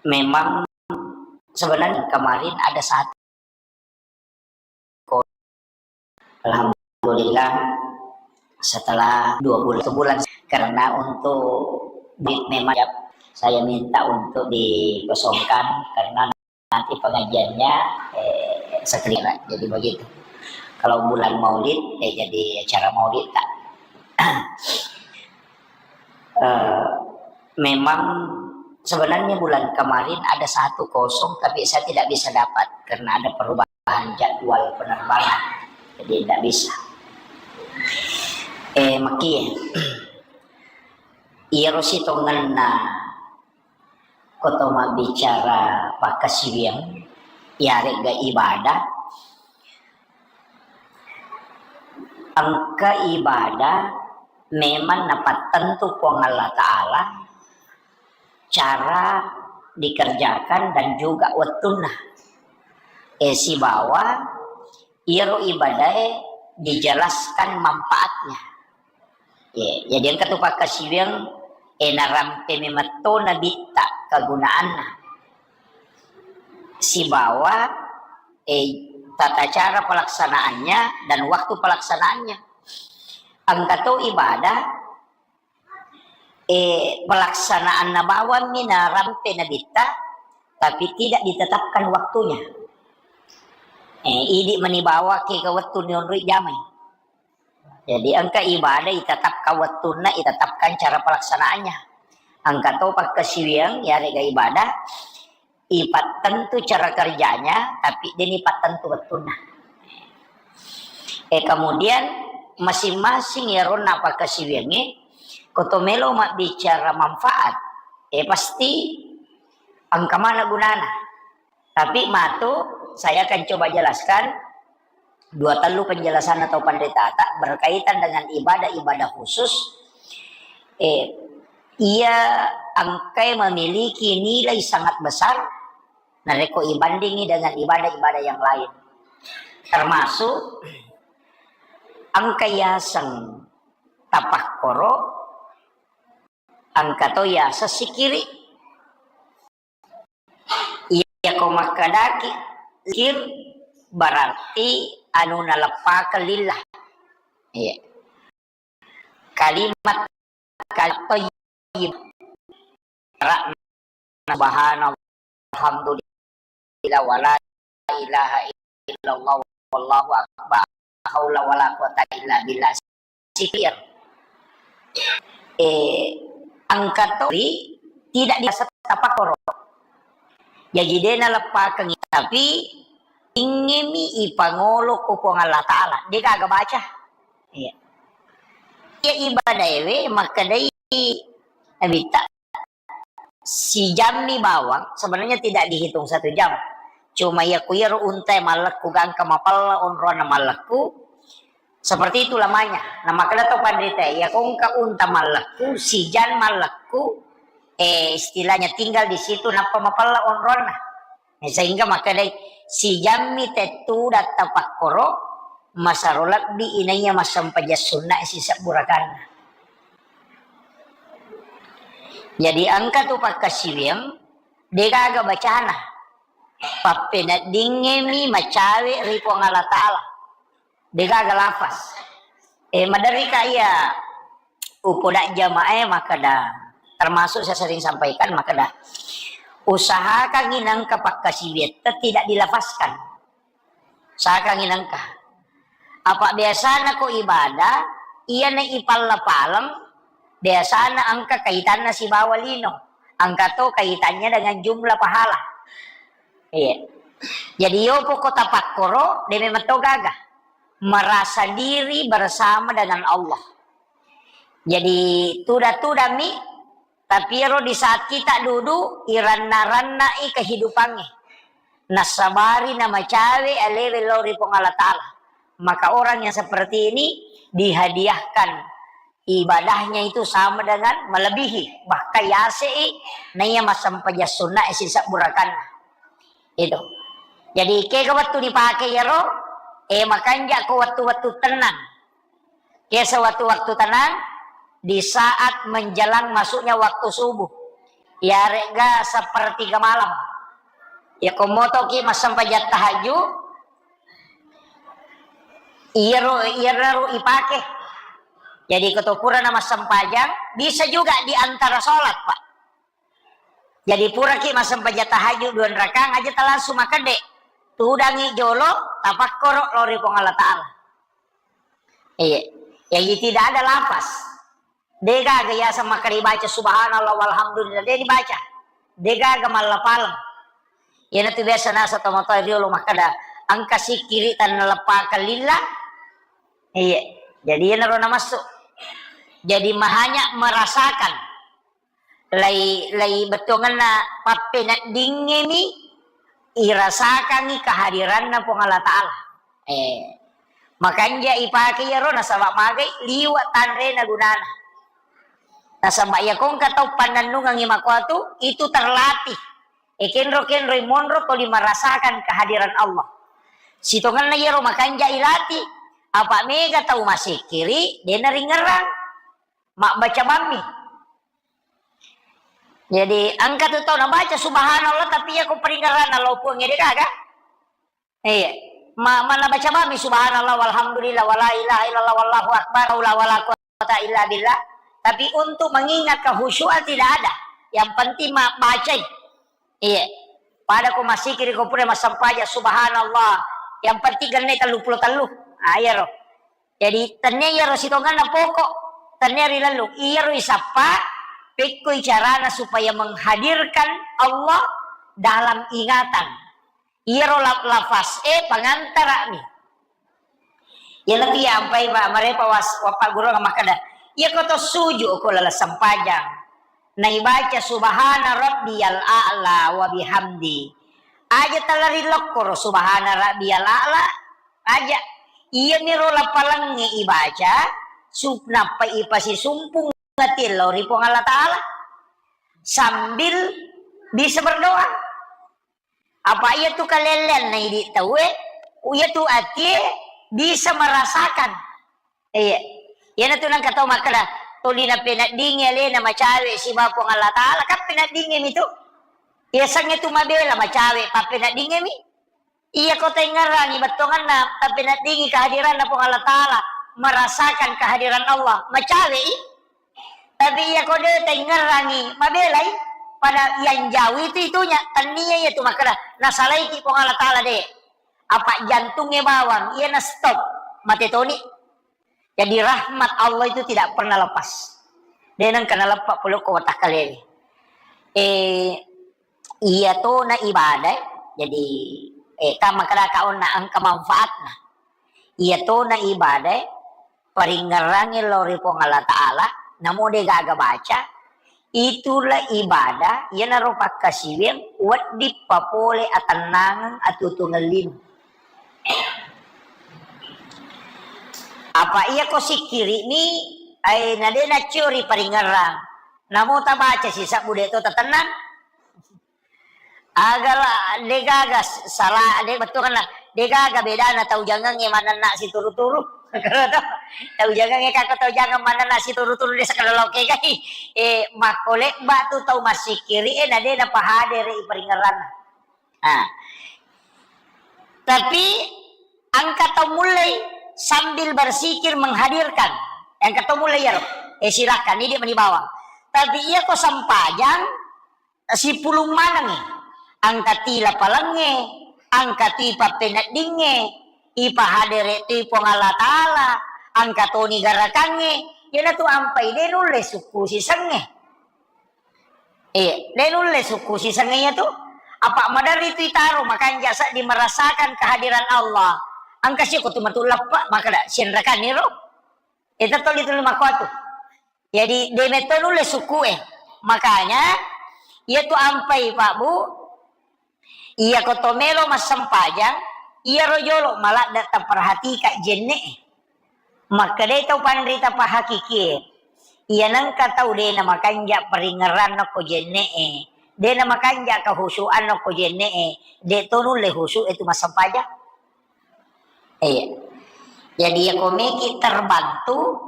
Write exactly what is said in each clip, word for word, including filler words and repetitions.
Memang sebenarnya kemarin ada satu, alhamdulillah, setelah dua bulan, satu bulan, karena untuk duit memang ya, saya minta untuk dikosongkan karena nanti pengajiannya, eh, sekelir. Jadi begitu. Kalau bulan Maulid, eh, jadi acara Maulid tak. Eh, memang sebenarnya bulan kemarin ada satu kosong, tapi saya tidak bisa dapat karena ada perubahan jadwal penerbangan. Jadi tidak bisa. Eh, Maki, iyaro sitongenna koto mabbicara pakkasiwiang, iyaregga ibadah, engka ibadah memang napattentu Puang Allah Ta'ala cara dikerjakan dan juga wettunna. Eh, sibawa iyaro ibadae dijelaskan manfaatnya. Ye, jadi engka tu pakkasiwiang, eh, narampe memetto nabitta kegunaanna. Sibawa, eh, tata cara pelaksanaannya dan waktu pelaksanaannya. Engka to ibadah, eh, pelaksanaanna bawammi narampe nabitta, tapi tidak ditetapkan waktunya. Eh, idi mani bawa ke ke wettu nionroi jamai. Jadi engka ibadah itetapkan wettunna, itetapkan cara pelaksanaannya. Engka to pakkasiwiang, yarega ibadah, ipattentu cara kerjanya, tapi deni pattentu wettunna. Eh, kemudian masing-masing yaronna pakkasiwiangnge, koto melo mabbicara manfaat, eh, pasti engka mana gunana. Tapi matu, saya akan coba jelaskan dua tellu penjelasan atau panritata berkaitan dengan ibadah-ibadah khusus, eh, ia engkai memiliki nilai sangat besar narekko ibandingi dengan ibadah-ibadah yang lain. Termasuk engka yaseng tapakkoro, engka to yaseng sikiri. Iyako makkedaki zikir, berarti anu naleppakeng lillah. Iya. Kalimat, kalimat thayyib. Subhanallah, alhamdulillah, wala ilaha illallah, wallahu akbar. Haula wala quwata illa billah. Sikir. Eh, engka to ri tidak dirasa tapakkoro. Jaji de naleppakengngi, tapi ingemi ipangolo ko Puang Allah Ta'ala. De gaga baca. Iya. Iya ibadah ewe makkedai Nabitta, sijammi bawang, sebenarnya tidak dihitung satu jam. Cuma iya ku iyaro unta mallekku gangka mapella onronna mallekku, seperti itu lamanya. Nah, makkeda to panrita, iya ko engka unta mallekku, sijan mallekku, eh, istilahnya tinggal di situ, nappa mapella onronna. Eh, sehingga makkedai, sijammi tettu datta pakkoro, masaro lebbi inaiya massempajang sunna sisebbu rakanna. Jadi engka tu pakkasiwiang, degaga bacana. Pappeneddingngemi macawe ri Puang Allah Ta'ala. Degaga lafaz. Eh, maderrika iya upoda jamaah makkeda, termasuk saya sering sampaikan makkeda, usahakangngi nengka pakkasiwiatta tidak dilafazkan. Usahakangngi nengka. Apa biasana ko ibadah, iyana ipalla-paleng, biasana engka kaitanna sibawa lino. Engka to kaitannya dengan jumlah pahala. Iya. Jadi yopo ko tapakkoro, de memang to gaga. Merasa diri bersama dengan Allah. Jadi tuda-tudami, tapi ero di saat kita duduk, iranna-rannai kehidupannya. Nassabari namacawe alewe lao ri Puang Allah Ta'ala. Maka orang yang seperti ini dihadiahkan ibadahnya itu sama dengan melebihi, bahkan yasei naiya massempajang sunna sisebbu rakanna. Itu. Jadi kega wettu dipake yero, eh, makanja ko wettu-wettu tenang. Ke sewaktu-waktu tenang, di saat menjelang masuknya waktu subuh. Iyare'ga sepertiga malam. Iya ko motoki massempajang tahajud, iyaro, iyaro ipake. Jadi ko to purana massempajang, bisa juga di antara sholat, Pak. Jadi puraki massempajang tahajud dua rakang aja ta langsung makedde. Tudangi jolo, tapakkoro lao ri Puang Allah Ta'ala. Iya. Jadi tidak ada lafaz. Degaga yaseng makkeda baca subhanallah walhamdulillah, de dibaca. Degaga mallapaleng. Iyanatu biasa nasa tomatoa riolo makkeda, engka sikkiri tannaleppakan lillah. Iya. Jadi iyanaro namassu. Jadi mahanya merasakan. Lai, lai bettuangenna pappeneddingngemi irasakangngi kehadiranna Puang Allah Ta'ala. Eh, makanja ipake iyaro nasaba magai liwa tanrena gunana. Nasaba iya ko engka tau pannennungengngi makuatu, itu terlatih. Eh, kenro-kenroi monro toli merasakan kehadiran Allah. Sitongenna iyaro makanja ilatih, apa mega tau masikiri, de naringerang. Mabbaca bammi. Jadi, engka tu tau nabaca subhanallah, tapi iya ko paringerranna lao Puang, de gaga. Iya. Ma-, mana baca bammi subhanallah, walhamdulillah, wala ilaha illallah, wallahu akbar, la haula wala quwata illa billah. Tapi untuk mengingat kehusyuan tidak ada. Yang penting ma-, bacai. Iya. Pada ko masikiri ko pura massempajang subhanallah. Yang penting genne tellu pulo tellu. Ah, iyaro. Jadi, tennia iyaro sitongenna pokok, tennia rilellung. Iyaro isappa, pekkoi carana supaya menghadirkan Allah dalam ingatan. Iyaro la-, lafaz e pangantara'mi. Iyanatu iya ampai pa-, marepa was-, wappagguru makkeda, iya ko to suju ko laleng sempajang. Naibaca subhana rabbiyal a'la wa bihamdi. Aja tala rilokkoro subhana rabbiyal a'la, aja. Iyamiro lapalengnge ibaca, sup-, nappa ipasisumpung atie lao ri Puang Allah Ta'ala. Sambil bisa berdoa. Apa iyatu kalelleanna idi tauwe, iyatu atie bisa merasakan. Iya. Iyanatu nengka tau makkeda, tuli napeneddingi alena macawe sibawa Puang Allah Ta'ala, kan peneddingimi tu. Iya sengnge tu mabela macawe, pappeneddingimi. Iya ko taingngerangi bettuangenna, tapeneddingi kehadiranna Puang Allah Ta'ala, merasakan kehadiran Allah, macawe i. Tapi iya ko de taingngerangi, mabelai, pada yang jauh itu itunya, tennia iya tu makkeda, nasalaiki Puang Allah Ta'ala de. Apa jantungnge bawang, iya na stop, mate toni. Jadi rahmat Allah itu tidak pernah lepas. De nengka naleppa pole ko watakkalewe. Eh, iya tona ibadah, jadi, eh, kan makkeda ka onna engka manfaatna. Iya tona ibadah, paringngerangnge lao ri Puang Allah Ta'ala, namo de gaga baca, itulah ibadah, iyanaro pakkasiwiang wedding papole atennangeng atuo-tuongeng lino. Apa iya ko sikkiri'mi, ai, na de naccio ri paringngerang, namo tabaca sisebbu de to tatennang. Agala degaga s-, sala, de bettuanna degaga bedana tau jangengnge manenna situru-turu. Tau jangengnge kako tau jangeng manenna situru-turu de sekadar loke gai. Eh, makko lebba tu tau massikkiri, eh, na de napahadere i paringngeranna. Ah. Tapi engka tau mullei sambil bersikir menghadirkan. Engka tau mullei iyaro. Eh, silakan, ini dia meni bawang. Tapi iya ko sempajang, sipulung manengngi. Engka ti lapalengnge, engka ti pappeneddingnge, ipahadere tu Puang Allah Ta'ala, engka toni garakangnge, iyanatu ampai de nulle sukku sisengnge. Eh, de nulle sukku sisengnge iyatu. Apa maderri tu itaro makanja seddi merasakan kehadiran Allah. Engka siko tu matu leppa, makkeda sienrakanni ro. Eh, tetto dituli makkuatu. Jadi, de metto nulle sukku e. Makanya, iya tu ampai, Pak, Bu, iya ko to melo massempajang, iyaro jolo maladde taperhatika jenne e. Makkedai tau panrita pahakikie, iya nengka tau de namakanja paringngeranna ko jenne e, de namakanja kahusuanna ko jenne e, de to nulle husu e tu massempajang. Iya. Jadi, iya ko meki terbantu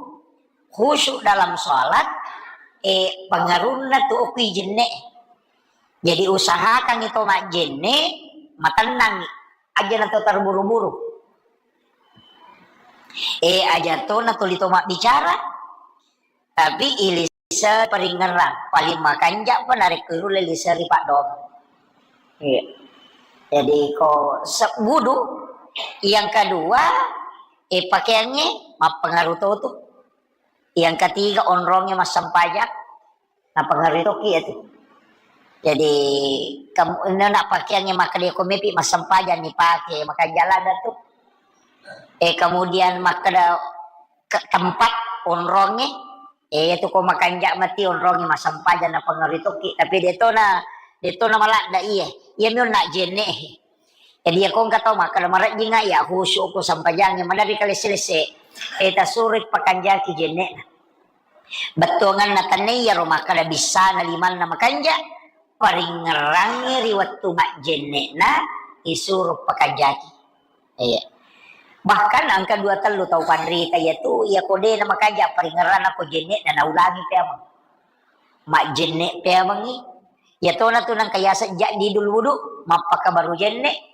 khusyuk dalam sholat, eh, pengaruhna tu okui jenne. Jadi usahakan itu majjenne, matennang, aja na to terburu-buru. Eh, aja to na tuli to mabbicara, tapi ilise paringngerang, paling makanja pa narekko irulle lise ri paddoang. Iya. Jadi ko se-, wudu, yang kedua, eh, pakaiannya mappengaruh to tu. Yang ketiga, onrongnge massempajang, napengaruhi tokki iyatu. Jadi, kam-, ina na pakaiangnge makkeda ko mepi massempajang ni pake, makanja ladde tu. Eh, kemudian makkeda ke tempat onrongnge, eh, iyatu ko makanja mati onrongnge massempajang napengaruhi tokki. Tapi detona, detona maladde iye. Iya mi onna jenne. Jadi, iya ko engka tau makkeda marejjinga iya khusyuk ko sempajangnge, maderri kalesse-lesse, eh, tasuroi pakanjaki jenne'na. Bettuanganna tennai iyaro makkeda bissana limanna makanja, paringngerangngi ri wettu majjenne'na isuro pakanjaki. Iya. Bahkan engka dua tellu tau panrita iyatu, iya ko de na makanja paringngeranna ko jenne'na naulangi peameng. Majjenne peamengngi. Iyatona tu nengka yaseng jaddidul wudu, mappakabaru jenne.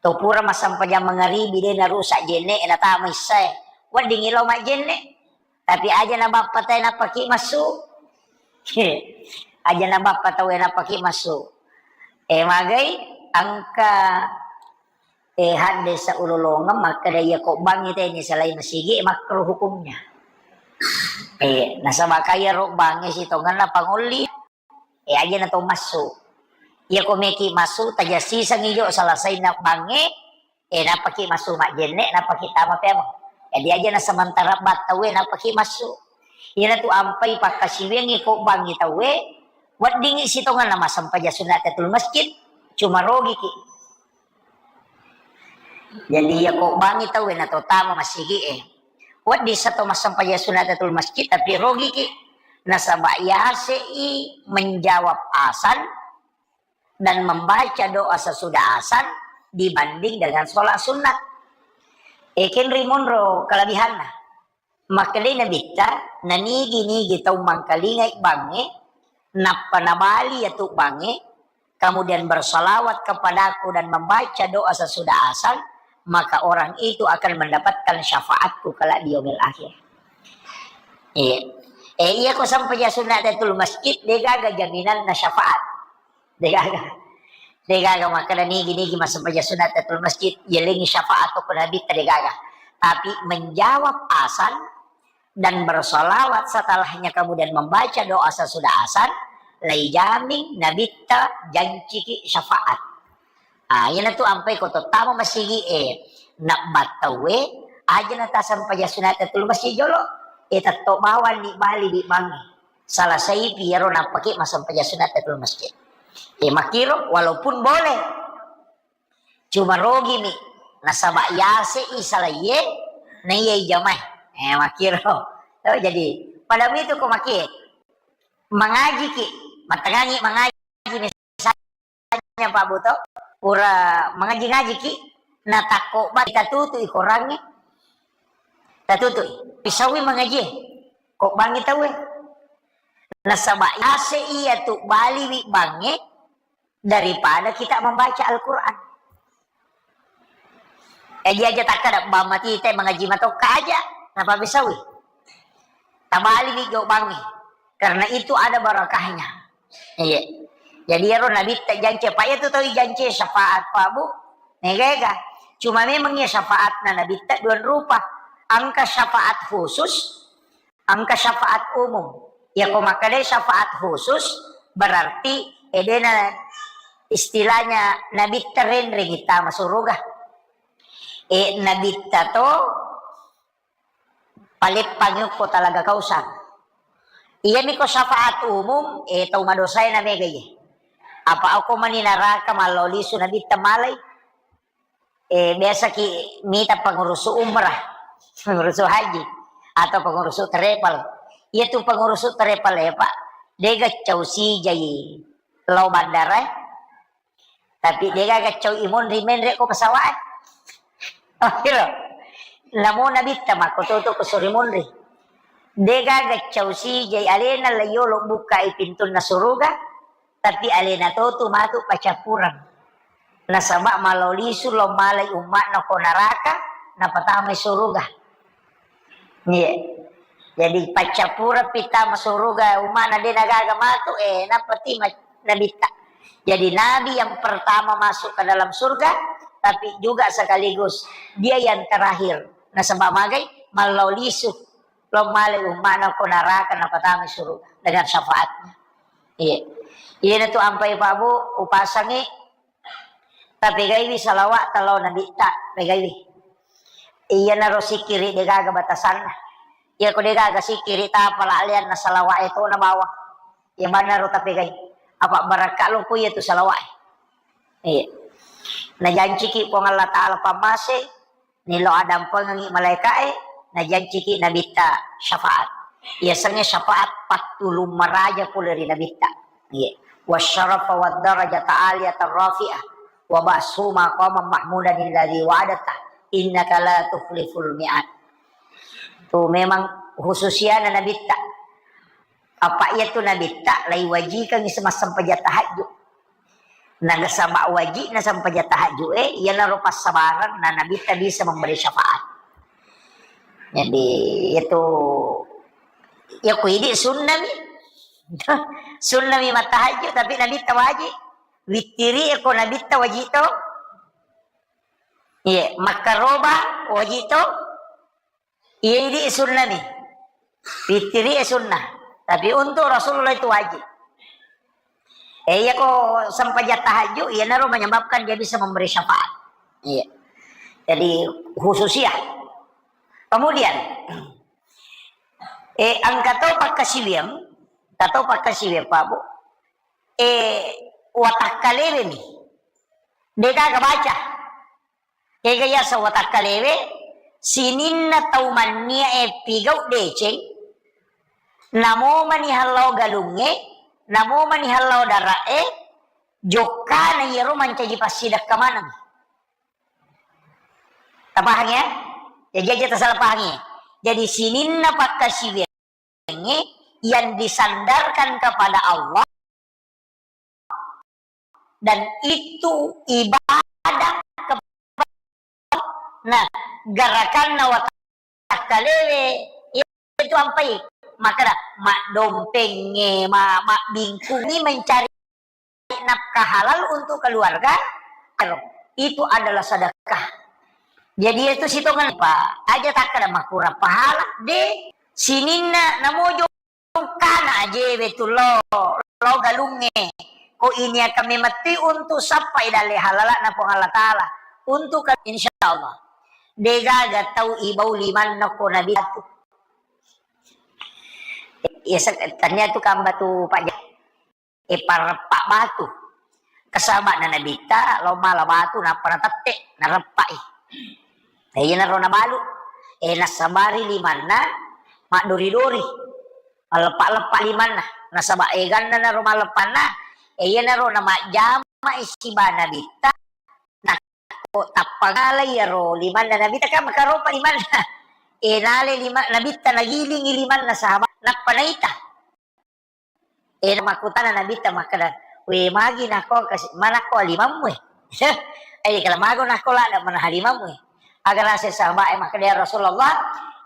To pura massempajang mangaribi de narusak jenne, natama issae. Weddingngi lao majjenne. Tapi aja na bappa taue nappaki massu. Aja na bappa taue nappaki massu. Eh, magai engka, eh, haddesa ulolongeng makkeda iya ko bangngi teni salai masigi, makruh hukumnya. Eh, nasaba kaya ro bangnge sitongenna pangolli. Eh, aja na to massu. Iya ko meki massu, tajassisengngi jo salasaina bangnge, eh, nappaki massu majjenne, nappaki tama peameng. Jadi aja na sementara battaue nappaki massu. Iyanatu ampai pakkasiwiangngi ko bangngi taue, weddingngi sitongenna massempajang sunat tahiyatul masjid, cuma rogiki. Jadi iya ko bangngi taue na to tama masigi e. Wedding sa to massempajang sunat tahiyatul masjid tapi rogiki. Nasaba yasei menjawab azan dan membaca doa sesudah azan dibanding dengan sholat sunnah. Ekenri monro kelebihanna. Makkedai Nabitta, nanigi-nigi tau mangkalingai bangnge, nappa nabali iyatu bangnge, kemudian bersalawat kepadaku dan membaca doa sesudah azan, maka orang itu akan mendapatkan syafaatku kelak di yaumil akhir. Iya. Eh, iya ko sampajang sunat tahiyatul masjid, degaga jaminanna syafaat. Degaga. Degaga makkeda nigi-nigi massempajang sunat tahiyatul masjid, yelengi syafaat ko Nabitta, degaga. Tapi menjawab azan dan bersalawat setelahnya kemudian membaca doa sesudah azan, laijamin Nabitta janciki syafaat. Ah, iyanatu ampai ko tottama masigi e, nabbattaue, aja na tassempajang sunat tahiyatul masjid jolo, e tetto bawanni bali di bangnge. Salasaipi iyaro nappaki massempajang sunat tahiyatul masjid. Eh, makkiro walaupun boleh. Cuma rogimi. Nasaba yasei salaiye, naiyai jamae. Eh, makkiro. Oh, jadi, pada itu ko makie. Mangajiki, mattengangi mangaji misalnya Pak Buto, pura mangaji-ngajiki, natakko ba tatutui korangnge. Tatutui. Pisaui mangaji. Ko bangngi taue. Nasaba yase iyatu baliwi bangnge daripada kita membaca Al-Quran. Jadi aja takkada bang mati te mangaji matokka aja, napabisaui. Tabaliwi jo bangnge. Karena itu ada barakahnya. Iya. Jadi ero Nabitta jance, Pak, iyatu tau ijance syafaat, Pak, Bu. Mega-ega. Cuma memang ya syafaatna Nabitta dua rupa. Engka syafaat khusus, engka syafaat umum. Ya ko makkeda syafaat khusus berarti edena istilahnya Nabitta renreng tama suruga. E Nabitta to paleppang yukko talaga Kausar. Iyami ko syafaat umum, eh, tau madosae na mega iye. Apa okko mani naraka mallao lisu Nabitta malai? Eh, biasa ki mita pengurusu umrah, pengurusu haji, atau pengurusu travel. Iya tu pengurusu travel ya, Pak. Dega cau sijai lao bandara, eh. Tapi degaga cau imonri menre ko pesawat. Oh, kiro. Namo Nabitta makko toto ko sori monri. Degaga cau sijai alena la yolo bukai pintunna suruga. Tapi alena to tu matu paccappureng. Nasaba malao lisu lao malai umma'na ko naraka, napatamai suruga. Iya. Jadi paccappureng pittama suruga umma'na de nagaga matu, eh, nappa tima nabitta. Jadi nabi yang pertama masuk ke dalam surga, tapi juga sekaligus dia yang terakhir. Nasaba magai, malao lisu lao malai umma'na ko naraka, napatamai suruga dengan syafaatnya. Iya. Iyana tu ampai Pak Bu, upasangi, tapegaiwi salawat talo nabitta, pegaiwi. Iyanaro sikkiri degaga batasanna. Iya ko degaga sikkiri tapala alianna salawat itu na bawang. Iya manaro tapegai. Apa barakka lo ko iya tu salawat. Iya. Najanciki Puang Allah Ta'ala pammase, nilo adampengengi malaika'e, najanciki nabitta syafaat. Iyasengnge syafaat pattulung maraja pole ri nabitta. Iya. Wasyarafa wad darajata aliyatan rafi'ah. Wa ba'su maqaman mahmudan alladzi wa'adta. Innaka la tukhliful mi'ad. Tu memang khususiana nabitta. Apa iya tu nabitta, lai wajikangi semassempajang tahajud. Nagasaba wajibna sempajang tahajud e, iyanaro passabareng na nabitta bisa memberi syafaat. Jadi itu ya ku idi sunnami. Sunnami mattahajud tapi nabitta wajib. Wittiri ko nabitta wajib to. Iya, makkaroba wajib to. Iya, idi sunnah nih. Fitri e sunnah. Tapi untuk Rasulullah itu wajib. Eh, iya ko sempajang tahajud, iya naro menyebabkan dia bisa memberi syafaat. Iya. Jadi khususiah. Kemudian, eh, engka to pakkasiwiang, engka to pakkasiwiang, Pak Bu. Eh, watakkalewe mi. Degaga baca. Ega yaseng watakkalewe, sininna tau manniae pigau deceng, namo mani hallao galungnge, namo mani hallao dara'e, jokkana iyaro mancaji passidekka maneng. Tapahang ya? Jadi aja tasalah pahang ya. Jadi sininna pakkasiwiang yang disandarkan kepada Allah dan itu ibadah kepada, nah, gerakanna watakkalewe itu ampai makkeda maddompengnge, ma-, mabbingkungi mencari nafkah halal untuk keluarga, itu adalah sedekah. Jadi itu sitongan, Pak, aja takkeda makurang pahala, de sininna namojo kana ajewe tu lo, lo galungnge. Ko ini akan memetti untuk sappai dalle halala na Puang Allah Ta'ala. Untuk ke-, insya Allah. Degaga tau ibau limanna ko Nabi tu. Ya, se-, tania tu kamba tu Pak Ja-, e, pareppa batu. Kesaba'na Nabitta, lo mala batu, nappa natette, nareppai. E, iyanaro nabalu. E, nassabari limanna, maddori-dori. Malleppa-leppa limanna. Nasaba eganna naro malleppanna, e, iyanaro namajjama siba Nabitta, nakko tappa ngalai iyaro limanna Nabitta, kan makaropa limanna. E, nale lima-, Nabitta nagilingi limanna sahaba, nappa naita. E, makkutana Nabitta makkeda, "We, magi nako kasi-, manakko alimammu e?" Ai kala mago nako lada mana halimammu e. Aga rasa sahabat e makkeda, "Ya Rasulullah,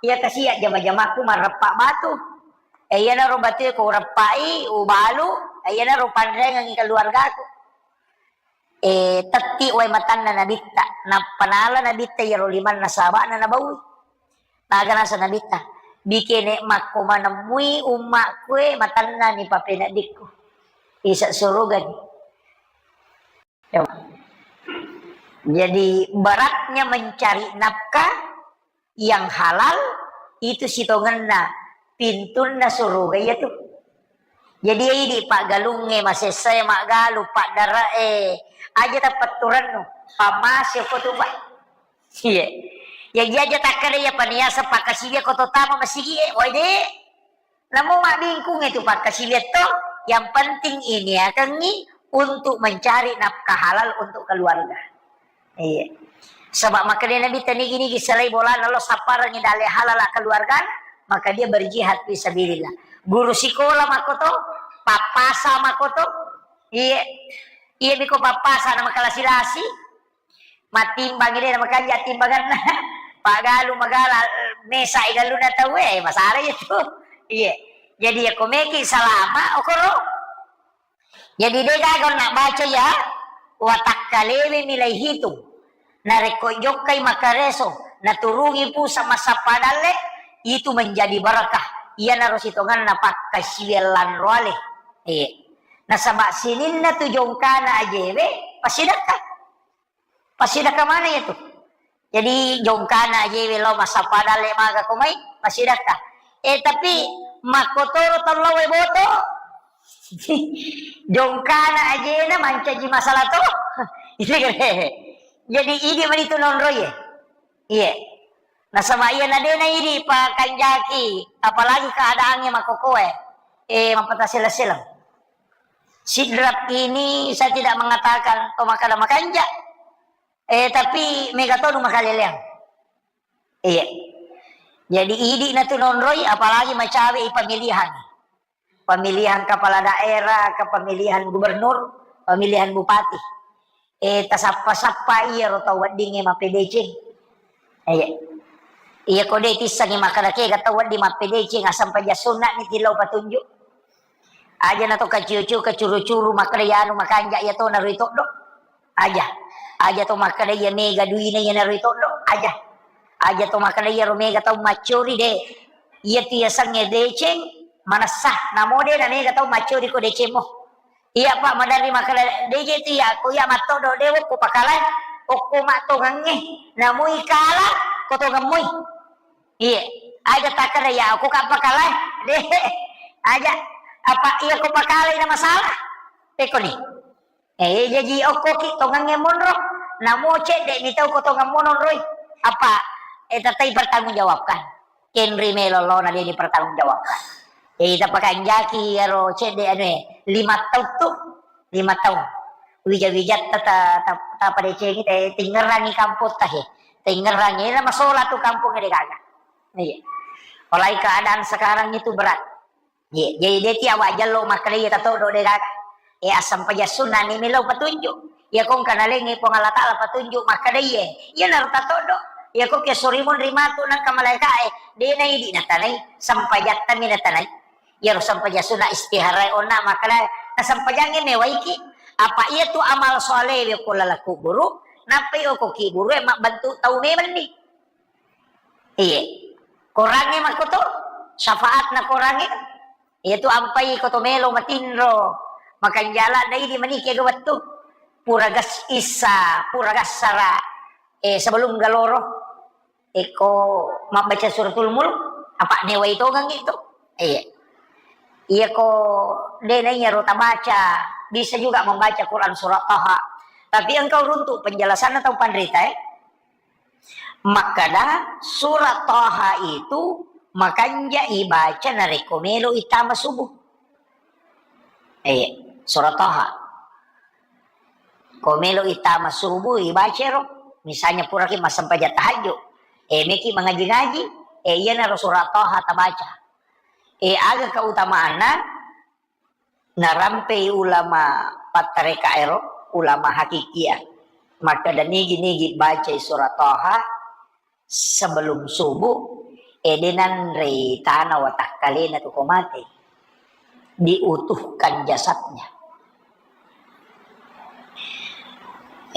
iya kasi jama-jamakku mareppa batu. E, iyanaro batu ko ureppai, ubalu, e, iyanaro panrengengi keluargaku." E, tetti wae matanna Nabitta, nappa nala Nabitta iyaro limanna sahaba'na nabaui. Naga nasa Nabitta, "Bikene makko manemmui ummakku e matanna ni papeneddikku. Isa surugani." Coba. Jadi beratnya mencari nafkah yang halal, itu sitongenna pintunna suruga iya tu. Jadi, idi paggalungnge, masessae maggalu, paddarae, aja tapetturennu, pammase ko tu, Pak. Iya. Jadi aja takkeda iya paniasa pakkasiwia ko to tama masigi e, woi de. Namo mabbingkung itu pakkasiwia to, yang penting ini akangi untuk mencari nafkah halal untuk keluarga. Iya. Sebab makkeda Nabitta nigi-nigi selai bolana lo sapparengi dalle halala keluargana, maka dia berjihad fi sabilillah. Guru sikola makkoto, pappasa makkoto, Iya. Iya, miko pappasa na makalasi-lasi. Mattimbang de na makanja timbanganna. Pagalu magala, mesa i galluna tau, eh, masala iya tu. Iya. Jadi, ya, ko meki salama, okoro. Jadi, de gaga na baca ya, watakkalewe milai hitung. Narekko jokkai makareso, naturungi pusa massappa dalle, itu menjadi barakah. Iyanaro sitonganna pakkasiwiang lanro ale. Iya. Nasaba sininna tu jongkana ajewe, passidakka. Passidakka mana iya tu? Jadi jongkana ajewe lao massappa dalle maga ko mai, passidakka. Eh, tapi makkotoro tau lao e boto. Jongkana ajena mancaji masalah to. Jadi idi mani tu nonroi e. Iya. Nasaba iya na de na idi pakanjaki, apalagi keadaannya makokoe. Eh, mappatasela-sela. Sidrap ini saya tidak mengatakan to makkada makanja. Eh, tapi mega tonu makaleleang. Iya. Jadi idi na tu nonroi, apalagi macawe i pemilihan. Pemilihan kepala daerah, ke pemilihan gubernur, pemilihan bupati. Eh, tasappa-sappa iyaro tau weddingnge mappedeceng. Iya. Iya ko de tissengi makkada kega tau wedding mappedeceng, aseng paja sunna ni tillau patunjuk. Aja na to kaciu-ciu, kacuru-curu, makkada iyanu makanja iya to naroi toddo. Aja. Aja to makkada iya mega duina iya naroi toddo. Aja. Aja to makkada iyaro mega tau maccori de. Iya tu yasengnge deceng, manessa. Namo de na mega tau maccori ko decemmo. Iya, Pak, maderri makkada, de je tu iya, ko iya mattoddo, de okko pakalai, okko mattongengnge, namui kala, ko tongeng mui. Iya, aja takkada ya, okko ka pakalai, de, aja, apa iya ko pakalai na masalah, pekoni. Eh, jaji okko ki tongengnge monro, namo cedde ni tau ko tongeng monroi, apa, eh, tatai bertanggung jawabkan. Kenri melo lo na de dipertanggungjawabkan. Jadi tapakanjaki ero cedde anu e, lima taung tu, lima taung. Wija-wijatta ta, ta, ta padecengi te tingerangi kampung ta he. Tingerangi na masola tu kampung de gaga. Iya. Apalagi keadaan sekarang itu berat. Iya, jadi de ti awak jallo makkada iya tatoddo de gaga. Eh, assampajang sunna ni melo patunjuk. Iya ko engka nalengngi Puang Allah Taala patunjuk makkada iye. Iya naro tatoddo. Iya ko ke sorimun rimatu nangka malaika e. De na idi natanai. Sampajatta mi natanai. Iya ro sampajang sunna istihara e onna makkada. Nah sampajangnge mewaiki. Apa iya tu amal soleh we ko lalakku guru. Nappai oko ki guru e mabbantu tau memang ni. Iya. Korangnge makkoto, syafaatna korangnge. Iya tu ampai koto melo matinro. Makanjala dai di manike ga wettu. Pura gas isa, pura gassara. Eh, sebelum galoro. Eko mabbaca suratul mulk, apa newai tongeng itu. Iya. Iya ko de na iya ro tabaca, bisa juga membaca Quran surat Taha. Tapi engkau runtuk penjelasanna tau panrita, eh. Makkada, surat Taha itu makanja ibaca narekko melo itama subuh. Eh, surat Taha. Ko melo itama subuh, ibaca ro. Misalnya puraki massempajang tahajud. Eh, meki mangaji-ngaji. Eh, iyanaro surat Taha tabaca. Eh, aga keutamaanna? Narampei ulama pattareka ero, ulama hakikia. Makkada nigi-nigi bacai surat Taha sebelum subuh, eh, de nanrei tana watakkalena tu ko mate. Diutuhkan jasadnya.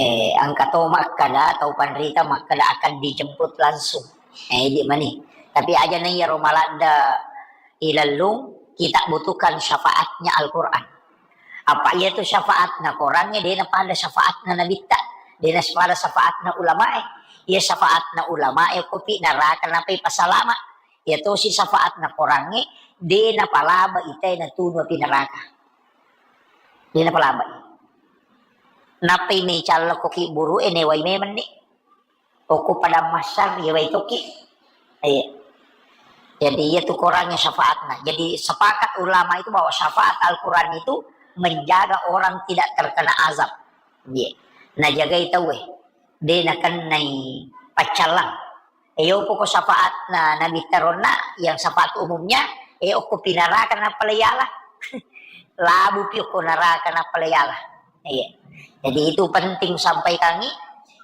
Eh, engka to makkada, tau panrita makkada akan dijemput langsung. Eh, idi mani. Tapi aja na iyaro maladda ilellung, kita butuhkan syafaatnya Al-Quran. Apa iya tu syafaatna korangnge, de na pada syafaatna nabitta, de na pada syafaatna ulamae. Iya syafaatna ulamae, kopi naraka napai pasalama. Iya tosi syafaatna korangnge, de na palaba itai natunu api neraka. De na palaba. Napai mecalla koki buru e newai memang ni. Okko padang mahsyar, iya wai tokki. Iya. Jadi, iya tu korangnge syafaatna. Jadi, sepakat ulama itu bahwa syafaat Al-Quran itu menjaga orang tidak terkena azab. Iya. Najagai tauwe. De nakennai paccallang. E, yopo ko syafaatna Nabi taronna, yang syafaat umumnya, e, okko pinaraka napaleyala. labu pi ko neraka nappa le yala. Iya. Jadi itu penting sampaikangi.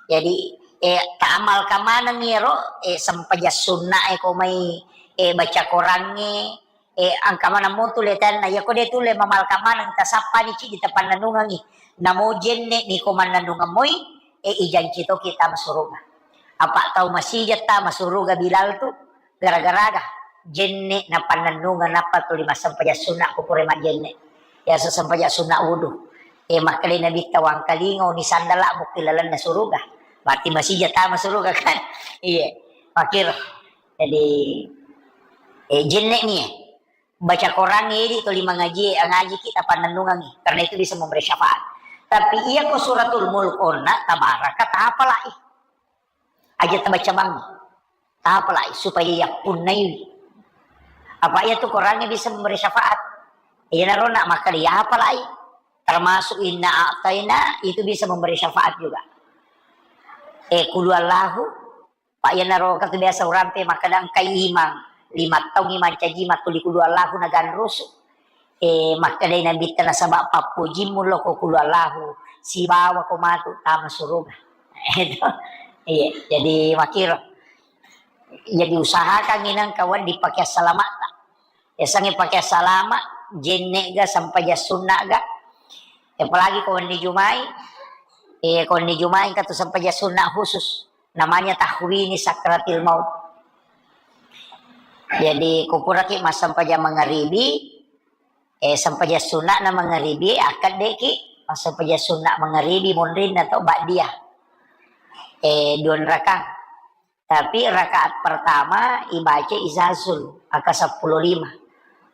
Jadi, eh, taamalkan maneng iyaro, eh, sempajang sunna e ko mai, eh, baca Korangnge, eh, engka maneng mo tu letanna, iya ko de tu le mamalkan maneng, tasappani cidi tapannennungengi. Namo jenne ni ko mannennungeng moi, eh, ijanci toki tama suruga. Apa tau masija tama suruga Bilal tu, gara-gara ga jenne napannennungeng nappa tuli massempajang sunna ko pura majjenne. Biasa sempajang sunna wudu. Eh, makkedai Nabitta, "Wangkalinga ni sandala mukki lalenna suruga." Berarti masija tama suruga kan? Iya, makkiro. Jadi, eh, jenne ni, eh. Baca Koran idi tuli mangaji, ngaji kita pannennungangi. Karena itu bisa memberi syafaat. Tapi iya ko suratul mulk onna, tabaraka, tapalai. Aja tabaca bangi. Tapalai supaya yappunnaiwi. Apa iya tu Korangnge bisa memberi syafaat. Iya naro nak maka dia apalai. Termasuk inna a'taina itu bisa memberi syafaat juga. Eh, kulu Allahu. Pak iya naro katu biasa urampe makkeda engkai imang. Lima taung imang caji mattuli kulu Allahu naganrusu. Eh, makkedai Nabitta nasaba pappojimmu lo ko kulu Allahu, sibawa ko matu tama suruga. Itu. Iya, jadi makkiro. Jadi usahakan inang kawan dipakai salamatta. Yasengnge pakai salama, jenne ga, sempajang sunna ga. Apalagi ko wenni Jumai, eh, ko wenni Jumai engka tu sempajang sunna khusus. Namanya tahwini sakratil maut. Jadi, ko puraki massempajang mangaribi, eh, sempajang sunna na mangaribi, akkaddeki massempajang sunna mangaribi monrinna atau ba'diyah. Eh, dua rakaat. Tapi rakaat pertama ibaca Izazul, angka seppulo lima.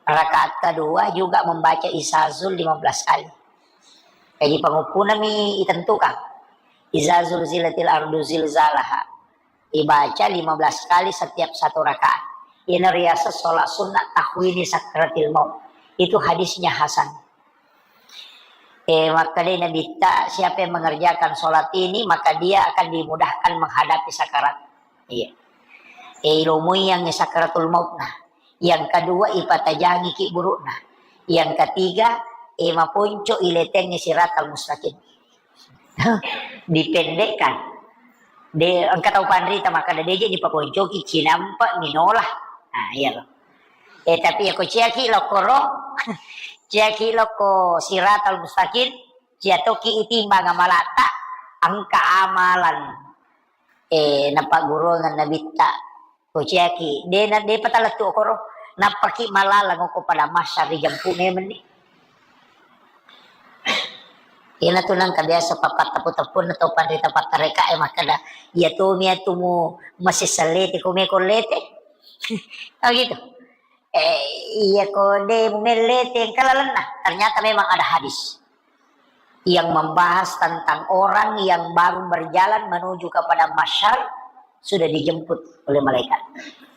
Rakaat kedua juga membaca Izazul lima belas kali. Jadi panguppunami itentukan. Izazul zilatil ardu zilzalaha. Ibaca lima belas kali setiap satu rakaat. Ini riasa sholat sunnah tahwini sakratil maut. Itu hadisnya hasan. Eh, makkedai Nabitta, siapa yang mengerjakan sholat ini, maka dia akan dimudahkan menghadapi sakarat. Iya. Eh, ilomui yang sakaratul maut nah. Yang kedua, ipatajangi ki burukna. Yang ketiga, eh, maponco iletengi siratal mustaqim. Dipendekkan. De, engka tau panrita makkeda, "Deje dipakoncoki, cinampa minola." Nah, iya lo. Eh, tapi ya ko ciaki lo koro, ciaki lo ko siratal mustaqim, cia toki itimbang amalatta, engka amalan, eh, napagurungan nabitta. Kociaki, de na, de patalettu okoro, nappaki malalang okko pada masyar ri jampu memenni. Iyana tu nangka biasa pappatteppu-teppunna to panrita pattareka e makkeda, "Iya tomi atu mu masessallete ko meko lete." Oh gitu. Eh, iya ko de mu mellete engka lalenna. Ternyata memang ada hadis yang membahas tentang orang yang baru berjalan menuju kepada mahsyar sudah dijemput oleh malaikat.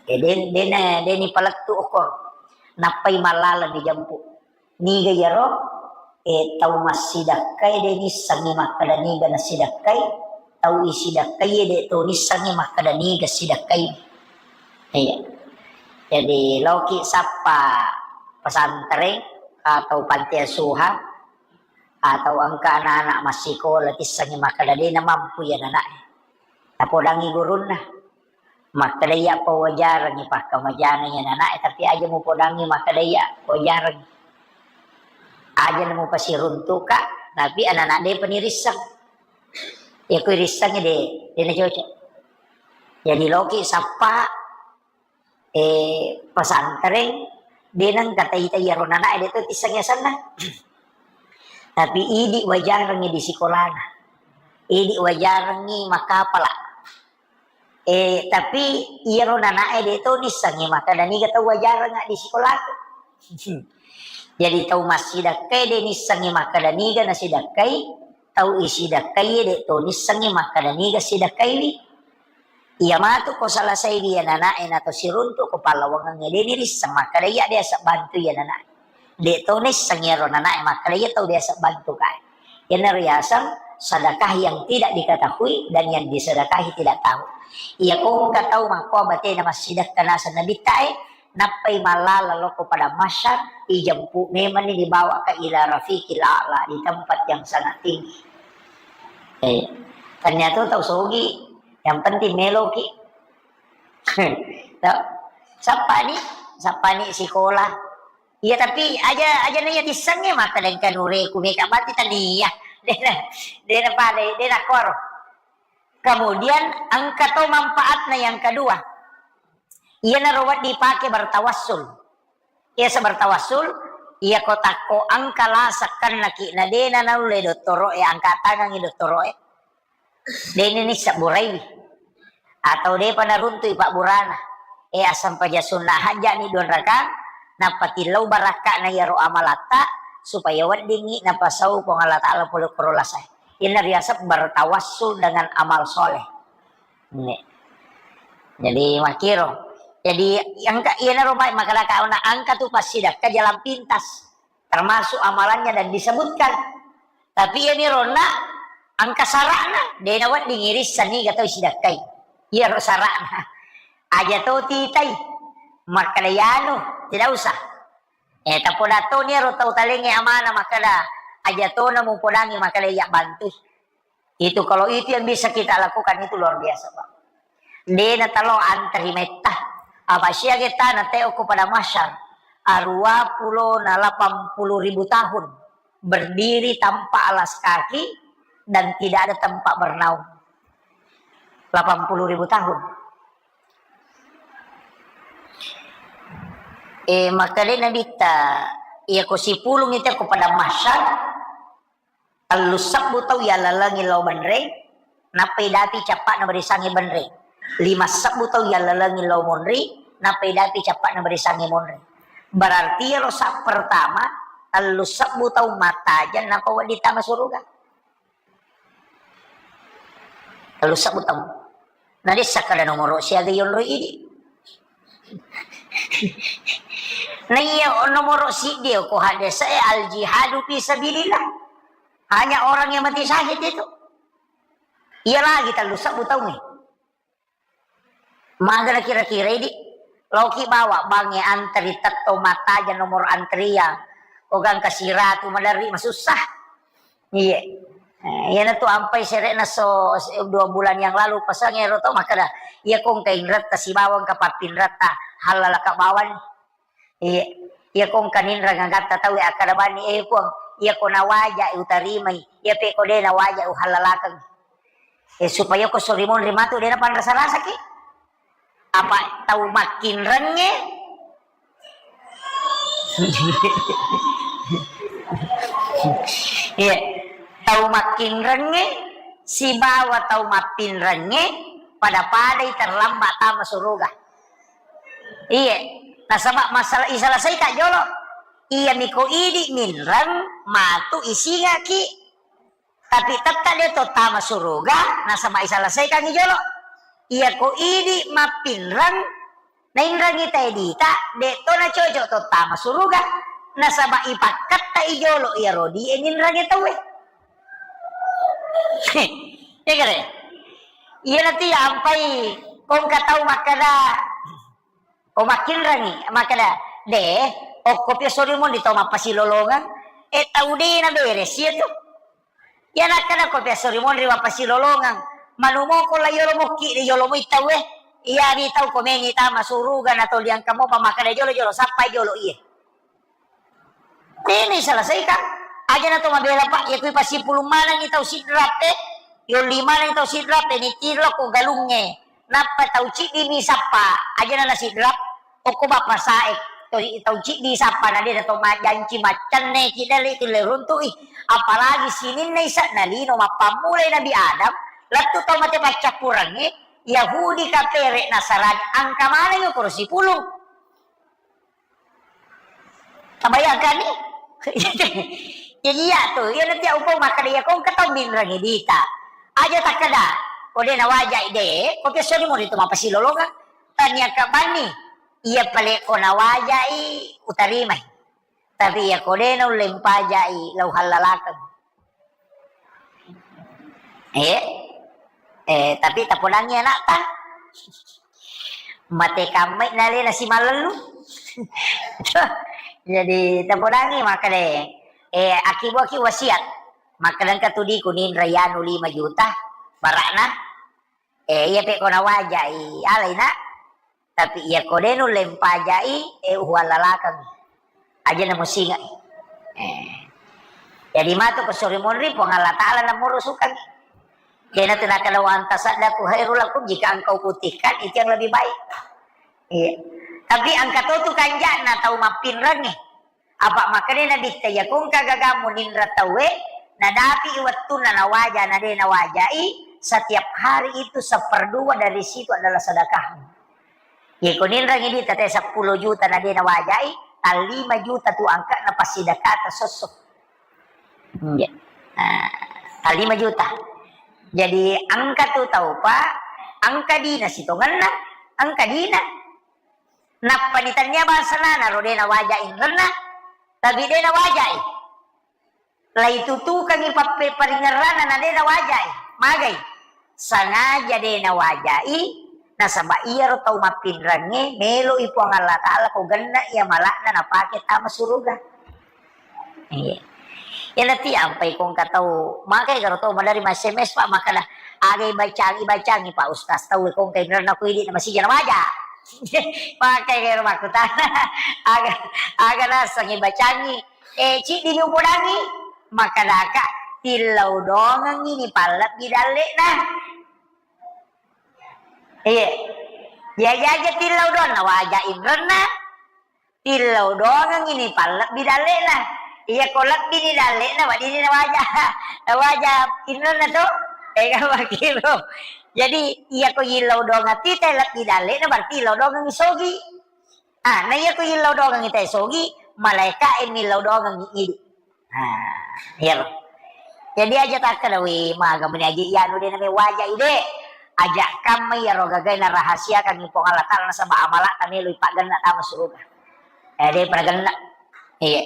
Eh, de, de, de ni palettu okor. Nappai malala dijemput. Niga iyaro, eh, tau massidakkai de nissengi makkeda niga nassidakkai, tau isidakkai de to nissengi makkeda niga sidakkai. Iya. Jadi, loki sappa pesantren atau panti asuhan, atau engka anak-anak massikola tissengngi makkeda de namampu iya anana'e. Napodangi gurunna. Makkeda iya pawajarengngi pakkamajana iya anana'e, tapi aja mupodangi makkeda iya pawajarengngi. Aja namupasiruntuka, tapi anak-anak de panirisseng. Iya ko irissengngi de, de nacocok. Jadi loki sappa eh, pesantren, de nengka tai-tai iyaro nana'e de to tisseng yasenna. Tapi idi wajarengngi di sikolana. Idi wajarengngi makkapala. Eh, tapi iyaro nana'e de to nissengngi makkeda niga tau wajarengnga di sikolaku. Jadi tau massidakkai de nissengngi makkeda niga nasidakkai, tau isidakkai de to nissengngi makkeda niga sidakkaiwi. Iya matu ko salasaiwi anana'e nato siruntu ko pallawangengnge de nirisseng makkeda iya biasa bantu iya anana'e. De to nisseng iyaro anana'e makkeda iya tau biasa bantu kae. Iyanaro yaseng sedekah yang tidak diketahui dan yang disedekahi tidak tahu. Iya ko engka tau makkoa batena massidakka naseng nabittae, Nappai mallala lao ko padang mahsyar, ijempu memanni, dibawa ka ila rafiqil a'la, di tempat yang sangat tinggi. Eh, ternyata tau sogi, yang penting meloki. Tau, sappani, sappani sikola. Iya, tapi aja, aja naiya tissengnge, maka dengka nureku meka bati tania. Dena, dena pada, dena koro. Kemudian engka to manfaatna yang kedua. Iyanaro wedding dipake bertawassul. Iya, sebertawassul, iya ko takko engka lasa kennaki na dena naulle dottoro'e, angka tangangi dottoro'e. Dena nissabburaiwi. Atau depa naruntui pabburana. Eh, assampaja sunna hajjani duanrakang, nappa tillau barakka'na iyaro amalatta, supaya weddingngi napasau Puang Allah Ta'ala pole koro lasae. Iyana riaseng bertawassul dengan amal soleh. Nih. Jadi makkiro. Jadi engka, iyanaro mai makkadaka ona engka tu passidakka jalan pintas. Termasuk amalannya dan disebutkan. Tapi iyami ronna engka sara'na, de nawedding irissenni gatau sidakkai. Iyaro sara'na. Aja to titai. Makkada yanu, tidak usah. Eh, tapoda toni ero tau talengnge amana makkada, aja tona mupodangi makkada iya bantui. Itu, kalau itu yang bisa kita lakukan, itu luar biasa, Pak. De natalo antri metta. Apa siaga tana teo ko pada mahsyar. Arua pulo na lapan puluh ribu tahun berdiri tanpa alas kaki dan tidak ada tempat bernaung. Lapan puluh ribu tahun. Eh, makkeda Nabitta, iya ko sipulung itu ko pada mahsyar, tellu sebbu tau yallalengi lao benreng, nappa idapi cappa'na barisangnge benreng. Lima sebbu tau yallalengi lao monri, nappa idapi cappa'na barisangnge monri. Berarti iyaro sa pertama, tellu sebbu tau mattajeng nappa wedding tama suruga. Tellu sebbu tau. Na dessa kada nomoro siaga yonroi idi. Na iya nomoro siddi ko hadese al jihadu fi sabilillah. Hanya orang yang mati syahid itu. Iya lagi tellu sebbu tau nih. Magana kira-kira idi. Loki bawa bange antri tetto mataja nomor antrian. Ogang kasiratu maderri masussa. Iya. Eh, iyana tu ampai sere'na so, so dua bulan yang lalu pasang ero to makkada, iya kong kainretta sibawang ka pappinretta hallalaka bawang. Iya. Iya kong kaninrang agatta tau akkada bani, eh Puang, iya ko nawaja utarimai, iya pe ko de nawaja uhallalakang. Eh, supaya ko sori monri matu de napanrasa-rasaki. Apa tau makkinrengnge? Iya. Tau makkinrengnge sibawa tau mappinrengnge pada-padai terlambat tama suruga. Iya. Nasaba masalah isalasaika jolo. Iya miko idi minreng matu isingaki. Tapi tetta de to tama suruga, nasaba isalesaikangngi jolo. Iya ko idi mappinreng, nainrengngi tae dita, de to nacoco to tama suruga, nasaba ipakketta i jolo iyaro die ninrengngi tauwe. Iya kare? Iya nanti ampai kongka tau makkada, Ko makkinrengngi, makkeda, "De, okko pi sori monri tau mappasilolongeng, e tau de naberesi tu." Iya nakkeda ko pi sori monri mappasilolongeng, manumoko la yolo mukki de yolo mui tau e. Iya ri tau ko mengi tama suruga na tau liangka mopa makkeda jolo-jolo, sappai jolo iye. Tena iselesaikan. Aja na to mabela, Pak, ya kui pasipulung manengi tau sidrap e, yolli manengi tau sidrap e, nitiro ko galungnge. Nappa tau ciddi mi sappa, aja na nasidrap, okko bappa sae, to, tau ciddi sappa na de na to majanci maccenne ki dale tu le runtu'i. Apalagi sininna isa na lino mappammulai Nabi Adam, lettu tau mate paccappurengnge, Yahudi, Kapere, Nasarani, angka manengi okoro sipulung. Tabayangkanni? Jadi iya tu, iya nanti upau makkeda iya kongka tau minrengngi dita. Aja takkeda, ko de nawajai de, ko pi sori monri tu mappasilolongeng. Tania ka banni, iya pale ko nawajai utarimai. Tapi iya ko de naulle mpajai lau hallalakeng. Eh? Eh, tapi tapodangngi anakta. Mate kammai nalena simallellu. Jadi, tapodangi makkeda, eh, akibuaki wasiat. Makkeda engka tu di kuninra yanu lima juta, bara'na. Eh, iya pe ko nawajai, alai na. Tapi iya ko de nulle mpajai, eh, uhuallalakang. Aja namusinga. Eh. Jadi matu ko suri monri, Puang Allah Ta'ala namurusukangi. Kena tu nakala, "Wa anta saddaku khairul lakum," jika engkau putihkan, itu yang lebih baik. Iya. Tapi engka to tu kanja'na tau mappinrengnge. Apa makkeda Nabitta, iya ko engka gagamu ninra tauwe, nadapi wettunna nawaja, na de nawajai, setiap hari itu seperdua dari situ adalah sedekahmu. Iya ko ninrengngi di tete seppulo juta na de nawajai, tallima juta tu angka na passidekata sosso. Iya. Nah, tallima juta. Jadi engka tu tau pa, engka dina sitongenna, engka dina. Nappa ditania bangsana, naro de nawaja inrenna, tapi de nawajai. Laitutukangi pappe-, paringerrana na de nawajai. Magai? Sangaja de nawajai, nasaba iyaro tau mappinrengnge meloi Puang Allah Ta'ala ko genna iya mala'na napake tama suruga. Iya. Iya, nanti ampai kongka tau, makai garo tau madari ma S M S, Pak, makkeda, "Aga ibacangi, ibacangi, Pak Ustaz, tau kongka inrenna ku idi na masija na waja." Makai garo makkutana, "Aga, aga naseng ibacangi?" Eh, ciddi ni upodangi, makkedaka, "Tillau dongengi ni pallebbi dalle'na." Iya. Jaja-jaja tillau doang, nawaja inrenna. Tillau doangengngi ni pallebbi dalle'na. Iya ko lebbi ni dalle'na, weddinni nawaja, nawaja inrenna to. Ega makkiro. Jadi iya ko yillau doang ati te lebbi dalle'na, berarti yillau doangengngi sogi. Ah, na iya ko yillau doangengngi te sogi, malaika e millau doangengngi idi. Nah, iyaro. Jadi aja takkeda, "Wih, maga meni aja iyanu de name wajai de." Aja kamma iyaro gagai narahasiakangngi Puang Allah Ta'ala nasaba amala'ta melo ipaggenna tama suruga. Eh, de pada genna. Iya.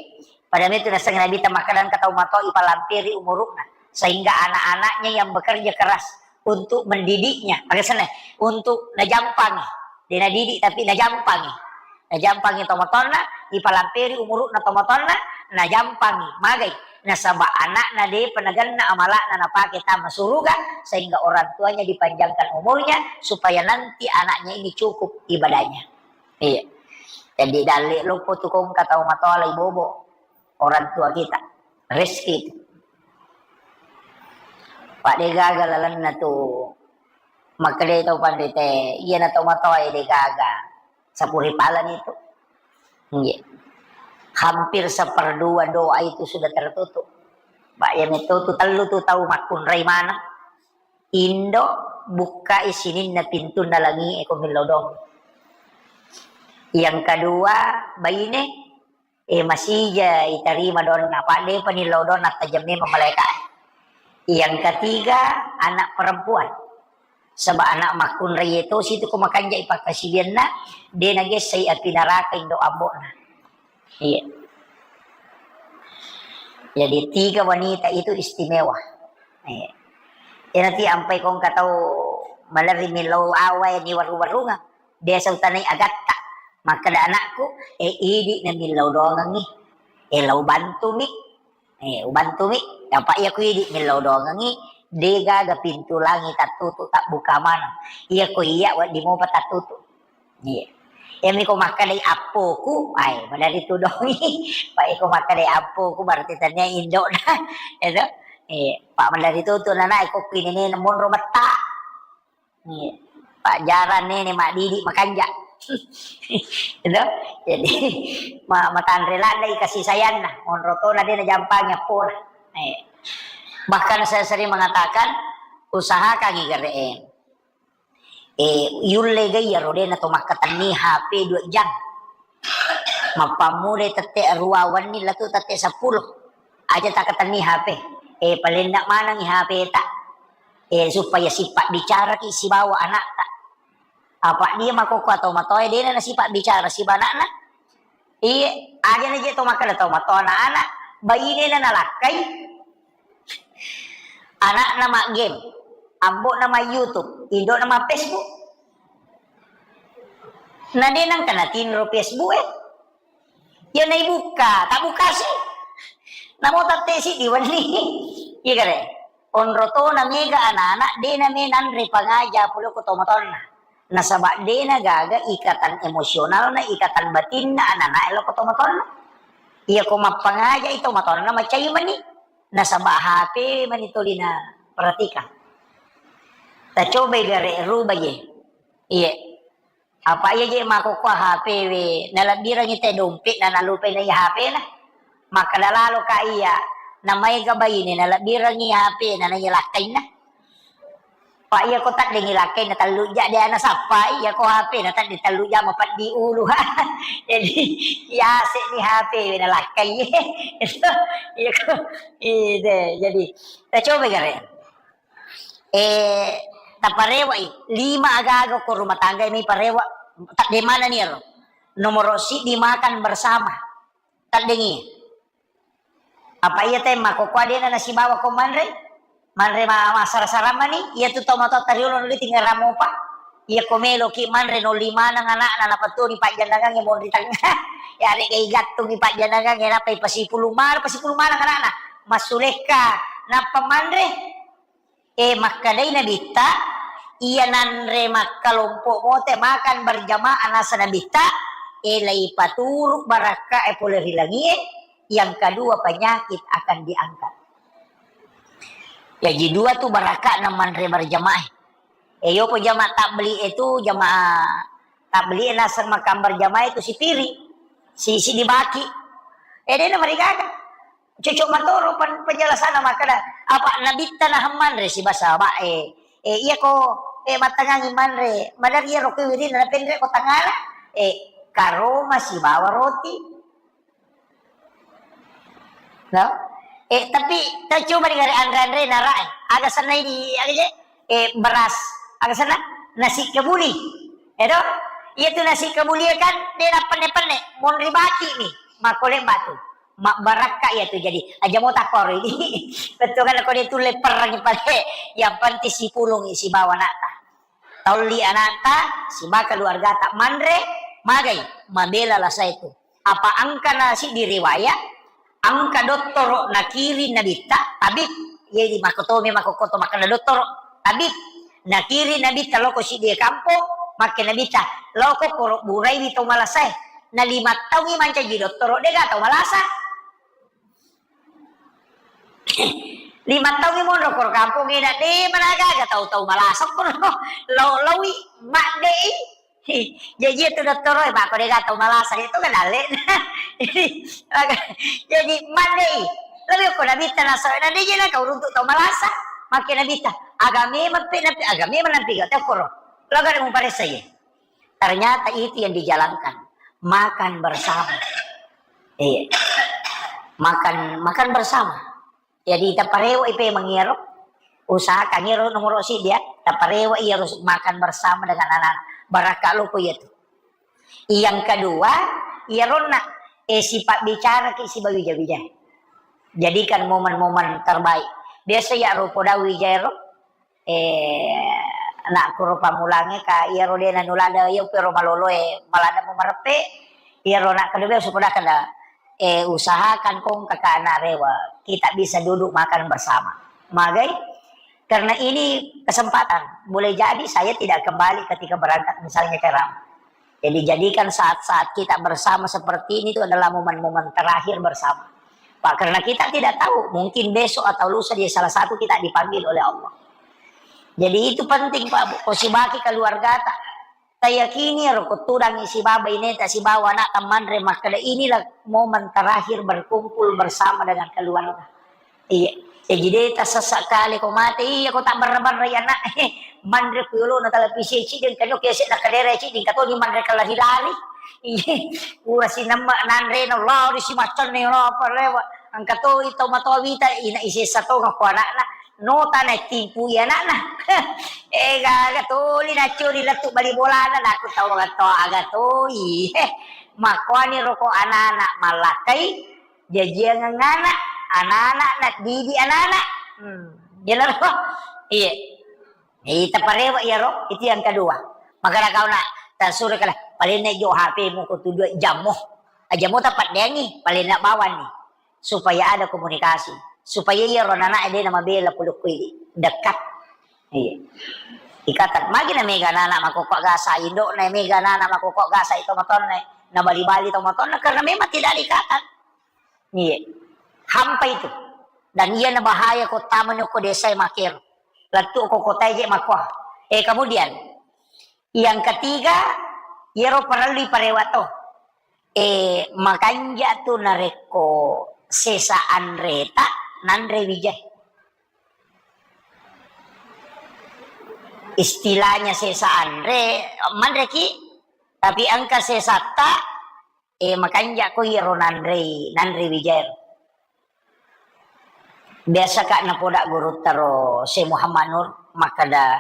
Pada itu naseng Nabi ta makkeda engka tau matoa ipalampiri umuru'na sehingga anak-anaknya yang bekerja keras untuk mendidiknya, maksudnya untuk najampangi. De nadidik tapi najampangi. Najampangi tomatoanna, ipalampiri umuru'na tomatoanna, najampangi. Magai? Nasaba anakna depa nagenna amala'na napake tama suruga, sehingga orang tuanya dipanjangkan umurnya supaya nanti anaknya ini cukup ibadahnya. Iya. Jadi dalle loppo tu kongka tau matoa lai bobo orang tua kita. Rezeki itu. Pak de gaga lalenna tu. Makkeda tau panrita, iyana tau matoa e de gaga. Sapuri palani tu. Nggih. Hampir seperdua doa itu sudah tertutup. Pak, iya metto tu tellu tu tau makkunrai maneng. Indo, bukkai sininna pintunna langi e ko millau doang. Yang kedua, baine, eh, masija itarima doanna, apa depa nillau doanna, tajeng memang malaika. Yang ketiga, anak perempuan. Saba anak makkunrai tosi tu ko makanjai pakkasiwianna, de nagessai api naraka indo ambo'na. Iya. Jadi tiga wanita itu istimewa. Iya. Nanti ampai kongka tau malerri millau awai ni waru-warunga. Biasa utanai agatta. Makkeda anakku, eh, idi na millau doangengngi. Eh, lau bantumi. Eh, ubantumi. Apa iya ku idi millau doangengngi, de gaga pintu langi tattutu, tabbuka maneng. Iya ko iya wedding mopa tattutu. Iya. Iyami ko makkedai appoku, ai, madari tudongi. Pak, iko makkedai appoku, berarti tania indokna. Itu. Iya. Pak, madari tutu nana, iko kuinene monro metta. Iya. Pak, jarang nene madidi makanja. Itu. Jadi, ma-, matanre ladai kasih sayangna. Monro tona de najampangi appona. Iya. Bahkan saya sering mengatakan, usahakan igere. Eh, yulle ga iyaro de nato makkatenni H P dua jam. Mappammulai tette rua wenni latu tette seppulo. Aja takatenni H P. Eh, palenna manengi H P ta. Eh, supaya sipa bicaraki sibawa anakta. Apa dia makoko atau matoe dena nasipa bicara siba anakna. Iye, aja na je to makkeda to matoa anak-anak, bainena nalakkai, anakna ma game, ambo'na ma YouTube, indo'na ma Facebook. Na de nengka natinro Facebook e. Iya naibukka, tabbukasi. Namo tette siddi wenni. Iya gare. Onro tona mega anak-anak, de name nanre pangaja pole ko tomatoanna. Nasaba de nagaga ikatan emosionalna, ikatan batinna anak-anak e lo ko tomatoanna. Iya ko mappangaja i tomatoanna macai mani. Nasaba H P mani tolina perhatikan. Tacobai gare rubai ye. Iye. Apa iya je makkokkoe H P we, nalebbirengngi te dompet na nalupai na iya H P na. Makkeda lalo ka iya, na maega baine nalebbirengngi H P na, na iya lakkainna. Pa iya ko taddengngi lakkainna tellu ja de ana sappai, iya ko H P na tadde tellu ja mapeddi ulu. Jadi yase ni H P we nalakkai. Itu, iya ko, ide, jadi tacoba gare. Eh, taparewa'i, lima aga-aga ko rumah tangga mi parewa, tadde manani ero. Nomoro siddi makan bersama. Taddengi. Apa iya te makkokkoe de na nasibawa ko manre? Manre ma-, massara-sara mani, iya tu tomatoatta riolo nuli tinggal ramopa. Iya ko meloki manre nolli maneng anakna napatuni pajjandangangnge monri tengah. Ya, rega igattungi pajjandangangnge, nappa ipasipulung maneng, pasipulung maneng anakna. Massulekka, nappa manre. Eh, makkedai Nabitta, iya nanre makkalompo mote makan berjamaah nasa Nabitta, eh, laipaturu barakka e pole ri langie, yang kedua penyakit akan diangkat. Jaji dua tu barakka na manre berjamaah. Eh, yopo jamaah tabligh itu, jamaah tabligh naseng makan berjamaah itu sipiri, si, si dibaki. Eh, de na marigaga. Cocok matoro pen-, penjelasanna makkeda, apa Nabitta nahang manre sibawa sahabat e. Eh, iya ko, eh, mattangangi manre, madari iyaro ko wirina napenre ko tangala, eh, karoma sibawa roti. No? Eh, tapi tacoba di gare anre-anre nara, eh. Aga sennai di, aga je? Eh, beras. Aga senna? Nasi kebuli. Edo? Iya tu nasi kebuli kan, de na penne-penne. Monri baki mi. Makole batu. Mabbarakka iya tu jadi. Aja mo takkoro ini. Betul kan ko dia tulle perang pale. Yang penting sipulung sibawa anakta. Taulli anakta, sibawa keluargata manre, magai, mabela lasa itu. Apa engka na siddi riwayat, engka dottoro nakiring Nabitta, tabib, jadi makkotomi makkokkoto makkeda dottoro, tabib, nakiring Nabitta loko siddi kampong, makke Nabitta, loko koro buraiwi tau malasae, na lima taungi mancaji dottoro, dega tau malasa. Lima taungi monro koro kampong eda de managaga tau-tau malasa koro. Lau-, laui, maddei. Jaji itu dottoro e, mako dega tau malasa itu kan dalle. Jadi, maka, jadi maddei. Lebih ko Nabitta naso, na de je na kau runtuk tau malasa. Makke Nabitta, agame mappe, napi, agame manampi gak tau koro. Laga de muparessa ye. Ternyata itu yang dijalankan. Makan bersama. Iya. Makan, makan bersama. Jadi, taparewa ipe mangiro. Usahakan iro nomoro siddi ya. Taparewa iyaro makan bersama dengan anak. Barakka loko iya tu. Yang kedua, iyaronna, eh, sifat bicara ki sibawa wija-wija. Jadikan momen-momen terbaik. Biasa ya rupo dawi jairo. Eh, anakku ro pammulangnge, ka iyaro de nanulada, iya pero maloloe, malada mo mareppe, iyaro anak kedua supada kada, eh, usahakan kong kakak anak rewa, kita bisa duduk makan bersama. Magai? Karena ini kesempatan. Boleh jadi saya tidak kembali ketika berangkat misalnya ceramah. Jadi, jadikan saat-saat kita bersama seperti ini itu adalah momen-momen terakhir bersama. Pak, karena kita tidak tahu, mungkin besok atau lusa dia salah satu kita dipanggil oleh Allah. Jadi, itu penting, Pak, Bu. Ko sibaki keluargata. Tayakini ro ko tudang isi baba ineta sibawa anak manre makkeda inilah momen terakhir berkumpul bersama dengan keluarga. Iya. Jaji de tassessa kale ko mate, iya ko tabbarra-barrai anak. Manre ku yolona televisi ciddi, engka nyo kese na kadere ciddi, engka toni manre kallari-lari. Iya. Ura sinemma nanre na lao di si maccanne lao parewa. Engka to ito matoa wita ina isessa to ngako anakna. No tana timpu iya anakna. Eh, gaga toli nacuri lettu bali bolana, naku tau gato aga toi. Makoani roko anak-anak mallakai. Jajiangeng anak, anak-anak, naddidik anak-anak. Hmm, jelas, oh? Iya. Ita parewa iyaro, itu yang kedua. Maka kau nak, Tasuro kala, palenna jo H P-mu ko tu dua jammu. Ah, jammu tappaddeangi, palenna bawanni. Supaya ada komunikasi. Supaya iyaro anak-anak de namabela pulukkui dekat. Iya. Ikatan. Magi na mega anak-anak makokko gasa, indokna mega anak-anak makokko gasa itu matonna. Na bali-bali to matonna karena memang tidak ada ikatan. Iya. Hampa itu. Dan iya na bahaya ko tamani ko desa makero. Lettu ko kota je makko. Eh, kemudian yang ketiga, iyaro parellu parewa to. Eh, makanja tu narekko sesa anreta nanre wijai. Istilahnya sesa anre, manreki, tapi engka sesatta, eh, makanja ko iyaro nanrei, nanre wijai. Biasa ka napoda gurutta ro Syekh Muhammad Nur makkeda,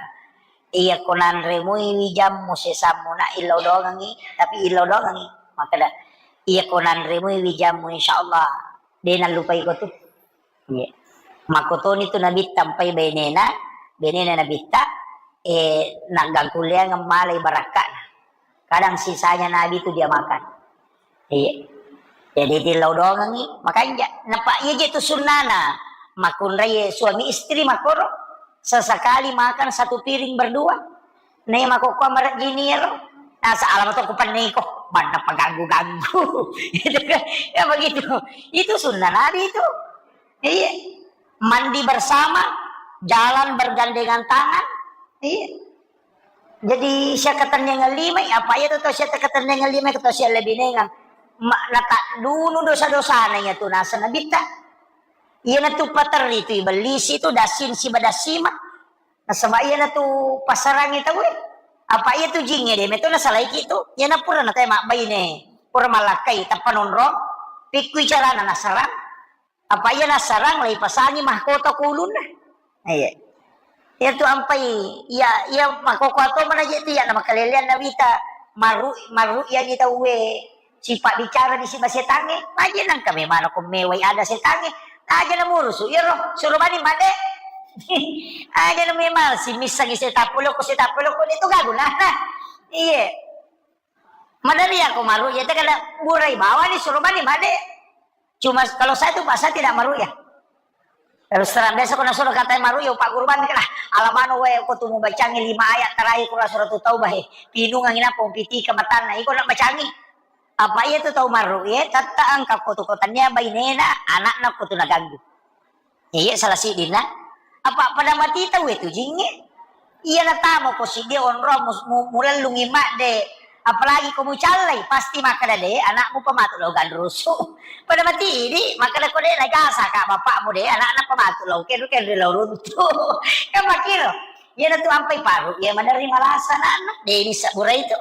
"Iya ko nanremui wijammu sesammu na illau doangengi, tapi illau doangengi." Makkeda, "Iya ko nanremui wijammu, insyaallah de nallupai ko tu." Iya. Makkotoni tu Nabitta mpai benena, benena Nabitta, eh, naggangkulleangeng malai barakka'na. Kadang sisanya Nabi tu dia makan. Iya. Jadi tillau doangengi, makanja. Napa iya je tu sunnana. Makunrai suami istri makoro. Sesekali makan satu piring berdua. Nei makokko marejini ero. Nasa alama to kupenniko. Banna paganggu-ganggu. Itu kan, ya begitu. Itu sunnah Nabi itu. Iya. Mandi bersama, jalan bergandengan tangan. Iya. Jadi, siakatennengeng limai, apa iya tu tau siakatennengeng limai, tau siallebinengeng. Ma-, nataddunu dosa-dosana iya tu naseng Nabitta. Iyana tu paterri tu ibellisi tu dasin siba dasima. Nasaba iyana tu pasarangi tauwe. Apa iya tu jingnge de meto nasalaiki tu. Iyana pura natae mabbaine, pura malakkai, tappa nonrong, pikkui carana nasarang. Apa iya nassarang, laipasangi mahkota ko ulunna. Iya. Iya tu ampai, iya, iya makkokkoe to mana je tu iya na makaleleang nawita maru-, maru'yani tauwe sipabbicara di siba setangnge, maje nangka memang ko mewai ada setangnge, aja na murusu, iya ro, suro bani made. Aja na memang si missangi setappu loko, setappu loko, itu gak gunana. Iya. Madari ako maru'ya, tega burai bawani suro bani made. Cuma kalau saya tuh, Pak, saya tidak maru'ya. Terus terang, biasa ko nasuro katai maru'ya, Pak Guru bani kala, alamano wae ko tu mubacangi lima ayat terakhir Quran surat Taubah, eh. Pinungangi napa umpitika matanna, iko nak bacangi. Apa iya tu tau maru'ya, tetta engka ko tu ko tania bainena, anakna ko tu naganggu. Iya, salah siddinna. Apa pada mati tau itu jingnge? Iya natama ko siddi onrong mus-, mu-, mulellungi madde. Apalagi ko mucallai, pasti makkeda de, anakmu pematu lao ganrusu. Pada mati idi, makkeda ko de najasa ka bapakmu de, anakna pematu lao kenru kenru lao runtu. Kan makkiro. Iya natu ampai paru, iya menerima rasa anakna. De ini sabura itu.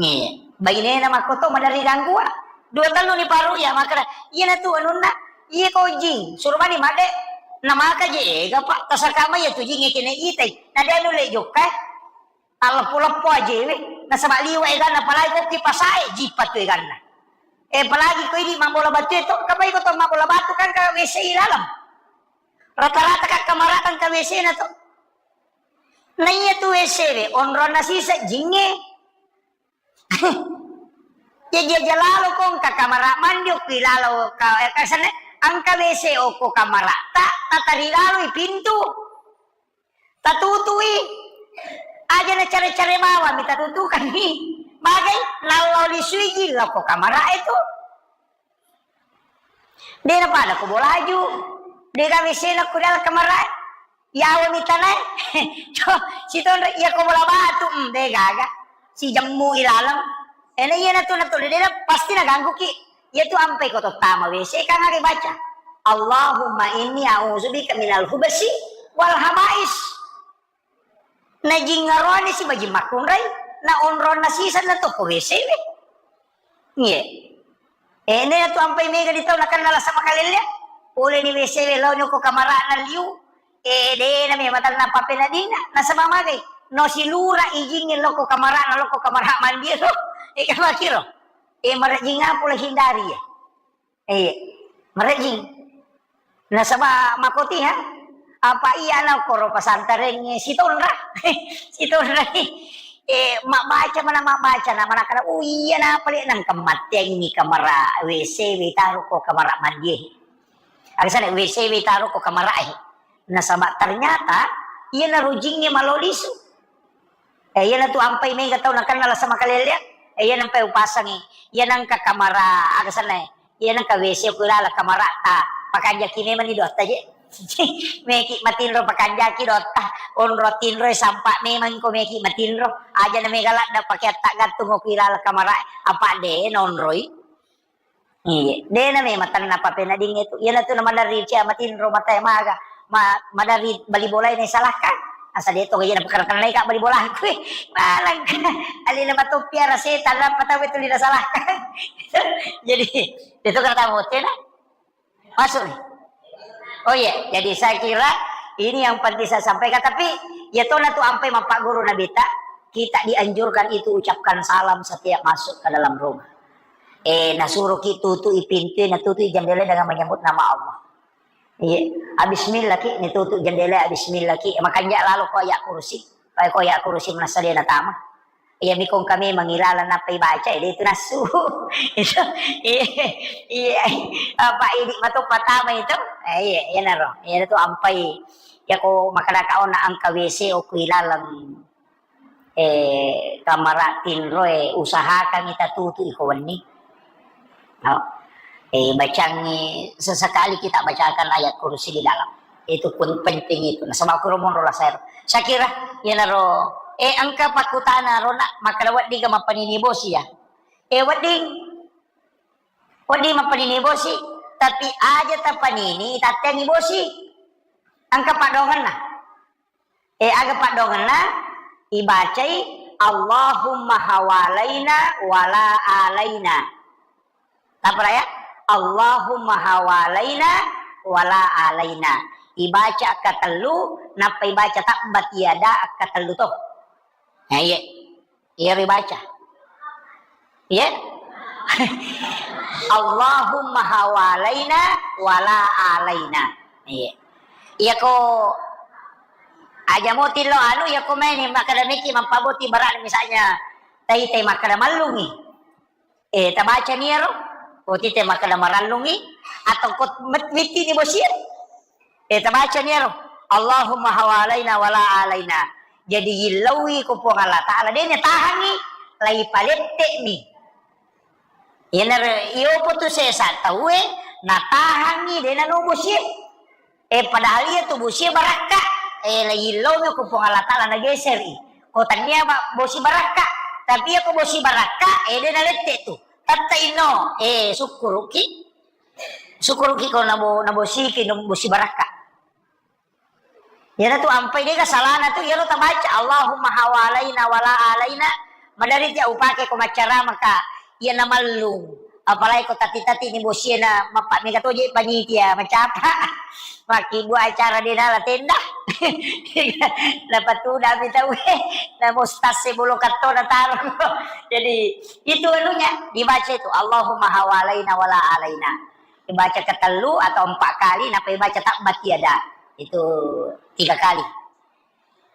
Nge, bainena makkoto maderri ganggua. Dua tellu ni paru iya makkeda, iyana tu anunna, iya ko jing, suro mani madde, namaka je ega, Pak, tasaka mai iya tu jing kene itai. Na de nulle jokka, eh. Talleppo-leppo aje we. Nasaba liwa eganna, apalagi ko ki pasae, jippa tu eganna. Eh, apalagi ko idi mabbola batu to, kapai ko to mabbola batu kan ka W C i laleng. Rata-rata ka kamara kan ka W C na to. Na iya tu W C we, onronna sisa jingnge. Jaji aja lalo ko engka kamara mandi, okki lalo ka, eh, kasane, engka W C okko kamara, ta, tatari laloi pintu. Tatutui. Aja na care-care mawami tatutukanni. Magai, nallo lisui jilla ko kamara itu. De na pada ko bolaju. De gaga W C na ko dalam kamara. Yawa mitanae. Sitonre iya ko bola batu, mm, de gaga. Si jemmu ilaleng. Ena iya natu natu de na pasti na ganggu ki. Iya tu ampai ko tottama W C kan aga baca. Allahumma inni a'udzubika minal hubasi wal habais. Na jingngaroni si majing makkunrai, na onronna sisa na tokko W C we. Iye. Eh, ne tu ampai mega di tau nakenna lasa makalelle. Pole ni W C we lao nyoko kamarana liu. Eh, de na me matanna papenadina. Nasaba magai. No silura ijingnge loko kamarana, loko kamara mandi lo. Eh, kamakiro. Eh, marajing apa lo hindari ya. Iya, marejing. Nasaba makotiha, apa iya na koro pasantarengnge sitonra. Sitonra. Eh, mabbaca mana mabbaca na, mana kada, oh iya, napa le nangka matteangi kamara W C we taro ko kamara mandi. Agasana W C we taro ko kamara e. Nasaba ternyata iya na rujingnge malo lisu. Eh, iya natu ampai mega tau nakenna lasa makalelea. Eh, iya nampai upasangi. Iya nangka kamara, agasana e. Iya nengka W C ku ilala kamara'ta, pakanjaki memang ni dotta je. Meki matinro pakanjaki dotta, onro tinro e sampa memang ko meki matinro. Aja na mega ladda pake atta gantung ku ilala kamara, apa de nonroi. Iya, de na memang tanna papenading itu. Iya natu na maderri cia matinro mata maga, ma, maderri bali bola ini salahkan. Asa de to gaji na pekara tanna ka bali bola ku. Malang. Alina matoppi ara setan apa tahu itu lina salahkan. Jadi, itu kata bocena. Masuk nih. Oh iya, jadi saya kira ini yang penting saya sampaikan. Tapi ya tona tu ampai mapak guru Nabi ta, kita dianjurkan itu ucapkan salam setiap masuk ke dalam rumah. Eh, nasuruh ki tutui pintu, na tutui jendela dengan menyebut nama Allah. Iya, bismillah ki, ni tutu jendela, bismillah ki. Makanja lalo ko ayat kursi. Pai ko ayat kursi menasale na tama. Iya, mikong kami mengilala napa ibaca, itu nasu. Itu, iya, iya. Apa idi matu pertama itu? Eh, iya, iya naro. Iya tu ampai. Ya ko makada kau na angka W C oku ilaleng, eh, kamara tinro e, usahakan kita tutu iko wenni. No? Eh, bacangi sesekali kita bacakan ayat kursi di dalam. Itu pun penting itu. Nasaba kuro monro lasero. Saya kira, iyanaro, eh, engka pakkutana rona, makkada wedding ga mappanini bosi ya. Eh, wedding, wedding mappanini bosi, tapi aja tapanini, tatteangi bosi. Engka padongenna. Eh, aga padongenna, ibacai, Allahumma hawalaina wala alaina. Apa ya? Allahumma hawalaina wala alaina. Ibaca akka tellu, nappa ibaca tabbat yada akka tellu to. Nah, iya. Iya ribaca. Iya. Allahumma hawalaina wala alaina. Iya. Iya ko aja moti lo anu, iya ko maini makkada meki mappaboti barang misalnya tai tai makkada mallungi. Eh, tabaca ni ero, ko tite makkeda marallungi, atau ko met-, mitti ni bosie. Eh, tabaca ni ero, Allahumma hawalaina wala alaina. Jadi, yillauwi ko Puang Allah Ta'ala, de' natahangi, lai palette'mi. Iyanaro, iyopo tu sesa tauwe, natahangi, de' nano bosie. Eh, padahal iya tu bosie barakka. Eh, la yillomi ko Puang Allah Ta'ala nageseri. Ko tania ba-, bosi barakka. Tapi iya ko bosi barakka, eh, de' nalette tu. Tatta inno, eh, sukkuruki. Sukkuruki ko nabo-, nabosiki, no-, bosi barakka. Iyana tu ampai dega salana tu, iyaro tabaca, Allahumma hawalaina wala alaina. Madari tia upake ko maccarama ka, iya namallung. Apalagi ko tati-tati ni bosie na mappa mega toje panitia, macapa. Makkibua acara de' nala tenda. Napatudami tau, eh, na mustase bolo katto na taro. Jadi, itu anunya, dibaca itu, Allahumma hawalaina wala alaina. Dibaca ketellu atau empat kali, napa dibaca tabbat yada. Itu tiga kali.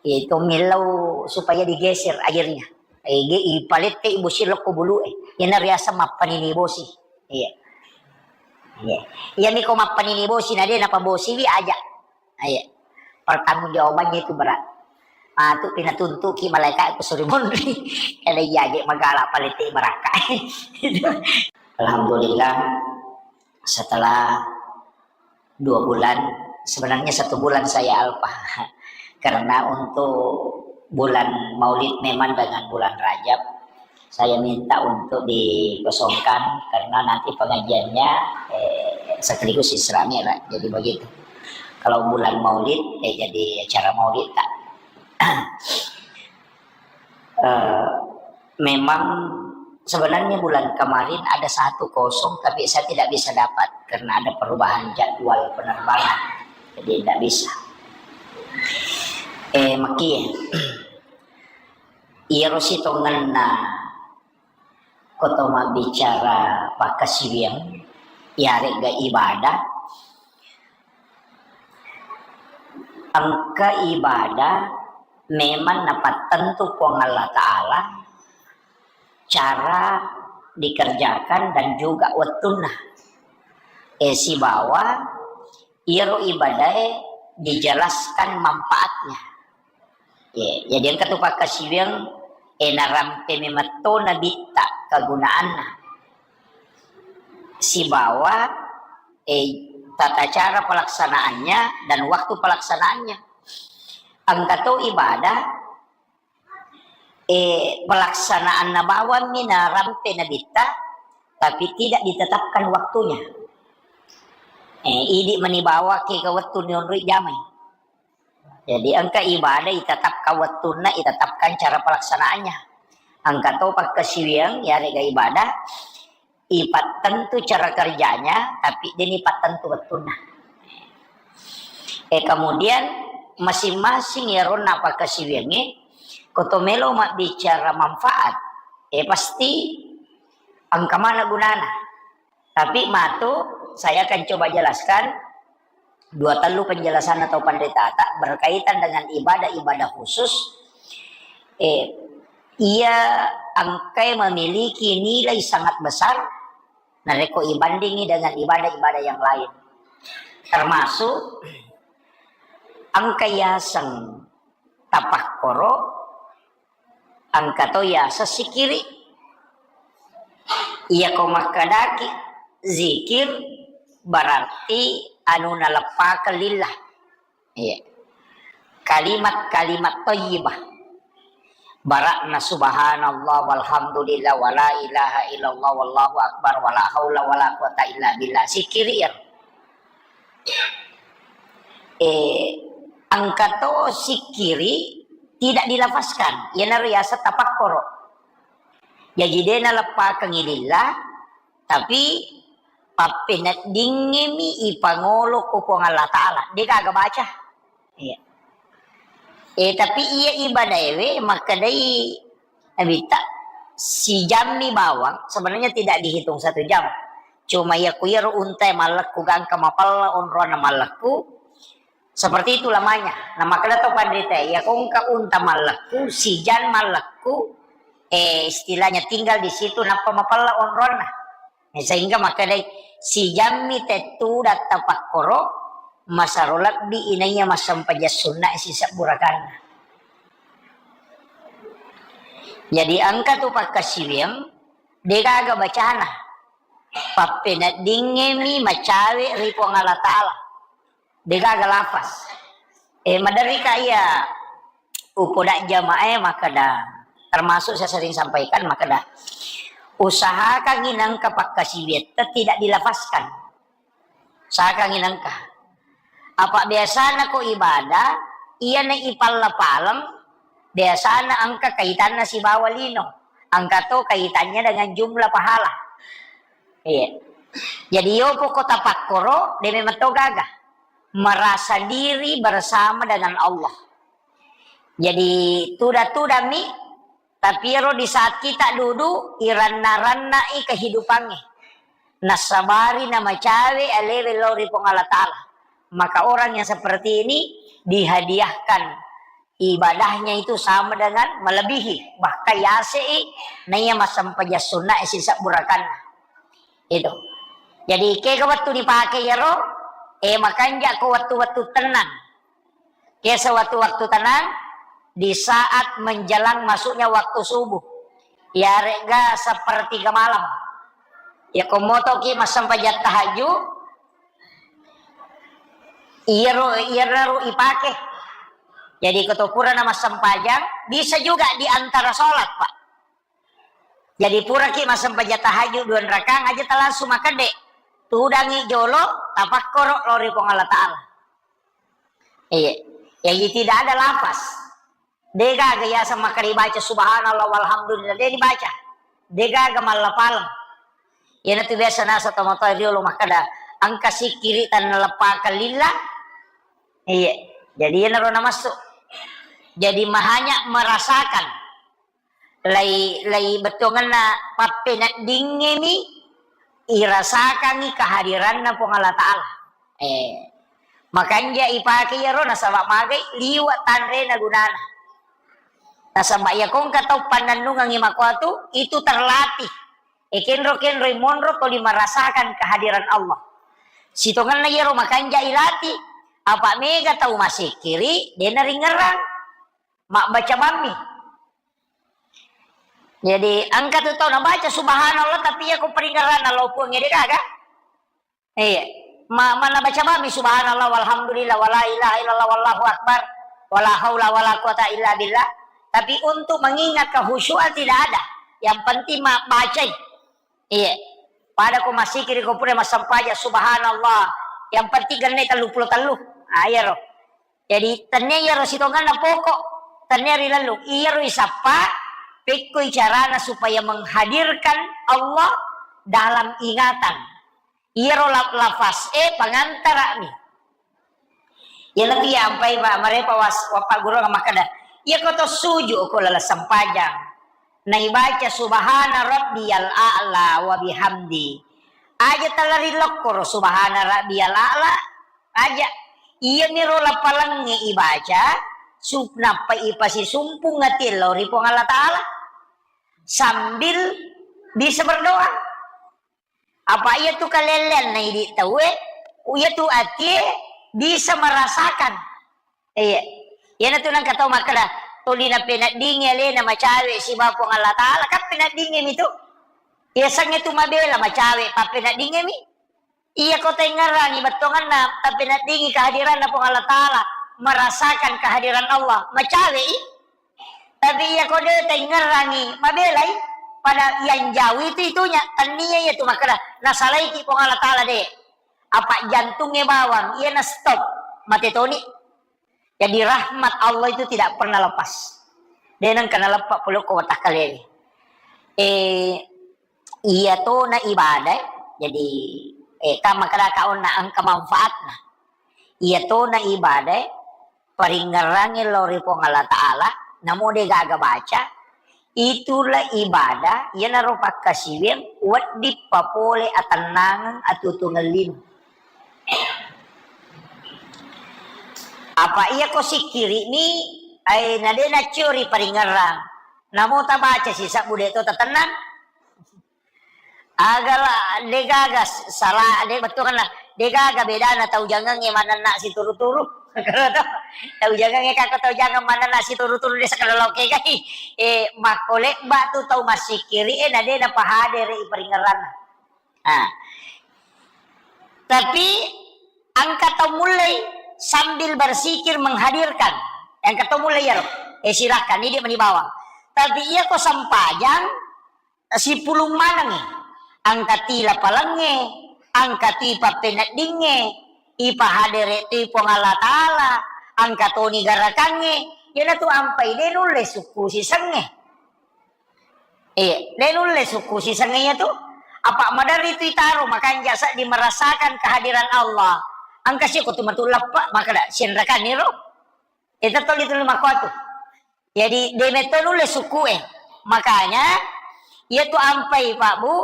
Itu millau supaya digeser airnya. Eh, ge-, ipalette bosi lokko bulu e. Iyana riaseng mappanini bosi. Iya. Iya. Iyami ko mappanini bosi, na de' napabosiwi aja. Iya. Pertanggungjawabannya itu berat. Matu pinatuntuki malaikat ku suri monri. Kada iya je magala palette barakka. Alhamdulillah, setelah dua bulan, sebenarnya satu bulan saya alpa. Karena untuk bulan Maulid memang dengan bulan Rajab, saya minta untuk dikosongkan karena nanti pengajiannya, eh, sekaligus Isra Mi'raj. Jadi begitu. Kalau bulan Maulid, eh, jadi acara Maulid tak. Eh, memang sebenarnya bulan kemarin ada satu kosong, tapi saya tidak bisa dapat karena ada perubahan jadwal penerbangan. Jadi tidak bisa. Eh, maki, iyaro sitongenna ko to mabbicara pakkasiwiang, iyaregga ibadah, engka ibadah memang napattentu Puang Allah Ta'ala cara dikerjakan dan juga wettunna. Eh, sibawa iyaro ibadae dijelaskan manfaatnya. Ye, jadi engka tu pakkasiwiang, eh, narampe memetto nabitta kegunaanna. Sibawa, eh, tata cara pelaksanaannya dan waktu pelaksanaannya. Engka to ibadah, eh, pelaksanaanna bawammi narampe nabitta, tapi tidak ditetapkan waktunya. Eh, idi mani bawa ke ke wettu nionroi jamai. Jadi engka ibadah itetapkan wettunna, itetapkan cara pelaksanaannya. Engka to pakkasiwiang yarega ibadah ipattentu cara kerjanya, tapi deni pattentu wettunna. Eh, kemudian masing-masing yaronna pakkasiwiangnge, ko to melo mabbicara manfaat, eh, pasti engka mana gunana. Tapi matu, saya akan coba jelaskan dua tellu penjelasan atau panritata berkaitan dengan ibadah-ibadah khusus. Eh, ia engkai memiliki nilai sangat besar narekko ibandingi dengan ibadah-ibadah yang lain. Termasuk engka yaseng tapakkoro, engka to yaseng sikiri. Iyako makkedaki zikir berarti anu naleppakeng lillah. Iya. Kalimat-kalimat thayyibah. Barakna subhanallah walhamdulillah wala ilaha illallah wallahu akbar wala haula wala quwata illa billah. Sikiri ya. Eh, engka to sikiri tidak dilafazkan. Iyanaro yaseng tapakkoro. Jaji de naleppakengngi lillah, tapi pappeneddingngemi ipangolo ko Puang Allah Ta'ala. De gaga baca. Iya. Eh, tapi iya ibadaewe makkedai Nabitta, sijammi bawang, sebenarnya tidak dihitung satu jam. Cuma iya ku iyaro untae mallekku gangka mapella onronna mallekku, seperti itu lamanya. Nah, makkeda to panrita, iya ko engka unta mallekku, sijan mallekku, eh, istilahnya tinggal di situ nappa mapella onronna. Sehingga makkedai, sijammi tettu datta pakkoro, masaro lebbi inaiya massempajang sunna sisebbu rakanna. Jadi engka tu pakkasiwiang, degaga bacana. Pappeneddingngemi macawe ri Puang Allah Ta'ala. Degaga lafaz. Eh, maderri ka iya upoda jamaah makkeda, termasuk saya sering sampaikan makkeda, usahakan inangka pakkasiwiatta tidak dilafazkan. Usahakan inangka. Apa biasana ko ibadah, iyana ipalla-paleng, biasana engka kaitanna sibawa lino. Engka to kaitannya dengan jumlah pahala. Iya. Jadi yopo ko tapakkoro, de memang to gaga. Merasa diri bersama dengan Allah. Jadi tuda-tudami, tapi ero di saat kita duduk, iranna-rannai kehidupannya. Nasabari namacawe alewe lao ri Puang Allah Ta'ala. Maka orang yang seperti ini dihadiahkan ibadahnya itu sama dengan melebihi, bahkan yasei naiya massempajang sunna sisebbu rakanna. Itu. Jadi kega wettu dipake iyaro, eh, makanja ko wettu-wettu tenang. Kesa wettu-wettu tenang di saat menjelang masuknya waktu subuh. Yarega sepertiga malam. Ya ko motoki massempajang tahajud, iyaro, iyaro ipake. Jadi ko to purana massempajang, bisa juga di antara sholat, Pak. Jadi puraki massempajang tahajud dua rakang aja ta langsung makedde. Tudangi jolo, tapakkoro lao ri Puang Allah Ta'ala. Iya. Jadi tidak ada lafaz. Degaga yaseng makkeda baca subhanallah walhamdulillah, de dibaca. Degaga mallapaleng. Iyanatu biasa nasa tomatoa riolo makkeda, engka sikkiri tannaleppakeng lillah. Iya. Jadi iyanaro namassu. Jadi mahanya merasakan. Lai, lai bettuangenna pappeneddingngemi irasakangngi kehadiranna Puang Allah Ta'ala. Eh, makanja ipake iyaro nasaba magai liwa tanrena gunana. Nasaba iya ko engka tau pannennungengngi makoatu, itu terlatih. E, kenro-kenroi monro toli merasakan kehadiran Allah. Sitongenna iyaro makanja ilati, apa mega tau masikiri, de naringerang. Mabbaca bammi. Jadi, engka tu tau nabaca subhanallah, tapi iya ko paringerranna lao Puang e de gaga. Iya. Ma-, mana baca mami subhanallah walhamdulillah wala ilaha illallah wallahu akbar wala haula wala quwata illa billah. Tapi untuk mengingat kehusyuan tidak ada. Yang penting ma-, bacai. Iya. Pada ko masikiri ko pura massempajang subhanallah. Yang penting genne tellu puluh tellu. Ah, iya ro. Jadi, tennia iyaro sitongenna pokok, tennia ri lellung. Iyaro isappa, pekkoi carana supaya menghadirkan Allah dalam ingatan. Iyaro la-, lafaz e pangantara'mi. Iyanatu iya ampai pa-, marepa was-, wappaggurungang makkeda, iya ko to suju ko laleng sempajang, naibaca subhana rabbiyal a'la wa bihamdi. Aja tala ri lokkoro subhana rabbiyal a'la, aja. Iyaniro lapalengnge ibaca, sup-, nappa ipasisumpung atie lao ri Puang Allah Ta'ala. Sambil bisa berdoa. Apa iyatu kalelleanna idi tauwe, iyatu atie bisa merasakan. Iya. Iyanatu nengka tau makkeda, tuli napeneddingi alena macawe sibawa Puang Allah Ta'ala, kan peneddingimi tu. Iya sengnge tu mabela macawe, pappeneddingimi. Iya ko taingngerangi bettuanganna, tappeneddingi kehadiranna Puang Allah Ta'ala, merasakan kehadiran Allah, macawe i. Tapi iya ko de taingngerangi, mabelai. Pada yang jauh itu itunya, tennia iya tu makkeda, nasalaiki Puang Allah Ta'ala de. Apa jantungnge bawang, iya na stop, mate toni. Jadi rahmat Allah itu tidak pernah lepas. De nengka naleppa pole ko watakkalewe. Eh, iya tona ibadah, jadi, eh, kan makkeda ka onna engka manfaatna. Iya tona ibadah, paringngerangnge lao ri Puang Allah Ta'ala, namo de gaga baca, itulah ibadah, iyanaro pakkasiwiang wedding papole atennangeng atuo-tuongeng lino. Apa iya ko sikkiri'mi, ai, na de naccio ri paringngerang. Namo tabaca sisebbu de to tatennang. Agala de gaga s-, sala, de bettuanna, de gaga bedana tau jangengnge manenna situru-turu. Tau jangengnge kako tau jangeng manenna situru-turu de sakala loke gai. Eh, makko lebba tu tau massikkiri, eh, na de napahadere i paringngeranna. Ah. Tapi engka tau mullei sambil bersikir menghadirkan. Engka tau mullei iyaro. Eh, silakan, idi mani bawang. Tapi iya ko sempajang, sipulung manengngi. Engka ti lapalengnge, engka ti pappeneddingnge, ipahadere tu Puang Allah Ta'ala, engka toni garakangnge, iyanatu ampai de nulle sukku sisengnge. Eh, de nulle sukku sisengnge iyatu. Apa maderri tu itaro, makanja seddi merasakan kehadiran Allah. Engka siko tu matu leppa, makkeda, sienrekanni ro. Eh, tetto dituli makkuatu. Jadi, de metto nulle sukku e. Makanya, iyatu ampai, Pak, Bu,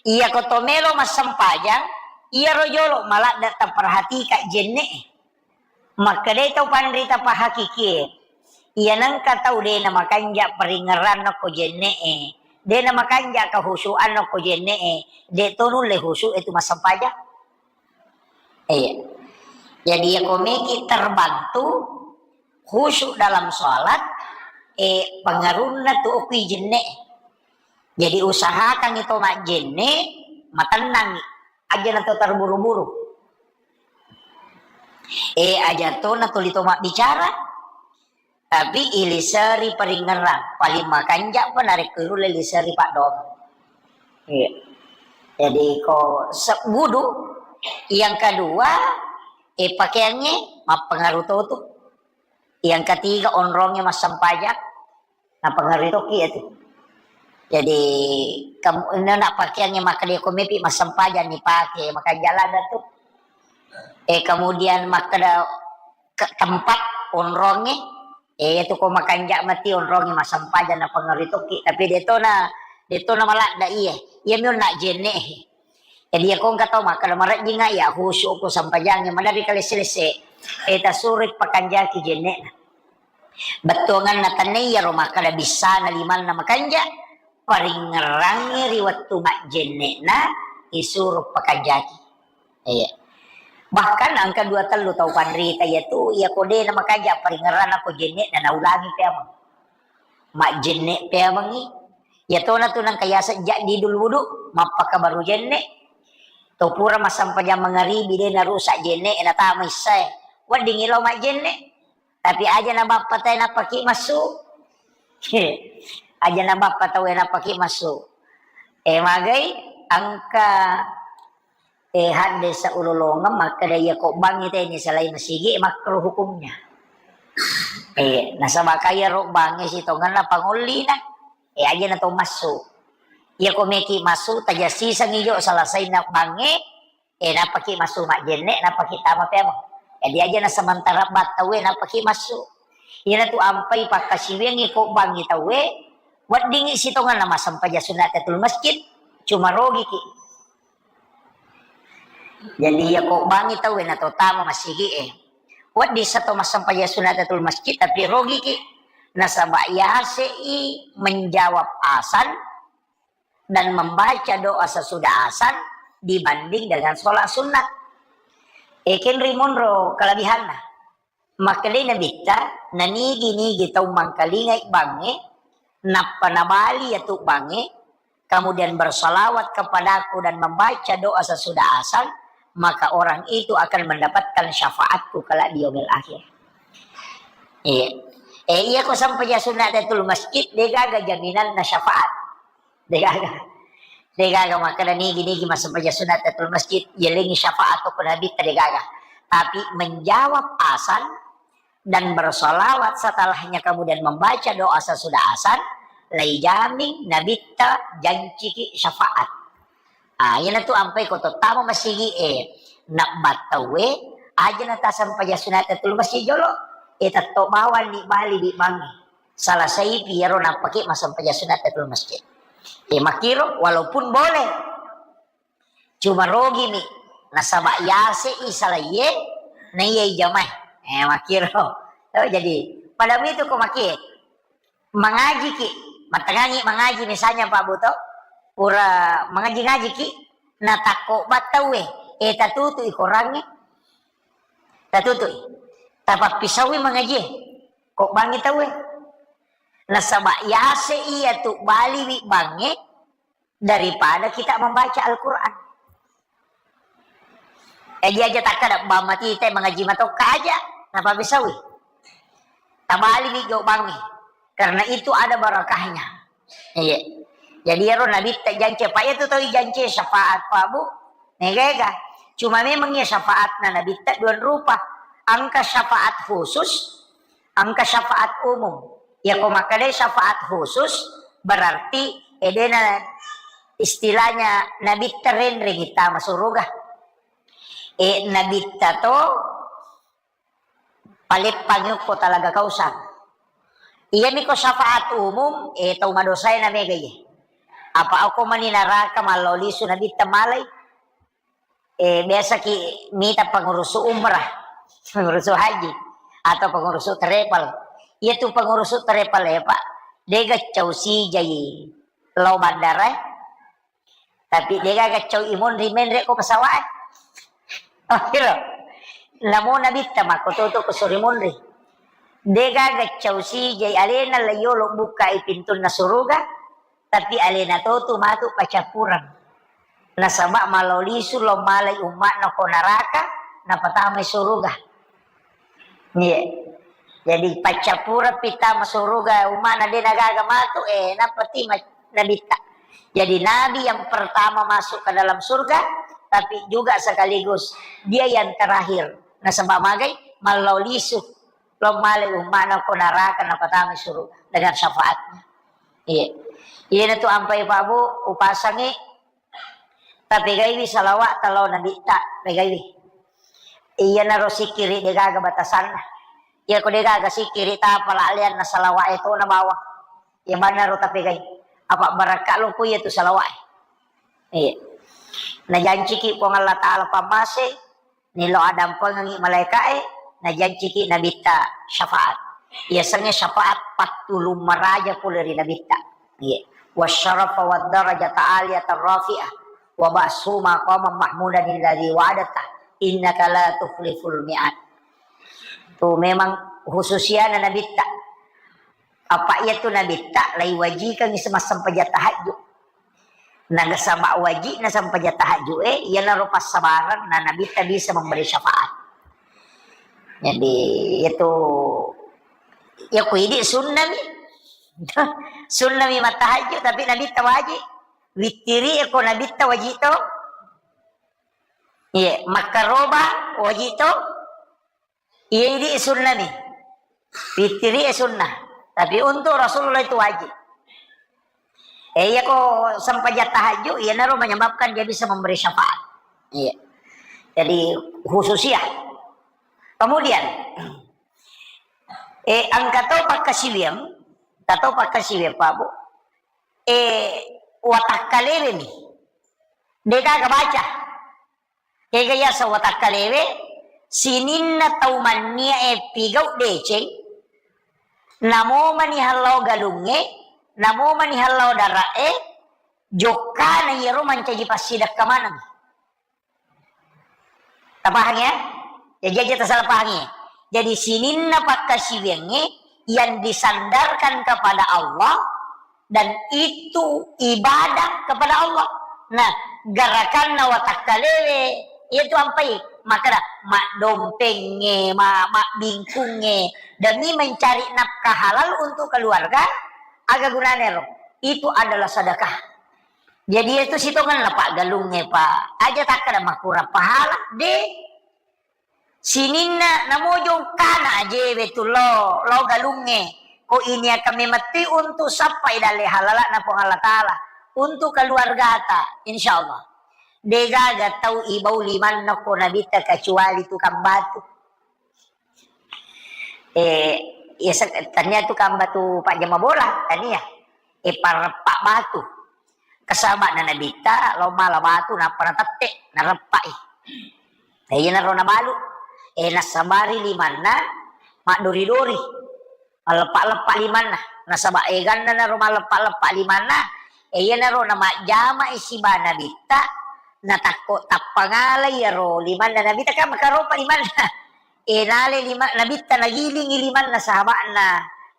iya ko to melo massempajang, iyaro jolo maladde taperhatika jenne e. Makkedai tau panrita pahakikie, iya nengka tau de namakanja paringngeranna ko jenne e, de namakanja kehusuanna ko jenne e, de to nulle husu e tu massempajang. Iya. Jadi, iya ko meki terbantu khusyuk dalam sholat, eh, pengaruhna tu okui jenne. Jadi, usahakan itu majjenne, matennang. Aja na to terburu-buru. Eh, aja to na tuli to mabbicara. Tapi iliseri paringngerang, paling makanja pa narekko irulle liseri paddoang. Iya. Jadi ko se-, wudu, yang kedua, eh, pakaiannya mappengaruh to tu. Yang ketiga, onrongnge massempajang, napengaruh toki ya tu. Jadi, kam-, ina na pakaiannya makkeda ko mepi massempajang ni pake, makanja ladde tu. Eh, kemudian makkeda ke tempat onrongnge, eh, itu ko makanja mati onrongnge massempajang napengaruh toki. Tapi de to na, de to na maladde iye. Iya mi onna jenne. Jadi, iya ko engka tau makkeda marejjinga iya khusyuk ko sempajangnge, maderri kalesse-lesse. Eh, tasuroi pakanjaki jenne'na. Bettuanganna tenne iyaro makkeda bissana limanna makanja, paringngerangngi ri wettu majjenne'na isuro pakanjaki. Iya. Bahkan engka dua tellu tau panrita iyatu, iyako de namakanja paringngeranna ko jenne'na naulangi peameng. Majjenne peamengngi. Iyatona tu nengka yaseng jaddidul wudu, mappakabaru jenne. To pura massempajang mangaribi de narusak jenne, natama issae. Weddingngi lao majjenne. Tapi aja na bappa tae nappaki massu. Aja na bappa taue nappaki massu. Eh, magai engka, eh, haddesa ulolongeng makkeda iya ko bangngi teni salai masigi, eh, makruh hukumnya. Eh, nasaba kaya ro bangnge sitongenna pangollina. Eh, aja na to massu. Iya ko meki massu, tajassisengngi jo selesai na bangnge, eh, nappaki massu majjenne, nappaki tama peameng. Jadi aja na sementara battaue nappaki massu. Iyanatu ampai pakkasiwiangngi ko bangngi taue, weddingngi sitongenna massempajang sunat tahiyatul masjid, cuma rogiki. Jadi iya ko bangngi taue na to tama masigi e. Wedding sato massempajang sunat tahiyatul masjid tapi rogiki. Nasaba yase i menjawab asan dan membaca doa sesudah asan dibanding dengan sholat sunnah. Ekenri monro kelebihanna. Makkedai Nabitta, nanigi-nigi tau mangkalingai bangnge, nappa nabali yatu bangnge, kemudian bersalawat kepadaku dan membaca doa sesudah asan, maka orang itu akan mendapatkan syafaatku kelak di yaumil akhir. Iya. Eh, iya ko sampaja sunat tahiyatul masjid, degaga jaminanna syafaat. Degaga. Degaga makkeda nigi-nigi massempaja sunat tahiyatul masjid, yelengi syafaat ko Nabitta, degaga. Tapi menjawab asan dan bersolawat setelahnya kemudian membaca doa sesudah asan, lai jamin Nabitta janciki syafaat. Ah, iyanatu ampai ko tottama masigi e, nabbattaue, aja na tasempaja sunat tahiyatul masjid jolo, e tetto bawang ni bali di bangnge. Salasaipi iyaro nappaki massempajang sunat tahiyatul masjid. Eh, makkiro, walaupun boleh. Cuma rogimi, nasaba yase i salaiye, na iya i jamae. Eh, makkiro. Oh, jadi, pada itu ko makie, mangajiki, mattengangi mangaji misalnya Pak Buto, pura mangaji-ngajiki, natakko battaue, eh, tatutu i korangnge, tatutui, tapappisaui mangajie, ko bangngi taue. Nasaba yase iya tu baliwi bangnge daripada kita membaca Al-Quran. Jadi aja takkada bang mati te mangaji matokka aja, napabissaui. Tabaliwi jo bangnge. Karena itu ada barakahnya. Iya. Jadi ero Nabitta jance, Pak, itu tahu jance syafaat, Pak, Bu. Mega-ega. Cuma memang ya syafaatna Nabitta dua rupa. Engka syafaat khusus, engka syafaat umum. Ya ko makkeda syafaat khusus, berarti edena istilahnya Nabitta renreng tama suruga. E, Nabitta to paleppangi okko Talaga Kausar. Iyami ko syafaat umum, eh, tau madosae na mega iye. Apa okko mani naraka mallao lisu Nabitta malai. Eh, biasa ki mita pengurusu umrah, pengurusu haji, atau pengurusu travel. Iya tu pengurusu travel ya, Pak. Dega cau sijai lao bandara, eh. Tapi degaga cau i monri menre ko pesawat. Oh, kiro. Namo Nabitta makko toto ko sori monri. Degaga cau sijai alena la yolo buka i pintunna suruga, tapi alena totu matu pacappureng. Nasaba malao lisu lao malai umma'na ko naraka, napatamai suruga. Iya. Jadi, paccappureng pittama suruga umma'na de nagaga matu, eh, nappa tima Nabitta. Jadi, Nabi yang pertama masuk ke dalam surga, tapi juga sekaligus dia yang terakhir. Nasaba magai, mallao lisu, lao malai umma'na ko naraka, napatamai suruga dengan syafaatnya. Iya. Iyanatu ampai Pak Bu, upasangi, tapegaiwi salawa'ta lao Nabitta, pegaiwi. Iyanaro sikkiri degaga batasanna. Iya ko degaga sikkiri tapala aleanna salawa'e to na bawang. Iya bannaro tapegai. Apa barakka loko iya tu salawa'e. Iya. Najanciki Puang Allah Ta'ala pammase, nilo adampengengi malaika'e, najanciki Nabitta syafaat. Yasengnge syafaat pattulung maraja pole ri Nabitta. Iya. Wasyarafa wad darajata aliyatan rafi'ah. Wa ba'su maqaman mahmudan alladzi wa'adta. Innaka la tukhliful mi'ad. Tu memang khususiana Nabitta. Apa iya tu Nabitta lai wajikangngi semassempajang tahajud. Nagasaba wajibna sempajang tahajud e, iyanaro passabareng na Nabitta bisa memberi syafaat. Jadi itu ya ku idi sunnami. Sunnami mattahajud tapi Nabitta wajib. Wittiri e ko Nabitta wajib to. Iya, makkaroba wajib to. Iya idi sunnami. Wittiri e sunnah. Tapi untuk Rasulullah itu wajib. Eh, iya ko sempajang tahajud, iyanaro menyebabkan dia bisa memberi syafaat. Iya. Jadi khususiyah. Kemudian, eh, engka to pakkasiwiang, engka to pakkasiwiang, Pak Bu. Eh, watakkalewe mi. Degaga baca. Kega yaseng watakkalewe, sininna tau mannia e pigau deceng, namo mani hallau galungnge, namo mani hallau dara'e, jokkana iyaro mancaji passidekka maneng. Tapahang ya? Jadi aja tasalah pahangi. Jadi sininna pakkasiwiangnge yang disandarkan kepada Allah dan itu ibadah kepada Allah. Nah, garakanna watakkalewe, itu ampai makkeda maddompengnge, ma-, mabbingkungnge demi mencari nafkah halal untuk keluarga, aga gunane ro? Itu adalah sedekah. Jadi itu sitongenna paggalungnge, Pak. Aja takkeda makurang pahala, de. Sininna namo jongkana ajewe tu lo, lo galungnge. Ko ini akan memetti untuk sappai dalle halalana Puang Allah Ta'ala. Untuk keluargata, insya Allah. Degaga tau ibau limanna ko Nabitta kecuali tukang batu. Eh, ya, se-, tania tukang batu pajama bola, tania. Eh, pareppa batu. Kesabana Nabitta, lo mala batu, nappa natette, nareppai. Eh, iyanaro nabalu. Eh, nasabari limanna, maddori-dori. Malleppa-leppa limanna. Nasaba eganna naro malleppa-leppa limanna. Eh, iyanaro namajjama siba Nabitta, natakko tappa ngalai iyaro limanna Nabitta, kan makaropa limanna. Eh, nale lima-, Nabitta nagilingi limanna sahaba'na,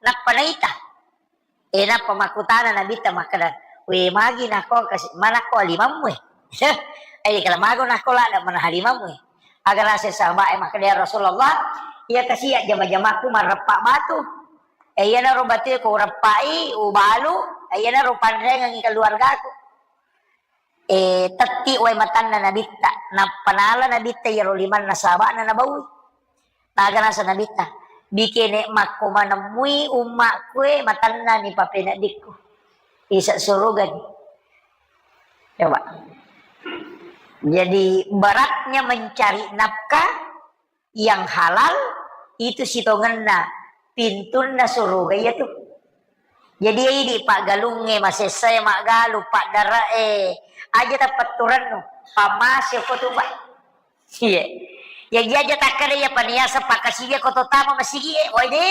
nappa naita. Eh, nappa makkutana Nabitta makkeda, "We, magi nako kasi-, manakko limammu e?" Eh, kala mago nako ladda manaha limammu e. Aga nase sahaba'e makkeda, "Ya Rasulullah, iya kasi jama-jamakku mareppa batu. Eh, iyanaro batue ko ureppai, ubalu, eh, iyanaro panrengengi keluargaku." Eh, tetti wae matanna Nabitta. Nappa nala Nabitta iyaro limanna sahaba'na nabaui. Naga nasa Nabitta, "Bikene makko manemmui ummakku e matanna ni papeneddikku. Isa surugani." Coba. Jadi beratnya mencari nafkah yang halal itu sitongenna pintunna suruga iya tu. Jadi idi paggalungnge, masessae maggalu, paddarae, aja tapetturennu, pammase ko tu, Pak. Iya. Ya, iya aja takkada iya paniasa pakkasiwia ko to tama masigi e, woi de.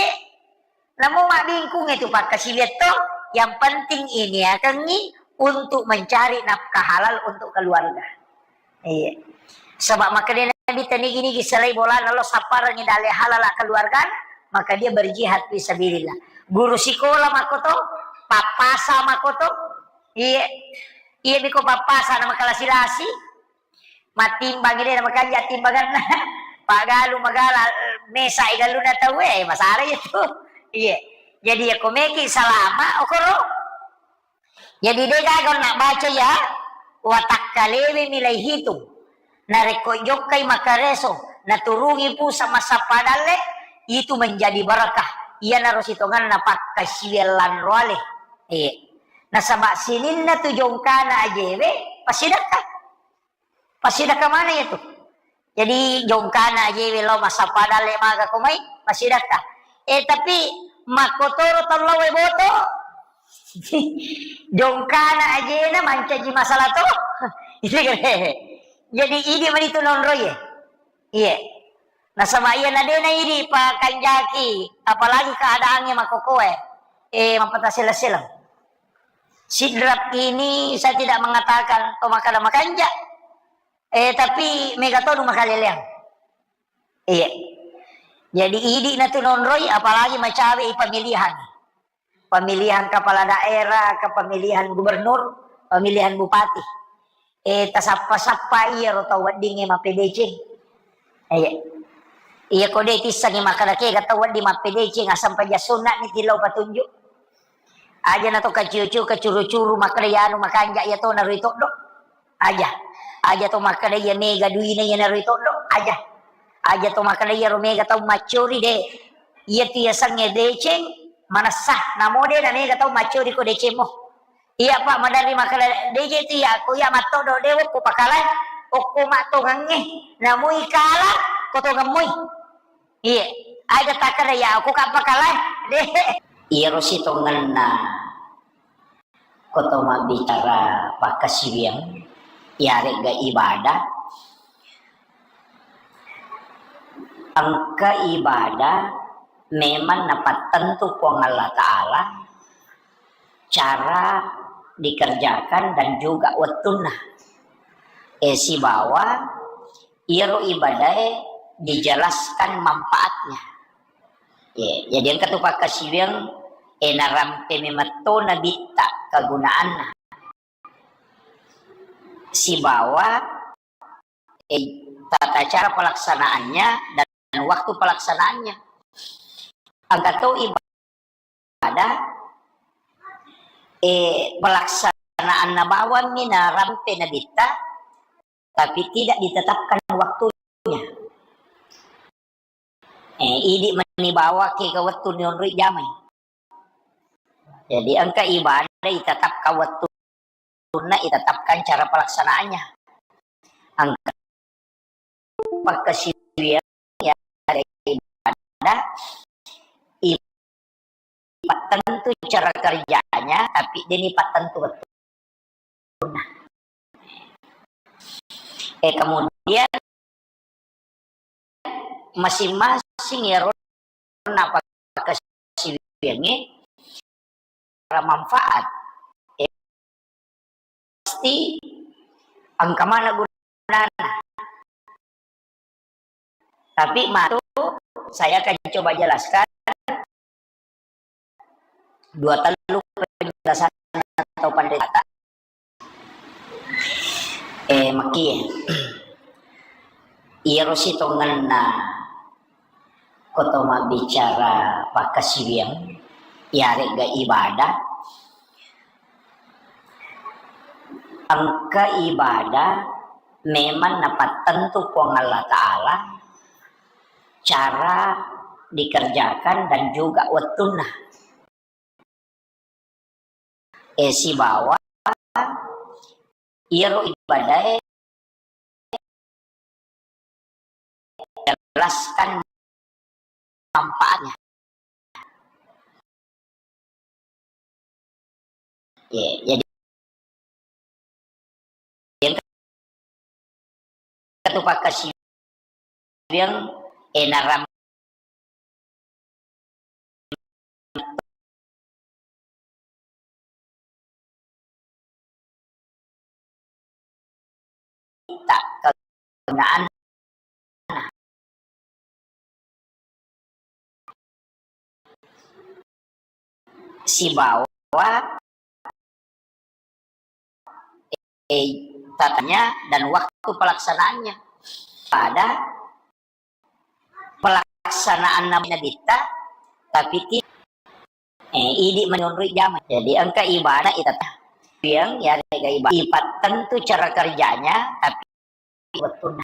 Namo mabbingkung itu pakkasiwia to, yang penting ini akangi untuk mencari nafkah halal untuk keluarga. Iya. Saba makkeda Nabitta nigi-nigi selai bolana lo sapparengi dalle halala keluargana, maka dia berjihad fi sabilillah. Guru sikola makkoto, pappasa makkoto, iya, iya miko pappasa na makalasi-lasi, mattimbangi de na makanja timbanganna, pagalu magala, mesa i galunna tau e, masalah itu. Iya. Jadi ya komeki salama, okoro. Jadi de gaga na baca ya, watakkalewe milai hitung. Narekko jokkai makareso, naturungi pusa massappa dalle, itu menjadi barakah. Iyanaro sitonganna pakkasiwiang lanroale. Iya. Nasaba sininna tu jongkana ajewe, passidekka. Passidekka mana itu? Jadi jongkana ajewe lo massappa dalle maga ko mai, passidekka. Eh, tapi makkotoro tau lao e boto. Jongkana ajena mancaji masalah to. Jadi idi mani tu nonroi e. Iya. Nasaba iya na de na idi pakanjaki, apalagi keadaannya makokoe, eh, mappatasela-sela. Sidrap ini saya tidak mengatakan to makkada makanja, eh, tapi mega tonu makaleleang. Iya. Jadi idi na tu nonroi, apalagi macawe i pemilihan. Pemilihan kepala daerah, ke pemilihan gubernur, pemilihan bupati. Eh, tasappa-sappa iyaro tau weddingnge mappedeceng. Iya. Iya, ko de tissengi makkada kega tau wedding mappedeceng, aseng paja sunna'ni tillau patunjuk. Aja na to kaciu-ciu, kacuru-curu, makkada iyanu makanja iya tona rui toddo. Aja. Aja to makkada iya mega duina iya na rui toddo. Aja. Aja to makkada iyaro mega tau maccuri de. Iya tu yasengnge deceng, manessa. Namo de na mega tau maccuri ko decemmo. Iya, Pak, maderri makkada, de je tu iya, ko iya mattodo, de wokko pakala, okko mattongengnge, namui kala, ko tongemmui. Iya, aja takkada iya, okko ka pakala, de. Iyaro sitongenna ko to mabbicara pakkasiwiang, iyaregga ibadah, engka ibadah memang napattentu Puang Allah Ta'ala cara dikerjakan dan juga wettunna. Eh, sibawa iyaro ibadae dijelaskan manfaatnya. Ye, jadi engka tu pakkasiwiang, eh, narampe memetto nabitta kegunaanna. Sibawa, eh, tata cara pelaksanaannya dan waktu pelaksanaannya. Engka to ibadah, eh, pelaksanaanna bawammi narampe nabitta, tapi tidak ditetapkan waktunya. Eh, idi mani bawa ke ke wettu nionroi jamai. Jadi engka ibadah itetapkan wettunna, itetapkan cara pelaksanaannya. Engka pakkasiwiang ya ada ibadah, ipattentu cara kerjanya, tapi deni pattentu wettunna. Eh, kemudian masing-masing ya ro-, napakkasiwiangnge manfaat. Eh, pasti engka mana gunana. Tapi matu, saya akan coba jelaskan dua tellu penjelasan atau pendeta. Eh, makkie. Iyaro sitongenna ko to mabbicara pakkasiwiang, iyaregga ibadah, engka ibadah memang napattentu Puang Allah Ta'ala cara dikerjakan dan juga wettunna. Eh, sibawa iyaro ibadae jelaskan manfaatnya. Ye, jadi yang ketupakkasiwiang, eh, naram tak kegunaan sibawa, eh, tatanya dan waktu pelaksanaannya. Pada pelaksanaan nabi-, nabitta, tapi ti-, eh, idi menurut zaman. Jadi engka ibadah itata. Yang ya ibadah. Ipat tentu cara kerjanya, tapi wettunna.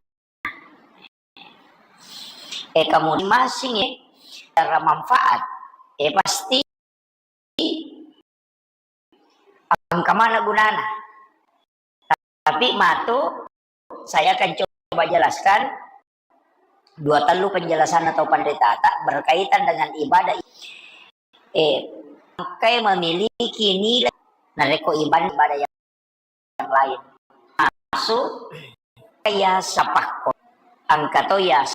Eh, kamu masing ya, cara manfaat. Eh, pasti engka mana gunana. Tapi matu, saya akan coba jelaskan dua tellu penjelasan atau pendetata berkaitan dengan ibadah. Eh, engka memiliki nilai narekko ibadah, ibadah yang lain. Masuk ya sapakko. Engka to ya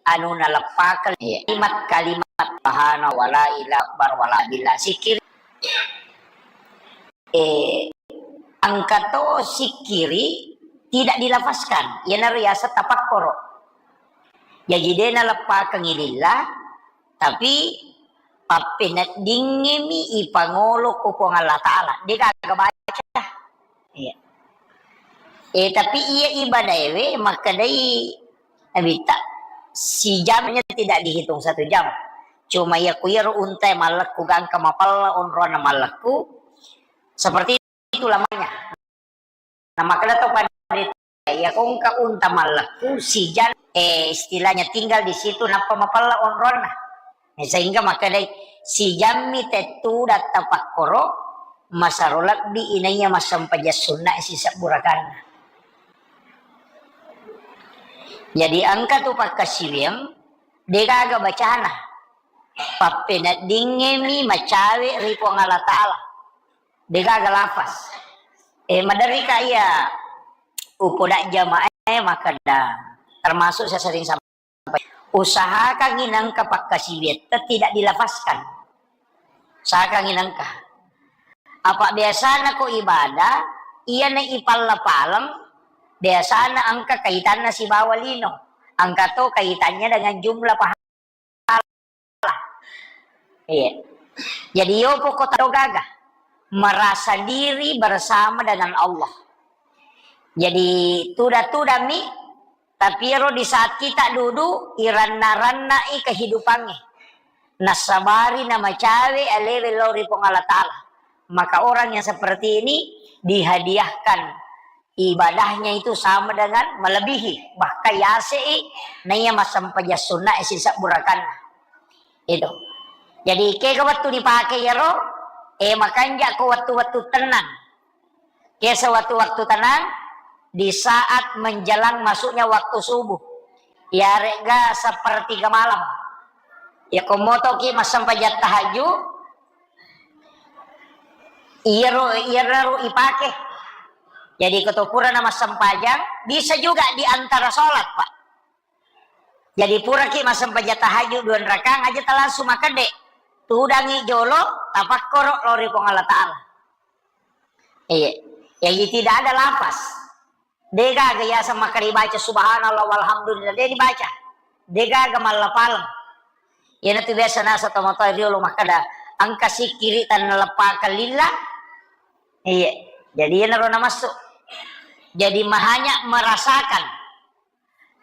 anu naleppakeng, iya, kalimat-kalimat subhana wa la ilaha akbar wa la billah, sikkiri. Eh, engka to sikkiri tidak dilafazkan, iyanaro yaseng tapakkoro. Jaji de naleppakengngi lillah, tapi pappeneddingngemi ipangolo ko Puang Allah Ta'ala, de gaga baca. Iya. Eh, tapi iya ibadaewe makkedai Nabitta, sijamnya tidak dihitung satu jam. Cuma iya ku iyaro unta mallekku gangka mapella onronna mallekku, seperti itu lamanya. Nah, makkeda to pada iya kongka unta mallekku sijam, eh, istilahnya tinggal di situ nappa mapella onronna. Eh, sehingga makkedai sijammi tettu datta pakkoro masaro lebbi inaiya massempajang sunna sisebbu rakanna. Jadi engka tu pakkasiwiang degaga bacana. Pappeneddingngemi macawe ri Puang Allah Ta'ala. Degaga lafaz. Eh, maderri ka iya upoda jamaah makkeda, termasuk saya sering sampaikan. Usahakangngi nengka pakkasiwiatta tidak dilafazkan. Usahakangngi nengka. Apa biasana ko ibadah, iyana ipalla-paleng, biasana engka kaitanna sibawa lino. Engka to kaitannya dengan jumlah pahala. Iya. Jadi yopo kota gaga merasa diri bersama dengan Allah. Jadi tuda-tudami, tapi ero di saat kita dudu, iranna-rannai kehidupannya. Nasabari namacawe alewe lao ri Puang Allah Ta'ala. Maka orang yang seperti ini dihadiahkan ibadahnya itu sama dengan melebihi, bahkan yasei naiya massempajang sunna sisebbu rakanna. Itu. Jadi kega wettu dipake iyaro, eh, makanja ko wettu-wettu tenang. Kesa waktu-waktu tenang, di saat menjelang masuknya waktu subuh. Iyare'ga sepertiga malam. Ya, ko motoki massempajang tahajud, iyaro, iyaro ipake. Jadi, ko to pura na massempajang, bisa juga di antara sholat, Pak. Jadi, puraki massempajang tahajud dua rakang aja ta langsung makedde. Tudangi jolo, tapakkoro lao ri Puang Allah Ta'ala. Iya. Jadi tidak ada lafaz. Degaga yaseng makkeda baca subhanallah walhamdulillah, de dibaca. Degaga mallapaleng. Iyanatu biasa nasa tomatoa riolo makkeda, engka sikkiri tanna leppakeng lillah. Iya. Jadi iyanaro namassu. Jadi mahanya merasakan.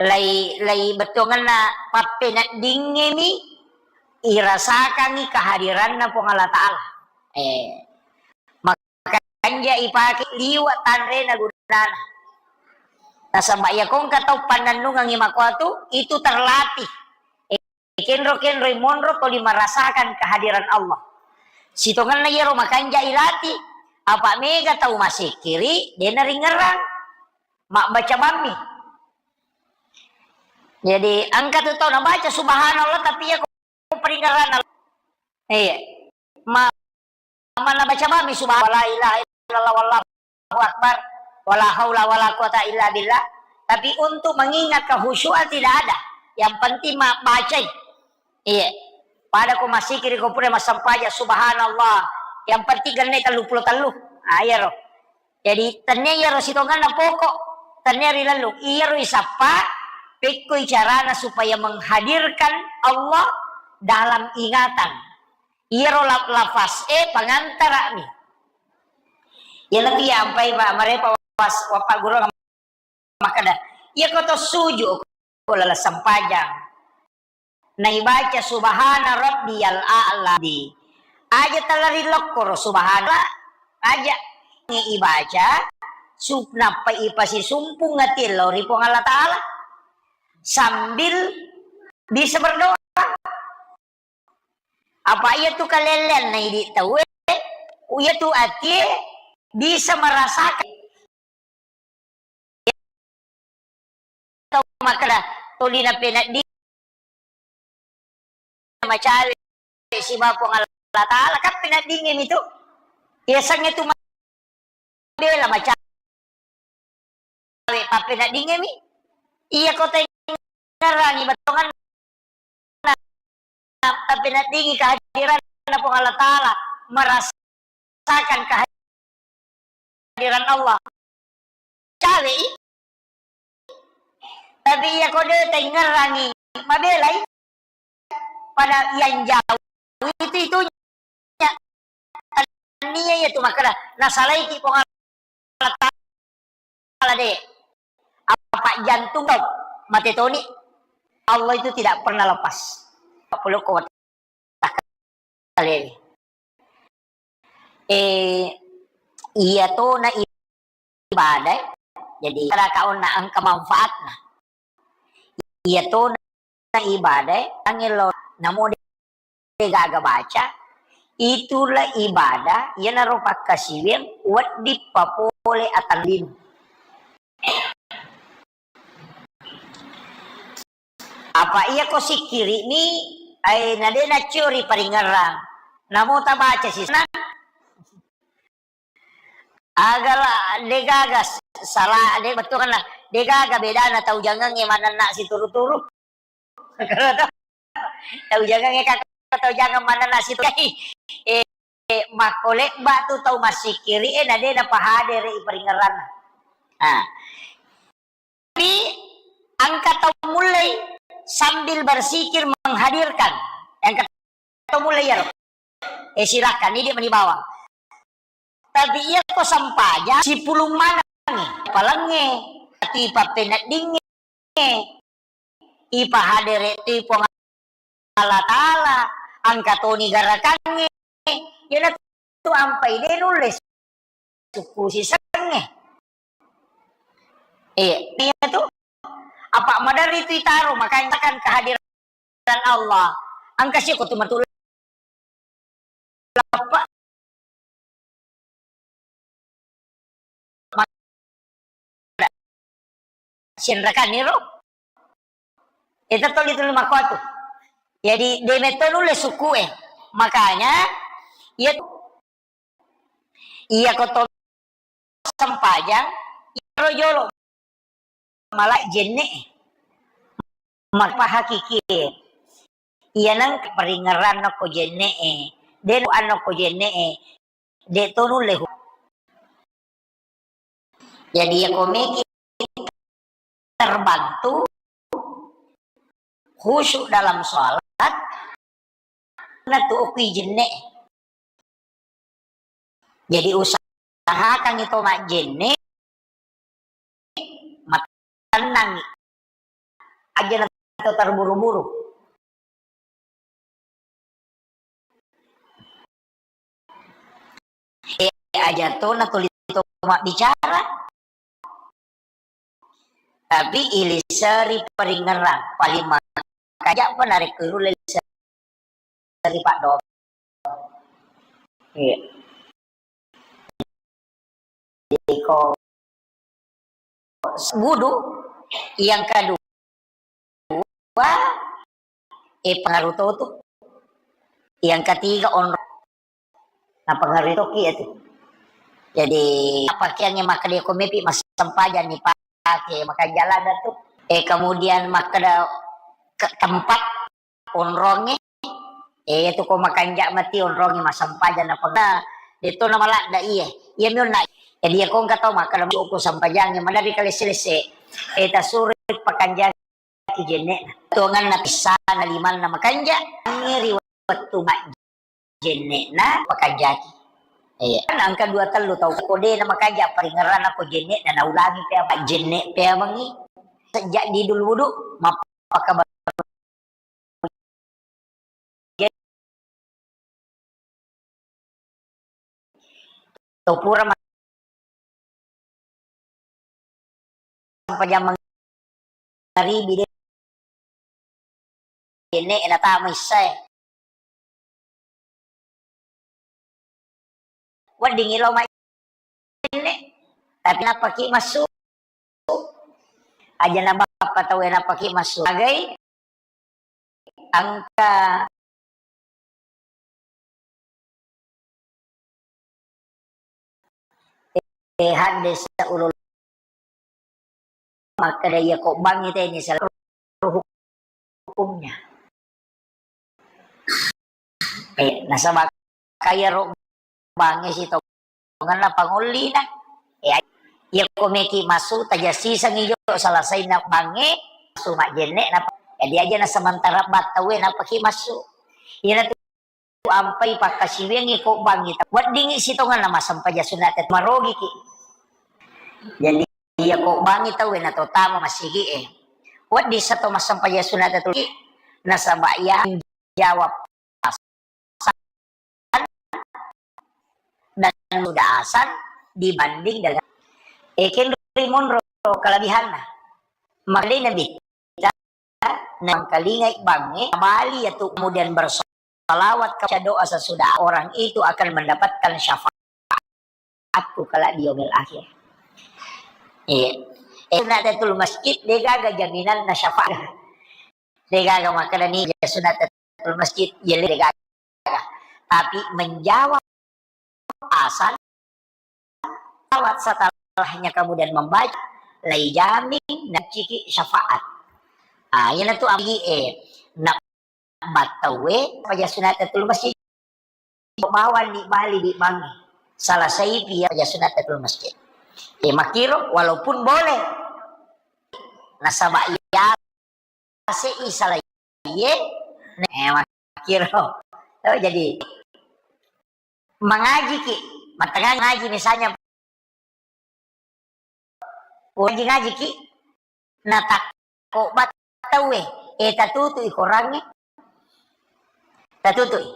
Lai, lai bettuangenna pappeneddingngemi irasakangngi kehadiranna Puang Allah Ta'ala. Eh, makanja ipake liwa tanrena gunana. Nasaba iya kongka tau pannennungengngi makuatu, itu terlatih. Eh, kenro-kenroi monro toli merasakan kehadiran Allah. Sitongenna iyaro makanja ilatih, apa mega tau masekkiri, dena ringerang. Mabbaca bammi. Jadi, engka tu tau nabaca subhanallah, tapi iya ko peringerana. Iya. Ma-, mana baca bammi subhanallah, la ilaha illallah, wallahu akbar, wala haula wala quwata illa billah. Tapi untuk mengingat kehusyuan tidak ada. Yang penting ma-, bacai. Iya. Pada ko masikiri ko pura massempajang subhanallah. Yang penting genne tellu pulo tellu. Ah, iyaro. Jadi, tennia iyaro sitongenna pokok, tennia rilellung. Iyaro isappa, pekkoi carana supaya menghadirkan Allah dalam ingatan. Iyaro la-, lafaz e pangantara'mi. Iyanatu iya ampai, Pak, marepa was-, wappa guru makkeda, iya ko to suju ko laleng sempajang. Naibaca subhana rabbiyal a'la di. Aja talari lokkoro subhana. Aja ibaca, sup-, nappa ipasisumpung ati lao ri Puang Allah Ta'ala. Sambil bisa berdoa. Apa iya tu kalelleanna idi tauwe, iya tu atie bisa merasakan. Tau makkeda, tuli napenedding macawe siba Puang Allah Ta'ala, kan peneddingngemi tu. Iya sengnge tu bela macawe pappeneddingngemi. Iya ko tengngerangi bettuangenna tapeneddingi kehadiranna Puang Allah Ta'ala, merasakan kehadiran Allah. Cawe i, tapi iya ko de taingngerangi, mabelai. Pada yang jauh itu itunya. Tania iya tu makkeda, nasalaiki Puang Allah Ta'ala de. Apa jantung tau, mate toni. Allah itu tidak pernah lepas. Pulukko kalewe. Eh, iya tona ibadah, jadi kada kaonna engka manfaatna. Iya tona ibadah, angelo namo de gaga baca, itulah ibadah, iyanaro pakkasiwiang wedding papole atang lino. Apa iya ko sikkiri'mi, ai na de naccio ri paringerrang. Namo tabaca sisana. Agala degaga s-, sala, de bettuanna degaga bedana tau jangengnge manenna situru-turu. Tau jangengnge kaka tau jangeng manenna situru. Eh, makko lebba tu tau massikkiri, eh, na de napahadere i paringerranna. Ah. Tapi engka tau mulai sambil bersikir menghadirkan. Engka tau mulai iyaro. Eh, silakan, ini meni bawang. Tapi iya ko sempajang, sipulung maneng palengnge, ati pappeneddingnge, ipahadere tu Puang Allah Ta'ala, engka toni garakangnge. Iyanatu ampai de nulle sukku sisengnge. Iya, iya tu. Apa maderri tu itaro, makanya kan kehadiran Allah. Engka siko tu matu leppa. Sienrakanni ro. Eta toli tuli makkuatu. Jadi, de metto nulle sukku e. Makanya, iya tu, iya ko to sempajang, iyaro jolo mala jenne e. Mappahakiki e. Iya neng paringerranna ko jenne e. De anno ko jenne e. De to nulle hu-, Jadi, iya ko meki terbantu khusyuk dalam sholat, na tu okui jenne. Jadi, usahakan itu majjenne, matennangi. Aja na to terburu-buru. Eh, aja to na tuli to mabbicara. Tapi iliseri paringerang paling makaja pa narekko irulle iliseri paddo. Iya. Jadi ko wudu, yang kedua, eh, pengaruh to tu. Yang ketiga, onrong. Napengaruhi toki iya tu. Jadi, pakeangnge makkeda ko mepi massempajang ni pake, makanja ladda tu. Eh, kemudian makkeda ke tempat onrongnge, eh, iya tu ko makanja mati onrongnge massempajang napega, de to na maladda iye. Iya mi onna. Jadi, iya ko engka tau makkeda ko sempajangnge maderri kalesse-lesse. Eh, tasuro pakanjaki jenne'na. Tongenna pissana limanna makanja, angngeri wettu majjenne'na pakanjaki. Iya. Kan engka dua tellu tau ko de na makanja paringerranna ko jenne'na naulangi pea majjenne' pea mengi. Sejak di dulu wudu, mappaka To pura ma-, sempajang mangaribi de. Ene natama issae. Weddingngi lao ma-, enne, tapi nappaki massu. Aja na bappa tau e nappaki massu. Agai engka eh, haddese ulul makkeda iya ko bangngi teni sel-, hukumnya. Nasaba kayaro bangnge sitongenna pangollina. Eh, iya ko meki massu, tajassisengngi jo salasainna bangnge, massu majjenne, napa, jadi aja na sementara battaue napaki massu. Iyanatu ampai pakkasiwiangngi ko bangngi ta-, weddingngi sitongenna massempajang sunat, marogiki. Jadi iya ko bangngi tauwe na to tama masigi e. Wedding sa to massempajang sunat tu, nasaba iya jawab dan sudah asan dibanding dengan, eh, kenri monro kelebihanna. Makanya Nabi kita nengkalingai bangnge, bali ya tu, kemudian bersalawat, baca doa sesudah, orang itu akan mendapatkan syafaatku kelak di yaumil akhir. Iya. Eh, sunat tahiyatul masjid, degaga jaminan na syafaat. Degaga makkeda ni sunat tahiyatul masjid, jadi degaga. Tapi menjawab asan, lewat setelahnya kemudian membaca, lai jamin naciki syafaat. Ah, iyanatu ambi e, na battaue paja sunat tahiyatul masjid. Bawang ni bali di bangnge. Salasai pi ya paja sunat tahiyatul masjid. Eh, makkiro, walaupun boleh. Nasaba iya se i salai ye, eh, makkiro. Oh, jadi mangajiki, mattengnga ngaji misalnya, ngaji-ngajiki, natakko battaue, eh, tatutui korangnge, tatutui.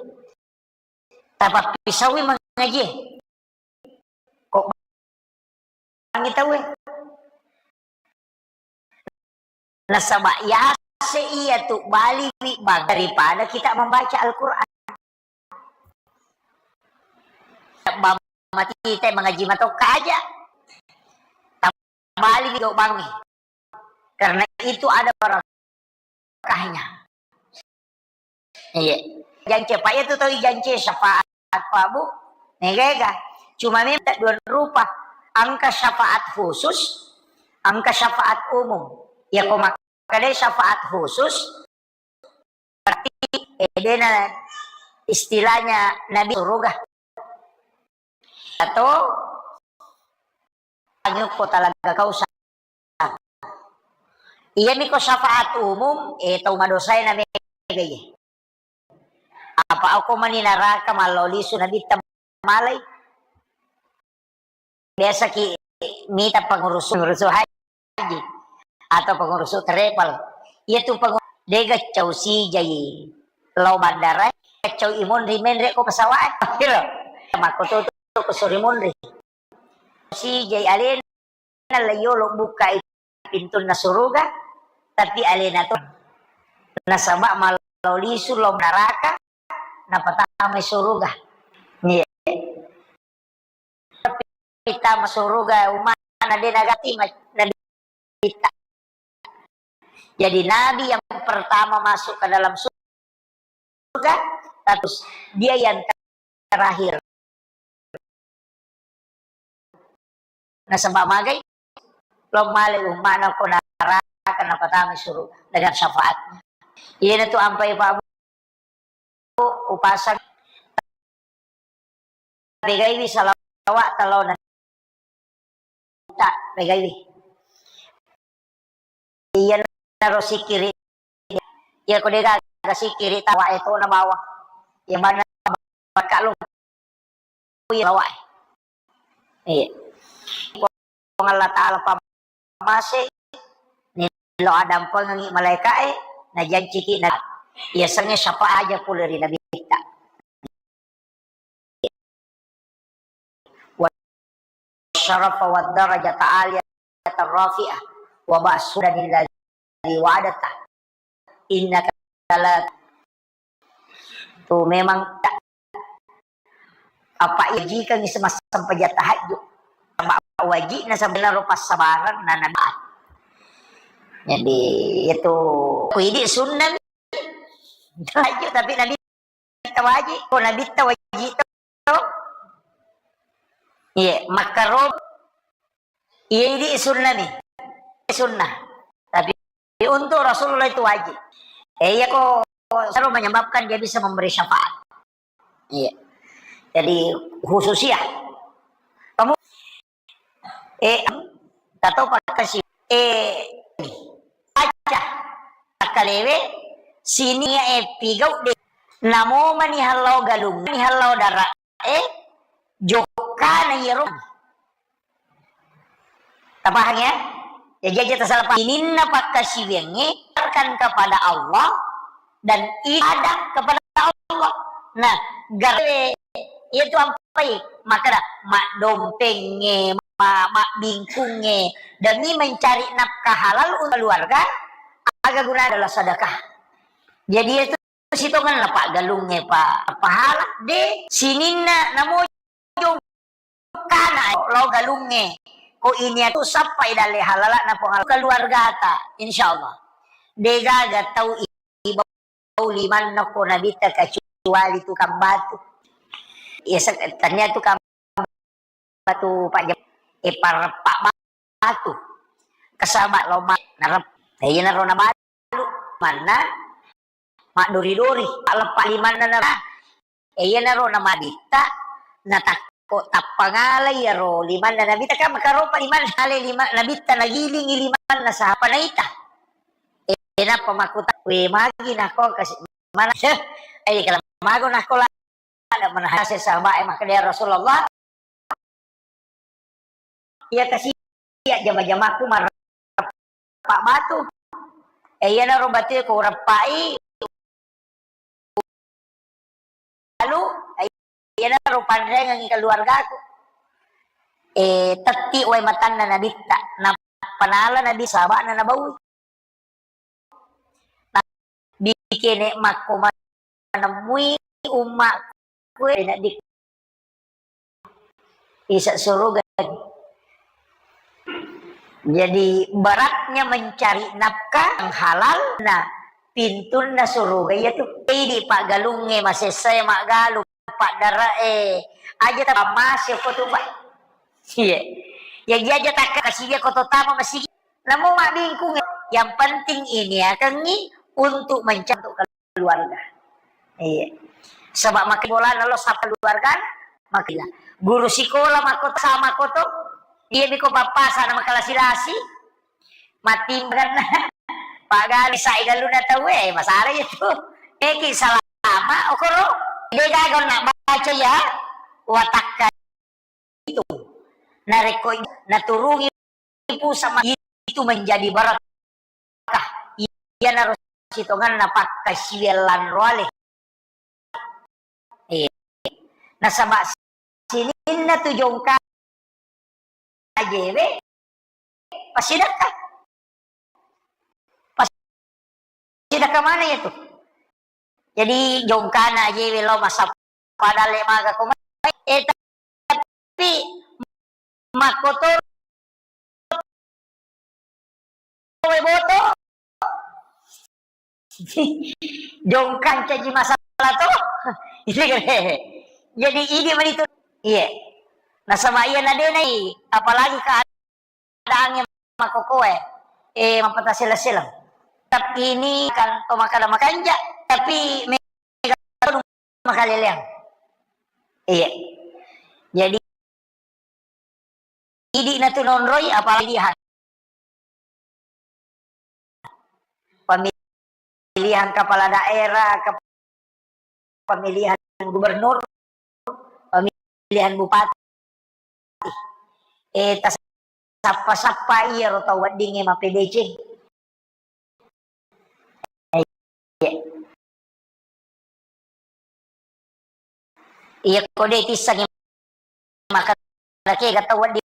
Tapappisaui mangajie. Ko bangngi tauwe. Nasaba yase iya tu baliwi bang daripada kita membaca Al-Quran. Bang mati te mengaji matokka aja. Tabaliwi go bangngi. Karena itu ada barokahnya. Iya. Jance, Pak, iya tu tau jance syafaat, Pak, Bu. Nega-ega. Cuma memang dua rupa. Engka syafaat khusus, engka syafaat umum. Ya, ko makkeda syafaat khusus, berarti, eh, dena istilahnya Nabi suruga. Atau angukko talaga kausa. Iyami ko syafaat umum, eh, tau madosae na mega ye. Apa okko mani naraka mallao lisu nabitta malai. Biasa ki mita pengurus, pengurus haji atau pengurus travel. Iya tu pengu-, dega cau sijai lao bandara, cau imonri menre ko pesawat. Kira. Makko tu, tu ko suri monri. Sijai alena la yolo bukkai pintunna suruga, tapi alena to. Nasaba malao lisu lao neraka, napatamai suruga. Iya. Tapi tama suruga umana de nagati ma-, nabitta. Jadi Nabi yang pertama masuk ke dalam surga, terus dia yang terakhir. Nasaba magai, lo male ummana ko naraka napatama suruga dengan syafaatnya. Iyanatu ampai Pak Bu, upasang pegaiwi salawat talona tak pegaiwi. Iyanaro sikiri. Iya ko degaga sikiri tawa e tona bawang. Iya bana bakka lo. Iya lawa e. Iya. Puang Allah Ta'ala pamase, nilo adampengengi malaika e, najanciki na, iya sengnge syafaat aja pole ri nabitta. Wa syarafa wa darajata aliyatan rafi'ah wa ba'su danil ladzi wa'adata. Innaka la, tu memang ta-, apa ijikan semasa sempajang tahajud. Sama wajibna sebenarnya pas sabarang na nabi. Jadi itu ku idi sunnah tahajud tapi nabi wajib, ko nabitta wajib to. Iya, makkaro. Iya, idi sunnah nih. Sunnah. Tapi untuk Rasulullah itu wajib. Eh, iya ko selalu menyebabkan dia bisa memberi syafaat. Iya. Jadi khususiah. Kamu, eh, tato pakkasi, eh, aja takkalewe sini, eh, pigau de. Namo mani hallau galung, mani hallau dara, eh, jokka na yero. Tapahang ya? Jadi aja tasalah paham. Sininna pakkasiwiangnge kan kepada Allah dan ibadah kepada Allah. Nah, gare itu ampai makana maddompengnge, ma-, mabbingkungnge demi mencari nafkah halal untuk keluarga, aga guna adalah sedekah. Jadi itu sitongenna paggalungnge pa-, pahala de sininna namo jongkana lao galungnge. Ko ini atu sappai dalle halala na Puang Allah keluargata, insyaallah. Degaga tau i-, bau limanna ko nabitta kecuali tukang batu. Ya, se-, tania tukang batu Pak Jam-, eh, pareppa batu. Kesaba loma narep. Eh, iyanaro nabalu manna maddori-dori, leppa limanna na. Eh, iyanaro namabitta, natakko tappangala iyaro limanna nabitta, kan makaropa limanna, ale lima-, nabitta nagilingi limanna sahapa naita. Eh, nappa makkuta, "We, magi nako kasi-, mana?" Eh, kala mago nako la-, ada menahase sahabat, eh, makkeda, "Ya Rasulullah, iya kasi iya jama-jamaku mareppa batu." Eh, iyanaro batue ko ureppai, lalu, eh, iyanaro panrengengi keluargaku. Eh, tetti wae matanna nabitta, nappa nala nabi sahaba'na nabaui. Bikene makko manemmui umma kue na di isa suruga. Jadi beratnya mencari nafkah yang halal, nah, pintunna suruga iya tu. Idi paggalungnge masessa maggalung, paddarae aja ta masih ko tu, Pak. Iya. Ya, iya aja takka kasih dia ko tama masih. Namu mabbingkung. Yang penting ini akan ni untuk mencari keluarga. Iya. Saba makkeda bolana lo sapa keluarga, makkeda. Guru sikola makko sama koto, iya biko pappasa na makalasi-lasi, matimbangan. Pagale sai galuna tau, eh, masalah itu. Eki salama okoro. Degaga na baca ya, watakka itu. Narekko naturungi pusama itu menjadi berkah. Iyanaro sitongenna pakkasiwiang lanro ale. Eh. Nasaba sininna tu jongka ajewe pasidakka. Pasidakka mana ya tu? Jadi jongkana ajewe lo masa pada le maga ko mai. Eh, tapi makkoto we boto. Jongkang caji masalah to. Jadi ini mani tu. Iya. Nasaba iya nadenai, apalagi keadaannya makokoe, eh, mapata sela-sela. Tapi ini kan to makada makanja, tapi mega makaleleang. Iya. Jadi idi na tu nonroi, apalagi ha-, pemilihan kepala daerah, ke-, pemilihan gubernur, pemilihan bupati. Eh, tas-, sappa-sappa iyaro tau weddingnge mappedeceng. Iya. Iya, ko de tissengi makkeda kega tau wedding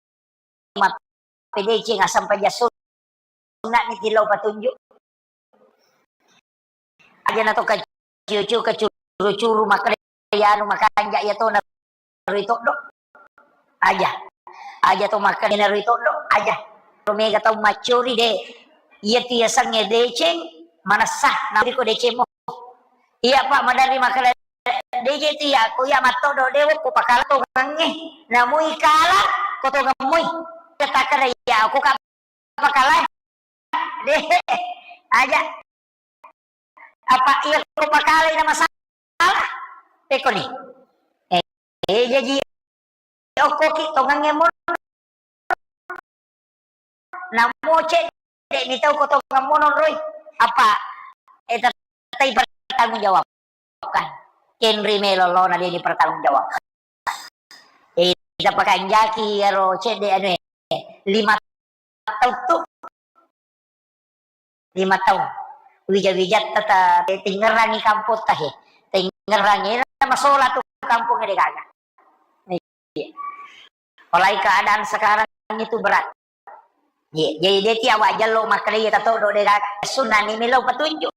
mappedeceng aseng paja sunna'ni tillau patunjuk. Aja na to kaciu-ciu, kacuru-curu, makkeda anu makanja iya tona rui toddo. Aja. Aja to makkeda na rui toddo, aja. Ro mega tau maccuri de. Iya tu yasengnge deceng, manessa, na ko deceng mo. Iya, Pak, maderri makkeda, "De je tu iya, ko iya mattodo, de wokko pakala tongengnge. Namui kala, ko tongeng mui." Takkeda iya, ko ka pakala. De, aja. Apa iya ko pakala na masalah? Pekoni. Eh, jaji okkoki tongengnge monro. Namo cedde' mi tau ko tongang monro i. Apa, eh, tettai pertanggung jawab. Kan. Kenri melo lona de' dipertanggung jawab. Eh, ita pakanjaki ero cedde' anu e, lima taung tu. Lima taung. Wija-wijatta ta, ta, tingngerangi kampotta he. Tingngerangi, masola tu kampong de' gaga. Iya. Apalagi keadaan sekarang itu berat. Iya, jadi de' tiawa jallo makkeda iya tatodo de' gaga. Sunnah ni melo petunjuk.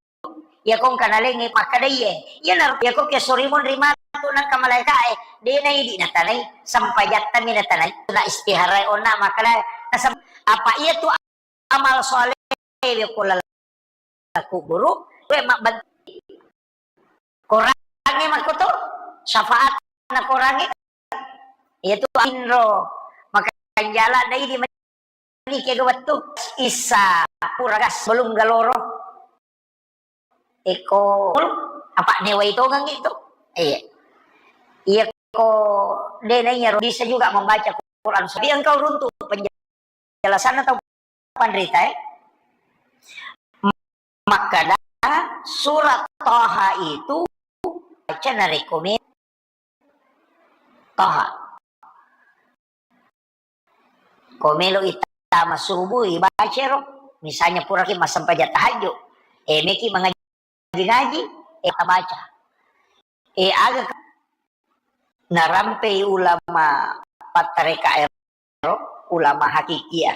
Iya kong kana lengnge makkeda iye. Iya nar-, iya kong ke sorimun rimatu nangka malaika e. De' na idi' natanai, sempajatta mi natanai. Na istihara onna makkeda, nasem-, apa iya tu amal soleh ko laleng kuburu, we mabben-, korangnge makkoto, syafaat na korangnge, iya tu inro, makanjala dai di mani kega wettu, isa pura gas belum galoro. Eko, apa newai tongang itu? Iya. Iya ko de' na iya bisa juga membaca Quran. Tapi engkau runtu penjelasan atau panrita, eh? Makkeda surat Toha itu baca narekko me Toha. Ko melo ittama subuh, ibacero. Misalnya puraki massempajang tahajud, eh, meki mangaji-ngaji, eh, tabaca. Eh, aga ka-, narampei ulama pattareka ero, ulama hakikia.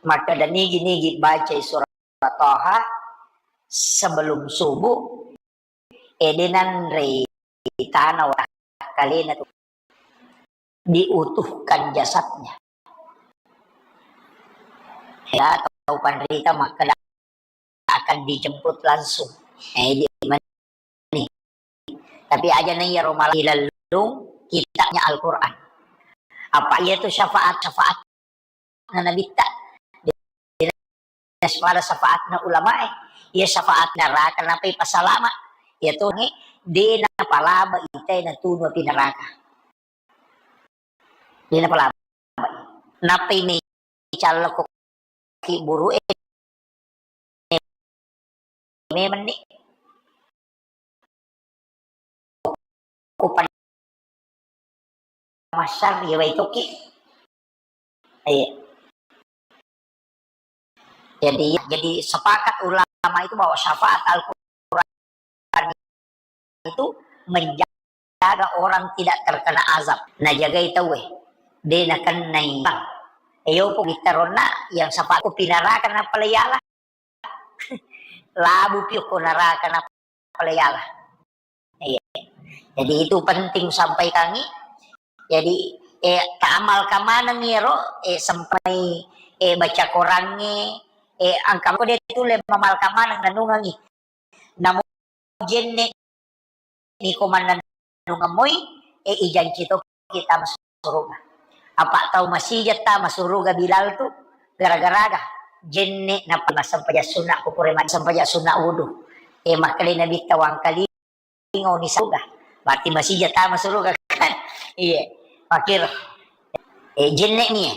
Makkeda nigi-nigi bacai surat Toha sebelum subuh, eh, de' nanrei tana watakkalena tu diutuhkan jasadnya. Ya, tau panrita makkeda akan dijemput langsung. Eh, di mani. Tapi aja na iyaro malah dilellung kitabnya Al-Quran. Apa iya tu syafaat-syafaat na nabitta. Naspada syafaatna ulamae. Iya syafaat naraka napai pasalama. Iya tu nge, de' napalaba ita natunu api neraka. De' napalaba. Napai me callako ki buru e. Memang ni. Upan masar ya waitoki. Iya. Jadi, jadi sepakat ulama itu bahwa syafaat Al-Quran itu menjaga orang tidak terkena azab. Najagai tauwe, de' nakennai. Eyo ko bitaronna yang syafaat ko pinaraka napalai Allah. Labu pio ko neraka napalai Allah. Iya. Jadi itu penting sampaikangi. Jadi, eh, taamalka maneng iyaro, eh, sempai, eh, baca korangnge, eh, engka ko de' tulle mamalka maneng nanungangi. Namo jenne' niko mannennungeng moi, eh, ijanci to kita masuk suruga. Apa tau masija tama suruga Bilal tu gara-garaga jenne' nappa massempajang sunna ko pura massempajang sunna wudu. Eh, makkeda Nabitta wangkalinga ni suruga. Berarti masija tama suruga kan? Iya. Makkiro. Eh, jenne' ni, eh.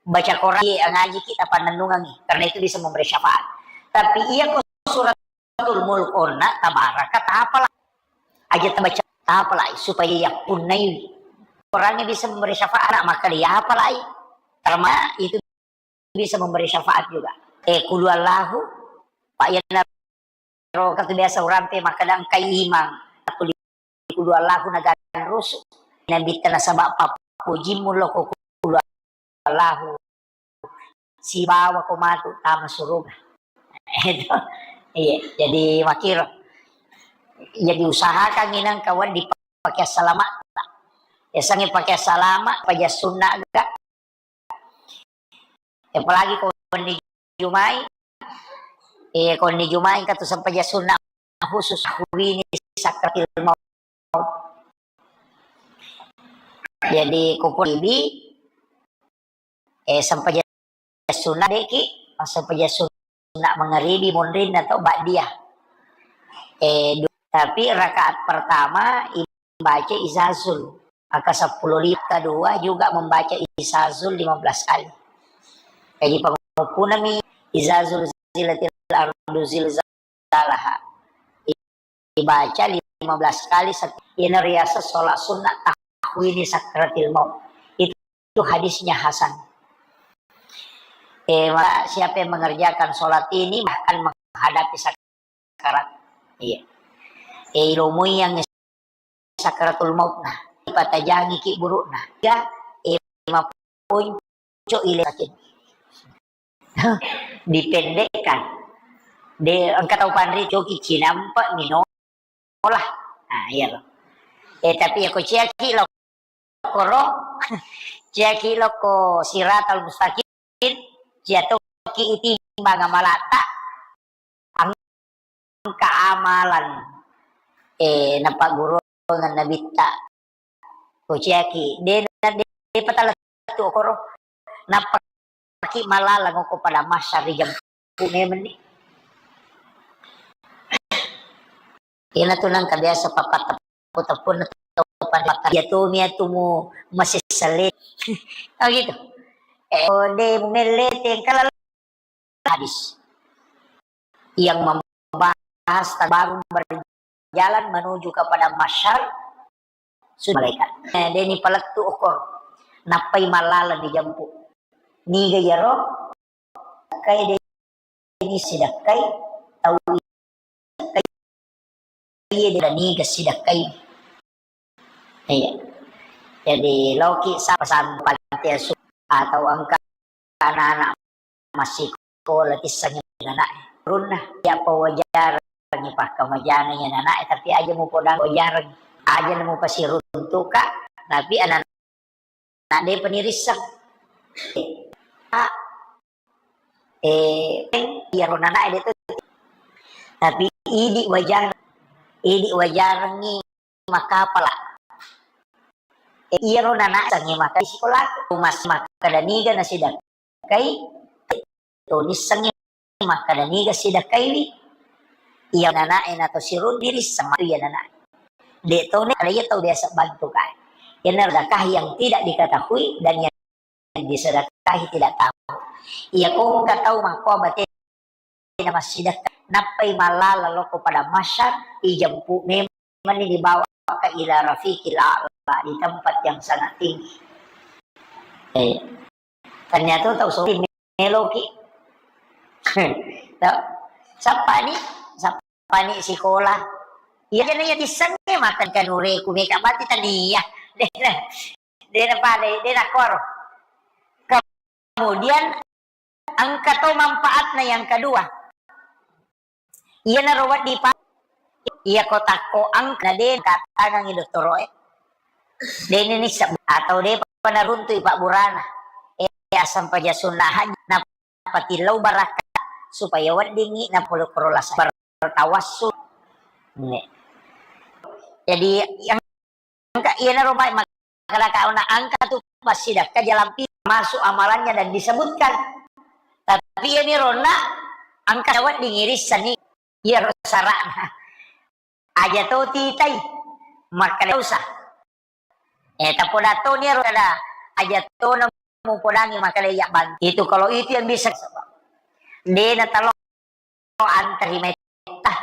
Baca Quran, iya, ngaji kita pannennungangi. Karena itu bisa memberi syafaat. Tapi iya ko suratul mulk onna, tabaraka, tapala. Aja tabaca, tapalai supaya yappunnai. Qurannya bisa memberi syafaat, maka dia apalai. Karena itu bisa memberi syafaat juga. Eh, kulu Allahu, Pak, iya na Ro katu biasa urampe makkeda engkai imang. Aku di kulu Allahu naganrusu. Nabitta nasaba pappojimmu loko kulu Allahu. Sibawa ko matu tama suruga. Itu. Iya, jadi makkiro. Jadi usahakan inang kawan dipakai salama. Yasangi pakai salama, paja sunna ga. Apalagi ko wenni Jumai, eh, ko wenni Jumai engka tu sempajang sunna khusus, huwini sakratil maut. Jadi, ko pura ibi, eh, sempajang sunna deki, sempajang sunna mangaribi monrinna to ba'diyah. Eh, du-, tapi rakaat pertama membaca Iza Zul, angka seppulo lima, kedua juga membaca Iza Zul lima belas kali. Jadi, panguppunami Iza Zulzilatil Ardu Zilzalaha. Dibaca lima belas kali setiap, ini riasa sholat sunnah tahwini sakratil maut. Itu hadisnya hasan. Eh, maka siapa yang mengerjakan sholat ini bahkan menghadapi sakarat. Iya. Eh, ilomui yang sakaratul maut nah. Ipatajangi ki buruk nah. Ya, eh, mapunco ile sakit. Dipendekkan. De, engka tau panri coki cinampa mino olah. Nah, iya lo. Eh, tapi ya ko ciaki lo koro, ciaki lo ko siratal mustaqim, cia toki itimbang amalata, engka amalan, eh, napagguruangan nabitta. Ko ciaki, de, de, de patala tu okoro. Nappa ki malalang okko pada masyar ri jampu memenni. Ina tu nang kabiasa papat teppu-teppu na tau pada iya tu mia tu mu masih sele. Oh gitu. Eh, oh, de mu melle tengkala hadis yang membahas tentang baru berjalan menuju kepada masyar sudah malaikat. Eh, deni palettu okor. Nappai malala di jampu. Niga yaro? Kai deni sidakkai. Tau iya de niga sidakkai. Iya. Jadi, loki sa-, pesan panti asuhan atau engka anak-anak massikola tissengngi anakna. Runna, iya pawajarangngi pakkamajana iya anakna, tapi aja mupodang wajareng. Aja mupasiruntuka, tapi anak-anak depa nirisseng. Ah, Eh, iyaro nanae de to. Tapi idi wajar, idi wajarengngi makkapala. Eh, iyaro nanae sangnge maka di sikola, mas makkada niga nasidakkai, to nissengnge makkada niga sidakkaiwi. Iya nanae nato sirunni risseng matu iya nanae. De to ne, ada iya tau biasa bantu kae. Iyana sedekah yang tidak diketahui dan yang disedekahi tidak tahu. Iya, ko engka tau makkoa batena massidekka, nappai mallala lokko pada masyar, ijempu memang dibawa ke ila rafiqil a'la, di tempat yang sangat tinggi. Eh, ternyata tau sori meloki. Tau, sappani, sappani sikola. Iya, jana iya tissengnge makan kanureku meka bati tania. Dena, dena pada, dena koro. Kemudian engka to manfaatna yang kedua. Iyanaro wedding pa-, iya ko takko engka de katangangi dottoroe. Deni nisseng atau depa naruntui pabburana. Eh, asam paja sunna haji, napatillau barakka supaya weddingngi napolokoro lasa bertawassul. Ne. Jadi yang engka iyanaro mai makkadaka ona engka tu passidakka jalan pi-, masuk amalannya dan disebutkan. Tapi iyani ronna engka wedding irissenni iyaro sara'na. Aja to titai makkada usah. Eh, tapoda toni ero kada aja to na mupodangi makkada iya bang. Itu kalau itu yang bisa. De na talo antarima etta.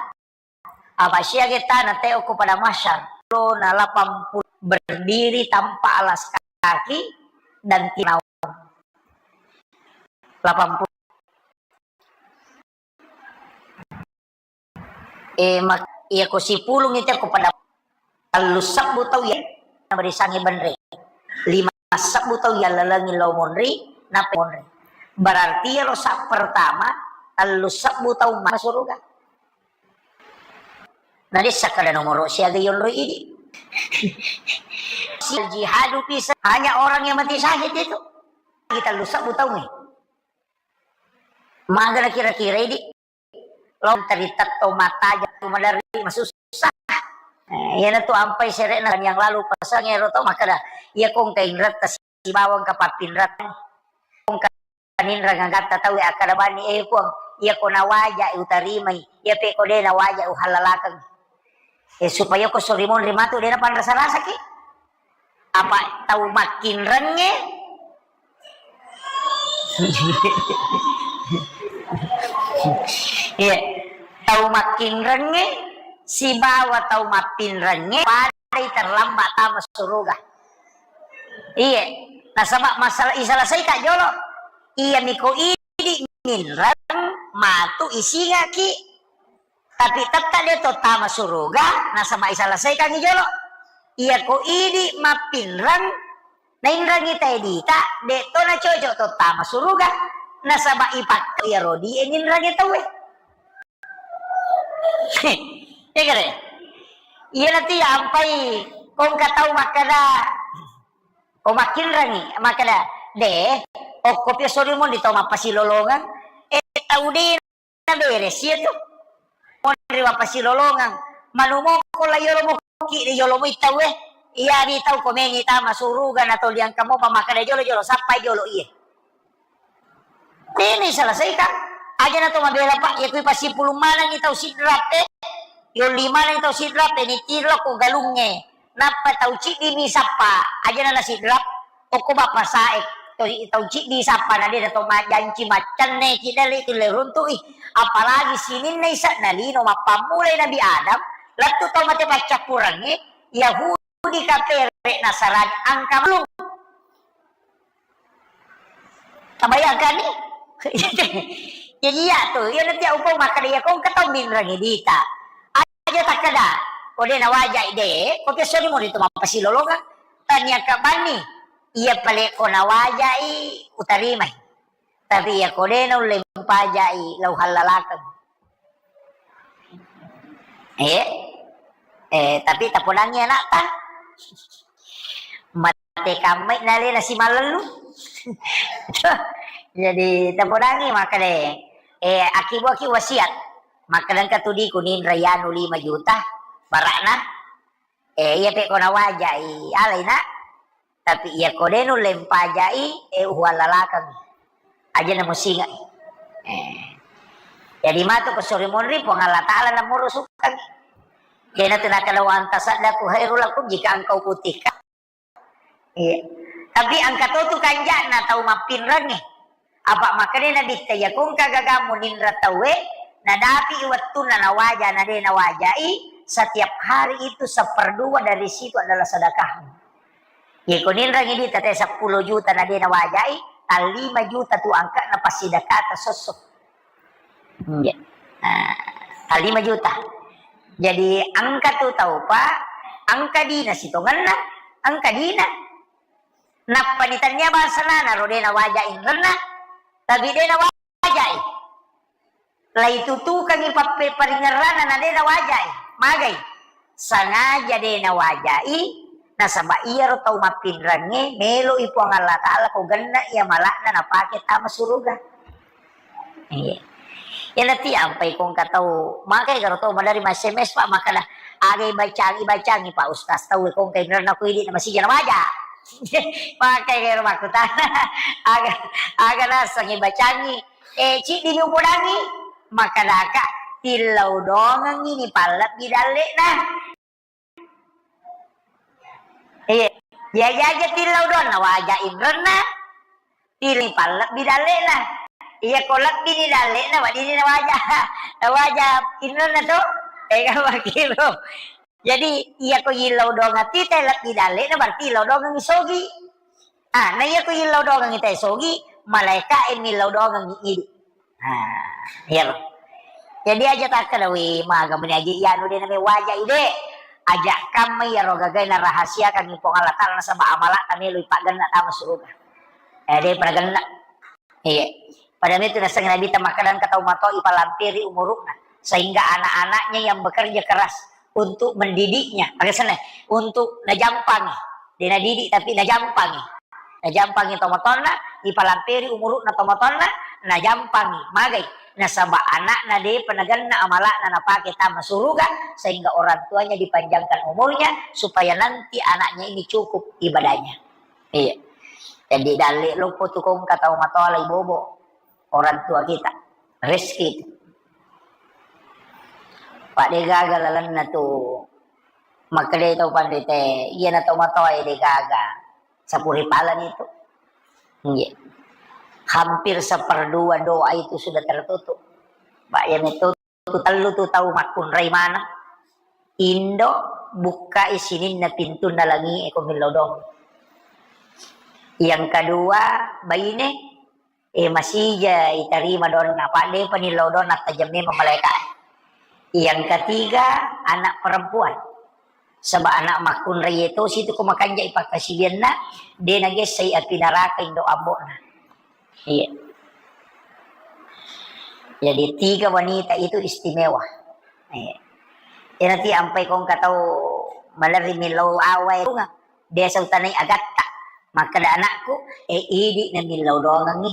Apa siaga etta na teo ko pada masyar. Lo na delapan puluh berdiri tanpa alas kaki dan tidak naung. Delapan puluh. Eh, mak-, iya ko sipulung itu ko pada tellu sebbu tau iya naberisangi benre. Lima sebbu tau iya lalengi lao monri, nape monri. Berarti iyaro sa pertama, tellu sebbu tau ma-, suruga. Nah, dessa kada nomoro siaga yonroi idi. Al jihadu fi sa-, hanya orang yang mati syahid itu. Kita tellu sebbu tau mi. Magana kira-kira idi. Lo taritetto mataja tu maderri masussa. Eh, iyana tu ampai sere'na yang lalu pasang ero to makkada, iya ko engka inretta sibawang ka pappinretta. Engka ninreng agatta tau akkada bani, eh, Puang, iya ko nawaja utarimai, iya pe ko de nawaja uhallalakeng. Eh, supaya ko sori monri matu de' napanrasa-rasaki. Apa tau makkinrengnge? Iya, tau makkinrengnge sibawa tau mappinrengnge padai terlambat tama suruga. Iya, nasaba masalah iselesaikan jolo. Iya miko idi minreng matu isingaki. Tapi tetta de' to tama suruga, nasaba iselesaikangi jolo. Iya ko idi mappinreng, nainrengi tae dita, de' to nacocok to tama suruga, nasaba ipakka iyaro di e ninrengi tauwe. Iya kare? Iya nanti ampai kongka tau makkeda, ko makkinrengi, makkeda, de', okko pia sori mondi to mappasilolongeng, eh, tau de' naberesi iya tu. Monri mappasilolongeng. Manumoko la yolo mukki de' yolo mui tauwe. Iya di tau ko mengi tama suruga na toli angka mopa makkeda jolo-jolo sappai jolo iye. Tena iselesaikan. Aja na to mabela, Pak, iya kui pasipulung manengi tau sidrap e. Yolli maneng tau sidrap e ni tiro ko galungnge. Nappa tau ciddi mi sappa. Aja na nasidrap. Okko bappa sae, to-, tau ciddi sappa na de' na to majjanci maccenne ki dale tulle runtu'i. Apalagi sininna ise'na lino mappammulai Nabi Adam, lettu tau mate paccappurengnge, Yahudi, kafere, Nasarani, angka mallung. Tabayangkanni? Jadi iya tu, iya nanti upau makkeda iya kongka tau minrengi dita. Aja takkeda, ko de' nawajai de', ko pia sori moni tu mappasilolongeng. Tania kabbanni, iya pale ko nawajai utarimai. Tapi iya ko de' naulle mpajai, lau hallalakeng. Eh? Eh, tapi tapodangi anakta. Mate kammai nalena simalellu. Jadi tapodangi makkeda, eh, akibuaki wasiat. Makkeda engka tu di kuninra yanu lima juta barakna. Eh, iya pe ko nawajai, alai nak. Tapi iya ko de' nulle mpajai, eh, uhuallalakeng. Aja na musinga. Eh. Jadi matu ko sori monri Puang Allah Ta'ala na murusukkang. Kena tu nakala wa antasaddaku khairul lakum jika engkau putihkan. Iya. Tapi engka to tu kanja'na tau mappinrengnge. Apa makkeda Nabitta, iya kongka gagamu ninra tauwe, nadapi wettunna nawaja, na de' nawajai, setiap hari itu seperdua dari situ adalah sedekahmu. Iya ko ninrengi dita te seppulo juta na de' nawajai, tallima juta tu angka na passidekata sosso. Iya. Nah, tallima juta. Jadi engka tu tau, Pak, engka dina sitongenna, engka dina. Nappa ni tania bangsana naro de' nawaja inrenna, tapi de' nawajai. Laitutukangi pappe-, paringerrana na de' nawajai. Magai? Sengaja de' nawajai, nasaba iyaro tau mappinrengnge, meloi Puang Allah Ta'ala ko genna iya mala'na napake tama suruga. Iya. Iya, nati ampai kongka tau, magai garo tau madari ma-S M S, Pak, makkeda, "Aga ibacangi, bacangi, Pak Ustaz, tau kongka inrenna ko idi na masija na waja." Magai garo makkutana, "Aga, aga naseng ibacangi?" Eh, ciddi mi upodangi, makkedaka, "Tillau dongengi ni pallebbi dalle'na." Iya, jaji aja tillau doang, nawaja inrenna, tilli pallebbi dalle'na. Iya, ko lebbi ni dalle'na, wedding ni nawaja, nawaja inrenna to. Eh, kan makkiro. Jadi, iya ko yillau doang ati te lebbi dalle'na, berarti yillau doang sogi. Ah, na iya ko yillau doang ita sogi, malaika e millau doang idi. Nah, iyaro. Jadi aja takkeda, "Wih, maga meni aja iyanu de' name waja ide." Aja kamma iyaro gagai narahasiakan Puang Allah Ta'ala nasaba amala ta melo ipaggenna tama suruga. Eh, de' pada genna. Iya. Pada itu naseng Nabi ta makkeda engka tau mato ipalampiri umurukna sehingga anak-anaknya yang bekerja keras untuk mendidiknya, maksudnya untuk najampangi. De' nadidik tapi najampangi. Najampangi tomatoanna, ipalampiri umurukna tomatoanna, najampangi. Magai? Nasaba anakna de' penaganna amalakna napake tama suruga, sehingga orang tuanya dipanjangkan umurnya supaya nanti anaknya ini cukup ibadahnya. Iya. Jadi dalle loppo tu kongka tau matoa lai bobo orang tua kita. Rezeki itu. Pak de' gaga lalenna tu Makkedai tau panrita, iyana tomatoae de gaga sapuri palani tu. Iya. Hampir seperdua doa itu sudah tertutup. Ba, iya metu tu tellu tu tau makkunrai maneng. Indo, bukkai sininna pintunna langi e ko millau doang. Yang kedua, baine, eh, masija itarima doanna, apa depa nillau doanna, tajang memang malaika. Yang ketiga, anak perempuan. Sebab anak makkunrai itu situ ko makanja i pakkasiwianna, de nagessai api neraka indo ambo'na. Iya. Jadi tiga wanita itu istimewa. Iya. Iyanati ampai ko engka tau malerri millau awae, biasa utanai agatta. Makkeda anakku, "Eh, idi na millau doangengngi.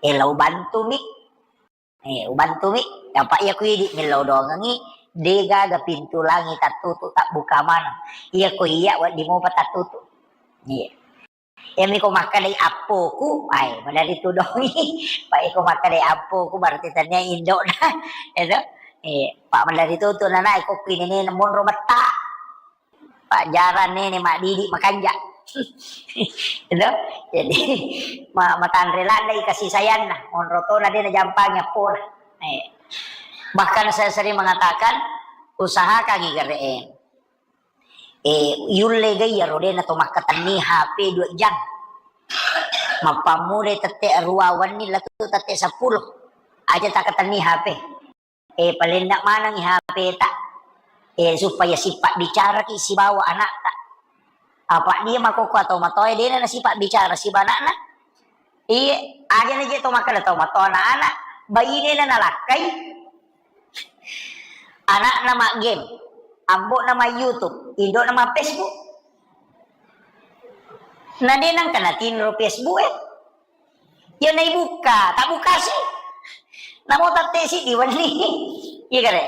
Eh, lau bantumi. Eh, ubantumi." Apa iya ku idi millau doangengngi, de gaga pintu langi tattutu, tabbuka maneng. Iya ko iya, wedding mopa tattutu. Iya. Iyami ko makkedai appoku, ai, maderri tudongi. Pa iko makkedai appoku, berarti tania indo'na. Itu. Eh, pa maderri tutu nana iko kuinene monro metta. Pajjaran nene maddidi makanja. Itu. Jadi, ma-, matanre ladde i kasih sayangna, monro tona de najampangi appona. Eh. Bahkan saya sering mengatakan, usahakan i gere e. Eh, yulle ga iyaro de nato makkatenni H P dua jam. Mappammula tette rua wenni latu tette seppulo. Aja takatenni H P. Eh, palenna manengi H P ta. Eh, supaya sipabbicaraki sibawa anakta. Apa dia makokko atau matoe dena nasipabbicara siba anakna. Iye, aja na je to makkeda to mato anak-anak, bainena nalakkai, anakna ma game, ambo'na ma YouTube, indo'na ma Facebook. Na de nengka natinro Facebook e. Ya naibukka, tak buka sih. Namo tatte sih diwenni. Iya kare.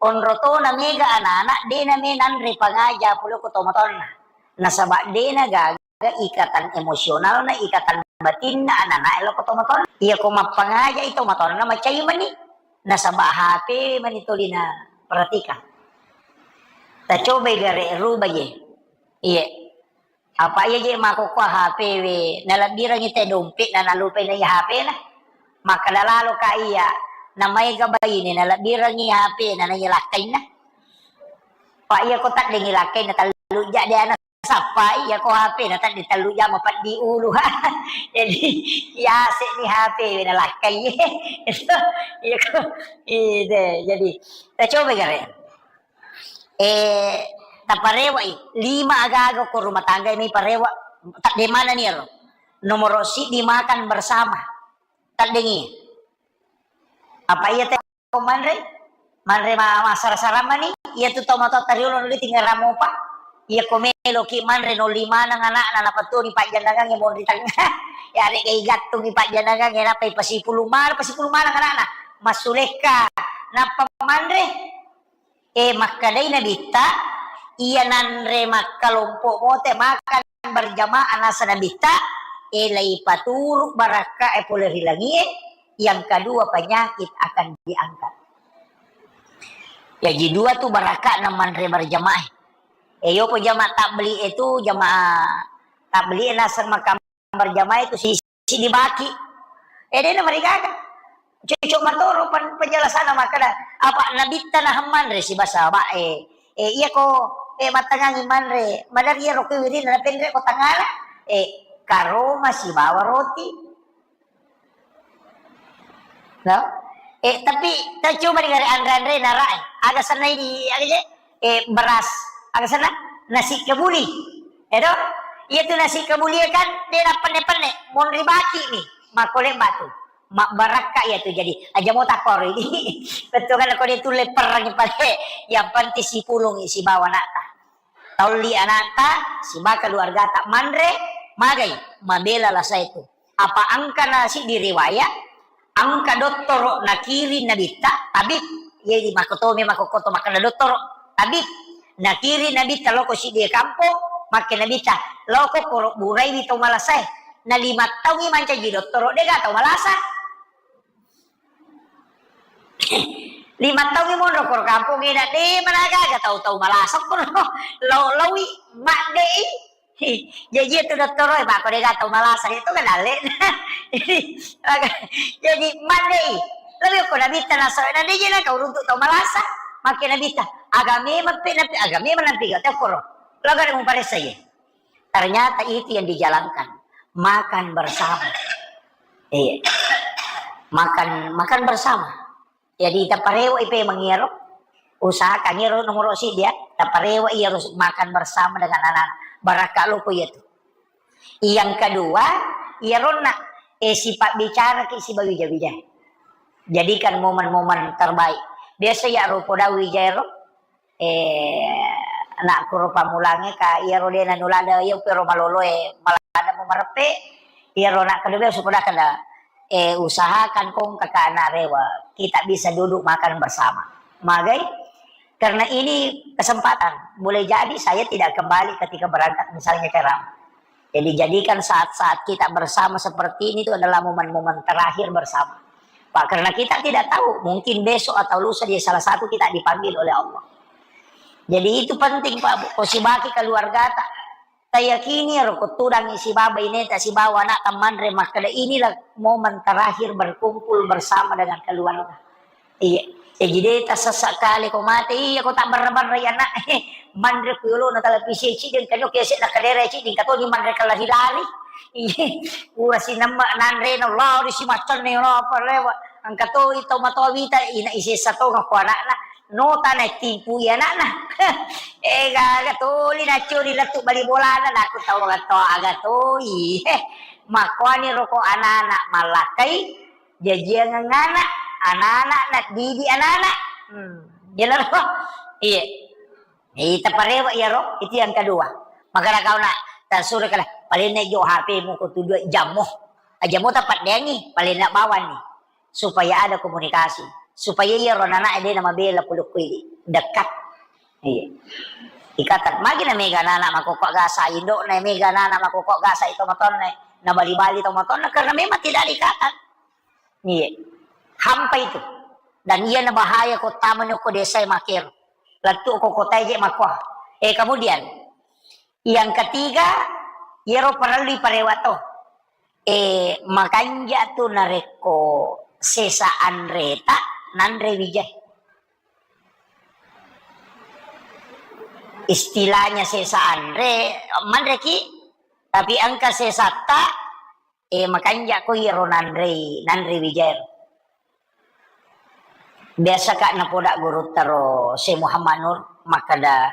Onro to na mega anak-anak, de na me nanre pangaja pole ko to matonna. Nasaba de na gaga ikatan emosionalna, ikatan batinna anak-anak e loko to matonna. Iya ko mappangaja i to matonna macai mani. Nasaba H P mani tolina perhatikan. Tacobai gare rubah je. Iya. Apa iya je makokkoa H P we, nalebbirengngi te dompet na nalupai na iya H P na. Makkeda lalo ka iya, namaega baine nalebbirengngi H P na na iya lakkainna. Pa iya ko taddengi lakkainna tellu ja de ana sappai, iya ko H P na tadde tellu ja mapeddi ulu. Jadi, yase ni H P we nalakkai. Iya ko, ide, jadi, tacoba gare. Eh, taparewa i, lima aga-aga ko rumah tangga ini parewa, tadde mana ni ero. Nomoro siddi makan bersama. Taddengi. Apa iya te ko manre? Manre ma-, massara-sara mani, iya tu tau matoa tariolo nuli tinggal ramopa. Iya ko meloki manre nolli maneng anakna, napatuni pajjanangangnge monri tengah. Ya, rega igattungi pajjanangangnge, nappa ipasipulung maneng, pasipulung maneng anakna. Massulekka, nappa manre. Eh, makkedai Nabitta, iya nanre makkalompo mote makan berjamaah nasa Nabitta, eh, laipaturu barakka e pole ri langie, yang kedua penyakit akan diangkat. Jaji dua tu barakka na manre berjamaah. Eh, yopo jamaah tabligh itu, jamaah tabligh nasa makan berjamaah itu sisi dibaki. Eh, dena marigaga. Cocok matoro pen-, penjelasanna makkeda, apa Nabitta naha manre siba sahabat e. Eh, iya ko, eh, mattangangi manre, madari iyaro ko wirina napenre ko tangala. Eh, karoma sibawa roti. No? Eh, tapi tacoba di gare anre-anre nara e. Aga sennai di, aga je? Eh, beras. Aga senna? Nasi kebuli. Edo? Iya tu nasi kebuli kan, de penne-penne. Monri baki ni. Makole batu. Mabbarakka iya tu jadi. Aja mo takoro ini. Betul kan ko dia tu leperang pale. Yang penting sipulung sibawa anakta. Taolli anakta, siba keluargata manre, magai, mabela lasa itu. Apa engka na siddi riwayat, engka dottoro nakiring Nabitta, tabib, jadi makkotomi makkokkoto makkeda dottoro, tabib, nakiring Nabitta loko siddi kampong, makke Nabitta, loko koro buraiwi to malasae, na lima taungi mancaji dottoro, dega tau malasa. Lima taung monro koro kampung ina de mana gaga tau-tau malasa koro. Lo lowi madde i. Jaji itu dottoro e bako de gaga tau malasa itu kan ale. Jadi madde i. Lebih ko nabitta nasa na de jena kau runtuk tau malasa. Makin nabitta agame mape nape agame manampi gak tau koro. Lo gak ada muparesa ye. Ternyata itu yang dijalankan. Makan bersama. Iya. Makan makan bersama. Jadi taparewa ipe mangiro. Usahakan iro nomor sidi ya. Taparewa iro makan bersama dengan anak. Barakka lo ko itu. Yang kedua, iyaronna eh sifat bicara ki sibawa wija-wija. Jadikan momen-momen terbaik. Biasa ya rupo dawi jero eh, anakku ro pammulangnge, ka, iyaro de nanulada, iya pero maloloe, malada mu mareppe, iyaro anak kedua supaya kada, eh, usahakan kong kakak anak rewa, kita bisa duduk makan bersama. Magai? Karena ini kesempatan. Boleh jadi saya tidak kembali ketika berangkat misalnya ke Ram. Jadi jadikan saat-saat kita bersama seperti ini itu adalah momen-momen terakhir bersama. Pak, karena kita tidak tahu, mungkin besok atau lusa dia salah satu kita dipanggil oleh Allah. Jadi itu penting, Pak, Bu. Ko sibaki keluargata. Tayakini ro ko tudang isi baba ineta sibawa anak manre makkeda inilah momen terakhir berkumpul bersama dengan keluarga. Iya. Jaji de tassessa kale ko mate, iya ko tabbarra-barra ya anak. Manre ku yolo na televisi cideng kanu kese na kadere cideng katoni manre kelari-lari. Iya. Ura sinemme nanre na lari si macanne na apa lewa. Engka to ito matoa wita ina isessa to ngako anakna. No tana timpu ya anakna. Eh gaga toli na curi lettu bali bolana naku tau gato aga toi. Makoani roko anak-anak mallakai. Jajiangeng anak, anak-anak, naddidi anak-anak. Hmm. Iyanaro. Iya. Ita parewa iyaro, itu yang kedua. Makana kau nak tasure kala paling naik jo H P mu ko tu dua jammu. Aja mu tapat dengi, paling nak bawa nih. Supaya ada komunikasi. Supaya iyaro anak-anak dia nama bela puluk kui dekat. Iya. Ikatan magi na mega anak-anak makokok gasa, indo na mega anak-anak makokok gasa itu motor na bali-bali to motor karena memang tidak ada ikatan. Iya. Hampa itu. Dan iya na bahaya ko tamani ko desa makero. Lettu ko kota je makko. Eh, kemudian yang ketiga, iyaro parellu parewa to. Eh, makanja tu narekko sesa anreta nanre wijai. Istilahnya sesa anre, manreki, tapi engka sesatta Eh, makanja ko iyaro nanrei, nanrei wijaero. Biasa ka napoda gurutta ro Syekh Muhammad Nur, makkeda,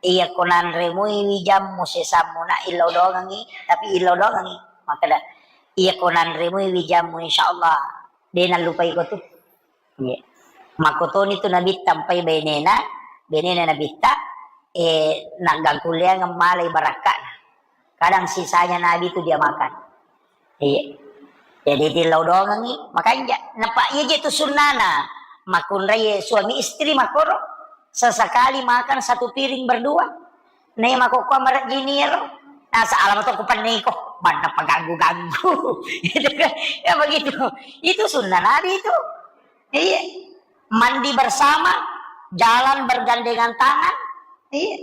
"Iya ko nanre mui wijammu sesammu na illau doangengi, tapi illau doangengi." Makkeda, "Iya ko nanre mui wijammu, insyaallah de nallupai ko tu." Iya. Makkotoni tu Nabitta mpai bainena, bainena Nabitta, eh, naggangkulleangeng malai barakka'na. Kadang sisanya Nabi tu dia makan. Iya. Jadi tillau doangengi, makanja. Napa iya je tu sunnana. Makunrai suami istri makoro. Sesekali makan satu piring berdua. Nei makokko marejjini ero. Nasa alama to kupenniko. Manna paganggu-ganggu. Gitu kan. Ya begitu. Itu sunnah Nabi itu. Iya. Mandi bersama, jalan bergandengan tangan. Iya.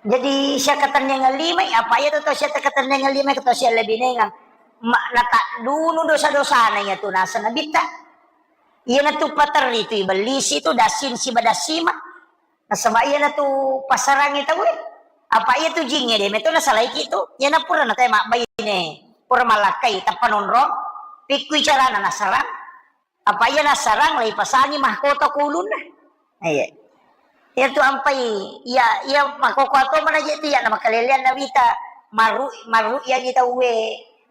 Jadi, siakatennengeng limai, apa iya tu tau siakatennengeng limai, tau sialebinengeng. Ma-, nataddunu dosa-dosana iya tu nasa Nabitta. Iya natu paterri tu ibellisi tu dasin siba dasima. Nasaba iya natu pasarangi tau e. Apa iya tu jingnge de meto nasalaiki tu. Iya na pura natai mabbaine. Pura malakkai tappa nonrong. Pikkui carana nasarang. Apa iya nassarang laipasangi mahkota ko ulunna. Iya. Iya tu ampai, iya, iya makkoko to mana je tu iya na makalelean na wita maru maru iya ni tauwe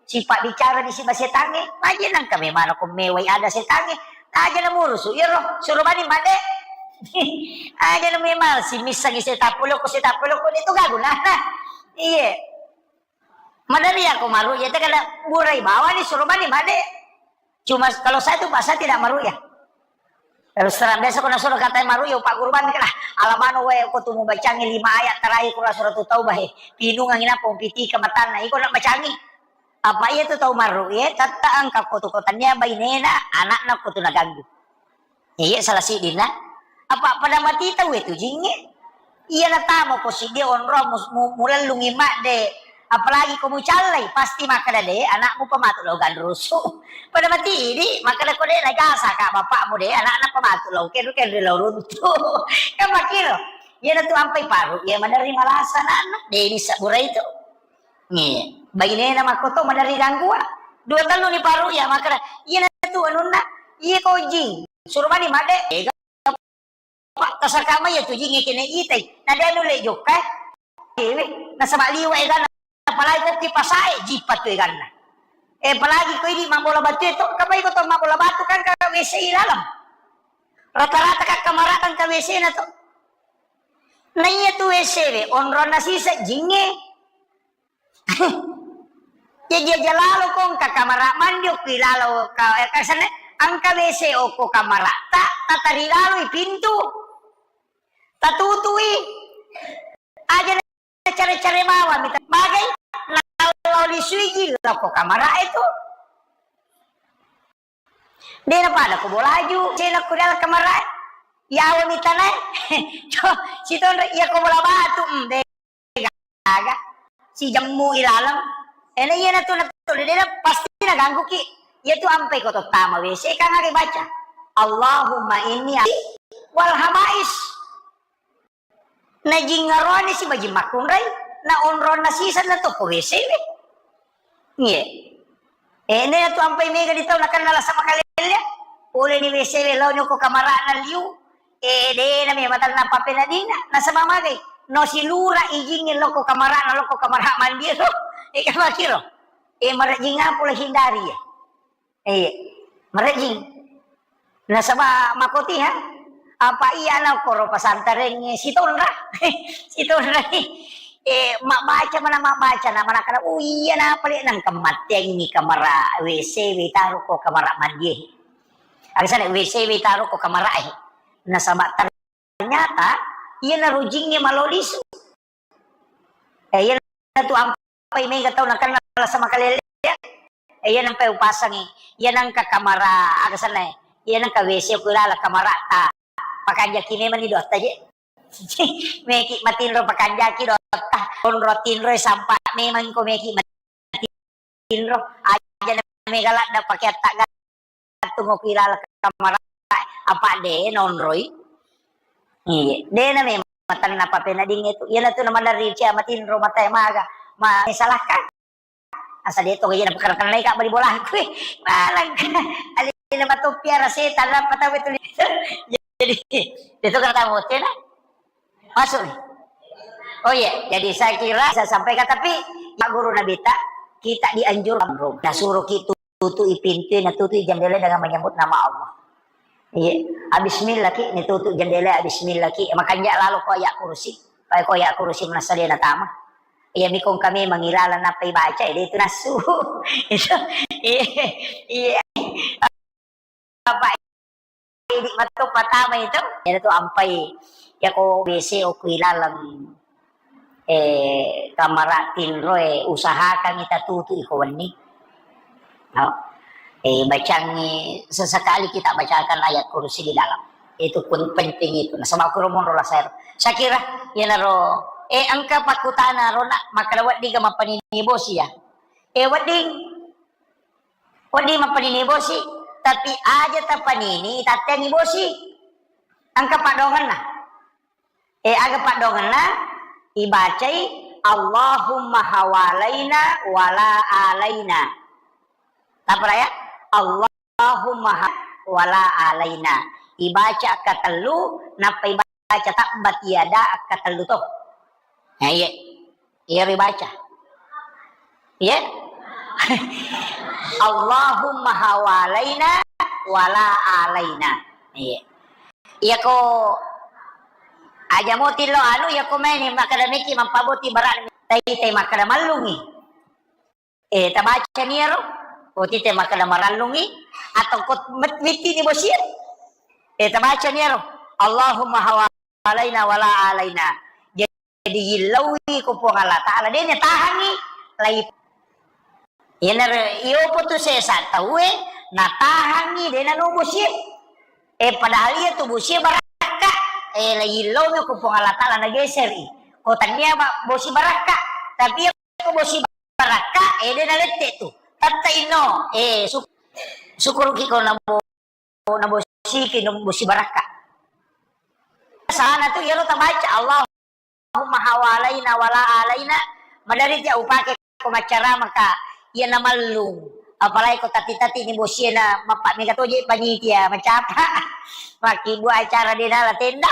sipa bicara di siba setangnge. Aja nangka memang ko mewai ada setangnge. Aja na murusu iya ro suruh bani made. Aja na memang si missangi setapuloko setapuloko itu gaguna. Iya. Madari aku maru iya te kada burai bawani suruh bani made. Cuma kalau saya tuh, Pak, saya tidak meruqyah. Terus terang, biasa ko nasuruh katai meruqyah, Pak Guru, bani kena, "Alamano wae ko tu mubacangi lima ayat terakhir Quran Suratul Taubah, he. Pinungangi nappa umpitika matanna, iko nak bacangi." Apa iya tu tau meruqyah, tetta engka ko tu ko tania bainena, anakna ko tu naganggu. Iya, salah siddinna. Apa pada mati tau itu jingnge? Iya, natama ko siddi onrong mus-, mu-, mulellungi madde. Apalagi ko mucallai, pasti makkeda, "De, anakmu pematu lo ganrusu." Pada mati idi, makkeda ko de, najasa ka bapakmu de, anakna pematu lo kenru-kenru lo runtu. Kan makkiro. Iya, natu ampai paru, iya, maderri malasa anakna. De, ini sabura itu. Nge, bainena makkoto maderri gangguan. Dua tellu ni paru, iya, makkeda, iya, natu anunna, iya, ko jing. Suruh mani madde, ega Pak, tasaka mai iya tu jingnge kene itai. Na de nulle jokka, eh. Ewe, nasaba liwa eganna, apalagi ko kipasae, jipa tu eganna. Eh, apalagi ko idi mabbola batu itu, kapai ko to mabbola batu kan ka W C i laleng. Rata-rata ka kamara kan ka W C na to. Na iya tu W C we, onronna sisa jingnge. Jaji aja lalo ko engka kamara mandi okko ilalo ka, eh, kasane, engka W C okko kamara ta, tatari laloi pintu. Tatutui. Aja na care-care bawang mita. Bagai, na lao lisui jilla okko kamara itu. De na pada ko bolaju, cena ko dalam kamara. Yawa mitana. Sitonre iya ko bola batu, mm, de. Aga sijemmu ilaleng. Ena iya natu natu dena pasti naganggu ki. Iya tu ampai ko tottama W C kan aga baca, "Allahumma inni a-," wal habais. Na jingaroni si majing makkunrai, na onronna sisa na to ko W C we. Iya. Eh, ne tu ampai mega di tau nakenna lasa makalelle. Pole ni W C we lao nyoko kamarana liu. Eh, de na me matanna papenadina. Nasaba magai. No silura ijingnge loko kamarana, loko kamara mandi lo. Eh, kamakiro. Eh, marejing apa lo hindari ya? Eh, marejing. Nasaba makoti ha? Apa iya na koro pasantarengnge sitonra? Sitonra ni. Eh, mabbaca mana mabbaca na mana kana, "Oh iya na pale nang kemateng ni kamara W C we taro ko kamara mandi." Aga sana W C we taro ko kamara eh. Nasaba ternyata iya na rujingnge malo lisu. Eh, iya tu ampai mega tau nakenna lasa makalelle. Eh, iya nampai upasangi. Iya nangka kamara aga sana. Iya nangka W C ku ilala kamara ta. Pakanjaki memang ni dotta je. Meki matinro pakanjaki dotta. Onro tinro sampa memang ko meki matinro. Aja na mega ladda pake atta gantung ko ilala kamara. Apa de nonroi. Iya, de na memang matanna papenading itu. Iya na tu na maderri cia matinro mata maga. Ma salahkan. Asa de to iya na pekara-kara naik bali bola. Kui, malang. Alina matoppi ara setan apa tau itu. Jadi, itu kata bocena. Masuk nih. Oh iya, jadi saya kira saya sampaikan, tapi Pak Guru Nabita, kita dianjurkan, Bro. Nah, suruh kita tutupi pintu, nah, tutupi jendela dengan menyebut nama Allah. Iya, bismillah ki, ni tutup jendela, bismillah ki. Makanja lalo ko ayat kursi. Pai ko ayat kursi manassa de natama. Iya, mikong kami mangilala nappa ibaca, eh, de itu nasu. Itu, iya, iya. Bapak idi matu patama itu, iyana tu ampai, yako W C okko ilaleng, eh, kamara tinroe, usahakan ita tutu iko wenni. No? Eh, bacangi sesekali kita bacakan ayat kursi di dalam. Itu pun penting itu. Nasaba kuro monro lasero. Saya kira, iyanaro, eh, engka pakkutana rona, makkeda wedding ga mappanini bosi ya. Eh, wedding Wedding mappanini bosi, tapi aja tapanini tatteangi bosi. Engka paddoangenna. Eh, aga paddoangenna? Ibacai, "Allahumma hawalaina wala alaina." Tappa ya? "Allahumma ha-, wala alaina." Ibaca akkatellu, nappa ibaca tabbat yada akkatellu to. Nah, iya. Iya ribaca. Iya. "Allahumma hawalaina wala alaina." Iya. Iya ko aja moti lo anu, iya ko maini makkeda meki mappaboti barang tai tai makkeda mallungi. Eh, tabaca ni ero. Ko tite makkeda marallungi atau ko met-, mitti ni bosie. Eh, tabaca ni ero. "Allahumma hawalaina wala alaina." Jadi, yillauwi ko Puang Allah Ta'ala, de' natahangi, lai. Iyanaro, iyopo tu sesa tauwe, natahangi, de' nanobosie. Eh, padahal iya tu bosi barakka. Eh, la illau mi ko Puang Allah Taala nageseri. Ko tania ba-, bosi barakka. Tapi iya ko bosi barakka, eh, de nalette tu. Tatta inno, eh, syuk-, syukuruki ko nabo-, nabosiki, nabosi barakka. Sana tu iyaro tabaca, Allah Allahumma hawalaina wala alaina, madari tia upake ko maccarama ka, iya namallung. Apalagi ko tati-tati ni bosie na mappa mega toje panitia macapa. Makkibbu acara de nala tenda.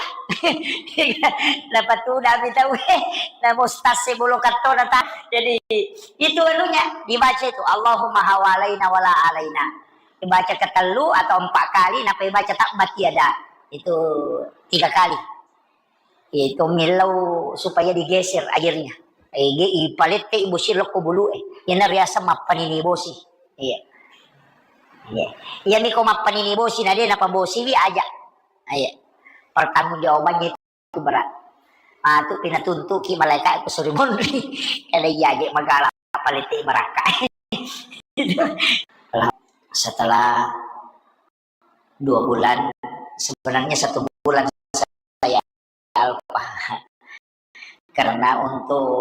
Napatuda mi tau, eh, na mustase bolo kattona ta. Jadi, itu anunya, dibaca itu, Allahumma hawalaina wala alaina. Dibaca ketellu atau empat kali, napa dibaca tabbat yada. Itu tiga kali. Itu millau supaya digeser airnya. Eh, ge-, ipalette i bosi lokko bulu e. Iyana riaseng mappanini bosi. Iya. Iya. Iya mi ko mappanini bosi na de napabosiwi aja. Iya. Pertanggungjawabannya itu berat. Matu pinatuntuki malaika ko suri monri. Kada iya aja magala palette barakka. Setelah dua bulan, sebenarnya satu bulan saya alpa. Karena untuk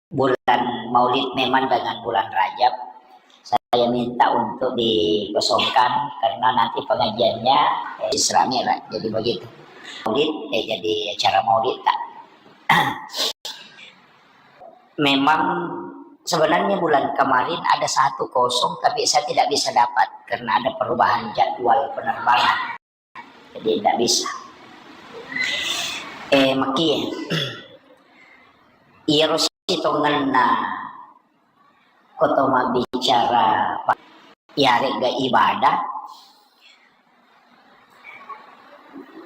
bulan Maulid memang dengan bulan Rajab, saya minta untuk dikosongkan karena nanti pengajiannya, eh, Isra Mi'raj. Jadi begitu. Maulid, eh, jadi acara Maulid tak. Memang sebenarnya bulan kemarin ada satu kosong, tapi saya tidak bisa dapat karena ada perubahan jadwal penerbangan. Jadi tidak bisa. Eh, makie. Iyaro sitongenna koto mabbicara pa-, iyaregga ibadah.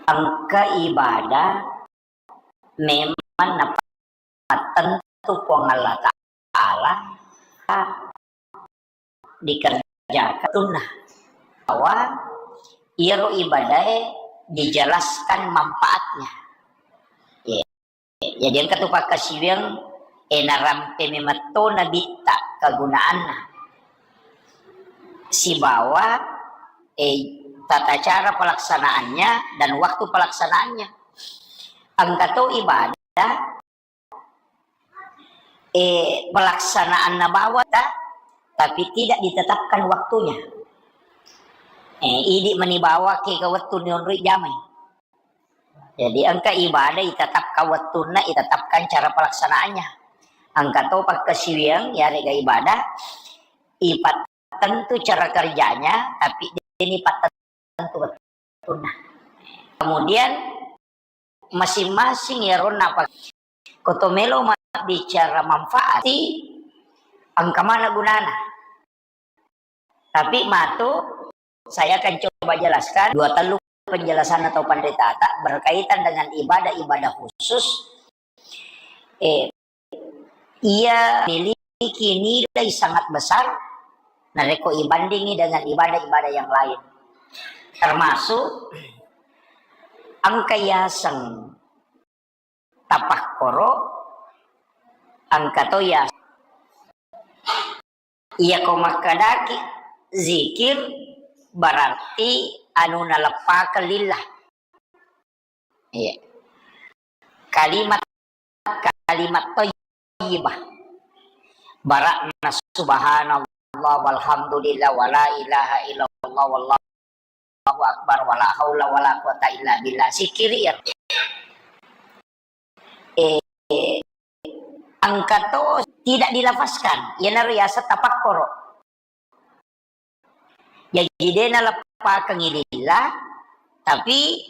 Engka ibadah memang napattentu Puang Allah Ta'ala dikerjakan tunna. Bahwa iyaro ibadae dijelaskan manfaatnya. Iya. Jadi engka tu pakkasiwiang, eh, narampe memetto nabitta kegunaanna. Sibawa, eh, tata cara pelaksanaannya dan waktu pelaksanaannya. Engka to ibadah, eh, pelaksanaanna bawang ta, tapi tidak ditetapkan waktunya. Eh, idi mani bawang ke ke wettu ni onroi jamai. Jadi engka ibadah itetapkan wettunna, itetapkan cara pelaksanaannya. Engka to pakkasiwiang, yarega ibadah, ipattentu cara kerjanya, tapi deni pattentu wettunna. Kemudian masing-masing iyaronna apa, koto melo mabbicara manfaat, engka mana gunana. Tapi matu, saya akan coba jelaskan dua tellu penjelasan atau panritata berkaitan dengan ibadah-ibadah khusus. Eh, ia memiliki nilai sangat besar narekko ibandingi dengan ibadah-ibadah yang lain. Termasuk engka yaseng tapakkoro, engka to ya. Iyako makkedaki zikir berarti anu naleppakeng lillah. Iya. Kalimat, kalimat thayyibah. Barakna subhanallah walhamdulillah wala ilaha illallah wallahu Allahu Akbar, wala haula wala quwata illa billah. Sikiri ya. Eh, engka to tidak dilafazkan, iyanaro yaseng tapakkoro. Jaji de naleppakengngi lillah, tapi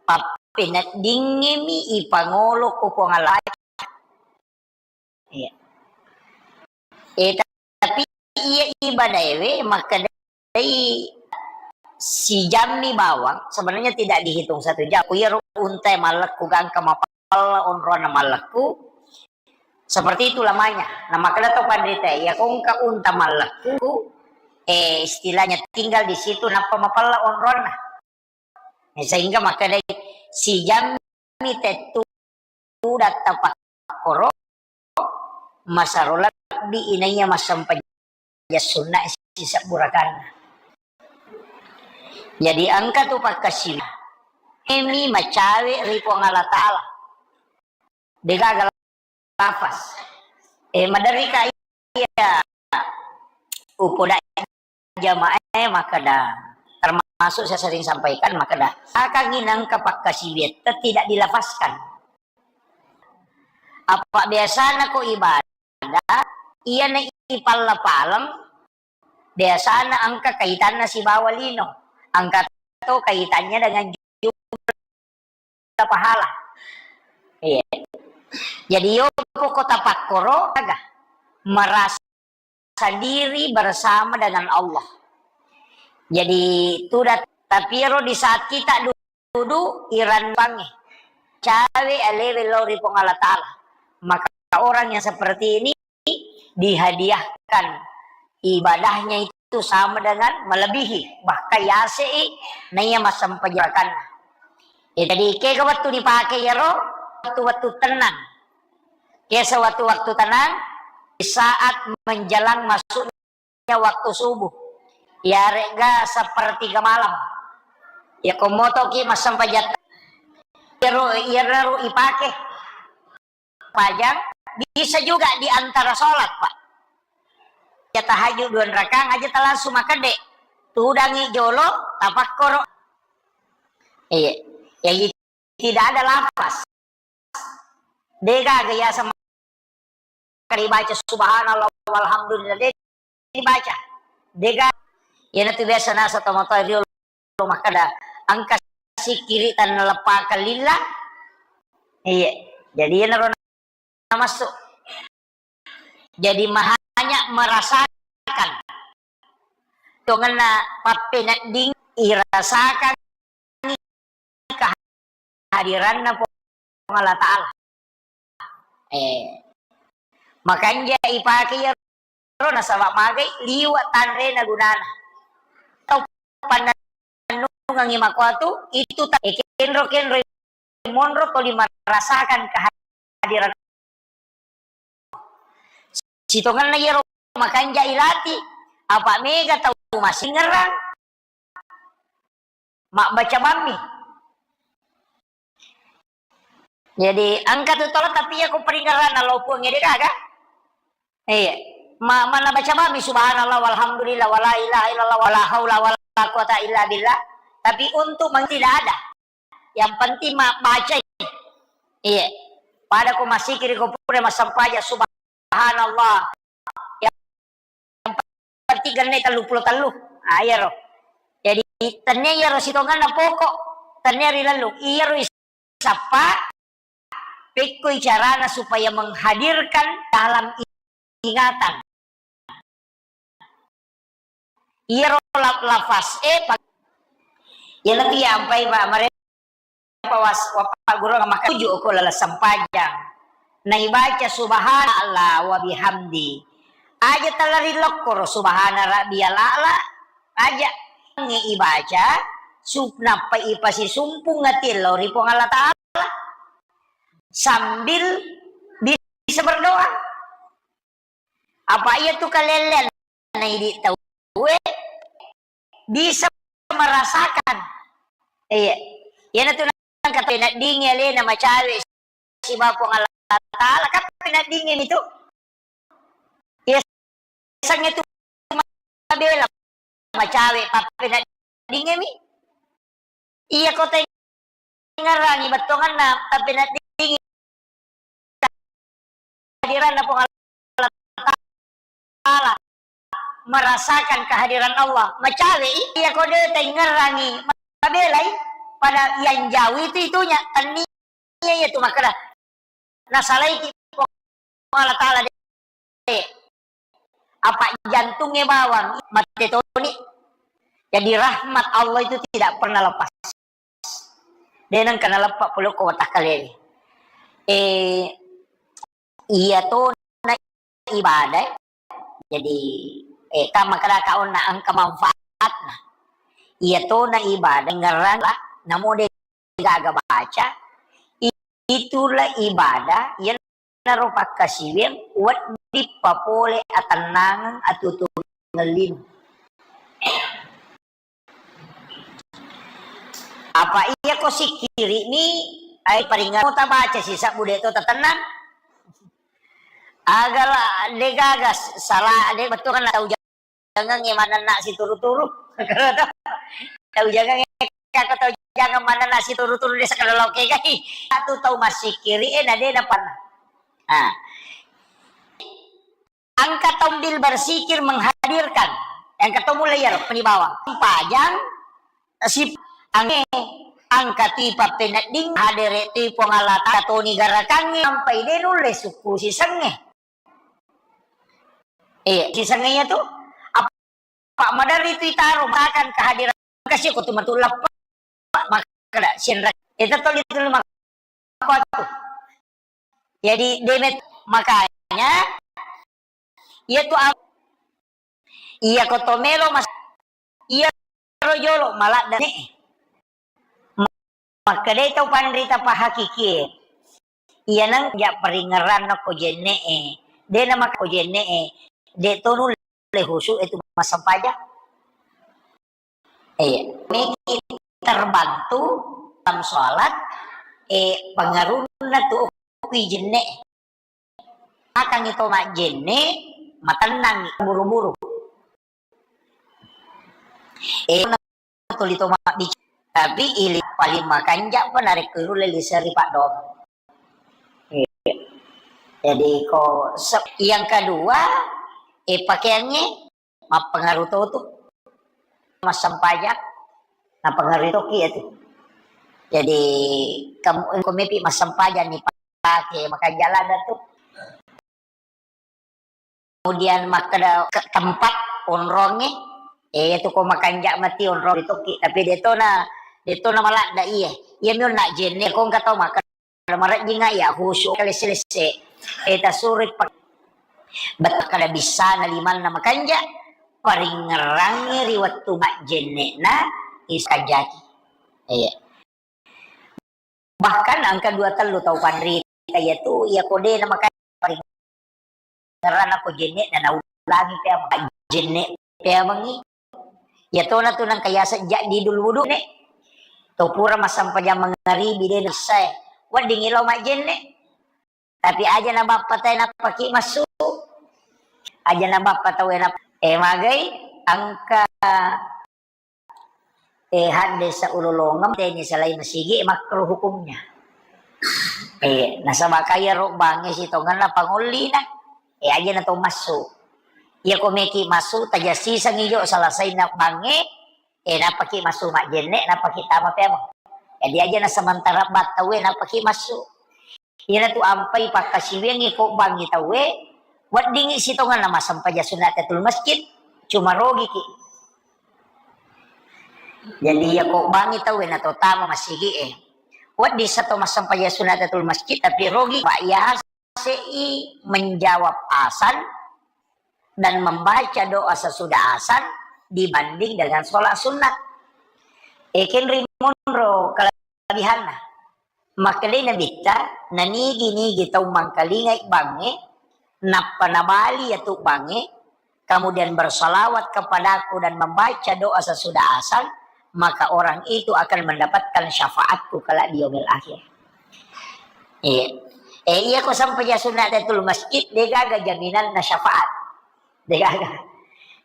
pappeneddingngimi ipangolo ko Puang Allah. Iya. Eh, tapi iya ibadaewe makkedai sijammi bawang, sebenarnya tidak dihitung satu jam. Ku iyaro unta mallekku gangka mapalla onronna mallekku, seperti itu lamanya. Nah, makkeda to panrita, iya ko engka unta mallekku, eh, istilahnya tinggal di situ nappa mapalla onronna. Sehingga makkedai, sijammi tettu datta pakkoro, masaro lebbi inaiya massempajang sunna sisebbu rakaanna. Jadi engka tu pakkasiwiang mi macawe ri Puang Allah Ta'ala. Degaga lafaz. Eh, maderri ka iya upoda jamaah, eh, makkeda, termasuk saya sering sampaikan, makkeda, akan nginangka pakkasiwiatta tidak dilafazkan. Apa biasana ko ibadah, iyana ipalla-paleng, biasana engka kaitanna sibawa lino. Engka to kaitannya dengan jumlah pahala. Iya. Jadi, yo poko tapakkoro, aga, merasa diri bersama dengan Allah. Jadi, tuda, tapi ro di saat kita du-, dudu iranpangnge, cawe alewe lao ri Puang Allah Ta'ala. Maka orang yang seperti ini dihadiahkan ibadahnya itu sama dengan melebihi, bahkan yase'i naiya massempajang rakanna. Ya, jadi kega wettu dipake iyaro, wettu-wettu tenang. Kesa wettu-wettu tenang, di saat menjelang masuknya waktu subuh. Yarega sepertiga malam. Ya, ko motoki massempajang. Iyaro, iyaro ipake. Pajang, bisa juga di antara sholat, Pak. Ya, tahajud dua rakaat aja ta langsung makedde. Tudangi jolo, tapakkoro. Iya. Ya, i-, tidak ada lafaz. Degaga ya sama dibaca subhanallah walhamdulillah. De-, dibaca. Dega, iyanatu biasa nasa tomatoa riolo makkeda, engka sikkiri tannaleppakang lillah. Iya, jadi iyanaro namassu. Jadi mahanya merasakan. Tongenna pappenedding irasakan kehadiranna Puang Allah Ta'ala. Eh, makanja ipake iyaro nasaba magai liwa tanrena gunana. Tau pannennungangi makoatu, itu ta-, eh, kenro-kenro monro toli merasakan kehadiran. Sitongenna iyaro makanja ilati, apa mega tau masingerang mabbaca bammi. Jadi, engka tu tolo, tapi iya ko peringeranna lo Puang ede gaga. Iya. Ma-, mana baca bammi subhanallah walhamdulillah wala ilaha illallah wala haula wala quwata illa billah. Tapi untuk meng-, tidak ada. Yang penting ma-, baca. Iya. Pada ko masikiri ko pura massempajang subhanallah. Yang penting genne telluppulo tellu. Ah, iyaro. Jadi, tennia iyaro sitongenna pokok, tennia ri lellung. Iyaro sappa, pekkoi carana supaya menghadirkan dalam ingatan. Iyaro la-, lafaz e pa-, iyana tu yampai, Pak, mare-, apa was-, wappa guru maka tuju ko laleng sempajang. Naibaca subhanallah wa bihamdi. Aja talari lokkoro subhana rabbiyal a'la. Aja nge ibaca, sup-, nappa ipasisumpung ati lao ri Puang Allah Ta'ala. Sambil bisa berdoa. Apa iya tu kalellean na idi tauwe bisa merasakan. Iya. Iyana tu nang kata peneddingi alena macawe sibawa Puang Allah Ta'ala, kan peneddingi mi tu. Iya, sangnge tu mabela macawe pappeneddingi mi. Iya ko tengngerangi bettuanganna, tapi naddingi kehadiranna Puang Allah Ta'ala, merasakan kehadiran Allah, macawe i, iya ko de tengngerangi, mabelai, pada yang jauh itu itunya, tennia iya tu makkeda, nasalaiki Puang Allah Ta'ala de. Apa jantungnge bawang, mate toni. Jadi rahmat Allah itu tidak pernah lepas. De nengka naleppa pole ko watakkaleni. Eh, iya to na ibadah. Jadi, eh, tama kada kaonna engka manfaatna. Iya to na ibadah ngerang lah, namo de gaga baca, i-, itulah ibadah, iyanaro pakkasiwiang wedding papole atennangeng, atutungeng lino. Apa iya ko sikkiri'mi, ai paringerang tabaca sisebbu de' to tatennang. Agala de'gaga salah, de' bettuanna tau jangengnge manenna situru-turu. Tau jangengnge, kako tau jangeng manenna situru-turu de' sakkeda lokegai. Atu tau massikkiri e na de' napanna. Ah. Engka tombil bersikir menghadirkan. Engka to mulai iyaro panibawa. Pajang si ange engka tipa penedding hadere' ti Puang Allah Ta'ala toni garakangnge sampai de' nulle sukku sisengnge. Eh, sisengnge iya tu apa maderri tu itaro makan kehadiran kasi ko tu matu leppa makkeda sienra. Itu tuli tuli mak-, apa tu? Jadi demet makanya iya tu am-, iya ko to melo mas iya ro jolo maladda ne. Makkedai tau panrita pahakikie, iyaneng ja paringerranna ko jenne'e, de' namakko jenne'e, de' to nulle husu' itu massempajang. Eh, meki terbantu dalam sholat, eh, pengaruhna tu okui jenne'e. Akangngi to majjenne, matennangngi, buru-buru. Eh, tuli to mabbicara, tapi ili paling makanja' pa narekko irulle liseri paddoang. Eh, jadi ko se-, yang kedua, eh, pakaiangnge mappengaruh to tu. Massempajang, nappengaruh toki itu. Jadi, kamu, engko mepi massempajang ni pake makanja' ladda tu. Kemudian makkeda ke tempat onrongnge, eh, itu ko makanja' mati onrong toki, tapi de' to na, de' to na maladda iye. Iya mi onna jenne, ko engka tau makkeda marejjinga iya husu' kalesse-lesse. Eh, tasuroi pak-, betteng kada bissana limanna makanja', paringngerangngi ri wettu majjenne'na iskajaki. Iya. Bahkan engka dua tellu tau panrita iya tu, iya ko de' na makanja' paring-, Ngerana ko jenne'na naulangi peameng. Jenne' peamengngi. Iya tona tu nengka yaseng jaddidul wudu'ne. To pura massempajang mangaribi de' naissae. Weddingngi lao majjenne'. Tapi aja na bappa tau e nappaki massu. Aja na bappa tau e nap-, eh, magai engka Eh, haddesa ulolongeng teni salai masigi, makruh hukumnya. Eh, nasaba kaya ro bangnge sitongenna pangollina. Eh, aja na to massu. Iya ko meki massu, tajassisengngi jo salasaina bangnge, eh, nappaki massu majjenne', nappaki tama peameng. Jadi aja na sementara battau e nappaki massu. Iyanatu ampai pakkasiwiangngi ko bangngi tauwe, weddingngi sitongenna massempajang sunna tahiyatul masjid, cuma rogiki. Jadi iya ko bangngi tauwe nato tama masigi e, wedding sato massempajang sunna tahiyatul masjid, tapi rogi, Pak, yasei menjawab azan dan membaca doa sesudah azan dibanding dengan sholat sunat. Ekenri monro kelebihanna. Makkedai Nabitta, nanigi-nigi tau mangkalingai bangnge, nappa nabali iyatu bangnge, kemudian bersalawat kepadaku dan membaca doa sesudah azan, maka orang itu akan mendapatkan syafaatku kelak di yaumil akhir. Iya. Eh, iya ko sempajang sunat tahiyatul masjid, degaga jaminanna syafaat. Degaga.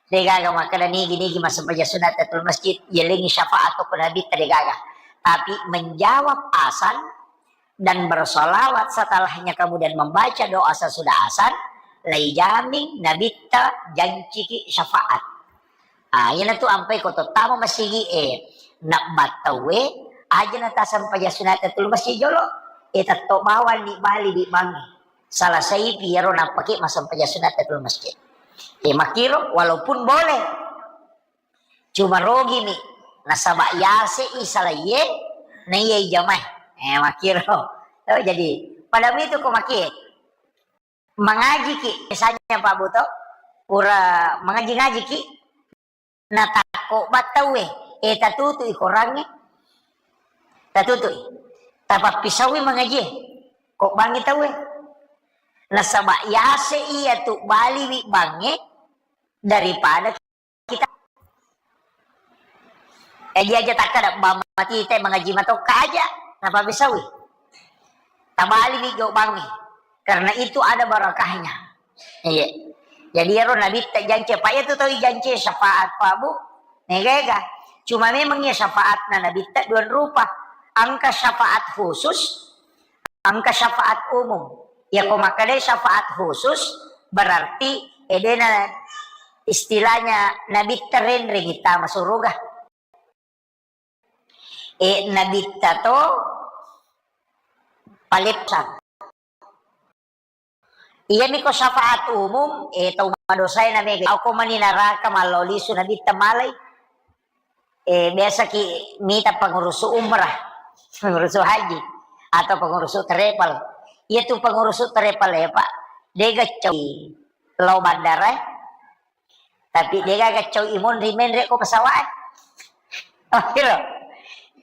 Degaga makkeda nigi-nigi massempajang sunat tahiyatul masjid, yelengi syafaat ko Nabitta, degaga. Tapi menjawab azan dan bersalawat setelahnya, kemudian membaca doa sesudah azan, laijamin Nabitta janciki syafaat. Ah, iyanatu ampai ko tottama masigi e, nabbattau e, aja na tasempajang sunat tahiyatul masjid jolo, e, tetto bawang ni bali di bangnge. Salasaipi iyaro nappaki massempajang sunat tahiyatul masjid. Eh, makkiro, walaupun boleh. Cuma rogimi. Nasaba yasei salaiye, naiyai jamae. Eh, makkiro. Oh, jadi, pada itu ko maki. Mangajiki, misalnya Pak Buto, pura mangaji-ngajiki, natakko battauwe, eh, tatutui korangnge. Tatutui. Tapappisaui mangajie. Ko bangngi tauwe. Nasaba yase iyatu baliwi bangnge daripada kita. Jadi aja takkada bang matita mangaji matokka aja, napabisawai. Tabaliwi gau bangnge. Karena itu ada barakahnya. Iya. Jadi ero nabitta jance, apa iya tu tau jance syafaat, Pak Bu? Mega-ega. Cuma memang iya syafaatna nabitta dua rupa. Angka syafaat khusus, angka syafaat umum. Ya ko makkeda syafaat khusus, berarti edena istilahnya nabitta renreng tama suruga. E, nabitta to palepsang. Iyami ko syafaat umum, e, tau madosae na mega. Ako mani naraka mallo lisu nabitta malai. E, biasa ki mita pengurusu umrah, pengurusu haji, atau pengurusu travel. Iya tu pengurusu travel ya, Pak. Dega cau lo bandara, e. Tapi degaga cau imunri menre ko pesawat. Oh, iro.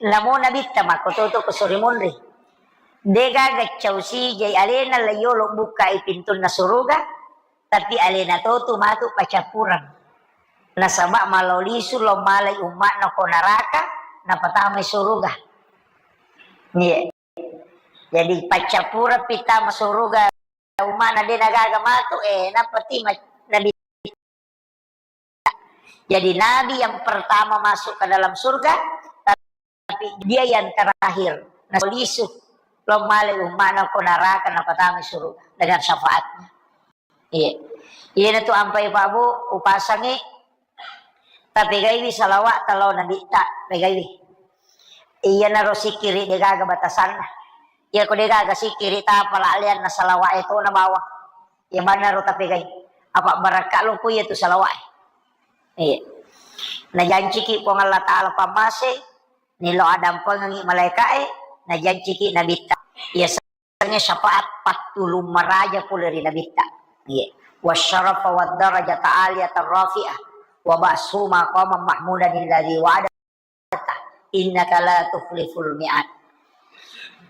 Namo nabitta makko toto ko suri munri. Degaga cau sijai alena la yolo bukkai pintunna suruga, tapi alena totu matu pacappureng. Nasaba malao lisu lo malai umma'na ko naraka, napatamai suruga. Iya. Jadi paccappureng pita masuruga umma'na de nagaga matu, eh, nappa ti ma-, nabi. Jadi nabi yang pertama masuk ke dalam surga, tapi dia yang terakhir. Nah, lisu lo malai umma'na ko naraka napatamai suruga dengan syafaatnya. Iya. Iya na tu ampai Pak Bu, upasangi, tapegaiwi salawat talo nabitta, pegaiwi. Iya naro sikiri degaga batasanna. Iya ko degaga sikiri tapala alianna salawat itu na bawang. Iya manna ro tapegai. Apa barakka lo ku iya tu salawat. Iya. Najanciki Puang Allah Ta'ala pammase, nilo adampengengi malaikae, najanciki nabitta. Iya syafaat pattulung maraja pole ri nabitta. Iya. Wasyarafa wad darajata aliyatan rafi'ah. Wa ba'su maqaman mahmudan alladzi wa'ada. Innaka la tukhliful mi'ad.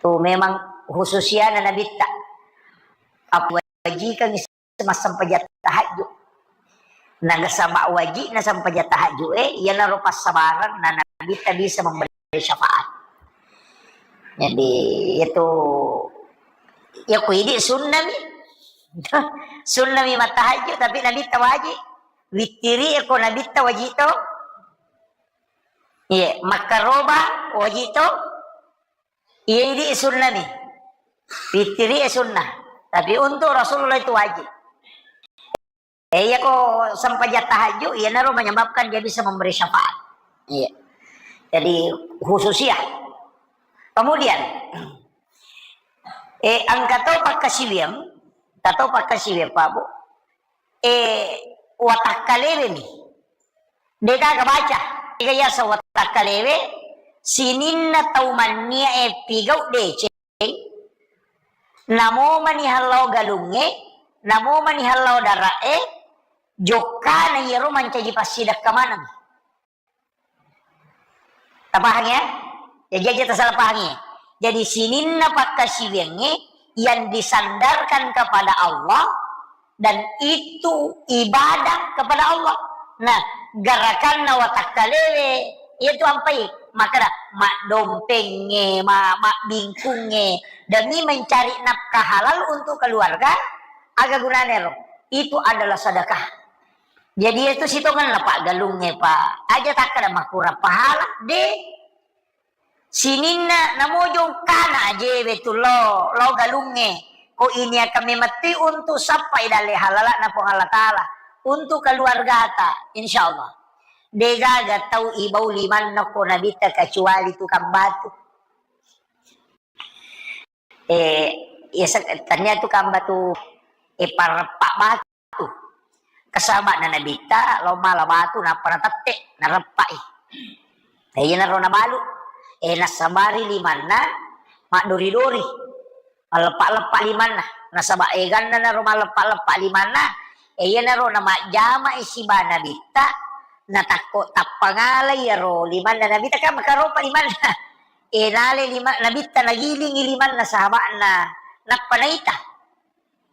Tu memang khususiana nabitta. Apa wajikang massempajang tahajud. Nagasaba wajibna sempajang tahajud e, iyanaro passabareng na nabitta bisa memberi syafaat. Jadi itu ya ku idi sunnami. Sunnami mattahajud tapi nabitta wajib. Wittiri ko nabitta wajib to. Iya, makkaroba wajib to. Iya idi sunnami. Wittiri e sunnah. Tapi untuk Rasulullah itu wajib. Eh, iya ko sempajang tahajud, iyanaro menyebabkan dia bisa memberi syafaat. Iya. Jadi khususiah. Kemudian, eh, angka to pakkasiwiang, tato pakkasiwiang Pak Bu. Eh, watakkalewe mi. Degaga baca. Ega yaseng watakkalewe, sininna tau mannia e pigau deceng, namo mani hallau galungnge, namo mani hallau dara'e, jokkana iyaro mancaji passidekka maneng. Tapahang ya? Jadi aja tasalah pahang ya. Jadi sininna pakkasiwiangnge yang disandarkan kepada Allah dan itu ibadah kepada Allah. Nah, garakanna watakkalewe, itu ampai makkeda maddompengnge, ma-, mabbingkungnge, demi mencari nafkah halal untuk keluarga, aga gunane ro? Itu adalah sedekah. Jadi itu sitongenna Pak galungnge, Pak. Aja takkeda makurang pahala, de. Sininna namojong kana ajewe tu lo, lo galungnge. Ko ini akan memetti untuk sappai dalle halalana Puang Allah Ta'ala. Untuk keluargata, insya Allah. Degaga tau ibau limanna ko nabitta kecuali tukang batu. Eh, ya, se-, tania tukang batu, eh, pareppa batu. Kesaba'na nabitta, lo mala batu, nappa natette, nareppai. Eh, iyanaro nabalu. Eh, nassabari limanna, maddori-dori. Malleppa-leppa limanna. Nasaba eganna naro malleppa-leppa limanna. Eh, iyanaro namajjama siba nabitta, natakko tappangalai iyaro limanna nabitta, kan makaropa limanna. Eh, nale lima-, nabitta nagilingi limanna sahaba'na, nappa naita.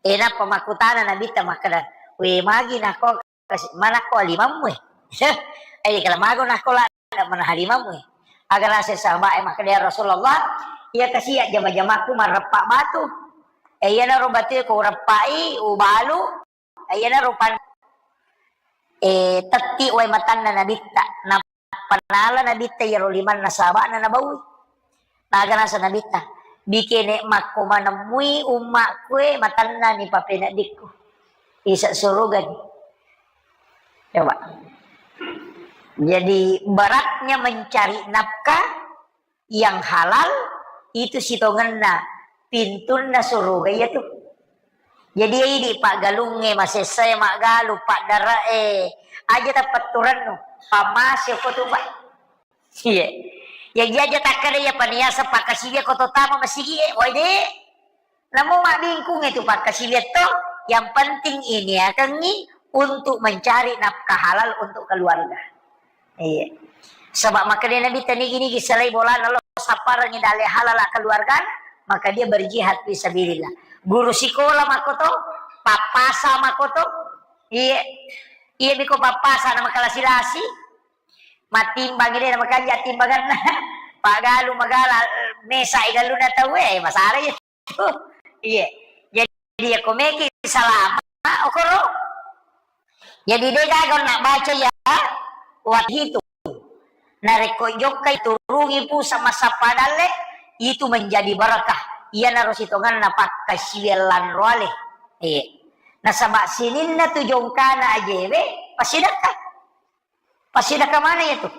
Eh, nappa makkutana nabitta makkeda, "We, magi nako kasi-, manakko limammu e?" Eh, kala mago nako la na mana halimammu e. Aga naseng sahabat e makkeda, "Ya Rasulullah, iya kasi jama-jamakku marreppa batu. E, iyanaro batu e ko ureppai, ubalu, e, iyanaro pan-, e, tetti wae matanna Nabitta." Nappa nala Nabitta iyaro limanna sahaba'na nabaui. Naga naseng Nabitta, "Bikene makko manemmui ummakku e matanna ni papeneddikku. Isa surugani." Coba. Jadi, beratnya mencari nafkah yang halal itu sitongenna pintunna suruga iya tu. Jadi, idi paggalungnge, masessae maggalu, paddarae, aja tapetturennu, pammase ko tu, Pak. Iya. Jadi aja takkeda iya paniasa pakkasiwiang ko to tama masigi e, woi de. Namo mabbingkung itu pakkasiwiang to, yang penting iniakengngi untuk mencari nafkah halal untuk keluarga. Iya. Sebab makkeda Nabi, tenigi-nigi selai bolana lo sapparengngi dalle halal keluarga, maka dia berjihad fi sabilillah. Guru sikola makkoto, pappasa makkoto, iya, iya miko pappasa na makalasi-lasi, mattimbang de na makanja timbanganna. Pagalu magala, mesa i galluna tau e, masalah iya. Iya. Jadi, iya ko meki salama, okoro. Jadi, de gaga na baca ya, wat hitu. Narekko jokkai turungi pusa massappa dalle, itu menjadi barakah. Iyanaro sitongenna pakkasiwiang lanroale. Iya. Nasaba sininna tu jongkana ajewe, pasidakka. Pasidakka mana iya tu?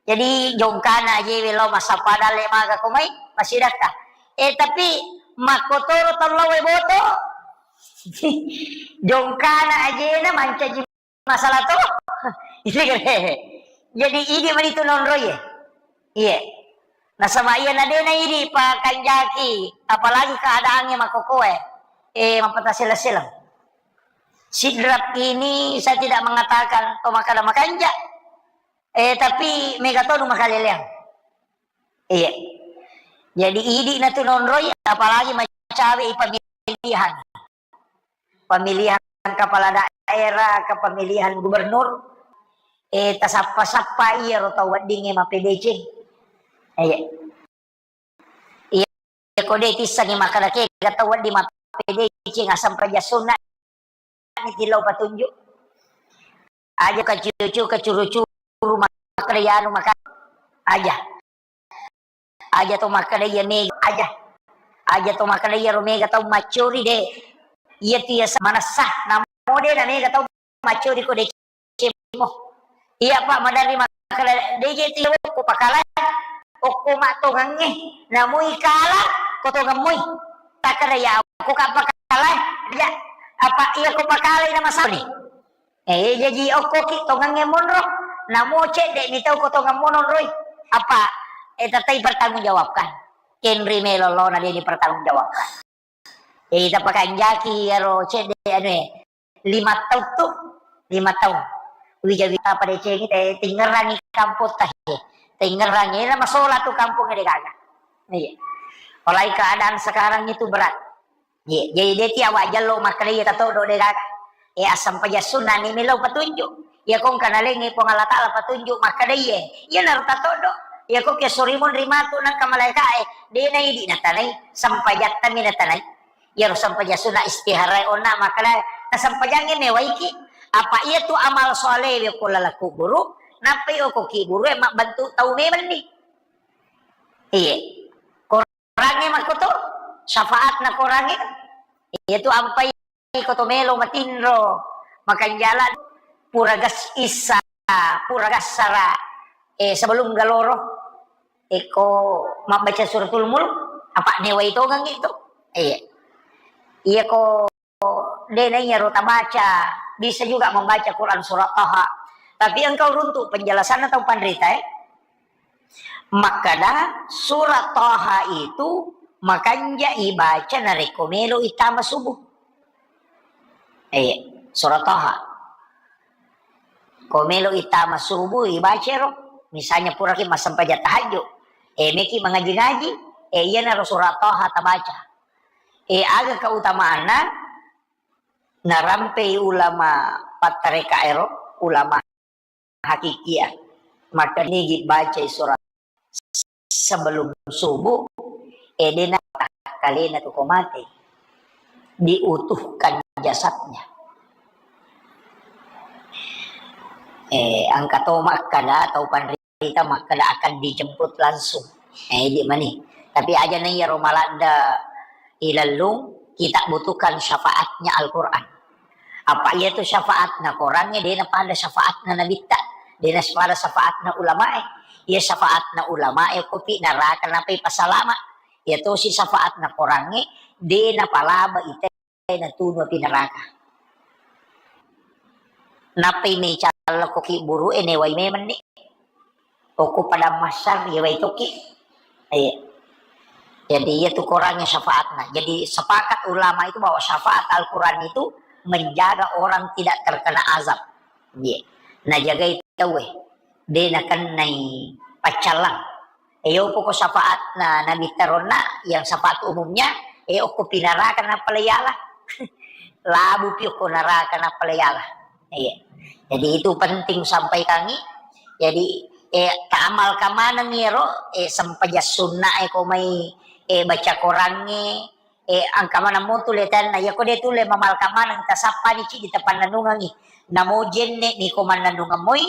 Jadi, jongkana ajewe lao massappa dalle maga ko mai, pasidakka. Eh, tapi makkotoro tau lao e boto. Jongkana ajena mancaji masalah to. Jadi, idi mani tu nonroi e. Iya. Nasaba iya na de na idi pakanjaki, apalagi keadaannya makkokoe. Eh, mappatasela-sela. Sidrap ini saya tidak mengatakan to makkeda makanja. Eh, tapi mega tonu makaleleang. Iya. Jadi, idi na tu nonroi, apalagi macawe i pemilihan. Pemilihan kepala daerah, ke pemilihan gubernur, eh, tasappa-sappa iyaro tau weddingnge mappedeceng. Iya. Iya, ko de tissengi makkeda kega tau wedding mappedeceng, asempajang sunna ni tillau patunju. Aja kacucu, kacuru-curu makkeda iyanu maka aja. Aja to makkeda iya mega, aja. Aja to makkeda iyaro mega tau maccuri de. Iya tu iya sa-, manessa, namo de na mega tau maccuri ko decemo. Iya, Pak, maderri makkeda, de je tu iya okko pakalae, okko mattongengnge, namui kala ko tongengmui. Takkeda iya okko ka pakalae, iya, apa iya ko pakalae na masani. Eh, jaji okkoki tongengnge monro, namo cedde ni tau ko tongeng monroi. Apa, eh, tettai pertanggungjawabkan. Kenri melo lo na de ni pertanggungjawabkan. Eh, tapakanjaki ero cedde anu e, lima taung tu, lima taung. Wija-wija padecengi te tingerangi kampung tahe. Tingerangi na masola tu kampung de gaga. Iya. Apalagi keadaan sekarang itu berat. Iya, jadi de ti awak jallo makkeda iya tatoddo de gaga. Eh, assempajang sunna ni melo patunjuk. Iya ko engka nalengngi Puang Allah Taala patunjuk makkeda iya. Iya naro tatoddo. Iya ko ke sorimun rimatu nangka malaika e. De na idi natanai, sempajattami natanai. Iyaro sempajang sunna istihara e onna makkeda, "Nasempajangngi mewaiki." Apa iya tu amal soleh we ko laleng kuburu, nappai okko kiburu e mabbentuk tau memeng ni. Iya. Korangnge makkoto, syafaatna korangnge. Iya tu ampai ko to melo matinro, makanjala pura gas issa, pura gassara, eh, sebelum galoro. Eko mabbaca suratul mulk, apa newai tongeng itu. Iya. Iya ko de na iyaro tabaca, bisa juga membaca Quran surat Taha. Tapi engkau runtuk penjelasanna tau panrita e. Makkeda surat Taha itu makanja ibaca narekko melo ittama subuh. Eh, surat Taha. Ko melo ittama subuh, ibacero. Misalnya puraki massempajang tahajud. Eh, meki mangaji-ngaji. Eh, iyanaro surat Taha tabaca. Eh, aga keutamaanna? Narampei ulama pattareka ero, ulama hakikia. Maka nigi bacai surah sebelum subuh, eh, dena kalena tu ko mate, diutuhkan jasadnya. Eh, engka to makkada, tau panrita makkada akan dijemput langsung. Eh, di mani. Tapi aja na iyaro maladda ilellung, kita butuhkan syafaatnya Al-Quran. Apa iya tu syafaatna Korangnge, dena pada syafaatna Nabitta, dena pada syafaatna ulamae. Iya syafaatna ulamae kopi naraka napai pasalama. Iya tosi syafaatna Korangnge, dena palaba ite natunu api neraka. Nappai mecalla ko ki buru e newai memenni. Okko padang mahsyar, iya wai tokki. Iya. Jadi, iya tu Korangnge syafaatna. Jadi, sepakat ulama itu bahwa syafaat Al-Quran itu menjaga orang tidak terkena azab. Iya. Najagai tauwe. De nakennai paccallang. Iyo poko syafaatna Nabi taronna, yang syafaat umumnya, eh, okko pinaraka nappa layala. Labu pi okko naraka nappa layala. Iya. Jadi itu penting sampaikangi. Jadi, eh, taamalka maneng iyaro, eh, sempajang sunna e ko mai, eh, baca Korangnge, eh, engka maneng mo tu letanna. Iya ko de tu le mamalka maneng, tasappani ci di tapannanungangi. Namo jenne ni ko mannanungeng moi,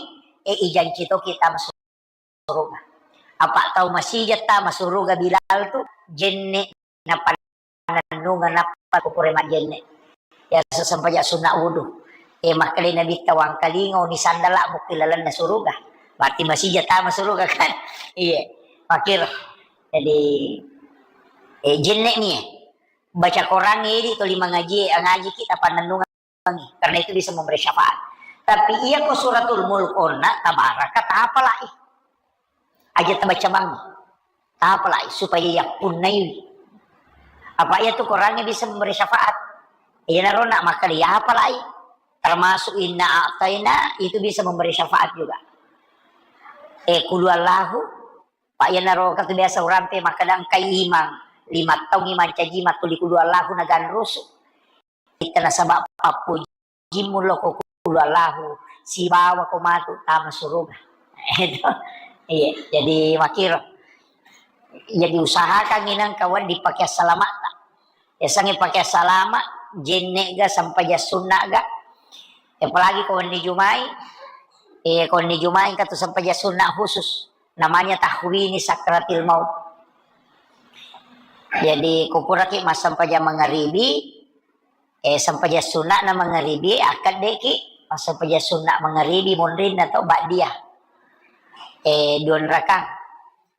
eh, ijanci toki tama suruga. Apa tau masija tama suruga Bilal tu jenne nappa nennunga nappa ko pura majjenne. Ya sesempajang sunna wudu. Eh, makkedai Nabitta, "Wangkalinga ni sandala mukki lalenna suruga." Berarti masija tama suruga kan? Iya. Makir. Jadi, eh, jenne ni, eh. Baca Korangnge di toli mangaji, ngaji kita pannennunga. Karena itu bisa memberi syafaat. Tapi iya ko suratul mulk onna, tabaraka, tapalai. Aja tabaca mangi. Tapalai supaya yappunnaiwi. Apa iya tu Korangnge bisa memberi syafaat. Iya narona maka dia apalai. Termasuk inna a'taina itu bisa memberi syafaat juga. Eh, kulu Allahu. Pak iya naro katu biasa urampe maka dangkai imang. Lima tahun imang caji matuli kulu Allahu naganrusu. Itta nasaba pappojimmu loko kulu Allahu, sibawa ko matu tama suruga. Itu. Iya, jadi makiro. Jadi usahakan inang kawan dipakai salamatta. Yasangi pakai salama, jenne ga, sampajang sunna ga. Apalagi ko wenni Jumai, eh, ko wenni Jumai katu sampajang sunna khusus. Namanya tahwini sakratil maut. Jadi, kupuraki massempajang mangaribi, eh, sempajang sunna'na mangaribi, akkaddeki massempajang sunna mangaribi monrinna to ba'diyah. Eh, dua rakang.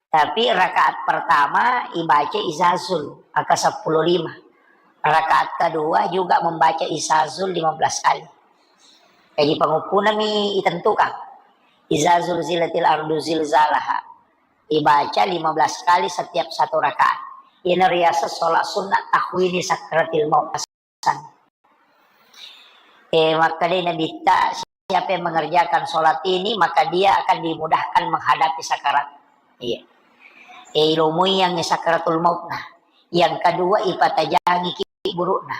Tapi rakaat pertama ibaca Izazul, angka seppulo lima. Rakaat kedua juga membaca Izazul lima belas kali. Jadi, panguppunami itentukan. Izazul zilatil ardu zilzalaha. Ibaca lima belas kali setiap satu rakaat. Ina riaseng sholat sunnah tahwini sakratil maut. Eh, makkeda Nabitta, siapa yang mengerjakan sholat ini, maka dia akan dimudahkan menghadapi sakarat. Iya. Eh, ilomui yang sakratul maut nah. Yang kedua, ipatajangi ki burukna.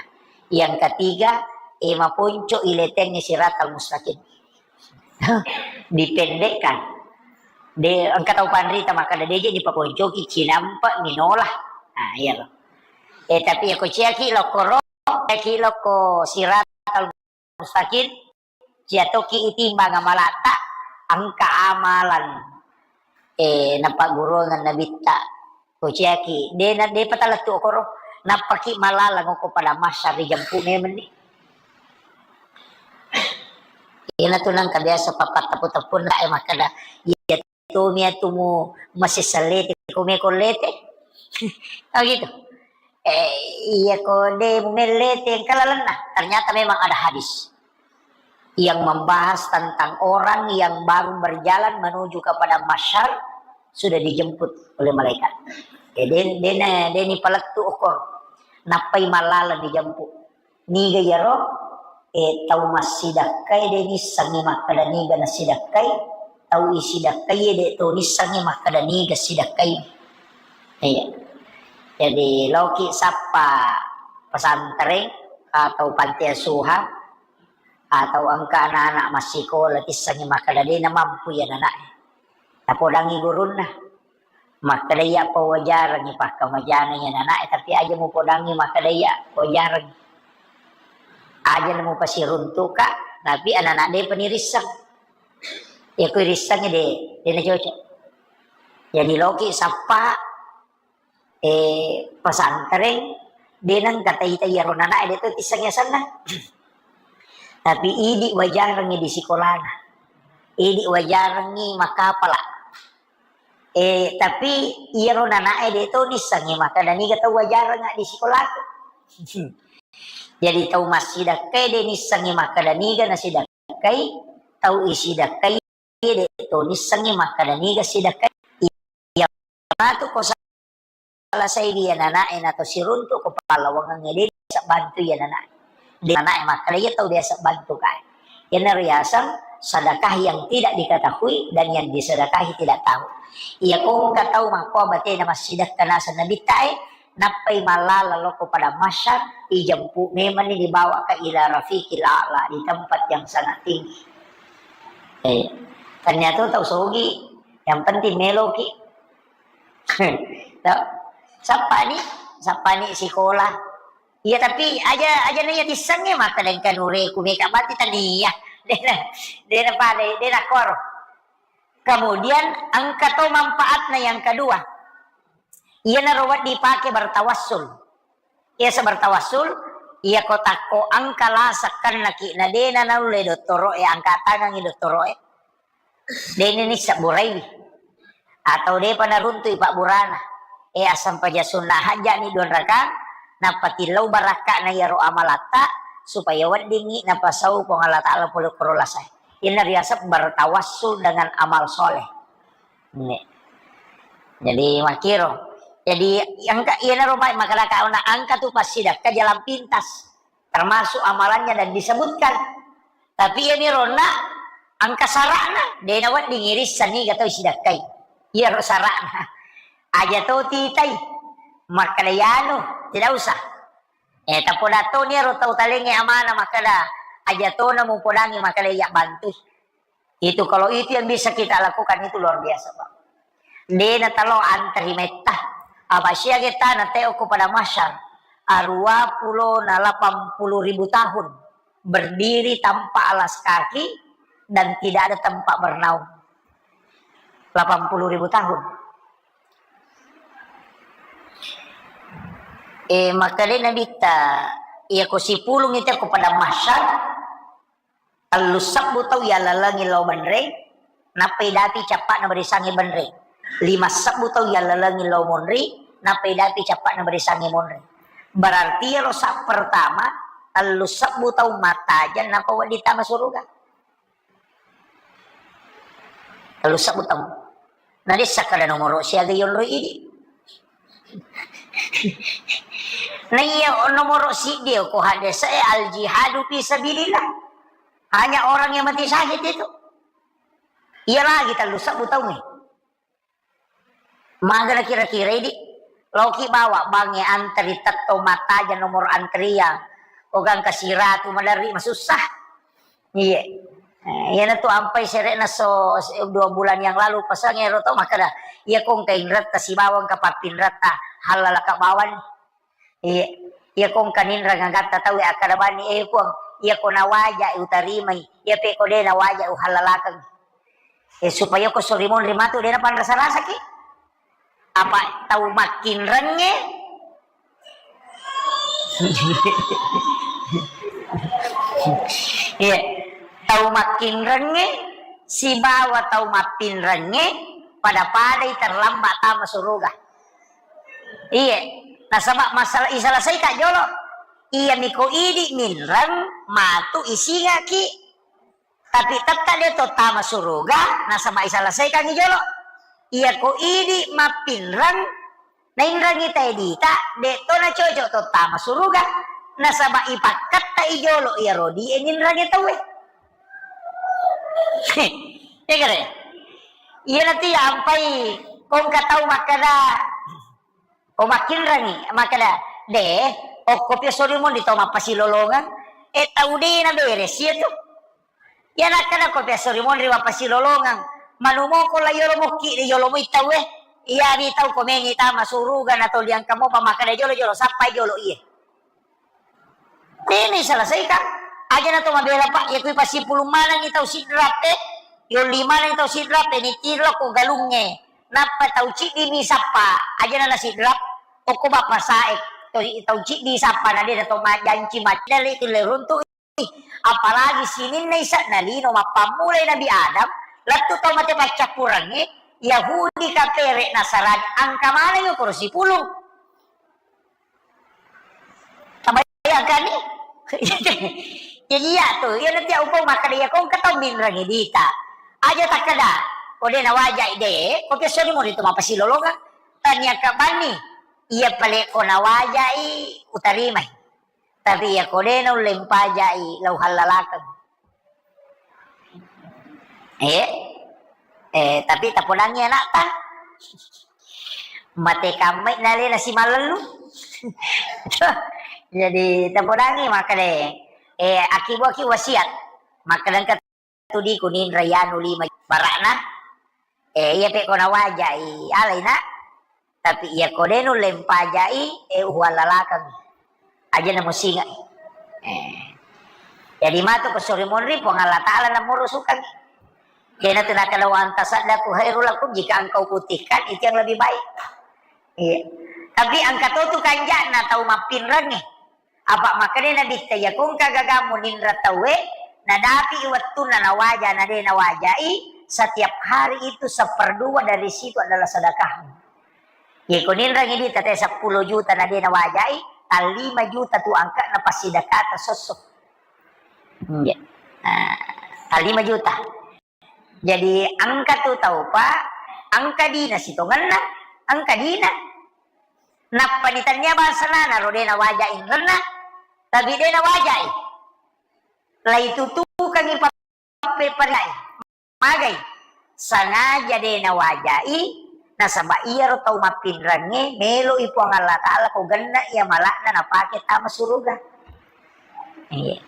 Yang ketiga, eh, maponco iletengi siratal mustaqim. Dipendekkan. De, engka tau panrita makkeda, "De je dipakoncoki, cinampe minola." Nah, iya lo. Eh, tapi ya ko ciaki lokko ro, ciaki lokko siratal mustaqim, cia toki itimbang amalatta, engka amalan, eh, napagguruangan Nabitta. Kociaki, de na, de patalettu okoro. Nappaki malalang okko pada massa ri jampu memenni. Ina tu nangka biasa papat tepu-tepunna e makkeda, "Iya tu mia tu mu masih selete, ko me kollete." Oh gitu. Eh, iya ko de mu mellete engka lalenna. Ternyata memang ada hadis yang membahas tentang orang yang baru berjalan menuju kepada mahsyar sudah dijemput oleh malaikat. Eh, de, de, de ni palettu okor. Nappai malala dijemput. Niga iyaro, eh, tau massidakkai de nissengi makkeda niga nassidakkai, tau isidakkai de to nissengi makkeda niga sidakkai. Iya. Jadi, loki sappa pesantren atau panti asuhan, atau engka anak-anak massikola tissengngi makkeda de namampu iya anana'e. Napodangngi gurunna, makkeda iya pawajarengngi pakkamajana iya nanae, tapi aja mupodangngi makkeda iya pawajarengngi. Aja mupasiruntuka, tapi anana depa nirisseng. Iya ko irissengngi de, de nacocok. Jadi loki sappa, eh, pesantren, de nengka taita iyaro nanae de to tisseng asenna. Tapi idi wajarengngi di sikolana. Idi wajarengngi makkapala. Eh, tapi iyaro nanae de to nissengngi makkeda niga tau wajarengnga di sikolaku. Jadi tau massidakkai de nissengngi makkeda niga nasidakkai, tau isidakkai de to nissengngi makkeda niga sidakkai. Iya matu ko salasai dia nanae nato siruntu ko pallawangengnge de sabbantu iya nanae. De nanae makkeda iya tau biasa bantu kae. Iyanaro riaseng sedekah yang tidak diketahui dan yang disedekahi tidak tahu. Iya ko engka tau makkoa batena massidakka naseng nabittae, nappai mallala lokko padang mahsyar, ijempu memanni dibawa ka ila rafiqil a'la, di tempat yang sangat tinggi. Eh, ternyata tau sogi, yang penting meloki. Tau, sappani, sappani sikola. Iya, tapi aja, aja naiya tissengnge maka dengka nureku meka mati tania. Dena, dena pada, dena koro. Kemudian engka to manfaatna yang kedua. Iyanaro wedding dipake bertawassul. Iya, sebertawassul, iya ko takko engka lasa kennaki na dena naulle dottoro'e, angka tangangi dottoro'e. Dena nisseng buraiwi. Atau depa naruntui pabburana. Eh, assampaja sunna hajjani dua rakang, nappa tillau barakka'na iyaro amalatta, supaya weddingngi napasau Puang Allah Ta'ala pole koro lasae. Iyana riaseng bertawassul dengan amal soleh. Nih. Jadi makkiro. Jadi engka iyanaro mai makkadaka na engka tu passidakka jalan pintas. Termasuk amalannya dan disebutkan. Tapi iyami ronna engka sara'na, de nawedding irisseng niga tau sidakkai. Iyaro sara'na. Aja to titai. Makkada yanu, tidak usah. Eh, tapoda toni ero tau talengnge amana makkada, aja tona mupodangi makkada iya bantu. Itu, kalau itu yang bisa kita lakukan, itu luar biasa, Pak. De natalo antri metta. Apa siaga tana teo ko pada masyar. Arua pulo na lapan puluh ribu tahun berdiri tanpa alas kaki dan tidak ada tempat bernaung. Lapan puluh ribu tahun. Eh, makkeda Nabitta, iya ko sipulung itu ko pada masyar, Tellu sebbu tau yallalengi lao menre, nappai dapi cappa'na barisangnge benre. Lima sebbu tau yallalengi lao monri, nappai dapi cappa'na barisangnge monri. Berarti iyaro sa pertama, tellu sebbu tau mattajeng nappa wedding tama suruga. Tellu sebbu tau. Nadessa kada nomoro siaga yonroi idi. Naiya nomoro siddi ko hadese al jihadu fi sabilillah. Hanya orang yang mati syahid itu. Iya lagi tellu sebbu taungnge. Magana kira-kira idi. Loki bawa bangnge antri tetto mattajeng nomor antrian. Ogang kasiratu maderri masussa. Iya. Eh, iyana tu ampai sere'na so, se-, dua bulan yang lalu pasangnge ero to makkeda, iya kongka inretta sibawa engka pappinretta hallalaka bawang. Iya, iya kongka ninreng agatta tauwe akkeda bani, eh, Puang, iya ko nawaja utarimai, iya pe ko de nawaja uhallalakeng. Eh, supaya ko sori monri matu de napanrasa-rasaki. Apa tau makkinrengnge? Iya, tau makkinrengnge sibawa tau mappinrengnge pada-padai terlambat tama suruga. Iye, nasaba masalah isalasaika jolo. Iyami ko idi minreng matu isingaki. Tapi tetta de to tama suruga, nasaba isalasaikangi jolo. Iya ko idi mappinreng, nainrengi tae dita, de to nacocok to tama suruga. Nasaba ipakketta i jolo iyaro di e ninrengi tauwe. Iya kare? Iya nanti ampai kongka tau makkeda, ko makkinrengi, makkeda, de, okko pia sori monri tau mappasilolongeng, e tau de na beres iya tu. Iya nakkeda ko pia sori monri mappasilolongeng, Manumoko la yolo mokki de yolo moi tauwe. Iya ri tau ko mengi tama suruga na toli angka mopa makkeda jolo-jolo sappai jolo iye. Tena selesaikan. Aja na to mabela, Pak, ya kui pasipulung manengi tau sidrap e, yolli maneng tau sidrap e, ni tiro ko galungnge. Nappa tau ciddi mi sappa, aja na na sidrap, okko bappa sae, to, tau ciddi sappa na de na to majanci maccale tu le runtu. Apalagi sininna isa na lino mappammulai Nabi Adam, lettu tau mate paccappurengnge, Yahudi, Kapere, Nasarani, angka manengi koro sipulung. Tabayangkanni? Jadi iya tu, iya nanti upau makkeda iya kongka tau minrangi dita. Aja takkeda, ko de nawajai de, ko pesso ni muri tu mapasilolonga. Tania ka banni, iya pale ko nawajai utarimai. Tapi iya ko de naulle mpajai lau hallalakeng. Eh? Eh, tapi tapodangi anakta. Mate kammai nalena simallellu. Jadi tapodangi makkeda, eh, akibuaki wasiat. Makkeda engka tu di kuninra yanu lima barakna. Eh, iya pe ko nawajai alai na. Tapi iya ko de nulle mpajai, eh, uhuallalakeng. Aja na musinga. Eh. Jadi matu ko sore monri Puang Allah Taala na murusukangi. Kena tu nakana wa antasaddaku khairul lakum, jika engkau putihkan itu yang lebih baik. Iya. Tapi angka to tu kanjana tau mappinrengi. Apa makkeda Nabitta, iya kongka gagamu ninra tauwe, nadapi wettunna nawaja, na de nawajai, setiap hari itu seperdua dari situ adalah sedekahmu. Iya ko ninrangi dita te seppulo juta na de nawajai, tallima juta tu angka na passidekata sosso. Iya. Nah, tallima juta. Jadi engka tu tau, Pak, engka dina sitongenna, engka dina. Nappa ni tania bangsana naro de nawajai inrenna, tapi de nawajai. Lai tutukangi pappepariai. Magai. Sengaja de nawajai, nasaba iyaro tau mappinrengnge meloi Puang Allah Taala ko genna iya malakna napake tama suruga. Iya.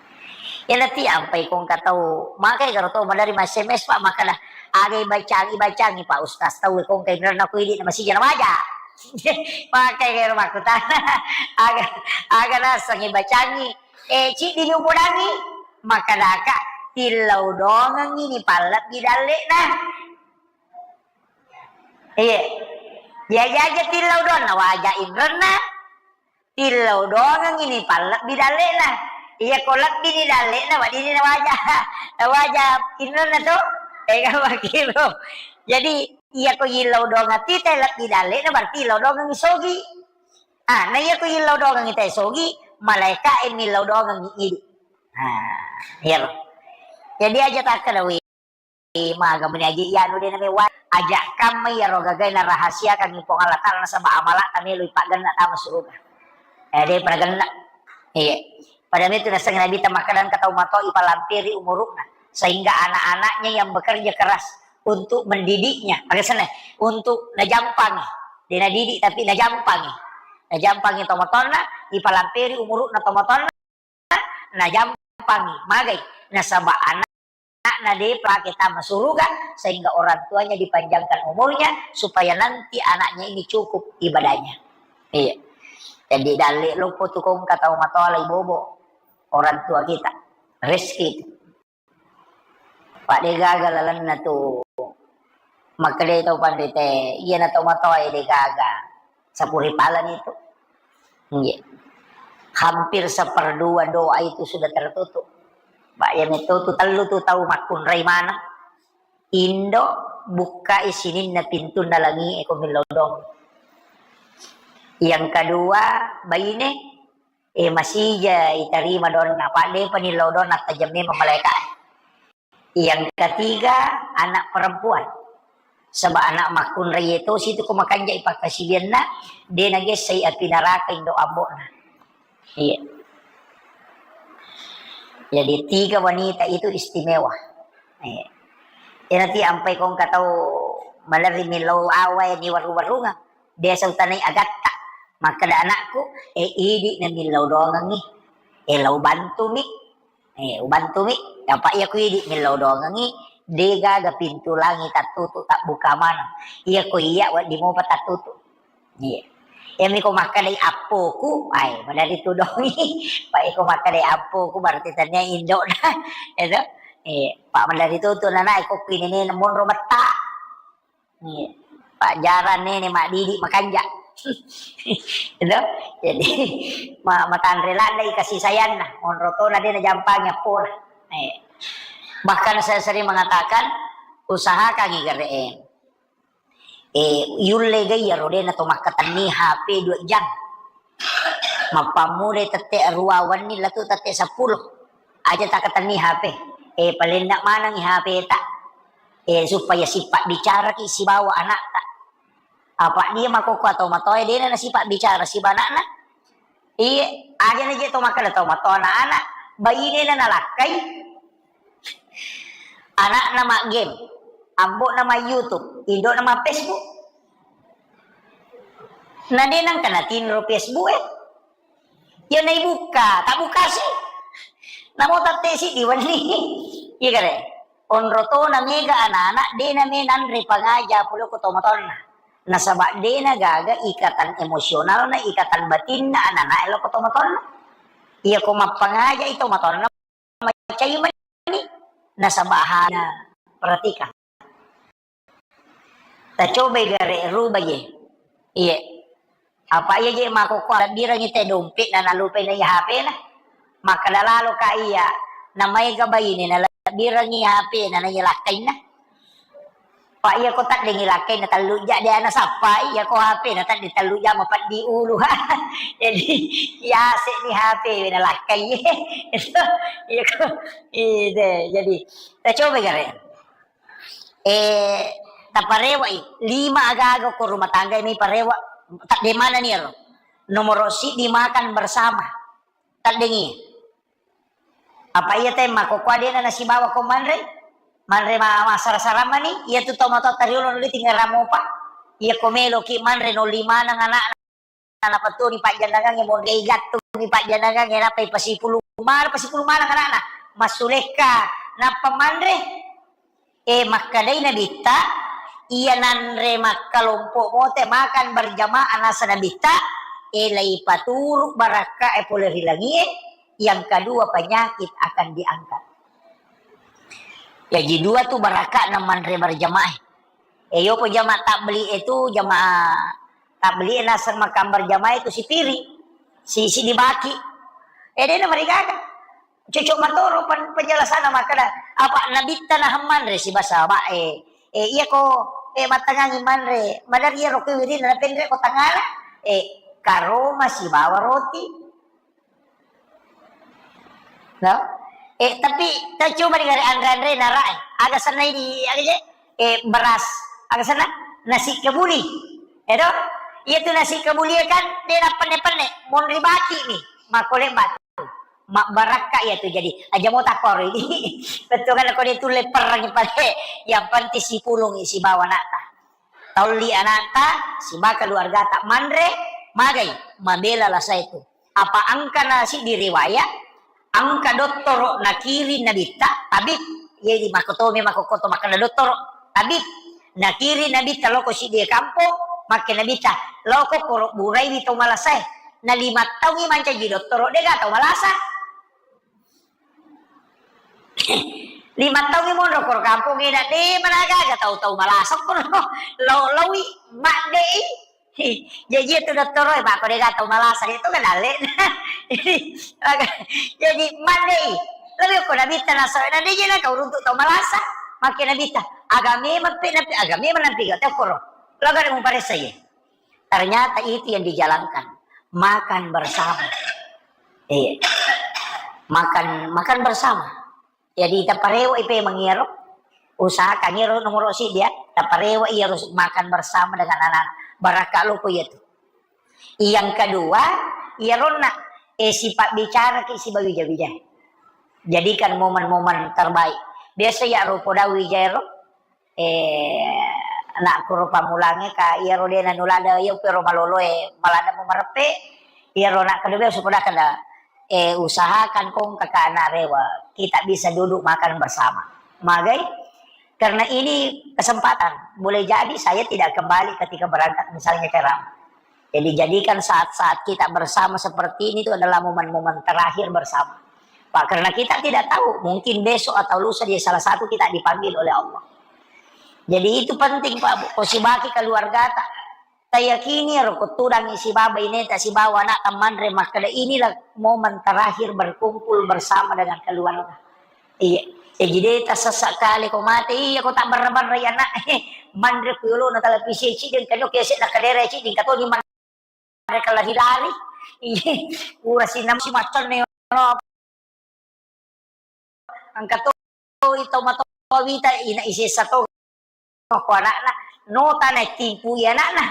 Iya, nanti ampai kongka tau, makai garo tau madari ma S M S, Pak, makkeda, "Aga ibacangi, ibacangi, Pak Ustaz, tau kongka inrenna ku idi na masija na waja." Makai garo makkutana, "Aga, aga nasengi bacangi?" Eh, ciddi ni upodangi, makkedaka, "Tillau dongengi ni pallebbi dalle'na." Iya. Iya, jaja tillau doang, nawaja inrenna. Tillau doangengngi ni pallebbi dalle'na. Iya ko lebbi ni dalle'na, weddinni nawaja, nawaja inrenna to. Ega makkiro. Jadi iya ko yillau doangeng tita lebbi dalle'na, berarti yillau doangengngi sogi. Ah, na iya ko yillau doangengngi tae sogi, malaeka e millau doangengngi idi. Ah, iyaro. Jadi aja takkeda wi. Maga meni aja iyanu de namewa. Aja kamma iyaro gagae narahasiakangngi Puang Allah Taala nasaba amala'ta meloi paggenna tama suruga. Eh, de pada genna. Iya. Pada itu nasengngi Nabitta makkeda engka tau matoa ipalamperi umuru'na sehingga anak-anaknya yang bekerja keras untuk mendidiknya, maksudnya untuk najampangi. De nadidik tapi najampangi. Najampangi tomatoanna, ipalamperi umuru'na tomatoanna, najampangi, magai, nasaba anakna de pake tama suruga, sehingga orang tuanya dipanjangkan umurnya supaya nanti anaknya ini cukup ibadahnya. Iya. Jadi dalle loppo tu kongka tau matoa lai bobo orang tua kita. Rezeki itu. Pak, de gaga lalenna tu. Makkedai tau panrite, iyana tau matoae de gaga. Sapuri palani tu. Nggih. Hampir seperdua doa itu sudah tertutup. Pak, iya metto tu tellu tu tau makkunrai maneng. Indo, bukkai sininna pintunna langi e ko millau doang. Yang kedua, baine, eh, masija itarima doanna, apa depa nillau doanna, tajeng memang malaeka. Yang ketiga, anak perempuan. Saba anak makkunrai e tosi tu ko makanja i pakkasiwianna, de nagessai api naraka indo ambo'na. Iya. Jadi tiga wanita itu istimewa. Iya. Iyanati ampai kongka tau malerri millau awae ni warung-warunga. Biasa utanai agatta. Makkeda anakku, eh, idi na millau doangengngi. Eh, lau bantumi. Eh, ubantumi. Apa iya ku idi millau doangengngi. Degaga pintu langi tattutu, tabbuka maneng. Iya ko iya wedding mopa tattutu. Iya. Iyami ko makkedai appoku, ai, maderri tudongi. Pak, iko makkedai appoku, berarti tania indokna. Itu. Iya. Pak, maderri tutu nana iko kuinene monro metta. Iya. Pak, jarang nene madidi makanja. Itu. Jadi, ma-, matanre ladai kasih sayangna. Monro tona de najampangi appona. Iya. Bahkan saya sering mengatakan, usahakan igere. Eh, yulle ga iyaro de nato makkatenni H P dua jam. Mappammulai tette rua wenni latu tette seppulo. Aja takatenni H P. Eh, palenna manengi H P ta. Eh, supaya sipabbicaraki sibawa anakta. Apa dia makokko atau matoa dena nasipabbicara siba anakna. Iye, aja na je to makkeda to matoa anak-anak, bainena nalakkai, anakna ma game, ambo'na ma YouTube, indokna ma Facebook. Na de nangka natinro Facebook e. Ya naibukka, tabukasi. Namo tattesi diwenni. Iya kare. Onro tona mega anak-anak, de name nanre pangaja pole ko tomatoanna. Nasaba de nagaga ikatan emosionalna, ikatan batinna anak-anak e lo ko tomatoanna. Iya ko mappangaja i tomatoanna, macai mani. Nasaba hana perhatikan. Tacobai gare ruba ye. Iye. Apa iya je makokko alebbirengngi te dompetna nalupai na iya H P-na. Makkeda lalo ka iya, namaega baine nalebbirengngi H P-na na iya lakkainna. Pa iya ko taddengi lakkainna tellu ja de ana sappai, iya ko H P-na tadde tellu ja mapeddi ulu. Jadi, yase ni H P-na lakkai. Iya ko, ide, jadi, tacobai gare. Eh, taparewa'i, lima aga-aga ko rumah tangga ini parewa, tadde manani ero. Nomoro siddi makan bersama. Taddengi. Apa iya te makkokko adena nasibawa ko manre? Manre ma-, massara-sara mani, iya tu tomatoa tariolo nuli tinggal ramopa. Iya ko meloki manre no lima nang anakna. Napatoni pajjanangangnge, monrei gattungi pajjanangangnge, nappai pasipulung maneng, pasipulung maneng anakna. Massulekka, nappa manre. Eh, makkedai Nabitta, iya nanre makkalompo mote makan berjamaah nasa Nabitta, eh, laipaturu barakka e pole ri langie, yang kedua penyakit akan diangkat. Jaji dua tu barakka na manre berjamaah. Eh, yopo jamaah tabligh itu, jamaah tabligh naseng makan berjamaah itu sipiri, si, si dibaki. Eh, dena marigaga. Cocok matoro pen-, penjelasanna makkeda, apa Nabitta nahang manre siba sahabat, eh, eh, iya ko, eh, mattangangi manre, madari iyaro ko wirina napenre ko tangala, eh, karoma sibawa roti. No? Eh, tapi tacoba di gare anre-anre nara, eh, aga sennai di, aga je, eh, beras, aga senna? Nasi kebuli. Edo? Iya tu nasi kebuli kan, de na penne-penne, monri baki ni, makkole batu. Mabbarakka iya tu, jadi aja mo takkoro ini. Betul kan, ko dia tu leperang pale. Yang penting sipulung sibawa anakta. Taulli anakta, siba keluargata manre, magai, mabela lasa itu. Apa engka na siddi riwayat, engka dottoro nakiring Nabitta, tabib, jadi makotomi makokoto makkeda dottoro, tabib, nakiring Nabitta loko siddi kampong, makke Nabitta, loko koro buraiwi tau malasae, na lima taungi mancaji dottoro, dega tau malasa. Lima taungi monro koro kampong eda de managaga tau-tau malasa kono. Lau-, laui maddei. Jaji itu dottoro e, mako dega tau malasa itu kan dalle. Jadi maddei. Lalu ko Nabitta naso na de je na kau runtuk tau malasa. Makke Nabitta, agame mappe napi, agame manampi ga tau koro. Laga de muparessa ye. Ternyata itu yang dijalankan. Makan bersama. Iya. Makan, makan bersama. Jadi taparewa ipe mangiro. Usahakan iro nomor si dia. Taparewa iya harus makan bersama dengan anak. Barakka loko iya tu. Yang kedua, iya ronna, eh, sifat bicara ki siba wija-wija. Jadikan momen-momen terbaik. Biasa ya ro poda wija ro. Eh, nak kuro pammulangnge ka iyaro de nanulada, iya pero maloloe malada mu mareppe, iyaro nak kedua supaya kada, eh, usahakan kong kakak anak rewa, kita bisa duduk makan bersama. Magai, Karena ini kesempatan. Boleh jadi saya tidak kembali ketika berangkat misalnya ceramah. Jadi jadikan saat-saat kita bersama seperti ini itu adalah momen-momen terakhir bersama. Pak, karena kita tidak tahu, mungkin besok atau lusa dia salah satu kita dipanggil oleh Allah. Jadi itu penting, Pak, Bu. Ko sibaki keluargata. Tayakini ro ko tudangi sibawa ineta sibawa anakta manre makkeda, "Inilah momen terakhir berkumpul bersama dengan keluarga." Iya. Jaji de tasessa kale ko mate, iya ko tabbarra-barra ya anak. Manre ku yolona televisi cideng, kanu kese na kadere cideng, katoni manre kelari-lari. Iya. Ura sinam si macam ne. Engka to itu matoa wita ina isessa to ko anakna. Nota na timpu ya anakna.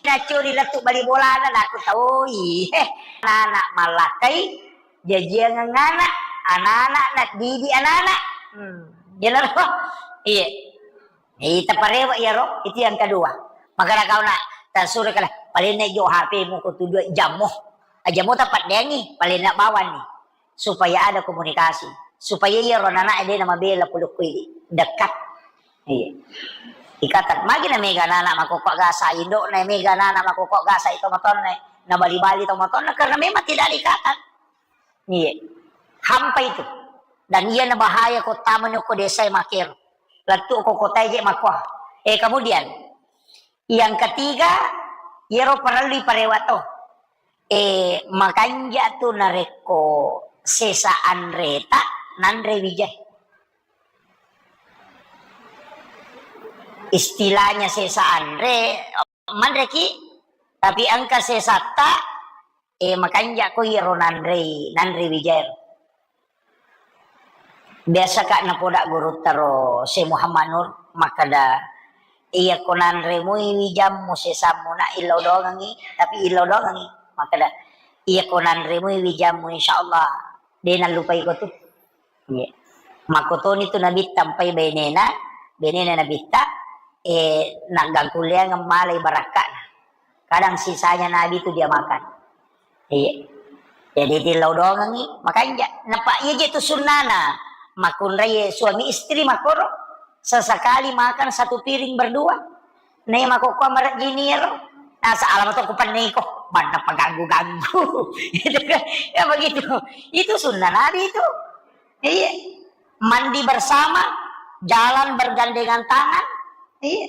Nacuri lettu bali bolana, naku taui. Heh, anak malakkai jajiang anak, anak-anak na didi anak-anak. Hmm. Jelas. Iya. Ita parewa iyaro, itu yang kedua. Makana kau nak tasuro kala, paling naik jo H P mu ko tu dua jammu. Jammu tapat dengi, paling nak bawang nih. Supaya ada komunikasi. Supaya iyaro anak de na mabela pulukku ini. Dekat. Iya. Ikatan. Magi na mega anak makokok gasa, indok na mega anak makokok gasa itu motor na, na bali-bali to motor na karena memang tidak ada ikatan. Iya. Hampa itu. Dan iya na bahaya ko tamani ko desa makero. Lettu ko kota je makko. Eh, kemudian yang ketiga, iyaro parellu parewa to. Eh, makanja tu narekko sesa anreta nanre wijai. Istilahnya sesa anre, manreki, tapi engka sesatta, eh, makanja ko iyaro nanrei, nanre wijai. Biasa ka napoda gurutta ro Syekh Muhammad Nur, makkeda, "Iya ko nanre mui wijammu sesammu nak illau doangengi, tapi illau doangengi." Makkeda, "Iya ko nanre mui wijammu, insyaallah de nallupai ko tu." Iya. Makkotoni tu Nabitta mpai benena, benena Nabitta, eh, naggangkulleangeng malai barakka'na. Kadang sisanya Nabi tu dia makan. Iya. Jadi tillau doangengi, makanja. Napa iya je tu sunnana. Makunrai suami istri makoro. Sesekali makan satu piring berdua. Nei makokko marejjini ero. Nasa alama to kupenniko. Banna paganggu-ganggu. Gitu kan. Ya begitu. Itu sunnah Nabi itu. Iya. Mandi bersama, jalan bergandengan tangan. Iya.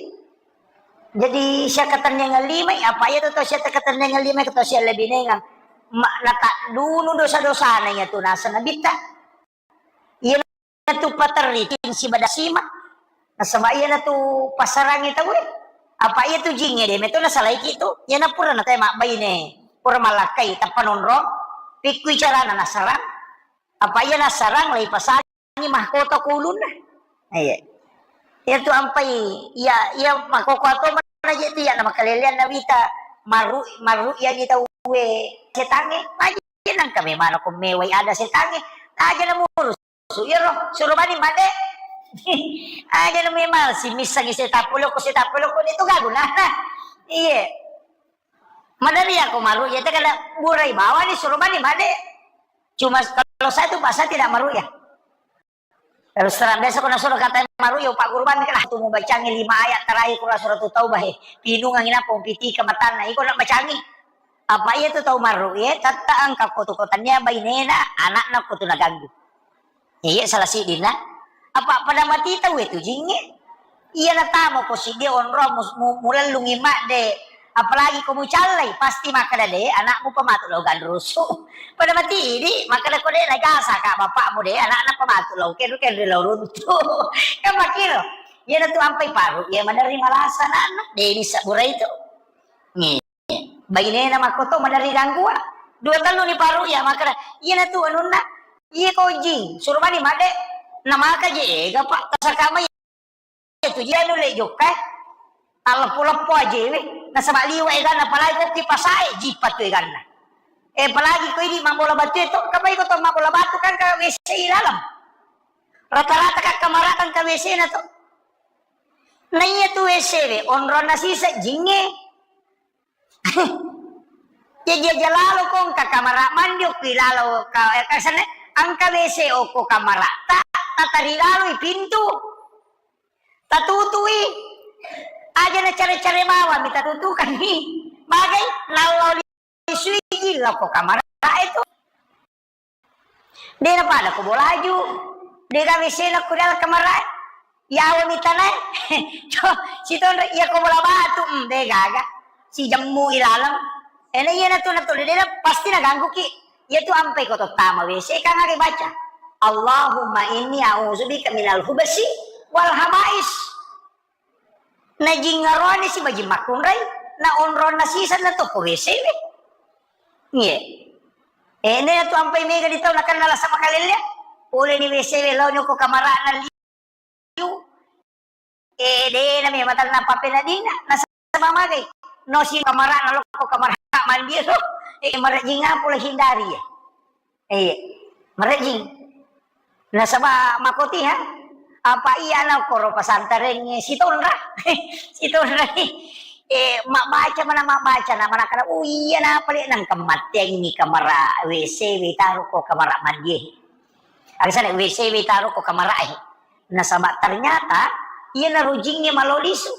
Jadi siakatennengeng limai, apa iya tu tau siakatennengeng limai, tau sialebinengeng. Ma-, nataddunu dosa-dosana iya tu nasa Nabitta. Iya tu paterri sibada sima. Nasaba iya na tu pasarangi tau e. Apa iya tu jinge de meto nasalaiki tu. Iya na pura na tau e mabbaine. Pura malakkai tappa nonrong. Pikkui carana nasarang. Apa iya nasarang lai pasangi mahkota ko ulunna. Iya. Iya tu ampai, iya, iya makkokko to mana je tu iya na makalelean Nabitta maru, maru iya ni tau e setange. Maji nangka memang ko mewai ada setange. Aja na murusu iyaro, suro bani made. Aja na memang si missangi setappulo ko setappulo ko itu gaguna. Iya. Madari ako maru iya te kada burai bawani suro bani made. Cuma kalau saya tu bahasa tidak maru ya. Terus terang biasa ko nasuro kata maru ya Pak Guru bani kan tu mubacangi lima ayat terakhir Quran suratul Taubah he. Pinungangi napa umpitika matanna iko nak bacangi. Apa iya tu tau maru ya, tatta engka ko tu ko tania bainena, anakna ko tu naganggu. Iya, salah siddinna. Apa pada mati tau e tu jinge? Iya natama ko siddi onrong mus-, mu-, mulellungi madde. Apalagi ko mucallai, pasti makkeda de, anakmu pamatu lao ganrusu. Pada mati idi, makkeda ko de, nagasa ka bapakmu de, anakna pamatu lao kenru-kenru lao runtu. Kan makkiro. Iya natu ampai paru, iya maderri malasa anakna. De ini sabura itu. Nge. Bainena makkoto maderri ganggua. Dua tellu ni paru iya makkeda, "Iyana tu anunna. Iya ko jing, suro mani madde." Namaka je ega, Pak, tasaka mai tu je anu le jokka. Talleppo-leppo aje we. Nasaba liwa eganna, apalagi ko ki pasae, jipa tu eganna. Eh, apalagi ko ini mabbola batu itu, kapai ko to mabbola batu kan ka W C i dalam. Rata-rata ka kamarata ka W C na to. Naiya tu W C we, onronna sisa jinge. Jaji aja lalo ko engka kamara mandi okki lalo ka, eh, ka sana, engka W C okko kamara ta, tatari laloi pintu. Tatutui. Aja na care-care bawang mi tatutukanni. Magai, nallo lisuiji lao ko kamara itu. De na pada ko bolaju. De gaga W C na ko dalam kamara. Yawa mi tanae. To, sitonro iya ko bola batu, mm, de gaga. Si jemmu ilaleng. Ena iya na tu na tu de na pasti na ganggu ki. Iya tu ampai ko to tama W C kan aga baca. Allahumma inni a'udzubika minal hubasi wal habais. Na jingngaroani si majing makkunrai, na onronna sisa na to ko W C we. Iya. Eh, ne tu ampai mega di tau nakenna lasa makalelle. Pole ni W C we lao ni ko kamarana liu. Eh, de na me matanna papenadina. Nasaba magai. No si kamarana lo ko kamara mandi lo. Eh, marajing apa lo hindari ya. Iya, marejing. Nasaba makotiha, apa iya na koro pasantarengnge sitonra. Sitonra ni. Eh, mabbaca mana mabbaca na mana kana, oh iya na pale nang kemateng ni kamara W C we taro ko kamara mandi. Agasana W C we taro ko kamara eh. Nasaba ternyata iya na rujingnge malo lisu.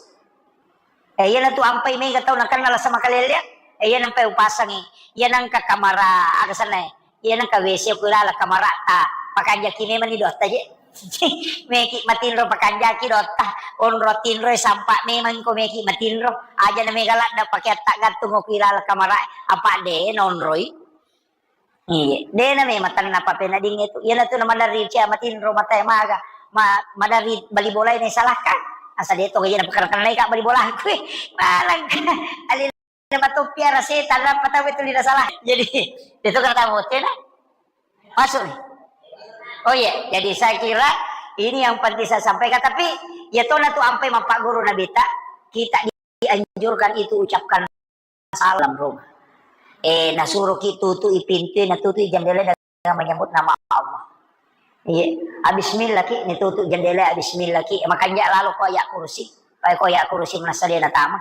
Eh, iyana tu ampai mega tau nakenna lasa makalellea. Eh, iyana mpai upasangi. Iyana engka kamara, aga senna, eh. Iyana engka W C ku ilala kamara ta. Pakanjaki memang ni dotta je. Meki matinro pakanjaki dotta. Onro tinro sampa memang ko meki matinro. Aja na mega ladda pake atta gattung ku ilala kamara. Apa de nonroi. Iya, de na memang tanna papenading itu. Iyana tu na maderri cia matinro matae maga. Ma, maderri bali bolae na salahkan. Asa de to iya na pekara-kara naika bali bola ku. Malang. Ali na matoppi ara setan apa tahu itu lina salah. Jadi, itu kata tamu tena. Masuk nih. Oh iya, jadi saya kira ini yang penting saya sampaikan. Tapi ya to na tu ampai mappaguru Nabi ta, kita dianjurkan itu ucapkan salam rumah. Eh, nasuroki tutui pintu, natutui jendela dengan menyebut nama Allah. Iya, bismillah ki, ni tutu jendela, bismillah ki. Makanja lalo ko ayat kursi. Pai ko ayat kursi manassa de natama.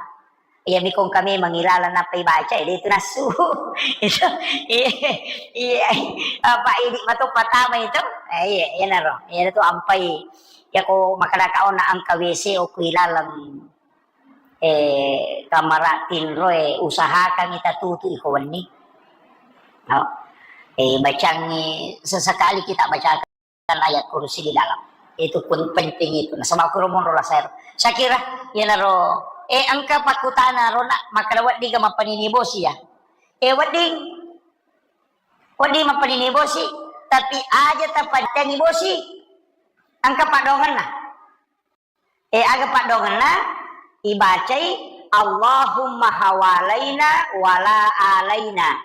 Iya, mikong kami mangilala napa ibaca, eh, de itu nasu. Itu, iya, iya. Apa idi mato patama itu? Eh, iya, iya naro. Iya tu ampai. Ya ko makada kaona angka W C o ku ilalang. Eh, kamara tinroe usahakan ita tutu iko wenni. No? Eh, bacangi sesekali kita bacakan ayat kursi di dalam. Itu pun penting itu. Nasaba kuro monro lasero. Saya kira, iyanaro, eh, engka pakkutana ro nak, makkada wedding ga mappanini bosi ya. Eh, wedding, wedding mappanini bosi, tapi aja tapatteni bosi. Engka padongenna. Eh, aga paddoangenna? Ibacai, "Allahumma hawalaina wala alaina."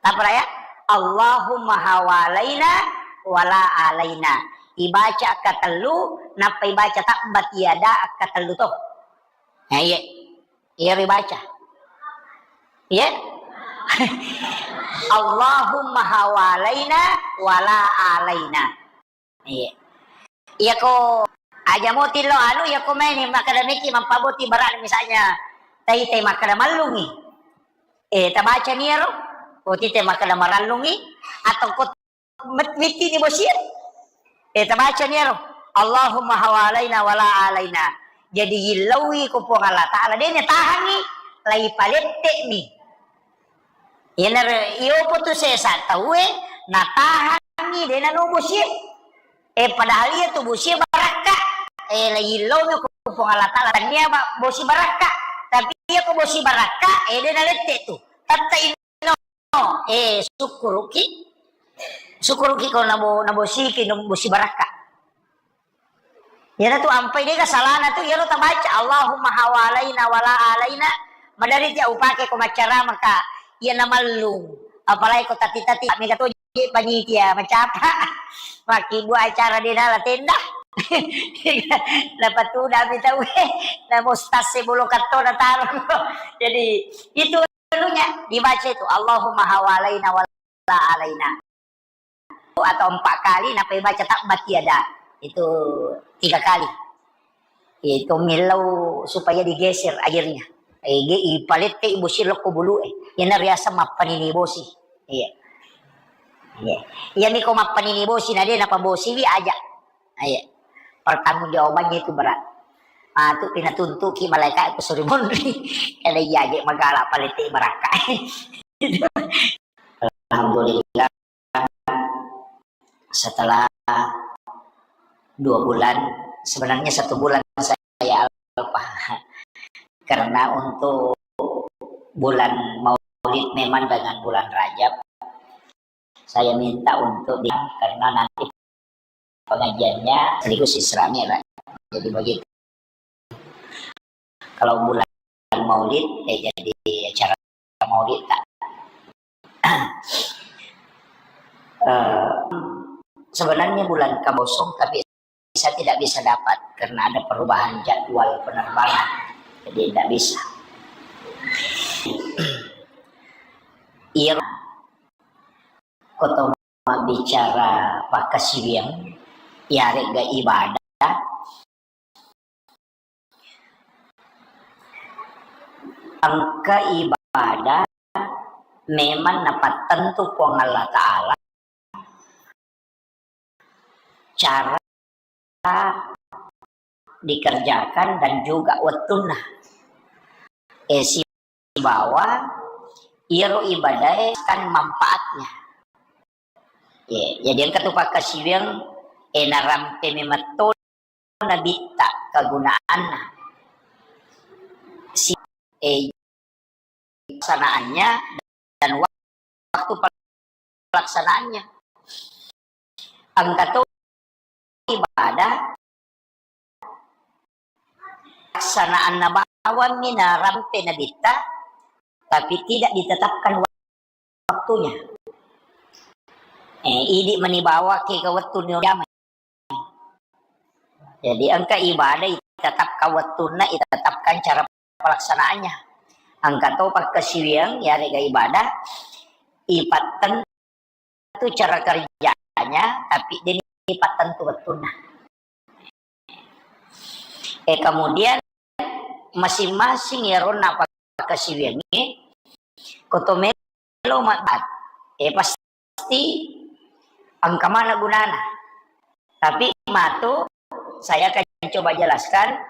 Tapara ya? "Allahumma hawalaina wala alaina." Ibaca akkatellu, nappa ibaca tabbat yada akkatellu to. Nah, iya. Iya ribaca. Iya. "Allahumma hawalaina wala alaina." Iya. Iya ko aja moti lo anu, iya ko maini makkada meki mappaboti barang misalnya tai tai makkada mallungi. Eh, tabaca ni ero. Oti tai makkada marallungi atau ko met-, miti ni bosie. Eh, tabaca ni ero. Allahumma hawalaina wala alaina. Jadi yillaui ko Puang Allah Ta'ala. Dene tahangi lai palette mi. Iyanaro, iyopo tu sesa tauwe, natahangngi, de nano bosie. Eh, padahal iya tu bosie barakka. Eh, la illau mi ko Puang Allah Ta'ala, tania ba-, bosi barakka. Tapi iya ko bosi barakka, eh, de nalette tu. Tatta inno, eh, sukkuruki. Sukkuruki ko nabo-, nabosiki, no bosi barakka. Iyana tu ampai dega salana tu, iyaro tabaca, "Allahumma hawalaina wala alaina." Madari tia upake ko maccarama ka, iyana mallung. Apalagi ko tati-tati, mega to je panitia, macapa. Makkibua acara de nala tenda. Napatuda mi tau, eh, namo stase bolo kattona taro. Jadi, itu anunya dibaca itu, "Allahumma hawalaina wala alaina." Atau empat kali, nappa ibaca tabbat yada. Itu tiga kali. Itu millau supaya digeser airnya. Eh, ge-, ipalette ibu silokko bulu, eh. Iyana riaseng mappanini bosi. Iya. Iya. Iya niko mappanini bosi, na de napabosiwi aja. Iya. Pertanggungjawabannya itu berat. Matu pinatuntuki malaika ku suri monri. Kada iya ge magala palete barakka. Alhamdulillah, setelah dua bulan, sebenarnya satu bulan saya alpa. Karena untuk bulan Maulid memang dengan bulan Rajab, saya minta untuk di, karena nanti pengajiannya sekaligus Isra Mi'raj. Jadi begitu. Kalau bulan Maulid, ya jadi acara Maulid tak. Eh, sebenarnya bulan kosong, tapi saya tidak bisa dapat karena ada perubahan jadwal penerbangan. Jadi tidak bisa. Iya, ko to mabbicara pakkasiwiang, iyaré'ga ibadah, engka ibadah memang napattentu Puang Allah Ta'ala cara dikerjakan dan juga wettunna. Eh, sibawa iyaro ibadae kan manfaatnya. Ye, jadi engka tu pakkasiwiang, eh, narampe memetto nabitta kegunaanna. Si, eh, pelaksanaannya dan waktu pelaksanaannya. Engka to ibadah pelaksanaanna bawammi narampe nabitta, tapi tidak ditetapkan waktunya. Eh, idi mani bawa ke ke wettu ni jamai. Jadi engka ibadah itetapkan wettunna, itetapkan cara pelaksanaannya. Engka to pakkasiwiang, yarega ibadah, ipattentu cara kerjanya, tapi deni ipattentu wettunna. Eh, kemudian masing-masing yaronna pakkasiwiangnge, ko to melo mabbat, eh, pasti engka mana gunana. Tapi matu, saya akan coba jelaskan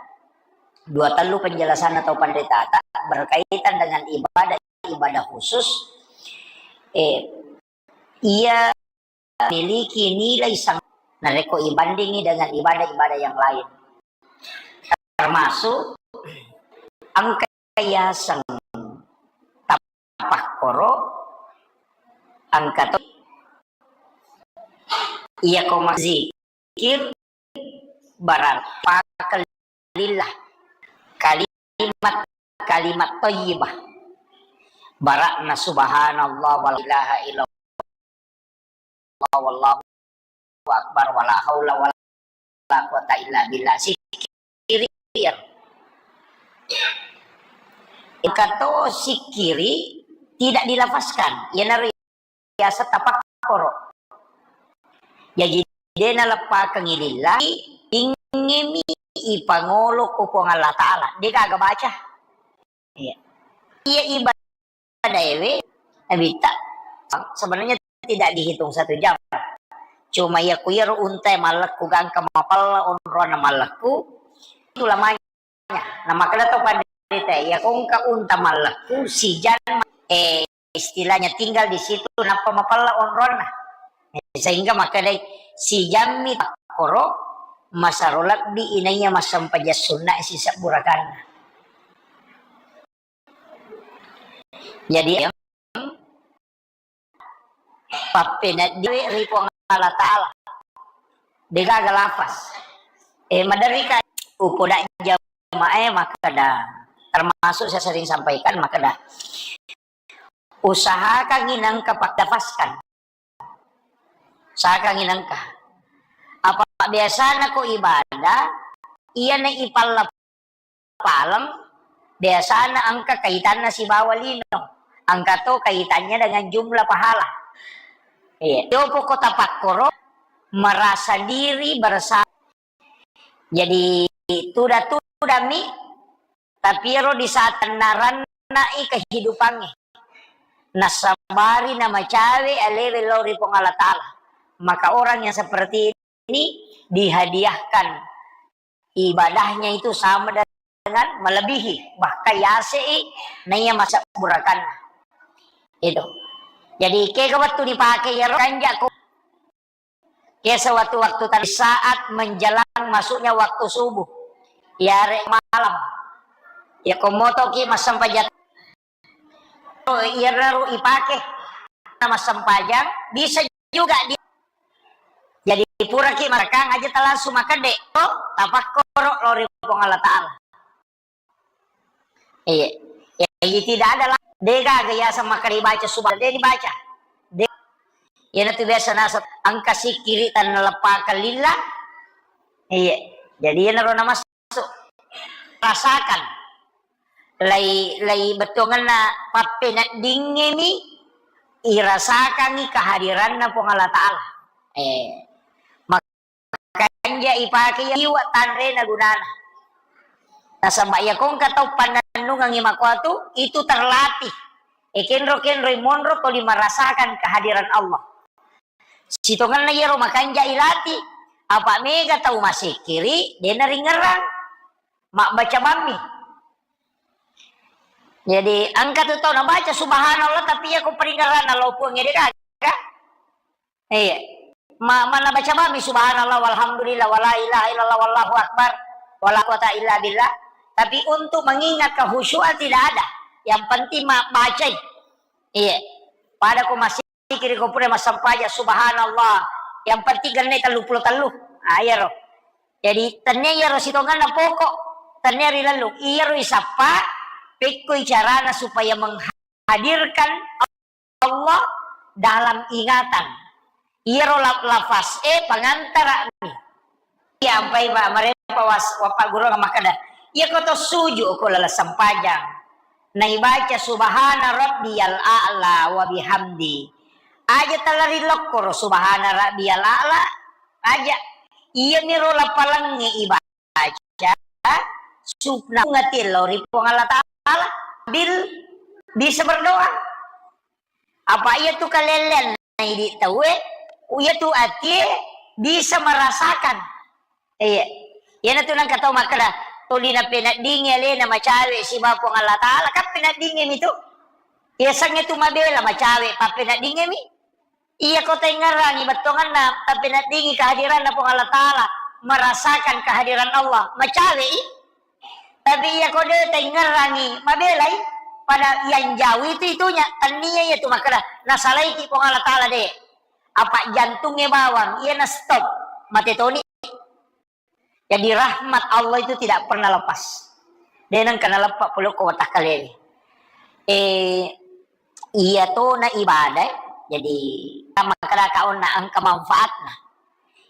dua tellu penjelasan atau pendeta berkaitan dengan ibadah, ibadah khusus. Eh, ia memiliki nilai sang narekko ibandingi dengan ibadah-ibadah yang lain. Termasuk engka yaseng tapakkoro, engka to iya ko mazzikir berarti lillah. Kalimat, kalimat thayyibah. Bara'na subhanallah wa la ilaha illallah wallahu akbar wa la haula wa la quwata illa billah. Sikkiri. Engka to sikkiri tidak dilafazkan. Iyanaro biasa tapakkoro. Jaji, de naleppakengngi lillahi, ingngemi ipangolo ku Puang Allah Ta'ala. De gaga baca. Iya. Iya, ibadaewe, nabitta, sebenarnya tidak dihitung satu jam. Cuma iya ku iyaro unta mallekku gangka mapella onrona mallekku, itu lamanya. Nah, makkeda to pandita, iya ko engka unta mallekku, sijam, eh, istilahnya tinggal di situ, nappa mapella onronna. Sehingga makkedai, sijammi takkoro, masaro lebbi inaiya massempajang sunna sisebbu rakaat. Jadi, pappeneddiwe ri Puang Allah Ta'ala. Degaga lafaz. Eh, maderrika upoda jamaah, eh, makkeda, termasuk saya sering sampaikan, makkeda, usahakan inangka paddafaskan. Usahakan inangka. Apa biasana ko ibadah, iyana ipalla paleng, biasana engka kaitanna sibawa lino. Engka to kaitannya dengan jumlah pahala. Iya. Yopo ko tapakkoro, merasa diri bersalah. Jadi, tuda-tudami, tapi ero di saat naranna'i kehidupannya. Nasabari namacawe alewe lao ri Puang Allah Ta'ala. Maka orang yang seperti ini dihadiahkan ibadahnya itu sama dengan melebihi, bahkan yasei naiya masabburakanna. Itu. Jadi, kega wettu dipake iyaro kanjako. Ke sewaktu-waktu tadi saat menjelang masuknya waktu subuh. Yare malam. Ya, ko motoki massempajang. Iyaro ipake. Massempajang, bisa juga di-, jadi puraki marakang aja ta langsung makedde. Oh, tapakkoro lao ri Puang Allah Ta'ala. Iya. Ya, iya, tidak ada lah. De gaga ya sama kali baca subhan, de dibaca. De. Iyana tu biasa nasab engka sikkiri tanna leppakan lillah. Iya. Jadi iyana ro namasuk. Rasakan. Lai, lai bettuangenna pappeneddingngemi irasakangi kehadiranna Puang Allah Ta'ala. Eh. Makanja ipake iya liwe' tanrena gunana. Nasaba iya ko engka tau pannennungengngi makuatu, itu terlatih. E, kenro-kenroi monro toli merasakan kehadiran Allah. Sitongenna iyaro makanja ilatih, apa mega tau masekkiri, de naringngerang. Mabbaca bammi. Jadi, engka tu tau nabaca subhanallah, tapi iya ko paringngeranna lao Puang e de gaga. Iya. Ma-, mana baca bami subhanallah walhamdulillah wala ilaha illallah wallahu akbar wala quwata illa billah. Tapi untuk mengingat kehusyuan tidak ada. Yang penting ma-, bacai. Iya. Pada ko masih kiri ko pura massempajang subhanallah. Yang penting genne tellu pulo tellu. Ah, iyaro. Jadi, tennia iyaro sitonganna pokok. Tennia ri lellung. Iyaro isappa, pekkoi carana supaya menghadirkan Allah dalam ingatan. Iyaro laf-, lafaz e pangantara mi. Iya, ampai pa-, marepa was-, wappagguru makkeda, iya ko to suju ko laleng sempajang. Naibaca subhana rabbiyal a'la wa bihamdi. Aja talari lokkoro subhana rabbiyal a'la. Aja. Iya miro lapalangnge ibaca. Baca, supna ngati lao ri Puang Allah Ta'ala, bil bisa berdoa. Apa iya tu kalellean na idi tauwe, iya tu atie bisa merasakan. Iya. Iyana tu nangka tau makkeda, tuli napeneddingi alena macawe siba Puang Allah Ta'ala, kan peneddingi mi tu. Iya sangnge tu mabela macawe, pappeneddingi mi. Iya ko taingngerangi bettuanganna, tapi naddingi kehadiranna Puang Allah Ta'ala, merasakan kehadiran Allah, macawe'i. Tapi iya ko de taingngerangi, mabelai, pada yang jauh itu itunya, tennia iya tu makkeda, nasalaiki Puang Allah Ta'ala de. Apa jantungnge bawang, iya na stop, mate toni. Jadi rahmat Allah itu tidak pernah lepas. De nengka naleppa pole ko watakkaleni. Eh, iya tona ibadah, eh. Jadi, makkedaka onna engka manfaatna.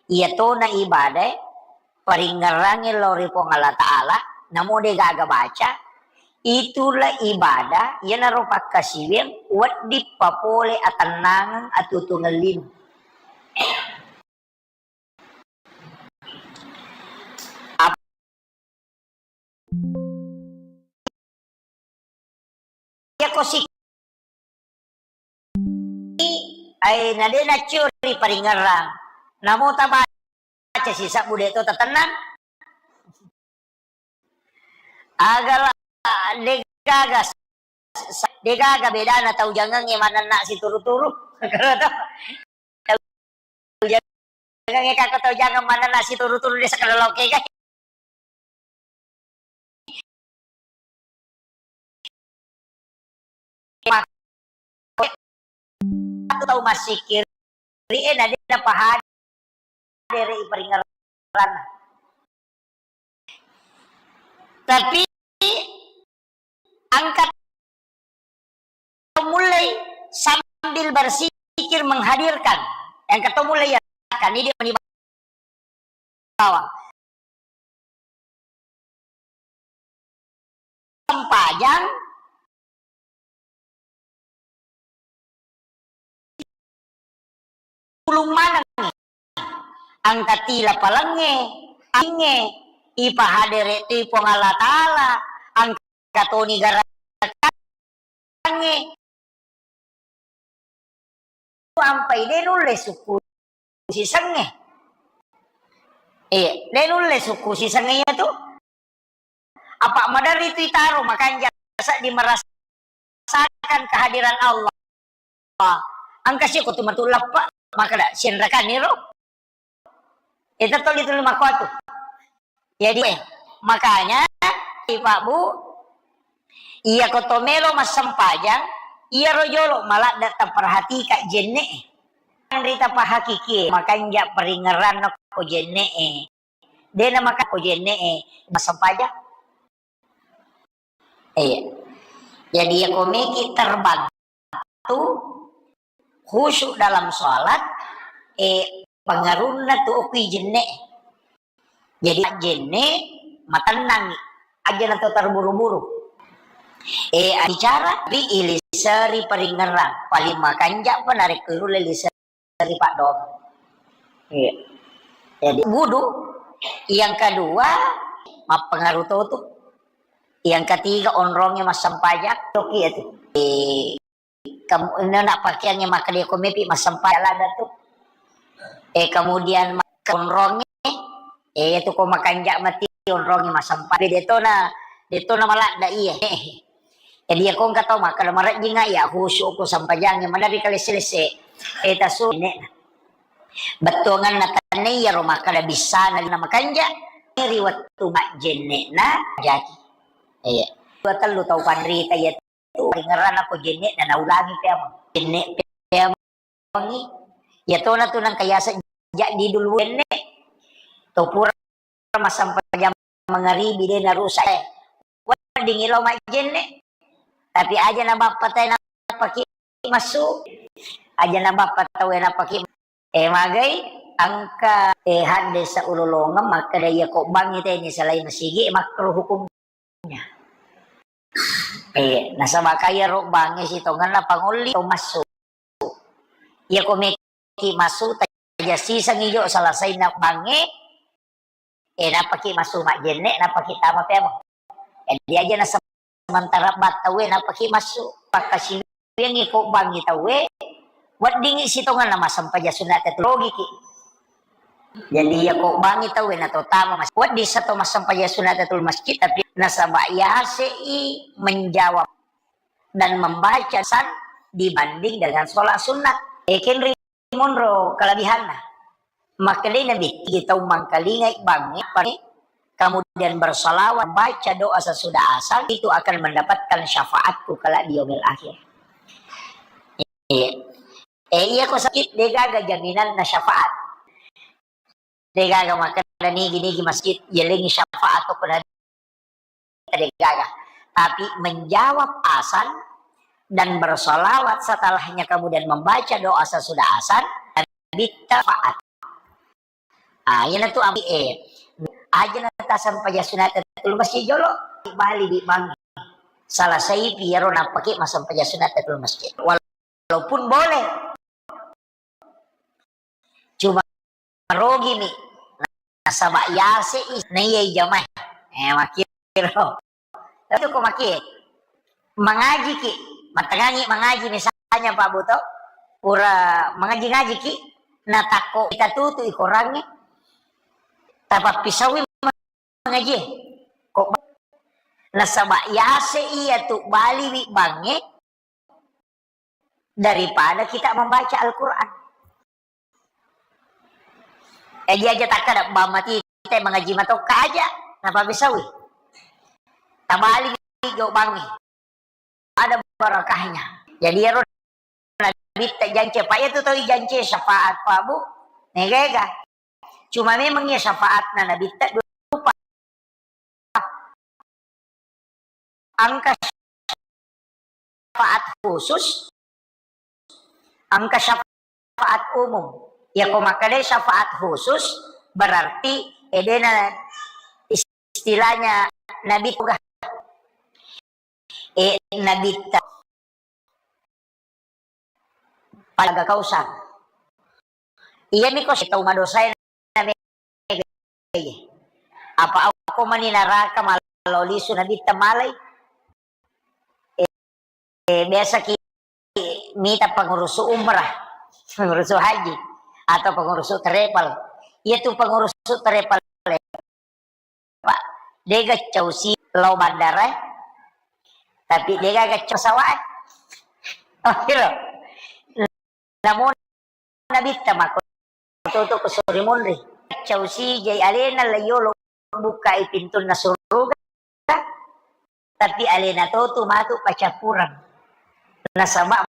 Iya tona ibadah, eh, paringngerangnge lao ri Puang Allah Ta'ala, namo de gaga baca, itulah ibadah, iyanaro pakkasiwiang, wedding papole atennangeng, atuo-tuongeng lino. Iyako si-, ai, na de naccio ri paringerrang. Namo tabaca sisebbu de to tatennang. Aga la, degaga, degaga bedana tau jangengnge manenna situru-turu. Tau jangengnge kako tau jangeng manenna situru-turu de sakalo lokega. Tau massikiri e na de napahadere i paringerranna. Tapi angkat mulai sambil bersikir menghadirkan. Yang ketemu mulai ya kan ini bawang. Sempajang ulung maneng. Angkati lapalengnge, ange, ipahadere tu Puang Allah Ta'ala, angkatoni garakangnge. Ampai de nulle sukku sisengnge. Iya, de nulle sukku siseng iya tu. Apa maderri tu itaro makanja seddi merasakan kehadiran Allah. Engka siko tu matu leppa, makkeda sienrekanni ro. Itu tuli tuli makkuatu. Jadi, eh, makanya, Pak Bu, iya ko to melo massempajang, iya ro jolo maladde taperhatika jenne. Rita pahakiki, makanja peringeranna ko jenne. Dena maka ko jenne massempajang. Iya. Jadi, iya ko meki terbantu khusyuk dalam sholat, eh, pengaruhna tu okui jenne. Jadi, jenne matennang, aja na to terburu-buru. Eh, bicara, ri iliseri paringerang, paling makanja pa narekko irulle liseri paddoang. Iya. Jadi, wudu. Yang kedua, mappengaruh to tu. Yang ketiga, onrongnge massempajang. Toki itu. Eh, kamu, ina na pakeangnge makkeda ko mepi massempajang ladde tu. Eh, kemudian ma-, onrongnge, eh, itu ko makanja mati onrongnge massempajang. Tapi detona, detona maladde iya. Jadi, iya ko engka tau makkeda marejjinga iya khusyuk ko sempajangnge, maderri kalesse-lesse. Eh, tasu ne'na. Bettuanganna tenne iyaro makkeda bissana lina makanja ri wettu majjenne'na jaji. Iya. Dua tellu tau panrita iya tu ringerana ko jenne'na naulangi peameng. Jenne peamengi. Iya tona tu nengka yaseng jadi dulu jenne. To pura massempajang mangaribi de narusak. Weddingi lao majjenne. Tapi aja na bappa tau e nappaki massu. Aja na bappa tau e nappaki. Eh, magai engka, eh, haddesa ulolongeng makkeda iya ko bangngi tau e nasalai masigi makruh hukumnya. Eh, nasaba ka iyaro bangnge sitongenna pangolli to massu. Iya ko meki massu, taja sisengi jo selesaina bangnge, eh, nappaki massu majjenne, nappaki tama peameng. Jadi aja na sementara battau e nappaki massu. Pakkasiwiangngi ko bangngi tau e, weddingngi sitongenna massempajang sunat tatul logiki. Jadi iya ko bangngi tau e na to tama mas-, wedding sa to massempajang sunat tatul masjid, tapi nasaba yase i menjawab dan membaca san dibanding dengan sholat sunnah. Ekenri monro kelebihanna. Makkedai Nabi, kita mangkalingai bangnge, kemudian bersalawat, baca doa sesudah asar, itu akan mendapatkan syafaatku kelak di yaumil akhir. Iya. Eh, iya ko sakit, degaga jaminanna syafaat. Degaga makkeda nigi-nigi masjid, yelengi syafaat ko na degaga. Tapi menjawab azan dan bersolawat setelahnya, kemudian membaca doa sesudah azan, Nabitta faat. Ah, iyana tu ambi, eh, aja na tassempajang sunat tatul masjid jolo, bali di bangnge. Salasai pi iyaro nappaki massempajang sunat tatul masjid. Walaupun boleh. Cuma rogimi. Nasaba yase i, naiya i jamae. Eh, makkiro. Tapi ko maki, mangajiki, mattengngangi mangaji misalnya Pak Buto, pura mangaji-ngajiki, natakko itatutu i korangnge, tapappisaui mangaji. Ko ba-, nasaba yase iya tu baliwi bangnge, daripada kita membaca Al-Quran. Eh, dia aja takkada bang mati te mengaji matokka aja, napa bisawi? Tabali jo bangnge. Ada barakahnya. Jadi ero Nabitta jance, Pak, iya tu tau jance syafaat, Pak, Bu. Negega. Cuma memang iya syafaatna Nabitta dua rupa. Engka syafaat khusus, engka syafaat umum. Ya, ko makkeda syafaat khusus, berarti edena istilahnya Nabi tugas. Eh, Nabitta pada Kausar. Iya miko sitau madosae na mega. Apa ako mani naraka malao lisu Nabitta malai? Eh, eh, biasa ki mita pengurusu umrah, pengurusu haji, atau pengurusu travel. Iyatu pengurus Sutre Palembang, Pak, dega causi lao bandara, eh. Tapi dega gacau pesawat, eh. Oh, iya. Namo Nabitta mako tutu ko sori munri. Causi jai alena la yolo bukai pintunna suruga, tapi alena totu matu pacappureng. Nasaba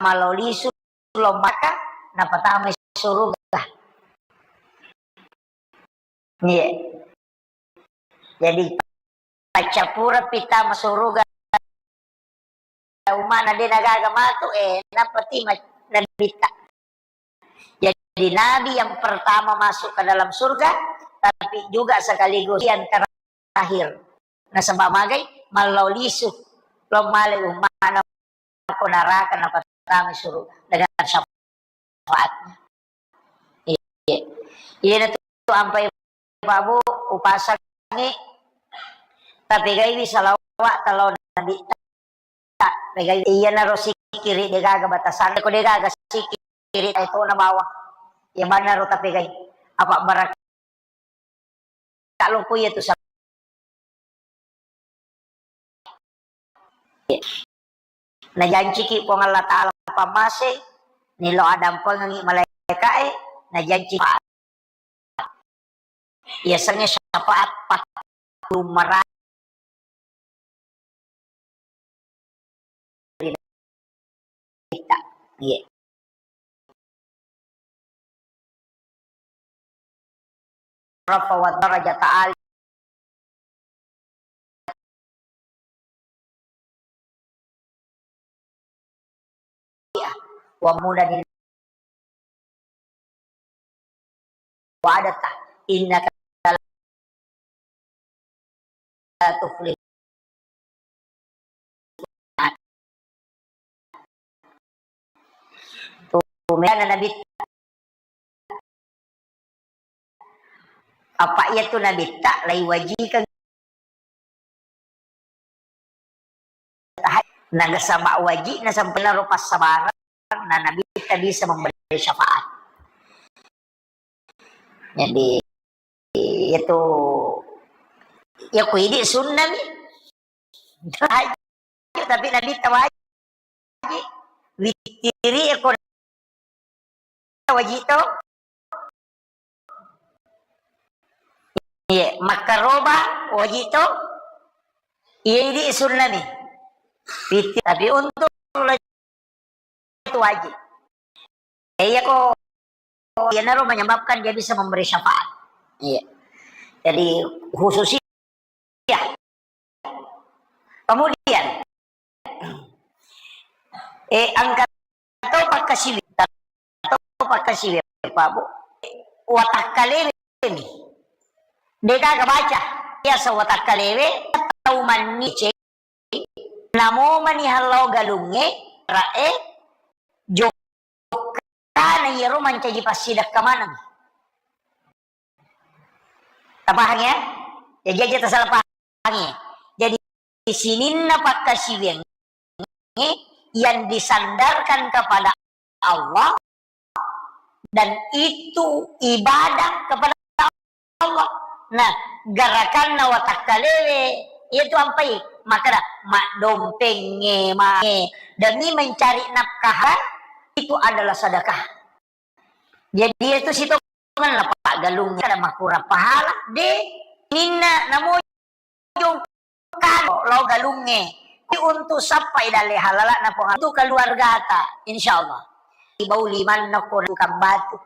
malao lisu lo maka napatamai suruga. Iya. Jadi, paccappureng pita masuruga, umana de nagaga matu, eh, nappa ti ma-, nabitta. Jadi, Nabi yang pertama masuk ke dalam surga, tapi juga sekaligus yang terakhir. Nasaba magai, malao lisu, lo male umana ko naraka napattama suruga dengan syafaatnya. Iya. Iya, natu ampai Pak Bu, upasangi, tapi gaiwi salawat talo Nabi. Pegai, iyanaro sikiri degaga batasan, ko degaga sikiri, eh, tona bawang. Iya, manaro tapegai. Apa barakka loko iya tu sa-, najanciki Puang Allah Ta'ala pammase, nilo adampengengi malaika'e, najanci Yasengnge syafaat pakkulummara kita. Iya. Rafa wa darajata ali. Wa muda di wadata innaka la tuflih. Tumena Nabi. Apa iya tu Nabitta laiwajikeng. Nagasaba wajikna sampena ro passabareng, na Nabitta bisa memberi syafaat. Jadi, itu, ya ku idi sunnah mi. Tahajud, tapi Nabitta wajib. Witiri eko wajib to. Iya, makkaroba wajib to. Iya, idi sunnah mi. Witiri, tapi untuk itu wajib. Eh, iya ko, iyanaro menyebabkan dia bisa memberi syafaat. Iya. Jadi khusus iya. Kemudian, eh, engka to pakkasiwi, to pakkasiwi, Pak Bu. Watakkalewe mi. Degaga baca, biasa watakkalewe, tau mannice, namo mani hallau galungnge, ra'e, jokkana iyaro mancaji passidekka maneng. Tapahang ya? Jadi aja tasalah pahang ya. Jadi sininna pakkasiwiang yang disandarkan kepada Allah dan itu ibadah kepada Allah. Nah, garakanna watakkalewe itu ampai makkeda maddompengnge mange demi mencari nafkah itu adalah sedekah. Jadi itu situ kan lepak galung ada makurang pahala de ninna namo jong kalo lo galungnge. Tapi untuk sappai dalle halala na Puang untuk keluargata, insyaallah. Ibau limanna ko tukang batu.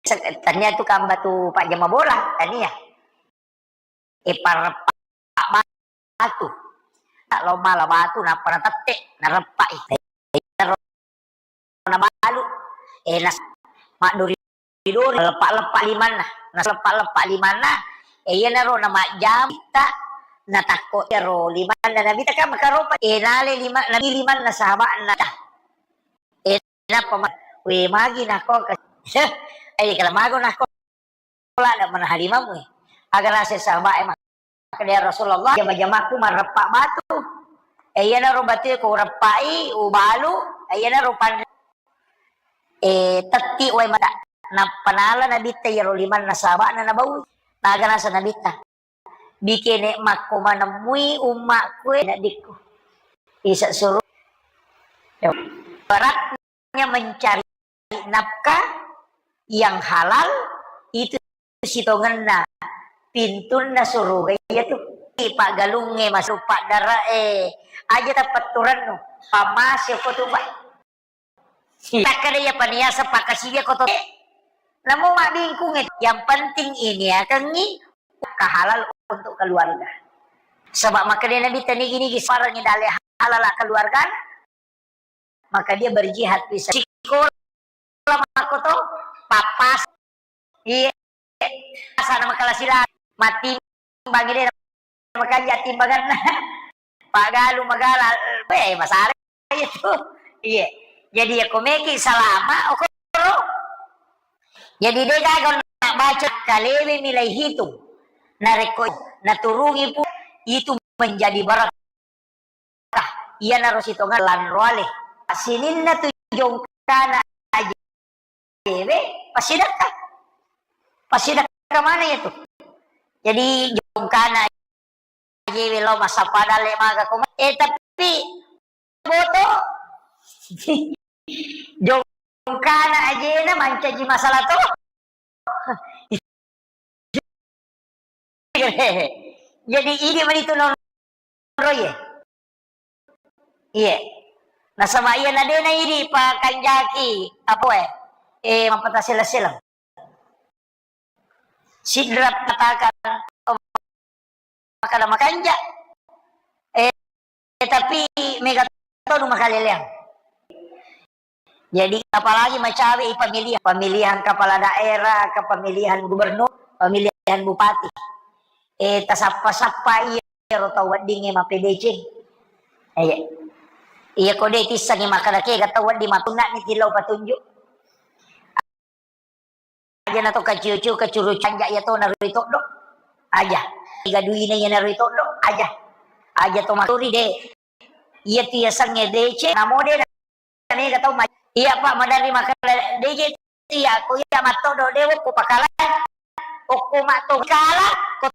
Tania tukang batu pak jama bola, tania. E pareppa batu. Tak lo mala batu nappa natette, nareppai. Nabalu, eh, nas-, maddori-dori, leppa-leppa limanna, nasleppa-leppa limanna, eh, iyanaro namajjamitta, natakko iyaro limanna Nabitta kan makaropa, eh, nale lima-, nabi limanna sahabatna, eh, nappa ma-, we magi nako, eh, kala mago nako, ladde mana halimammu, eh. Aga naseng sahabat, eh, makkeda, "Ya Rasulullah, jama-jamakku mareppa batu. Eh, iyanaro batue ko ureppai, ubalu, eh, iyanaro pan-, eh, tetti wae mata." Nappa nala Nabitta iyaro limanna sahaba'na nabaui. Naga nasa Nabitta, "Bikene makko manemmui ummakku e, nadikku. Isa suruh." Beratnya mencari nafkah yang halal itu sitongenna pintunna suruga iya tu. Paggalungnge masuk paddara e, aja tapetturennu, pamase ko tu, Pak. Takkeda iya paniasa pakasiwia ko to. Namo mabbingkungnge, yang penting iniakengngi kahalal untuk keluarga. Sebab makkeda Nabi, tenigi-nigi separengngi dalle halal keluarga, maka dia berjihad bisa. Sikola makko to, pappas. Iya. Asana makalasi la, matimbang de makanja timbanganna. Pagalu magala, eh, masalah itu. Iya. Jadi ya komeki salama, okoro. Jadi de gaga na baca kalewe milai hitung. Narekko naturungi pun itu menjadi berkah. Iyanaro sitongenna lanroale. Sininna tu jongkana ajewe, pasidakka. Pasidakka mana itu? Jadi jongkana ajewe lo massappa dalle maga ko. Eh, tapi boto. Jongkana ajena mancaji masalah to. Jadi idi mani tu nonroi e. Iya. Nasaba iya nadena idi pakanjaki apa e. Eh, mapata sela-sela. Sidrap katakan, oh, makana makanja. Eh, tapi mega tonu makaleleang. Jadi, apalagi macawe i pemilihan, pemilihan kepala daerah, ke pemilihan gubernur, pemilihan bupati. Eh, tasappa-sappa iyaro tau weddingnge mappedeceng. Iya. Iya, ko de tissengi makkeda kega tau wedding matunna'ni tillau patunjuk. Aja na to kaciu-ciu, kacuru canja iya to narui toddo. Aja. Tiga duina iya narui toddo. Aja. Aja to maturi de. Iya tu iya sange dece, namo de na mega tau ma-, iya, Pak, maderri makkeda dece tu iya, ko iya mattodo de, okko pakala, okko matto kala, ko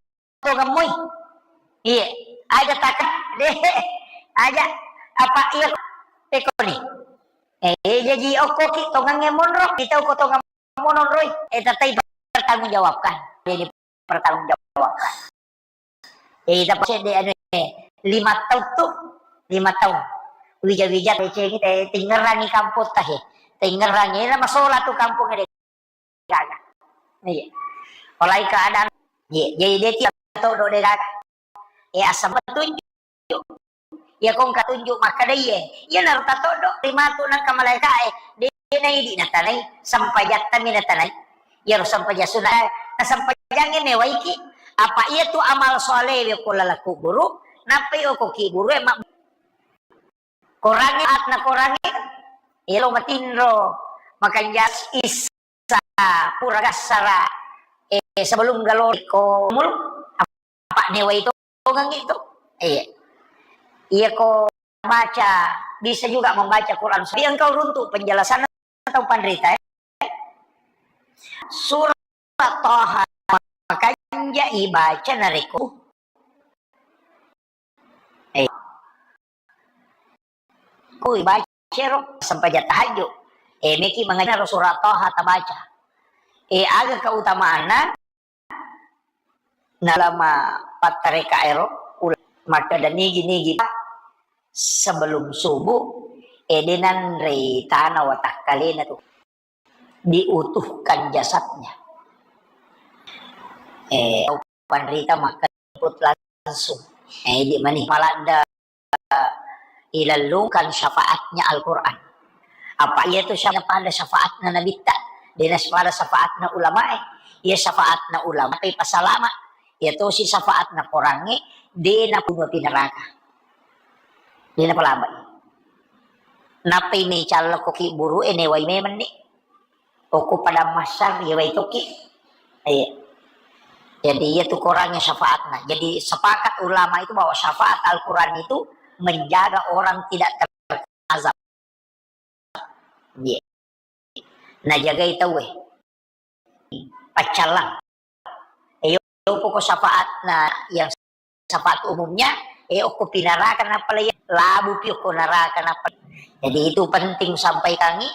tongemmui. Iya, aja taka de, aja apa iya pekoni. Eh, jaji okko ki tongengnge monro, kita ko tongeng mononroi, eh, tetap dipertanggungjawabkan. Jadi pertanggungjawabkan. Eh, tapi sedde anu, eh, lima tahun tu, lima tahun. Wija-wija tecengi te tingerangi kampung tahe. Tingerangi na masola tu kampung de gaga. Iya. Apalagi keadaan, iya, jadi de tiap to do de gaga. Eh, asal petunjuk. Iya, ko engka tunjuk makkeda iye. Iya, naro tatoddo ri matu nengka malaeka e. De na idi natanai, sempajattami natanai. Iyaro sempajang sunna, na sempajangnge mewaiki. Apa iya tu amal solewe ko laleng kuburu, nappai oko kiburu e mak-, korangnge, atna korangnge. Iya lo matinro, makanja is pura gassara, eh, sebelum galori ko mul-, apa newai tongengngi tu? Iya. Iya ko baca, bisa juga membaca Quran. Tapi engkau runtuk penjelasan atau panrita, eh? Surat Taha makanja ibaca narekko Eh. Kui baca ro, sempajang tahajud. Eh, meki mangajari ro surah Taha tabaca. Eh, aga keutamaanna? Nalama pattareka ero, ul-, makkeda nigi-nigi, Pak, sebelum subuh, eh, de nanrei tana watakkalena tu. Diutuhkan jasadnya. Eh, panrita makkeda langsung. Eh, di mani maladda ilellungkan syafaatnya Al-Quran. Apa iya tu syafaat pada syafaatna Nabitta? Dena pada syafaatna ulama eh. Iya syafaatna ulama, tapi pasalama. Iya tosi syafaatna korangnge, dena punua pinaraka. Dena palabai. Nappai mecalla ko ki buru e newai memenni. Okko padang mahsyar, iya wai tokki. Iya. Jadi, iya tu korangnge syafaatna. Jadi, sepakat ulama itu bahwa syafaat Al-Quran itu menjaga orang tidak terkena azab. Iya. Najagai tauwe. paccallang. Eh, yo, yo poko syafaatna yang syafaat umumnya, eh, okko pinaraka nappa iya, labu pi okko naraka nappa. Jadi itu penting sampaikangi.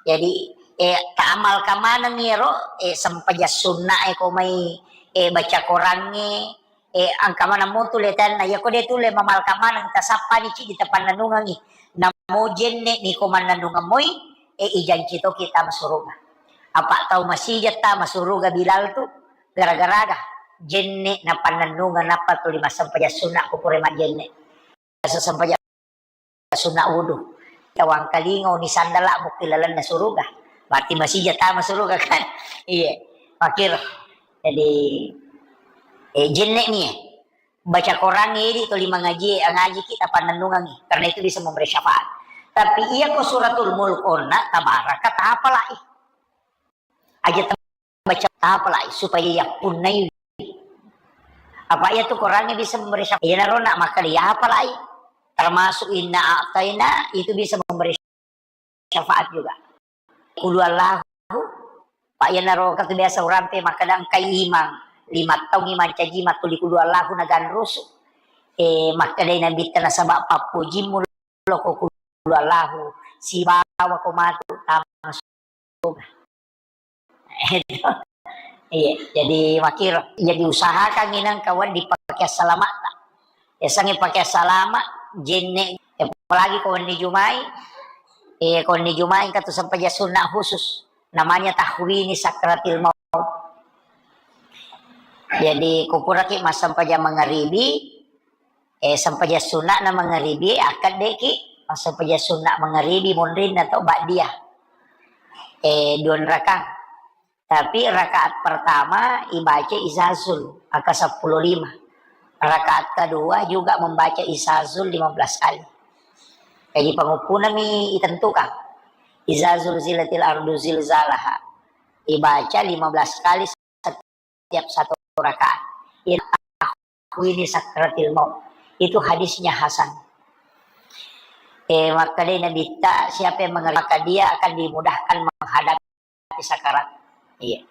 Jadi, eh, taamalka maneng iyaro, eh, sempajang sunna e ko mai, eh, baca korangnge, eh, engka maneng motu letanna, iyako de tulle mamalka maneng, tasappani cidi tapannanungangi. Namo jenne ni ko mannanungeng moi, eh, ijanci toki tama suruga. Apa tau masija tama suruga Bilal tu, gara-garaga jenne napannanungeng nappa tuli massempajang sunna ko pura majjenne. Biasa sempajang sunna wudu. Tawangkalinga ni sandala mukki lalenna suruga. Berarti masija tama suruga kan? Iya. Makkiro. Jadi, eh, jenne ni, eh. Baca korangnge idi tuli mangaji, angajiki tapannennungangi. Karena itu bisa memberi syafaat. Tapi iya ko suratul mulk onna, tabaraka, tapalai. Aja baca tapalai supaya yappunnai. Apa iya tu korangnge bisa memberi syafaat. Iyanaro nak makkeda yapalai. Termasuk inna a'taina itu bisa memberi syafaat juga. Kulu Allahu, pa iyanaro katu biasa urampe makkeda engkai imang, lima taung imang caji mattuli kulu Allahu naganrusu. Eh, makkedai Nabitta nasaba pappojimmu loko kulu Allahu, sibawa ko matu tama surga. Iya, jadi makkiro, jadi usahakan inang kawan dipakai salamatta. Yasengnge pakai salama, jenne, apalagi ko wenni Jumai, eh, ko wenni Jumai engka tu sempajang sunna khusus, namanya tahwini sakratil maut. Jadi, ko puraki massempajang mangaribi, eh, sempajang sunna'na mangaribi, akkaddeki massempajang sunna mangaribi monrinna to ba'diyah. Eh, dua rakang. Tapi rakaat pertama ibaca Izazul angka seppulo lima. Rakaat kedua juga membaca Izazul lima belas kali. Jadi panguppunami itentukan. Izazul zilatil ardu zilzalaha. Ibaca lima belas kali setiap satu rakaat. Ini sakratil maut. Itu hadisnya hasan. Eh, makkedai Nabitta, siapa yang mengerti, maka dia akan dimudahkan menghadapi sakarat. Iya.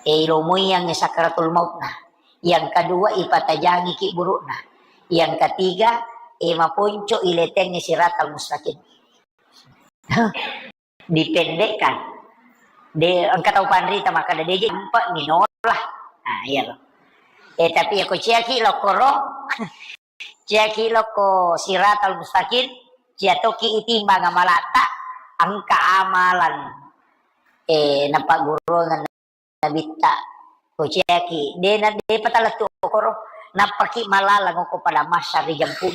Eh, ilomui yang sakratul maut nah. Yang kedua, ipatajangi ki burukna. Yang ketiga, eh, maponco iletengi siratal mustaqim. Dipendekkan. De, engka tau panrita makkeda, "De je empa minolah." Nah, iya loh. Eh, tapi ya ko ciaki lokkoro, ciaki lokko siratal mustaqim, cia toki itimbang amalatta, engka amalan, eh, napaggurungan Nabitta. Ko ciaki, de na, de patalettu okoro, nappaki malalang okko pada masyar ri jampu.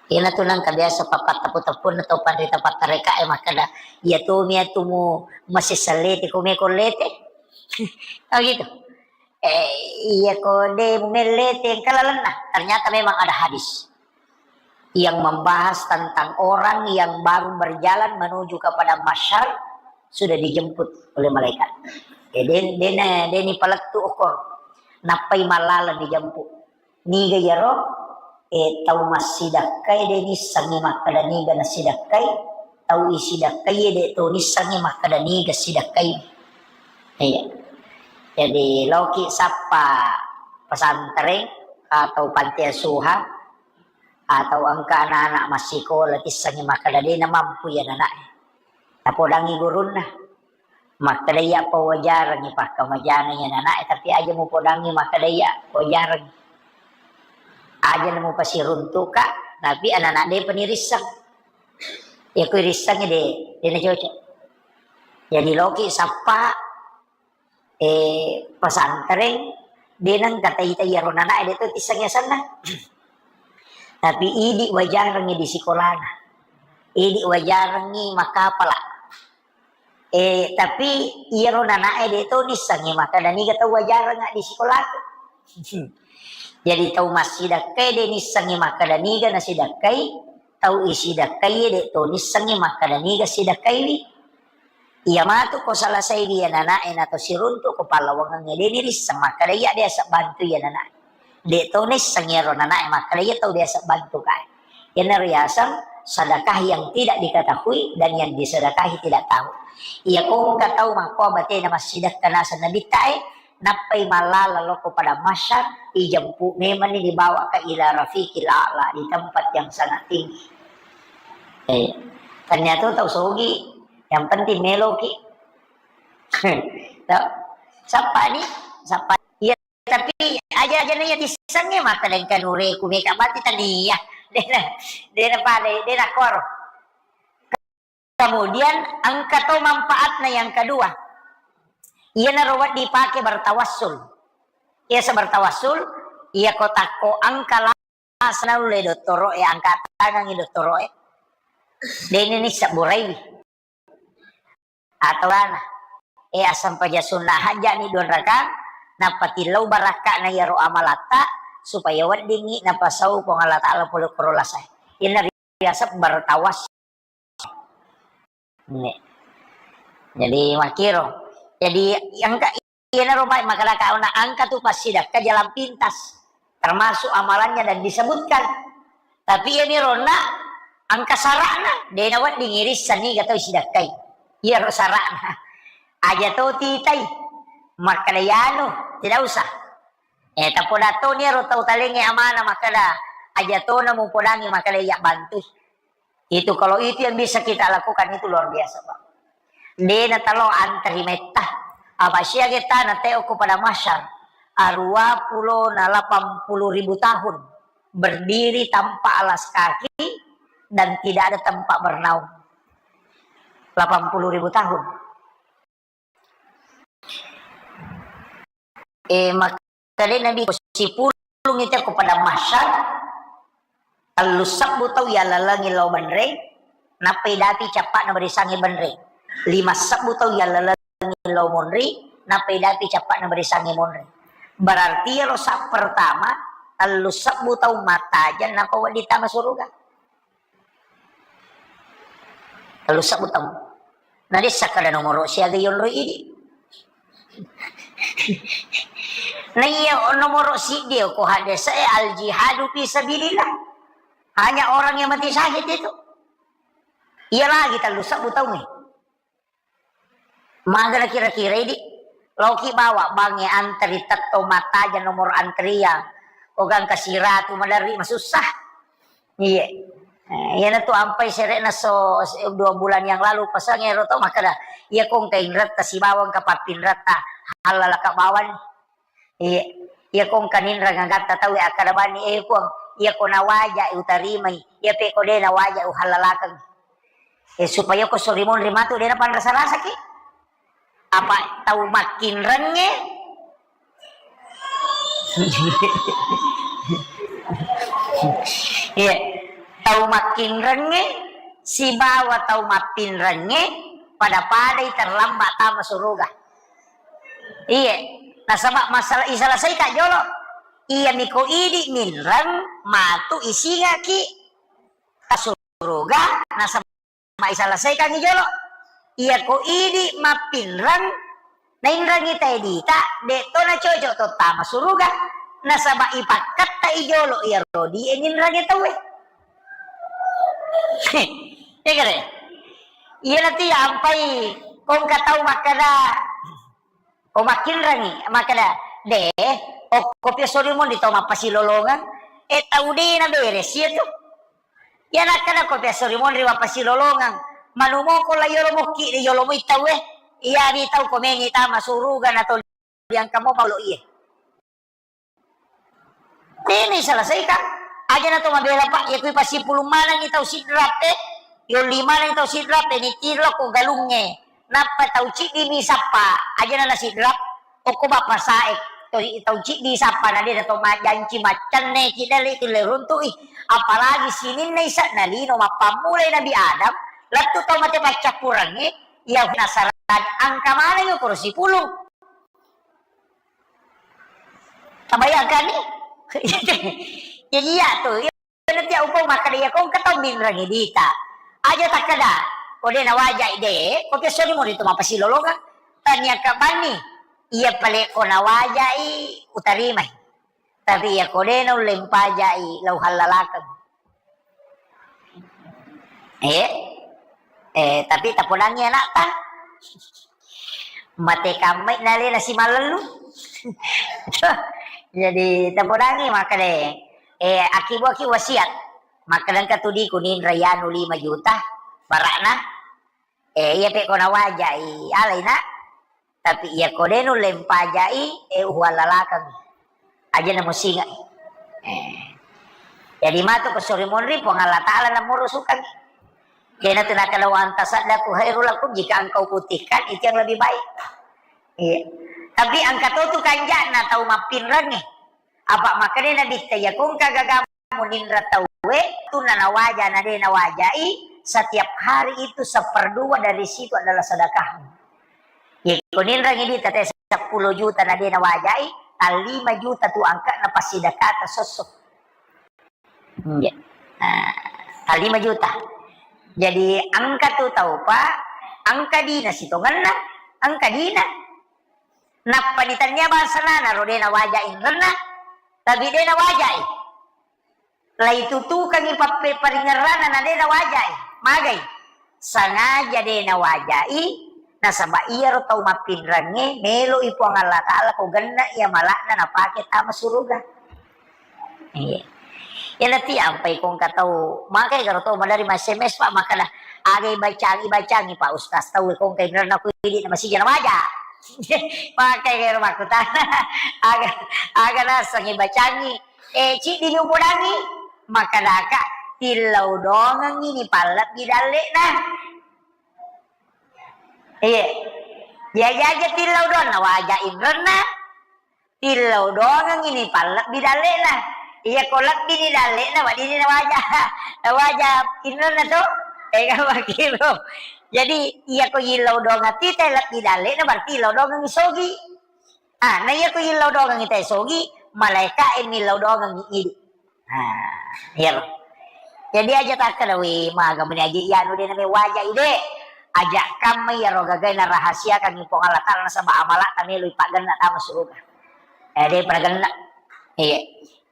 Iyana tu nangka biasa pappatteppu-teppunna tau panrita pattareka e makkeda, "Iya tomi atu mu masessallete ko meko lete." Oh gitu. Eh, iya ko de mu mellete engka lalenna. Ternyata memang ada hadis yang membahas tentang orang yang baru berjalan menuju kepada masyar sudah dijemput oleh malaikat. Eh, de, de, de ni palettu okor. Nappai malaleng dijemput. Niga iyaro, eh, tau massidakkai de nissengngi makkeda niga nassidakkai, tau isidakkai de to nissengngi makkeda niga sidakkai. Iya. Jadi, loki sappa pesantren atau panti asuhan atau engka anak-anak massikola tissengngi makkeda de namampu iya anana'e. Napodangi gurunna. Makkeda iya pawajarengngi pakkamajana iya anana'e, tapi aja mupodangi makkeda iya pawajarengngi. Aja na mupasiruntuka, tapi anana depa nirisseng. Iya ko irissengngi de, de nacocok. Jadi loki sappa, eh, pesantren, de nengka taita iyaro anana'e de to tisseng yasenna. Tapi idi wajarengngi di sikolana. Idi wajarengngi makkapala. Eh, tapi iyaro anana'e de to nissengngi makkeda niga tau wajarengnga di sikolaku. Jadi tau massidakkai de nissengngi makkeda niga nasidakkai, tau isidakkai de to nissengngi makkeda niga sidakkaiwi. Iya matu ko salasaiwi anana'e nato siruntu ko pallawangengnge de nirisseng makkeda iya biasa bantu iya anana'e. De to nisseng iyaro anana'e makkeda iya tau biasa bantu kae. Iyanaro yaseng sedekah yang tidak diketahui dan yang disedekahi tidak tahu. Iya ko engka tau makkoa batena massidekka naseng Nabitta e, nappai mallala lokko pada mahsyar, ijempu memanni dibawa ke ila rafiqil a'la, di tempat yang sangat tinggi. Eh, ternyata tau sogi, yang penting meloki. Tau? Sappa ni, sappa. Iya, tapi aja-aja na iya tissengnge mata dan kanure ku meka mati tania. Dena, dena pale, dena koro. Kemudian engka to manfaatna yang kedua. Iyanaro wedding dipake bertawassul. Iya, bertawassul, iya ko takko engka lasa naulle dottoro'e, angka tangangi dottoro'e. Deni ni sabburaiwi. Atau lana. Eh, asam paja sunna hajani dua raka, napatillau barakka'na iyaro amalatta, supaya weddingngi napasau Puang Allah Ta'ala pole koro lasae. Inna riasab bertawas. Nih. Jadi, makkiro. Jadi, engka, iyanaro, Pak, makkadaka na engka tu passidakka jalan pintas. Termasuk amalannya dan disebutkan. Tapi iyani ronna engka sara'na, de nawedding irissenni gatau sidakkai. Iyaro sara'na. Aja to titai. Makkada yanu, tidak usah. Eh, tapoda toni ero tau talengnge amana makkada, aja tona mupodangi makkada iya bantui. Itu, kalau itu yang bisa kita lakukan, itu luar biasa, Pak. De natalo antri metta. Apa siaga tana teo ko pada mahsyar. Arua pulo na lapan puluh ribu tahun berdiri tanpa alas kaki dan tidak ada tempat bernaung. Lapan puluh ribu tahun. Eh, makkeda Nabi, sipulung itu ko pada mahsyar, tellu sebbu tau yallalengi lao benre, nappai dapi cappa'na barisangi benre. Lima sebbu tau yallalengi lao monri, nappai dapi cappa'na barisangi monri. Berarti ero sa pertama, tellu sebbu tau mattajeng, nappa wedding tama suruga. Tellu sebbu tau. Na de sakkada nomoro siaga yonroi idi. Na iya nomoro siddi ko hadese al jihadu fi sabilillah. Hanya orang yang mati syahid itu. Iya lagi tellu sebbu tau ni. Magana kira-kira idi, laoki bawa bangnge antri tetto mattajeng nomor antrian. Ogang kasiratu maderri masussa. Iye. Eh, iyana tu ampai sere'na so, se-, dua bulan yang lalu pasang ero to makkada, iya ko engka inretta sibawa engka pappinretta, hallalaka bawani. Iya, iya ko engka ninreng agatta tauwe akkada bani, eh, Puang, iya ko nawaja utarimai, iya pe ko de nawaja uhallalakeng. Eh, supaya ko sorimonri matu de napanrasa-rasaki. Apa tau makkinrengnge? Iya, tau makkinrengnge sibawa tau mappinrengnge pada-padai terlambat tama suruga. Iye, nasaba masalah iselesaikan jolo. Iya miko idi minreng matu isingaki suruga, nasaba iselesaikan jolo. Iya ko idi mappinreng nainrengi tae dita, de to na cocok to tama suruga. Nasaba ipakketta i jolo iya rodi e ninreng tauwe. Iya kare? Iya nanti ampai kongka tau makkada, ko makkinrengi, makkeda, "De, okko pia sori monri tau mappasilolongeng, e tau de na beres iya tu." Iya nakkeda ko pia sori monri mappasilolongeng, manumoko la yolo mukki de yolo mui tau e, iya ri tau ko mengi tama suruga na toli angka mo paulo iye. Tena iselesaikan. Aja na to mabela, Pak, iya kui pasipulung manengi tau sidrap e, yolli maneng tau sidrap e, nitiro ko galungnge. Nappa tau ciddi mi sappa, aja na nasidrap, okko bappa sae, to, tau ciddi sappa na de na to majanci maccenne ki dale tulle runtu'i. Apalagi sininna isa na lino mappammulai Nabi Adam, lettu tau mate paccappurengnge, iya nasarani angka manengi okoro sipulung. Tabayangkanni? Jadi iya tu, iya nanti upau makkeda iya ko engka tau minrengi dita. Aja takkeda, ko de nawajai de, ko pia sori mori tu mappasilolongeng. Tania kabbanni, iya pale ko nawajai utarimai. Tapi iya ko de naulle mpajai lau hallalakeng. Eh, eh, tapi tapodangi anakta. Mate kammai nalena simalellu. Jadi tapodangi makkeda, eh, akibuaki wasiat. Makkeda engka tu di kuninra yanu lima juta barakna. Eh, iya pe ko nawajai, alai nak. Tapi iya ko de nulle mpajai, eh, uhuallalakang. Aja namusinga. Eh. Jadi matu ko sori monri Puang Allah Ta'ala namurusukangi. Kena tu nakala wa antasaddaku khairul lakum, jika engkau putihkan itu yang lebih baik. Iya. Tapi engka to tu kanjana tau mappinrengnge. Apa makkeda Nabitta, iya ko engka gaga muninra tauwe, tu nanawaja na de nawajai, setiap hari itu seperdua dari situ adalah sedekahmu. Iya ko ninrangi di tete seppulo juta na de nawajai, tallima juta tu angka na passidekata sosso. Iya. Nah, tallima juta. Jadi engka tu tau pa, engka dina sitongenna, engka dina. Nappa ditania bangsa nana ro de nawaja inrenna, tapi de nawajai. Laitutukangi pappe-, paringerrana na de nawajai. Magai? Sangaja de nawajai, nasaba iyaro tau mappinrengnge meloi Puang Allah Ta'ala ko genna iya malakna napake tama suruga. Iya. Iya nati ampai kongka tau, magai garo tau madari ma S M S, Pak, makkeda, "Aga ibacangi, ibacangi, Pak Ustaz, tau kongka inrenna ku idi na masija nawaja." Magai garo makkutana, "Aga, aga nasengi bacangi?" Eh, ciddi ni upodangi, makkedaka, "Tillau dongengi ni pallebbi dalle'na." Iya. Iya jaja tillau doang, nawaja inrenna. Tillau dongengi ni pallebbi dalle'na. Iya ko lebbi ni dalle'na, weddini nawaja. Nawaja inrenna to. Eh, kan makkiro. Jadi, iya ko yillau dongeng tita lebbi dalle'na, berarti illau dongengi sogi. Ah, na iya ko yillau dongengi tae sogi, malaeka e millau dongengi idi. Ah, iyaro. Jadi aja takkeda, "Wih, maga meni aja iyanu de name waja ide." Aja kamma iyaro gagae narahasiakangi Puang Allah Ta'ala nasaba amala'ta melo ipaggenna tama suruga. Eh, de pada genna. Iya.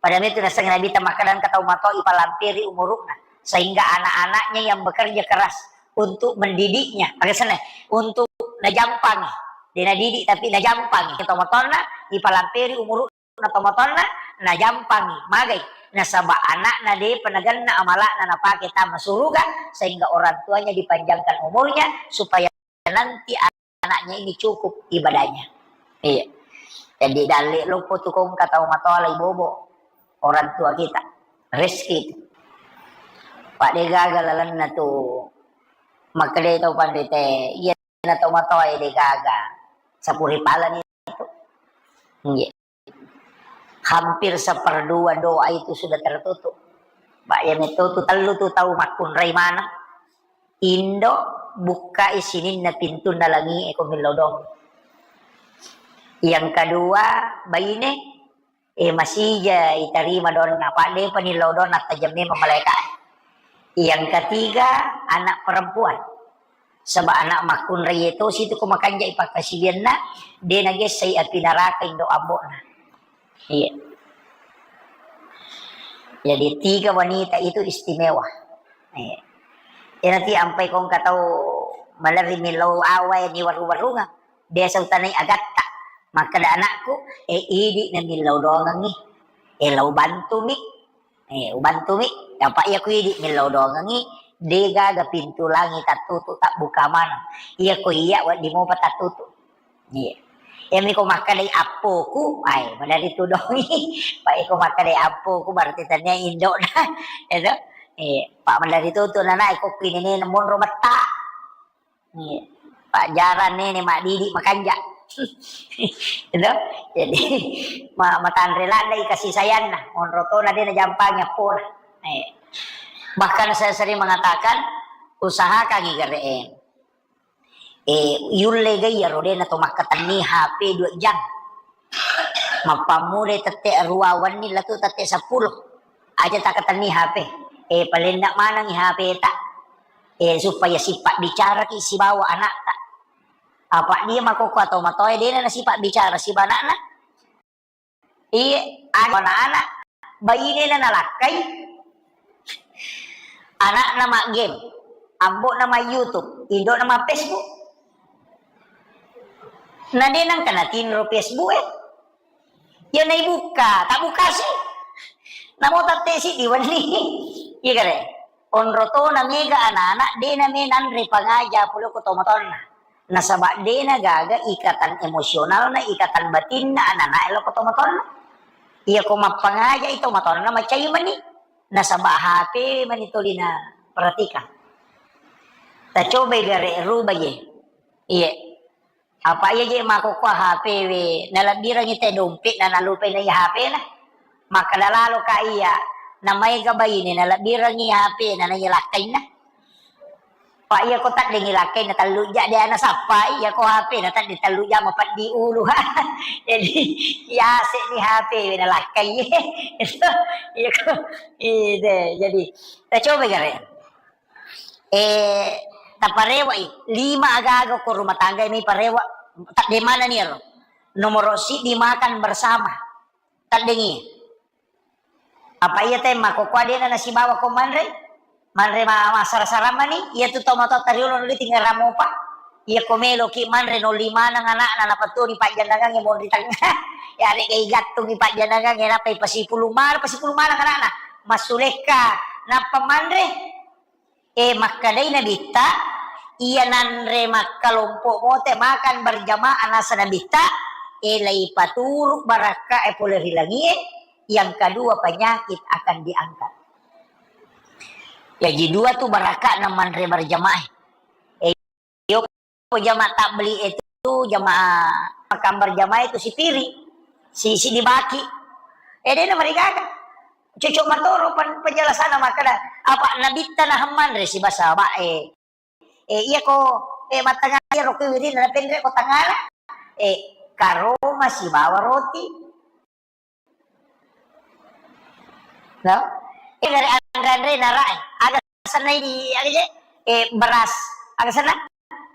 Pada itu nasengnge Nabitta makkeda engka tau matoa ipalamperi umuru'na, sehingga anak-anaknya yang bekerja keras untuk mendidiknya, maksudnya untuk najampangi, de nadidik tapi najampangi. Tau matoanna ipalamperi umuru'na tau matoanna, najampangi, magai, nasaba anakna depa nagenna amala'na napake tama suruga, sehingga orang tuanya dipanjangkan umurnya supaya nanti anaknya ini cukup ibadahnya. Iya. Jadi dalle loppo tu kongka tau matoa lai bobo orang tua kita. Rezeki itu. Pak de gaga lalenna tu makkeda tau panrite, iya na tau matoa de gaga. Sapuri pala ni tu. Iya. Hampir seperdua doa itu sudah tertutup. Pak, ya metto tu tellu tu tau makkunrai maneng. Indo, bukkai sininna pintunna langi e ko millau dong. Yang kedua, baine, eh, masija itarima donna, apa depa nillau donna, tajam memang malaika. Yang ketiga, anak perempuan. Saba anak makkunrai e tosi tu ko makanjai pakkasiwianna, de nagessai api naraka indo ambo'na. Iya. Jadi tiga wanita itu istimewa. Iya. Iyana ti ampai kongka tau malerri millau awae ni warung-warungang. Biasa utanai agatta. Makkeda anakku, eh, idi na millau dongengi. Eh, lau bantumi. Eh, ubantumi, apa iya ku idi millau dongengi, de gaga pintu langi tattutu, tabbuka maneng. Iya ko iya wedding mopa tattutu. Iya. Iyami ko makkedai appoku, ai, madari tudongi. Pak, iya ko makkedai appoku, berarti tania indona. Itu. Iya. Pak, madari tutu nana, iko kuinene monro metta. Iya. Pajjarang nene maddidi makanja. Itu. Jadi, ma-, matanre laddai kasih sayangna. Monro tona de najampangi appona. Iya. Bahkan saya sering mengatakan, usahakan igere e. Eh, yulle gaiya ro de nato makkatenni H P dua jam. Mappammulai tette arua wenni latu tette seppulo. Aja takatenni H P. Eh, palenna manengi H P ta. Eh, supaya sipabbicaraki sibawa anakta. Apa dia makokko atau matoe dena nasipabbicara siba anakna. Iye, aga anak-anak, bainena nalakkai, anakna maggame. Ambo'na ma YouTube, indo'na ma Facebook. Na de' nengka natinro Facebook e. Iya naibukka, tabbukasi. Namo tette siddi wenni. Iya kare. Onro tona mega anak-anak, de' name nanre pangaja pole ko tomatoanna. Nasaba de' nagaga ikatan emosionalna, ikatan batinna anak-anak e lao ko tomatoanna. Iya ko mappangaja i tomatoanna macai mani. Nasaba H P mani tuli na perhatikan. Tacobai gare rubah je. Iye. Apa iya je makkokkoe H P we, nalebbirengngi te dompet na nalupai na iya H P na. Makkeda lalo ka iya, namaega baine nalebbirengngi H P na, na iya lakkainna. Pa iya ko taddengngi lakkainna tellu ja de' nasappai, iya ko H P na tadde tellu ja mapeddi ulu. Jadi, yase ni H P we nalakkai. Iya ko, ide, jadi, tacoba gare. Eh, taparewa i, lima aga-aga ko rumah tangga ini parewa, tadde maneng ni ero. Nomoro siddi makan bersama. Taddengngi. Apa iya te makkokkoe de' na nasibawa ko manre? Manre ma-, massara-sara mani, iya tu tomatoatta riolo nuli tinggal ramopa. Iya ko meloki manre nolli maneng anakna, napattuoni pajjanangangnge monri tengah. Ya, arega igattungi pajjanangangnge, nappa ipasipulung maneng, pasipulung maneng anakna. Massulekka, nappa manre. Eh, makkedai Nabitta, iya nanre makkalompo mote makan berjamaah nasa Nabitta, eh, laipaturu barakka e pole ri langie, yang kedua penyakit akan diangkat. Jaji dua tu barakka na manre berjamaah. Eh, yo ko jamaah tabligh itu, jamaah makan berjamaah itu sipiri, si, si dibaki. Eh, de' na marigaga. Cocok matoro pen-, penjelasanna makkeda, apa Nabitta naha manre sibasa, apa, eh, eh, iya ko, eh, mattengnga iya ro ko wirinna napenre ko tengngana, eh, karoma sibawa roti. No? Eh, gare anre-anre nara, eh, aga senna di, aga je, eh, beras, aga senna?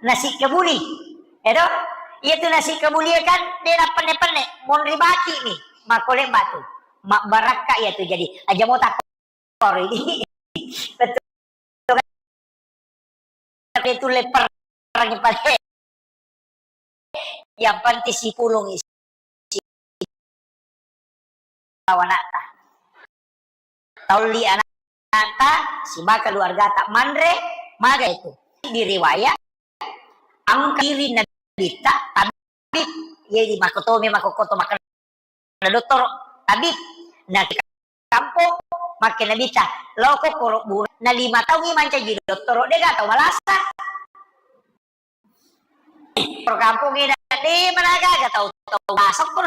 Nasi kebuli. Edo? Iya tu nasi kebuli kan, de' na penne-penne, monri baki ni, makkole batu. Mabbarakka iya tu, jadi aja mo takko ini. Betul. Itu leper pale. Yang penting sipulung isi anakta. Taulli anakta, sibawa keluargata manre, maga itu. Di riwayat, angka diri Nabitta, tabib, jadi makotomi, makokoto, makkeda dottoro, tabib, na kampong, makke Nabitta, loko koro buna, na lima taungi mancaji dottoro, de' ga tau malasa. Ro kampong ina de' managaga tau, tau masuk pun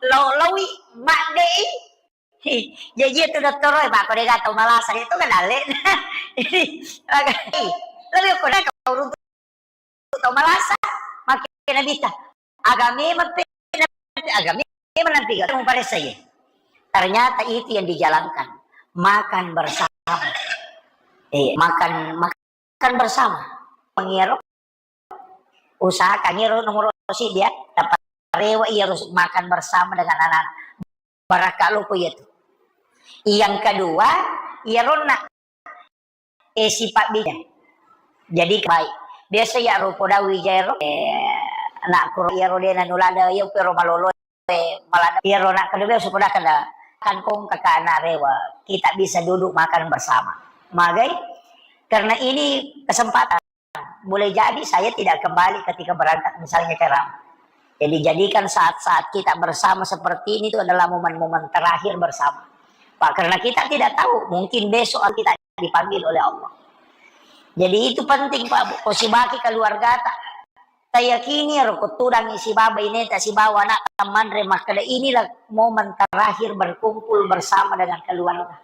lo, lawi, maddei. Jaji itu dottoro, eh, bako de' ga tau malasa, itu kan dalle. Jadi, lebih aku nak kau runtu tau malasa, makke Nabitta. Agame mappe, agame manampi ga tau paressa ye. Ternyata itu yang dijalankan. Makan bersama. Eh, makan, makan bersama. Pengiro, usahakan iro nomor si dia dapat rewa iya harus makan bersama dengan anak. Barakka loko iya tu. Yang kedua, iya ronna, eh, sifat bijak. Jadi baik. Biasa ya ro podawi jairo, eh, anakku iya ro de' nanulada iya pero malolo. Eh, malah iyaro nak kedua sudah kena kan kong kakak anak rewa, kita bisa duduk makan bersama. Magai? Karena ini kesempatan. Boleh jadi saya tidak kembali ketika berangkat misalnya ke Ram. Jadi jadikan saat-saat kita bersama seperti ini itu adalah momen-momen terakhir bersama. Pak, karena kita tidak tahu, mungkin besok kita dipanggil oleh Allah. Jadi itu penting, Pak, Bu. Ko sibaki keluargata. Tayakini ro ko tudangngi sibawa baineta sibawa anakta manre makkeda, inilah momen terakhir berkumpul bersama dengan keluarga.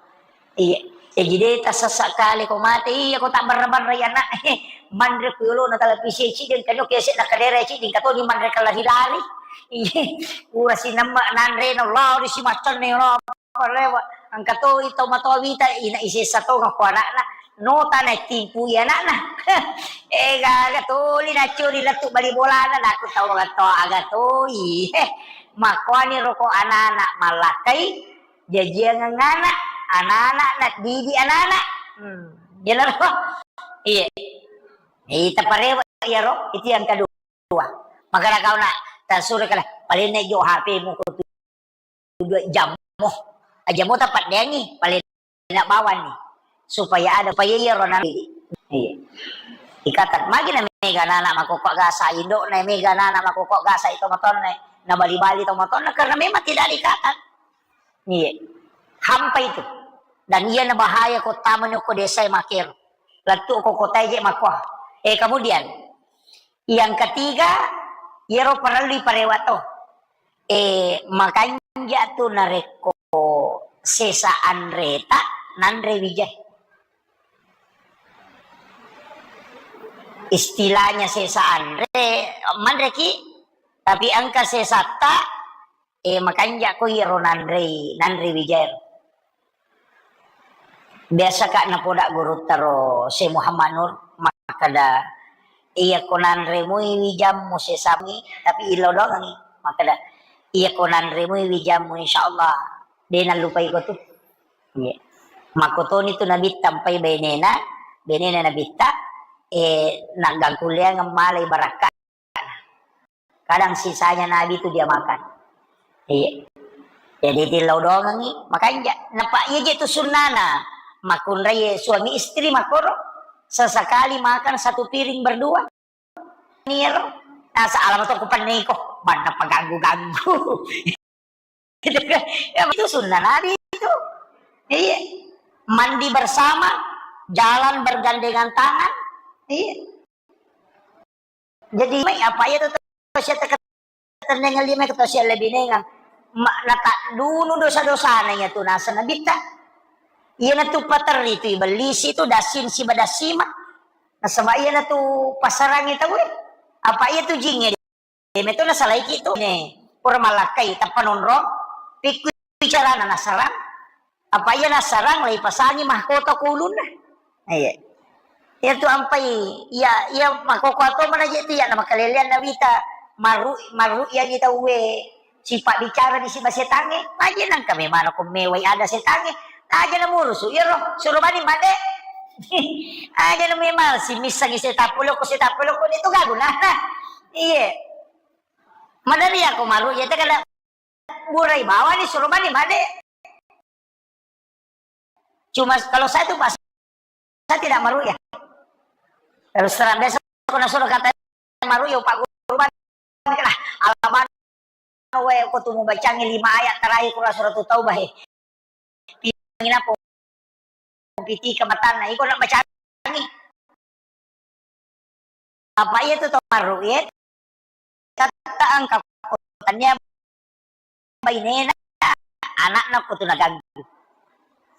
Iya. Jaji de' tasessa kale ko mate, iya ko tabbarra-barra iya anak. Manre ku yolona televisi ciddi, engka nyoki ase' na kadere ciddi, engka toni manre kelari-lari. Iya. Pura sinemme nanre na lari simaccanne na. Parewa, engka toi tau matoa wita, ina isessa tongeng ko anakna, nota na timpu i anakna. Eh, gaga toli naccuri lettu bali bolana, nakku tau matoa aga toi. Eh, makkuani ro ko anana mallakkai, jajiangeng anak, anana na didi anana. Hmm, jenaro. Iya. Ita parewa iyaro, itu yang kedua. Makanya kau nak tasura kala, paling naik jo H P-mu ko tu dua jammu. Jammu tapat dengi, paling nak bawa nih. Supaya ada, supaya iyaro nanti. Iya. Ikatan, magi na mega anak makokok gasa, indok na mega anak makokok gasa itu motornya. Na bali-bali to motornya karena memang tidak ada ikatan. Iya. Hampa itu. Dan iya na bahaya ko tama ni ko desa makero. Lettu ko kota je makoa. Eh, kemudian yang ketiga, iyaro parellu parewa to. Eh, makanja tu narekko sesa anreta nanre wijai. Istilahnya sesa anre, manreki, tapi engka sesatta, eh, makanja ko iyaro nanrei, nanre wijai. Biasa ka napoda gurutta ro Syekh Muhammad Nur, makkeda, "Iya ko nanremui wijammu sesammi, tapi illau doangi." Makkeda, "Iya ko nanremui wijammu, insyaallah de nallupai ko tu." Iya. Makkotoni tu Nabitta mpai benena, benena Nabitta, eh, naggangkulleangeng malai barakka. Kadang sisanya Nabi itu dia makan. Iya. Jadi tillau doangengi, makanja. Napa iya je tu sunnana. Makunrai suami istri makoro. Sesekali makan satu piring berdua. Niro. Nasa alamat aku peniko. Banda paganggu-ganggu. Gitu kan. Ya, itu sunnah Nabi itu. Iya. Mandi bersama, jalan bergandengan tangan. Iya. Jadi, mai apa iya tu tausia teke-, tendengan lima ke tausia lebih nengang. Ma-, nata dunu dosa-dosana iya tu nasa Nabitta. Iya na tu paterri tu ibellisi tu dasin siba dasima. Nasaba iya na tu pasarangi tau e. Apa iya tu jinge. Meto nasalaiki tu ne. Pura malakkai tappa nonrong. Pikku carana nasarang. Apa iya nasarang, laipasangi mahkota ko ulunna. Iya. Iya tu ampai, iya, iya makkokkoe to mana je tu iya na makalelean na wita maru, maru iya ni tauwe sipa bicara di siba setangnge. Aja nangka memang ko mewai ada setangnge. Aja na murusu, iya ro, suruh bani made. Aja na memang si missangi setappulo ko setappulo ko itu gak guna. Iya. Madari aku maru, iya, kada burai bawani suruh mani made. Cuma kalau saya tuh pas saya tidak maru ya. Terus terang biasa aku nasuruh kata maru ya Pak Guru, alaman we aku tuh mau bacangi lima ayat terakhir kurang surat taubah he. Pinginapong pitika matanna, iko na bacangi. Apa iya tu tau marru iya? Tatta engka ko tania bainena, anakna ko tu naganggu.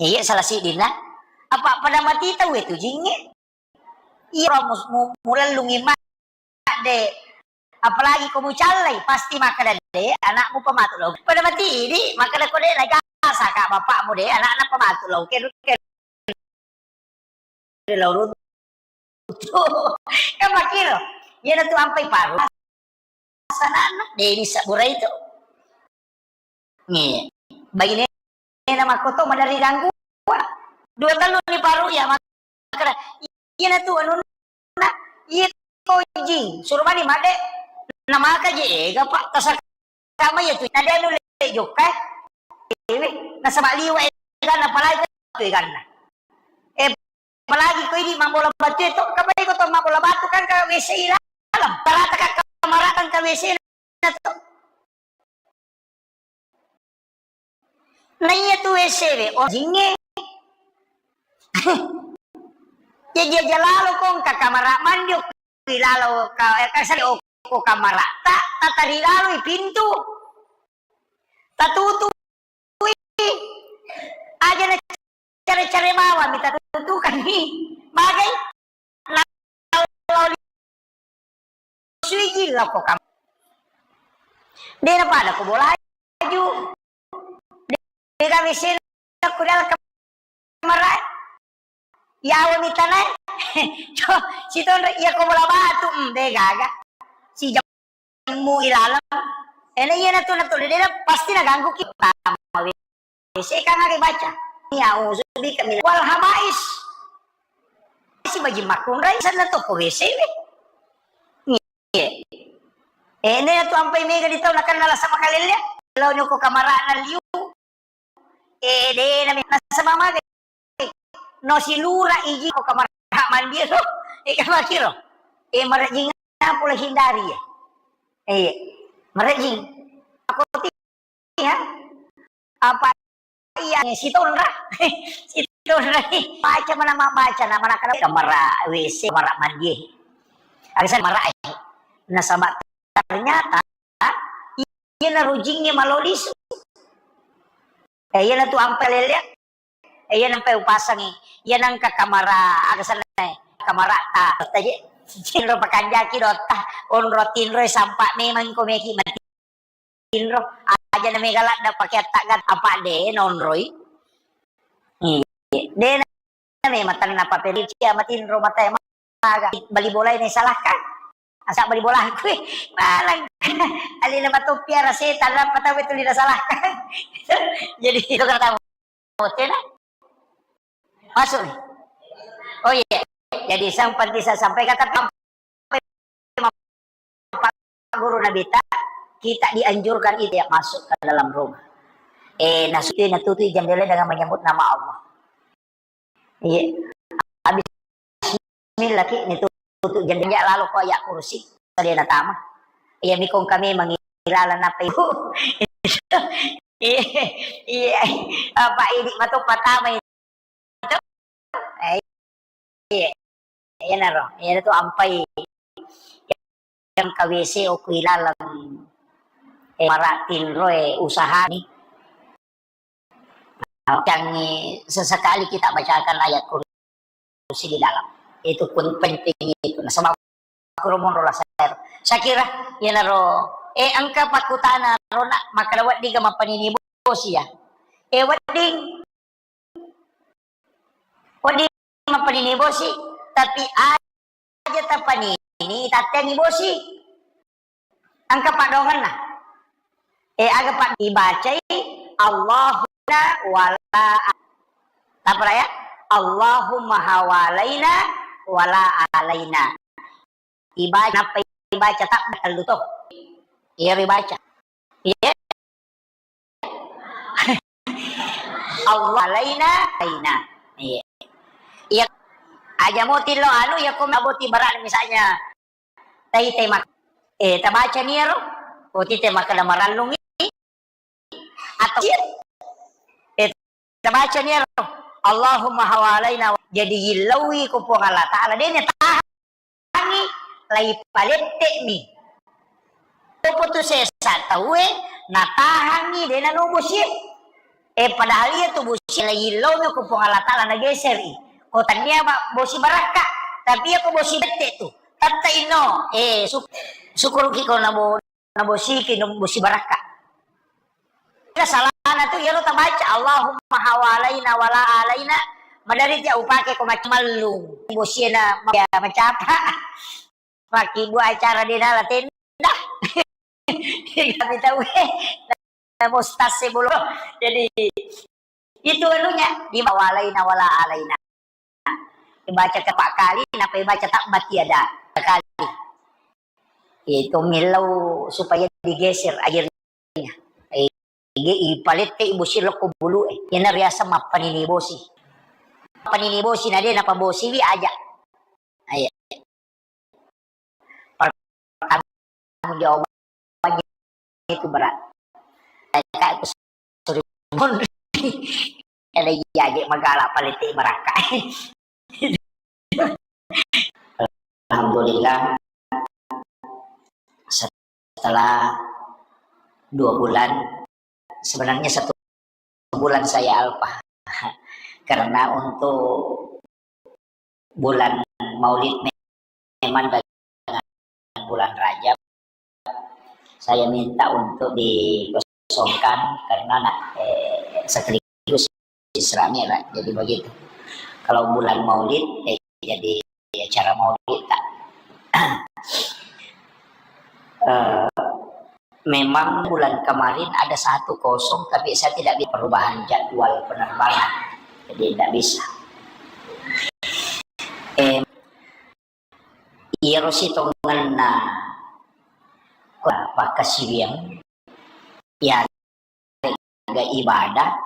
Iya salah siddinna. Apa pada mati tau itu jinge? Iya mus-, mu-, mulellungi ma-, de. Apalagi ko mucallai, pasti makkeda, "De, anakmu pematu lo." Pada mati idi, makkeda ko de, "Nagasa ka bapakmu de, anakna pematu lo." Oke, oke. De lo runtu. Kan makkiro. Iya na tu ampai paru. Sanana, de bisa burai tu. Iya. Bainena makkoto madari ganggu. Dua tellu ni paru ya, makkeda, "Iya na tu anunna, iya ko jing, suruh mani made." Namaka je ega, Pak, tasaka mai ya tu. Nade anu le jokka. Ewe, nasaba liwa eganna, apalagi tu eganna. Eh, apalagi ko idi mabbola batu itu, kapai ko to mabbola batu kan ka W C i laleng. Tarata ka kamarang ka W C na to. Na iya tu W C we, oh, jinge. Jaji aja lalo ko engka kamara mandi, okko lalo ka, eh, ka sale okko kamara. Ta, tatari lalo i pintu. Tatutui. Aja na care-care bawang mi tatutukanni. Magai? Lao, lao suigi lao ko kam. De na pada ko bola aju. De gawe sena ko dalam kamar. Yawa mi tanai. Sitonre iya ko bola batu. Hmm, de gaga. Si jammu ilaleng. Ena iya na tu na tu de na pasti na ganggu kita. W C kan ada baca. Ya, uzubi kami. Wal habais. sibaji makkunrai, senna to ko W C we. Iya. Eh, ne tu ampai mega di tau nakenna lasa makalelle. Lao nyoko kamarana liu. Eh, de na me-, nasaba maga. No silura iji ko kamar mandi ro. Eh, kamar kiro. Eh, marajing apa pula hindari ya. Eh, marajing. Aku ti-, ya. Apa iya, eh, sitonra. Sitonra ni. Baca mana ma-, baca na mana kana kamar W C, kamar mandi. Ada sana kamar, eh. Nasaba ternyata iya na rujingnge malolis. Eh, iya na tu ampai lelle. Eh, iya nampai upasangi. Iya nangka kamara, aga senna, kamara ta, taje. Tinro pakanjaki dotta, onro tinro sampa memang ko meki mati. Tinro, aja na mega ladda pake attaga apa de nonroi. Iya. De na memang tanna paperi cia matinro mata maga bali bola ini salahkan. Asa bali bola aku, eh, malang. Alina matoppi ara setan, apa tahu itu lina salahkan. Jadi itu kata tahu. Oke, nah. Masuk nih. Oh iya. Jadi yang penting saya sampaikan, tapi guru Nabi ta, kita dianjurkan itu ya masuk ke dalam rumah. Eh, nah, itu natutup jendela dengan menyebut nama Allah. Iya. Habis bismillah ki, ni tutup jendela lalu ko ayat kursi. Tadi na tama. Iya, mikong kami mengilalan apa ibu. Iya, iya. Apa ini matu pertama itu? Eh, iya. Iyanaro, iyanatu ampai yang ka W C oku ilaleng, eh, mara tinro, eh, usaha ni. Makanya sesekali kita bacakan ayat kursi di dalam. Itu pun penting itu. Nah, sebab aku romonro lah saya. Saya kira, iyanaro, eh, engka pakkutana ro nak, makkeda wedding ga mappanini bosi ya. Eh, wedding Wedding mappanini bosi, tapi aja tapanini tatteangngi bosi. Engka paddoangenna. Eh, aga pa-, ibacai Allahumma wala, apa ya? Allahumma hawalaina wala alaina. Ibaca, nappa ibaca tabba tellu to. Iya ribaca. Iya. Allah alaina, alaina. Iya. Iya. Aja mo tillo anu ya, ko maboti barat misalnya. Tai tema. Eh, tabaca ni ero. Oti tema kada marallungi. Atau, eh, tabaca ni ero, Allahumma hawalaina, jadi yillauwi ko Puang Allah Ta'ala, de' natahangi, lai palette'mi. Topo tu sesa tauwe, natahangi, de' nanobosi. Eh, padahal iya tu bosi lai yillaumi ko Puang Allah Ta'ala nageseri. Ko tania ba-, bosi barakka, tapi iya ko bosi bette tu. Tatta inno, eh, su-, sukuruki ko nabo-, nabosiki, no bosi barakka. Ina salana tu, iyaro tabaca, Allahumma hawalaina wala alaina, madari ja upake ko macam mallung. Bosiena ma-, ya, macapa. Makkibbu acara de' nala tenda. Kami tahu, eh, mustase bulu. Jadi, itu anunya, di hawalaina wala alaina. Dibaca ke empat kali, napa dibaca tabbat yada sekali. Itu millau supaya digeser airnya. Eh, ige-, ipalette bosi lokko bulu, eh. Iyana riaseng mappanini bosi. Mappanini bosi, na de' napabosiwi aja. Ayo. Pertanggungjawabannya itu berat. Kayak aku suruh mundur. Ada iya aja magala palette barakka. Alhamdulillah, setelah dua bulan, sebenarnya satu bulan saya alpa. Karena untuk bulan Maulid memang dengan bulan Rajab, saya minta untuk dikosongkan karena nak, eh, sekaligus Isra Mi'raj. Jadi begitu. Kalau bulan Maulid, eh, jadi acara Maulid tak. Eh, memang bulan kemarin ada satu kosong, tapi saya tidak bisa perubahan jadwal penerbangan. Jadi tidak bisa. Eh, iyaro sitongenna pakkasiwiang, ya, ga ibadah,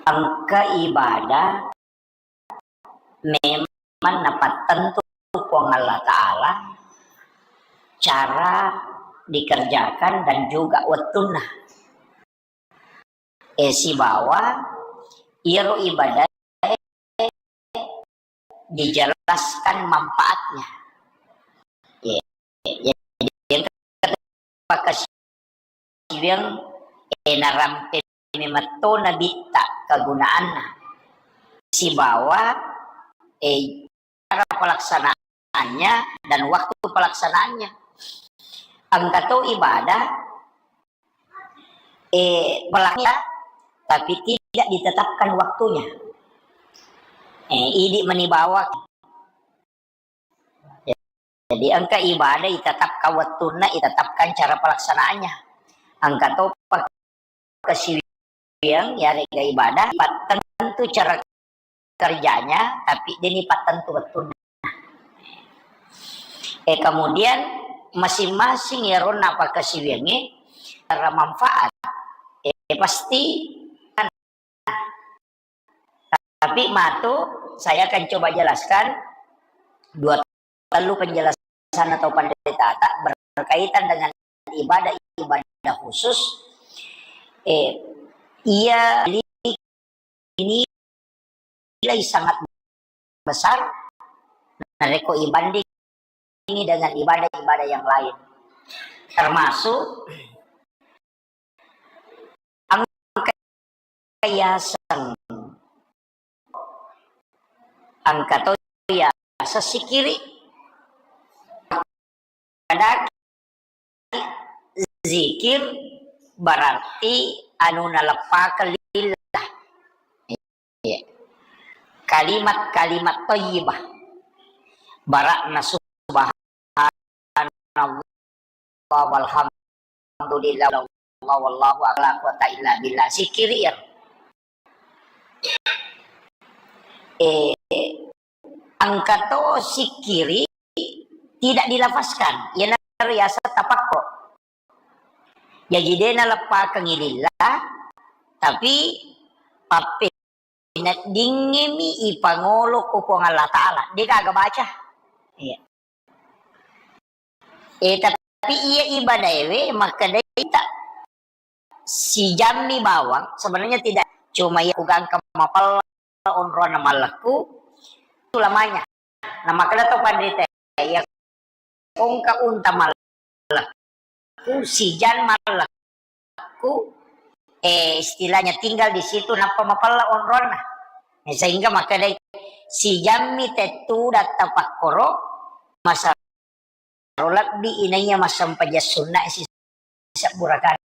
engka ibadah memang napattentu Puang Allah Ta'ala cara dikerjakan dan juga wettunna. Eh, sibawa iyaro ibadah dijelaskan manfaatnya. Ya, jadi yang pakkasiwiang, eh, narampe memetto nabitta kegunaanna. Sibawa, eh, cara pelaksanaannya dan waktu pelaksanaannya. Engka to ibadah, eh, pelaksanaan, tapi tidak ditetapkan waktunya. Eh, idi meni bawang. Jadi engka ibadah itetapkan wettunna, itetapkan cara pelaksanaannya. Engka to pakkasiwiang, yarega ibadah, pattentu cara kerjanya, tapi deni pattentu wettunna. Eh, kemudian masing-masing yaronna pakkasiwiangnge, cara manfaat, eh, pasti. Tapi matu, saya akan coba jelaskan dua tellu penjelasan atau panderitata berkaitan dengan ibadah-ibadah khusus. Eh, iya, ini nilai sangat besar narekko ibandingi dengan ibadah-ibadah yang lain. Termasuk engka yaseng, engka to yaseng sikiri. Kadang zikir berarti anu naleppakeng lillah. Iya. Kalimat-kalimat thayyibah. Barakna subhanallah walhamdulillah wallahu akbar, la quwata illa billah. Sikiri ya. Eh, engka to sikiri tidak dilafazkan. Iyanaro yaseng tapakkoro. Jaji de naleppakengngi lillah, tapi pappeneddingngemi ipangolo ko Puang Allah Ta'ala. De gaga baca. Iya. Eh, tapi iya ibadaewe makkedaita sijammi bawang, sebenarnya tidak cuma iya kugangka mapella onronna mallekku, itu lamanya. Nah, makkeda to panrita, iya kongka unta mallekku, sijang mallekku, eh, istilahnya tinggal di situ, nappa mapella onronna. Eh, sehingga makkedai, sijammi tettu datta pakkoro, masa ro lebbi inaiya massempajang sunna sisebbu rakaat.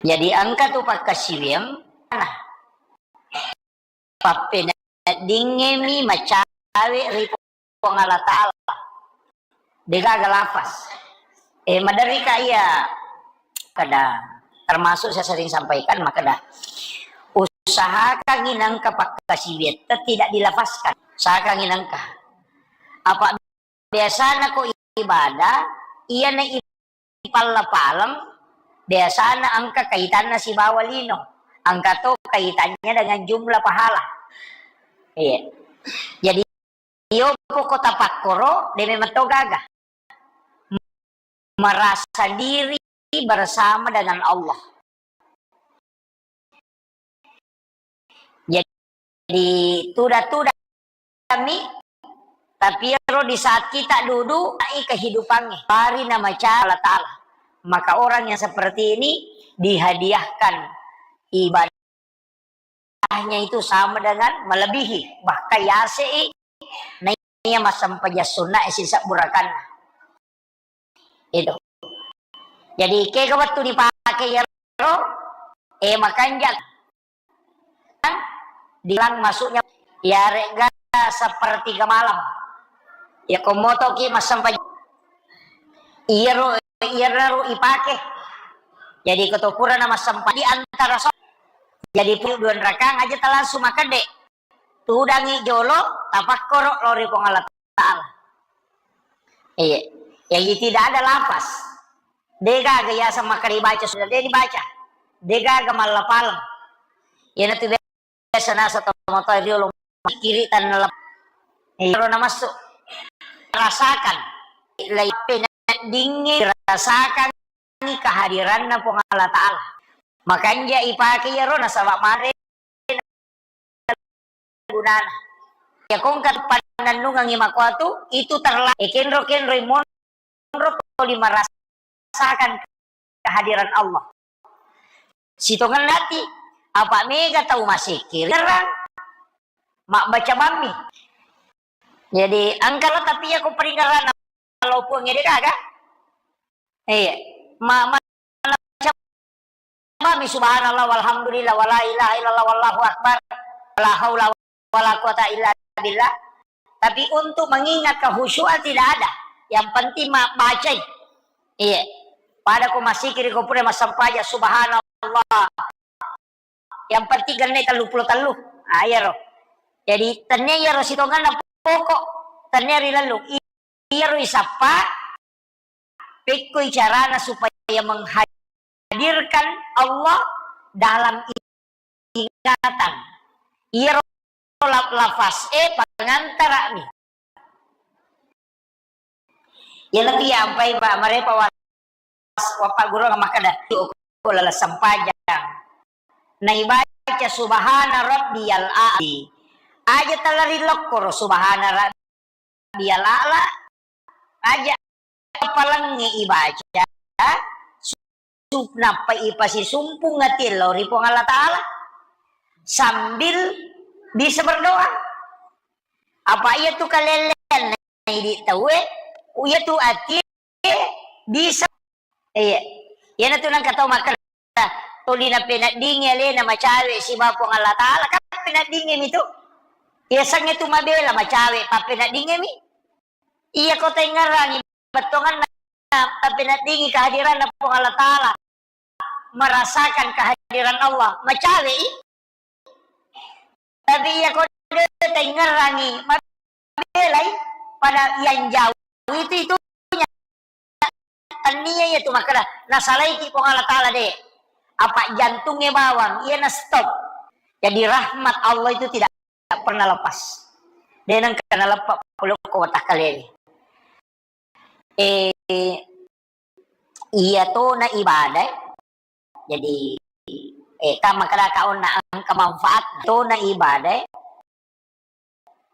Jadi engka tu pakkasiwiang, pappeneddingngemi macawe ri Puang Allah Ta'ala. Degaga lafaz. Eh, maderri ka iya kada, termasuk saya sering sampaikan, makkeda, usahakan inangka pakkasiwiatta tidak dilafazkan. Usahakan inangka. Apa biasana ko ibadah, iyana ipalla paleng, biasana engka kaitanna sibawa lino. Engka to kaitannya dengan jumlah pahala. Iya. Jadi, iyo poko tapakkoro, de memang to gaga. Merasa diri bersama dengan Allah. Jadi, tuda-tuda kami, tapi ero di saat kita duduk, ai kehidupannya, bari namaca Allah Ta'ala. Maka orang yang seperti ini dihadiahkan ibadah. Hanya itu sama dengan melebihi, bahkan yasei naiya massempajang sunna sisebbu rakaat. Itu. Jadi, kega wettu dipake iyaro, eh, makanjak. Dibilang masuknya, yarega sepertiga malam. Ya, komotoki massempajang. Iyaro, iyaro ipake. Jadi, ko to purana massempajang di antara so-, jadi, pu-, dua rakang aja ta langsung makedde. Tudangi jolo, tapakkoro lao ri Puang Allah Ta'ala. Iya. Jadi, tidak ada lafaz. Degaga yaseng makkeda dibaca, sudah de dibaca. Degaga mallapaleng. Iyanatu biasa nasa tomatoa riolo kiri tanna lep-, iya, ro namassu. Rasakan. Laipe naddingnge rasakan kehadiranna Puang Allah Ta'ala. Makanja ipake iyaro nasaba mare gunana. Iya kongka pannennungengngi makuatu, itu terla-, eh, kenro-kenroi monro toli merasakan kehadiran Allah. Sitongenna ati, apa mega tau masikiri, ngerang, mabbaca bammi. Jadi, engkala tapi iya ko paringerrana lo Puang ede gaga. Iya. Ma-, ma-, Kami subhanallah, walhamdulillah, wala ilaha illallah, wallahu akbar, wala haula wala quwata illa billah. Tapi untuk mengingat kehusyuan tidak ada. Yang penting ma-, bacai. Iya. Pada ko masikiri ko pura massempajang subhanallah. Yang penting genne tellu pulo tellu. Ah, iyaro. Jadi, tennia iyaro sitongenna pokok, tennia ri lellung. Iyaro isappa, pekkoi carana supaya menghadirkan Allah dalam ingatan. Iyaro la-, lafaz e pangantara'mi. Iyanatu iya ampai pa marepa wa-, wappaguru makkeda, ko laleng sempajang. Naibaca subhana rabbiyal a'la. Aja tala ri lokkoro subhana rabbiyal a'la. Aja palengnge ibaca, su-, nappa ipasisumpung ati lao ri Puang Allah Ta'ala sambil bisa berdoa. Apa iyatu kalelleang idi tauwe, iyatu ati bisa. Iya. Iyanatu nengka tau makkeda, tuli napeneddingi alena macawe siba Puang Allah Ta'ala, kan peneddingimi tu. Iya sengnge tu mabela macawe, pappeneddingimi. Iya ko tengngerangi bettuanganna, tapi naddingi kehadiranna Puang Allah Ta'ala, merasakan kehadiran Allah, macawe i. Tapi iya ko de tengngerangi, mabelai, pada yang jauh itu, itunya. Tania iya tu makkeda, nasalaiki Puang Allah Ta'ala de. Apa jantungnge bawang, iya na stop. Jadi rahmat Allah itu tidak tak pernah lepas. De nengka naleppa pole ko watakkaleni. Eh, iya tona ibadah, eh. Jadi, eh, kan makkeda ka onna engka manfaat tona ibadah, eh.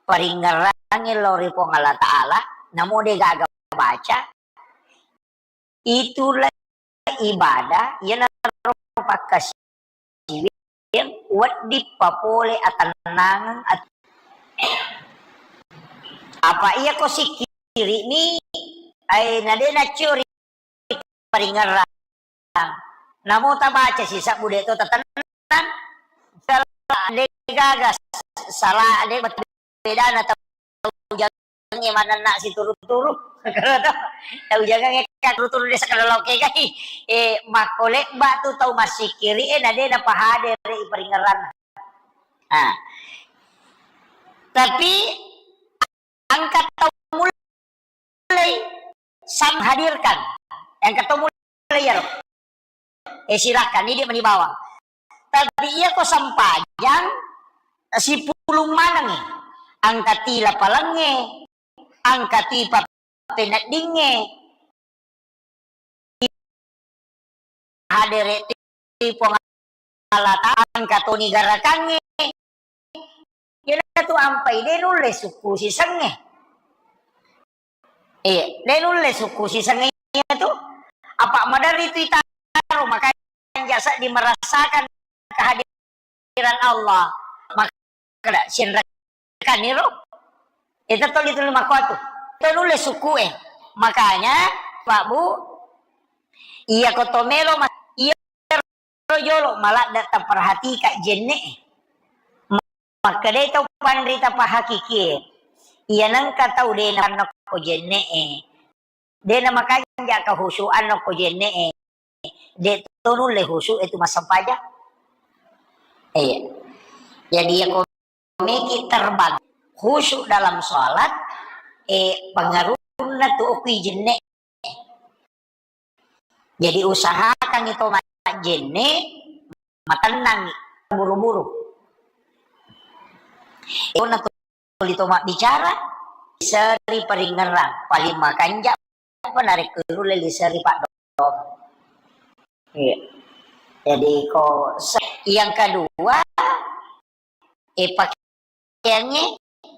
Paringngerangi lao ri Puang Allah Ta'ala, namo de gaga baca, itulah ibadah, iyanaro pakkasiwiang wedding papole atennangeng at-, apa iya ko sikkiri'mi, ai, na de naccio ri paringerrang. Namo tabaca sisebbu de to tatennang, sala de gaga, sala de bedana tau jange manenna situru-turu. Tau jange ka turu-turu de sakala loke gai. Eh, makko lebba tu tau massikkiri, eh, na de napahadere i paringerranna. Ah. Tapi engka tau mulai sam hadirkan. Engka tau mulai iyaro. Eh, silakan, idi mani bawang. Tapi iya ko sempajang, sipulung manengngi. Engka ti lapalengnge, engka ti pappeneddingnge. Hadere ti Puang Allah Ta'ala, engka toni garakangnge. Iyanatu ampai de nulle sukku sisengnge. Iya, de nulle sukku sisengnge iyatu. Apa maderri tu itaro, makanja seddi merasakan kehadiran Allah. Makkeda, sienrekaniro. Itu tuli-tuli makkuatu. Itu nulle sukku e. Makanya, Pak Bu, iya ko to melo ma-, iya ro jolo maladde taperhatika jenne'e. Makkedai tau panrita pahakikie, iya nengka tau de na ko jenne'e. De na makanja kehusuanna ko jenne'e. De to nulle khusyuk itu massempajang. Iya. Jadi, ya, ko meki terbang khusyuk dalam sholat, eh, pengaruhna tu okui jenne. Jadi, usahakan itu majjenne, matennang, buru-buru. Onna tuli to mabbicara, seri paringerang, paling makanja pa narekko nulle liseri paddo. Iya. Jadi, ko se-, yang kedua, eh, pakaiannya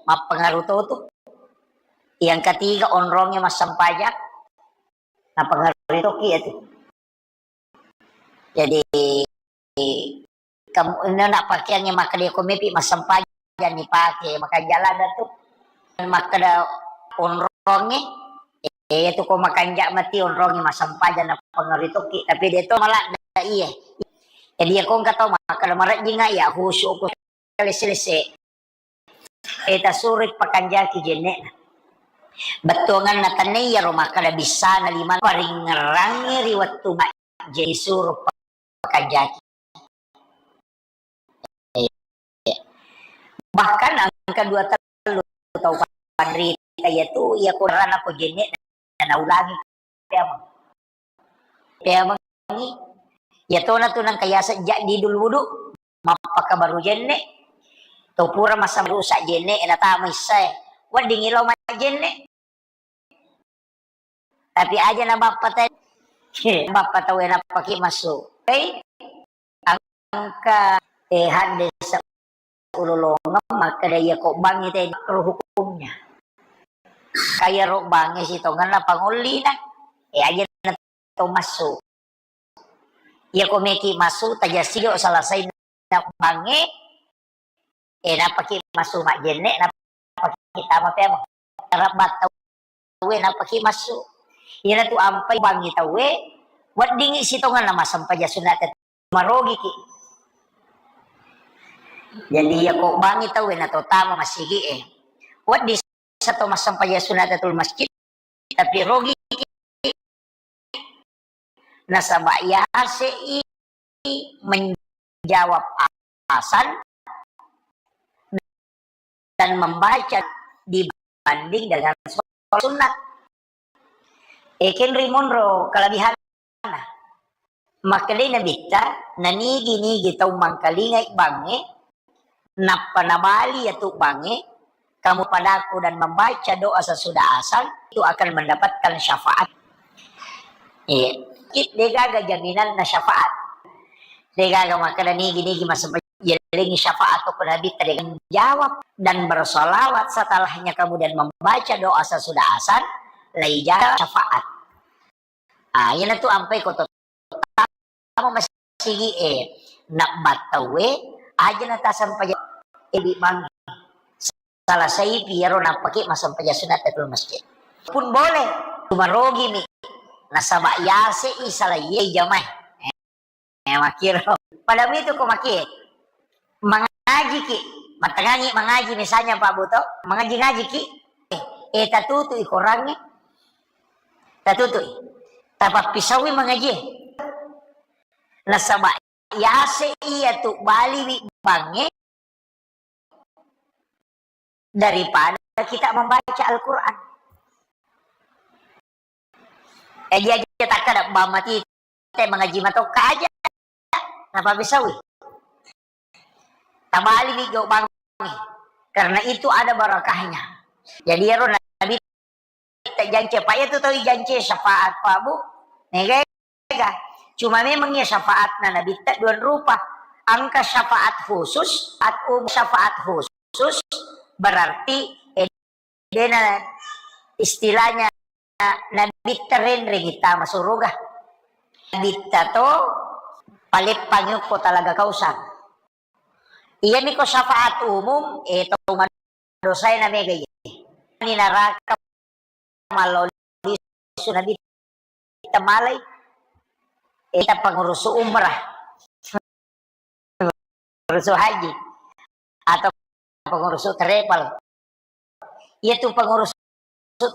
mappengaruh to tu. Yang ketiga, onrongnya massempajang, napengaruh toki ya tu. Jadi, kamu, ina nak pakaiannya makkeda ko mepi massempajang ni pake, makanja ladda tu. Makkeda onrongnge, eh, tu ko makanja mati onrongnge massempajang napengaruh toki, tapi de to maladda iye. Jadi, ya ko engka tau makkeda marejjinga ya khusyuk ko lesse-lesse. Eh, tasuroi pakanjaki jenne'na. Bettuanganna tenne iyaro makkeda bissana lima paringngerangngi ri wettu majje isuro pakanjaki. Eh, bahkan engka dua tellu tau panrita iyatu, iya ko rana ko jenne'na naulangi. Peameng. Peamengngi. Iyatona tu nengka yaseng jaddidul wudu, mappakabaru jenne. To pura massama rusak jenne, natama issae. Weddingngi lao majjenne. Tapi aja na bappa tau, bappa tau e nappaki massu. Oke? Engka, eh, haddese ulolongeng makkeda iya ko bangngi te makruh hukumnya. Kaya ro bangnge sitongenna pangollina, eh, aja na to massu. Iya ko meki massu, tajasijo selesai na bangnge, eh, napaki massu majjenne, napaki tama peameng. Tarabba tauwe napaki massu. Iyanatu ampai bangngi tauwe, weddingngi sitongenna massempajang sunna te marogiki. Jadi, iya ko bangngi tauwe na to tama masigi e. Wedding sato massempajang sunatatul masjid, tapi rogiki. Nasaba yasei menjawab azan dan membaca dibanding dengan sholat sunnah. Ekenri monro kelebihanna. Makkedai Nabitta, nanigi-nigi tau mangkalingai bangnge, nappa nabali yatu bangnge, kamu padaku dan membaca doa sesudah azan, itu akan mendapatkan syafaat. Iya. Ki-, degaga jaminanna syafaat. Degaga makkeda nigi-nigi masempajang yalengi syafaat ko Nabitta dengan jawab dan bersolawat setelahnya kemudian membaca doa sesudah azan, lai jaga syafaat. Ah, iyanatu ampai ko to tama masigi e, nabbattaue, aja na tasempajang ebi mang. Salah saipi iyaro nappake massempajang sunatatul masjid. Pun boleh, cuma rogimi. Nasaba yasei salaiye jamae. Eh, makkiro. Pada itu ko makie. Mangajiki, mattengangi mangaji misalnya Pak Buto, mangaji-ngajiki. Eh, eh, tatutui korangnge. Tatutui. Tapappisaui mangaji. Nasaba yase iyatu baliwi bangnge daripada kita membaca Al-Quran. Eh, dia aja takkada bamati te mangaji matokka aja. Napabissaui. Tabaliwi jauh bangnge. Karena itu ada barakahnya. Jadi, ero Nabi tajance, Pak, itu tau ijance syafaat, Pak, Bu. Mega, mega. Cuma memang ya syafaatna Nabi tak dua rupa. Angka syafaat khusus, at um, syafaat khusus berarti, eh, dena istilahnya Nabitta renreng tama suruga. Nabitta to paleppang yukko talaga Kausar. Iyami ko syafaat umum, eh, tau madosae na mega iye. Ni naraka mallo lisu Nabitta malai, eh, ta pengurusu umrah. Pengurusu haji atau pengurusu travel. Iya tu pengurusu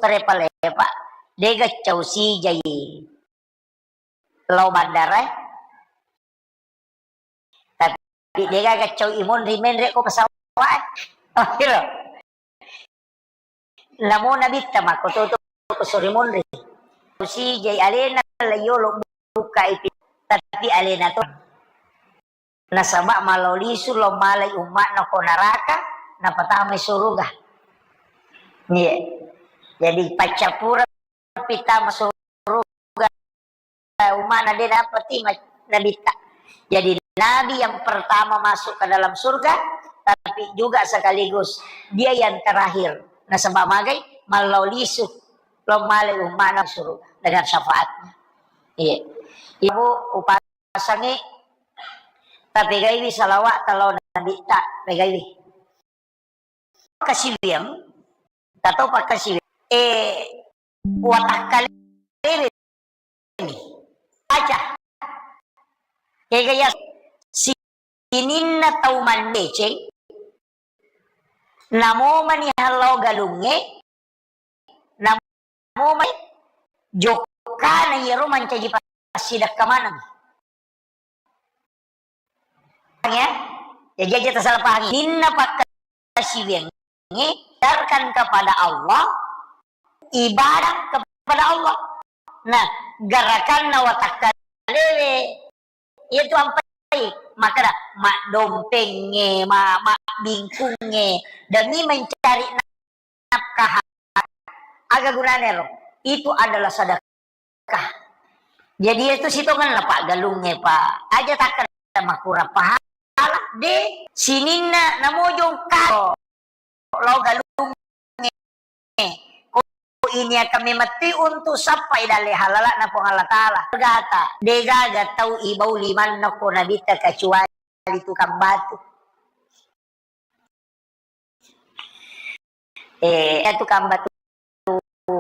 travel e, Pak. Dega cau sijai lao bandara, Tapi degaga cau imonri menre ko pesawat. Oh, iro. Namo Nabitta makkototo ko sori monri. Sijai alena la yolo buka ipi, tapi alena to. Nasaba malao lisu lao malai umma'na ko naraka, napatamai suruga. Iya. Jadi paccappureng pitama suruga umma'na de napati ma-, Nabitta. Jadi Nabi yang pertama masuk ke dalam surga, tapi juga sekaligus dia yang terakhir. Nasaba magai, malao lisu lao malai umma'na suruga dengan syafaatnya. Iya. Ibu upasangi, tapegaiwi salawat talao Nabitta, pegaiwi. Kasiwiang, tatau pakkasiwiang. Eh, watakkalewe ni. Aja. Kega ya sininna tau mandeceng, namo mani hallau galungnge, namo mai jokkana iyaro mancaji passidekka maneng. Ya, jadi aja tasalah pahami. Ninna pakkasiwiangnge, ibadarkan kepada Allah, ibadah kepada Allah. Nah, garakanna watakkalewe, iya tu ampai, makkeda, maddompengnge, ma-, mabbingkungnge, demi mencari nafkah. Aga gunana ero? Itu adalah sedekah. Jadi itu sitongenna paggalungnge, Pak. Aja takkeda makurang pahala, de sininna namojong karo lao galungnge. Ko ini akan memetti untuk sappai dalle halalana Puang Allah Taala. Gata, degaga tau ibau limanna ko Nabitta kecuali tukang batu. Eh, iya tukang batu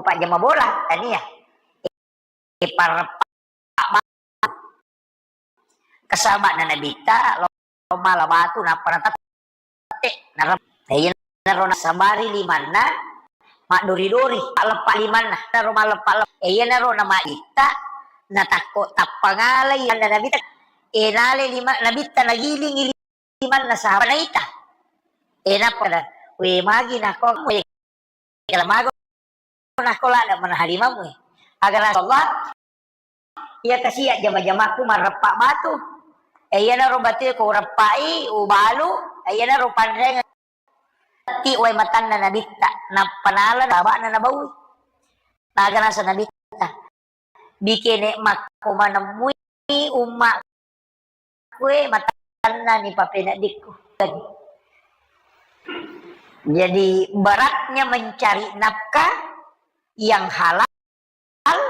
pajjama bola, tania. Eh, pareppa batu. Kesaba'na Nabitta, lo mala batu, nappa natette, narem-, eh, iyanaro nasabari limanna, maddori-dori, leppa limanna, naro maleppa-leppa. Eh, iyanaro namajitta, natakko tappangalai anna Nabitta. Eh, nale lima-, Nabitta nagilingi limanna sahabat naita. Eh, nappa kada, "We, magi nako, we, kala mago nako lada mana halimammu, eh." Aga Rasulullah, iya kasi jama-jamaku mareppa batu. Eh, iyanaro batu ko ureppai, ubalu, eh, iyanaro panreng ti wae matanna Nabitta, nappa nala babana nabaui. Naga nasa Nabitta. Bikene makko manemmui umma kue matanna ni papeneddikku. Jadi beratnya mencari nafkah yang halal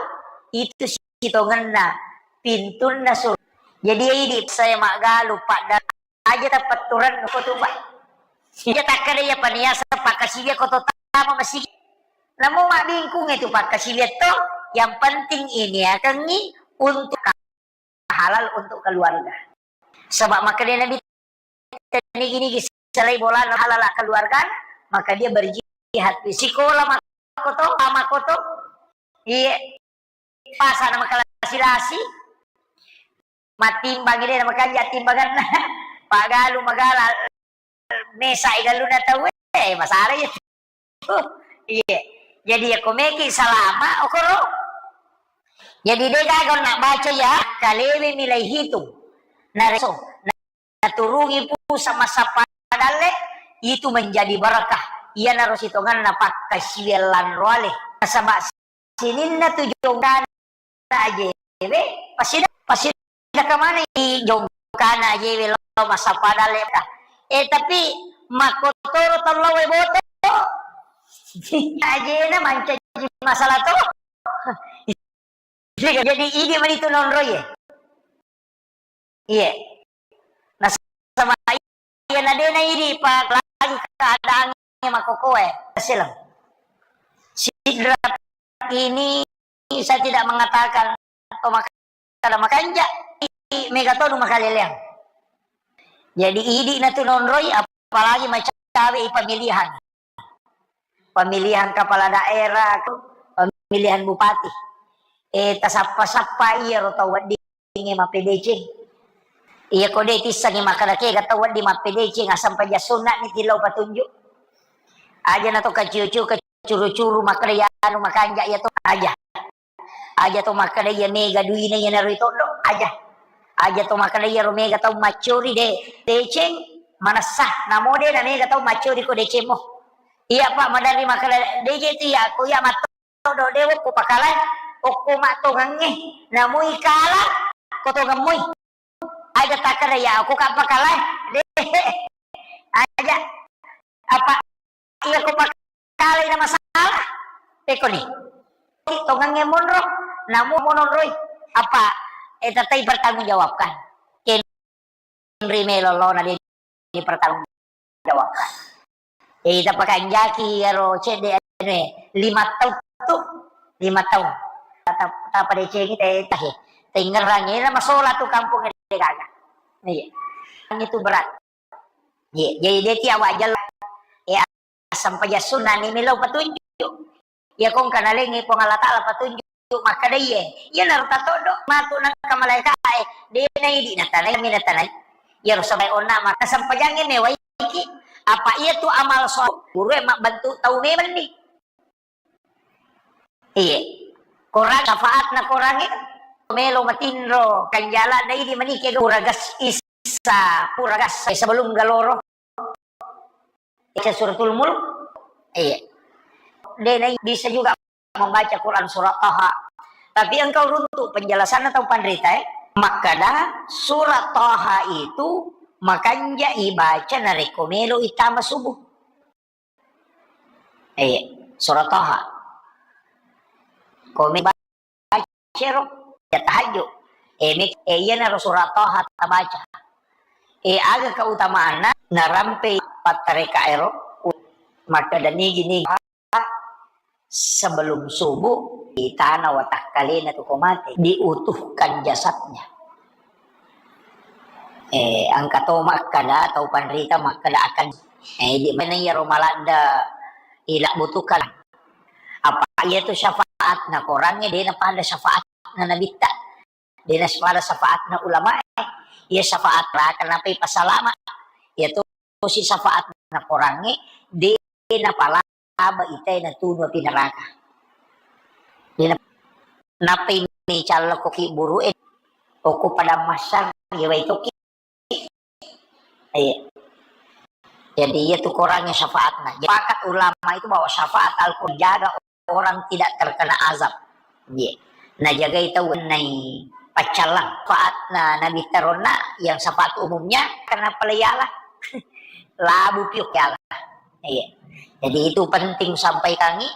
itu sitongenna pintunna surga. Jadi idi saya maggalu pada aja tapetturan ko tu, Pak. Iya takkeda iya paniasa pakkasiwia ko to tama masigi. Namo mabbingkung itu pakkasiwia to, yang penting ini akangi untuk halal untuk keluarga. Sebab makkeda Nabi, nigi-nigi selai bolana halal keluarga, maka dia berjihad. Sikola makoto, makoto. Iya. Pasana makalasi-lasi. Mattimbang ide makanja timbanganna. Pagalu magala mesa galuna tau, eh, masalah ya. Iya. Jadi ya komeki salama okoro. Jadi de gaga na baca ya kalewe milai hitung. Nareso naturungi pusa masappa dalle itu menjadi barakah. Iyanaro sitonganna pakkasiwiang lanroale. Nasaba sininna tu jongkana ajewe, pasida, pasida kamana i jongkana ajewe lo masappa dalle ta. Eh, tapi makkotoro tau lao e boto. Ajena mancaji masalah to. Jadi idi mani tu nonroi e. Iya. Nasaba iya nadena idi pa lagi keadaannya makokoe. Silang. Sidrap ini saya tidak mengatakan atau makanya makanja mega tonu makaleleang. Jadi idi na tu nonroi apalagi macawe i pemilihan. Pemilihan kepala daerah, pemilihan bupati. Eh, tasappa-sappa iyaro tau weddingnge mappedeceng. Iya ko de tissengi makkeda kega tau wedding mappedeceng, aseng paja sunna ni tillau patunju. Aja na to kaciu-ciu, kacuru-curu, makkeda ya anu makanja iya to. Aja. Aja to makkeda iya mega duina iya naro toddo. Aja. Aja to makkeda iya ro mega tau maccuri de deceng manessa. Namo de na mega tau maccuri ko deceng mo. Iya Pak, maderri makkeda de je tu iya ko iya matto do de okko pakalae, okko mattongengnge, namui kala ko tongeng mui. Aja takkeda ya okko ka pakalae. De. Aja. Apa iya ko pakalae na masalah? Pekoni. Tongengnge monro, namu mononroi. Apa eh tatai bertanggung jawabkan. Ken ri melo lona de dipertanggungjawabkan. Eh, ita pakanjaki ero cedde anu e, lima taung tu, lima taung. Tapa, tapa decengi te tahe. Tengngerang ena masola tu kampung de gaga. Iya. Itu berat. Iya, jadi de tiawa jella. Eh, aseng paja sunna ni melo patunjuk. Iya kong kana lengngi Puang Allah Taala patunjuk makkeda iye. Iya naro tatoddo matu nangka malaika e. De na idi na tanai mi na tanai. Iya ro sabai onna maka sempajangnge mewaiki. Apa iya tu amal so guru e mabbentuk tau memang ni. Iye. Korang syafaat na korang e melo matinro kanjala na idi manike gura gas isa pura gas sebelum galoro. Baca suratul Mulk? Iya. De na bisa juga membaca Quran surat Taha. Tapi engkau runtuk penjelasan atau panrita, eh? Makkada surat Taha itu makanja ibaca narekko melo itama subuh. Iya, surat Taha. Ko me cero, ya tahajud. Eh, me-, eh, iyanaro surat Taha tabaca. Eh, aga keutamaanna narampe pattareka ero, makkeda nigi-nigi sebelum subuh ditana watakkalena tu ko mate, diutuhkan jasadnya. Eh, engka to makkada, tau panrita makkada akan, eh, di mana iyaro maladda ila butuhkan. Apa iya tu syafaat na korangnge de na pada syafaat na nabitta. De na pada syafaat na ulama. Iya syafaat raka napai pasalama. Iya tu si syafaat na korangnge de na palaba itai na tunu api neraka. De na napai ni callako ki buru e. Oko pada masang iya wai toki. Iya. Jadi iya tu korangnge syafaatna. Sepakat ulama itu bahwa syafaat Al-Quran jaga orang tidak terkena azab. Iya. Najagai tau nai paccallang. Syafaatna Nabi taronna yang syafaat umumnya karena pelayalah. Labu piuk ya lah. Iya. Jadi itu penting sampaikangi.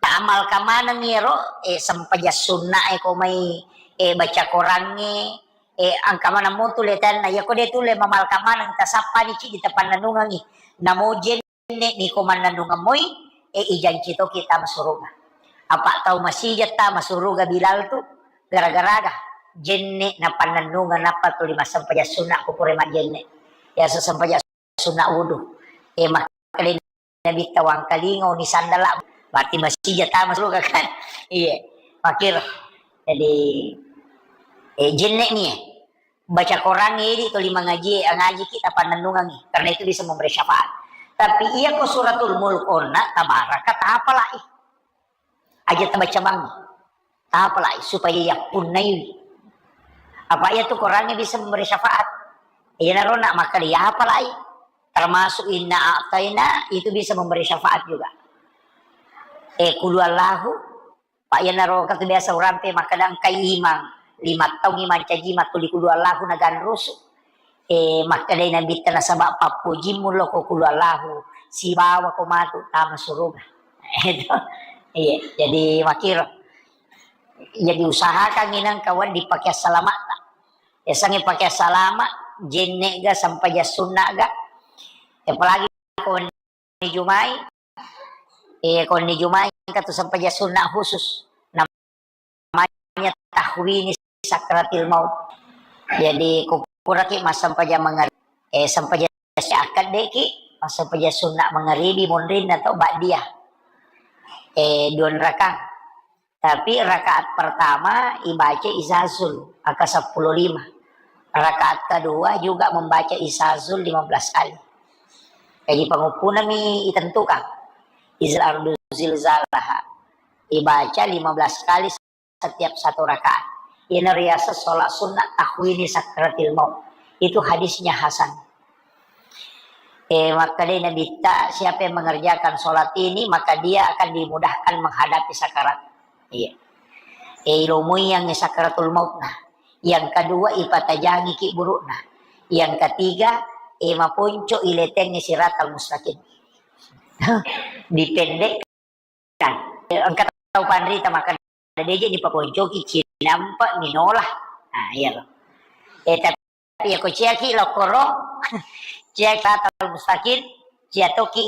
Amal kamaneng ero, eh, sempaja sunna e ko mai, eh, baca korangnge, eh, engka maneng mo tule tenna, iya ko de tule mamal kamaneng, tasappani cidi tapannennungengi. Namo jenne ni ko mannennungeng moi, eh, ijanci toki tama suruga. Apa tau masija tama suruga Bilal tu, gara-gara ga jenne napannennungeng nappa tuli massempaja sunna ko pura majjenne. Ya sesempaja sunna wudu. Eh, makkeda Nabitta wangkalinga ni sandala, berarti masija tama suruga kan? Iya. Makir. Jadi, eh, jenne ni, eh. Baca korangnge idi tuli mangaji, ngaji kita pannennungangi. Karena itu bisa memberi syafaat. Tapi iya ko suratul mulk onna, tabaraka, tapalai. Aja tabaca bangi. Tapalai supaya yappunnaiwi. Apa iya tu korangnge bisa memberi syafaat. Iya narona maka dia apalai. Termasuk inna a'taina itu bisa memberi syafaat juga. Eh, kulu Allahu. Pak iya naro katu biasa urampe maka dangkai imang. Lima tahun imang caji matuli kulu Allahu naganrusu. Eh, makkedai Nabitta nasaba pappojimmu loko kulu Allahu sibawa ko matu tama suruga. Itu. Iya, jadi makiro. Jadi usahakan inang kawan dipakai salamatta. Yasengnge pakai salama, jenne ga, sampaja sunna ga. Apalagi ko ni jumai, eh, ko ni jumai katu sampaja sunna khusus. Namanya tahwini sakratil maut. Jadi, ko puraki massampaja mangari-, eh, sampaja akkaddeki, massampaja sunna mangaribi monrinna to ba'diyah. Eh, dua rakaat. Tapi rakaat pertama ibaca izazul, aka seppulo lima. Rakaat kedua juga membaca Iza Zulzilzat lima belas kali. Jadi panguppunami itentukan. Izal ardu zilzalaha. Dibaca lima belas kali setiap satu rakaat. Ini riaseng sholat sunnah tahwini sakratil maut. Itu hadisnya hasan. Eh, makkeda Nabitta, siapa yang mengerjakan sholat ini, maka dia akan dimudahkan menghadapi sakarat. Iya. Eh, ilomui yang sakratul maut nah. Yang kedua, ipatajangi ki burukna. Yang ketiga, eh, maponco iletengi siratal mustaqim. Dipendek Kan, engka tau panrita makkeda, "De' je' ni pakoncoki, cinampe' minola." Nah, iya lo. Eh, tapi iya ko ciaki lokkoro, ciaki siratal mustaqim, cia toki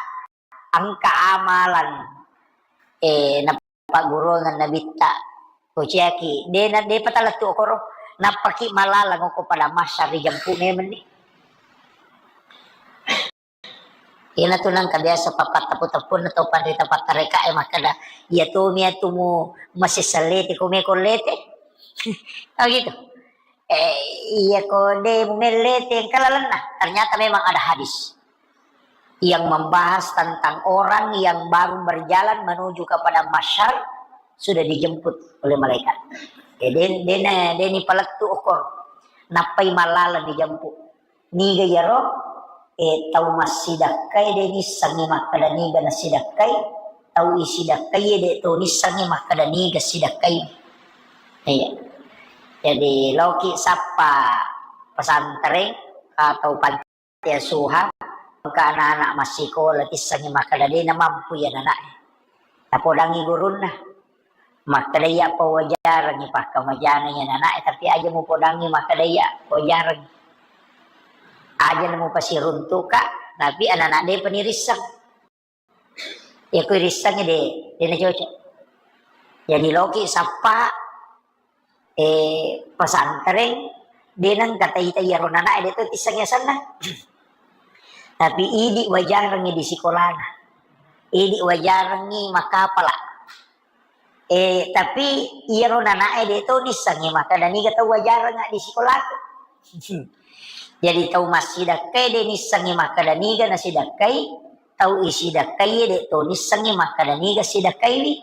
engka amalan. Eh, nappagguruangan Nabitta, ko ciaki, de' na, de' patalettu okoro, nappaki malalang okko padang mahsyar, rijempu memeng ni. Iyanatu nengka biasa pappatteppu-teppunna tau panrita pattarekae makkeda, "Iya tomi atu mu masesseng lete, ko meko lete." Oh gitu. Eh, iya ko de' mu mellete engka lalenna. Ternyata memang ada hadis yang membahas tentang orang yang baru berjalan menuju kepada mahsyar sudah dijemput oleh malaikat. Eh, de', de' na, de' ni palettu okor. Nappai malalang dijemput. Niga iyaro? Eh, tau massidakkae de' nissengngi makkeda niga nassidakkai, tau isidakkaie de' to nissengngi makkeda niga sidakkai. Iya. Jadi, loki sappa pesantren atau panti asuhan, engka anak-anak massikola tissengngi makkeda de' namampu iya anana'e. Tapodangngi gurunna. Makkeda iya pawajarengngi pakkamajana iya anana'e, tapi aja mupodangngi makkeda iya pawajarengngi. Aja na mupasiruntuka, tapi anana' de'pa nirisseng. Iya ko irissengngi de', de' nacocok. Jadi loki sappa, eh, pesantren, de' nengka taita iyaro anana'e de' to tissengngi asenna. Tapi idi' wajarengngi di sikolana. Idi' wajarengngi makkapala. Eh, tapi iyaro anana'e de' to nissengngi makkeda niga tau wajarengnga di sikolaku. Jadi tau massidakkai de' nissengngi makkeda niga nasidakkai, tau isidakkaie de' to nissengngi makkeda niga sidakkaiwi.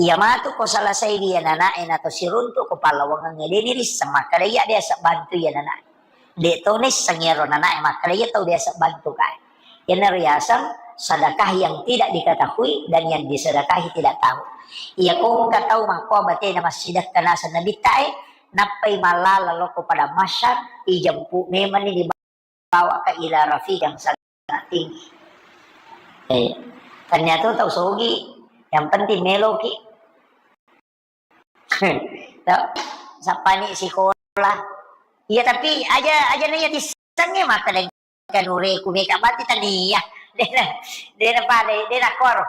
Iya matu ko selesaiwi anana'e nato siruntu' ko pallawangengnge de' nirisseng makkeda iya de' asebbantu iya anana'e. De' to nisseng iyaro anana'e makkeda iya tau de' asebbantu kae. Iyanaro riaseng sedekah yang tidak diketahui dan yang disedekahi tidak tahu. Iya ko engka tau makkoa batena massidakka naseng Nabitta e, nappai mallala lokko padang mahsyar, ijempu memenni dibawa ke ila rafiq yang sangat tinggi. Eh, ternyata tau sogi, yang penting meloki. Tau, sappani sikola. Iya, tapi aja, aja na iya tissengnge makkeda engka nureku meka batti tania. De' na, de' na pada, de' na koro.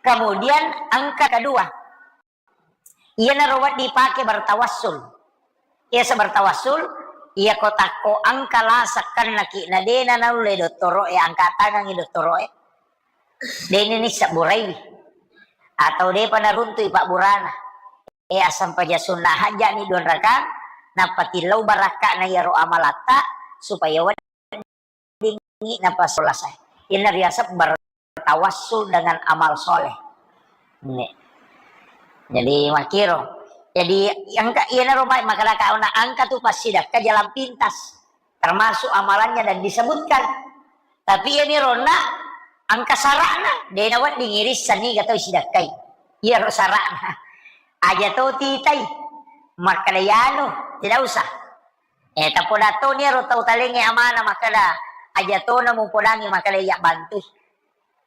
Kemudian engka kedua, iyanaro wedding dipake bertawassul. Iya, bertawassul, iya ko takko engka laseng kennaki na de' na naulle dottoro'e, angka tangangngi dottoro'e. De' ni nisseng buraiwi. Atau de'pa naruntu'i pabburana. Eh, assampaja sunna hajja'ni dua rakang, nappa tillau barakka'na iyaro amalatta, supaya weddingngi napasolasai. Iyana riaseng bertawassul dengan amal soleh. Ini. Jadi, makkiro. Jadi, engka, iyanaro mai makkadaka ona engka tu passidakka jalan pintas. Termasuk amalannya dan disebutkan. Tapi iyami ronna engka sara'na, de' nawedding irisseng niga tau isidakkai. Iyaro sara'na. Aja to titai. Makkeda iyanu, tidak usah. Eh, tapoda toni iyaro tau talengnge amana makkeda, aja tona mupodangngi makkeda iya bantui.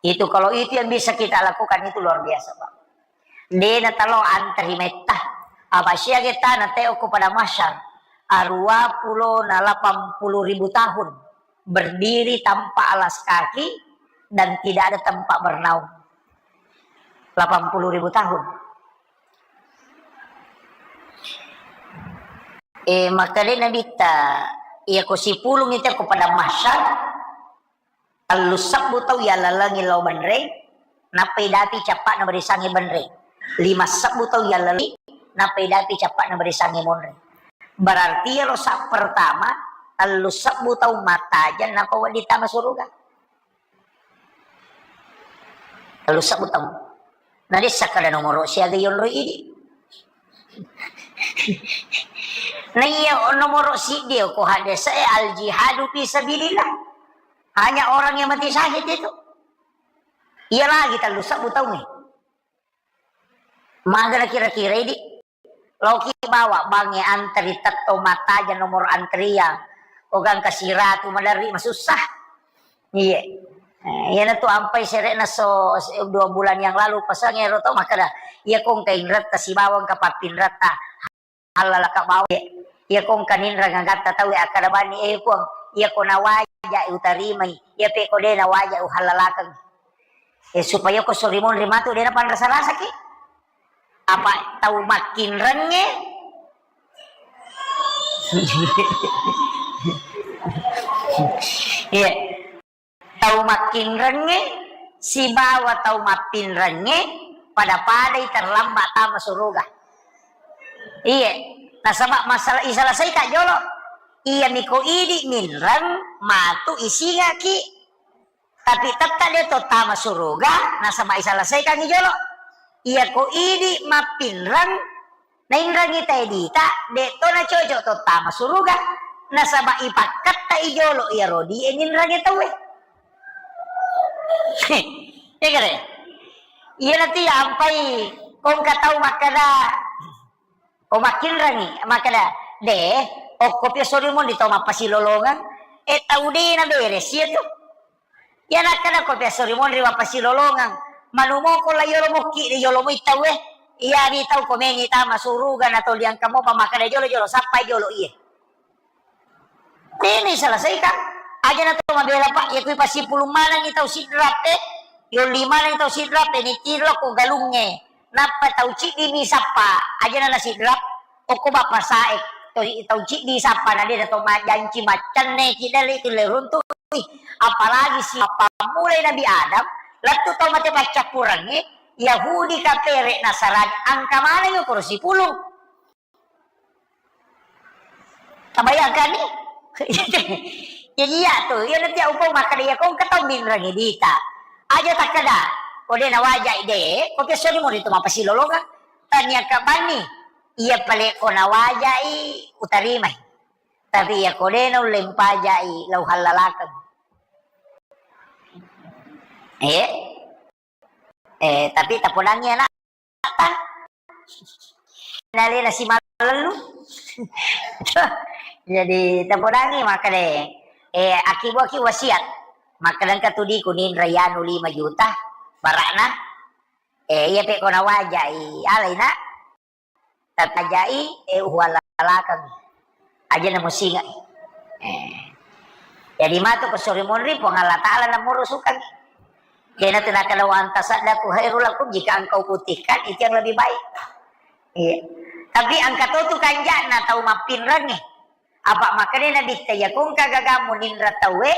Itu, kalau itu yang bisa kita lakukan, itu luar biasa, Pak. De' natalo antarimetta. Apa siaga tana teo ko padang mahsyar? Arua pulo na lapan puluh ribu tahun berdiri tanpa alas kaki dan tidak ada tempat bernaung. Lapan puluh ribu tahun. Eh, makkeda Nabitta, iya ko sipulung itu ko padang mahsyar, Tellu sebbu tau yallalengi lao benreng, nappa idapi cappa'na barisangnge benreng. Lima sebbu tau yallalengi, nappa idapi cappa'na barisangnge monreng. Berarti iyaro sa'pertama, tellu sebbu taung mattajeng, nappa wedding tama suruga. Tellu sebbu taung. Na de' sakkeda nomoro siaga yonroi idi'. Na iya nomoro siddi ko hadese e al-jihadu fi sabilillah. Hanya orang yang mati syahid itu. Iya lagi tellu sebbu taung e. Magana kira-kira idi'. Laoki bawa bangnge antri tetto mattajeng nomor antrian. Ogangka siratu maderri masussa. Iye. Eh, iyanatu ampai sere'na so, se-, dua bulan yang lalu pasang ero to makkeda, iya ko engka inretta sibawa engka pappinretta. Hallalaka bawa. Iya ko engka ninreng agatta tau e akkeda bani, eh, Puang, iya ko nawaja utarimai, iya pe ko de' nawaja uhallalakeng. Eh, supaya ko sori monri matu de' napanrasa-rasaki. Apa tau makkinrengnge? Iya. Tau makkinrengnge sibawa tau mappinrengnge pada-padai terlambat tama suruga. Iya. Nasaba masalah iselesaikan jolo. Iya miko idi' minreng matu isingaki. Tapi tetta de' to tama suruga, nasaba iselesaikangngi jolo. Iya ko idi' mappinreng, nainrengngi tae dita, de' to nacocok to tama suruga, nasaba ipakketta i jolo iyaro di e ninrengngi tau e. Iya kare? Iya nanti ampai kongka tau makkeda, ko makkinrengngi, makkeda, "De', okko pia sori monri tau mappasilolongeng, e tau de' naberes iya tu." Iya nakkeda ko pia sori monri mappasilolongeng, manumoko la yolo mukki de' yolo moi tau e, iya di tau ko mengi tama suruga na toli angka mopa makkeda jolo-jolo, sappai jolo iye. Tena iselesaikan. Aja na to mabela, Pak, iya kui pasipulung manengi tau sidrap e, yolli manengi tau sidrap e, nitiro ko galungnge. Nappa tau ciddi mi sappa, aja na nasidrap, okko bappa sae, to, tau ciddi sappa na de' na to majanci maccenne ki dale tu le runtu. Apalagi si pammulai Nabi Adam, lettu tau mate paccappurengnge, Yahudi, Kapere, Nasarani, angka manengi okoro sipulung. Tabayangkanni? Jadi iya tu, iya nanti upau makkeda iya kongka tau minrengngi dita. Aja takkeda, ko de' nawajai de', ko pia sori monri tu mappasilolongeng. Tania ka banni, iya pale ko nawajai utarimai. Tapi iya ko de' naulle mpajai lau hallalakeng. Eh? Eh, tapi tapodangngi anakta. Nalena simalellu. Jadi tapodangngi makkeda, eh, akibuaki wasiat. Makkeda engka tu di kuninrei anu lima juta bara'na. Eh, iya pe ko nawajai, alai na. Tapi ajai, eh, uhuallalakang. Aja na musinga. Eh. Jadi matu ko sori monri, Puang Allah Ta'ala na murusukan. Jadi na tu nakkeda, "Wa an tasaddaqu khairul lakum," jika engkau putihkan, itu yang lebih baik. Iya. Tapi engka to tu kanja'na tau mappinrengnge. Apa makkeda Nabitta, iya ko engka gagamu ninra tauwe,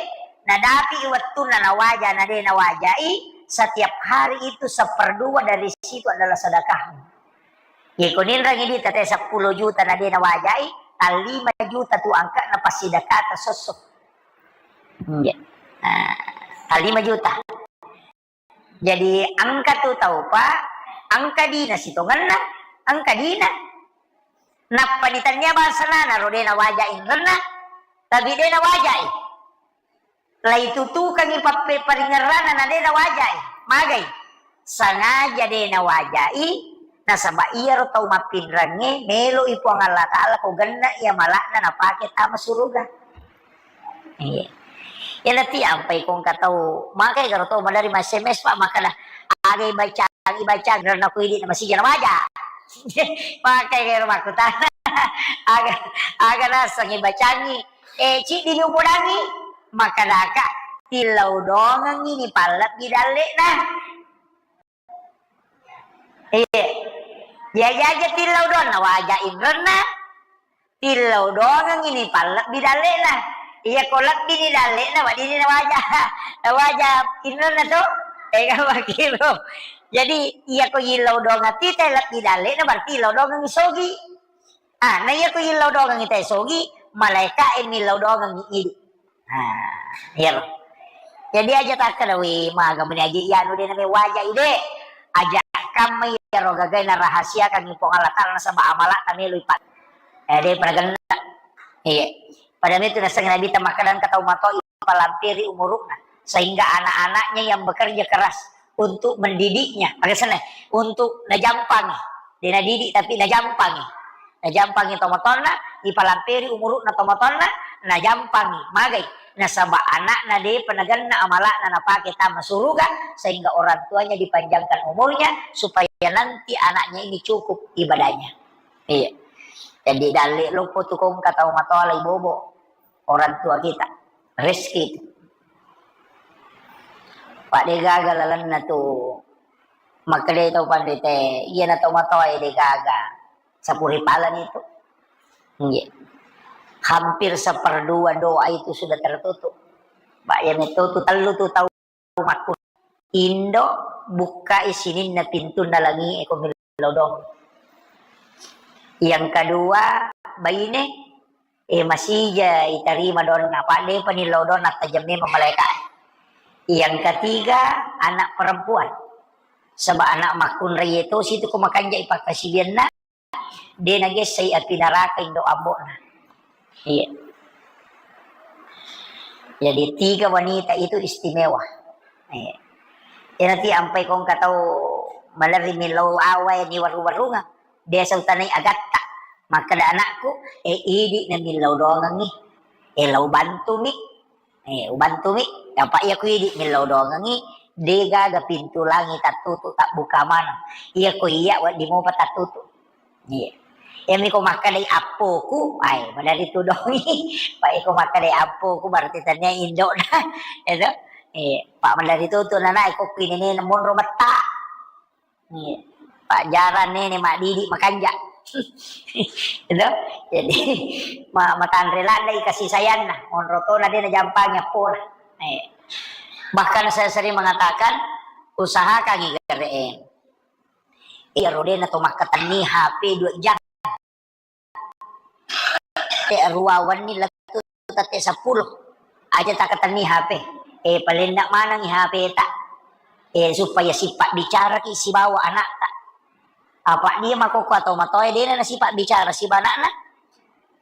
nadapi wettunna nawaja, na de nawajai, setiap hari itu seperdua dari situ adalah sedekahmu. Iya ko ninrangi duitta tette seppulo juta na de nawajai, tallima juta tu angka'na passidekata sosso. Iya. Nah, tallima juta. Jadi, engka tu tau, Pak, engka dina sitongenna, engka dina. Nappa ditania bangsana naro de nawajai inrenna, tapi de nawajai. Laitutukangi pappe-, paringerrana na de nawajai. Magai? Sengaja de nawajai, nasaba iyaro tau mappinrengnge meloi Puang Allah Ta'ala ko genna iya mala'na napake tama suruga. Iya. Iya, nanti ampai ko engka tau, makai garo tau madari ma S M S, Pak, makkeda, "Aga ibacangi, ibacangi, karena ku idi na masija na maja." Makai garo makkutana. Aga, aga naseng ibacangi. Eh, ciddi ni upodangi. Makkedaka, "Tillau dongengi ni pallebbi dalle'na." Iya. Iya, iya, iya, tillau doang nawaja inrenna. Tillau doangengngi ni pallebbi dalle'na. Iya ko lebbi ni dalle'na, weddinni nawaja, nawaja inrenna to. Ega makkiro. Jadi, iya ko yillau doang tita lebbi dalle'na, berarti yillau doangengngi sogi. Ah, na iya ko illau dongengngi tae sogi, malaeka e millau dongengngi idi. Ah, iyaro. Jadi aja takkeda, "Wih, maga meni aja iyanu de name waja ide." Aja kamma iyaro gagae narahasiakangngi Puang Allah Taala nasaba amala ta melo ipa-, eh, de pada genna. Iya. Pada itu naseng Nabi ta makkeda engka tau mato ipalampiri umurukna, sehingga anak-anaknya yang bekerja keras untuk mendidiknya, maksudnya untuk najampangi, de nadidik tapi najampangi, najampangi tomatoanna, ipalampiri umurukna tomatoanna, najampangi, magai, nasaba anakna de penaganna amalakna napake tama suruga, sehingga orang tuanya dipanjangkan umurnya supaya nanti anaknya ini cukup ibadahnya. Iya. Jadi dalle loppo tu kongka tau matoa lai bobo orang tua kita. Rezeki itu. Pak de gaga lalenna tu. Makkeda tau panrite, iya na tau matoa de gaga. Sapuri palan itu. Iya. Hampir seperdua doa itu sudah tertutup. Pak ya metu tu tellu tu tau makku. Indo bukkai sininna pintunna langi e ko millau dong. Yang kedua, baine, eh, masija itarima donna, apa depa nillau donna tajemme malaeka. Yang ketiga, anak perempuan. Sebab anak makkunrai itu situ ko makanjai pakkasibianna, de nagessai api neraka indo ambo'na. Iya. Jadi tiga wanita itu istimewa. Iya. Iyanati ampai kongka tau malerri millau awai ni waru-warunga. Biasa utanai agatta. Makkeda anakku, eh, idi na millau doangengngi. Eh, lau bantumi. Eh, ubantumi, apa iya ku idi millau doangengngi, de gaga pintu langi tattutu, tabbuka maneng. Iya ko iya wedding mopa tattutu. Iya. Iyami ko makkedai appoku, ai, madari tudongi. Pak iko makkedai appoku, berarti tania indokna. Itu. Iya. Pak madari tutu nana iko kuinene monro metta. Iya. Pajjaran nene maddidi makanja. Itu. Jadi, ma-, matanre laddai kasih sayangna. Monro tona de najampangi appona. Iya. Bahkan saya sering mengatakan, usahakan gare. Iya, rodena to makkatenni H P dua jam. Te rua wenni lettu tette seppulo. Aja takatenni H P. Eh, palenna manengi H P ta. Eh, supaya sifat bicaraki sibawa anakta. Apa dia makoko atau matoe dena na sifat bicara siba anakna.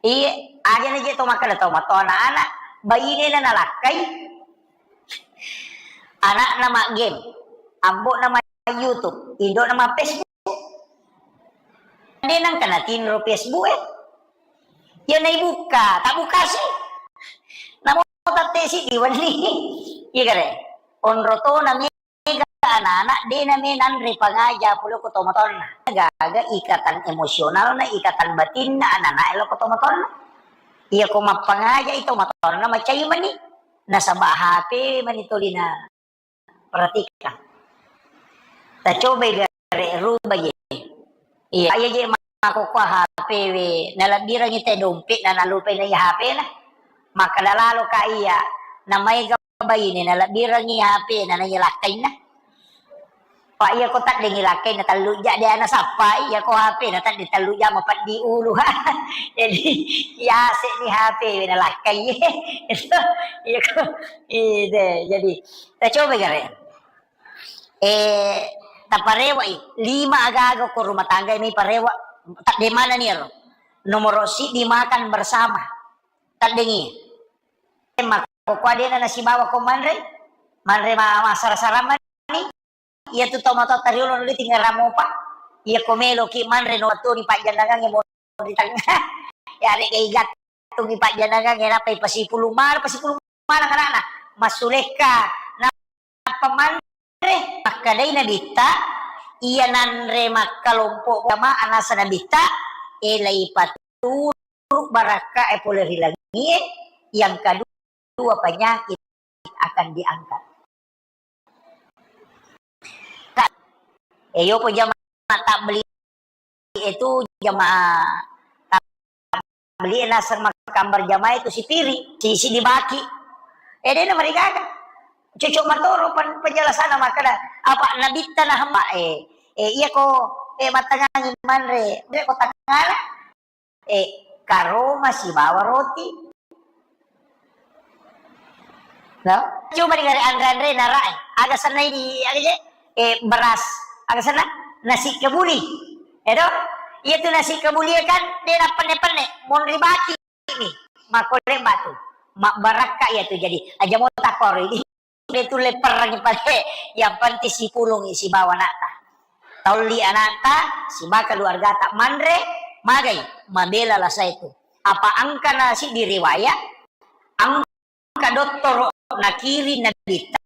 Iye, aja na je to makkeda to matoa anak-anak. Bainena nalakkai. Anakna ma game. Ambo'na ma YouTube. Indo'na ma Facebook. De nengka natinro Facebook e. Iya naibukka, tabbukasi. Namo tette siddi wenni. Iya kare. Onro tona mega anak-anak de name nanre pangaja pole ko tomatonna. Gaga ikatan emosionalna, ikatan batinna anak-anak e lo ko tomatonna. Iya ko mappangaja i tomatonna macai mani. Nasaba H P mani tolina. Perhatikan. Tacobai gare rubah je. Iya, iya je makokkoa H P we, nalebbirengi te dompet na nalupai na iya H P na. Makkeda lalo ka iya, na maega baine nalebbirengi H P na na iya lakkainna. Pak iya ko taddengi lakkainna tellu ja de ana sappai, iya ko H P na tadde tellu ja mapeddi ulu. Jadi, yase ni H P we nalakkai. Itu, iya ko, ide, jadi Tacoba gare. Eh, taparewa i. Lima aga-aga ko rumah tangga ini parewa. Tadde mana ni ero? Nomor siddi makan bersama. Taddengi. Makko ko adena nasibawa ko manre. Manre ma, ma sara-sara mani. Iya tu tau matoa tariolo ri tinggal ramopa. Iya ko melo ki manre no tu di pajjandangan mo di tengah. Ya, rega igattungi pajjanangang, ya, nappa ipasipulung maneng, pasipulung maneng anakna. Massulekka, nappa manre, makkedai Nabitta, iya nanre makkalompo jamaah nasa Nabitta, elai paturu barakka e pole ri langie, yang kedua penyakit akan diangkat. Eh, yopo jamaah tabligh itu jamaah tabligh naseng makkambang jamaah itu sipiri, si, si dibaki. Eh, dena marigaga. Cocok matoro pen-, penjelasanna makkeda, apa Nabitta nahemma, eh, eh, iya ko, eh, mattangangi manre, ko tangala. eh, karoma sibawa roti. No? Coba digare anre-anre narae. Aga sennai di, aga je? Eh, beras. Aga senna? Nasi kebuli. Edo? Iya tu nasi kebuli kan, de na penne-penne. Monri baki ni. Makole batu. Mabbarakka iya tu jadi. Aja mau takori di. De tulle perrangi pale. Yang penting sipulungi sibawa anakta. Taulli anakta, sibawa keluargata. Manre, magai. Mabela lasa itu. Apa angka nasi di riwayat, ang- Ka dottoro nakiring nabitta,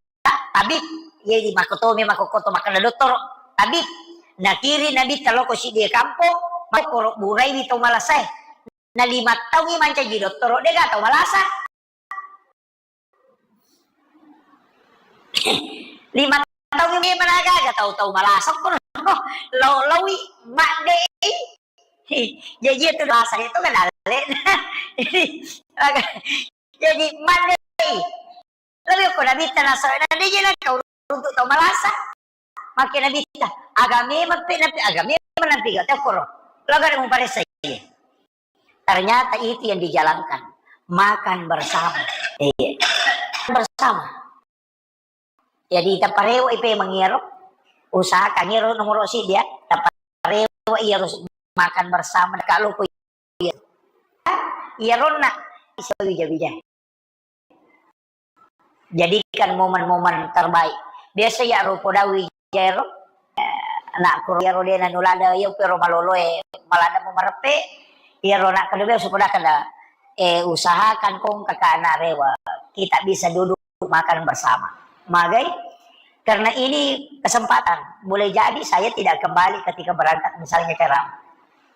tabib. Jadi makkotomi makkokkoto makkeda dottoro, tabib. Nakiring nabitta loko siddi kampong, makkoro buraiwi tau malasae. Na lima taungi mancaji dottoro, dega tau malasa. Lima taungi memang aga-aga tau-tau malasa kono. Lau-, laui, maddei. Jaji itu malasa itu kan ale. Jadi, Jadi, mannei. Lebih ko nabitta nasaba, na de je na kau runtuk tau malasa. Make nabitta, aga memang pe nabi, aga memang nabi gak tau koro. Lo gak ada muparessa iye. Ternyata itu yang dijalankan. Makan bersama. Iya. Bersama. Jadi, taparewa ipe mangiro, usahakan iro nomoro siddi ya, taparewa iyaro makan bersama, kalau ko iya, iyaronna bisa wija-wija. Jadikan momen-momen terbaik. Biasa ya ro poda wija ro, eh, anak kuro iyaro dena nulada, iya pero maloloe, malada mau merepe, iyaro nak kedua sudah kada, eh, usahakan kong kakak anak rewa, kita bisa duduk makan bersama. Magai? Karena ini kesempatan. Boleh jadi saya tidak kembali ketika berangkat misalnya ceramah.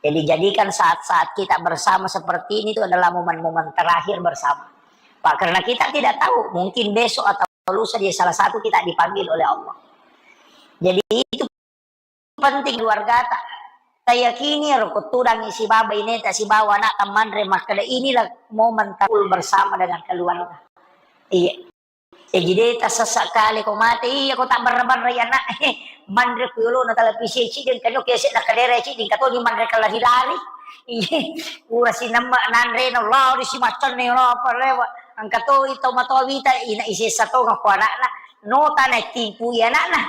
Jadi jadikan saat-saat kita bersama seperti ini itu adalah momen-momen terakhir bersama. Pak, karena kita tidak tahu, mungkin besok atau lusa dia salah satu kita dipanggil oleh Allah. Jadi itu penting keluargata. Tayakini ro ko tudangi sibawa ineta sibawa anak manre makkeda inilah momen takul bersama dengan keluarga. Iya. Jadi de tasessa kale ko mate, iya ko tabbarra-barra ya anak. Manre ku yolo na televisi cideng kanyo kese na kadere cideng katoni manre kala hilari. Iya. Ura sinemma nanre na lari si macanne na apa rewa. Engka to ito matoa wita ina isessa to ko anakna. No tana timpu iya anakna.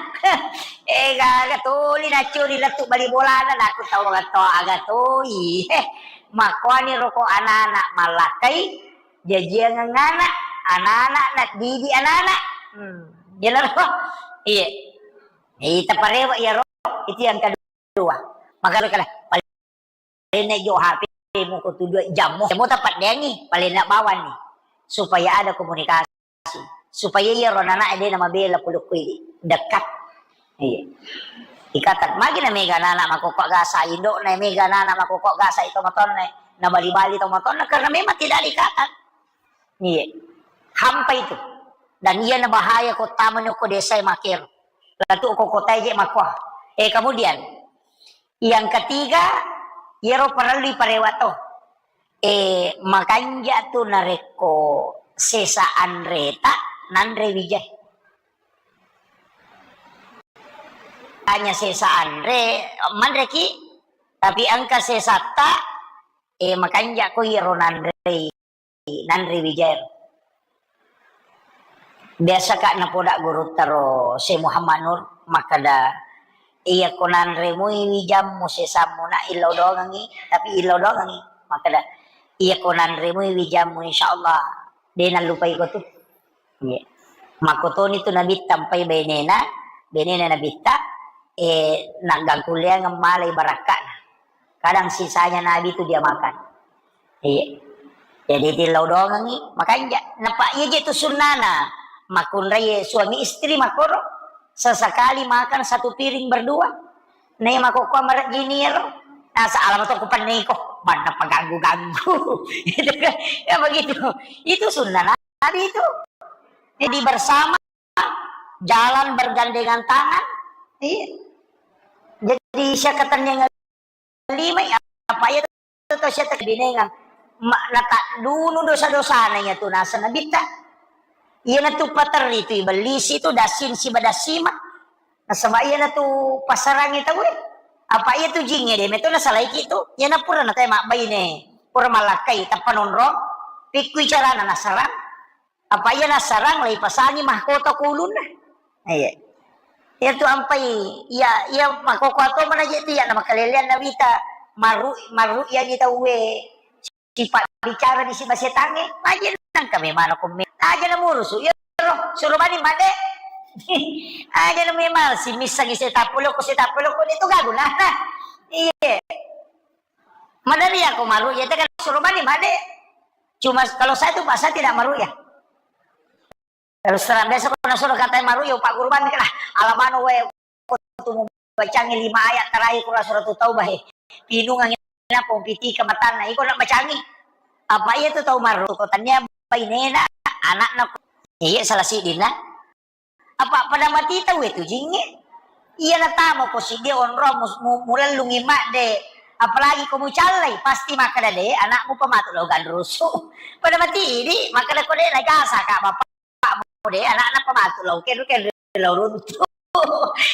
Eh, gaga toli naccuri lettu bali bolana, naku tau gato aga toi. Eh, makoani roko anak-anak mallakai, jajiang anak, anak-anak, nak didi anak-anak. Hmm, jelas kok? Iya. Ita parewa iya ro, itu yang kedua. Maka kala, Palinna jo H P-mu ko tu dua jammu. Jammu tappa deangi, palinna bawanni. Supaya ada komunikasi. Supaya iya ro anak de na mabela pulukku ini. Dekat. Iya. Ikatan. Magi na mega anak makokko gasa, indo na mega anak makokko gasa itu matonna. Na bali-bali to matonna karena memang tidak ada ikatan. Iya. Hampa itu. Dan iya na bahaya ko tamani ko desa makero. Latu ko kota je makoa. Eh, kemudian yang ketiga, iyaro parellu parewa to. Eh, makanja tu narekko sesa anreta nanre wijai. Hanya sesa anre, manreki, tapi engka sesatta, eh, makanja ko iyaro nanrei. Nanre wijai. Biasa ka napoda gurutta ro Syekh Muhammad Nur makkeda, iya ko nanre mui wijammu sesammu na illau doangengi, tapi illau doangengi makkeda, iya ko nanre mui wijammu insyaallah de nallupai ko tu. Iya. Makkotoni tu Nabitta mpai benena, benena Nabitta, eh, naggangkulleangeng malai barakka'na. Kadang sisanya Nabi tu dia makan. Iya. Jadi tillau doangengi, makanja. Napa iya je tu sunnana. Makunrai suami istri makoro. Sesekali makan satu piring berdua. Nei makokko marejjini ero. Nasa alama to kupenniko. Banna paganggu-ganggu. Gitu kan. Ya begitu. Itu sunnah Nabi itu. Jadi bersama, jalan bergandengan tangan. Iya. Jadi siakatan yang lima ya, apa ya tu siakatan binengan. Ma-, nata dulu dosa-dosana ya tu nasa Nabitta. Iya na tu paterri tu ibellisi tu dasin siba dasima. Nasaba iya na tu pasarangi tau e. Apa iya tu jingnge de meto nasalaiki tu. Iyana pura natae mabbaine, pura malakkai tappa nonrong, pikkui carana nasarang. Apa iya nasarang, laipasangi mahkota ku ulunna. Iya. Iya tu ampai, iya, iya makkokkoe to manaje tu iya namakaleleang nawita, maru-, maru'yani tauwe. Sipabbicara di siba setangnge, aja nangka memang ko me-, aja namurusu, iya ro, suro bani made. Aja na memang si missangi setappulo ko setappulo ko itu gaguna. Iya. Madari aku maru'ya, itu kan suro bani made. Cuma kalau saya tuh, Pak, saya tidak maru'ya. Terus terang, biasa ko nasuro katai maru'ya, Pak Guru, bani kena alamano we, ko tu mubacangi lima ayat terakhir Quran Surat Taubah, he. Pinungangi napong pitika matanna, iko nak bacangi. Apa iya tu tau maru ko tania bainena, anakna ko. Iya, salah sidinna. Apa pada mati tau itu jingnge? Iya, natama ko siddi onrong mus-, mu-, mulellungi madde. Apalagi ko mucallai, pasti makkeda de, anakmu pamatu lo ganrusu. Pada mati idi, makkeda ko de najasa ka bapak. De, anakna pamatu lao, kero-kero lao runtu.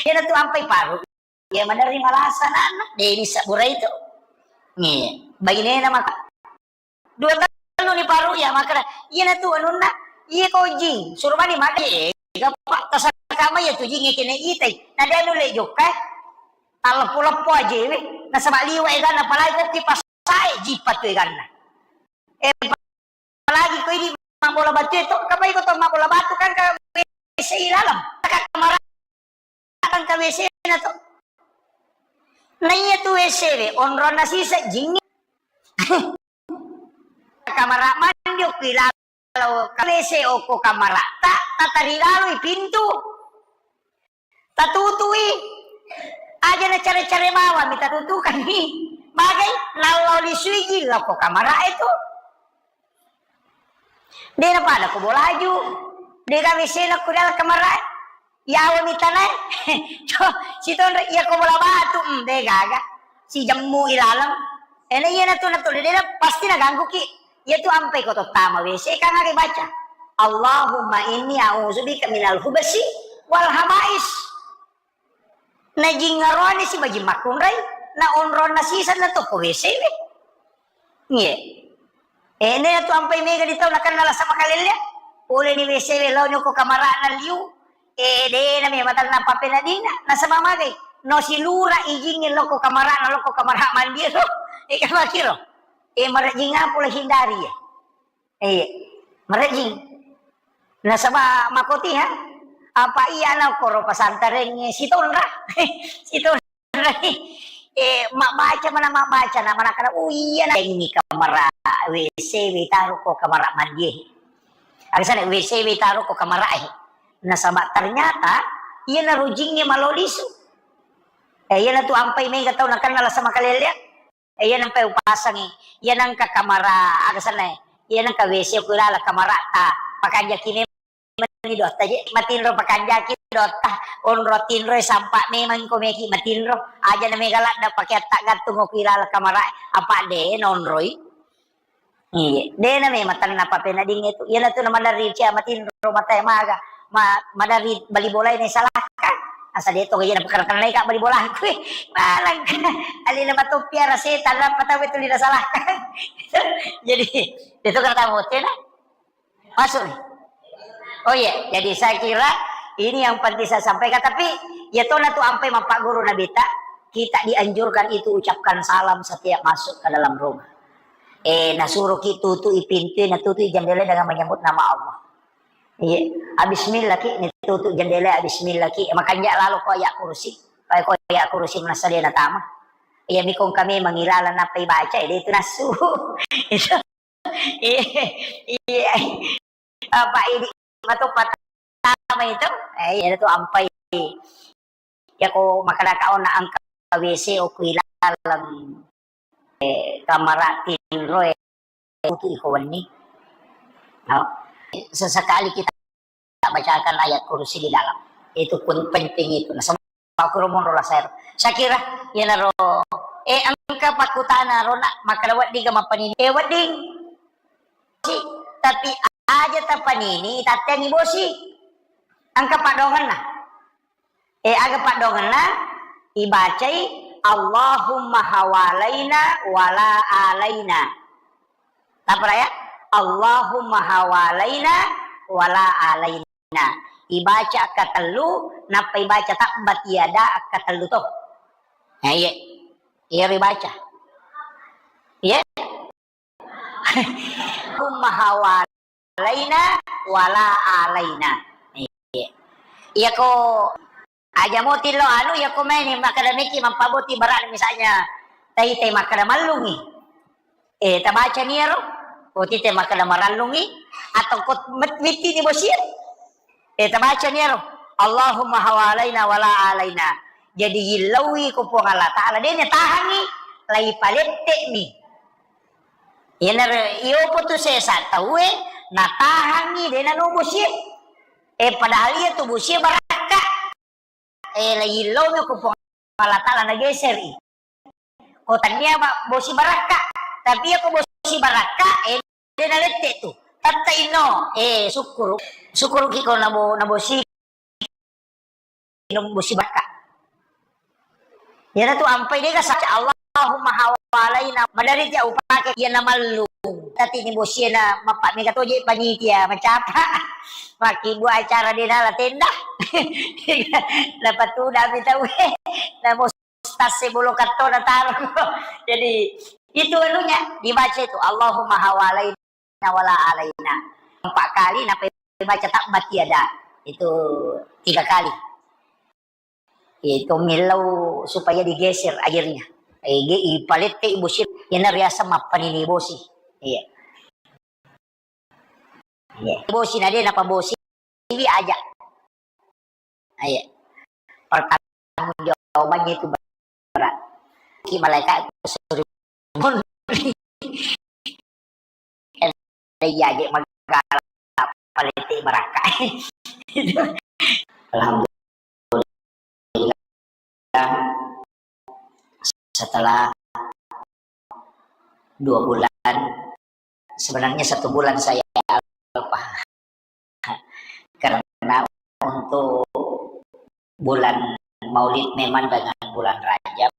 Iyana tu ampai paru. Iya, maderri malasa anakna. De, bisa burai tu. Iya. Bainena maka. Dua tahun ni paru ya, maka iyana tu anunna. Iya ko jing, suro mani made. Gapa tasaka mai ya tu jing kene itai. Nade anu le jokka. Taleppo-leppo aja we. Nasaba liwa eganna, apalagi ko kipas sae jipat tu eganna. Eh, apalagi ko idi mabbola batu itu, kapai ko to mabbola batu kan ka W C i laleng. Ka kamar kan ka W C na to. Na iya tu W C we, onronna sisa jingnge. Kamar mandi okko i laleng ka W C okko kamar ta, tatari lalui pintu. Tatutui. Aja na care-care bawang mi tatutukanni. Magai, nallo lisui jillo ko kamara e tu. De na pada ko bolaju. De gawe sena ko dalam kamara e. Yawa mi tanai. Sitonre iya ko bola batu. Hmm, de gaga. Si jemmu ilaleng. Ena iya na tu na tu de na pasti na ganggu ki. Iyatu ampai ko tottama W C, kan aga baca, "Allahumma inni a'udzubika minal hubasi wal habais." Najingngaroni si bajing makkunrai, na onronna siseng na tokko W C we. Iya. Eh, ne tu ampai mega di tau nakenna lasa makalelle. Pole ni W C we lao nyoko kamarana liu. Eh, de na me matanna papenadina. Nasaba magai. No silura ijingngi lokko kamarana, lokko kamara mandi lo. Eh, kamakiro. Eh, marejing apa lo hindari ya? Eh, marejing. Nasaba makoti ha? Apa iya na koro pasantareng sitonra? Sitonra. Eh, mabbaca mana mabbaca na mana kana, oh iya na ini kamara W C we taro ko kamara mandi. Agasana W C we taro ko kamara eh. Nasaba ternyata iya na rujingnge malolisu. Eh, iya na tu ampai mega tau nakenna lasa makalelle. Eh, iya nampai upasangi. Iya nangka kamara, aga senna, iya nangka W C ku ilala kamara ta. Pakanjaki memang ni dotta je. Matinro pakanjaki dotta. Onro tinro sampa memang ko meki matinro. Aja na mega ladda pakeatta gantung ku ilala kamara. Apa de nonroi. Iya, de na memang tanna papenading itu. Iya na tu na maderri cia matinro mata maga. Ma-, maderri bali bola ini salahkan. Asa de to iya na pekara-kara ka bali bola ku. Malang. Alina matoppi ara setan apa tahu itu lina salahkan. Jadi, itu kata mote na. Masuk nih. Oh iya, jadi saya kira ini yang penting saya sampaikan. Tapi ya tona tu ampai mapak guru Nabi ta, kita dianjurkan itu ucapkan salam setiap masuk ke dalam rumah. Eh, nasuruh ki tutui pintu, natutui jendela dengan menyebut nama Allah. Iya, ah, bismillah ki, ni tutu jendela, ah, bismillah ki. Makanja lalo ko ayat kursi. Kayak ko ayat kursi menasal dia natama. Iya, mikong kami mengilalan apa ibaca, eh, dia itu nasu. Itu. Iya, iya. Apa ini? Matu pertama itu, eh, iya itu ampai. Ya ko makanaka ona engka W C oku ilaleng, eh, kamara tinro, eh, utu iko wenni. No? Sesekali kita bacakan ayat kursi di dalam. Itu pun penting itu. Nah, semua aku romo rola saya. Saya kira, ya naro, eh, engka pakutana rona, makada wedding ga mapanini. Eh, wedding. Tapi aja tapanini, tattengi bosi. Engka padongenna. Eh, aga padongenna, ibacai, Allahumma hawalaina wala alaina. Apa ya? Allahumma hawalaina wala alaina. Ibaca akkatellu, nappa ibaca tabbat yada akkatellu to. Nah, iya. Iya ibaca. Iya. Allahumma hawalaina wala alaina. Iya. Iya ko aja moti lo anu, iya ko maini makkeda meki mappaboti barang misalnya tai tai makkeda mallungi. Eh, tabacani iyaro? Ko tite makkeda marallungi atau ko met-, mittini bosie? Eh, tabacani iyaro? Allahumma hawalaina wala alaina. Jadi yillauwi ko Puang Allah Ta'ala, de' natahangi, lai palette'mi. Iyanaro, iyopo tu sesa tauwe, natahangi, de' nano bosie. Eh, padahal iya tu bosie barakka. Eh, la yillomi ko Puang Allah Ta'ala nageseri. Ko tania ba-, bosi barakka. Tapi iya ko bosi barakka, eh, de' nalette tu. Tatta inno, eh, sukkuru. Sukkuruki ko nabo-, nabosi, no bosi barakka. Iyana tu ampai dega saja Allahumma hawalaina. Madari ja upake iya namallu. Tati ni bosie na mappa mega toje panitia macapa. Makkibua acara de' nala tenda. Napatudami tauwe. Namo stase bolo katto nataro. Jadi itu anunya dibaca itu Allahumma hawalaina wala alaina. Empat kali napa baca tabbat yada. Itu tiga kali. Itu millau supaya digeser airnya. Eh, ge-, ipalette ibosi, iyana riaseng mappanini bosi. Iya. Iya. Bosi na de' napa bosi, iwi aja. Iya. Pertanggungjawabannya itu berat. Ki malaikat suruh Iya, je magala palette barakka. Alhamdulillah, setelah dua bulan, sebenarnya satu bulan saya alpa. Karena untuk bulan Maulid memang dengan bulan Rajab,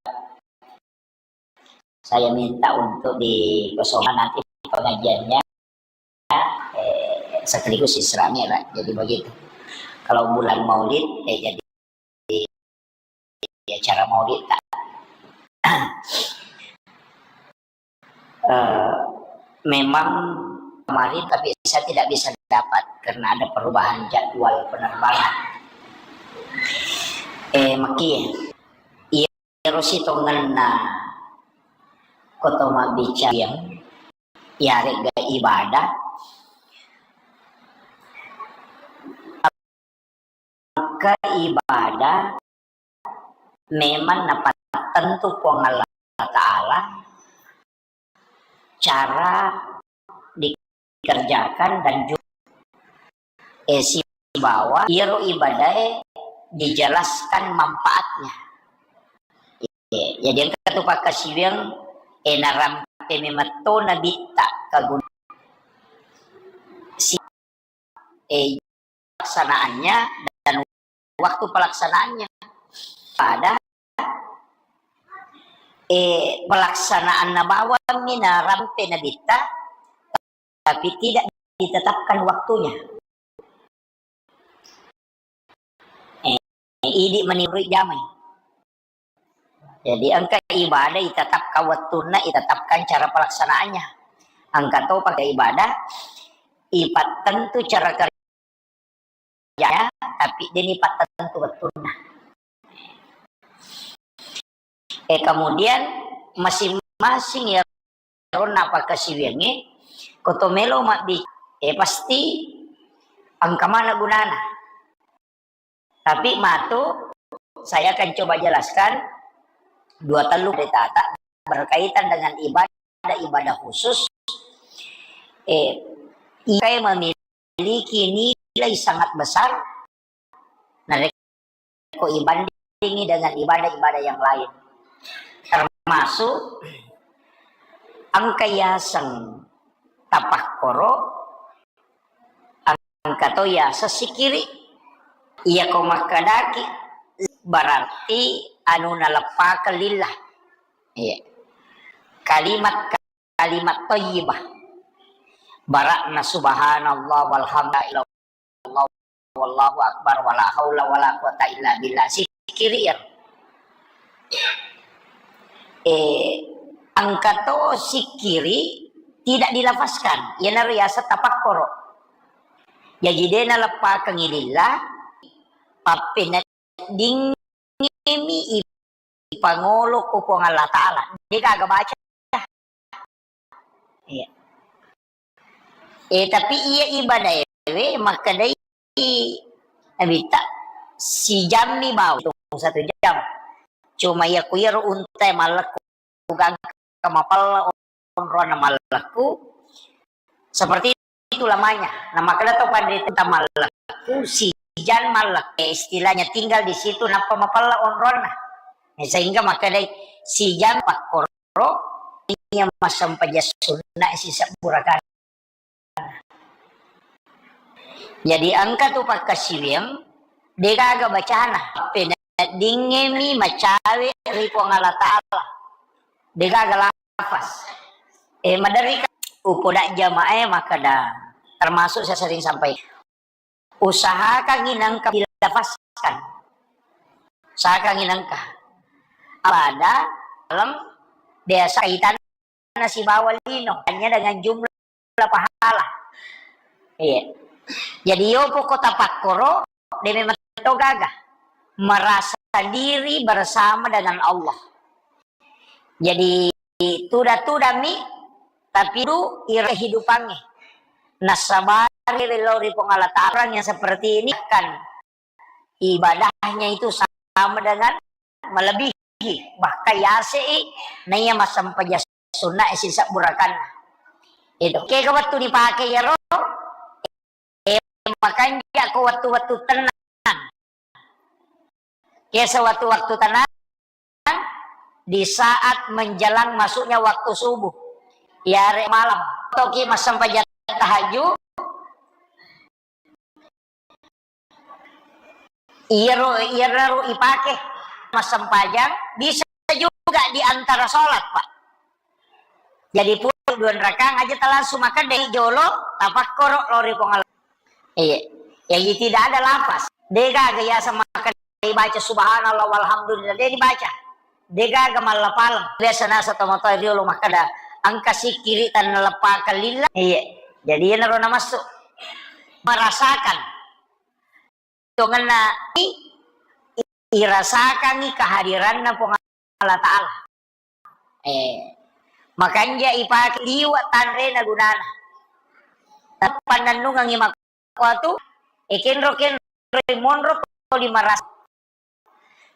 saya minta untuk dikosongkan nanti pengajiannya, eh, sekaligus Isra Mi'raj. Jadi begitu. Kalau bulan Maulid, eh, jadi acara Maulid tak. Eh, memang kemarin, tapi saya tidak bisa dapat karena ada perubahan jadwal penerbangan. Eh, maki, iyaro sitongenna koto mabbicara yang yarega ibadah, maka ibadah memang napattentu Puang Allah Ta'ala cara dikerjakan dan juga, eh, sibawa iyaro ibadae dijelaskan manfaatnya. Eh, jadi engka tu pakkasiwiang, eh, narampe memetto nabitta kagun-, si-, eh, pelaksanaannya dan waktu pelaksanaannya. Pada, eh, pelaksanaan nabawammi narampe nabitta, tapi tidak ditetapkan waktunya. Eh, idi menurut jamai. Jadi engka ibadah itetapkan waktunna, itetapkan cara pelaksanaannya. Engka to pakai ibadah ipattentu cara kerjanya, tapi deni pattentu waktunna. Eh, kemudian masing-masing ya ronna pakkasiwiangnge, ko to melo mabbi-, eh, pasti engka mana gunana. Tapi matu, saya akan coba jelaskan dua tellu dettata berkaitan dengan ibadah, ibadah khusus. Eh, ikai memiliki nilai sangat besar. Nah, ko ibandingi dengan ibadah-ibadah yang lain. Termasuk engka yaseng tapakkoro, engka to yaseng sikiri. Iya ko makkedaki, berarti anu naleppakeng lillah. Iya. Kalimat, kalimat thayyibah. Bara'na subhanallah walhamdulillah wallahu akbar wala haula wala quwata illa billah. Sikkiri iyaro. Eh, engka to sikkiri tidak dilafazkan. Iyanaro yaseng tapakkoro. Jaji de naleppakengngi lillah, pappeneddingngemi ipangolo ko Puang Allah Ta'ala. De gaga baca. Iya. Eh, tapi iya ibadah ewe makkedai Nabitta sijammi bawang, satu jam. Cuma iya ku iyaro unta mallekku, gangka mapella onronna mallekku. Seperti itu lamanya. Nah, makkeda to panrita mallekku, sijam mallekku. Eh, istilahnya tinggal di situ, nappa mapella onronna. Eh, sehingga makkedai sijam pakkoro iya massempajang sunna sisebbu rakaat. Jadi engka tu pakkasiwiang, degaga bacana, peneddingngemi macawe ri Puang Allah Ta'ala. Degaga lafaz. Eh, maderri ka-, upoda jamaah, eh, makkeda, termasuk saya sering sampaikan. Usahakangngi nengka dilafazkan. Usahakangngi nengka. Pada dalam biasa kaitanna sibawa lino, hanya dengan jumlah pahala. Iya. Jadi, yo poko tapakkoro, de memang to gaga. Merasa diri bersama dengan Allah. Jadi, tuda-tudami, tapi du ira kehidupannya. Nasabari lao ri Puang Allah Ta'ala, orang yang seperti ini kan ibadahnya itu sama dengan melebihi, bahkan yasei naiya massempajang sunna sisebbu rakaat. Itu. Kega wettu dipake iyaro, eh, makanja ko wettu-wettu tenang. Ke sewaktu-waktu tenang, di saat menjelang masuknya waktu subuh. Yare malam. Toki massempajang tahajud. Iyaro, iyaro ipake massempajang, bisa juga di antara sholat, Pak. Jadi pun dua rakaat aja ta langsung makkeda jolo, tapakkoro lao ri Puang Allah. Iya. Jadi tidak ada lafaz. Degaga yaseng makkeda baca subhanallah walhamdulillah, de dibaca. Degaga mallapaleng. Biasa nasa tomatoa riolo makkeda, engka sikkiri tanna leppakeng lillah. Iya. Jadi iyanaro namassu. Merasakan. Tongenna i-, irasakangngi kehadiranna Puang Allah Ta'ala. Eh, makanja ipake liwa tanrena gunana. Pannennungengngi makkuatu, eh, kenro-kenro monro toli marasa.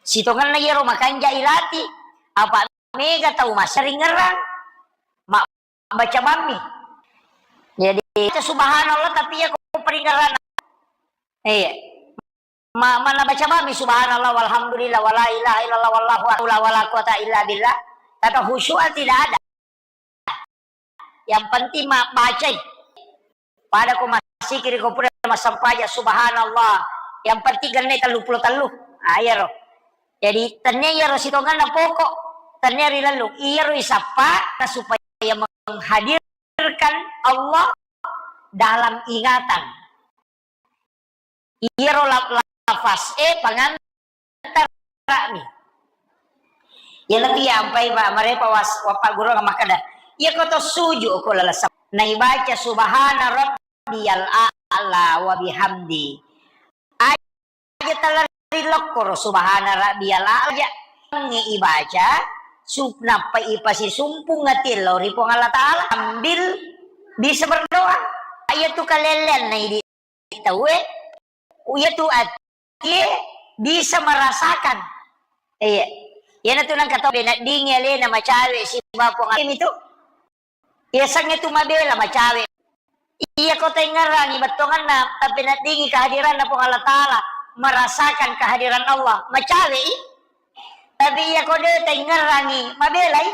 Sitongenna iyaro makanja ilati, apa mega tau masseringerang, ma-, baca bammi. Jadi, subhanallah, tapi iya ko peringerang. Iya. Ma-, mana baca bammi subhanallah walhamdulillah wala ilaha illallah wallahu akbar wala quwata illa billah. Kata khusyuk tidak ada. Yang penting ma-, bacai. Pada ko massikiri ko pura massempajang subhanallah. Yang penting genne tellu pulo tellu. Ah, iyaro. Jadi, tennia iyaro sitongenna pokok. Tennia ri lellung. Iyaro isappa supaya menghadirkan Allah dalam ingatan. Iyaro la-, lafaz e pangantara'mi. Iyanatu iya ampai, Pak, marepa was-, wappaggurungang makkeda, iya ko to suju ko lalasa. Naibaca subhana rabbiyal a'la wa bihamdi. Aja tala ri lokkoro subhana rabbiyal a'la aja. Nge ibaca, sup-, nappa ipasisumpung ati lao ri Puang Allah Ta'ala. Sambil bisa berdoa. Iyatu kalelleanna idi tauwe, iyatu atie bisa merasakan. Iya. Iyanatu nengka tau beneddingi alena macawe sibawa Puang Allah itu. Iya sangnge tu mabela macawe. Iya ko tengngerangi bettuanganna, tapi naddingi kehadiranna Puang Allah Ta'ala, merasakan kehadiran Allah, macawe i. Tapi iya ko de tengngerangi, mabelai.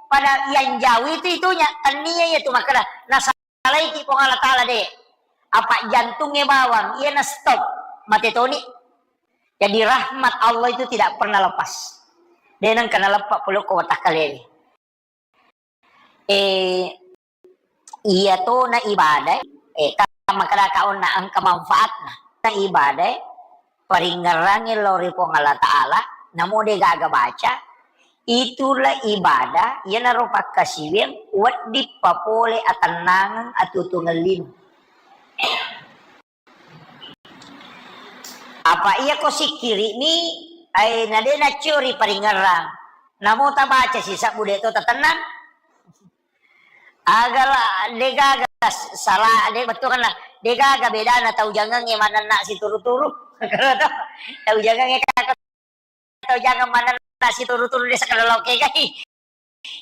Pada yang jauh itu itunya, tania iya tu makkeda, nasa- Alaiki Puang Allah Ta'ala de. Apa jantungnge bawang, iya na stop. Mate toni. Jadi rahmat Allah itu tidak pernah lepas. De nengka naleppa pole ko watakkalewe. Eh, iya tona ibadah, eh, ka-, makkeda ka onna engka manfaatna. Na ibadah, paringngerangnge lao ri Puang Allah Ta'ala, namo de gaga baca, itulah ibadah, iyanaro pakkasiwiang wedding papole atennangeng, atutungeng lino. Apa iya ko sikkiri'mi, ai, na de naccio ri paringngerang. Namo tabaca sisebbu de to tatennang. Agala de gaga s-, sala, de bettuanna, de gaga bedana tau jangengnge manenna situru-turu. Tau jangengnge kaka tau jangang manenna situru-turu de sakala lao kegai.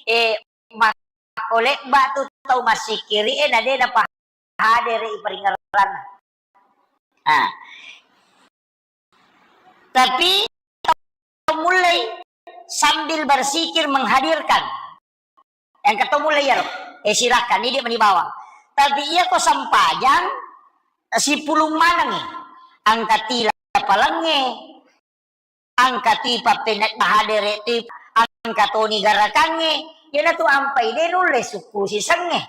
Eh, makko lebba tu tau massikkiri, eh, na de napahadere i paringngeranna. Ah. Tapi mulai sambil bersikir menghadirkan. Engka to mulai iyaro, eh, silakan, idi mani bawang. Tapi iya ko sempajang, sipulung manengngi. Engka tila palengnge, engka ti pappeneddahadere ti, engka toni garakangnge, iyanatu ampai de nulle sukku sisengnge.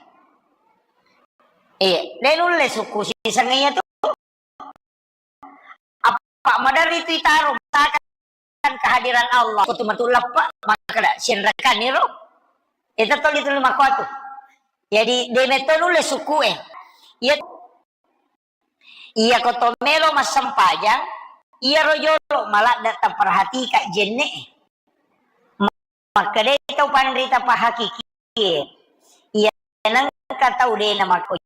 Eh, de nulle sukku sisengnge iyatu. Apa maderri tu itaro, misalkan kehadiran Allah, ko tu matu leppa, makkeda, sienrekanni ro. Itu tuli-tuli makkuatu. Jadi, de metto nulle sukku e. Iya, iya ko to melo massempajang, iyaro jolo maladde taperhatika jenne e. Makkedai tau panrita pahakikie, iya nengka tau de namakko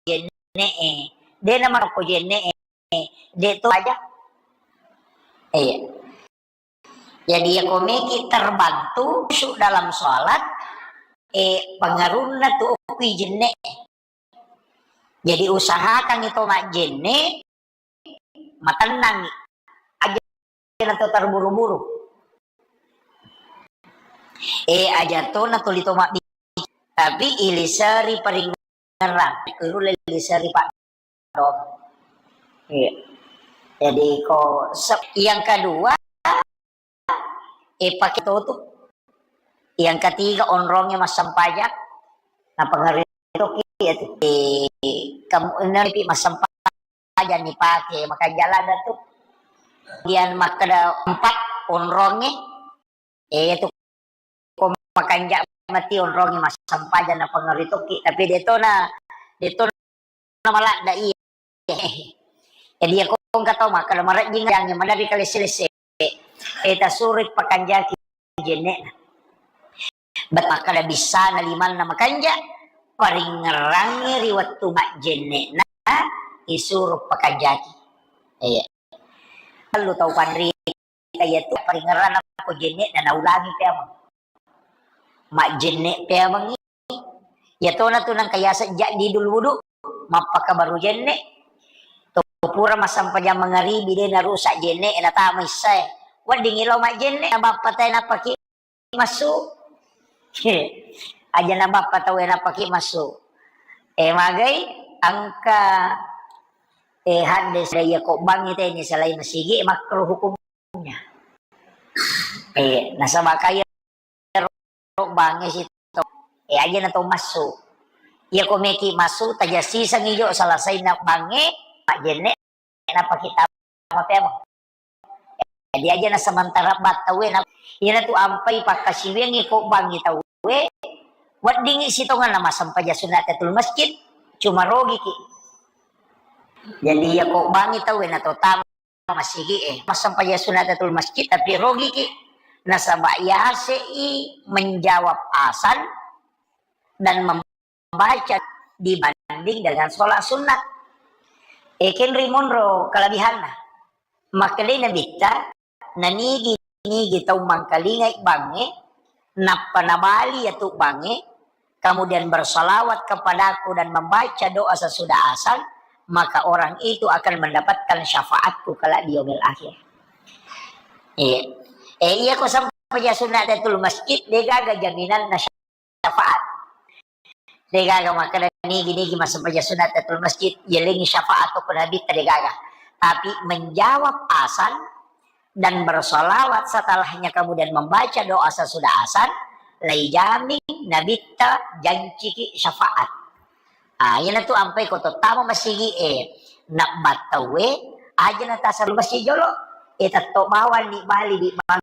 jenne'e, de namakko jenne'e, de to aja. Iya. Jadi, iya ko meki terbantu khusyuk dalam sholat, eh, pengaruhna tu okui jenne'e. Jadi, usahakan itu majjenne, matennangngi. Aja na to terburu-buru. Eh, aja to na tuli to mabbi-, tapi iliseri paringngerang, iliseri pak dom. Iya. Jadi ko se-, yang kedua, eh, pakai to tu. Yang ketiga, onrongnge massempajang. Napengaruhi toki ya tu. Eh, kamu ini pi massempajang ni pake, maka jalan dah tu. Kemudian makkeda empat, onrongnge. Eh, ya tu ko makanja mati onrongnge massempajang napengaruhi toki. Tapi de to na, de to na maladda iya. Jadi, iya ko engka tau makkeda marejjing jange maderri kalesse-lesse. Eh, tasuroi pakanjaki jenne'na. Bet makkeda bissana limanna makanja, paringngerangngi ri wettu majjenne'na isuro pakanjaki. Iya. Perlu tau panrita iya tu paringngeranna ko jenne'na naulangi peameng. Majjenne peamengngi. Iya tona tu nengka yaseng jaddidul wudu, mappakabaru jenne. To pura massempajang mangaribi de narusak jenne, natama issae. Weddingngi lao majjenne, nabappa tae nappaki massu. Aja nabappa tau e nappaki massu. Eh, magai engka, eh, haddes iya ko bangngi teni selain masigi makruh hukum. Eh, nasaba kaya ro bangnge sito. Eh, aja na to massu. Iya ko meki massu, tajassisengngi jo selesai na bangnge, majjenne, nappa kita mapeamo. Jadi aja na sementara battau e, na, iya na tu ampai pakkasiwiangngi ko bangngi tau e, weddingngi sitongenna massempajang sunat tahiyatul masjid, cuma rogiki. Jadi iya ko bangngi tau e na to tama masigi e, massempajang sunat tahiyatul masjid, tapi rogiki. Nasaba yasei menjawab azan dan membaca dibanding dengan sholat sunat. E, kenri monro kelebihanna. Makkedai Nabitta, nanigi-nigi tau mangkalingai bangnge, nappa nabali yatu bangnge, kemudian bersalawat kepadaku dan membaca doa sesudah azan, maka orang itu akan mendapatkan syafaatku kelak di yaumil akhir. Iya. Eh, iya ko sampajang sunat tahiyatul masjid, degaga jaminanna syafaat. Degaga makkeda nigi-nigi massempajang sunat tahiyatul masjid, yelengi syafaat ko Nabitta, degaga. Tapi menjawab azan, dan bersolawat setelahnya, kemudian membaca doa sesudah azan, laijamin nabitta janciki syafaat. Ah, iyanatu ampai ko tottama masigi e, nabbattaue, aja natasal masigi jolo, e tetto bawang ni bali di bang-,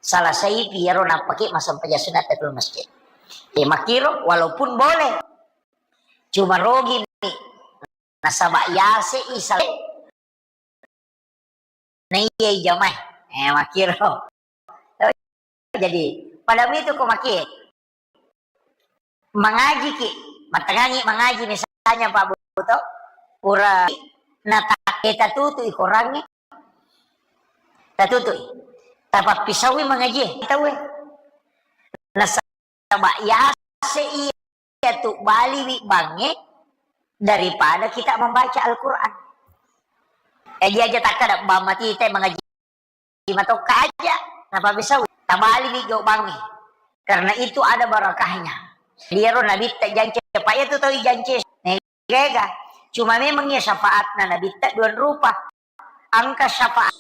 salasaipi iyaro nappake massempajang sunat tahiyatul masjid. E, makkiro, walaupun boleh, cuma rogi mi, nasaba yase isal na iya jamae. Eh, makkiro. Jadi, pada itu ko maki mangaji ki, mattengangi mangaji misalnya Pak Buto, pura na ta-, eh, tatutui korangnge, tatutui. Tapappisaui mangaji tauwe. Nasaba yase iya tu baliwi bangnge daripada kita membaca Al-Quran. Eh, dia aja takkada bamma tite mangaji matokka aja, napa bisa tabaliwi gau bangnge. Karena itu ada barakahnya. Dia ro nabitta jance, apa iya tu tau jance. Gega. Cuma memang iya syafaatna nabitta dua rupa. Engka syafaat,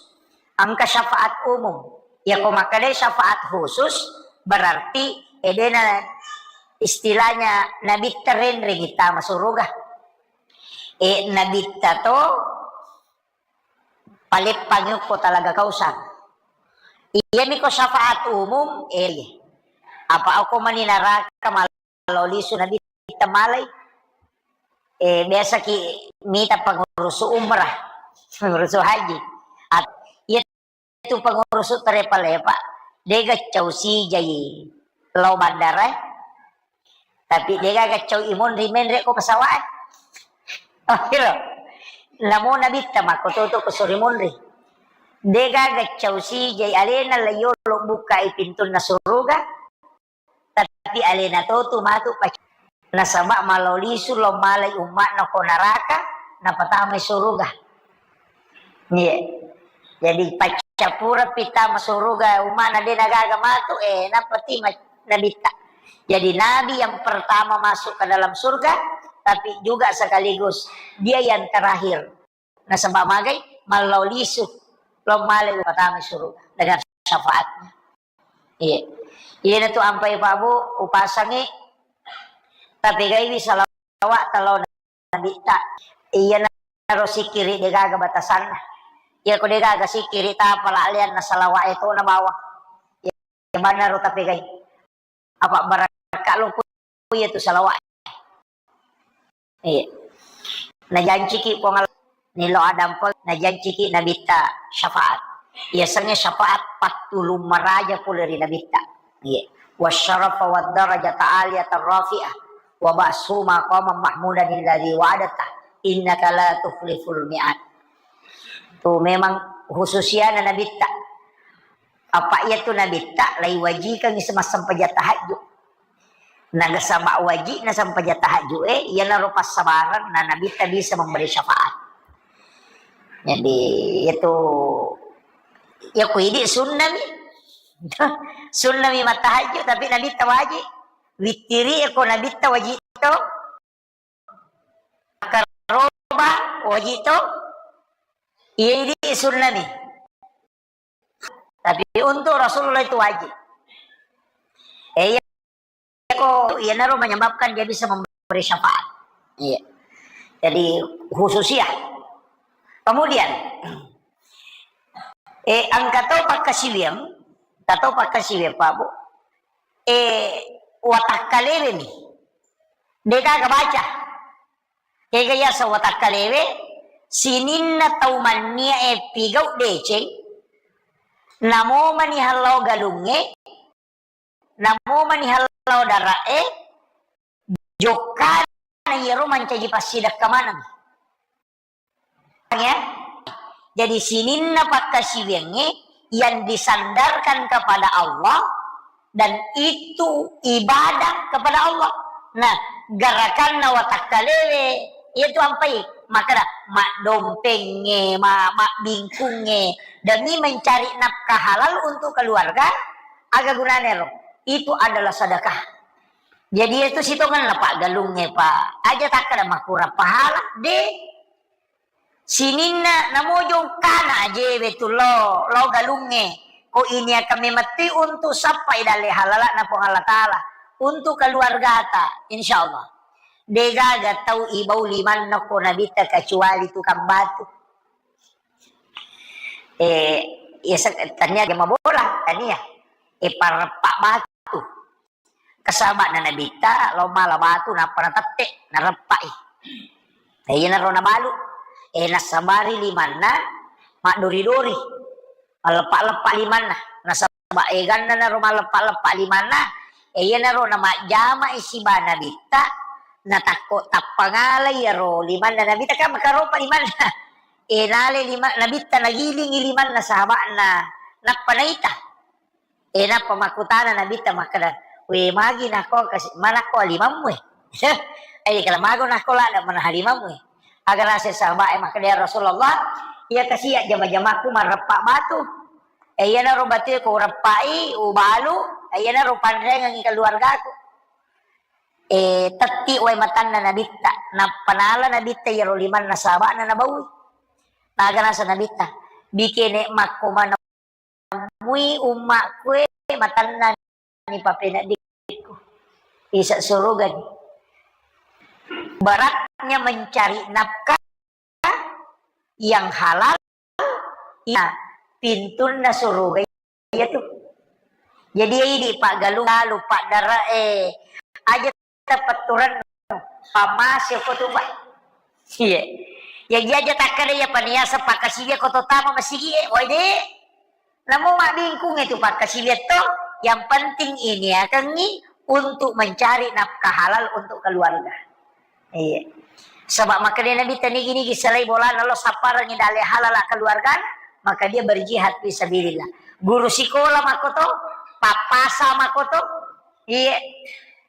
engka syafaat umum. Ya ko makkeda syafaat khusus, berarti edena istilahnya nabitta renreng tama suruga. E, nabitta to paleppangi ko talaga kausar. Iya mi ko syafaat umum, eh, apa aku mani naraka mal- Lao lisu nabitta malai. Eh, biasa ki mita pengurusu umrah, pengurusu haji. At-, iya tu pengurusu terepale, Pak. Dega cau sijai lao bandara, eh. Tapi dega cau imonri menre ko pesawat, eh. Oh, kira. Namo nabitta mako toto ko sori monri. Dega cau sijai alena layolo buka i pintunna suruga. Tapi alena to tu matu pac-, nasaba malao lisu lao malai umma'na ko naraka, napatamai suruga. Iya. Jadi paccappureng pi tama suruga umma'na de nagaga matu, eh, nappa ti ma-, nabitta. Jadi nabi yang pertama masuk ke dalam surga, tapi juga sekaligus dia yang terakhir. Nasaba magai? Malao lisu, lao malai upatamai suruga dengan syafaatnya. Iya. Iyanatu ampai Pak Bu, upasangi, tapegaiwi salawat talao nabitta. Iyanaro sikiri degaga batasanna. Iya ko degaga sikiri tapala alianna salawat e to na bawang. Iya, bannaro tapegai. Apa barakka loko iya tu salawat. Iya. Najanciki Puang Allah, nilo adampe, najanciki nabitta syafaat. Iya sengnge syafaat pattulung maraja pole ri nabitta. Iya. Wasyarafa wad darajata aliyatan rafi'ah wa ba'su maqaman mahmudan alladzi wa'adta innaka la tukhliful mi'ad. Tu memang khususiana nabitta. Apa iya tu nabitta laiwajikangi semassempajang tahajud. Nagasaba wajibna sempajang tahajud e, iyanaro passabarenna nabitta bisa memberi syafaat. Jadi itu ya ku idi sunnami. Sunnami mattahajud tapi nabitta wajib. Wittiri ko nabitta wajib to. Makkaroba wajib to. Iya idi sunnami. Tapi untuk Rasulullah itu wajib. Eh, iya ko, iyanaro menyebabkan dia bisa memberi syafaat. Iya. Jadi khususiyah. Kemudian, eh, engka to pakkasiwiang, engka to pakkasiwiang, Pak Bu. Eh, watakkalewe mi. Degaga baca. Kega yaseng watakkalewe, sininna tau manniae pigau deceng, namo mani hallau galungnge, namo mani hallau dara'e, jokkana iyaro mancaji passidekka maneng. Ya. Jadi sininna pakkasiwiangnge yang disandarkan kepada Allah dan itu ibadah kepada Allah. Nah, garakanna watakkalewe, itu ampai makkeda maddompengnge, ma-, mabbingkungnge demi mencari nafkah halal untuk keluarga, aga gunane ro? Itu adalah sedekah. Jadi itu sitongenna Pak galungnge, Pak. Aja takkeda makurang pahala, de. Sininna namo jongkana ajewe tu lo, lo galungnge. Ko ini akan memetti untuk sappai dalle halala'na Puang Allah Ta'ala. Untuk keluargata, insya Allah. Degaga tau ibau limanna ko nabitta kecuali tukang batu. Eh, ya se-, tania jama bola, tania. Eh, pareppa batu. Kesaba'na nabitta, lo mala batu, nappa natette, nareppai. Eh, iyanaro nabalu. Eh, nasabari limanna, maddori-dori. Malleppa-leppa limanna. Nasaba eganna naro malleppa-leppa limanna, eh, iyanaro namajjama isiba nabitta, natakko tappa ngala iyaro limanna nabitta, kan makaropa limanna. Eh, nale lima-, nabitta nagilingi limanna sahaba'na, nappa naita. Eh, nappa makkutana nabitta makkeda, "We, magi nako kasi-, manakko limammu, eh?" Eh, kala mago nako lada manaha limammu, eh. Aga nase sahaba'e makkeda, "Ya Rasulullah, iya kasi jama-jamaku mareppa batu. Eh, iyanaro batue ko ureppai, ubalu, eh, iyanaro panrengengi keluargaku." Eh, tetti wae matanna nabitta, nappa nala nabitta iyaro limanna sahaba'na nabaui. Naga nasa nabitta, "Bikene makko mana mui ummaku e matanna ni papeneddikku. Isa surugani." Beratnya mencari nafkah yang halal, iya pintunna suruga iya tu. Jadi, idi paggalu-galu, paddara, eh, aja tapetturennu, pamase ko tu, Pak. Iya. Jadi aja takkeda iya paniasa pakkasiwiang ko to tama masigi e, woi de. Namo mabbingkung itu pakkasiwiang to, yang penting iniakengngi untuk mencari nafkah halal untuk keluarga. Iya. Saba makkeda Nabitta nigi-nigi salai bolana lo sapparengngi dalle halala keluargana, maka dia berjihad fi sabilillah. Guru sikola makkoto, pappasa makkoto. Iya.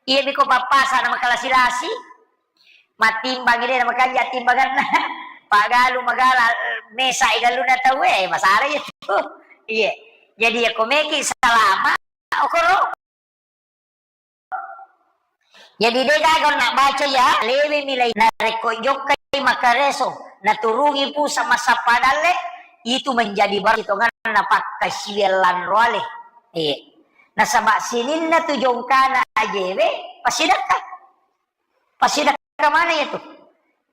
Iya biko pappasa na makalasi-lasi. Mattimbangi de na makanja timbanganna. Pagalu magala mesa i galunna tau e, masala itu. Iya. Jadi ya komeki salama okoro. Jadi de gaga na baca ya, lewe milai narekko jokkai makareso, naturungi pusa massappa dalle, itu menjadi barang tonganna pakkasiwiang lanro ale. Iya. Nasaba sininna tu jongkana ajewe, pasidakka. Pasidakka mana itu?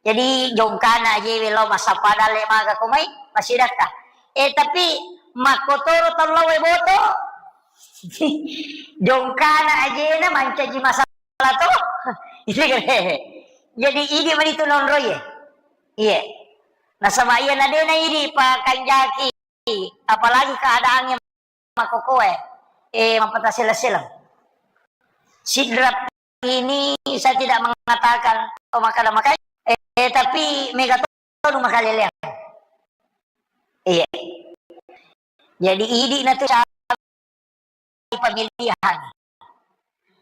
Jadi, jongkana ajewe lao massappa dalle maga ko mai, massidakka. Eh, tapi makkotoro tau lao e boto. Jongkana ajena mancaji masalah to. Jadi, idi mani tu nonroi e. Iya. Nasaba iya nadena idi pakanjaki, apalagi keadaannya makokoe, eh, mappatasela-sela. Sidrap ini saya tidak mengatakan, oh, makkada makai, eh, tapi mega to makaleleang. Iya. Jadi, idi na tu pemilihan.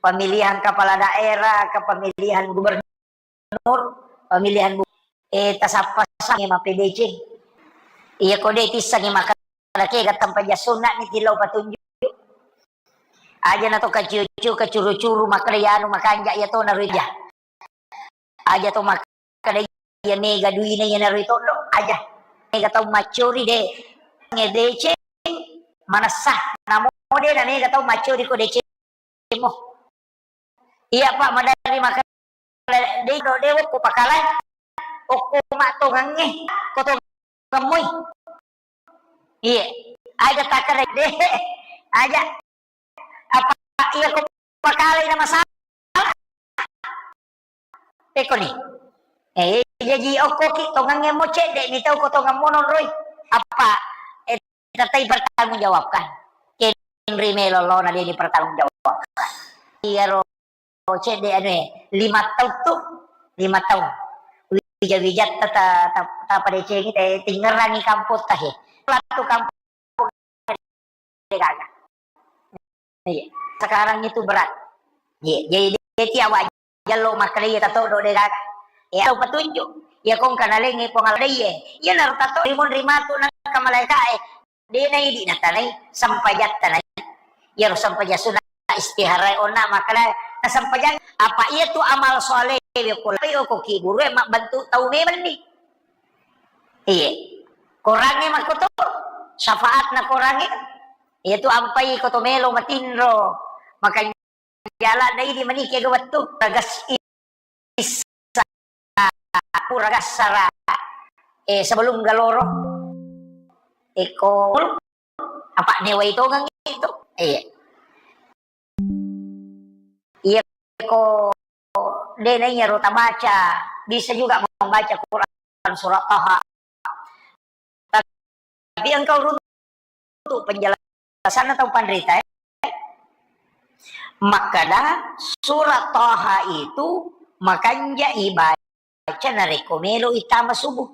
Pemilihan kepala daerah, ke pemilihan gubernur, pemilihan bu-, eh, tasappa-sappa mapedeceng. Iya ko de tissangi makkada kega tampa ja sunna ni tillau patunjuk. Aja na to kaciu-ciu, kacuru-curu, makkada anu makanja iya to na ruja. Aja to makkada iya mega duina iya na rui todo. Aja. Mega tau maccuri de. Ngedeceng manessa. Namo de na mega tau maccuri ko deceng mo. Iya, Pak, madari makkada de do de okko pakala. Okko mattongangnge, ko tongeng moi. Iya. Aja takkada de. Aja. Apa iya ko pakalai na masalah? Pekoni. Eh, jaji okko ki tongangnge mo cedde ni tau ko tongeng mo nonroi. Apa, eh, tetap bertanggung jawabkan. Kenri melo lo na de dipertanggung jawabkan. Iya ro cedde anu e, lima taung tu, lima taung. Wija-wijatta ta, ta, ta, tapadecengi te, tingngerangi kampung ta he. Latu kampung de gaga. Iya. Sekarang itu berat. Iya, jadi de tiawa jallo makkada iya tato do de gaga. Iya, tau petunjuk. Iya kong kana lengi pong alai iya. Iya naro tato rimun rimatu nang kamalaika e. De na idi na tanai, sampajatta nai. Iyaro sampaja sunna istihara onna makkada na sampajang apa iya tu amal soleh we ko lapai oko ki guru e mabbantu tau memang ni. Iye. Korangnge makkoto, syafaatna korangnge. Iyatu ampai koto melo matinro. Makanja ladde idi maniki aga wettu. Ragas issa, pura gassara. Eh, sebelum galoro. Eko, apa newai tongeng itu? Iya. Iya ko de na iyaro tabaca, bisa juga membaca Quran surah Taha. Tapi engkau runtuk penjelasanna tau panrita, eh? Makkada surah Taha itu makanja ibaca narekko melo itama subuh.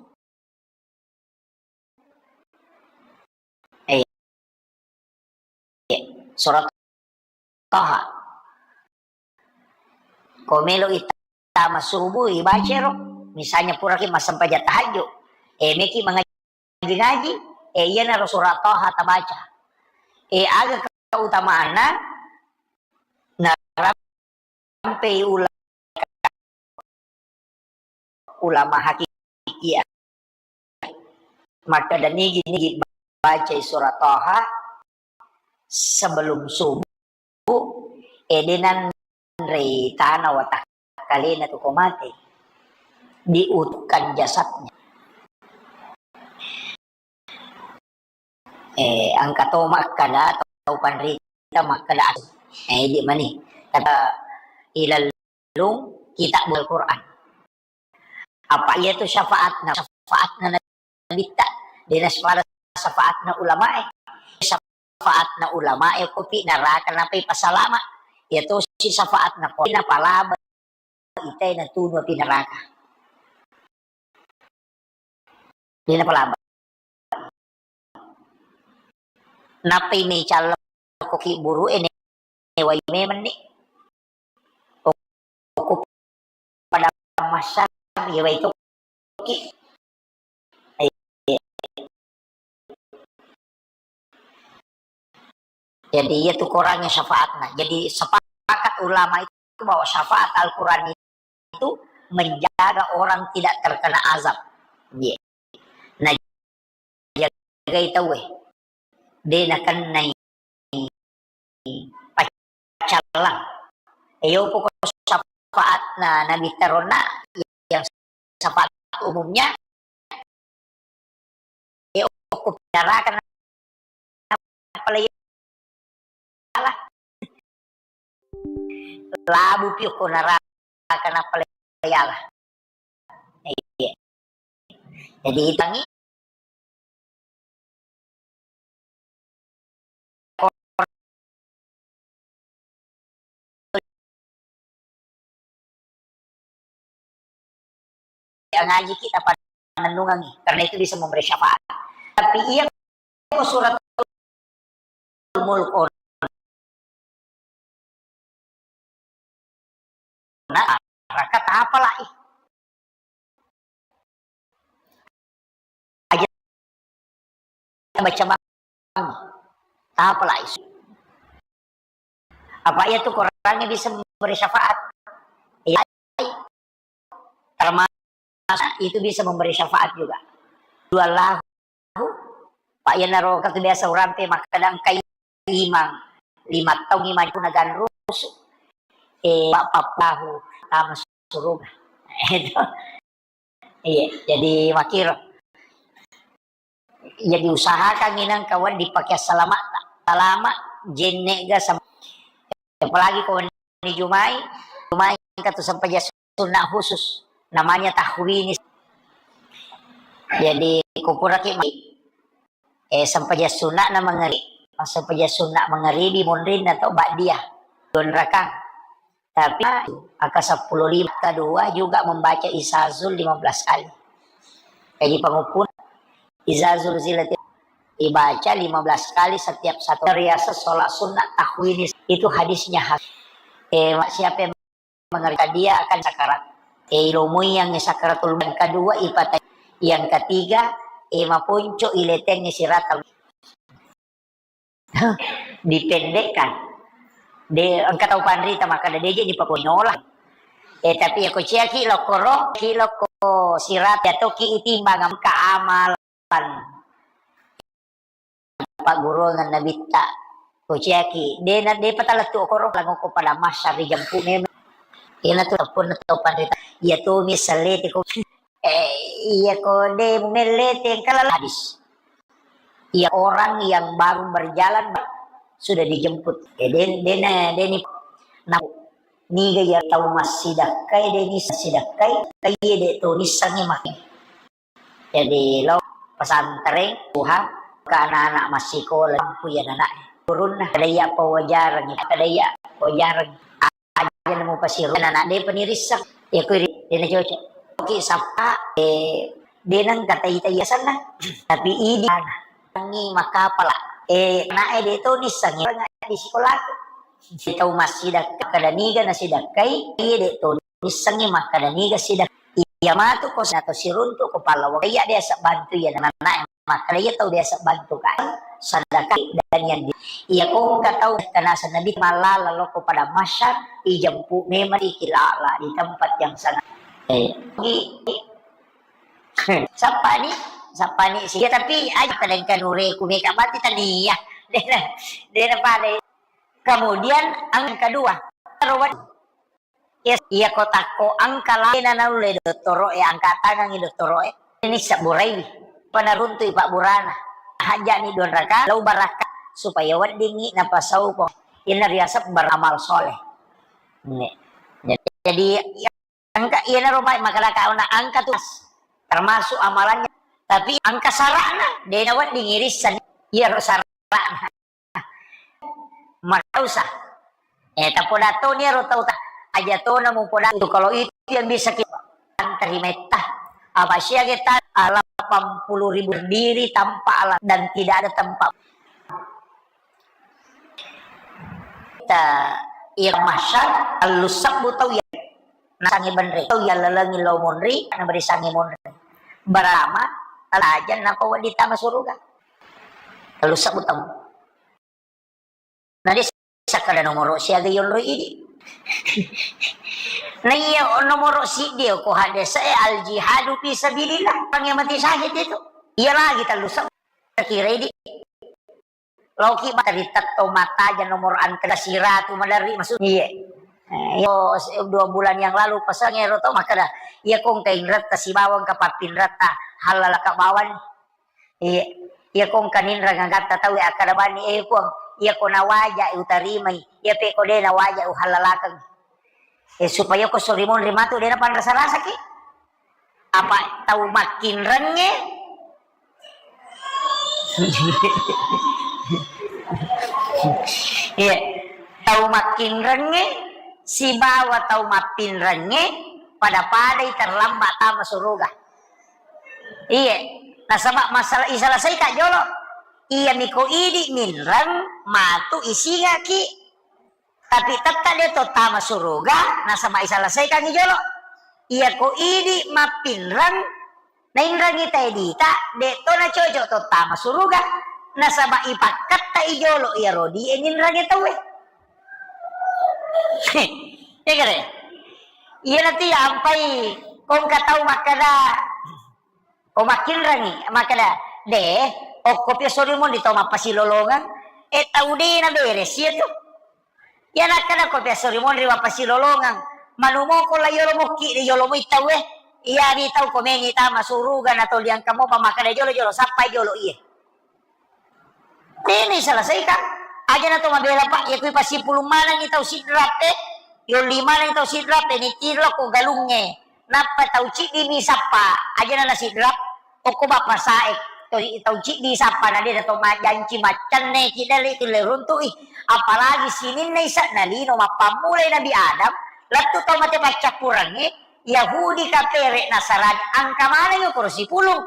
Eh, surah Taha. Ko melo itama subuh, ibacero. Misalnya puraki massempajang tahajud. Eh, meki mangaji-ngaji. Eh, iyanaro surah Taha tabaca. Eh, aga keutamaanna? Narampei ula-, ulama hakikiah. Makkeda nigi-nigi bacai surah Taha sebelum subuh, eh, de nanrei tana watakkalena tu ko mate, diutukkan jasadnya. Eh, engka to makkada tau panrita makkada asu. Eh, idi mani. Kata ilallung kitab Al-Quran. Apa iya tu syafaatna? Syafaatna nabitta. Dena sepada syafaatna ulamae. Syafaatna ulamae kopi naraka napai pasalama. Iya tu si syafaatna ko napalaba itai natunu api neraka. De napalaba. Nappai mecalla ko ki buru e ne wai memenni. Ko pada masa ye wai to ki. Jadi, iya tu korangnge syafaatna. Jadi, sepakat ulama itu bahwa syafaat Al-Quran itu menjaga orang tidak terkena azab. Iya. Nah, jagai tauwe. De nakennai paccallang. Iyo poko syafaatna Nabi taronna yang syafaat umumnya, eh, okko pinaraka napalai Allah. Labu pi okko neraka napalai Allah. Iya. Jadi itangi ngaji kita pada renungangi, karena itu bisa memberi syafaat. Tapi iya ko surat Mulk on. Nah, raka tapalai. Aja baca bang. Tapalai. Apa iya tu korangnge bisa memberi syafaat? Iya. Termasuk itu bisa memberi syafaat juga. Dua lahu. Pak, iyanaro katu biasa urampe makkeda engka imang, lima taung imang puna ganrusu. Eh, Pak, pappahu tama suruga. Itu. Iya, jadi makiro. Jadi usahakan inang kawan dipakai selamat, salama, jenne ga sam-, apalagi ko ni jumai, jumai katu sempajang sunna khusus, namanya tahwini. Jadi, kupuraki mai, eh, sempajang sunna na mangeri, sempajang sunna mangeribi monrinna to ba'diyah, dua rakang. Tapi angka sepuluh lima kedua juga membaca Izazul lima belas kali. Jadi pengumpul Izazul zilat ibaca lima belas kali setiap satu. Riasa sholat sunnah tahwini itu hadisnya khas. Eh, siapa yang mengerjakan dia akan sakarat. Eh, ilomui yang sakaratul maut kedua ipatai. Yang ketiga, eh, maponco ileteng siratal. Dipendekkan. De, engka tau panrita makkeda de je ni pakonyola. Eh, tapi ya ko ciaki lokoro, ki loko sirat, ya toki itimbang engka amalan. Pagguruangan nabitta, kociaki, dena, depa talettu okoro, langoko pada masyar ri jempu memang. Ina tu pun tau panrita, iya tu mi sellete ko. Eh, iya ko de mumellete engka lala hadis. Iya orang yang baru berjalan sudah dijemput. Eh, den, dena, deni, na, niga ya tau massidakkai, deni sidakkai, iya de to nissangi maki. Jadi, lo pesantren, tuha, ke anak-anak massikola, lampu ya anak. Turunna, kada iya pawajareng, kada iya pawajareng. Aja nemu pasiru, anak de penirisseng. Ya, kui ri, dena cocok. Oke, sapa, eh, denang kata ita iya sana. Tapi ini, ini makapala. Eh, anak de to nissangi, di sekolah. Tau massidakka, kada niga nasidakkai, iya de to nissengngi makkada niga sidakka. Iya matu ko nato siruntu ko pallawa. Iya biasa bantu iya nanae makkada iya tau biasa bantu kan. Sadaka dan yang di. Iya ko engka tau kana sanabi mallala loko pada masyar, ijempu memang ikilala di tempat yang sangat. Eh, di, sappani, sappani sih. Ya, tapi aja kadang kanure ku meka bati tania. Dena, dena pada. Kemudian yang kedua, terus Iya, iya ko takko engka laina naulle dottoro'e, angka tangangi dottoro'e. Ini sabburaiwi. Panaruntui pabburana. Hajjani dua raka, lau baraka supaya weddingi napasau ko. Inna riaseng beramal soleh. Ini. Jadi, jadi, iya, engka iyanaro mai makalaka ona angka tugas. Termasuk amalannya. Tapi angka sarana, dena wedding irisan. Iya ro sarana. Makausa. Eh, tapoda toni ero tau ta-, aja tona mupoda tu, kalau itu yang bisa kita terima ita. Apa sia kita delapan puluh ribu berdiri tanpa alat dan tidak ada tempat. Kita iya masyar, allu sebbu tau ya. Nasangi benre. Tau ya lalangi lo monri, na beri sangi monri. Berama, talajan napa wadi tama suruga. Allu sebbu tau. Na de sakkada nomoro siaga yonro idi. Na iya nomoro siddi ko hadese al jihadu fi sabilillah, pang yang mati syahid itu. Iya lagi tallu sa-, kira idi. Loki ba ritetto mataja nomoro antara siratu maderri maksud. Iya. Eh, yo, se-, dua bulan yang lalu pasang ero to makkada, iya kong kainretta sibawang kapappinretta halala kabawani. Iya, iya kong kaninrang agatta tau, eh, akkada bani, eh, Puang, iya ko nawaja utarimai, iya pe ko de nawaja uhallalakeng. Eh, supaya ko sorimonri matu de napanrasa-rasaki. Apa tau makkinrengnge? Iya, tau makkinrengnge sibawa tau mappinrengnge pada-padai terlambat tama suruga. Iye, nasaba masalah isalasaika jolo. Iya miko idi minreng matu isingaki. Tapi tetta de to tama suruga nasaba isalasaikangi jolo. Iya ko idi mappinreng nainrengi tae dita, de to nacoco to tama suruga nasaba ipakketta i jolo iya rodi e ninrengi tauwe. Iya kare? Iya nanti ampai kongka tau makkada, ko makkinrengi, makkada, "De, okko pia sori monri tau mappasilolongeng." Eh, tau de na beres iya tu. Iya nakkada ko pia sori monri mappasilolongeng. Manumoko la yolo mokki de yolo moi tauwe. Iya di tau ko mengi tama suruga na toliang kamopa makkada jolo-jolo, sappai jolo iye. Tena iselesaikan. Aja na to mabela, Pak, iya kui pasipulung manengi tau sidrap e. Yolli manengi tau sidrap e, ni tiro ko galungnge. Nappa tau ciddi mi sappa, aja na nasidrap. Okko bappa sae, to, tau ciddi sappa na de to majanci maccenne ki dale tu le runtu'i. Apalagi sininna isa na lino mappammulai Nabi Adam, lettu tau mate paccappurengnge, Yahudi, kapere, Nasarani, angka manengi okoro sipulung.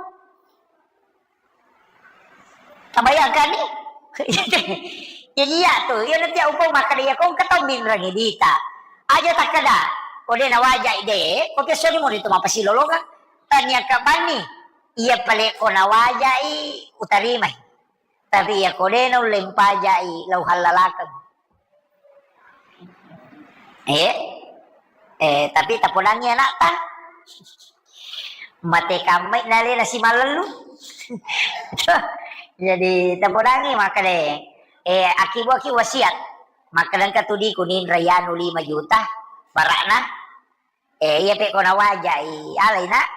Tabayangkanni? Jadi iya tu, iya nanti upau makkada iya kong katau minrengi dita. Aja takkada, ko de nawajai de, ko pia sori mori tu mapasilolongeng. Tania kabanni, iya pale ko nawajai utarimai. Tapi iya ko de naulle mpajai lau hallalakeng. Eh? Eh, tapi tapodangi anakta. Mate kammai nalena simalellu. Jadi, tapodangi makkeda, eh, akibuaki wasiat. Makkeda engka tu di kuninra yanu lima juta, bara'na. Eh, iya pe ko nawajai, alai, Nak.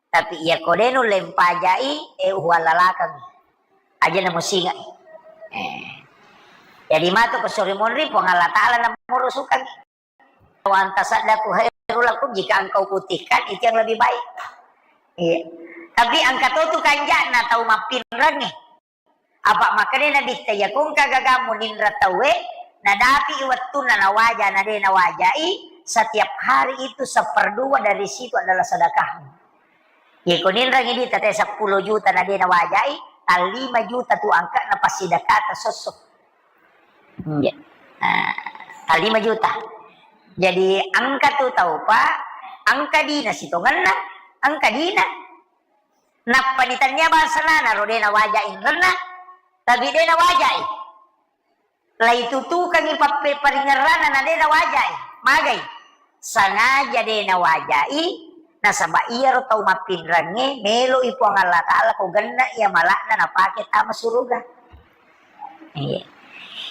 Tapi iya ko de nulle mpajai, eh, uhuallalakang. Aja namusingai. Eh. Jadi matu ko sori monri, Puang Allah Ta'ala namurusukang. Wa an tasaddaqu khairul lakum, jika engkau putihkan itu yang lebih baik. Iya. Tapi engka to tu kanja'na tau mappinrengnge. Apa makkedai Nabitta, iya ko engka gagammu ninra tauwe, nadapi wettunna nawaja, na de nawajai, setiap hari itu seperdua dari situ adalah sedekahmu. Iya ko ninrengngi duitta te seppulo juta na de nawajai, tallima juta tu angka'na passidekata sosso. Iya. Nah, tallima juta. Jadi engka tu tau, Pak, engka dina sitongenna, engka dina. Nappani tania bangsa nana ro de nawajai inrenna, tapi de nawajai. Laitutukangi pappe-, paringerrana na de nawajai. Magai? Sengaja de nawajai, nasaba iyaro tau mappinrengnge meloi Puang Allah Ta'ala ko genna iya mala'na napake tama suruga. Iya.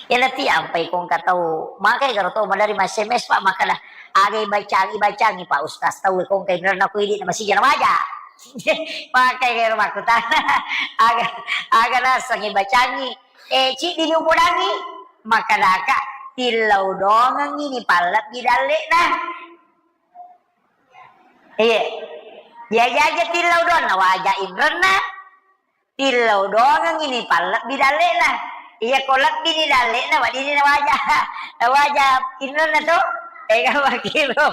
Iya, nati ampai ko engka tau, magai garo tau madari ma-S M S, Pak, makkeda, "Aga ibacangi, ibacangi, Pak Ustaz, tau ko engka inrenna ko idi na masija nawaja." Magai garo makkutana, "Aga, aga naseng ibacangi?" Eh, ciddi ni upodangi, makkedaka, "Tillau dongengi ni pallebbi dalle'na." Iya. Iya, iya, iya, tillau doang nawaja inrenna. Tillau doangengngi ni pallebbi dalle'na. Iya ko lebbi ni dalle'na, wedding ni nawaja, nawaja inrenna to. Ega makkiro.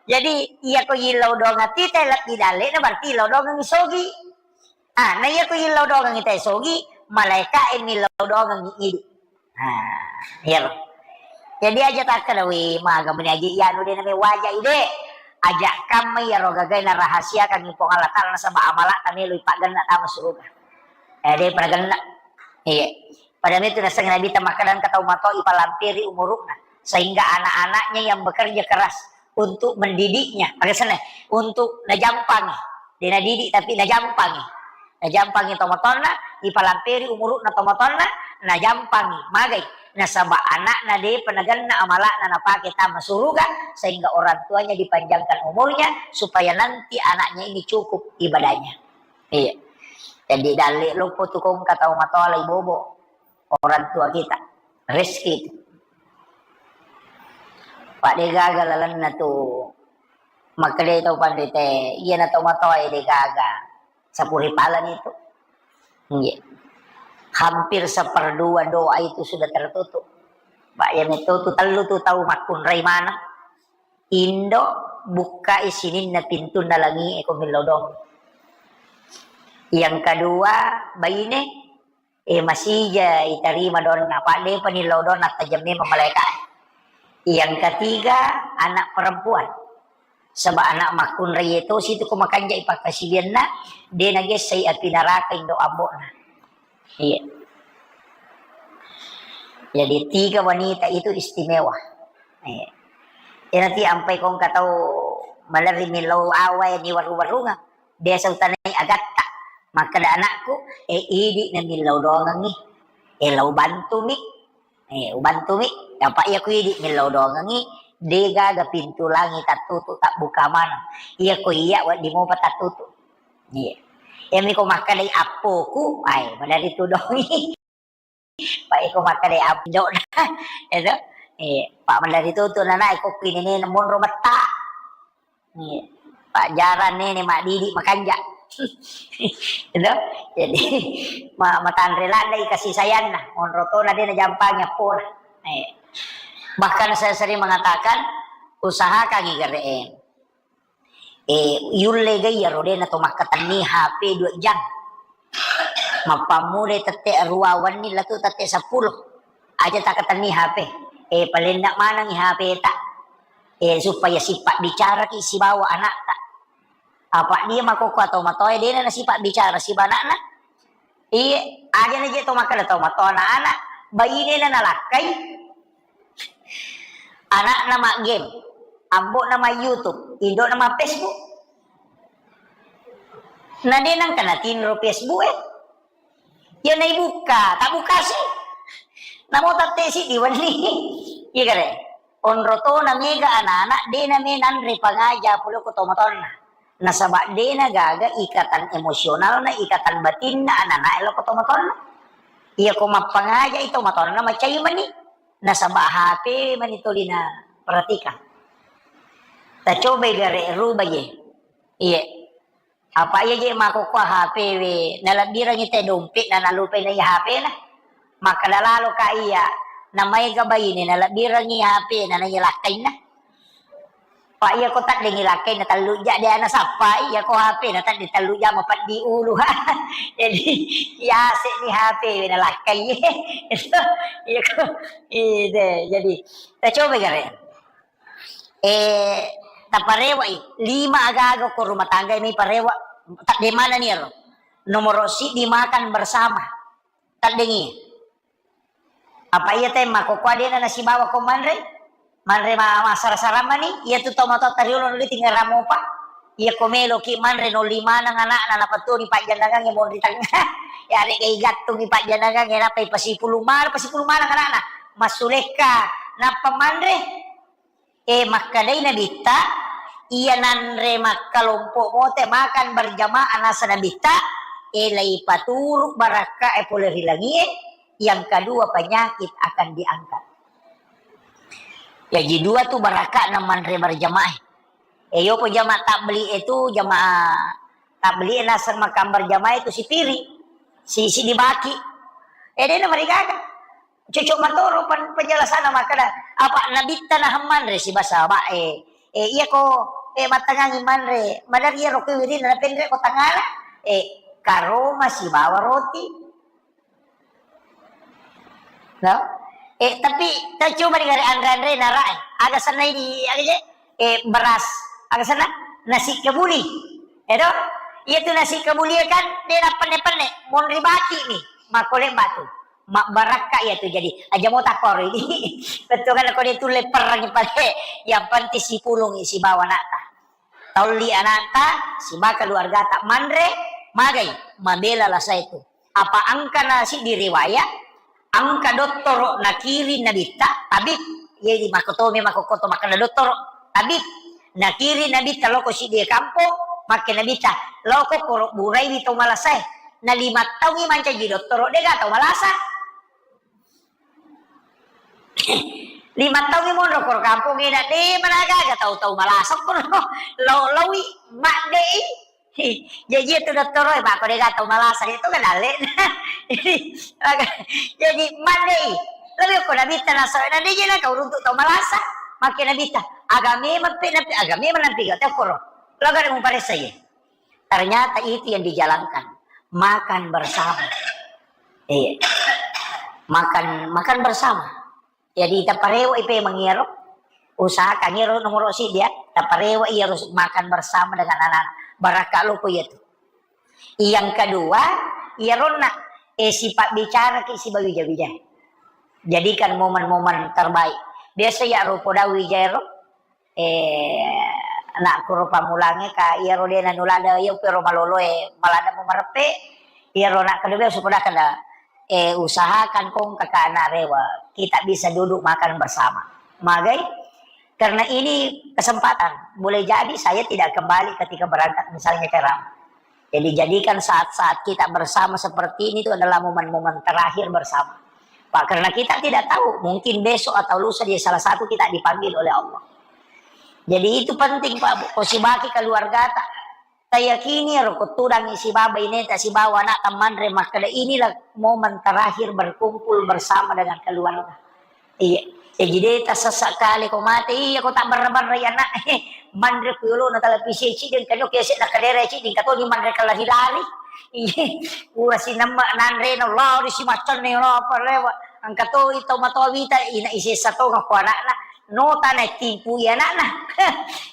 Jadi, iya ko yillau doang ati te lebbi dalle'na, berarti yillau doangengngi sogi. Ah, na iya ko yillau doangengngi te sogi, malaeka e millau doangengngi idi. Nah, iyaro. Jadi aja takkeda, "Wih, maga meni aja iyanu de name wajai de." Aja kamma iyaro gagae narahasiakangngi Puang Allah Ta'ala nasaba amala'ta melo ipaggenna tama suruga. Eh, de pada genna. Iya. Pada itu nasengnge Nabitta makkeda engka tau matoa ipalampiri umuru'na sehingga anak-anaknya yang bekerja keras untuk mendidiknya, maksudnya untuk najampangi, de nadidik tapi najampangi. Najampangi tomatoanna, ipalampiri umuru'na tomatoanna, najampangi, magai. Nasaba anakna depa nagenna amala'na napake tama suruga, sehingga orang tuanya dipanjangkan umurnya supaya nanti anaknya ini cukup ibadahnya. Iya. Jadi dalle loppo tu kongka tau matoa lai bobo orang tua kita. Rezeki itu. Pak de gaga lalenna tu. Makkedai tau panrite, iyana tau matoa e de gaga. Sapuri palani tu. Iya. Hampir seperdua doa itu sudah tertutup. Pak, iya meto tu tellu tu tau makkunrai maneng. Indo bukkai sininna pintunna langi e ko millau doang. Yang kedua, baine, eh, masija itarima doanna, apa depa nillau doanna, tajeng memang malaeka. Yang ketiga, anak perempuan. Saba anak makkunrai e tosi tu ko makanja ipakkasiwianna, de nagessai api naraka indo ambo'na. Iya. Jadi tiga wanita itu istimewa. Iya. Iyanati ampai kongka tau malerri millau awae ni warung-warunga. Biasa utanai agatta. Makkeda anakku, eh, idi na millau doangengngi. Eh, lau bantumi. Eh, ubantumi. Apa iya ku idi millau doangengngi. De gaga pintu langi tattutu, tabbuka maneng. Iya ko iya wedding mopa tattutu. Iya. Iyami ko makkedai appoku, ai, madari tudongi. Pak iko makkedai appoku, eto. Iya. Pak madari tutu nana iko kuinene monro metta. Iya. Pak jarang nene maddidi makanja. Eto. Jadi ma-, matanre laddai kasih sayangna, monro tona de najampangi appona. Iya. Bahkan saya sering mengatakan, usahakan igere. Eh, yulle ga iyaro de nato makkatenni H P dua jam. Mappammulai tette arua wenni latu tette seppulo. Aja takkatenni H P. Eh, palenna manengi H P ta. Eh, supaya sipabbicaraki sibawa anakta. Apa dia makokko atau matoe dena na sipabbicara siba anakna. Iye, aja na je to makkeda to matoa anak-anak, bainena nalakkai, anakna ma game, ambo'na ma YouTube, indo'na ma Facebook. Na de nangka natinro Facebook e. Iya naibukka, tabbukasi. Namo tette siddi wenni. Iya kare. Onro tona mega anak-anak, de name nanre pangaja pole ko tomatoanna. Nasaba de nagaga ikatan emosionalna, ikatan batinna anak-anak e lo ko tomatoanna. Iya ko mappangaja i tomatoanna macai mani. Nasaba H P mani tolina perhatikan. Tacobai gare ruba je. Iya. Apa iya je makkokkoe H P we, nalebbirengngi te dompet na nalupai na iya H P na. Makkeda lalo ka iya, na maega baine nalebbirengngi H P na, na iya lakkainna. Pa iya ko taddengngi lakkainna tellu ja de ana sappai, iya ko H P na tadde tellu ja mapeddi ulu. Jadi, iya ase ni H P we nalakkai. Iya ko, ide, jadi, tacobai gare. Eh, taparewa'i, lima aga-aga ko rumah tangga ini parewa, tadde manani ero. Nomoro siddi makan bersama. Taddengi. Apa iya te makkokkoe de na nasibawa ko manre? Manre ma-, massara-sara mani, iya tu tomatoatta riolo nuli tinggal ramopa. Iya ko meloki manre nolli maneng anakna, napatoni pajjanangangnge monri tengah. Ya, rega igattungi pajjanangangnge, nappa ipasipulung maneng, pasipulung maneng anakna. Massulekka, nappa manre. Eh, makkedai Nabitta, iya nanre makkalompo mote makan berjamaah nasa Nabitta, eh, leipaturu barakka e pole ri langie, yang kedua penyakit akan diangkat. Jaji dua tu barakka na manre berjamaah. Eh, yopo jamaah tabligh itu, jamaah tabligh nasa makan berjamaah itu sipiri, si, si dibaki. Eh, dena marigaga. Cocok matoro pen-, penjelasanna makkeda, apa Nabitta naha manre sibawa sahabat e. Eh, iya ko, eh, mattangangi manre, madari iyaro ko wirina napenre ko tangala, eh, karoma sibawa roti. No? Eh, tapi tacoba di gare anre-anre nara, eh, aga sennai di, aga je? Eh, beras, aga senna? Nasi kebuli. Eh, do? Iya tu nasi kebuli kan, de na penne-penne, monri baki ni, makkole batu. Mabbarakka iya tu jadi. Aja mo takkoro ini. Betul kan ko dia tu leperang pale. Yang penting sipulung sibawa anakta. Taulli anakta, sibawa keluargata manre, magai, mabela lasa itu. Apa engka nasi di riwayat, engka dottoro nakiring Nabitta, tabib. Jadi makotomi makokoto makkeda dottoro, tabib. Nakiring Nabitta loko siddi kampong, makke Nabitta, loko koro buraiwi tau malasae. Na lima taungi mancaji dottoro, dega tau malasa. Lima taungi monro koro kampongnge na de managaga tau-tau malasa koro. Lau-, laui, maddei. Jaji itu dottoro e, mako dega tau malasa, itu kan dalle. Jadi, maddei. Lebih ko Nabitta nasawe, na de je na kau runtuk tau malasa. Makke Nabitta, agame mappe, napi, agame manampi gak tau koro. Laga de muparessa ye. Ternyata itu yang dijalankan. Makan bersama. Iya. Makan, makan bersama. Jadi, taparewa ipe mangiro. Usahakan iro nomoro siddi ya. Taparewa iyaro makan bersama dengan anak. Barakka loko iya tu. Yang kedua, iyaronna, eh, sifat bicara ki sibawa wija-wija. Jadikan momen-momen terbaik. Biasa ya rupo dawi jero. Eh, anakku ro pammulangnge, ka, iyaro de nanulada, iya upiro maloloe, malada mu mareppe, iyaro anak kedua supaya kada, eh, usahakan kong kakak anak rewa, kita bisa duduk makan bersama. Magai? Karena ini kesempatan. Boleh jadi saya tidak kembali ketika berangkat misalnya ceramah. Jadi, jadikan saat-saat kita bersama seperti ini itu adalah momen-momen terakhir bersama. Pak, karena kita tidak tahu, mungkin besok atau lusa dia salah satu kita dipanggil oleh Allah. Jadi, itu penting, Pak, Bu. Ko sibaki keluargata. Tayakini ro ko tudang isi baba ineta sibawa anak manre makkeda inilah momen terakhir berkumpul bersama dengan keluarga. Iya. Jaji de tassessa kale ko mate, iya ko tabbarra-barra iya anak. Manre ku yolona televisi ciddi, engka nyoki ase na kadere ciddi, engka toni manre kelari-lari. Iya. Pura sinemme nanre na lari si maccanne na apa lewa. Engka to ito matoa wita ina isessa tonga ko anakna. Nota na timpu iya anakna.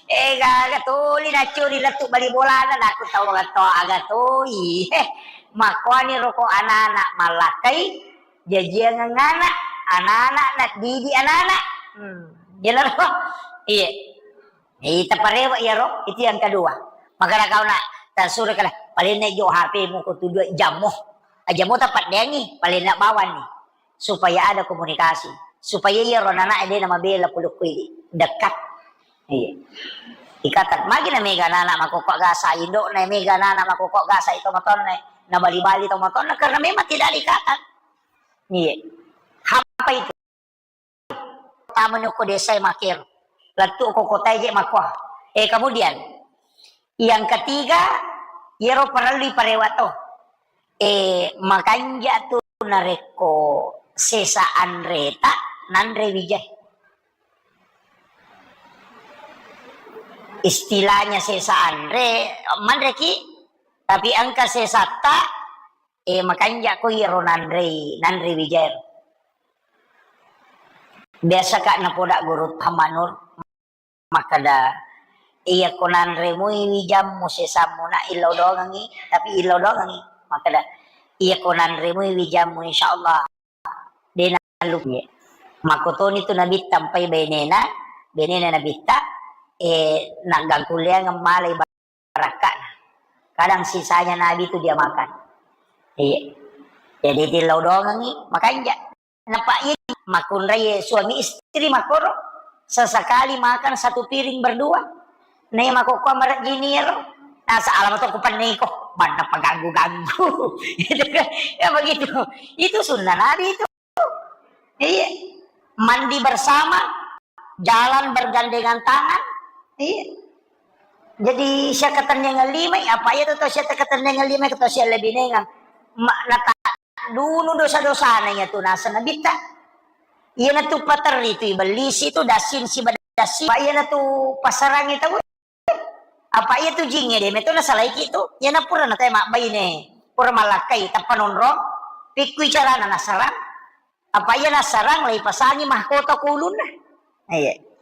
Eh, gaga toli na curi lettu bali bolana, naku tau aga to, aga toi. Eh, makoani roko anak-anak mallakai. Jajiangeng anak, anak-anak, naddidik anak-anak. Hmm, jelas, oh? Iya. Ita parewa iyaro, itu yang kedua. Maka kau nak tasura kala, Palenna jo H P-mu ko tu dua jammu. Jammu tappa dengi, palenna bawanni. Supaya ada komunikasi. Supaya iyaro anak-anak de namabela pulukku ini. Dekat. Iya. Ikatan. Magi na mega anak-anak makokko gasa, indokna mega anak-anak makokko gasa itu motorna. Na bali-bali to motorna karena memang tidak ada ikatan. Iya. Hampa itu. Tamani ko desa e makero. Lettu ko kota e je makko. Eh, kemudian yang ketiga, iyaro parellu parewa to. Eh, makanja tu narekko sesa anreta nanre wijai. Istilahnya sesa anre, manreki, tapi engka sesatta, eh, makanja ko iyaro nanrei, nanre wijai. Biasa ka napoda guru Hamanur makkeda, iya ko nanre mui wijammu sesammu na illau dongengi, tapi illau dongengi. Makkeda, iya ko nanre mui wijammu, insyaallah de nalluye. Makkotoni tu Nabitta mpai benena, benena Nabitta, eh, naggangkulleangeng malai barakka'na. Kadang sisanya Nabi tu dia makan. Iya. Jadi tillau dongengi, makanja. Napa iya makkunrai suami istri makoro. Sesekali makan satu piring berdua. Nei makokko marejini ero. Nasa alama to kupanniko. Banna paganggu-ganggu. Ya begitu. Itu sunnah Nabi itu. Iya. Mandi bersama, jalan bergandengan tangan. Iya. Jadi sia katenniang lima, apa iya tu tau sia katenniang lima, tau sia lebih nengang. Ma-, nata dunu dosa-dosana iya tu nasa Nabitta. Iya na tu paterri tu ibellisi tu dasin si badasi. Apa iya na tu pasarangi tau. Apa iya tu jingnge de meto nasalaiki tu. Iya na pura na tau mabbaine. Pura malakkai tappa nonrong. Pikkui carana nasarang. Apa iya nasarang lai pasangi mahkota ko ulunna. Iya.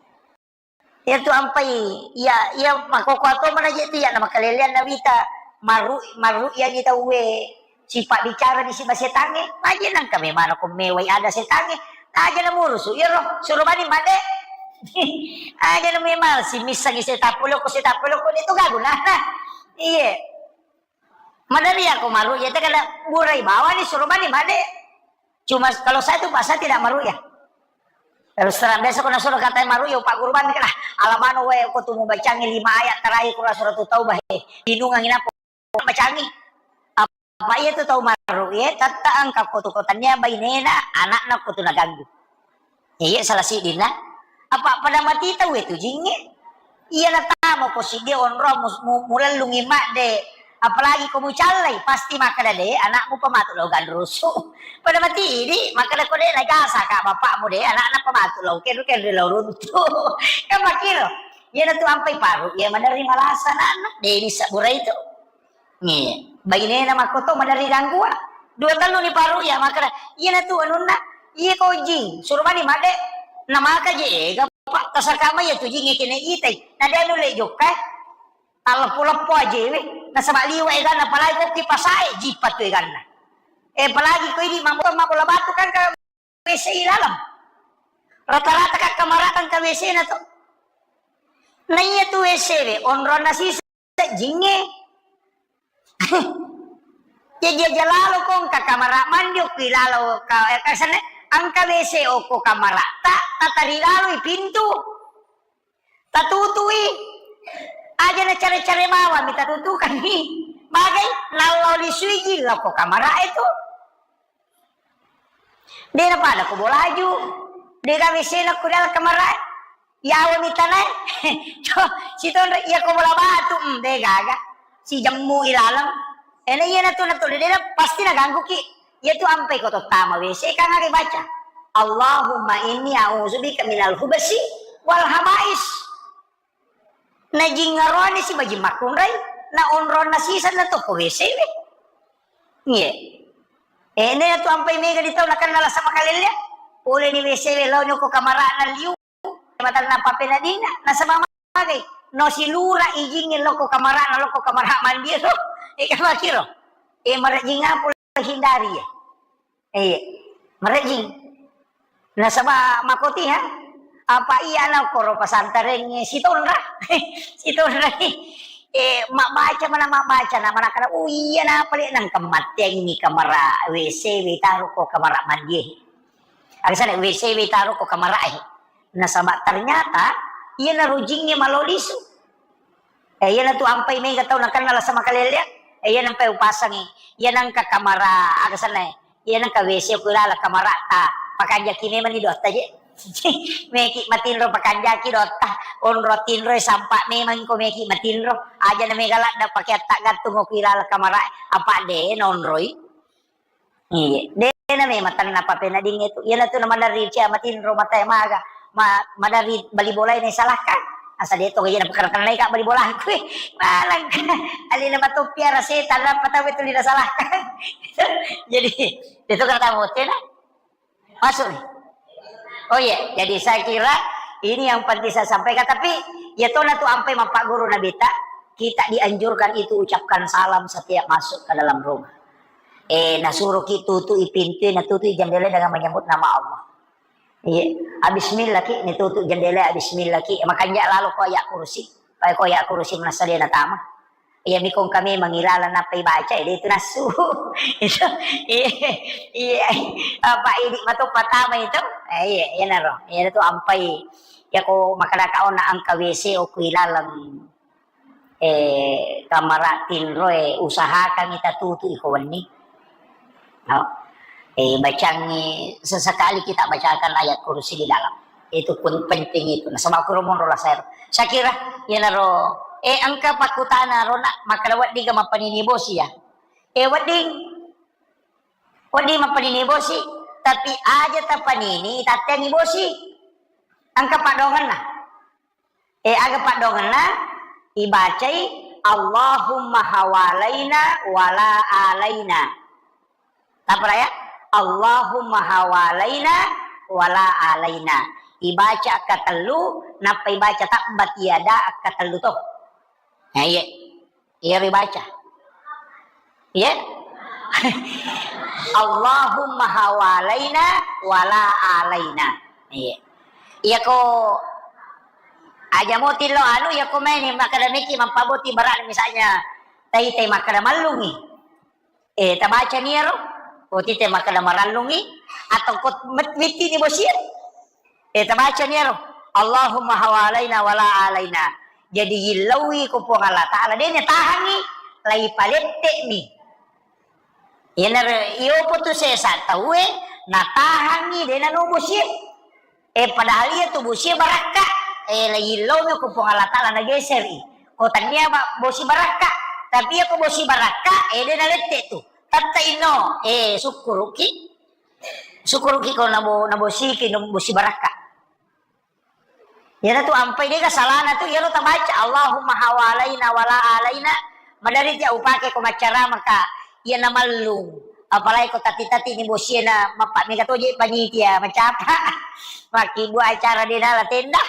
Iya tu ampai, iya, iya makoko to mana je tu iya na makalelean na wita maru, maru iya ni tauwe sipa bicara di siba setangnge, aja nangka memang ko mewai ada setangnge, aja na murusu iya ro, suruh bani made. Aja na memang si missangi setapuloko, setapuloko itu gagu nah. Iya. Madari aku maru ya, kada burai bawani suruh bani made. Cuma kalau saya tuh, Pak, saya tidak maru'yah. Terus terang, biasa ko nasuruh katai maru'yah, Pak Guru, bani kena alamano wae ko tu mubacangi lima ayat terakhir Quran Suratul Taubah, eh. Binungangi napa bacangi. Apa iya tu tau maru'yah, tetta engka ko tu ko tania bainena, anakna ko tu naganggu. Iya, salah siddinna. Apa pada mati tau itu jingnge? Iya, natama ko siddi onrong mus-, mu-, mulellungi madde. Apalagi ko mucallai, pasti makkeda de, anakmu pematu lao ganrusu. Pada mati idi, makkeda ko de, nagasa ka bapakmu de, anakna pematu lao kenru, kenru lao runtu. Kan makkiro. Iya, natu ampai paru, iya, menerima rasa anakna. De, ini sabura itu. Nge, bainena makkoto maderri ganggua. Dua tellu ni paru iya makkeda, iyana tu anunna, iya ko jing, suruh mani madde, namaka je ega, Pak, tasaka mai iya tu jing kene itai. Na de nulle jokka, eh. Talleppo-leppo aje we. Nasaba liwa eganna, apalagi ko kipasae, jipa tu eganna. Eh, apalagi ko idi mambo mabbola batu kan ka W C i laleng. Rata-rata ka kamara kan ka W C na to. Na iya tu W C we, onronna sisa jingnge. Jaji aja lalo ko engka kamara mandi okki lalo ka, eh, kasane engka W C okko kamara ta, tatari laloi pintu. Tatutui. Aja na care-care bawang mi tatutukanni. Bagai nallo lisui jilla ko kamara itu. De na pada ko bolaju. De gawe sena ko dalam kamar e. Yawa mitana e. Sitonre iya ko bola batu. Hmm, de gaga. Si jemmu ilaleng. Ena iya natu natu de na pasti na ganggu ki. Iya tu ampai ko tottama W C kan aga baca. Allahumma inni a'udzubika minal hubasi wal habais. Na jingngaroni si bajing makkunrai, na onronna sisa na tokko W C we. Ngie. Eh, ne tu ampai mega di tau nakanna lasa makalelle. Pole ni W C we lao nyoko kamarana liu. Matanna papenadina, nasaba magai. No silura ijingnge lokko kamarana, lokko kamara mandi lo. Eh, kamakiro. Eh, marajing apa hindari ya. Iya, marejing. Nasaba makoti ha, apa iya na koro pasantareng sitonra, sitonra ni. Eh, mabbaca mana mabbaca, na manakkada, "Oh iya, napa le nangka mattengngi kamara W C we taro ko kamara mandi e." Aga sana W C we taro ko kamara e. Nasaba ternyata, iya na rujingnge malo lisu. Eh, iya natu ampai mega tau nakenna lasa makalelea. Eh, iya nampai upasangi. Iya nangka kamara, aga sana e. Iya nengka W C ku ilala kamara'ta, pakanjaki memang ni dotta je. Meki matinro pakanjaki dotta, onro tinro sampa memang ko meki matinro. Aja na mega ladda pakeatta gattung ku ilala kamara, apa de nonroi. Iya, de na memang tanna papena ding itu. Iya natu na maderri cia matinro mata maga, ma-, maderri bali bola ini salahkan. Asa de to iya na pakara-kara ka bali bola ku. Malangka. Alina matoppi ara setan apa tahu itu lina salahkan. Jadi, itu kata motena. Masuk nih. Oh iya, jadi saya kira ini yang penting saya sampaikan. Tapi ya tona tu ampai mappaguru Nabi ta, kita dianjurkan itu ucapkan salam setiap masuk ke dalam rumah. Eh, nasuruh ki tutui pintu, natutui jendela dengan menyebut nama Allah. Iya, bismillah ki, ni tutu jendela, bismillah ki. Makanja lalo ko ayat kursi. Pai ko ayat kursi manassa de natama. Iya, mikong kami mangilala nappa ibaca, eh, de itu nasu. Itu, iya, iya. Apa idi mato patama itu? Eh, iya, iya naro. Iya itu ampai. Ya ko makadaka ona angka W C oku ilaleng. Eh, kamara tinro, eh, usahakan kita tutu iko wenni. No? Eh, bacangi sesekali kita bacakan ayat kursi di dalam. Itu pun penting itu. Nasaba kuro monro lasero. Saya kira, ya naro, eh, angka pakutana rona, maka wedding ga mapanini bosi ya. Eh, wedding, wedding mapanini bosi, tapi aja tapanini, tatengi bosi. Angka padonganna. Eh, aga paddoangenna? Ibacai, "Allahumma hawalaina wala alaina." Tapra ya? "Allahumma hawalaina wala alaina." Ibaca akkatellu, nappa ibaca tabbat yada akkatellu to. Nah, iya. Iyaro ibaca. Iya? "Allahumma hawalaina wala alaina." Iya. Iyako aja moti lo anu, iyako maini makkada meki mappaboti barang misalnya tai-tai makkada mallungi. Eh, tabaca ni iyaro. Boti te makkada marallungi atau kot met-, miti ni bosie. Eh, tabaca ni ero, "Allahumma hawalaina wala alaina." Jadi, yillauwi ko Puang Allah Ta'ala, de' natahangi, lai palette'mi. Iyanaro, iyopo tu sesa tauwe, natahangi, de' nano bosie. Eh, padahal iya tu bosie barakka. Eh, lai yillaumi ko Puang Allah Ta'ala, nageseri. Ko tania ba-, bosi barakka. Tapi iya ko bosi barakka, eh, de' nalette tu. Tatta inno, eh, sukkuruki. Sukkuruki ko nabo-, nabosiki, nabosi barakka. Iyana tu ampai dega salana tu, iyaro tabaca, "Allahumma hawalaina wala alaina." Madari ja upake ko maccarama ka, iya namallung. Apalagi ko tati-tati ni bosie na mappa mega toje panitia, macapa. Makkibbu acara de' nala tenda.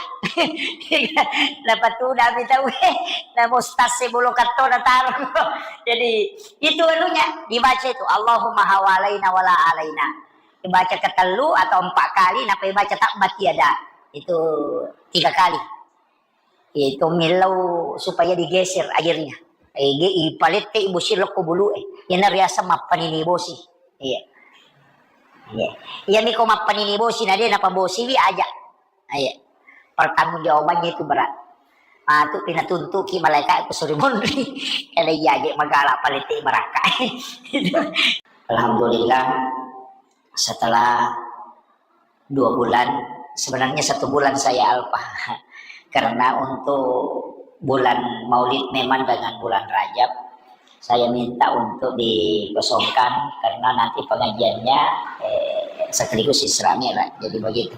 Napatudami tauwe, namostase bolo kattona taro. Jadi, itu anunya, dibaca itu, "Allahumma hawalaina wala alaina." Dibaca ketellu atau empat kali, nappa dibaca tabbat yada. Itu tiga kali. Itu millau supaya digeser airnya. Eh, ge-, ipalette bosi lokko bulu e. Iyana riaseng mappanini bosi. Iya. Iya. Iyami ko mappanini bosi, na de' napabosiwi aja. Iya. Pertanggungjawabannya itu berat. Ah, tu pinatuntuki malaika ku suri monri. Kada iya je magala palette barakka. Alhamdulillah, setelah dua bulan, sebenarnya satu bulan saya alpa. Karena untuk bulan Maulid memang dengan bulan Rajab, saya minta untuk dikosongkan karena nanti pengajiannya, eh, sekaligus Isra Mi'raj. Jadi begitu.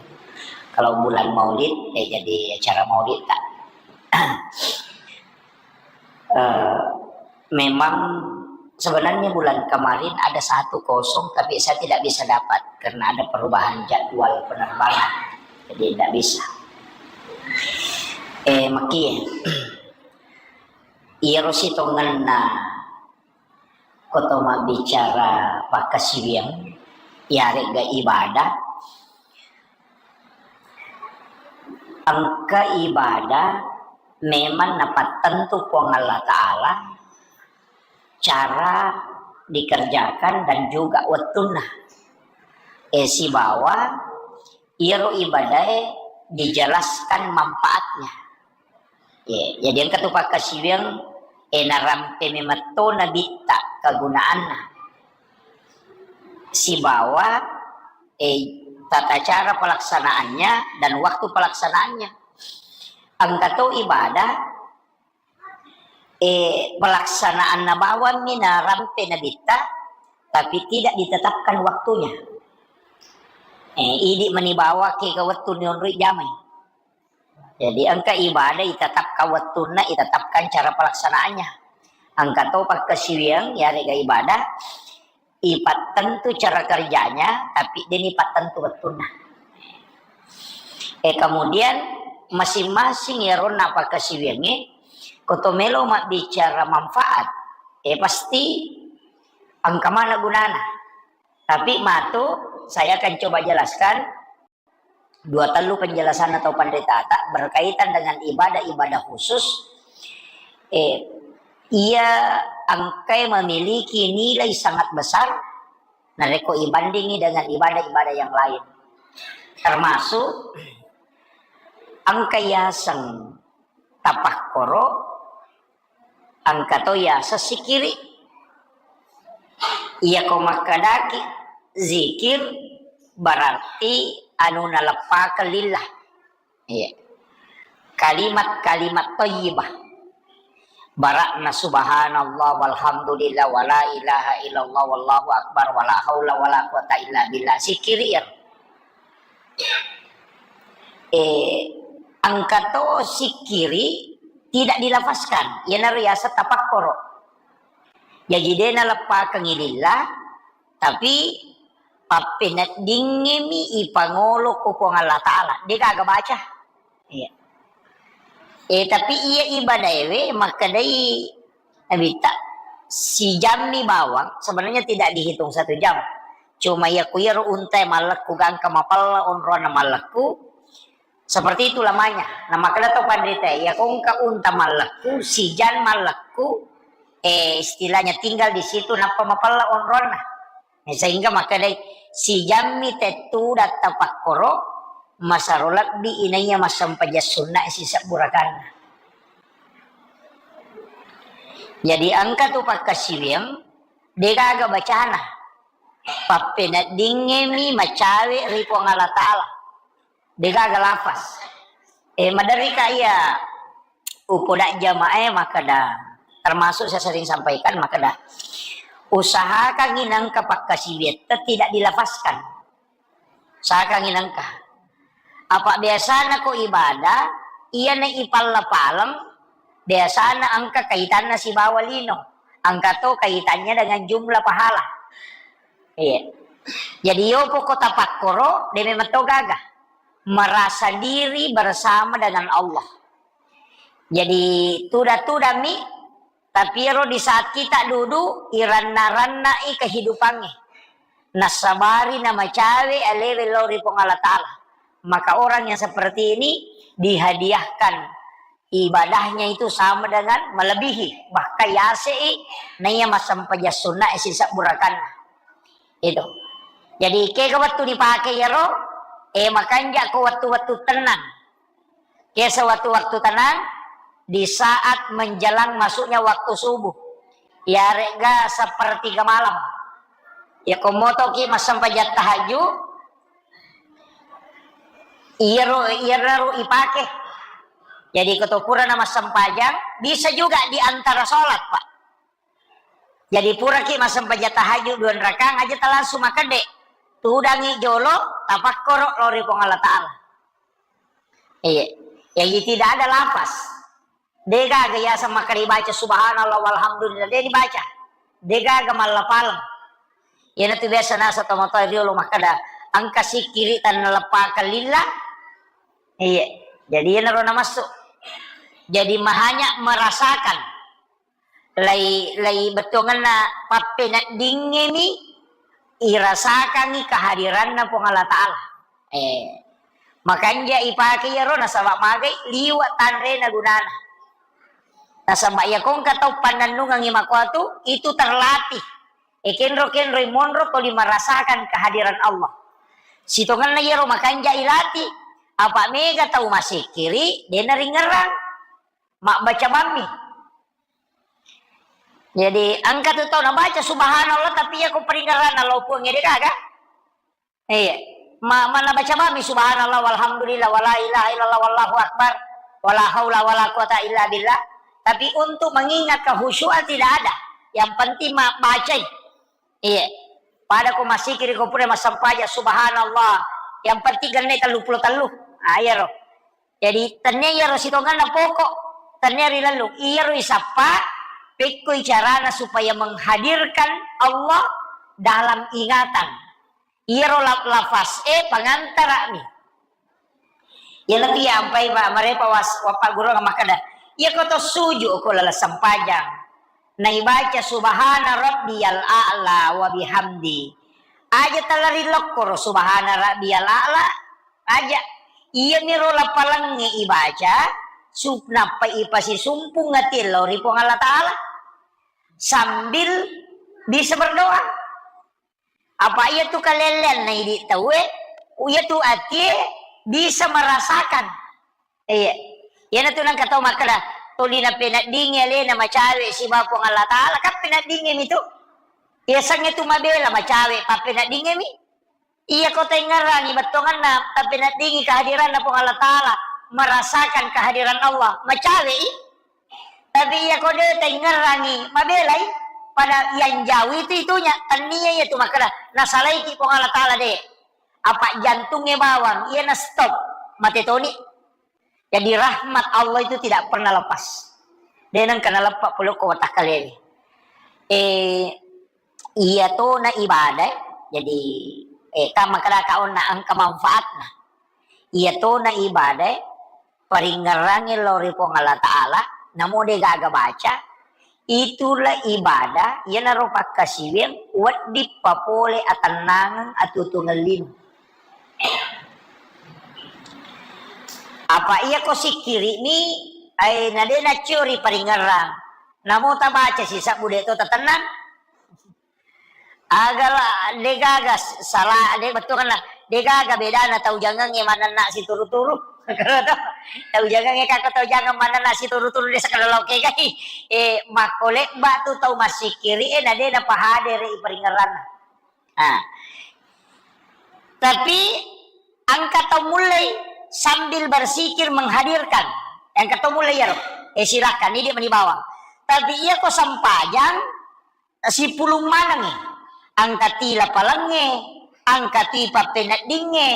Kalau bulan Maulid, eh, jadi acara Maulid tak. Eh, memang sebenarnya bulan kemarin ada satu kosong, tapi saya tidak bisa dapat karena ada perubahan jadwal penerbangan. Jadi tidak bisa. Eh, maki, iyaro sitongenna ko to mabbicara pakkasiwiang, iyaregga ibadah, engka ibadah memang napattentu Puang Allah Ta'ala cara dikerjakan dan juga wettunna. Eh, sibawa iyaro ibadae dijelaskan manfaatnya. Ye, jadi engka tu pakkasiwiang, eh, narampe memetto nabitta kegunaanna. Sibawa, eh, tata cara pelaksanaannya dan waktu pelaksanaannya. Engka to ibadah, eh, pelaksanaanna bawammi narampe nabitta, tapi tidak ditetapkan waktunya. Eh, idi mani bawa ke ke wettu nionroi jamai. Jadi engka ibadah itetapkan wettunna, itetapkan cara pelaksanaannya. Engka to pakkasiwiang yarega ibadah ipattentu cara kerjanya, tapi deni pattentu wettunna. Eh, kemudian masing-masing yaronna pakkasiwiangnge, ko to melo mabbicara manfaat, eh, pasti engka mana gunana. Tapi matu saya akan coba jelaskan dua tellu penjelasan atau panritata berkaitan dengan ibadah-ibadah khusus, eh, ia engkai memiliki nilai sangat besar narekko ibandingi dengan ibadah-ibadah yang lain. Termasuk engka yaseng tapakkoro, engka to yaseng sikiri. Iyako makkedaki zikir berarti anu naleppakeng lillah. Iya. Kalimat-kalimat thayyibah. Barakna subhanallah walhamdulillah wala ilaha illallah wallahu akbar wala haula wala quwata illa billah. Sikiri iyaro. Eh, engka to sikiri tidak dilafazkan. Iyanaro yaseng tapakkoro. Jaji de naleppakengngi lillah, tapi pappeneddingngemi ipangolo ko Puang Allah Ta'ala. De gaga baca. Iya. Eh, tapi iya ibadaewe makkedai Nabitta, sijammi bawang, sebenarnya tidak dihitung satu jam. Cuma iya ku iyaro untae mallekku gangka mapella onronna mallekku, seperti itu lamanya. Nah, makkeda to panrita, iya ko engka unta mallekku, sijan mallekku, eh, istilahnya tinggal di situ nappa mapella onronna. Sehingga makkedai, sijammi tettu datta pakkoro, masaro lebbi inaiya massempajang sunna sisebbu rakanna. Jadi engka tu pakkasiwiang, degaga bacana. Pappeneddingngemi macawe ri Puang Allah Ta'ala. Degaga lafaz. Eh, maderrika iya upoda jamaah makkeda, termasuk saya sering sampaikan makkeda, usahakan inangka pakkasiwiatta tidak dilafazkan. Usahakan inangka. Apa biasana ko ibadah, iyana ipalla-paleng, biasana engka kaitanna sibawa lino. Engka to kaitannya dengan jumlah pahala. Iya. Jadi yopo ko tapakkoro, de memang to gaga. Merasa diri bersama dengan Allah. Jadi tuda-tudami, tapi ero di saat kita duduk, iranna-rannai kehidupannya. Nasabari namacawe alewe lao ri Puang Allah Ta'ala. Maka orang yang seperti ini dihadiahkan ibadahnya itu sama dengan melebihi, bahkan yasei naiya massempajang sunna sisebbu rakanna. Itu. Jadi kega wettu dipake iyaro, eh, makanja ko wettu-wettu tenang. Kesa wettu-wettu tenang di saat menjelang masuknya waktu subuh. Yarega sepertiga malam. Ya ko motoki massempajang tahajud, iyaro, iyaro ipake. Jadi ko to purana massempajang, bisa juga di antara sholat, Pak. Jadi puraki massempajang tahajud dua rakang aja ta langsung makkeda. Tudangi jolo, tapakkoro lao ri Puang Allah Ta'ala. Iya. Jadi tidak ada lafaz. Degaga yaseng makkeda baca subhanallah walhamdulillah, de dibaca. Degaga mallapaleng. Iyanatu biasa nasa tomatoa riolo makkeda, engka sikiri tanna leppakeng lillah. Iya. Jadi iyanaro namassu. Jadi mahanya merasakan. Lai, lai bettuangenna pappeneddingngemi irasakangngi kehadiranna Puang Allah Ta'ala. Eh, makanja ipake iyaro nasaba magai liwe tanrena gunana. Nasaba iya ko engka tau pannennungengngi makoatu, itu terlatih. E, kenro-kenroi monro toli merasakan kehadiran Allah. Sitongenna iyaro makanja ilati, apa mega tau masikiri, de naringerang. Mabbaca bammi. Jadi, engka tu tau nabaca subhanallah, tapi iya ko paringerranna lao Puang e de gaga. Iya. Ma-, mana baca bammi subhanallah walhamdulillah wala ilaha illallah wallahu akbar wala haula wala quwata illa billah. Tapi untuk mengingat kehusyuan tidak ada. Yang penting ma-, bacai. Iya. Pada ko masikiri ko pura massempajang subhanallah. Yang penting genne tellu pulo tellu. Ah, iyaro. Jadi, tennia iyaro sitongenna pokok, tennia rilellung. Iyaro isappa, pekkoi carana supaya menghadirkan Allah dalam ingatan. Iyaro la-, lafaz e pangantara'mi. Iyanatu iya ampai, Pak, marepa was-, wappaggurungang makkeda, iya ko to suju ko laleng sempajang, naibaca subhana rabbiyal a'la wa bihamdi. Aja tala rilokkoro subhana rabbiyal a'la, aja. Iyaniro lapalengnge ibaca, sup-, nappa ipasisumpung atie lao ri Puang Allah Ta'ala sambil bisa berdoa. Apa iyatu kalelleanna idi tauwe, iyatu atie bisa merasakan. Iya. Iyanatu nengka tau makkeda, tuli napeneddingi alena macawe sibawa Puang Allah Ta'ala, kan peneddingimi tu. Iya, sengnge tu mabela macawe, pappeneddingimi. Iya ko taingngerangi bettuanganna, tapeneddingi kehadiranna Puang Allah Ta'ala, merasakan kehadiran Allah, macawe i. Tapi iya ko de taingngerangi, mabelai. Pada yang jauh itu itunya, tennia iya tu makkeda, nasalaiki Puang Allah Ta'ala de. Apa jantungnge bawang, iya na stop, mate toni. Jadi rahmat Allah itu tidak pernah lepas. De nengka naleppa pole ko watakkalewe. Eh, iya tona ibadah, eh. Jadi, eh, kan makkeda ka onna engka manfaatna. Iya tona ibadah, paringngerangnge lao ri Puang Allah Ta'ala, namo de gaga baca, itulah ibadah, iyanaro pakkasiwiang wedding papole atennangeng atuo-tuongeng lino. Apa iya ko sikkiri'mi, ai, na de naccori paringngerang, namo tabaca sisebbu de to tatennang. Aga la, de gaga s-, sala, de bettuanna, de gaga bedana tau jangengnge manenna situru-turu. Tau jangengnge, kako tau jangeng manenna situru-turu de sekeda lao kegai. Eh, makko lebba tu tau massikkiri, eh, na de napahadere i paringngeranna. Ah. Tapi engka tau mullei sambil bersikir menghadirkan. Engka tau mullei iyaro. Eh, silakan, idi mani bawang. Tapi iya ko sempajang, sipulung manengngi. Engka ti lapalengnge, engka ti pappeneddingnge,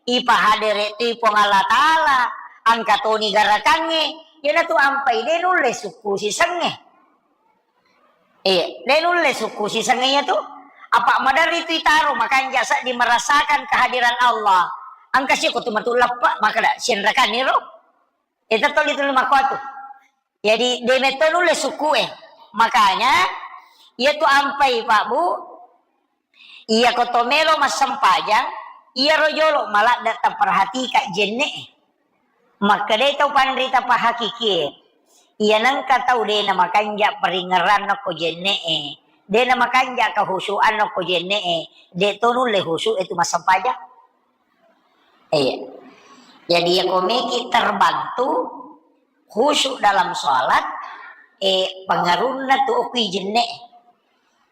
ipahadere tu Puang Allah Ta'ala, engka toni garakangnge, iyanatu ampai de nulle sukku sisengnge. Eh, de nulle sukku sisengnge iyatu. Apa maderri tu itaro makanja seddi merasakan kehadiran Allah. Engka siko tu matu leppa, makkeda sienrekanni ro. Eh, tetoli tu makkuatu. Jadi, de metto nulle sukku e. Makanya, iya tu ampai, Pak, Bu, iya ko to melo massempajang, iyaro jolo maladde taperhatika jenne e. Makkedai tau panrita pahakikie, iya nengka tau de namakanja paringngeranna ko jenne e, de namakanja kehusuanna ko jenne e, de to nulle husu e tu massempajang. Iya. Jadi, iya ko meki terbantu khusyuk dalam sholat, eh, pengaruhna tu okui jenne.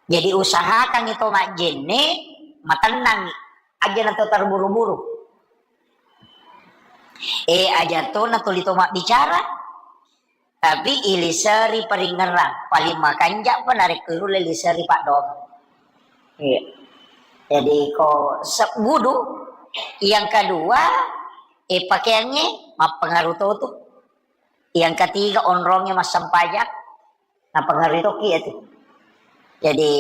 Jadi, usahakan itu majjenne, matennang, aja na to terburu-buru. Eh, aja to na tuli to mabbicara, tapi iliseri paringngerang, paling makanja pa narekko irulle liseri paddoang. Iya. Jadi ko se-, wudu, yang kedua, eh, pakaiannya mappengaruh to tu. Yang ketiga, onrongnge massempajang, napengaruh toki itu. Jadi,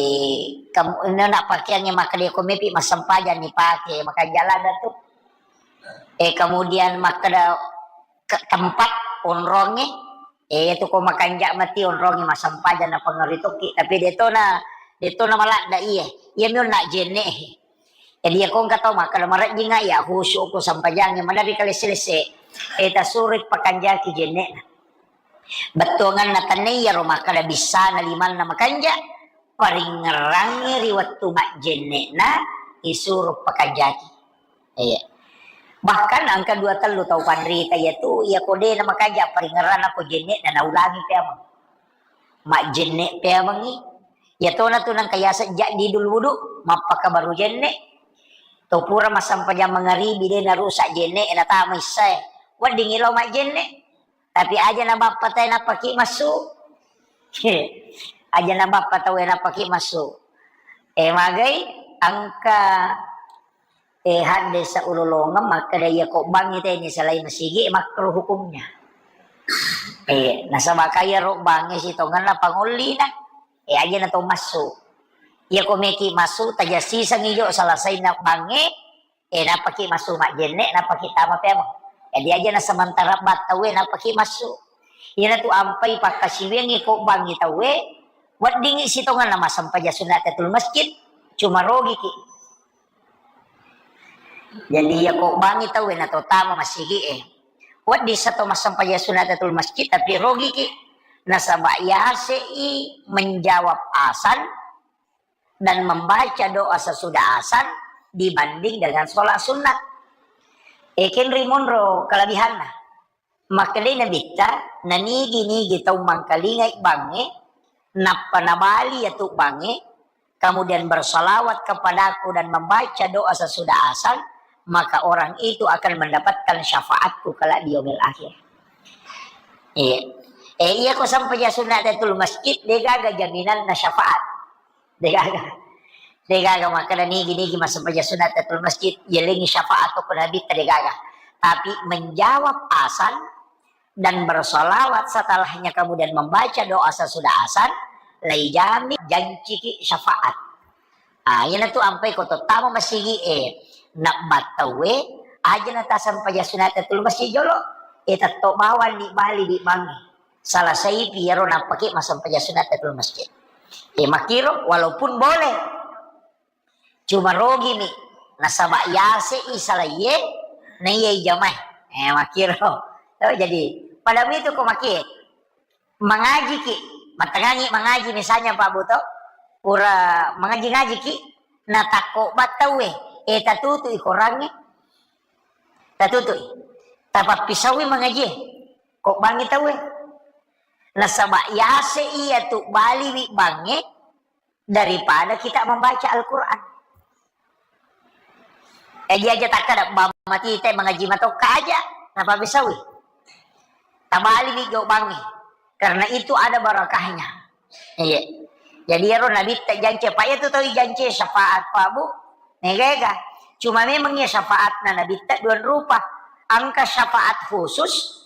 kamu, ini nak pakaiannya makkeda ko mepi massempajang ni pake, makanja ladde tu. Eh, kemudian makkeda ke tempat onrongnge, eh, itu ko makanja mati onrongnge massempajang napengaruh toki. Tapi de to na, de to na maladde iye. Iya mi onna jenne. Jadi, iya ko engka tau makkeda marejjinga iya khusyuk ko sempajangnge, maderri kalesse-lesse. Eh, tasuroi pakanjaki jenne'na. Bettuanganna tenne iyaro makkeda bissana limanna makanja, paringngerangngi ri wettu majjenne'na isuro pakanjaki. Iya. Bahkan engka dua tellu tau panrita iyatu, iyako de namakanja paringngeranna ko jenne'na naulangi peameng. Majjenne peamengngi. Iyatona tu nengka yaseng jaddidul wudu, mappakabaru jenne. To pura massempajang mangaribi de narusak jenne, natama issae. Weddingngi lao majjenne. Tapi aja na bappa tae nappaki massu. Aja na bappa taue nappaki massu. Eh, magai engka, eh, haddesa ulolongeng makkeda iya ko bangngi teni selain masigi, eh, makruh hukumnya. Eh, nasaba kaya ro bangnge sitongenna pangollina. Eh, aja na to massu. Iya ko meki massu, tajassisangi jo selesai na bangnge, eh, nappaki massu majjenne, nappaki tama peameng. Jadi aja na sementara battaue nappaki massu. Iyanatu ampai pakkasiwiangngi ko bangngi taue, weddingngi sitongenna massempajang sunat tahiyatul masjid, cuma rogiki. Jadi iya ko bangngi taue nato tama masigi, eh, wedding sato massempajang sunat tahiyatul masjid tapi rogiki. Nasaba yasei menjawab asan dan membaca doa sesudah asan dibanding dengan sholat sunat. Ekenri monro kelebihanna. Makkedai Nabitta, nanigi-nigi tau mangkalingai bangnge, nappa nabali yatu bangnge, kemudian bersalawat kepadaku dan membaca doa sesudah asan, maka orang itu akan mendapatkan syafaatku kelak di yaumil akhir. Iya. Eh, iya ko sampajang sunat tahiyatul masjid, degaga jaminanna syafaat. Degaga. Degaga makkeda nigi-nigi massempajang sunat tahiyatul masjid, yelengi syafaat ko Nabitta, degaga. Tapi menjawab asan dan bersalawat setelahnya kemudian membaca doa sesudah asan, laijamin janciki syafaat. Ah, iyanatu ampai ko tottama masigi e, nabbattaue, aja na tassempajang sunat tahiyatul masjid jolo, e tetto bawang ni bali di bangnge. Salasaipi iyaro nappaki massempajang sunat tahiyatul masjid. E, makkiro walaupun boleh. Cuma rogimi nasaba yasei salaiye, na iyai jamae. E, makkiro. Oh, jadi pada itu ko makie. Mangajiki, mattengangi mangaji misalnya Pak Bu to, pura mangaji-ngajiki, natakko battaue, e tatutui korangnge, tatutui, tapappisaui mangajie, ko bangngi taue, nasaba yase iya tu baliwi bangnge, daripada kita membaca Al-Quran. Jadi aja takkada bammatite mangaji matokka aja, napabisawi. Tabaliwi jobangnge. Karena itu ada barakahnya. Iya. Jadi ero Nabitta jance, Pak, itu tahu jance syafaat, Pak, Bu. Negega. Cuma memang ya syafaatna Nabitta dua rupa. Angka syafaat khusus,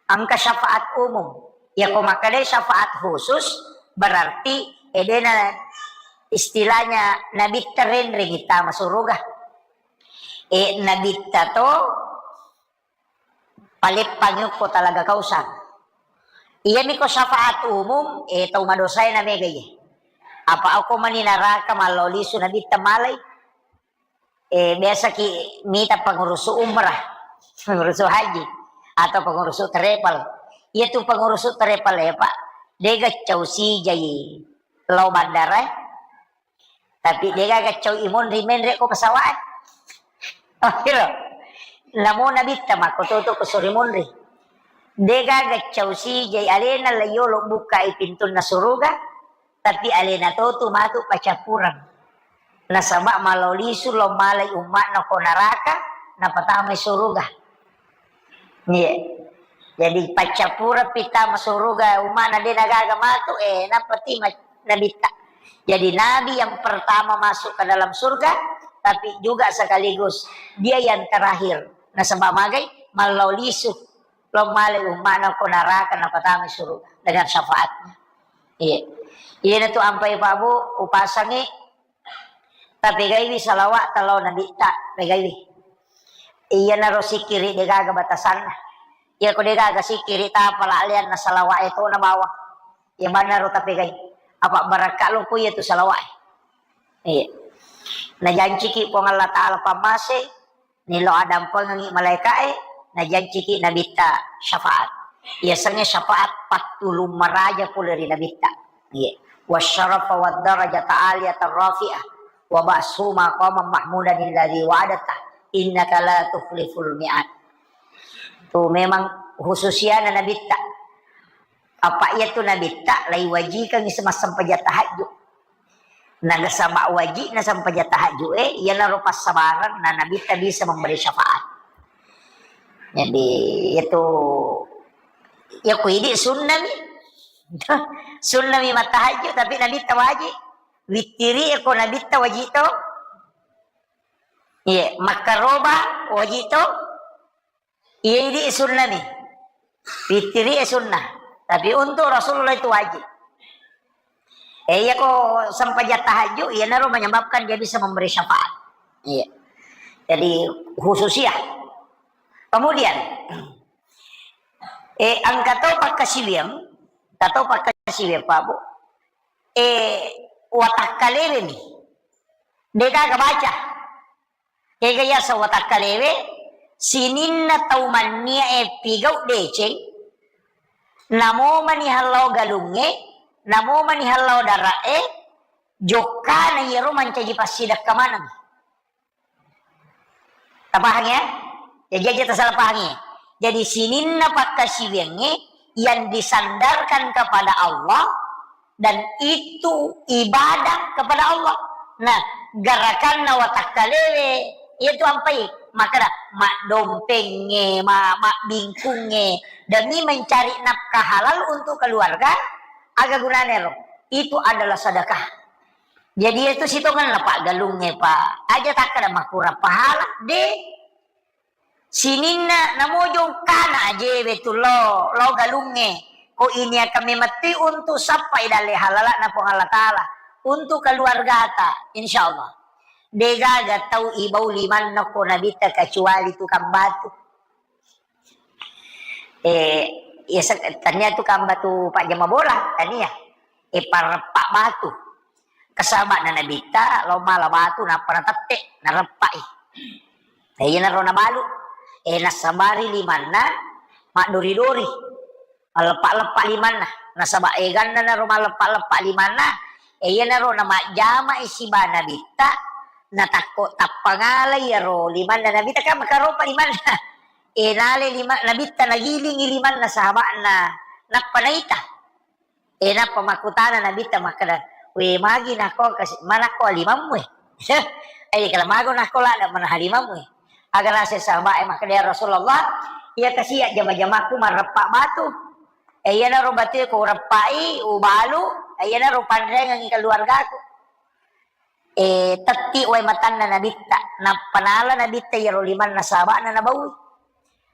angka syafaat umum. Ya, ko makkeda syafaat khusus, berarti edena istilahnya Nabitta renreng tama suruga. E, Nabitta to paleppangi ko talaga Kausar. Iyami ko syafaat umum, e, tau madosae na mega iye. Apa ako mani naraka mallau lisu Nabitta malai? Eh, biasa ki mita pengurusu umrah, pengurusu haji, atau pengurusu travel. Iya tu pengurusu travel ya, Pak. Dega cau sijai lao bandara, eh. Tapi dega cau imonri menre ko pesawat, eh. Oh, kira. Namo Nabitta mako tutu ko suri monri. Dega cau sijai alena la yolo bukai pintunna suruga. Tapi alena to tu matu pacappureng. Nasaba malao lisu lao malai umma'na ko naraka, napatamai suruga. Iya. Jadi paccappureng pi tama suruga umma'na de nagaga matu, eh, nappa tima Nabitta. Jadi Nabi yang pertama masuk ke dalam surga, tapi juga sekaligus dia yang terakhir. Nasaba magai malao lisu lao malai umma'na ko naraka napatamai suruga dengan syafaatnya. Iya. Iyanatu ampai Pak Bu, upasangi, tapegaiwi salawat talo Nabitta, pegaiwi. Iyanaro sikiri degaga batasanna. Iya ko degaga sikiri tapala alianna salawat itu na bawang. Iya bannaro tapegai. Apa barakka lo ko iya tu salawat. Iya. Najanciki Puang Allah Ta'ala pammase, nilo adampengengi malaika'e, najanciki Nabitta syafaat. Yasengnge syafaat pattulung maraja pole ri Nabitta. Iya. Wasyarafa wad darajata aliyatan rafi'ah wa ba'su maqaman mahmudan alladzi wa'adta innaka la tukhliful mi'ad. Tu memang khususiana Nabitta. Apa iya tu Nabitta laiwajikangngi semassempajang tahajud. Nagasaba wajibna sempajang tahajud e, iyanaro passabarenna Nabitta bisa memberi syafaat. Jadi itu ya ku idi sunnami. Sunnami mattahajud tapi Nabitta wajib. Wittiri ko Nabitta wajib to. Iya, makkaroba wajib to. Iya idi sunnah nih. Wittiri e sunnah. Tapi untuk Rasulullah itu wajib. Eh, iya ko sempajang tahajud, iyanaro menyebabkan dia bisa memberi syafaat. Iya. Jadi khususiah. Kemudian, eh, engka to pakkasiwiang, engka to pakkasiwiang, Pak Bu. Eh, watakkalewe mi. Degaga baca. Kega yaseng watakkalewe, sininna tau manniae pigau deceng, namo mani hallau galungnge, namo mani hallau dara'e, jokkana iyaro mancaji passidekka maneng. Tapahang ya? Jadi aja tasalah pahangi. Jadi sininna pakkasiwiangnge yang disandarkan kepada Allah dan itu ibadah kepada Allah. Nah, garakanna watakkalewe, itu ampai makkeda maddompengnge, ma-, mabbingkungnge demi mencari nafkah halal untuk keluarga, aga gunane ro? Itu adalah sedekah. Jadi itu sitongenna paggalungnge, Pak. Aja takkeda makurang pahala, de. Sininna namo jongkana ajewe tu lo, lo galungnge. Ko ini akan memetti untuk sappai dalle halalana Puang Allah Ta'ala. Untuk keluargata, insya Allah. Degaga tau ibau limanna ko Nabitta kecuali tukang batu. Eh, ya, se-, tania tukang batu pajjama bola, tania. Eh, pareppa batu. Kesabana Nabitta, lo mala batu, nappa natette, nareppai. Eh, iyanaro nabalu. Eh, nasabari limanna, maddori-dori. Malleppa-leppa limanna. Nasaba eganna naro malleppa-leppa limanna. Eh, iyanaro namajjama siba Nabitta, natakko tappa ngalai iyaro limanna Nabitta, kan makaropa limanna. Eh, nale lima-, Nabitta nagilingi limanna sahaba'na, nappa naita. Eh, nappa makkutana Nabitta makkeda, "We, magi nako kasi-, manakko limammu e?" Eh, kala mago nako ladda manaha limammu e. Aga naseng sahaba'e makkeda, "Ya Rasulullah, iya kasi jama-jamakku mareppa batu. Eh, iyanaro batue ko ureppai, ubalu, eh, iyanaro panrengengi keluargaku." Eh, tetti wae matanna Nabitta. Nappa nala Nabitta iyaro limanna sahaba'na nabaui.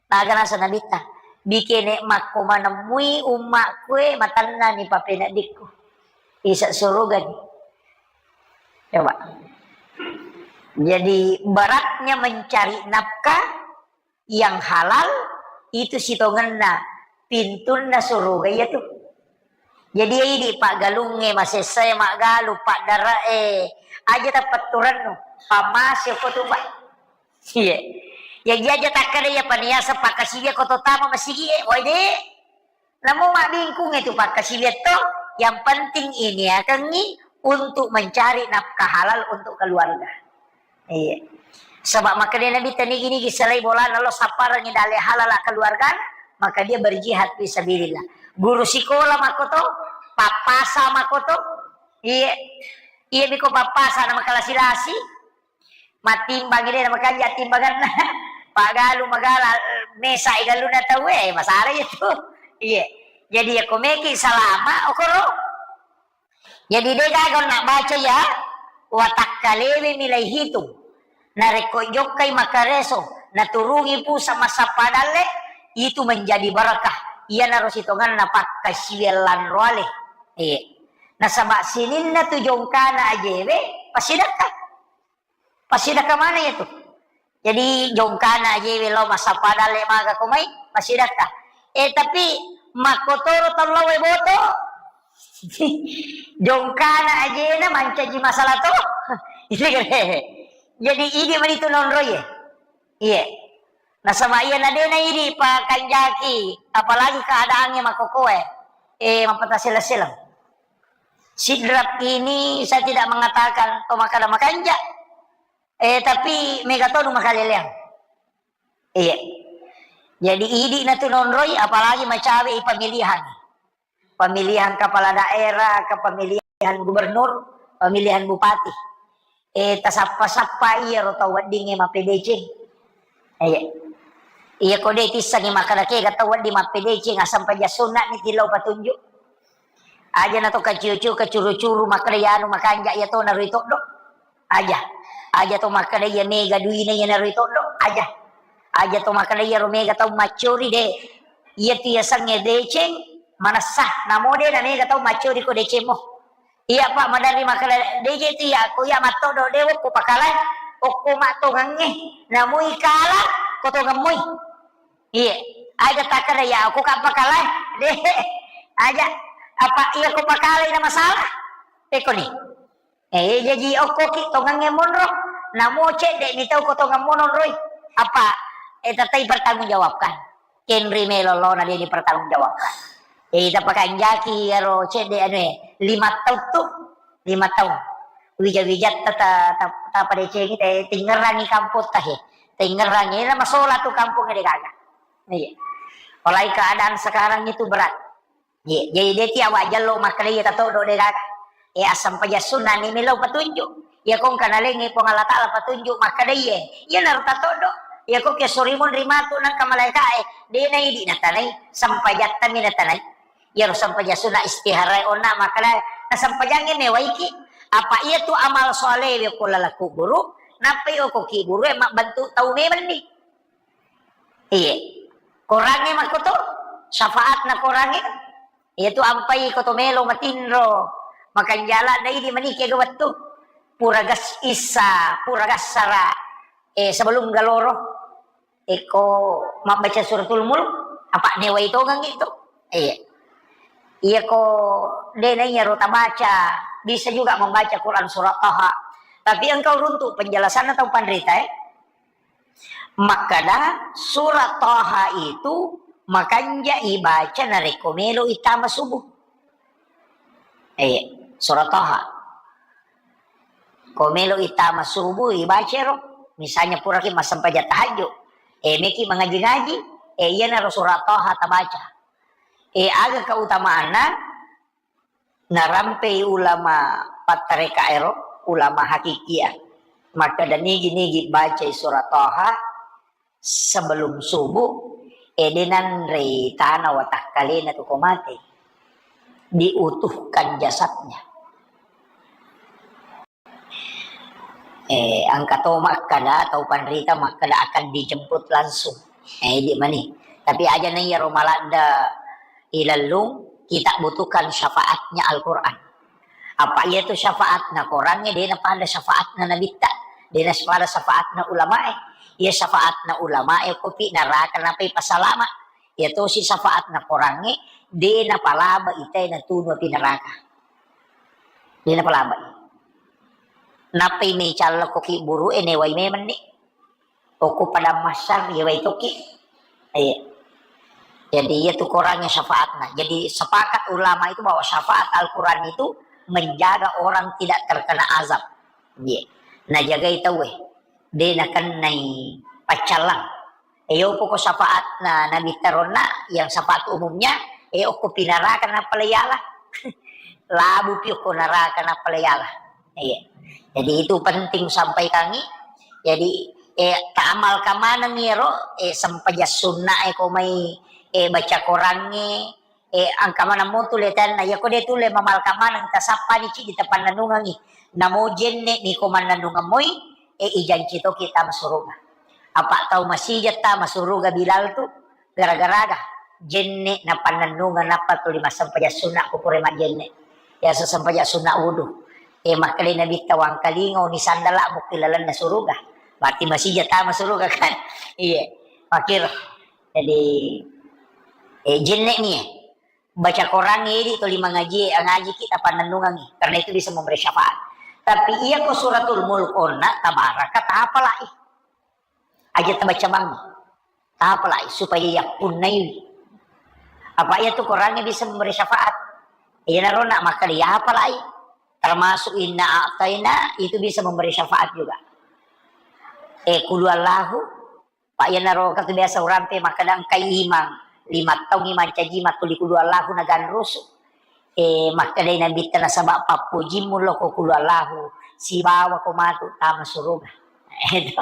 Naga nasa Nabitta, "Bikene makko manemmui ummakku e matanna ni papeneddikku. Isa surugani." Coba. Jadi beratnya mencari nafkah yang halal itu sitongenna pintunna suruga iya tu. Jadi idi paggalungnge, masessae maggalu, paddarae, aja tapetturennu, pammase ko tu, Pak. Iya. Jadi aja takkada iya paniasa pakkasiwia ko to tama masigi e, woi de. Namo mabbingkung itu pakkasiwia to, yang penting ini akangi untuk mencari nafkah halal untuk keluarga. Iya. Sebab makkeda Nabitta nigi-nigi selai bolana lo sapparengi dalle halala keluarga, maka dia berjihad fi sabilillah. Guru sikola makkoto, pappasa makkoto. Iya. Iya biko pappasa na makalasi-lasi. Mattimbang de na makanja timbanganna. Pagalu magala mesa galuna tau e, masalah itu. Iya. Jadi ya komeki salama okoro. Jadi degaga na baca ya, watakkalewe milai hitung. Narekko jokkai makareso, naturungi pusa massappa dalle, itu menjadi barakah. Iyanaro sitonganna pakkasiwellan roale. Iya. Nasaba sininna tu jongkana ajewe, pasidakka. Pasidakka mana ya tu? Jadi jongkana ajewe lo massappa dalle maga ko mai, pasidakka. Eh, tapi makkotoro tau lao e boto. Jongkana ajena mancaji masalah to. Jadi idi mani tu nonroi e. Iya. Nasaba iya na de naidi pakanjaki, apalagi keadaannya makokoe, eh, mappatasela-sela. Sidrap ini saya tidak mengatakan to makkada makanja, eh, tapi mega tonu makaleleang. Iya. Jadi idi na tu nonroi, apalagi macawe i pemilihan. Pemilihan kepala daerah, ke pemilihan gubernur, pemilihan bupati. Eh, tasappa-sappa iyaro tau weddingnge mappedeceng. Iya. Iya ko de tissengi makkeda kega tau wedding mappedeceng, assampajang sunna'ni tillau patunjuk. Aja na to kaciu-ciu, kacuru-curu, makkeda iyanu makanja iya to naroi toddo. Aja. Aja to makkeda iya mega duina iya naroi toddo. Aja. Aja to makkeda iyaro mega tau maccori de. Iya tu yasengnge deceng, manessa. Namo de na mega tau maccori ko decemmo. Iya, Pak, maderri makkeda, "De je tu iya, ko iya mattoddo, de wokko pakalae, okko mattongengnge, namui kala ko tongemmui." Iya, aja takkeda, "Ya, okko ka pakalae." De, aja, apa iya ko pakalai na masalah? Pekoni. Eh, jaji okko ki tongengnge monro, namo cedde ni tau ko tongeng monroi. Apa, eh, tatai pertanggungjawabkan. Kenri melo lona de dipertanggungjawabkan. Eh, ita pakanjaki ero cedde anu e, lima taung tu, lima taung. Wija-wijatta ta, ta, ta padecengi te tingerangi kampotta he. Tingerangi na masola tu kampung de gaga. Iya. Apalagi keadaan sekarang itu berat. Iya, jadi de tiawa jallo makkeda iya tatoddo de gaga. Eh, assampajang sunna'ni melo patunjuk. Iya kongka nalengngi Puang Allah Taala patunjuk makkeda iye. Iya naro tatoddo. Iya ko ke sori monri matu nangka malaika e. De na idi natanai, sampajattami natanai. Iyaro sampajang sunna istihara e onna makkeda na sampajangnge mewaiki. Apa iya tu amal soleh we ko laleng kuburu, nappai oko kiburu e mabbentuk tau memenni. Iye. Korangnge makkoto, syafaatna korangnge. Iya tu ampai ko to melo matinro, makanjala na idi manike ga wettu. Pura gas isa, pura gassara. Eh, sebelum galoro. Eko mabbaca suratul mulk, apa newai tongang itu. Iya. Iya ko de na iya ro tabaca, bisa juga membaca Quran surat Taha. Tapi engkau runtuk penjelasanna tau panrita, eh. Makkada, surat Taha itu makanja ibaca narekko melo itama subuh. Eh, surat Taha. Ko melo itama subuh, ibaca ro. Misalnya puraki massempajang tahajud. Eh, meki mangaji-ngaji. Eh, iyanaro surat Taha tabaca. Eh, aga keutamaanna? Narampei ulama pattarekaero, ulama hakikia, makkeda nigi-nigi bacai surat Taha sebelum subuh, eh, de nanrei tana watakkalena tu ko mate, diutuhkan jasadnya. Eh, engka to makkada, tau panrita makkada akan dijemput langsung. Eh, idi mani. Tapi aja na iyaro maladda ilellung, kita butuhkan syafaatnya Al-Quran. Apa iya tu syafaatna Qurangnge, de na pada syafaatna nabitta, de na pada syafaatna ulamae. Iya syafaatna ulamae kopi naraka napai pasalama. Iya tosi syafaatna Qurangnge, de na palaba itae natunu api naraka. De na palaba. Nappai mecalla ko ki buru e newai memenni. Okko padang mahsyar, iya wai tokki. Iya. Jadi, iya tu korangnge syafaatna. Jadi, sepakat ulama itu bahwa syafaat Al-Quran itu menjaga orang tidak terkena azab. Iya. Najagai tauwe. De nakennai paccallang. E, yopo ko syafaatna Nabi taronna, yang syafaat umumnya, e, okko pinaraka nappa layala. Labu pi okko naraka nappa layala. Iya. Jadi itu penting sampaikangi. Jadi, eh, taamalkan maneng iyaro, eh, sempajang sunna e ko mai, eh, baca korangnge, eh, engka maneng motu letanna. Iya ko de tulle mamalkan maneng, tasappani cidi tapannanungangi. Namo jenne ni ko mannanungeng moi, eh, ijanci toki tama suruga. Apa tau masija tama suruga Bilal tu, gara-garaga jenne napannennungeng nappa tuli massempajang sunna ko pura majjenne. Biasa sempajang sunna wudu. Eh, makkedai Nabitta, "Wangkalinga oni sandala mukki lalenna suruga." Berarti masija tama suruga kan? Iya. Makkiro. Jadi, eh, jenne ni, eh. Baca korangnge idi tuli mangaji, ngaji ki tapannennungangi. Karena itu bisa memberi syafaat. Tapi iya ko suratul mulk onna, tabaraka, tapalai. Aja tabaca bangi. Tapalai supaya yappunnaiwi. Apa iya tu Qurannya bisa memberi syafaat. Iyanaro nak makkeda yapalai. Termasuk inna a'taina itu bisa memberi syafaat juga. Eh, kulu Allahu, Pak, iyanaro katu biasa urampe makkeda engkai imang, lima taung imang caji mattuli kulu Allahu naganrusu. Eh, makkedai Nabitta nasaba pappojimmu loko kulu Allahu, sibawa ko matu tama suruga. Itu.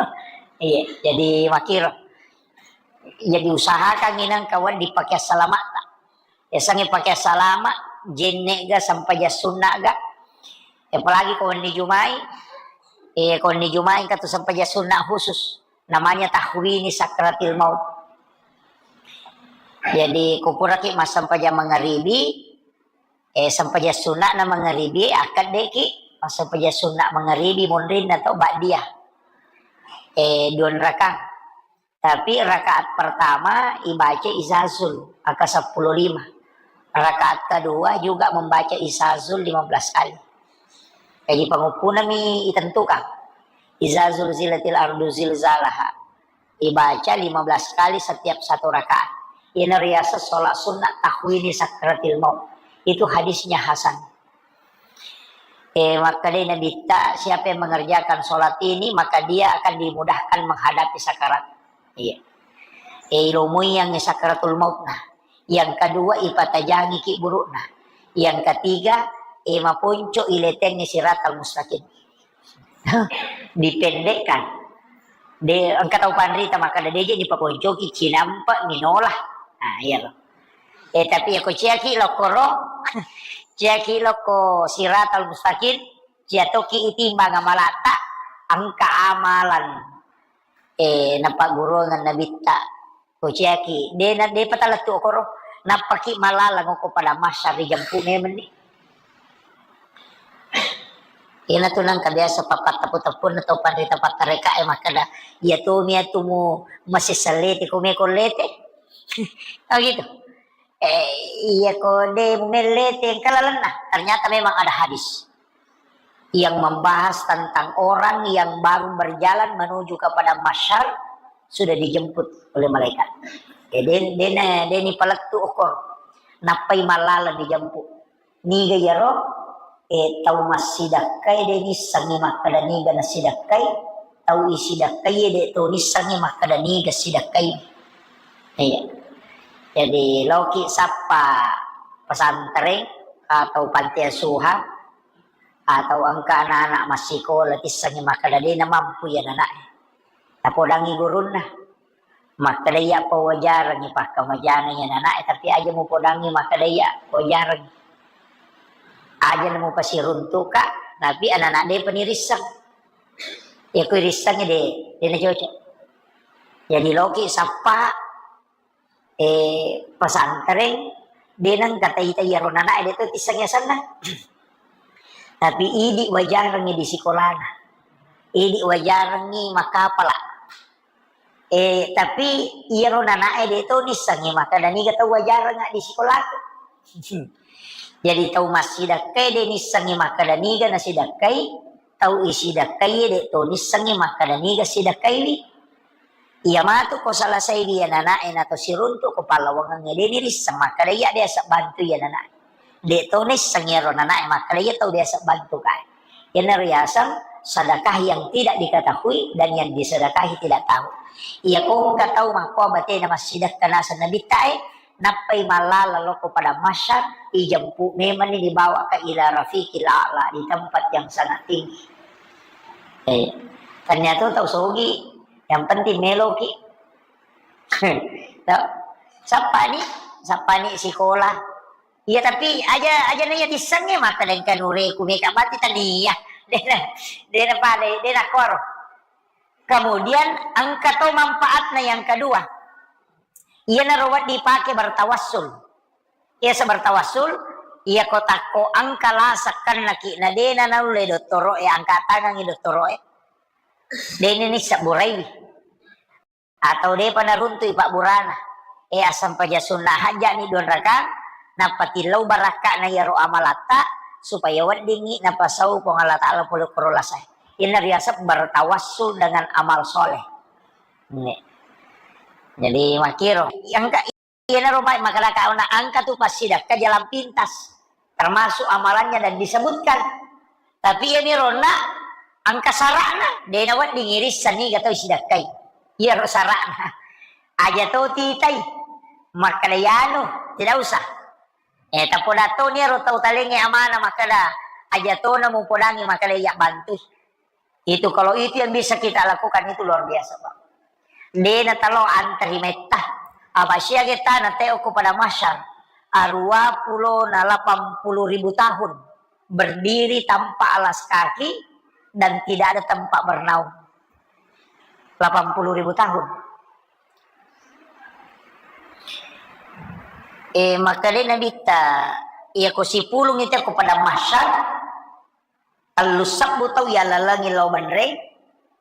Iya, jadi makiro. Jadi usahakan inang kawan dipakai salamatta. Yasengnge pakai salama, jenne ga, sempajang sunna ga. Apalagi ko wenni Jumai, eh, ko wenni Jumai engka tu sempajang sunna khusus, namanya tahwini sakratil maut. Jadi, ko puraki massempajang mangaribi, eh, sempajang sunna na mangaribi, akkaddeki massempajang sunna mangaribi monrinna to ba'diyah. Eh, dua rakang. Tapi rakaat pertama ibaca Izazul, angka seppulo lima. Rakaat kedua juga membaca Izazul lima belas kali. Jadi panguppunami itentukan. Izazul zilatil ardu zilzalaha. Ibaca lima belas kali setiap satu rakaat. Ini riasa sholat sunnah tahwini sakratil maut. Itu hadisnya hasan. Eh, makkedai Nabitta, siapa yang mengerjakan sholat ini, maka dia akan dimudahkan menghadapi sakarat. Iya. Eh, ilomui yang sakaratul maut nah. Yang kedua, ipatajangi ki burukna. Yang ketiga, eh, maponco iletengi siratal mustaqim. Dipendekkan. De, engka tau panrita makkeda, "Deje dipakoncoki, cinampa minola." Nah, iya lo. Eh, tapi ya ko ciaki lokoro, ciaki loko siratal mustaqim, cia toki itimbang amalatta, engka amalan, eh, napagurungan Nabitta. Ko ciaki, de na, de patalettu okoro, nappaki malalang oko pada masyar ri jampu memenni. Ina tu nangka biasa papattappu-tappunna to panrita pattareka e makkeda, "Iya tomi atu mu masessallete ko meko lete." Oh gitu. Eh, iya ko de mu mellete engka lalenna. Ternyata memang ada hadis yang membahas tentang orang yang baru berjalan menuju kepada mahsyar sudah dijemput oleh malaikat. Eh, de, de, de ni palettu okor. Nappai malalang dijemput. Niga iyaro, eh, tau massidakkai de nissengngi makkeda niga nassidakkai, tau isidakkai de to nissengngi makkeda niga sidakkai. Iya. Jadi, loki sappa pesantren atau panti asuhan atau engka anak-anak massikola tissengngi makkeda de namampu iya nana'e. Tapodangi gurunna. Makkeda iya pawajarengngi pakkamajana iya nana'e, tapi aja mupodangngi makkeda iya pawajarengngi. Aja na mupasiruntuka, tapi anak-anak depa nirisseng. Iya ko irissengngi de, de na cocok. Jadi loki sappa, eh, pesantren, de nengka taita iyaro nana'e de to tisseng yasenna. Tapi idi wajarengngi di sikolana. Idi wajarengngi makkapala. Eh, tapi iyaro nana'e de to nissengngi makkeda niga tau wajarengnga di sikolaku. Jadi tau massidakkai de nissengngi makkeda niga nasidakkai, tau isidakkai de to nissengngi makkeda niga sidakkaiwi. Iya matu ko salasaiwi iya nana'e nato siruntu ko pallawangengnge de nirisseng makkeda iya de asebbantu iya nana'e. De to nisseng iyaro nana'e makkeda iya tau de asebbantu kae. Iyana riaseng sedekah yang tidak diketahui dan yang disedekahi tidak tahu. Iya ko engka tau makkoa batena massidakka naseng nabitta e, nappai mallala loko pada masyar, ijempu memenni dibawa ke ila rafiqil a'la, di tempat yang sangat tinggi. Eh, ternyata tau sogi, yang penting meloki. Tau, sappani, sappani sikola. Iya, tapi aja, aja na iya tissengnge makkeda engka nureku meka batti tania. Dena, dena pada, dena koro. Kemudian engka to manfaatna yang kedua. Iyanaro wedding dipake bertawassul. Iya, sebertawassul, iya ko takko engka lasakkanna ki na dena naulle dottoro e, angka tangangi dottoro e. Dena ni sabburaiwi. Atau depa naruntui pabburana. Eh, assampajang sunna hajjani dua rakang, nappa tillau barakka'na iyaro amalatta, supaya weddingngi napasau Puang Allah Ta'ala pole koro lasae. Iyana riaseng bertawassul dengan amal soleh. Nge. Jadi makkiro. Engka iyanaro mai makkadaka ona engka tu passidakka jalan pintas, termasuk amalannya dan disebutkan. Tapi iyami ronna engka sara'na, de nawedding irissenni ga tau sidakkai. Iyaro sara'na. Aja to titai. Makkada yanu, tidak usah. Eh, tapoda toni ero tau talengnge amana makkada, aja tona mupodangi makkada iya bantu. Itu, kalau itu yang bisa kita lakukan, itu luar biasa, Pak. De natalo antri metta. Apa siaga tana teo ko pada mahsyar. Arua pulo na lapan puluh ribu tahun berdiri tanpa alas kaki dan tidak ada tempat bernaung. Lapan puluh ribu tahun. Eh, makkeda Nabitta, iya ko sipulung itu ko pada mahsyar, tellu sebbu tau yallalengi lao benreng,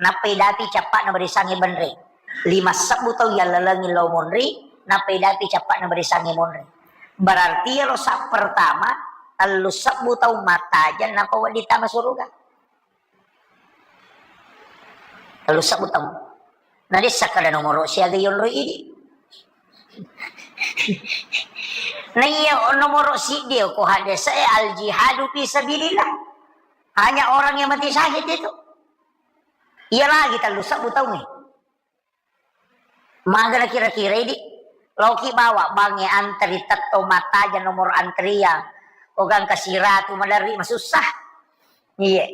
nappa idapi cappa'na barisangnge benreng. Lima sebbu tau yallalengi lao monri, nappa idapi cappa'na barisangnge monri. Berarti iyaro sa pertama, tellu sebbu tau mattajeng, nappa wedding tama suruga. Tellu sebbu tau. Na dessa kada nomoro siaga yonroi idi. Na iya nomoro siddi ko hadese al jihadu fi sabilillah. Hanya orang yang mati syahid itu. Iya lagi tellu sebbu tau nih. Magana kira-kira idi. Loki bawa bangnge antri tetto mattajeng nomor antrian. Ogang kasiratu maderri masussa. Iya.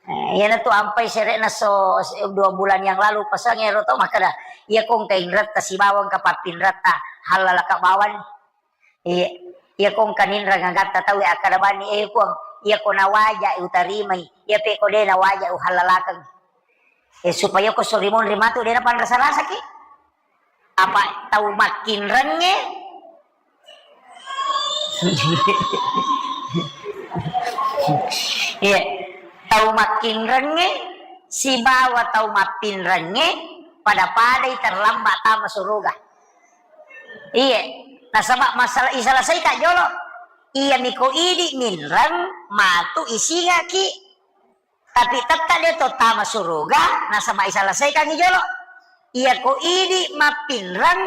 Eh, iyana tu ampai sere'na so, se-, dua bulan yang lalu pasang ero to makkeda, iya kong kainretta sibawang ka pappinretta hallalaka bawang. Iya. Iya kong kaninrang agatta tau akkeda bani, eh Puang, iya ko nawaja utarimai, iya pe ko de nawaja uhallalakeng. Eh, supaya ko sori monri matu de napanrasa-rasaki. Apa tau makkinrengnge? Iya. Tau makkinrengnge sibawa tau mappinrengnge pada-padai terlambat tama suruga. Iya. Nasaba masalah isalasaika jolo. Iya miko idi minreng matu isingaki. Tapi tetta de to tama suruga, nasaba isalesaikangngi jolo. Iya ko idi mappinreng,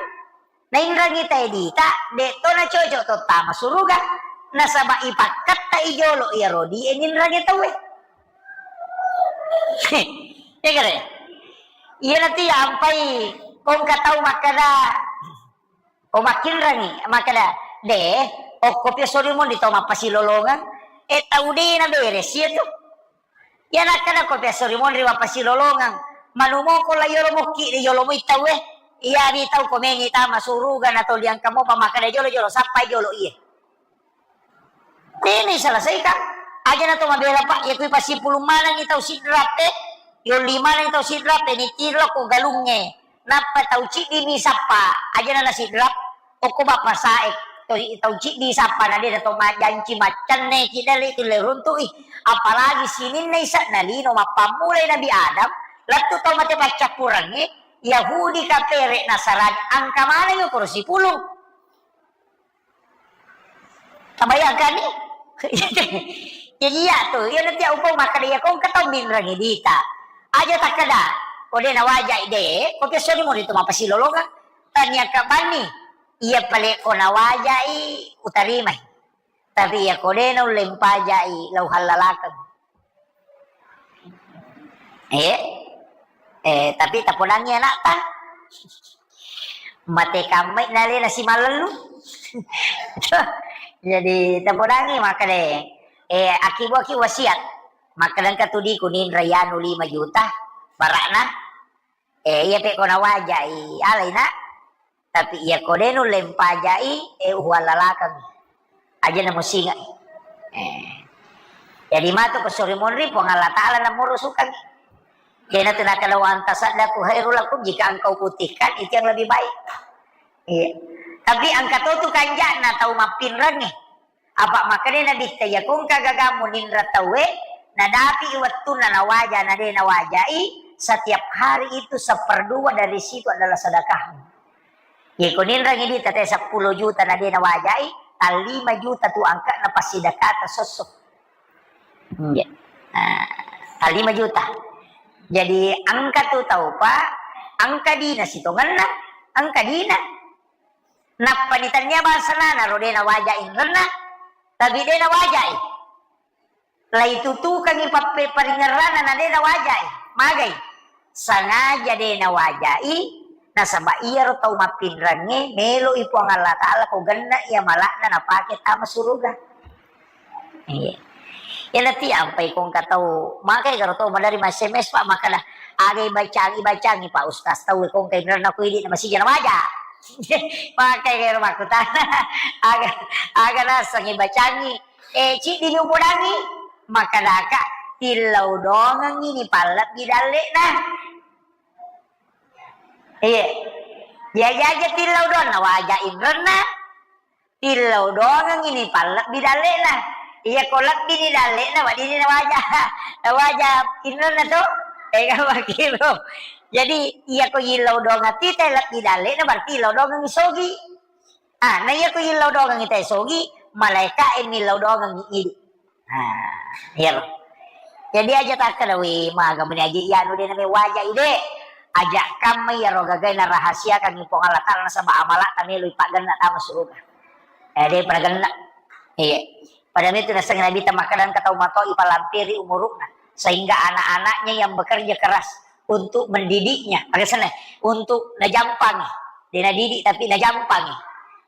nainrengi tae dita, de to nacoco to tama suruga, nasaba ipakketta i jolo iyaro die ninrengi tauwe. Ya kare? Iya nanti ampai kongka tau makkeda, O makkinrengngi, makkeda, "De, okko pi sori monri tau mappasilolongeng, e tau de naberes iya tu." Iya nakkeda ko pi sori monri mappasilolongeng, manumoko la yolo mukki de yolo mui tau e. Iya ri tau ko mengi tama suruga na tau liangka mopa makkeda jolo-jolo sappai jolo iye. Tena iselesaikan. Aja na to mabela, Pak, iya kui passipulung manengi tau sidrap e. Yolli maneng tau sidrap e, nitiro ko galungnge. Nappa tau ciddi mi sappa, aja na nasidrap. Okko bappa sae, to, tau ciddi sappa na de na to majanci maccenne ki dale tu le runtu'i. Apalagi sininna isa na lino mappammulai Nabi Adam, lettu tau mate paccappurengnge, Yahudi kapere Nasarani, angka maneng okoro sipulung. Tabayangkanni? Jadi iya tu, iya nanti upau makkeda iya kongka tau minrengi dita. Aja takkeda, ko de nawajai de, ko pessoni mori tu mappasilolongeng. Tania kabanni, iya pale ko nawajai utarimai. Tapi iya ko de naulle mpajai lau hallalakeng. Eh, eh, tapi tapodangi anakta. Mate kammai nalena simalellu. Jadi tapodangi makkeda, eh, akibuaki wasiat. Makkeda engka tu di kuninra yanu lima juta, barakna. Eh, iya pe ko nawajai, alai, Nak. Tapi iya ko de nulle mpajai, eh, uhuallalakeng. Aja na musinga. Eh. Jadi matu ko sori monri, Puang Allah Ta'ala na murusukangngi. Kena tu nakala wa antasaddaku khairul lakum, jika engkau putihkan itu yang lebih baik. Iya. Tapi engka to tu kanjana tau mappinrengnge. Apa makkeda Nabitta, iya kongka gaga muninra tauwe, nadapi wettunna nawaja, na de nawajai, setiap hari itu seperdua dari situ adalah sedekahmu. Iya ko ninrengi dita te seppulo juta na de nawajai, tallima juta tu angka na passidekata sosso. Iya. Nah, tallima juta. Jadi engka tu tau, Pak, engka dina sitongenna, Engka dina. Nappani tania bangsana naro de nawaja inrenna, tapi de nawajai. Laitutukangi pappe-, paringerrana na de nawajai. Magai? Sangaja de nawajai, nasaba iyaro tau mappinrengnge meloi Puang Allah Ta'ala ko genna iya mala'na napake tama suruga. Iya. Iya, nanti ampai kongka tau, magai garo tau madari ma S M S, Pak, makkada, "Aga ibacangi, ibacangi, Pak Ustaz, tau kongka inrenna ko idi na masija nawaja." Magai garo makkutana, "Aga, aga naseng ibacangi?" Eh, ciddi ni upodangi, makkadaka, "Tillau dongengi ni pallebbi dalle'na." Iya. Jaji aja tillau doang nawaja inrenna, tillau doangengi ni pallebbi dalle'na. Iya ko lebbi ni dalle'na, weddini nawaja, nawaja inrenna to. Ega makkiro. Jadi, iya ko yillau doang ati te lebbi dalle'na, berarti yillau doangengi sogi. Ah, na iya ko yillau doangengi te sogi, malaika e millau doangengi idi. Ah, iyaro. Jadi aja takkeda, "Wi, maga meni aja iyanu de name waja ide." Aja kamma iyaro gagai narahasiakangi Puang Allah Ta'ala nasaba amala'ta melo ipaggenna tama suruga. Eh, de pada genna. Iya. Pada itu naseng Nabi ta makkeda engka tau matoa ipalampiri umuru'na sehingga anak-anaknya yang bekerja keras untuk mendidiknya. Aga senna? Untuk najampangi. De nadidik tapi najampangi.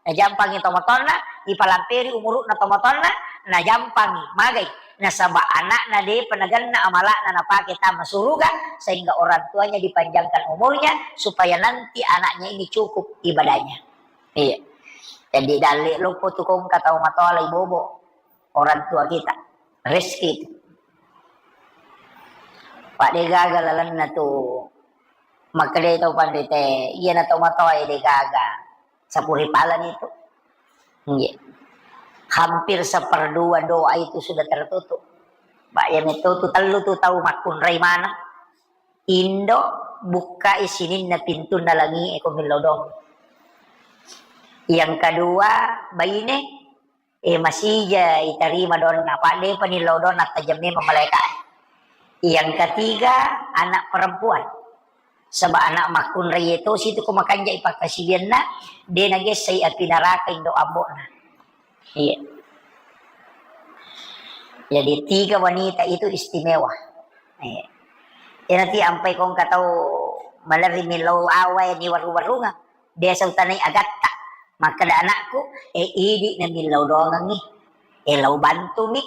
Najampangi tomatoanna, ipalampiri umuru'na tomatoanna, najampangi. Magai? Nasaba anakna depa nagenna amala'na napake tama suruga, sehingga orang tuanya dipanjangkan umurnya supaya nanti anaknya ini cukup ibadahnya. Iya. Jadi dalle loppo tu kongka tau matoa lai bobo orang tua kita. Rezeki itu. Pak de gaga lalenna tu. Makkedai tau panrita, iyana tau matoa e de gaga. Sapuri palani tu. Nggih. Hampir seperdua doa itu sudah tertutup. Pak, ya metu tu tellu tu tau makkunrai maneng. Indo bukkai sininna pintunna langi e ko millau doang. Yang kedua, baine, eh, masija itarima doanna, apa depa nillau doanna, tajeng memang malaika. Yang ketiga, anak perempuan. Sebab anak makkunrai itu situ ko makanja ipakkasiwianna, de nagessai api neraka indo ambo'na. Iya. Jadi tiga wanita itu istimewa. Iya. Iyanatu ampai kongka tau malerri millau awa e ni warung-warunga. Biasa utanai agatta. Makkeda anakku, eh, idi na millau doangengi. Eh, lau bantumi.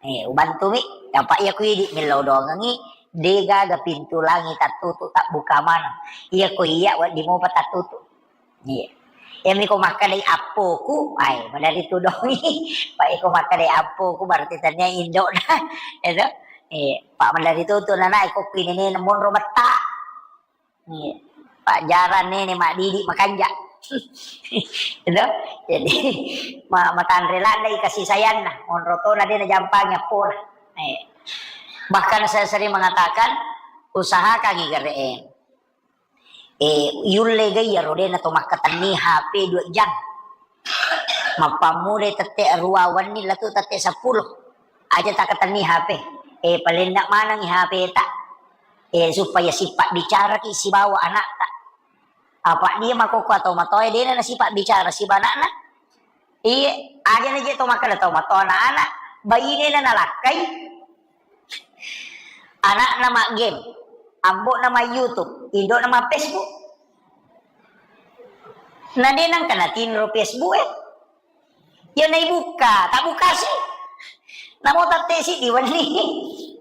Eh, ubantumi. Apa iya ku idi millau doangengi, de gaga pintu langi tattutu, tabbuka maneng. Iya ko iya wedding mopa tattutu. Iya. Iyami ko makkedai appoku, ai, maderri tudongi. Pak, iko makkedai appoku, berarti tania indokna. Itu. Iya. Pak, maderri tutu nana, iko kuinene monro metta. Iya. Pak, jarang nene maddidi makanja. Itu. Jadi, ma-, matanre laddai kasih sayangna. Monro tona de najampangi appona. Iya. Bahkan saya sering mengatakan, usahakan igere. Eh, yulle ga iyaro de nato makkatenni H P dua jam. Mappammulai tette rua wenni latu tette seppulo. Aja takkatenni H P. Eh, palenna manengi H P ta. Eh, supaya sipabbicaraki sibawa anakta. Apa dia makokko atau matoe dena nasipa bicara siba anakna. Iye, aja na je to makkeda tau matoa anak-anak, bainena nalakkai, anakna ma game, ambo'na ma YouTube, indokna ma Facebook. Na de nangka natinro Facebook e. Iya naibukka, tabbukasi. Namo tattesi diwenni.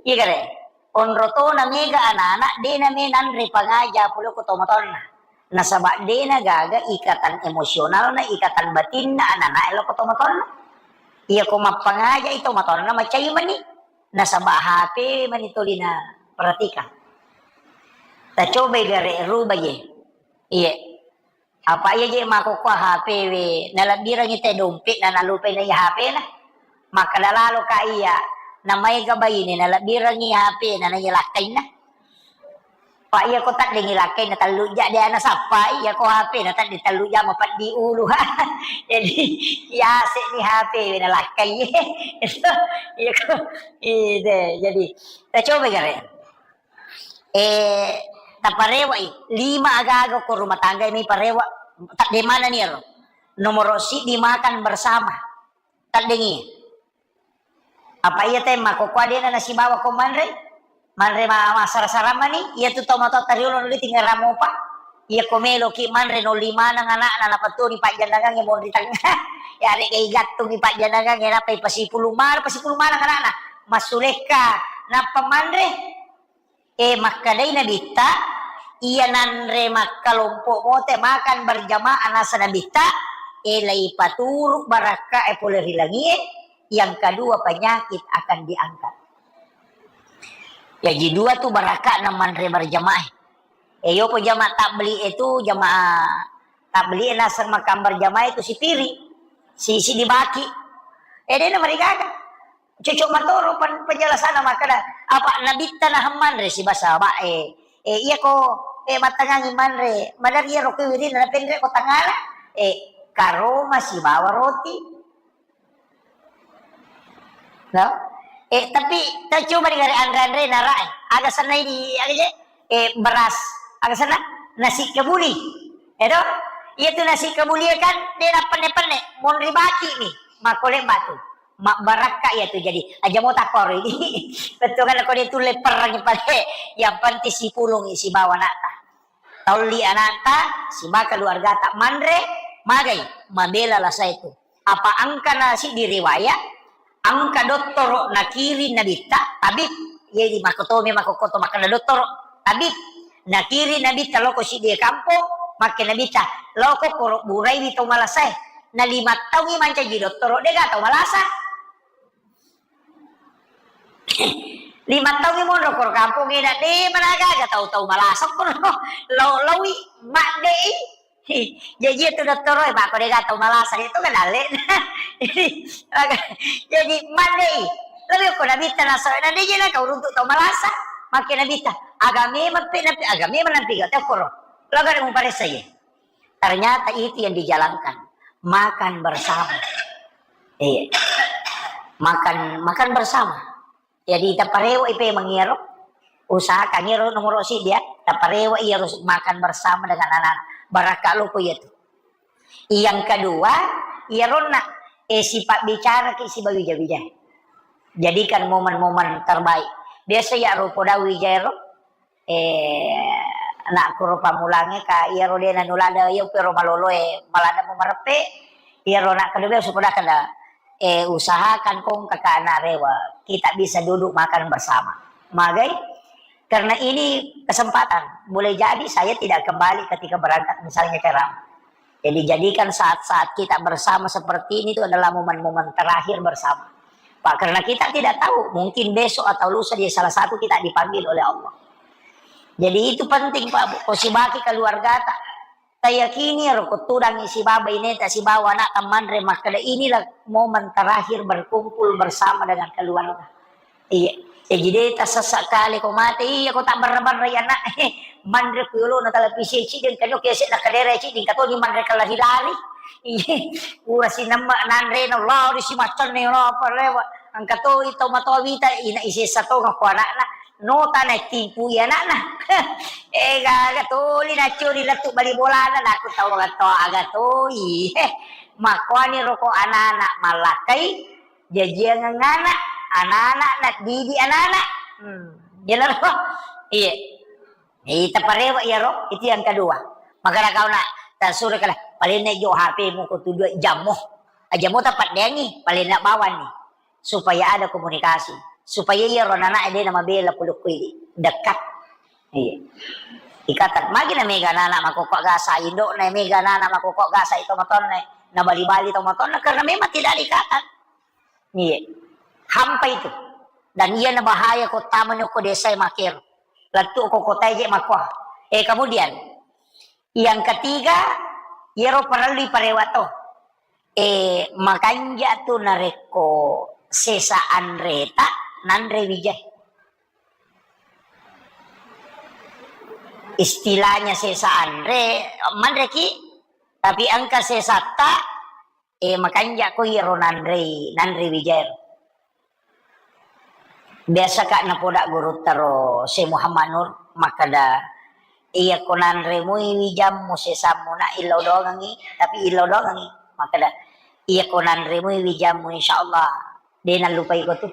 Iya kare. Onro tona mega anak-anak, dena me nanre pangaja pole ko tomatoanna. Nasaba dena gaga ikatan emosionalna, ikatan batinna anak-anak e lo ko tomatoanna. Iya ko mappangaja i tomatoanna macai mani. Nasaba H P mani tolina perhatikan. Tacobai gare ruba ye. Iye. Apa iya je makkokkoe H P we, nalebbirengngi te dompetna, nalupai naiya H P-na. Makkeda lalo ka iya, namaega baine nalebbirengngi H P-na, naiya lakkainna. Pa iya ko taddengi lakkainna, tellu ja de nasappai, iya ko H P-na tadde tellu ja mapeddi ulu. Jadi, yase ni H P we nalakkai. Iya ko, ide, jadi, tacoba gare. Eh, Taparewa'i, lima aga-aga ko rumah tangga mi parewa, tadde manani ero. Nomoro siddi makan bersama. Taddengi. Apa iya te makkokkoe dena nasibawa ko manre? Manre ma-, massara-sara mani, iya tu tau matoa tariolo nuli tinggal ramopa. Iya ko meloki manre nolli maneng anakna, napatuni pajjandangangnge monri tengah. Ya, rega igattungi pajjandangangnge, nappa ipasipulung maneng, pasipulung maneng anakna. Massulekka, nappa manre. Eh, makkedai Nabitta, iya nanre makkalompo mote makan berjamaah nasa Nabitta, eh, laipaturu barakka e pole ri langie, yang kedua penyakit akan diangkat. Jaji dua tu barakka na manre berjamaah. Eh, yoko jamaah tabligh itu, jamaah tabligh nasa makan berjamaah itu sipiri, si, si dibaki. Eh, dena marigaga. Cocok matoro pen-, penjelasanna makkeda, apa Nabitta nahang manre sibawa sahabat e. E, iya ko, e, mattangangi manre, madari iyaro ko wirina napenre ko tangala, e, karoma sibawa roti. No? E, tapi tau coba digare anre-anre narae. Aga sennai di, aga je? E, beras. Aga senna? Nasi kebuli. Edo? Iya tu nasi kebuli kan, de napenne-penne. Monri baki mi. Makkole batu. Mabbarakka iya tu jadi. Aja mo takkoro ini. Betul kan ko dia tulle perang pale. Yang penting sipulungi sibawa anakta. Taulli anakta, sibawa keluargata manre, magai, mabela lasa itu. Apa engka na siddi riwayat, engka dottoro nakiring Nabitta, tabib, jadi makkotomi makkokkoto makkeda dottoro, tabib, nakiring Nabitta loko siddi kampong, makke Nabitta, loko koro buraiwi tau malasae, na lima taungi mancaji dottoro, dega tau malasa. Lima taungi monro koro kampong ena, de managaga tau-tau malasa koro, lo-, lawi, maddei, Jaji itu dottoro e, mako dega tau malasa, itu kan dalle. Jadi, maka, jadi, mandei. Lebih ko Nabitta nasawa, na de je na kau runtuk tau malasa. Makke Nabitta, aga memang pe, nabi, aga memang nabi gak tau koro. Laga de muparessa ye. Ternyata itu yang dijalankan. Makan bersama. Iya. Makan, makan bersama. Jadi, taparewa i pemeng iyaro. Usahakan iyaro nomoro siddi ya, taparewa iyaro makan bersama dengan anak-anak. Barakka loko iya tu. Yang kedua, iyaronna, eh, sifat bicara ki sibawa wija-wija. Jadikan momen-momen terbaik. Biasa ya rupo da wija ero, eh, anakku ro pammulangnge ka iyaro de nanulada iya pero maloloe malada mo mareppe, iyaro anak kedua supaya kada, eh, usahakan kong kakak anak rewa, kita bisa duduk makan bersama. Magai? Karena ini kesempatan. Boleh jadi saya tidak kembali ketika berangkat misalnya ceramah. Jadi jadikan saat-saat kita bersama seperti ini itu adalah momen-momen terakhir bersama. Pak, karena kita tidak tahu, mungkin besok atau lusa dia salah satu kita dipanggil oleh Allah. Jadi itu penting, Pak, Bu. Ko sibaki keluargata. Tayakini ro ko tudangi sibawa ineta sibawa anak manre makkeda inilah momen terakhir berkumpul bersama dengan keluarga. Iya. Jaji de tassessa kale ko mate, iya ko tabbarra-barrai anak. Manre ku yolona televisi cideng, kanu kese na kadere cideng, katoni manre kelari-lari. Iya. Ura sinemme nanre na lari si macanne na parewa. Engka to i tau matoa wita, ina isessa to ngako anakna. No tana timpu i anakna. Eh, gaga toli nacuri lettu bali bolana, naku tau aga to, aga toi. Makoani roko anak-anak mallakai. Jajiangeng anak, anak-anak, naddidik anak-anak. Hmm, iyanaro. Iya. Ita parewa iyaro, itu yang kedua. Makana kau nak tasure kala, paling naik jo H P mu ko tu dua jammu. Jammu tapaddeangi, paling nak bawanni. Supaya ada komunikasi. Supaya iyaro anak-anak de na mabela pulukku ini. Dekat. Iya. Ikatan. Magi na mega anak-anak makokko gasa, indok na mega anak-anak makokko gasa itu matonna. Na bali-bali to matonna karena memang tidak ada ikatan. Iya. Hampa itu. Dan iya na bahaya ko tamani ko desa makero. Lettu ko kota je makoa. Eh, kemudian yang ketiga, iyaro parellu parewa to. Eh, makanja tu narekko sesa anreta nanre wijai. Istilahnya sesa anre, manreki, tapi engka sesatta, eh, makanja ko iyaro nanrei, nanre wijaero. Biasa ka napoda gurutta ro Syekh Muhammad Nur makkeda, Iyako nanremui wijammu sesammu na illau dongengi, tapi illau dongengi. Makkeda, iyako nanremui wijammu, insyaallah de nallupai ko tu.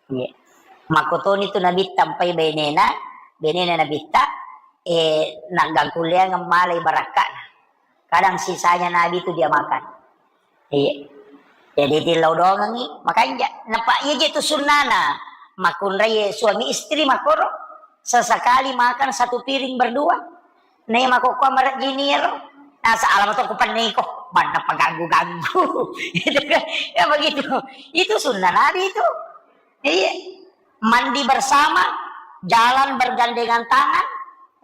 Iya. Makkotoni tu Nabitta mpai benena, benena Nabitta, eh, naggangkulleangeng malai barakka'na. Kadang sisanya Nabi tu dia makan. Iya. Jadi tillau dongengi, makanja. Napa iya je tu sunnana. Makkunrai suami istri makkoro, sesekali makan satu piring berdua. Nei makkokkoe marejjini ero. Nasa alama to kupenniko, manna paganggu-ganggu. Gitu kan? Ya begitu. Itu sunnah Nabi itu. Iya. Mandi bersama, jalan bergandengan tangan.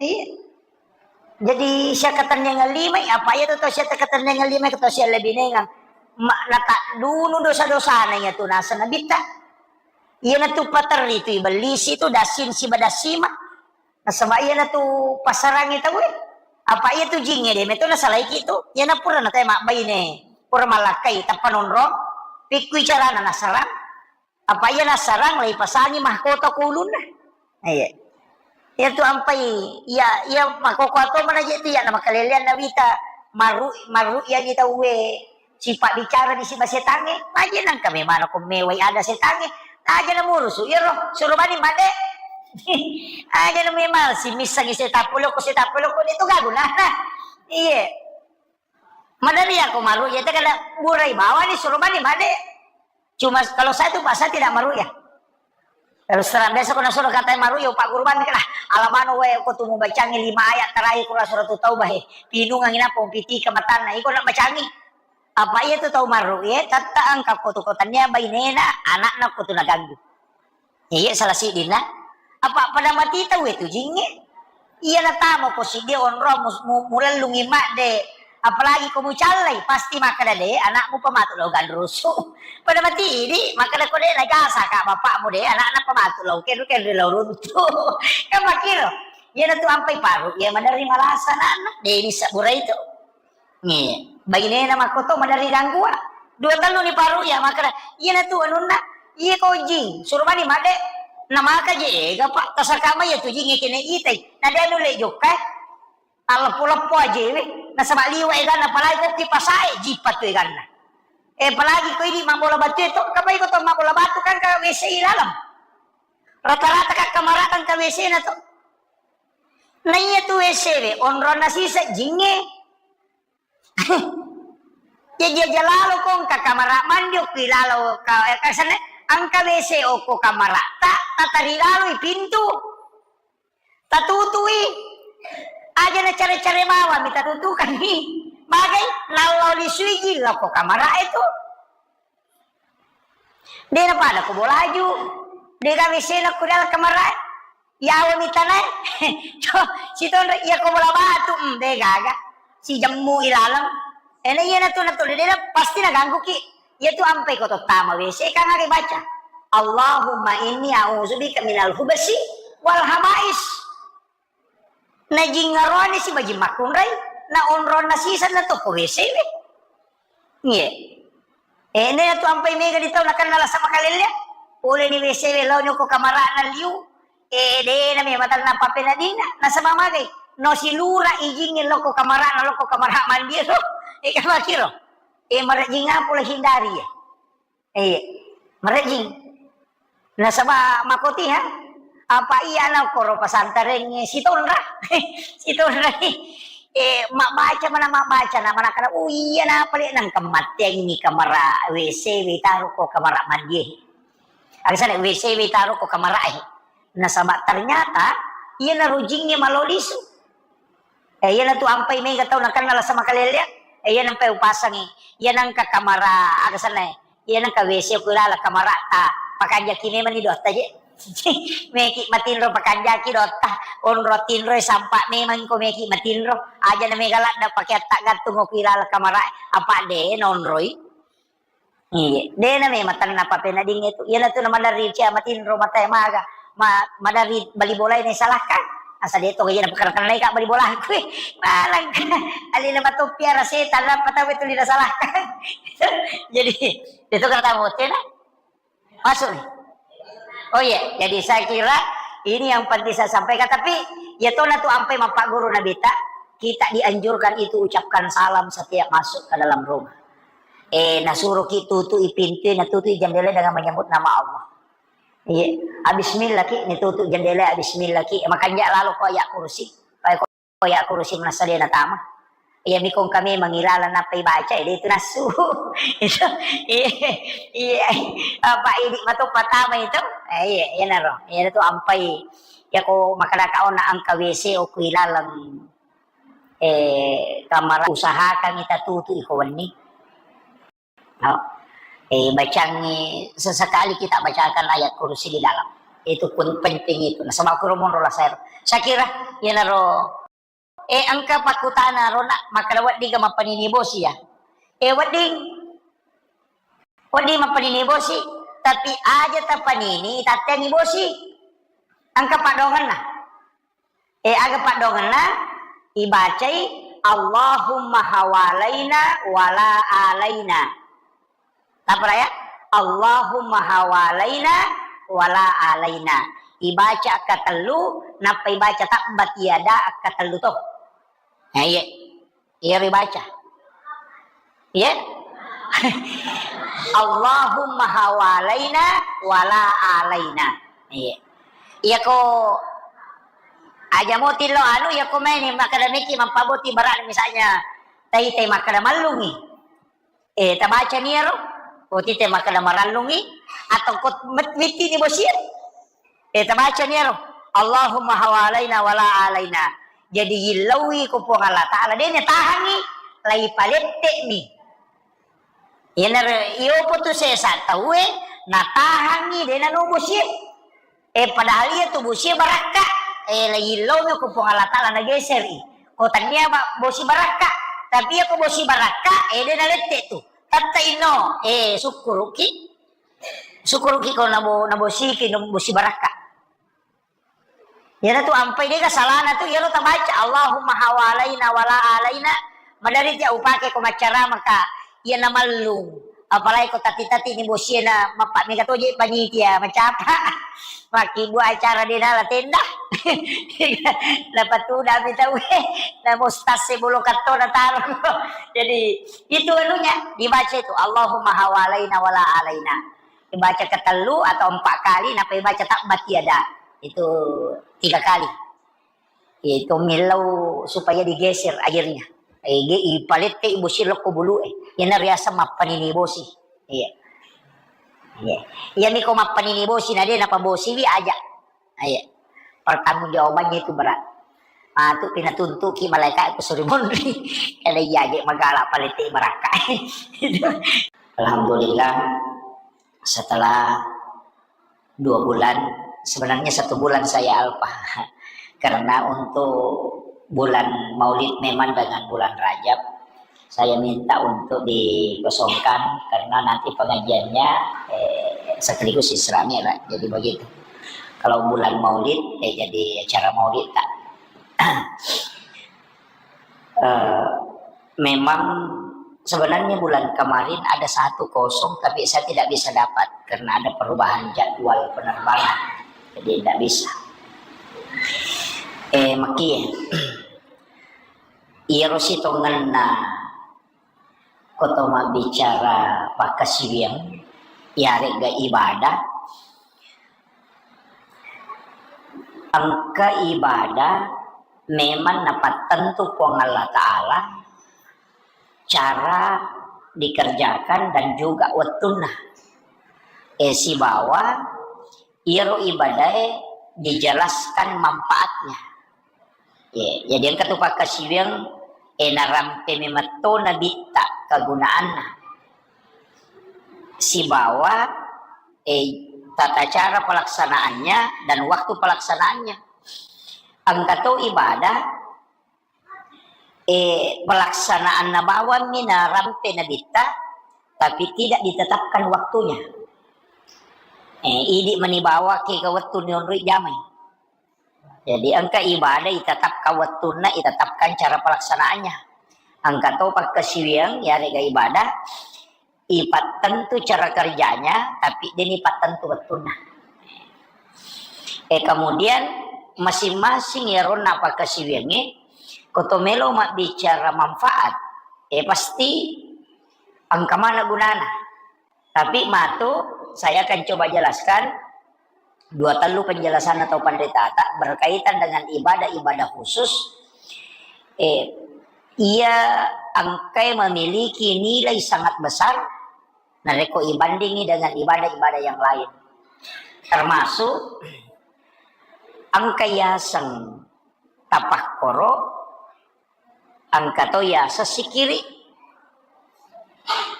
Iya. Jadi, siakkatenniangeng limai, apa iya tu tau siakkatenniangeng limai, tau siallebinengeng. Ma-, nataddunu dosa-dosana iya tu naseng Nabitta. Iyanatu paterri tu ibellisi tu dassing siba dassima. Nasaba iyanatu passarangi tauwe. Apa iya tu jingnge de meto nasalaiki tu. Iyana pura natae mabbaine, pura mallakkai, tappa nonrong, pikkui carana nasarang. Apa iya nasarang, laipasangi mahkota ko ulunna. Iya. Iya tu ampai, iya, iya makkokkoe to mana je tu iya na makaleleang Nabitta, marru-, marru'yani tauwe sipabbicara di siba setangnge, aja nangka memang ko mewai ada setangnge, aja na murusu, iyaro, suro bani made. Aja na memang si missangi setappulo ko setappulo ko itu gak gunana. Iya. Maderri ako marru'ya, itu kada burai bawani suro bani made. Cuma kalau saya tuh, Pak, saya tidak marru'ya. Terus terang, biasa ko nasuro katai marru'ya, Pak Guru bani kala, alamano wae ko tu mubacangi lima ayat terakhir Quran Surat Taubah, eh. Pinungangi napa, umpitika matanna, iko nak bacangi. Apa iya tu tau marru'ya, tatta engka ko tu ko tania bainena, anakna ko tu naganggu. Iya, salah siddinna. Apa pada mati tauwe tu jingnge? Iya natama ko siddi onrong mus-, mu-, mulellungi madde. Apalagi ko mucallai, pasti makkeda de, anakmu pamatu lao ganrusu. Pada mati idi, makkeda ko de najasa ka bapakmu de, anakna pamatu lao kenru-kenru lao runtu. Kan makkiro. Iya natu ampai paru, iya maderri malasa anakna, de bisa burai tu. Nge, bainena makkoto maderri ganggua. Dua tellu ni paru iya makkeda, iyanatu anunna, iya ko jing, suro mani madde, namaka je ega, Pak, tasaka mai iya tu jing kene itai. Na de anu le jokka, eh. Alleppo-leppo aje we, nasaba liwa eganna, apalagi ko ki pasae, jipa tu eganna. Eh, apalagi ko idi mabbola batu itu, kapai ko to mabbola batu kan ka W C i laleng. Rata-rata ka kamara kan ka W C na to. Na iya tu W C we, onronna sisa jingnge. Jaji aja lalo ko engka kamara mandi okki lalo ka, eh, kasane, engka W C okko kamara ta, tatari laloi pintu. Tatutui. Aja na care-care bawang mi tatutukanni. Magai nallo lisui jilla ko kamara e tu. De na pada ko bolaju. De ga W C na ko dalam kamara e. Yawa mi tanae. Sitonre iya ko bola batu, mm, de gaga. Si jemmu ilaleng. Ena iya natu natu de pasti naganggu ki. Iya tu ampai ko tottama W C kan aga baca. Allahumma inni a'udzubika minal hubasi wal habais. Na jingngaroni si bajing makkunrai, na onronna sisa na to ko W C we. Iya. Eh, nena tu ampai mega di tau nakenna lasa makalelle. Pole ni W C we lao nyoko kamarana liu. Eh, de na me matanna papenadina. Nasaba magai. No silura ijingnge lokko kamarana, lokko kamara mandi lo. Eh, kamakiro. Eh, marejing apa lo hindari ya. Eh, marejing. Nasaba makotiha. Apa iya na koro pasantarengnge sitonra. Sitonra. Eh, mabbaca mana mabbaca na mana kana. Oh iya na pale nang kemattengi kamara W C we taro ko kamara mandi. Aga sana W C we taro ko kamara e. Nasaba ternyata iya na rujingnge malolisu. Eh, iyana tu ampai mega tau nakenna lasa makalellea. Eh, iyana ampai upasangi. Iyana engka kamara, aga senna e. Iyana engka W C ku ilala kamara ta. Pakanjaki memang ni dotta je. Meki matinro pakanjaki dotta. Onro tinro sampa memang ko meki matinro. Aja na mega ladda pake atta gantung ku ilala kamara. Apa de nonroi. Iya, de na memang tanna papenadingnge tu. Iyana tu na maderri cia matinro matae maga. Ma-, maderri bali bolae na isalahkan. Asa de to gajana pekara-kara naika bali bola kui. Malang. Alina matoppi ara setan, nappa tau tuli nasalahkan. Jadi, itu kata motena. Masuk nih. Oh iya, jadi saya kira ini yang penting saya sampaikan. Tapi Iya tona tu ampai mappagguru Nabitta, kita dianjurkan itu ucapkan salam setiap masuk ke dalam rumah. Eh, nasuroki tutui pintu, natutui jendela dengan menyebut nama Allah. Iya, bismillah ki, ni tutu jendela, bismillah ki. Makanja lalo ko ayat kursi. Ko ayat kursi manessa de natama. Iya, mikong kami mangilalang nappa ibaca, eh, itu nasu. Itu, iya, iya. Apa idi matu pertama itu? Eh, iya, iya naro. Iya tu ampai. Ya ko makkadaka ona engka W C o ku ilaleng, eh, kamar, usahakan kita tutu iko wenni. No? Eh, bacangi, sesekali kita bacakan ayat kursi di dalam. Itu pun penting itu. Nasaba kuro monro lasero. Saya kira, iyanaro, eh, engka pakkutana rona, makkada wedding ga mappanini bosi ya. Eh, wedding, wedding mappanini bosi, tapi aja tapanini, tatteni bosi. Engka padongenna. Eh, aga paddoangenna? Ibacai, "Allahumma hawalaina wala alaina." Napa ya? "Allahumma hawalaina wala alaina." Ibaca akkatellu, nappa ibaca tabbat yada akkatellu to. Nah, iya. Iya ribaca. Iya. "Allahumma hawalaina wala alaina." Iya. Iya ko aja mo tillo anu, iya ko maini makkada meki mappaboti barang misalnya tai tai makkada mallungi. Eh, tabaca ni ero. Ko tite makkada marallungi atau ko met-, mitti ni bosie. Eh, tabaca ni ero. "Allahumma hawalaina wala alaina." Jadi yillauwi ko Puang Allah Ta'ala, de natahangi, lai palette'mi. Iyanaro, iyopo tu sesa tauwe, natahangi, de nano bosie. Eh, padahal iya tu bosie barakka. Eh, lai yillauwi ko Puang Allah Ta'ala nageseri. Ko tania ba-, bosi barakka. Tapi iya ko bosi barakka, eh, de nalette tu. Tatta inno, eh, sukkuruki. Sukkuruki ko nabo-, nabosiki, nabosiki barakka. Iyana tu ampai dega salana tu, iyaro tabaca, "Allahumma hawalaina wala alaina." Madari tia upake ko maccara maka iya namallung. Apalagi ko tati-tati ni bosie na mappa mega toje panitia macapa. Maki dua acara de nala tenda. Napatuda mi tau, eh, na mustase bolo katto na taro. Jadi, itu anunya dibaca itu, "Allahumma hawalaina wala alaina." Dibaca ketellu atau empat kali, napa dibaca tabbat yada. Itu tiga kali. Itu millau supaya digeser airnya. Eh, ge-, ipalette bosi lokko bulu, eh. Iyana riaseng mappanini bosi. Iya. Iya. Iya miko mappanini bosi, na de napabosiwi aja. Iya. Pertanggungjawabannya itu berat. Ah, tu pinatuntuki malaikat ku suri monri. Ada iya aja magala palette barakka. Alhamdulillah, setelah dua bulan, sebenarnya satu bulan saya alpa. Karena untuk bulan Maulid memang dengan bulan Rajab, saya minta untuk dikosongkan karena nanti pengajiannya, eh, sekaligus Isra Mi'raj. Jadi begitu. Kalau bulan Maulid, eh, jadi acara Maulid tak. Eh, memang sebenarnya bulan kemarin ada satu kosong, tapi saya tidak bisa dapat karena ada perubahan jadwal penerbangan. Jadi tidak bisa. Eh, maki, iyaro sitongenna ko to mabbicara pakkasiwiang, iyaregga ibadah, engka ibadah memang napattentu Puang Allah Ta'ala cara dikerjakan dan juga wettunna. Eh, sibawa iyaro ibadae dijelaskan manfaatnya. Ye, jadi engka tu pakkasiwiang, eh, narampe memetto nabitta kegunaanna. Sibawa, eh, tata cara pelaksanaannya dan waktu pelaksanaannya. Engka to ibadah, eh, pelaksanaanna bawammi narampe nabitta, tapi tidak ditetapkan waktunya. Eh, idi mani bawa ke ke wettu nionroi jamai. Jadi engka ibadah itetapkan wettunna, itetapkan cara pelaksanaannya. Engka to pakkasiwiang, yarega ibadah, ipattentu cara kerjanya, tapi deni pattentu wettunna. Eh, kemudian Masing-masing iyaronna pakkasiwiyangnge, ko to melo mabbicara manfaat, eh, pasti engka maneng gunana. Tapi matu, saya akan coba jelaskan dua tellu penjelasan atau panritata berkaitan dengan ibadah-ibadah khusus. Eh, ia engkai memiliki nilai sangat besar narekko ibandingi dengan ibadah-ibadah yang lain. Termasuk engka yaseng tapakkoro, engka to yaseng sikiri.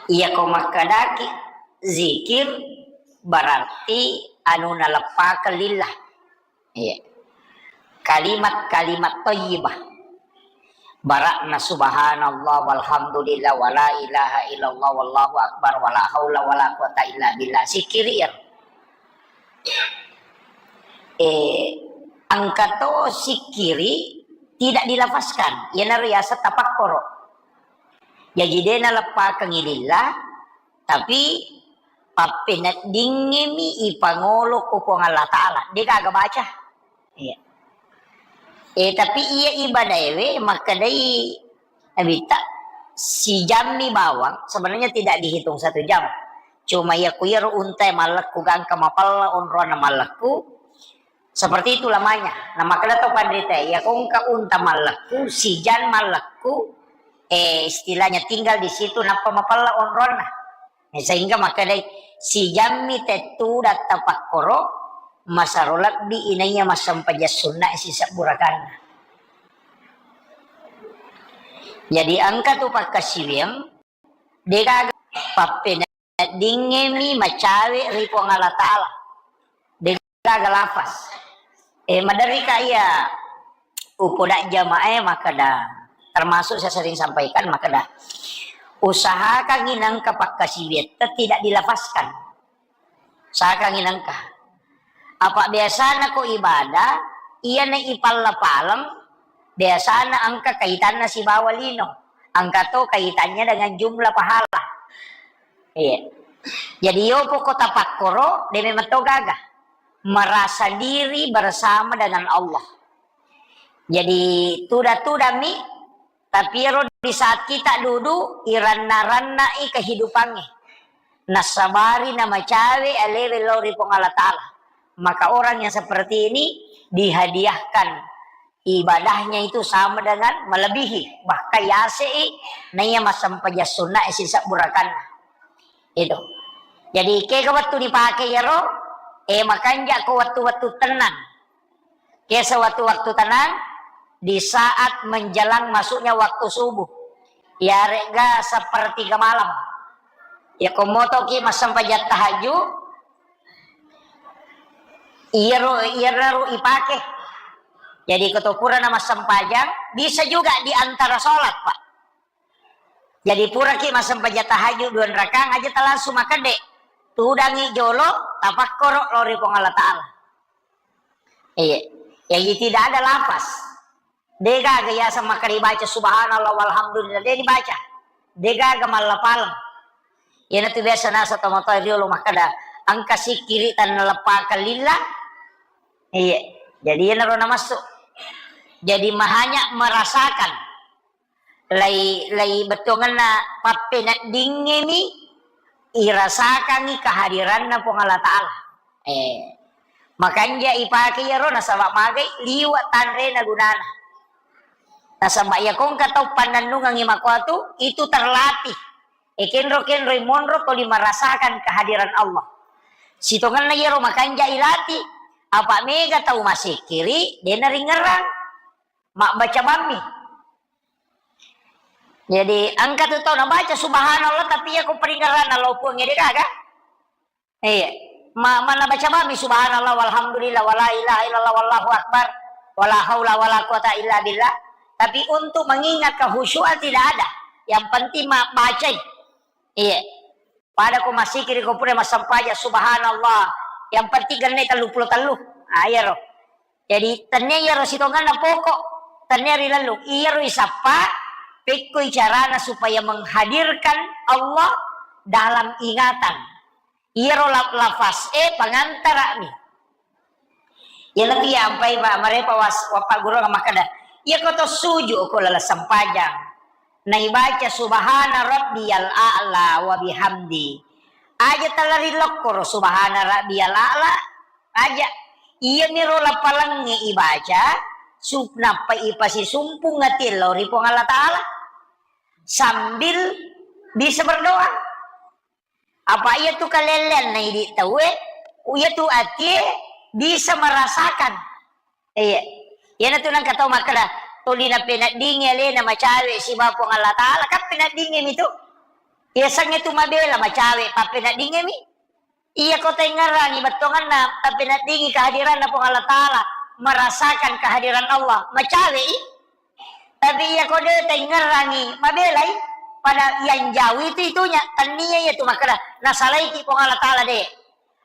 Iyako makkedaki zikir, berarti anu naleppakeng lillah. Iya. Kalimat-kalimat thayyibah. Bara'na subhanallah walhamdulillah wala ilaha illallah wallahu akbar wala haula wala quwata illa billah. Sikiri ya. Eh, engka to sikiri tidak dilafazkan. Iyanaro yaseng tapakkoro. Jaji de naleppakengngi lillah, tapi pappeneddingngemi ipangolo ko Puang Allah Ta'ala. De gaga baca. Iya. Eh, tapi iya ibadaewe makkedai Nabitta, sijammi bawang, sebenarnya tidak dihitung satu jam. Cuma iya ku iyaro untae mallekku gangka mapella onronna mallekku, seperti itu lamanya. Nah, makkeda to panrita, iya ko engka unta mallekku, sijan mallekku, eh, istilahnya tinggal di situ nappa mapella onronna. Sehingga makkedai, sijammi tettu datta pakkoro, masaro lebbi inaiya massempajang sunna sisebbu rakanna. Jadi engka tu pakkasiwiang, degaga pappeneddingngemi macawe ri Puang Allah Ta'ala. Degaga lafaz. Eh, maderri ka iya upoda jamaah makkeda, termasuk saya sering sampaikan makkeda, usahakan nangka pakkasiwiatta tidak dilafazkan. Usahakan nangka. Apa biasana ko ibadah, iyana ipalla-paleng, biasana engka kaitanna sibawa lino. Engka to kaitannya dengan jumlah pahala. Iya. Jadi yopo ko tapakkoro, de memang to gaga. Merasa diri bersama dengan Allah. Jadi tuda-tudami, tapi ero di saat kita duduk, iranna-rannai kehidupannya. Nasabari namacawe alewe lao ri Puang Allah Ta'ala. Maka orang yang seperti ini dihadiahkan ibadahnya itu sama dengan melebihi, bahkan yasei naiya massempajang sunna sisebbu rakanna. Itu. Jadi kega wettu dipake iyaro, eh, makanja ko wettu-wettu tenang. Ke sewaktu-waktu tenang, di saat menjelang masuknya waktu subuh. Yarega sepertiga malam. Ya, ko motoki massempajang tahajud, iyaro, iyaro ipake. Jadi, ko to purana massempajang, bisa juga di antara sholat, Pak. Jadi, puraki massempajang tahajud dua rakang aja ta langsung makedde. Tudangi jolo, tapakkoro lao ri Puang Allah Ta'ala. Iya. Jadi tidak ada lafaz. Degaga yaseng makkeda baca subhanallah walhamdulillah, de dibaca. Degaga mallapaleng. Iyanatu biasa nasa tomatoa riolo makkeda, engka sikkiri tannaleppakeng lillah. Iya. Jadi iyanaro namassu. Jadi mahanya merasakan. Lai, lai bettuangenna pappeneddingngemi irasakangngi kehadiranna Puang Allah Ta'ala. Eh, makanja ipake iyaro nasaba magai liwe' tanrena gunana. Nasaba iya ko engka tau pannennungengngi makuatu, itu terlatih. Eh, kenro-kenroi monro tuli merasakan kehadiran Allah. Sitongenna iyaro makanja ilatih, apa mega tau masekkiri, de naringerang. Mabbaca bammi. Jadi, engka tu tau nabaca subhanallah, tapi iya ko peringeranna lao Puang, iya de gaga. Iya. Ma-, mana baca bammi subhanallah, walhamdulillah, wala ilaha illallah, wallahu akbar, wala haula wala quwata illa billah. Tapi untuk mengingat kehusyuan tidak ada. Yang penting ma-, bacai. Iya. Pada ko massikiri ko pura massempajang, subhanallah. Yang penting genne tellu pulo tellu. Ah, iyaro. Jadi, tennia iyaro sitongenna pokok, tennia ri lellung. Iyaro isappa, pekkoi carana supaya menghadirkan Allah dalam ingatan. Iyaro la-, lafaz e pangantara'mi. Iyanatu iya ampai pa marepa was-, wappaggurungang makkeda, iyako to suju ko laleng sempajang, naibaca subhana rabbiyal a'la wa bihamdi. Aja tala rilokkoro subhana rabbiyal a'la, aja. Iyaniro lapalengnge ibaca, sup-, nappa ipasisumpung atie lao ri Puang Allah Ta'ala sambil bisa berdoa. Apa iyatu kalelleanna idi tauwe, iyatu atie bisa merasakan. Iya. Iyanatu nengka tau makkeda, tuli napeneddingi alena macawe sibawa Puang Allah Ta'ala, kan peneddingimi tu. Iya sengnge tu mabela macawe, pappeneddingimi. Iyako taingngerangi bettuanganna, tapeneddingi kehadiranna Puang Allah Ta'ala, merasakan kehadiran Allah, macawe i. Tapi iyako de taingngerangi, mabelai. Pada yang jauh itu itunya, tennia iya tu makkeda, nasalaiki Puang Allah Ta'ala de.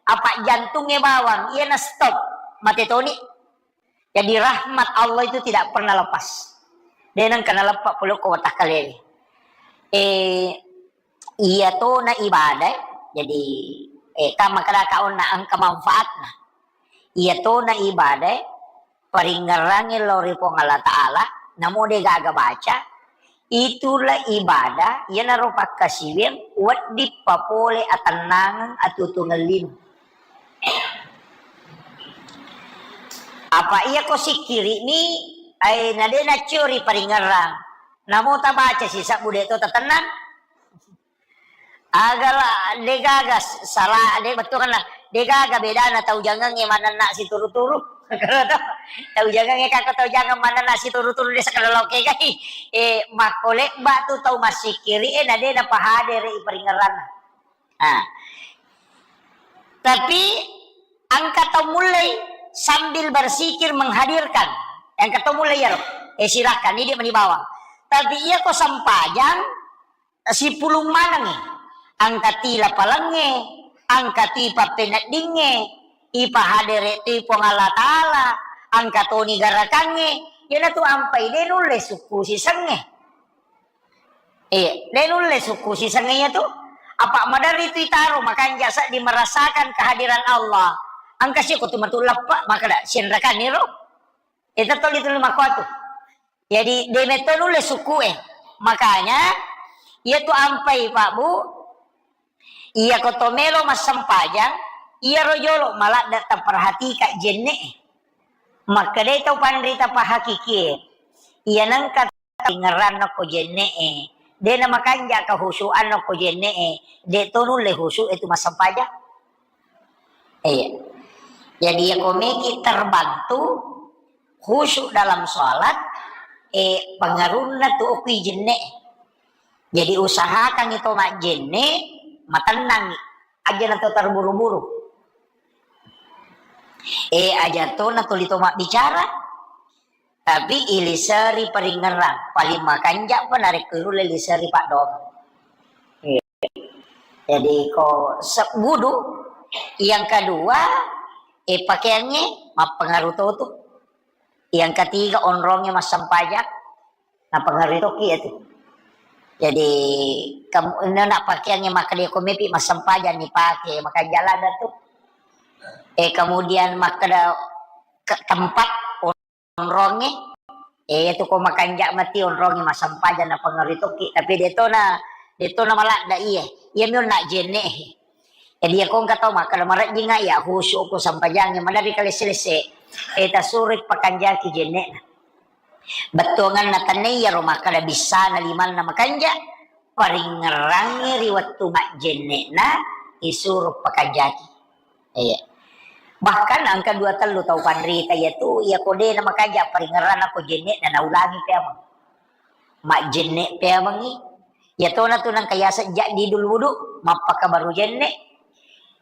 Apa jantungnge bawang, iya na stop, mate toni. Jadi rahmat Allah itu tidak pernah lepas. De nengka naleppa pole ko watakkalewe. Eh, iya tona ibadah, jadi, eh, kan makkeda ka onna engka manfaatna. Iya tona ibadah, paringngerangngi lao ri Puang Allah Ta'ala, namo de gaga baca, itulah ibadah, iyanaro pakkasiwiang wedding papole atennangeng, atutungeng lino. Apa iyako sikkiri'mi, ai, na de naccio ri paringngerang, namo tabaca sisebbu de to tatennang. Aga la, de gaga s-, sala, de bettuanna, de gaga bedana tau jangengnge manenna situru-turu. Tau jangengnge, kako tau jangeng manenna situru-turu de sakala lao kegai. Eh, makko lebba tu tau massikkiri, eh, na de napahadere i paringngeranna. Ah. Tapi engka tau mullei sambil bersikir menghadirkan. Engka tau mullei iyaro. Eh, silakan, idi mani bawang. Tapi iyako sempajang, sipulung manengngi. Engka ti lapalengnge, engka ti pappeneddingnge, ipahadere tu Puang Allah Ta'ala, engka toni garakangnge, iyanatu ampai de nulle sukku sisengnge. Eh, de nulle sukku sisengnge iyatu. Apa maderri tu itaro, makanja seddi merasakan kehadiran Allah. Engka siko tu matu leppa, makkeda, sienrekanni ro. Eh, tetto dituli makkuatu. Jadi, de metto nulle sukku e. Makanya, iyatu ampai, Pak, Bu, iyako to melo massempajang, iyaro jolo maladde taperhatika jenne e. Makkedai tau panrita pahakikie, iya nengka ingerranna ko jenne e, de namakanja kehusuanna ko jenne e, de to nulle husu e tu massempajang. Iya. Jadi, iyako meki terbantu khusyuk dalam sholat, eh, pengaruhna tu okui jenne. Jadi, usahakan itu majjenne, matennang, aja na to terburu-buru. Eh, aja to na tuli to mabbicara, tapi iliseri paringerang, paling makanja pa narekko irulle liseri paddoang. Iya. Jadi, ko se-, wudu, yang kedua, eh, pakaiannya mappengaruh to tu. Yang ketiga, onrongnya massempajang, napengaruh toki itu. Jadi, kamu ini nak pakaiannya maka dia komepi massempajang nih pakai, maka jalan dah tu. Eh, kemudian maka ada ke tempat onrongnge, eh, iyatu ko makanja mati onrongnge massempajang napengaruh toki, tapi detona, detona maladda iye, iyami onna jenne. Jadi, iyako engka tau makkeda marejjinga iya khusyuk ko sempajangnge, maderri kalesse-lesse, eh, tasuroi pakanjaki jenne'na. Bettuanganna tenne iyaro makkeda bissana limanna makanja, paringngerangngi ri wettu majjenne'na isuro pakanjaki. Iya. Bahkan engka dua tellu tau panrita iyatu, iyako de namakanja paringngeranna ko jenne'na naulangi peameng. Majjenne peamengi. Iyatona tu nengka yaseng jaddidul wudu, mappakabaru jenne.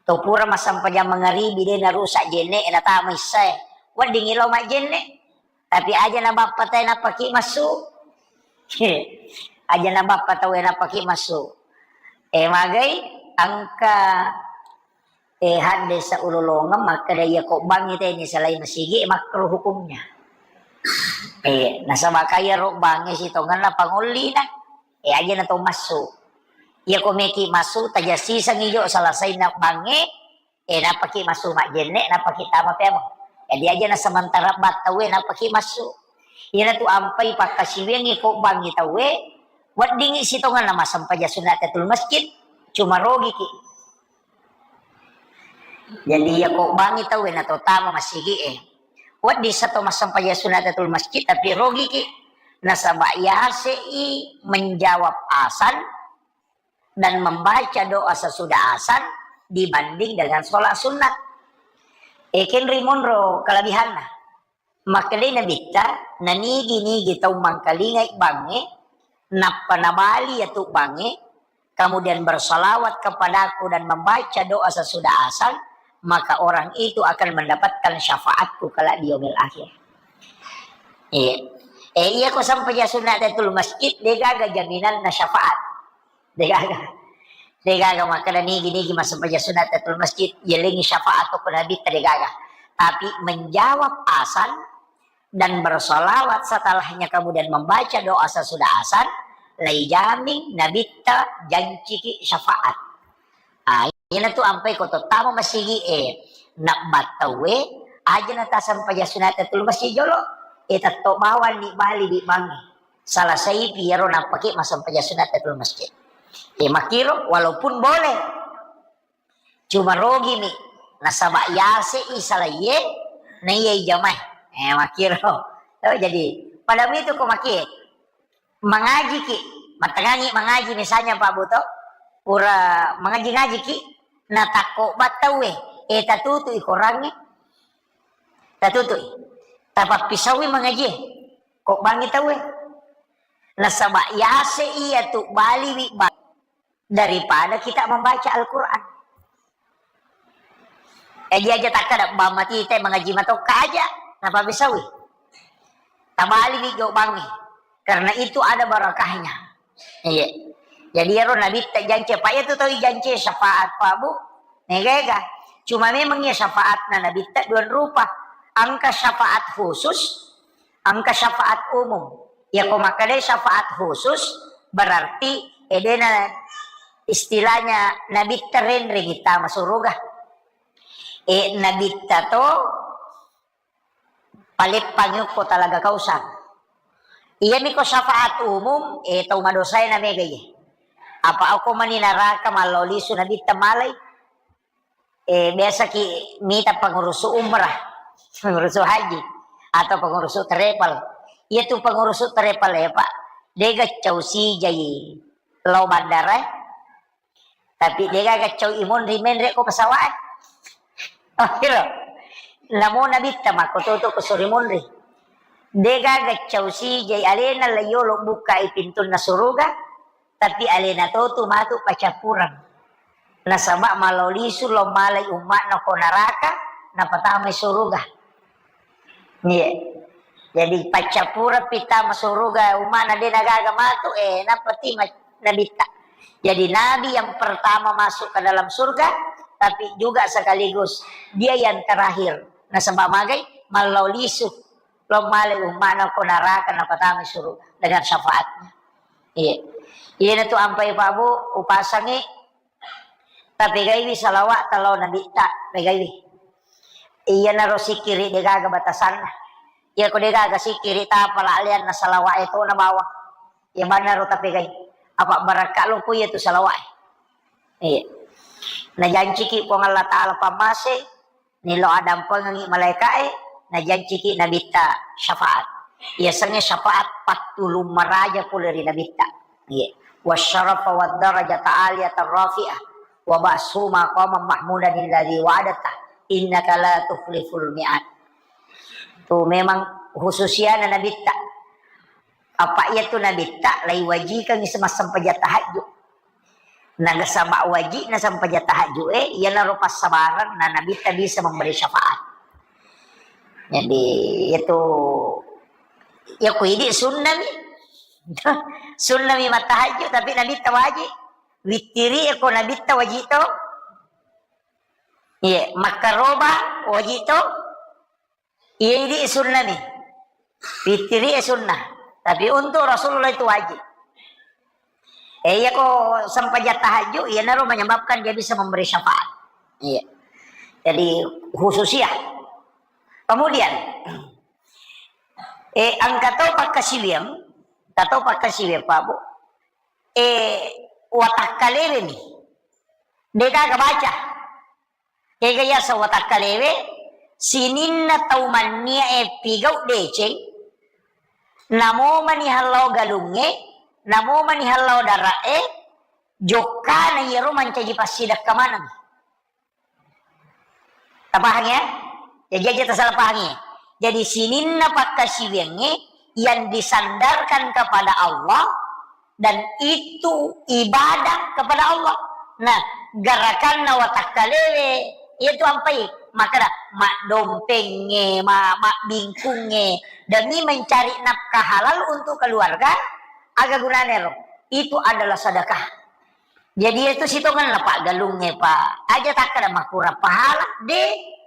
To pura massempajang mangaribi de narusak jenne, natama issae. Weddingi lao majjenne. Tapi aja na bappa tau e nappaki massu. Aja na bappa tau e nappaki massu. Eh, magai engka, eh, haddesa ulolongeng makkeda iya ko bangngi tau e ni selain masigi, makruh hukumnya. Eh, nasaba kaya ro bangngi sitongenna pangollina. Eh, aja na to massu. Iya ko meki massu, tajassisengi jo selesai na bangngi, eh, nappaki massu majjenne, nappaki tama peameng. Jadi aja na sementara battauwe nappaki massu. Iyanatu ampai pakkasiwiangngi ko bangngi tauwe, weddingngi sitongenna massempajang sunat tahiyatul masjid, cuma rogiki. Jadi iya ko bangngi tauwe na to tama masigi e. Wedding sato massempajang sunat tahiyatul masjid tapi rogiki. Nasaba yasei menjawab azan dan membaca doa sesudah azan dibanding dengan sholat sunnah. Ekenri monro kelebihanna. Makkedai Nabitta, nanigi-nigi tau mangkalingai bangnge, nappa nabali yatu bangnge, kemudian bersalawat kepadaku dan membaca doa sesudah azan, maka orang itu akan mendapatkan syafaatku kelak di yaumil akhir. Iya. Eh, iya ko sampai ya sunat tahiyatul masjid, degaga jaminan na syafaat. Degaga. Degaga makkeda nigi-nigi massempajang sunat tahiyatul masjid, yelengi syafaat ko Nabitta degaga. Tapi menjawab azan dan bersolawat setelahnya kemudian membaca doa sesudah azan, laijamin Nabitta janciki syafaat. Ah, iyanatu ampai ko tottama masigi e, nabbattawe, aja na tassempajang sunat tahiyatul masjid jolo, e tetto bawang ni bali di bangnge. Selesai pi iyaro nappaki massempajang sunat tahiyatul masjid. E, makkiro walaupun boleh. Cuma rogimi nasaba yasei salaiye na iya ijamai. E, makkiro. Oh, jadi pada itu ko makie mangajiki, mattengangi mangaji misalnya Pak Buto, pura mangaji-ngajiki, natakko battauwe, e tatutui korangnge, tatutui. Tapappisaui mangaji, ko bangngi tauwe. Nasaba yase iya tu baliwi ba-, daripada kita membaca Al-Quran. Jadi aja takkada bamma tite mangaji matokka aja, napabisawi. Tabaliwi jo bangngi. Karena itu ada barakahnya. Iya. Jadi ero Nabitta jance, apa iya tu tau jance syafaat Pak Bu? Nega-ega. Cuma memang ya syafaatna Nabitta dua rupa. Angka syafaat khusus, angka syafaat umum. Ya ko makkeda syafaat khusus berarti edena istilahnya Nabitta renreng tama suruga. E, Nabitta to paleppangi ko talaga Kausar. Iyami ko syafaat umum, e, tau madosae na mega iye. Apa okko mani naraka mallao lisu Nabitta malai. E, biasa ki mita pengurusu umrah, pengurusu haji, atau pengurusu travel. Iya tu pengurusu travel ya Pak. Dega cau sijai lao bandara. Tapi dega gaccau i monri menre ko pesawat. Oh, kiro. Namo Nabitta makko toto ko sori monri. Dega gaccau sijai alena layolo buka i pintunna suruga, tapi alena totu matu pacappureng. Nasaba malao lisu lao malai umma'na ko naraka, napatamai suruga. Iya. Jadi paccappureng pita masuruga umma'na de nagaga matu, eh, nappa tima Nabitta. Jadi Nabi yang pertama masuk ke dalam surga, tapi juga sekaligus dia yang terakhir. Nasaba magai, malao lisu, lao malai umma'na ko naraka napatamai suruga dengan syafaatnya. Iya. Iya natu ampai Pak Bu, upasangi Tapegaiwi salawa'ta lao Nabitta, pegaiwi. Iyanaro sikkiri degaga batasanna. Iya ko degaga sikkiri tapala leanna salawa'e to na bawang. Iya mannaro tapegai. Apa barakka loko iya tu salawa'e. Iya. Najanciki Puang Allah Ta'ala pammase, nilo addampengengngi malaeka'e, najanciki Nabitta syafaat. Yasengnge syafaat pattulung maraja pole ri Nabitta. Iya. Wasyarafa wad darajata aliyatan rafi'ah. Wa ba'su maqaman mahmudan alladzi wa'adta. Innaka la tukhliful mi'ad. Tu memang khususiana Nabitta. Apa iya tu Nabitta, lai wajikangngi semassempajang tahajud. Nagasaba wajibna sempajang tahajud e, iyanaro passabareng na Nabitta bisa memberi syafaat. Jadi, itu, ya ku idi sunnami. Sunnami mattahajud, tapi Nabitta wajib. Wittiri e ko Nabitta wajib to. Iya, makkaroba wajib to. Iya, idi sunnah nih. Fitri e sunnah. Tapi untuk Rasulullah itu wajib. Eh, iya ko sempajang tahajud, iyanaro menyebabkan dia bisa memberi syafaat. Iya. Jadi khususiyah. Kemudian, eh, engka to pakkasiwiang, engka to pakkasiwiang, Pak Bu. Eh, watakkalewe mi. Degaga baca. Kega yaseng watakkalewe, sininna tau manniae pigau deceng, namo mani hallao galungnge, namo mani hallao dara'e, jokkana iyaro mancaji passidekka maneng. Tapahang ya? Jadi aja tasalah pahangi. Jadi sininna pakkasiwiangnge yang disandarkan kepada Allah dan itu ibadah kepada Allah. Nah, gerakanna watakkalewe, itu ampai makkeda maddompengnge, ma-, mabbingkungnge demi mencari nafkah halal untuk keluarga, aga gunane ro? Itu adalah sedekah. Jadi itu sitongenna paggalungnge, Pak. Aja takkeda makurang pahala, de.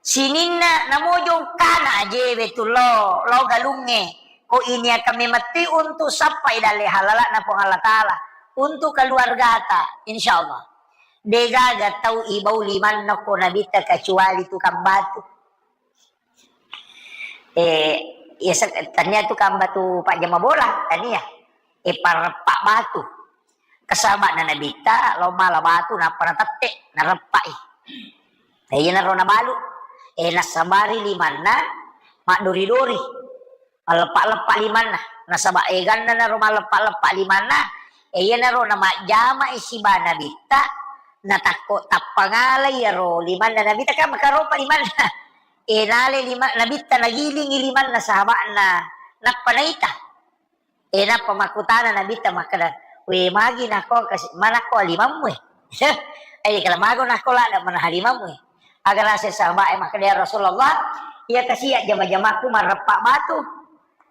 Sininna namo jongkana ajewe tu lo, lo galungnge. Ko ini akan memetti untuk sappai dalle halala'na Puang Allah Ta'ala. Untuk keluargata, insya Allah. Degaga tau ibau limanna ko nabitta kecuali tukang batu. Eh, ya, se-, tania tukang batu pajama bola, tania. Eh, pareppa batu. Kesaba'na nabitta, lo mala batu, nappa natette, nareppai. Eh, iyanaro nabalu. Eh, nasabari limanna, maddori-dori. Malleppa-leppa limanna. Nasaba eganna naro malleppa-leppa limanna. Eh, iyanaro namajjama siba nabitta, natakko tappa ngala iyaro limanna nabitta, kan makaropa limanna. Eh, nale lima-, nabitta nagilingi limanna sahaba'na. Nappa naita. Eh, nappa makkutana nabitta makkeda, "We, magi nako kasi-, manakko limammu e?" Eh, kala mago nako ladda manaha limammu e. Aga naseng sahabae makkeda, "Ya Rasulullah, iya kasi jama-jamakku mareppa batu.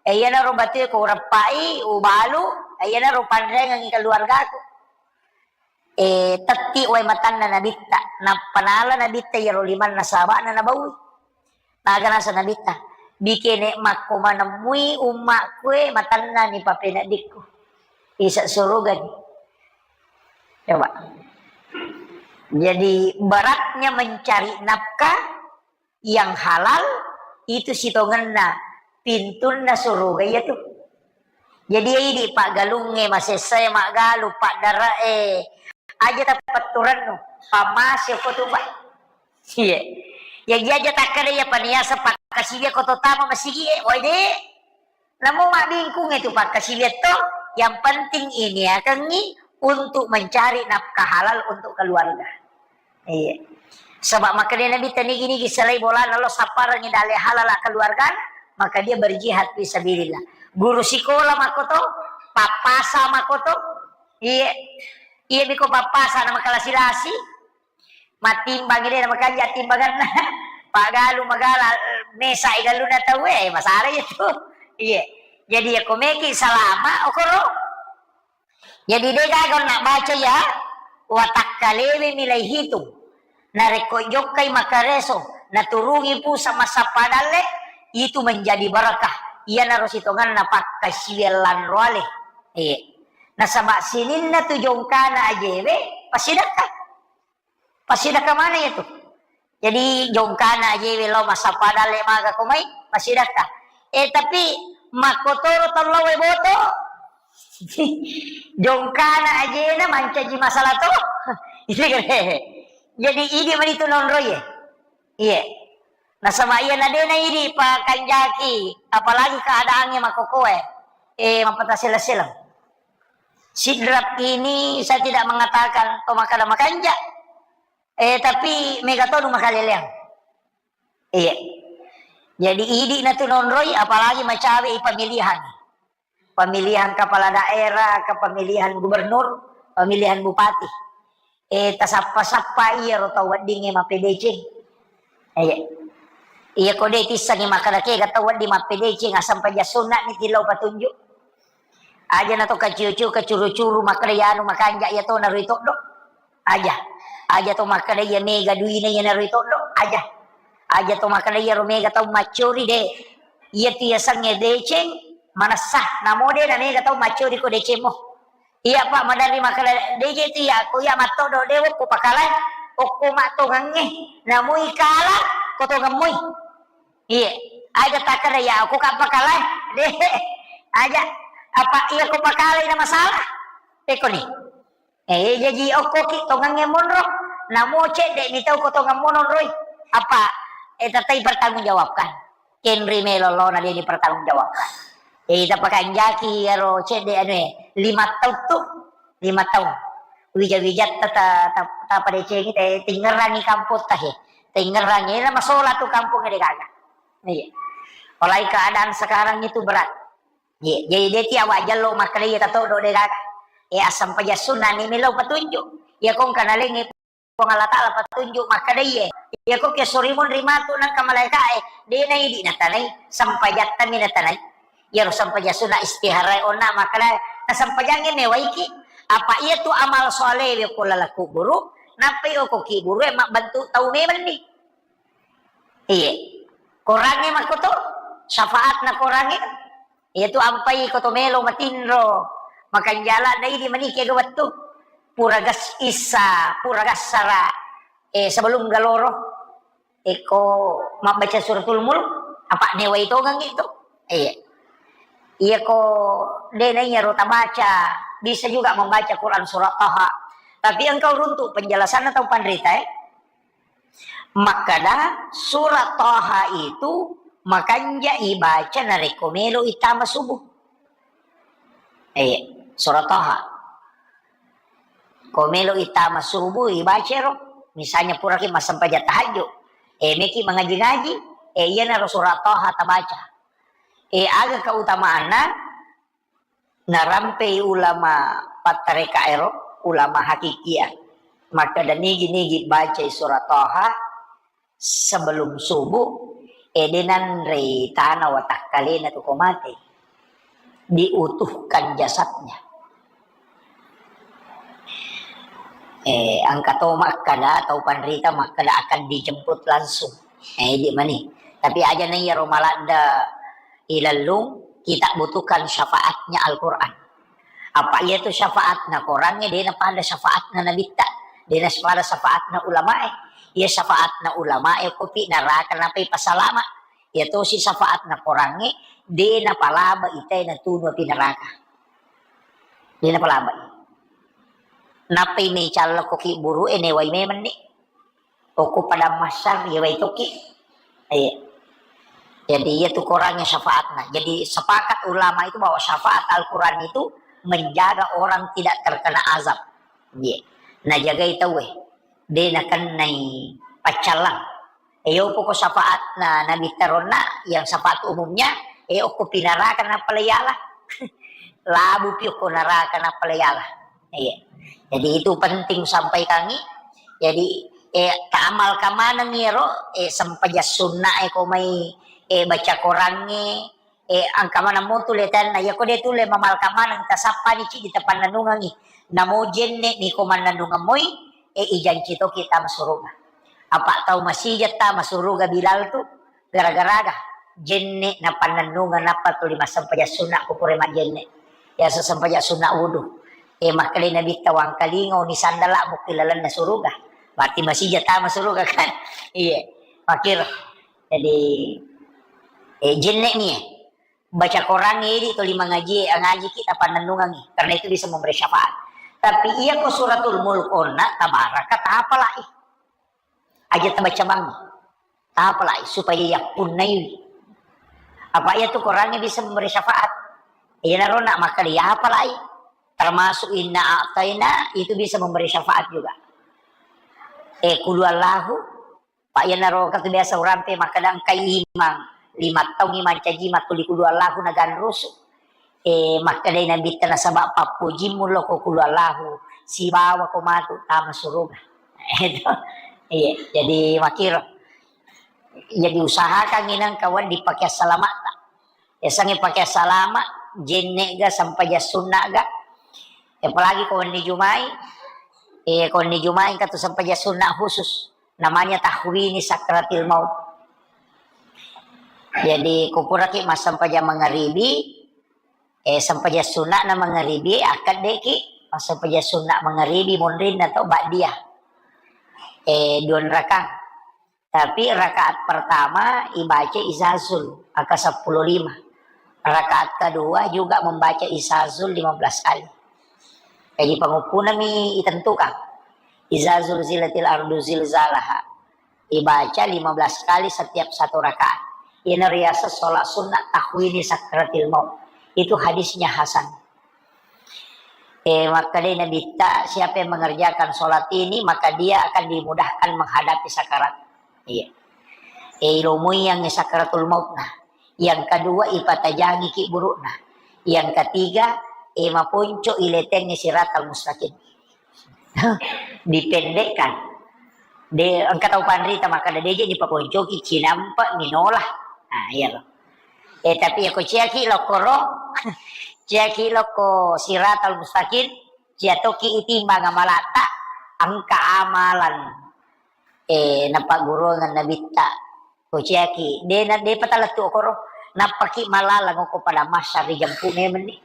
Eh, iyanaro batue ko ureppai, ubalu, eh, iyanaro panrengengi keluargaku." Eh, tetti wae matanna nabitta, nappa nala nabitta iyaro limanna sahaba'na nabaui. Naga naseng nabitta, "Bikene makko manemmui ummakku e, matannani papeneddikku. Isa surugani." Coba. Jadi, beratnya mencari nafkah yang halal itu sitongenna pintunna suruga iya tu. Jadi, idi paggalungnge, masessae maggalu, paddarae, aja tapetturennu, pammase ko tu, Pak. Iya. Jadi aja takkeda iya paniasa pakkasiwia ko to tama masigi e, woi de. Namo mabbingkung itu pakkasiwia to, yang penting ini akangi untuk mencari nafkah halal untuk keluarga. Iya. Sebab makkeda Nabi, "Tenigi-nigi selai bolana lo sapparengi dalle halala keluarga, maka dia berjihad fi sabilillah." Guru sikola makoto, pappasa makoto. Iya. Iya biko pappasa na makalasi-lasi. Mattimbang de na makanja timbanganna. Pagalu magala mesa i galuna tau e, masalah itu. Iya. Jadi ya komeki salama okoro. Jadi, degaga onna baca iya, watakkalewe mi lai hitung. Narekko jokkai makareso, naturungi pusa massappa dalle, itu menjadi barakah. Iyanaro sitonganna pakkasiwiang lanro ale. Iya. Nasaba sininna tu jongkana ajewe, passidekka. Passidekka maneng itu. Jadi, jongkana ajewe lao massappa dalle maga ko mai, passidekka. Eh, tapi makkotoro tau lao wae boto. Jongkana ajena mancaji masalah to. Itu kan. Jadi, idi mani tu nonroi e. Iya. Nasaba iya nadena idi pakanjaki, apalagi keadaannya makokoe. Eh, mappatasela-sela. Sidrap ini saya tidak mengatakan to makkada makanja. Eh, tapi mega tonu makaleleang. Iya. Jadi, idi na tu nonroi, apalagi macawe i pemilihan. Pemilihan kepala daerah, ke pemilihan gubernur, pemilihan bupati. Eh, tasappa-sappa iyaro tau weddingnge mappedeceng. Iya. Iya, ko de tissengi makkada kega tau wedding mappedeceng, aseng paja sunna ni tillau patunjuk. Aja na to kaciu-ciu, kacuru-curu, makkeda iyanu makanja iya to naroi toddo. Aja. Aja to makkeda iya mega duina iya naroi toddo. Aja. Aja to makkeda iyaro mega tau maccori de. Iya tu yasengnge deceng, manessa. Namo de na mega tau maccori ko decemmo. Iya, Pak, maderri makkeda deceng tu iya, ko iya mattoddo de wokko pakalae. Okko mattongengnge. Namui kala ko tongemmui. Iya, aja takkeda ya aku ka pakalae. Deh, aja. Apa iya ko pakalai na masalah? Pekoni. Eh, jaji okkoki tongengnge monro. Namo cedde ni tau ko tongeng monroi. Apa eh tatai pertanggungjawabkan. Kenri melo lona de dipertanggungjawabkan. Eh, ita pakanjaki ero cedde anu e, lima taung tu, lima taung. Wija-wijatta ta, ta, ta padecengi te tingerangi kampung tahe. Tingerangi na masola tu kampung de gaga. Iya. Apalagi keadaan sekarang itu berat. Iya, jadi de tiawa jallo makkeda iya tatodo de gaga. Eh, assampajang sunna ni melo petunjuk. Iya kongka nalengi Puang Allah Ta'ala petunjuk makkeda iye. Iya ko ke sori monri matu nangka malaika e, de na idi natanai, sampajatta mi natanai. Iyaro sampajang sunna istihara onna makkeda na sampajangi mewaiki. Apa iya tu amal soleh we ko laleng kuburu, nappai oko kiburu e mabbentuk tau memang ni. Iya. Korangnge makkoto, syafaatna korangnge. Iya tu ampai ko to melo matinro. Makanjala na idi manike ga wettu. Pura gas isa, pura gassara. Eh, sebelum galoro. Eko mabbaca suratul mulk, apa newai tongang itu. Iya. Iya ko de na iya ro tabaca, bisa juga membaca Quran surat Taha. Tapi engkau runtuk penjelasanna tau panrita, eh. Makkeda, surat Taha itu makanja ibaca narekko melo itama subuh. Eh, surat Taha. Ko melo itama subuh, ibaca ro. Misalnya puraki massempajang tahajud. Eh, meki mangaji-ngaji. Eh, iyanaro surat Taha tabaca. Eh, aga keutamaanna? Narampei ulama pattarekaero, ulama hakikia, makkeda nigi-nigi bacai surat Taha sebelum subuh, eh, de nanrei tana watakkalena tu ko mate, diutuhkan jasadnya. Eh, engka to makkeda, tau panrita makkeda akan dijemput langsung. Eh, idi mani. Tapi aja na iyaro maladda ilellung, kita butuhkan syafaatnya Al-Quran. Apa iya tu syafaatna korangnge, de na pada syafaatna nabitta, de na pada syafaatna ulamae. Iya syafaatna ulamae, kopi neraka napai pasalama. Iya tosi syafaatna korangnge, de na palaba itae natunu api neraka. De na palaba. Nappai mecalla ko kiburu e newai memang ni. Okko padang mahsyar, iya wai tokki. Iya. Jadi, iya tu korangnge syafaatna. Jadi, sepakat ulama itu bahwa syafaat Al-Quran itu menjaga orang tidak terkena azab. Iya. Najagai tauwe. De nakennai paccallang. E, yo poko syafaatna Nabi taronna, yang syafaat umumnya, e, okko pinaraka nappa layala. Labu pi okko naraka nappa layala. Iya. Jadi itu penting sampaikangi. Jadi, eh, taamalka maneng iyaro, eh, sempajang sunna e ko mai, eh, baca korangnge, eh, engka maneng mo tu letanna. Iya ko de tu le mamalka maneng, tasappani cidi tapannennungengi. Namo jenne ni ko mannennungeng moi, eh, ijanci toki tama suruga. Apa tau masija tama suruga Bilal tu, gara-gara ga jenne napannennungeng nappa tuli massempajang sunna ko pura majjenne. Biasa sempajang sunna wudu. Eh, makkedai Nabitta, "Wangkalinga oni sandala mukki lalenna suruga." Berarti masija tama suruga kan? Iya. Makiro. Jadi, eh, jenne ni, eh. Baca korangnge idi tuli mangaji, ngaji kita pannennungengi. Karena itu bisa memberi syafaat. Tapi iya ko suratul mulk onna, tabaraka, tapalai. Aja tabaca bangngi. Tapalai supaya yappunnaiwi. Apa iya tu korangnge bisa memberi syafaat. Iyanaro na makkeda yapalai. Termasuk inna a'taina itu bisa memberi syafaat juga. Eh, kulu Allahu. Pak iyanaro katu biasa urampe makkeda engkai imang. Lima taung imang caji mattuli kulu Allahu naganrusu. Eh, makkedai Nabitta nasaba pappojimmu lo ko kulu Allahu sibawa ko matu tama suruga. Itu. Iya, jadi makiro. Jadi usahakan inang kawan dipakai salamatta. Yasengnge pakai salama, jenne ga, sempajang sunna ga. Apalagi ko wenni Jumai, eh, ko wenni Jumai engka tu sempajang sunna khusus. Namanya tahwini sakratil maut. Jadi, ko puraki massempajang mangaribi, eh, sempajang sunna na mangaribi, akkaddeki massempajang sunna mangaribi monrinna to ba'diyah. Eh, dua rakang. Tapi rakaat pertama ibaca Izazul angka seppulo lima. Rakaat kedua juga membaca Izazul lima belas kali. Jadi panguppunami itentukan. Izazul zilatil ardu zilzalaha. Ibaca lima belas kali setiap satu rakaat. Ini riasa sholat sunnah takhwini sakratil maut. Itu hadisnya hasan. Eh, makkeda Nabitta, siapa yang mengerjakan sholat ini, maka dia akan dimudahkan menghadapi sakarat. Iya. Eh, ilomui yang sakaratul maut nah. Yang kedua, ipatajangi ki burukna. Yang ketiga, eh, maponco iletengi siratal mustaqim. Dipendekkan. De, engka tau panrita makkeda, "De je dipaponcoki, cinampa minola." Nah, iya loh. Eh, tapi ya ko ciaki lokko ro, ciaki lokko siratal mustaqim, cia toki itimbang amalatta, engka amalan, eh, napagguruangan Nabitta. Ko ciaki, de na, de patalettu okoro, nappaki malalang okko pada masyar ri jampu memenni.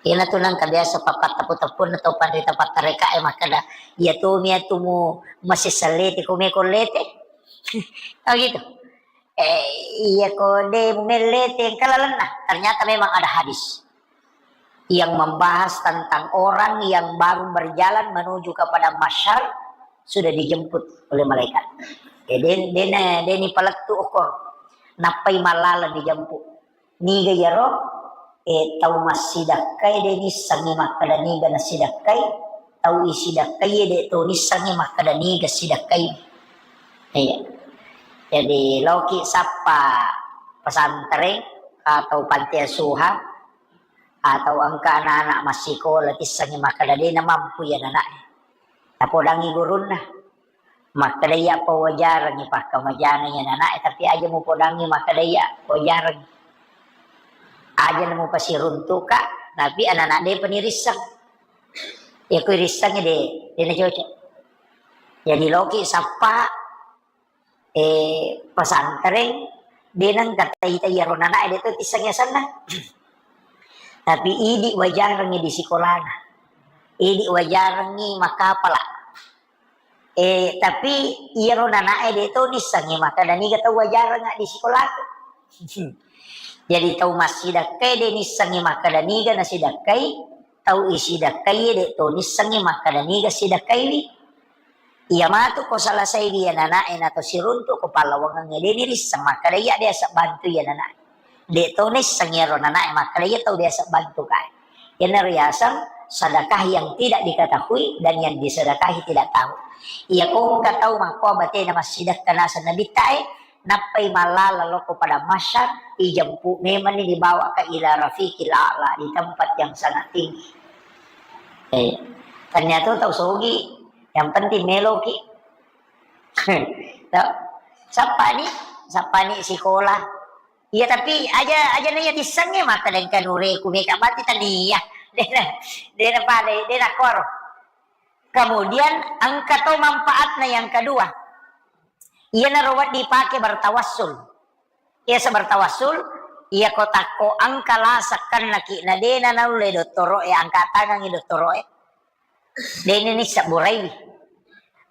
Iyana tu nangka biasa pappatteppu-teppunna tau panrita pattareka e makkeda, "Iya tomi atu mu masessallete ko meko lete." Oh gitu. Eh, iya ko de mu mellete engka lalenna. Ternyata memang ada hadis yang membahas tentang orang yang baru berjalan menuju kepada masyar sudah dijemput oleh malaikat. Eh, de, de, de ni palettu okor. Nappai malalang dijemput. Niga iyaro, eh, tau massidakkai de nissengngi makkeda niga nassidakkai, tau isidakkai de to nissengngi makkeda niga sidakkai. Iya. Jadi, loki sappa pesantren atau panti asuhan atau engka anak-anak massikola tissengngi makkeda de namampu iya anana'e. Tapodangi gurunna. Makkeda iya pawajarengngi pakkamajana iya anana'e, tapi aja mupodangngi makkeda iya pawajarengngi. Aja na mupasiruntuka, tapi anana de penirisseng. Ya kui rissengngi de, de na cocok. Jadi loki sappa, eh, pesantren, de nengka tai-tai iyaro anana'e de to tissengngi asenna. Tapi idi wajarengngi di sikolana. Idi wajarengngi makkapala. Eh, tapi iyaro anana'e de to nissengngi makkeda niga tau wajarengnga di sikolaku. Jadi tau massidakkai de nissengngi makkeda niga nasidakkai, tau isidakkai de to nissengngi makkeda niga sidakkaiwi. Iya matu ko salasaiwi anana'e na to siruntu ko pallawangengnge de nirisseng makkeda iya de asebbantu iya anana'e. De to nisseng iyaro anana'e makkeda iya tau de asebbantu kae. Iyanaro yaseng sedekah yang tidak diketahui dan yang disedekahi tidak tahu. Iya ko engka tau makkoa batena massidakka naseng Nabitta e, nappai mallala lokko pada masyar, ijempu memanni dibawa ke ila rafiqil a'la, di tempat yang sangat tinggi. Eh, ternyata tau sogi, yang penting meloki. Tau, sappani, sappani sikola. Iya, tapi aja, aja na iya tissengnge makkeda engka nureku meka bati tania. Dena, dena pale, dena koro. Kemudian engka to manfaatna yang kedua. Iyanaro wedding dipake bertawassul. Iya, sebertawassul, iya ko takko engka lasakkanna ki na dena naulle dottoro'e, angka tangangi dottoro'e. Deni nissabburaiwi.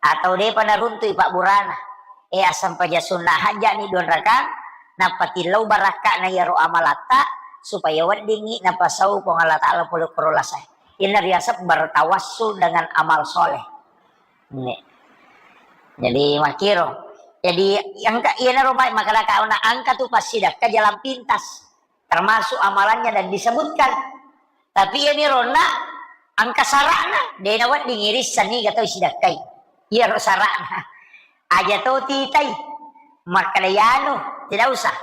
Atau depa naruntui pabburana. Eh, assampaja sunna hajjani duanrakang, napatillau barakka'na iyaro amalatta, supaya weddingngi napasau Puang Allah Ta'ala pole koro lasae. Iyana riaseng bertawassul dengan amal soleh. Nge. Jadi, makkiro. Jadi, engka, iyanaro, Pak, makkadaka ona engka tu passidakka jalan pintas. Termasuk amalannya dan disebutkan. Tapi iyani ronna engka sara'na, de nawedding irisseng niga tau sidakkai. Iyaro sara'na. Aja to titai. Makkada iyanu, tidak usah.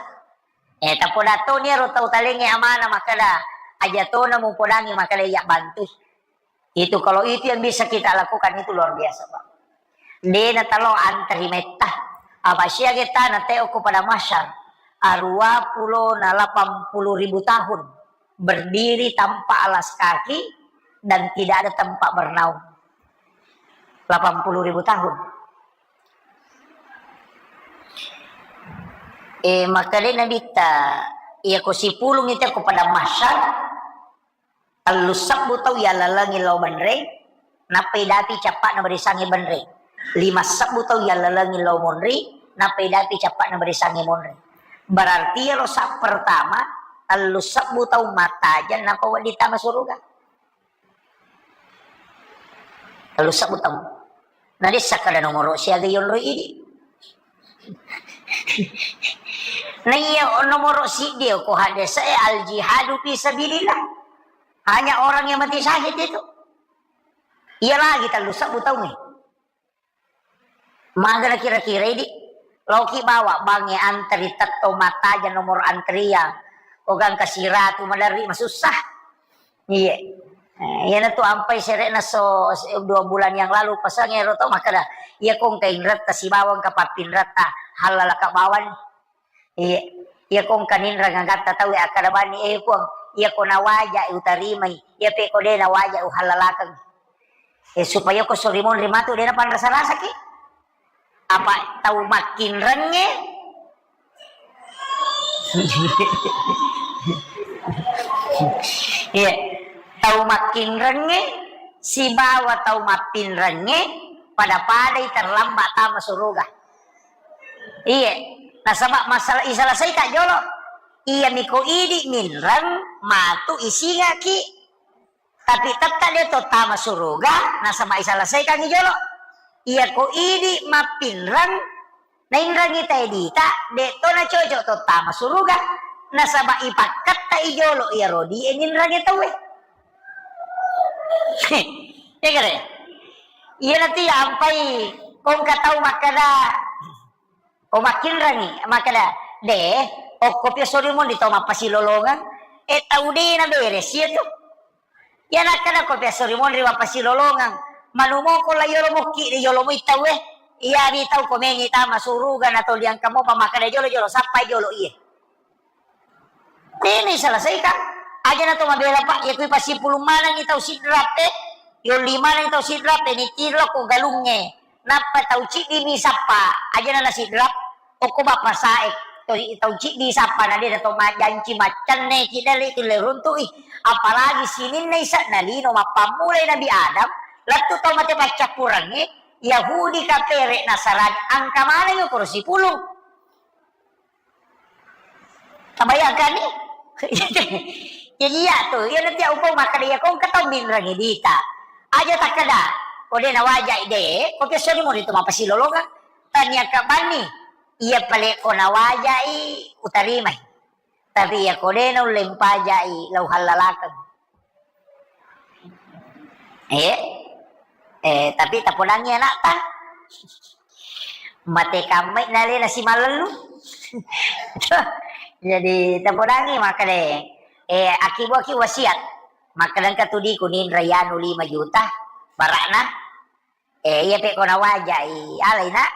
Eh, tapoda toni ero tau talengnge amana makkada, aja tona mupodangi makkada iya bantui. Itu, kalau itu yang bisa kita lakukan, itu luar biasa, Pak. De natalo antri metta. Apa siaga tana teo ko pada masyar. Arua pulo na lapan puluh ribu tahun berdiri tanpa alas kaki dan tidak ada tempat bernaung. Lapan puluh ribu tahun. Eh, makkada Nabitta, iya ko sipulung itu ko pada masyar, tellu sebbu tau yallalengi lao benreng, nappa idapi cappa'na barisangi benreng. Lima sebbu taung yallalengi lao monri, nappa idapi cappa'na barisangnge monri. Berarti iyaro sa pertama, tellu sebbu taung mattajeng, nappa wedding tama suruga. Tellu sebbu taung. Na de' sakkada nomoro siaga yonroi idi. Na iya nomoro siddi ko hadese al jihadu fi sabilillah. Hanya orang yang mati syahid itu. Iya lagi tellu sebbu taung. Magana kira-kira idi, laoki bawa bangnge antri tetto mattajeng nomor antrian. Ko gangka siratu maderri masussa. Iye. Eh, iyanatu ampai sere'na so, so dua bulan yang lalu pasang ero to makkeda, iya ko engka inretta sibawa engka pappinretta hallalaka bawang. Iya, iya ko engka ninreng agatta tauwe akkeda bani, eh Puang, iya ko nawajai utarimai, iya pe ko de nawajai uhallalakeng. Eh, supaya ko sori monri matu de napanrasa-rasaki. Apa tau makkinrengnge? Iya, tau makkinrengnge sibawa tau mappinrengnge pada-padai terlambat tama suruga. Iye, nasaba masalah isalasaika jolo. Iya miko idi minreng matu isingaki. Tapi tetta de to tama suruga, nasaba isalasaikangi jolo. Iya ko idi mappinreng, nainrengi tae dita, de to nacoco to tama suruga. Nasaba ipakketta i jolo iyaro di e ninrengi tauwe. Ya kare? Iya nanti ampai kongka tau makkeda, ko makkinrengi, makkeda, de, okko pia sori monri tau mappasilolongeng, e tau de na beres iya tu. Iya nakkeda ko pia sori monri mappasilolongeng, manumoko la yolo mukki de yolo mui tau e, iya ri tau ko mengi tama suruga na tau liangka mopa makkeda jolo-jolo, sappai jolo iye. Tena iselesaikan. Aja na to mabela, Pak, iya kui pasipulung manengi tau sidrap e, yolli manengi tau sidrap e, ni tiro ko galungnge. Nappa tau ciddi mi sappa, aja na nasidrap, okko bappa sae, tau, tau ciddi sappa na de na to majanci maccenne ki dale tulle runtu'i. Apalagi sininna isa na lino mappammulai Nabi Adam, lettu tau mate paccappurengnge, Yahudi, Kafere, Nasarani, angka manengi okoro sipulung. Tabayangkanni? Jadi iya tu, iya nanti upau makkeda iya ko engka tau minrengi dita. Aja takkeda, ko de nawajai de, ko pia sori monri tu mappasilolongeng. Tania ka banni, iya pale ko nawajai utarimai. Tapi iya ko de naulle mpajai, la uhallalakeng. Eh? Eh, tapi tapodangi anakta. Mate kammai nalena simallellu. Jadi tapodangi makkeda, eh, akibuaki wasiat. Makkeda engka tu di kuninra yanu lima juta barakna. Eh, iya pe ko nawajai, alai nak.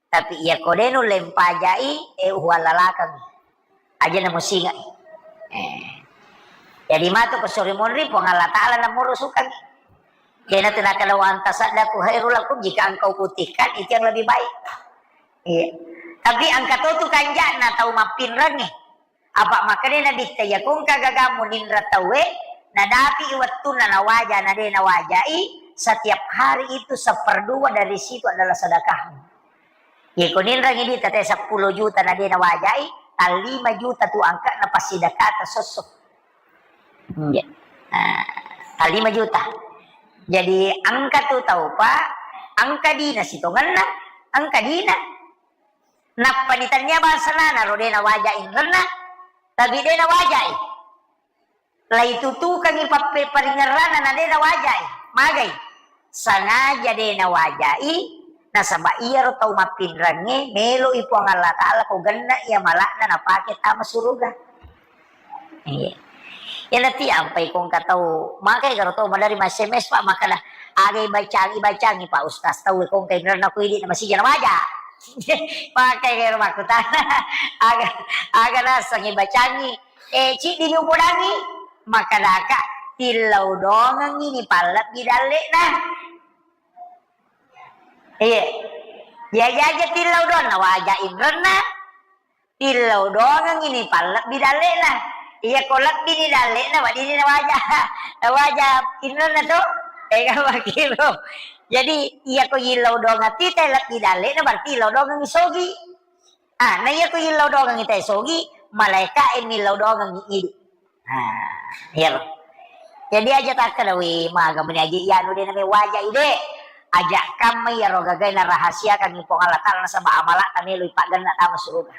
Tapi iya ko de nulle mpajai, eh, uhallalakeng. Aja na musinga. Eh. Jadi matu ko sori monri Puang Allah Ta'ala na murusukan. Kena tu nakala wa anta saddaku khairu lakum, jika engkau putihkan itu yang lebih baik. Iya. Tapi engka to tu kanjana tau mappinrengi. Apa makkeda Nabitta, iya ko engka gagamu ninra tauwe, nadapi wettunna nawaja, na de nawajai, setiap hari itu seperdua dari situ adalah sedekahmu. Iya ko ninrengi dita te seppulo juta na de nawajai, tallima juta tu angka na passidekata sosso. Iya. Nah, tallima juta. Jadi engka tu tau, Pak, engka dina sitongenna, engka dina. Nappani tania bangsana naro de nawajai inrenna, tapi de nawajai. Laitutukangi pappe-, paringerrana na de nawajai. Magai? Sangaja de nawajai, nasaba iyaro tau mappinrengnge meloi Puang Allah Ta'ala ko genna iya malakna napake tama suruga. Iya. Iya, nanti ampai ko engka tau, magai garo tau madari ma-S M S, Pak, makkeda, "Aga ibacangi, ibacangi, Pak Ustaz, tau ko engka inrenna ko idi na masija na waja." Magai garo makkutana, "Aga, aga naseng ibacangi?" Eh, ciddi ni upodangi, makkedaka, "Tillau dongengi ni pallebbi dalle'na." Iya. Jaji aja tillau doang na waja inrenna. Tillau doangengngi ni pallebbi dalle'na. Iya ko lebbini dalle'na, weddinni nawaja, nawaja inrenna to. Ega makkiro. Jadi, iya ko yillau doang ati te lebbi dalle na berarti yillau doang sogi. Ah, na iya ko yillau doang te sogi, malaika e millau doang idi. Ah, iya. Jadi aja takkeda, "Wih, maga meni aja iya anu de name waja ide." Aja kamma iya ro gagai na rahasiakan Puang Allah Taala nasaba amala ta melo ipaggenna tama suruga.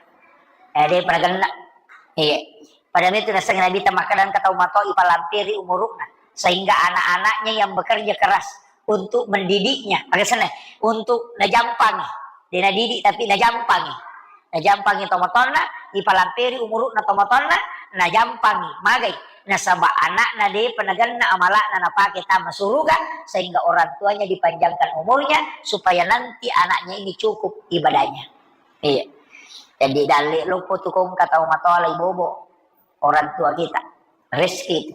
Eh, de pada genna. Iya. Pada itu naseng Nabi ta makkeda engka tau mato ipalampiri umurukna sehingga anak-anaknya yang bekerja keras untuk mendidiknya, maksudnya untuk najampangi, de nadidik tapi najampangi, najampangi tomatonna, ipalampiri umurukna tomatonna, najampangi, magai, nasaba anakna de peneganna amalakna napake tama suruga, sehingga orang tuanya dipanjangkan umurnya supaya nanti anaknya ini cukup ibadahnya. Iya. Jadi dalle loppo tu kongka tau matoa lai bobo orang tua kita. Rezeki itu.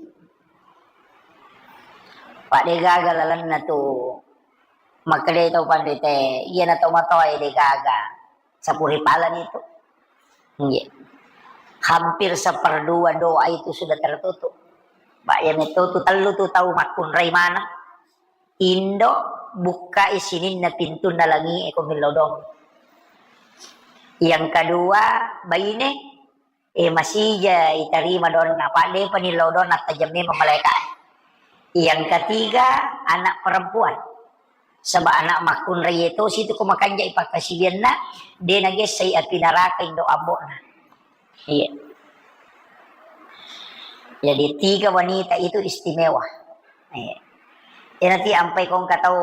Pak de gaga lalenna tu makkeda tau panrite, iya na tau matoa de gaga. Sapuri palan itu. Iya. Hampir seperdua doa itu sudah tertutup. Pak ya metu tu tellu tu tau makkunrai mana. Indo bukkai sininna pintunna langi e ko millau doang. Yang kedua, baine, eh, masija itarima doanna, apa depa nillau doanna, tajang memang malaika. Yang ketiga, anak perempuan. Sebab anak makkunrai itu situ ko makanja ipakkasiwianna, de nagessai api neraka indo ambo'na. Iya. Jadi tiga wanita itu istimewa. Iya. Nanti ampai kongka tau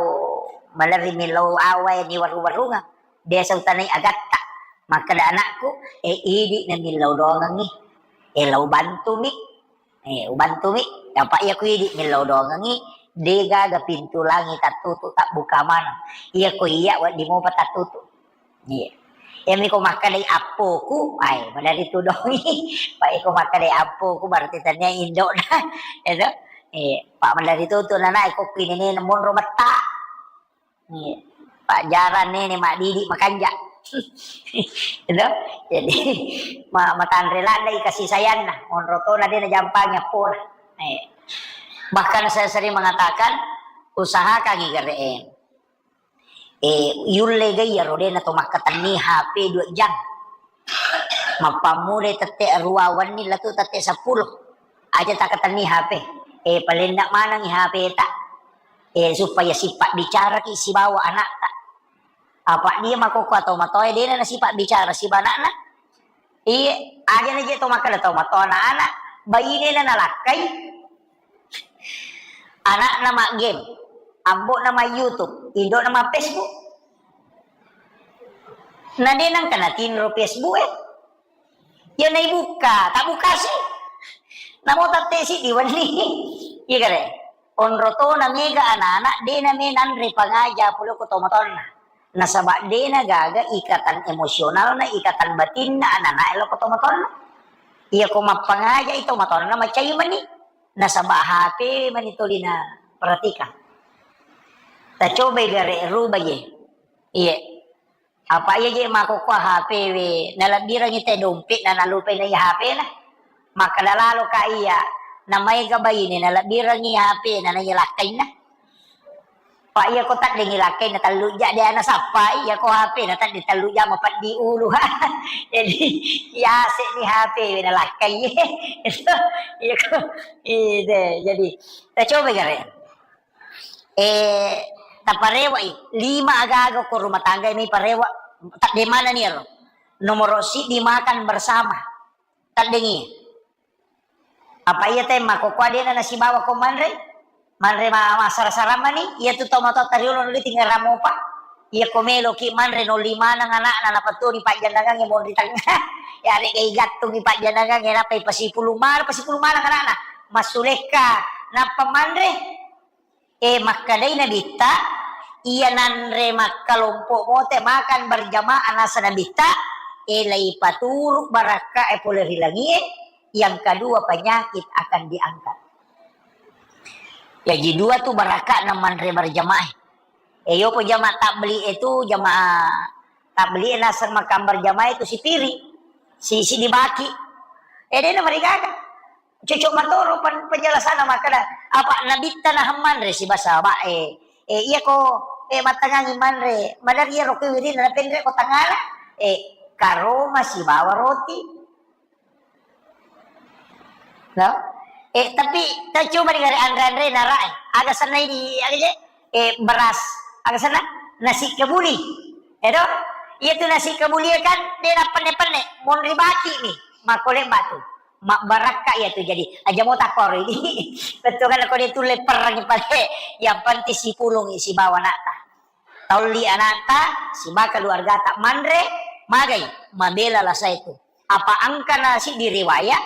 malerri millau awa ni waru-warunga. Biasa utanai agatta. Makkeda anakku, eh, idi na millau doangengi. Eh, lau bantumi. Eh, ubantumi. Apa iya ku idi millau doangengi. De gaga pintu langi tattutu tabbuka maneng. Iya ko iya waddi mopa tattutu. Iya. Iyami ko makkedai appoku, ai, maderri tudongi. Pak iko makkedai appoku, berarti tania indok dah. Itu. Iya. Pak maderri tutu nana iko kuinene monro metta. Iya. Pak jarang nene madidi makanja. Itu. Jadi ma matanre ladai kasih sayangna, monro tona de najampangi appona. Iya. Bahkan saya sering mengatakan, usahakan igere. Eh, yulle ga iyaro de nato makkatenni H P dua jam. Mappammulai tette rua wenni latu tette seppulo. Aja takkatenni H P. Eh, palenna manengi H P ta. Eh, supaya sipabbicaraki sibawa anakta. Apa dia makokko atau matoe dena nasipabbicara siba anakna. Iye, aja na je to makkeda to mato anak-anak, bainena nalakkai, anakna ma game, ambo'na ma YouTube, indokna ma Facebook. Na de nangka natinro Facebook e. Ya naibukka, tak bukasi. Namo tatte siddi wenni. Iya kare. Onro tona mega anak-anak, de name nanre pangaja pole ko tomatonna. Nasaba de nagaga ikatan emosionalna, ikatan batinna anak-anak e lo ko tomatonna. Iya ko mappangaja i tomatonna macai mani. Nasaba H P mani tolina perhatikan. Tacobai gare ruba ye. Iya. Apa iya je makkukua H P we, nalebbirengngi te dompetna, nalupai naiya H P-na. Makkeda laloka iya, namaega baine, nalebbirengngi H P-na, naiya lakkainna. Pa iya ko taddengngi lakkainna, tellu ja de nasappai, iya ko H P-na tadde tellu ja mapeddi ulu. Jadi, yase ni H P we nalakkai. Iya ko, iya de. Jadi, tacoba gare. Eh, taparewa i, lima aga-aga ko rumah tangga ini parewa, tadde maneng ni ero. Nomoro siddi makan bersama. Taddengi. Apa iya te makkukua dena nasibawa ko manre? Manre ma-, massara-sara mani, iya tu tomatoatta riolo nuli tinggal ramopa. Iya ko meloki manre nolli maneng anakna, napatuni pajjanangang monri tengah. Ya, rega igattungi pajjanangang, ya, nappa ipasipulung maneng, pasipulung maneng anakna. Massulekka, nappa manre. Eh, makkedai Nabitta, iya nanre makkalompo mote makan berjamaah nasa Nabitta, eh, laipaturu barakka e pole ri langie, yang kedua penyakit akan diangkat. Jaji dua tu barakka na manre berjamaah. Eh, yopo jamaah tabligh itu, jamaah tabligh naseng makan berjamaah itu sipiri, si, si dibaki. Eh, dena marigaga. Cocok matoro pen-, penjelasanna makkeda, apa Nabitta nahang manre siba sahabat e. Eh, iya ko eh, mattengngangi manre, maderri iyaro kue wirinna napenre ko tangngana, eh, karoma sibawa roti. No? Eh, tapi ta coba digare anre-anre narae. Aga senna ini, aga je? Eh, beras. Aga senna? Nasi kebuli. Edo? Iya tu nasi kebuli kan, de na penne-penne. Monri baki mi. Makole batu. Mabbarakka iya tu jadi. Aja mo takoro ini. Betul kan, ko de tulle perang pale. Yang penting sipulung sibawa anakta. Taolli anakta, sibawa keluargata manre, magai, mabela lasa itu. Apa engka na siddi riwayat,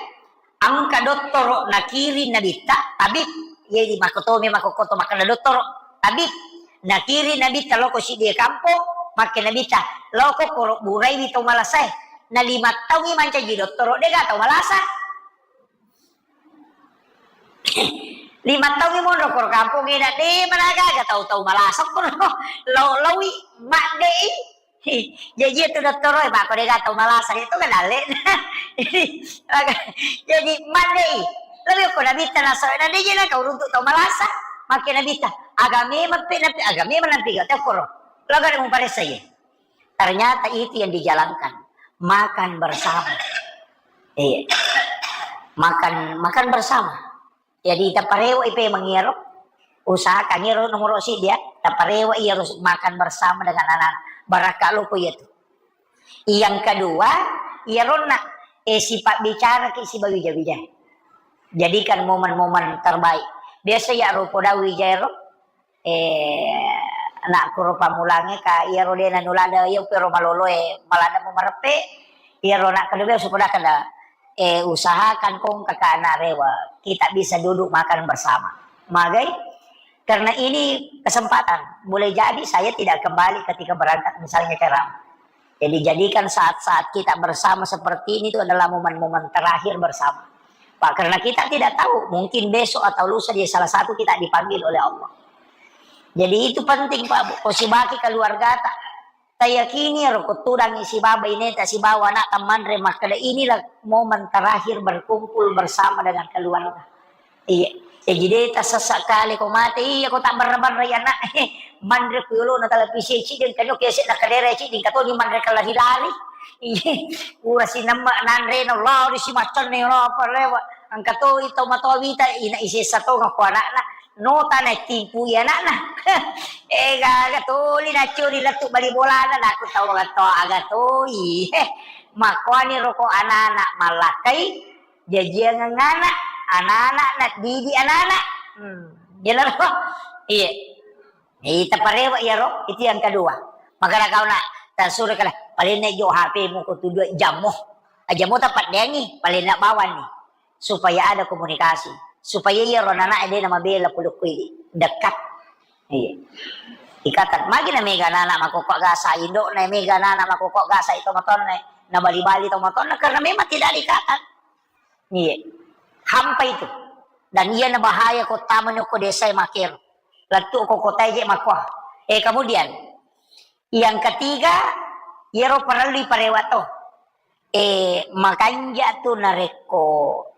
engka dottoro nakiri nabitta, tabib, jadi makkotomi makkokkoto makkeda dottoro, tabib, nakiri nabitta loko siddi kampong, makke nabitta, loko koro buraiwi tau malasae, na lima taungi mancaji dottoro, dega tau malasa. Lima taungi monro koro kampong ina, de managaga tau-tau malasa koro. Lau-, laui, maddei. Jaji itu dottoro, eh, mako dega tau malasa itu kan dalle. Jadi, maddei. Lebih ko nabitta naso, na de jena kau runtuk tau malasa. Makke nabitta, agame mappe, napi, agame manampi gak tau koro. Laga de muparessa ye. Ternyata itu yang dijalankan, makan bersama. Iya. Makan, makan bersama. Jadi, taparewa ipe mangiro, usahakan iro nomor siddi ya, taparewa iya harus makan bersama dengan anak. Barakka loko iya tu. Yang kedua, iya ronna, eh, sifat bicara ki sibawa wija-wija. Jadikan momen-momen terbaik. Biasa ya rupo da wija ero, eh, nakkuro pammulangnge ka iyaro de nanulada, iya pero maloloe, malada mu mareppe, iyaro nakkedabe supaya kada, eh, usahakan kong kakak anak rewa, kita bisa duduk makan bersama. Magai? Karena ini kesempatan, boleh jadi saya tidak kembali ketika berangkat misalnya ceramah. Jadi jadikan saat-saat kita bersama seperti ini itu adalah momen-momen terakhir bersama. Pak, karena kita tidak tahu, mungkin besok atau lusa dia salah satu kita dipanggil oleh Allah. Jadi itu penting, Pak, Bu. Ko sibaki keluargata, tayakini ro ko tudangi sibawa ineta sibawa anak manre makkeda inilah momen terakhir berkumpul bersama dengan keluarga. Iya. Jaji de tasessa kale ko mate, iya ko tabbarra-barrai anak. Manre ku yolona televisi cideng, kanu kese na kadere cideng, katoni manre kalari-lari. Iya. Ura sinemme nanre na lari si maccanne na apa rewa. Engka to tau matoa wita ina isessa to ko anakna. No tana timpu iya anakna. Eh, gaga toli nacuri lettu bali bolana, naku tau aga to, aga toi. Eh, makoani roko anak-anak mallakai. Jajiangeng anak, anak-anak, naddidi anak-anak. Hmm, jelas kok? Iya. Iya, taparewa iyaro, itu yang kedua. Makanya kau nak tasure kala, paling naik jo H P mu ko tu dua jam mo. Aja mo tapaddengi, paling nak bawa nih. Supaya ada komunikasi. Supaya iyaro anak-anak de na mabela pulukku ini. Dekat. Iya. Ikatan. Magi na mega anak-anak makokok gasa, indo na mega anak-anak makokok gasa itu matonne. Na bali-bali to matonne karena memang tidak ada ikatan. Iya. Hampa itu. Dan iya na bahaya ko tama ko desa makero. Lettu ko kota je makko. Eh, kemudian yang ketiga, iyaro parellu parewa to. Eh, makanja tu narekko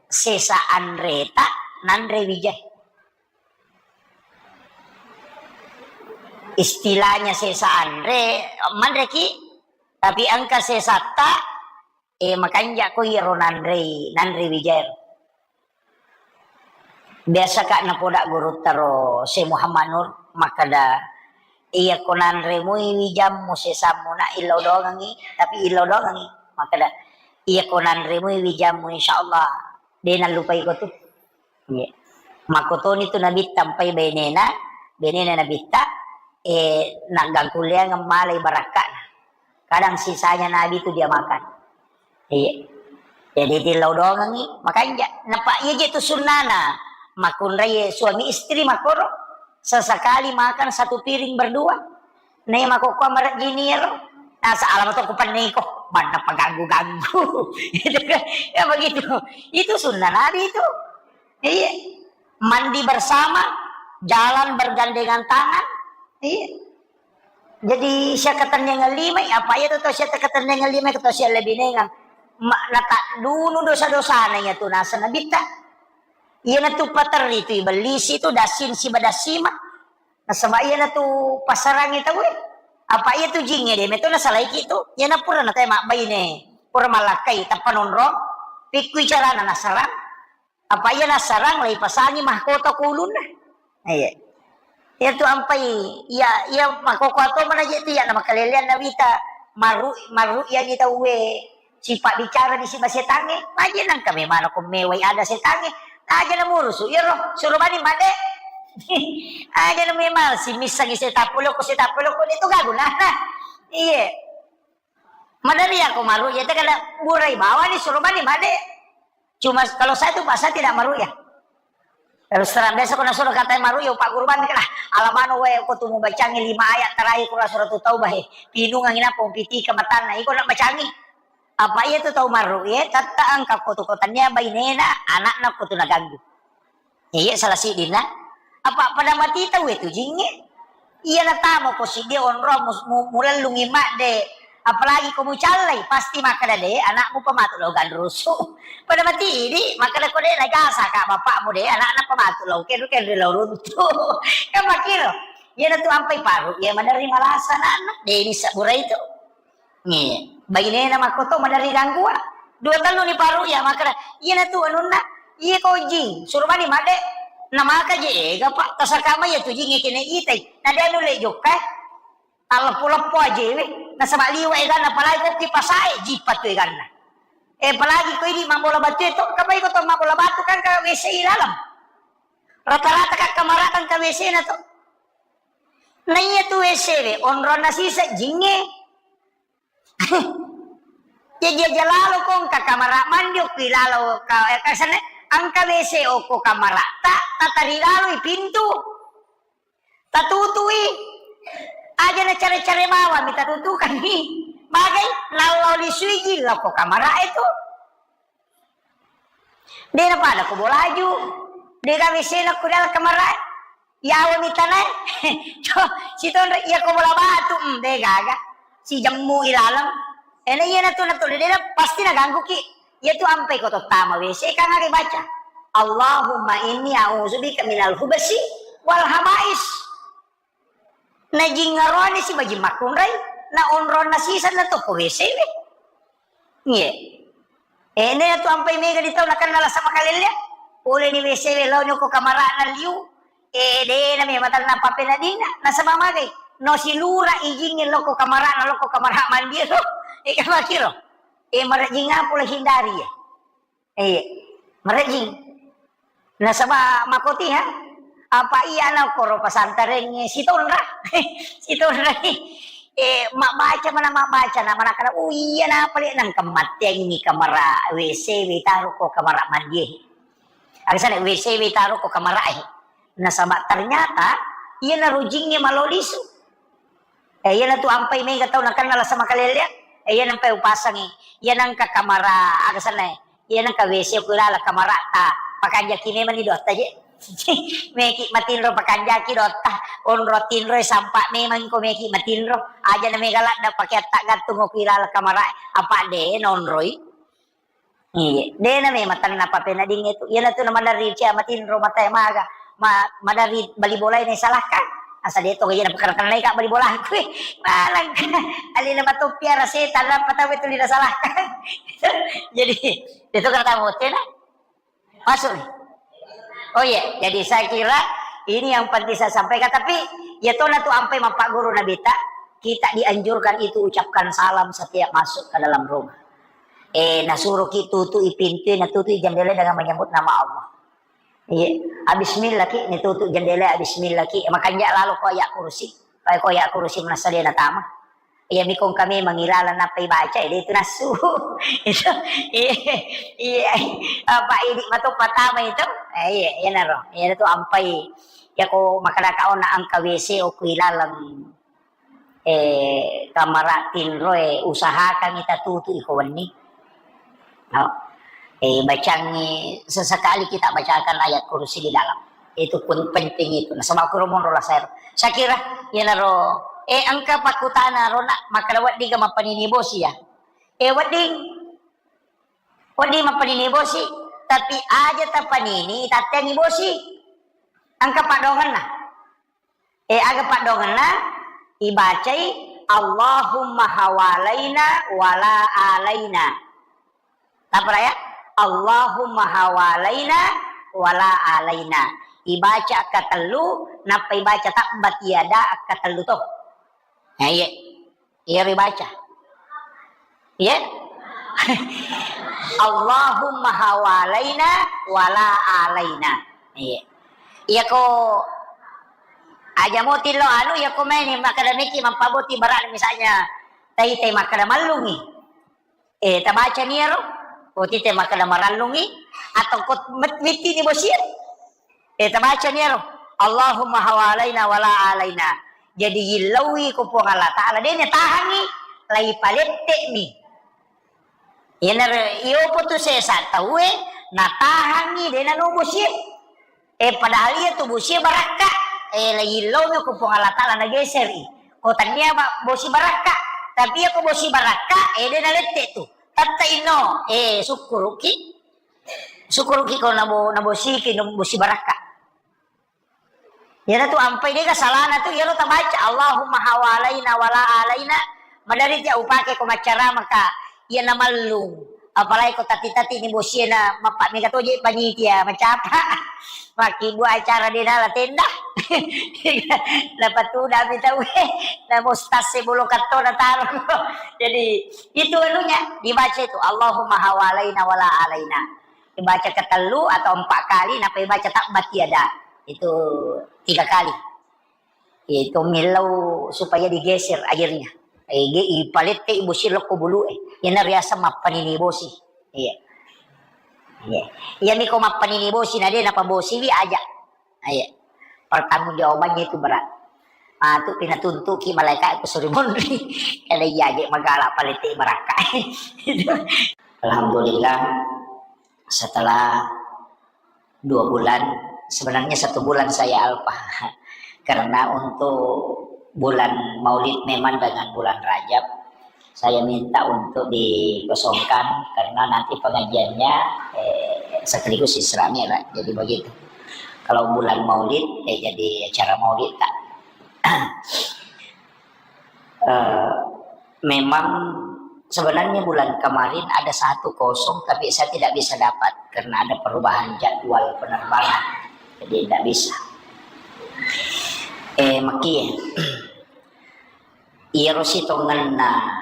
sesa anreta nanre wijai. Istilahnya sesa anre, manreki, tapi engka sesatta, eh, makanja ko iyaro nanrei, nanre wijai. Biasa ka napoda gurutta ro Syekh Muhammad Nur makkeda, iya ko nanremui wijammu sesammu na illau doangengi, tapi illau doangengi. Makkeda, iya ko nanremui wijammu, insyaallah de nallupai ko tu. Iya. Makkotoni tu Nabitta mpai benena, benena Nabitta, eh, naggangkulleangeng malai barakka'na. Kadang sisanya Nabi tu dia makan. Iya. Jadi tillau doangengi, makanja. Napa iya je tu sunnana. Makkunrai suami istri makkoro, sesekali makan satu piring berdua. Nai makokko marejjini ero. Nasa alama to kupenniko, manna paganggu-ganggu. Gitu kan? Ya begitu. Itu sunnah Nabi itu. Iya. Mandi bersama, jalan bergandengan tangan. Iya. Jadi sia katennengeng limai, apa iya to sia katennengeng limai, to sia lebih nengang. Ma-, nata dunu dosa-dosana iya tu nasa Nabitta. Iya natu paterri tu ibellisi tu dasin siba dasima. Nasaba iyana tu passarangngi tauwe. Apa iya tu jingnge de meto nasalaiki tu. Iyana pura nate mabbaine, pura malakkai tappa nonrong, pikkui carana nasarang. Apa iya nasarang, laipasangi mahkota ko ulunna. Iya. Iya tu ampai, iya, iya makkokkoe to mana je tu iya na makalelean na wita maru, maru iya ni tauwe sipabbicara di siba setangnge, maje nangka memang ko mewai ada setangnge, aja na murusu, iya ro, suruh bani made. Aja na memang si missangi setappulo ko setappulo ko itu gagu nah. Iya. Madari aku maru, iya te kada burai bawani suruh bani made. Cuma kalau saya tuh bahasa tidak maru ya. Terus terang biasa ko nasuro katai maru ya Pak Guru bani kala. Alamano wae ko tu mubacangi lima ayat terakhir kura suratu taubah he. Pinungangi nappa umpitika matanna. Iko nak bacangi. Apa iya tu tau maru ya? Tatta engka ko tu kotanya bainena anakna ko tu naganggu. Iya salah sidinna. Apa pada mati tau itu jingnge? Iya natama ko siddi onro mus-, mu-, mulellungi madde. Apalagi ko mucallai, pasti makkeda de anakmu pematu lo ganrusu. Pada mati idi, makkeda ko de najasa ka bapakmu de anakna pematu lo kenru kenru lo runtu. Kan makiro. Iya natu ampai paru, iya menerima rasa anakna. De ini sabura itu. Nge, bainena makkoto maderri ganggua. Dua tellu ni paru ya makkeda, iyanatu anunna, iya ko jing, suruh mani made. Namaka je ega, Pak, tasakama ya tu jing kene itai. Na dia nulle jokka. Aleppo-leppo aje we. Nasaba liwa eganna, apalagi ko ki pasae, jipat tu eganna. Eh, apalagi ko ini mabbola batu itu, kapai ko to mabbola batu kan ka W C i dalam. Rata-rata ka kamara kan ka W C na to. Na iya tu W C we, onronna sisa jingnge. Jaji aja lalo ko engka kamara mandi okko ilalo ka, eh, kasane, engka W C okko kamara ta, tatari laloi pintu. Tatutui. Aja na care-care bawang mi tatutukanni. Bagai nallo lisui jilla ko kamara itu. De na pada ko bolaju. De gaga W C na ko dalam kamara. Yawa mitanae. Sitonre iya ko bola batu, mm, de gaga. Sijemmu ilaleng. Ena iya natu natu de na pasti naganggu ki. Iya tu ampai ko tottama W C kan aga baca. Allahumma inni a'udzubika minal hubasi wal habais. Na jingngaroni si bajing makkunrai, na onronna sisa na tokko W C we. Iya. Eh, ne tu ampai mega di tau nakenna lasa makalelle. Pole ni W C we lao nyoko kamarana liu. Eh, de na me matanna papena dina. Nasaba magai. No silura ijingnge loko kamarana, loko kamara mandi lo. Eh, kamakiro. Eh, marajing apa lo hindari ya. Iya, marejing. Nasaba makotiha, apa iya na koro pasantarengnge sitonra. Sitonra. Eh, mabbaca mana mabbaca na mana kana, oh iya na pale nang kemateng ni kamara W C we taro ko kamara mandi. Agasana W C we taro ko kamara eh. Nasaba ternyata iya na rujingnge malo lisu. Eh, iyana tu ampai mega tau nakenna lasa makalellea. Eh, iyana mpai upasangi. Iyana engka kamara, aga senna, eh. Iyana engka W C ku ilala kamara ta. Pakanjaki memang ni dotta je. Meki matinro pakanjaki dotta. Onro tinro sampa memang ko meki matinro. Aja na mega ladda pake atta gattung ku ilala kamara. Apa de nonroi. Iya, de na memang tenna papena ding itu. Iyana tu na maderri cia matinro matae maga. Ma-, maderri bali bolae na salahkan. Asa de to iya na pekara-kara naika bali bola ku. Malang. Alina matoppi ara setan apa tahu itu lina salahkan. Jadi, itu kata motena. Masuk nih. Oh iya, jadi saya kira ini yang penting saya sampaikan. Tapi ya tona tu ampai mapak guru Nabi ta, kita dianjurkan itu ucapkan salam setiap masuk ke dalam rumah. Eh, nasuruh ki tutui pintu, natutui jendela dengan menyebut nama Allah. Iya, ah, bismillah ki, ni tutu jendela, ah, bismillah ki. Makanja lalo ko ayat kursi. Pai ko ayat kursi menasale na tama. Iya, mikong kami mengilala napa ibaca, itu nasu. Itu, iya, iya. Apa ini matu pertama itu? Eh, iya, iya naro. Iya tu ampai. Ya ko makadaka ona angka W C oku ilalang. Eh, kamara tinroe usahakan kita tutu iko wenni. No? Eh, bacangi sesekali kita bacakan ayat kursi di dalam. Itu pun penting itu. Nasaba kuro monro lasero. Saya kira, iyanaro, eh, engka pakkutana rona, makkada wedding ga mappanini bosi ya. Eh, wedding, wedding mappanini bosi, tapi aja tapanini, tatteangi bosi. Engka padongenna. Eh, aga paddoangenna? Ibacai, "Allahumma hawalaina wala alaina." Tappa ya? "Allahumma hawalaina wala alaina." Ibaca akkatellu, nappa ibaca tabbat yada akkatellu to. Nah, iya. Iyaro ibaca. Iya? "Allahumma hawalaina wala alaina." Iya. Iyako aja moti lo anu, iyako maini makkeda meki mappaboti barang misalnya tai-tai makkeda mallungi. Eh, tabacani iyaro? Ko tite makkeda marallungi atau ko met-, mittini bosie? Eh, tabacani iyaro? "Allahumma hawalaina wala alaina." Jadi yillauwi ko Puang Allah Ta'ala, de natahangi, lai palette'mi. Iyanaro iyopo tu sesa tauwe natahangi, de nano bosie. Eh, padahal iya tu bosie barakka. Eh, la yillomi ko Puang Allah Ta'ala nageseri. Ko tania ba-, bosi barakka. Tapi iya ko bosi barakka, eh, de nalette tu. Tatta inno, eh, sukkuruki. Sukkuruki ko nabo-, nabosiki, no-, bosi barakka. Iyana tu ampai dega salana tu, iyaro tabaca, "Allahumma hawalaina wala alaina." Madari tia upake ko maccara maka iya namallung. Apalagi ko tati-tati ni bosie na mappa mega toje panitia macapa. Makkibua acara de nala tenda. Napatudami tauwe. Na mustase bolo kattona taro. Jadi itu anunya dibaca itu, "Allahumma hawalaina wala alaina." Dibaca ketellu atau empat kali, napa dibaca tabbat yada. Itu tiga kali. Itu millau supaya digeser airnya. Eh, ge-, ipalette bosi lokko bulu e. Iyana riaseng mappanini bosi. Iya. Iya. Iya miko mappanini bosi na de napa bosiwi aja. Iya. Pertanggungjawabannya itu berat. Matu pinatuntuki malaikat ku suri monri. Kada iya je magala palette barakka. Alhamdulillah, setelah dua bulan, sebenarnya satu bulan saya alpa. Karena untuk bulan Maulid memang dengan bulan Rajab, saya minta untuk dikosongkan karena nanti pengajiannya, eh, sekaligus Isra Mi'raj. Jadi begitu. Kalau bulan Maulid, eh, jadi acara Maulid tak. Eh, memang sebenarnya bulan kemarin ada satu kosong, tapi saya tidak bisa dapat karena ada perubahan jadwal penerbangan. Jadi tidak bisa. Eh, maki, iyaro sitongenna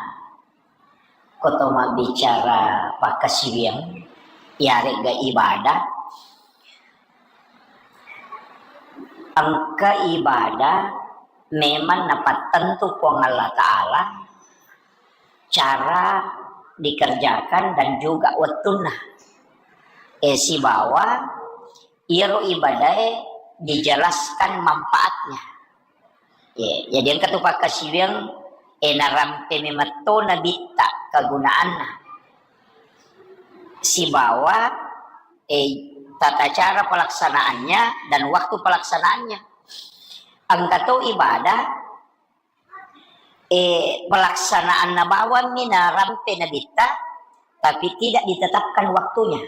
ko to mabbicara pakkasiwiang, iyaregga ibadah, engka ibadah memang napattentu Puang Allah Ta'ala cara dikerjakan dan juga wettunna. Eh, sibawa iyaro ibadae dijelaskan manfaatnya. Ye, jadi engka tu pakkasiwiang, eh, narampe memetto nabitta kegunaanna. Sibawa, eh, tata cara pelaksanaannya dan waktu pelaksanaannya. Engka to ibadah, eh, pelaksanaanna bawammi narampe nabitta, tapi tidak ditetapkan waktunya.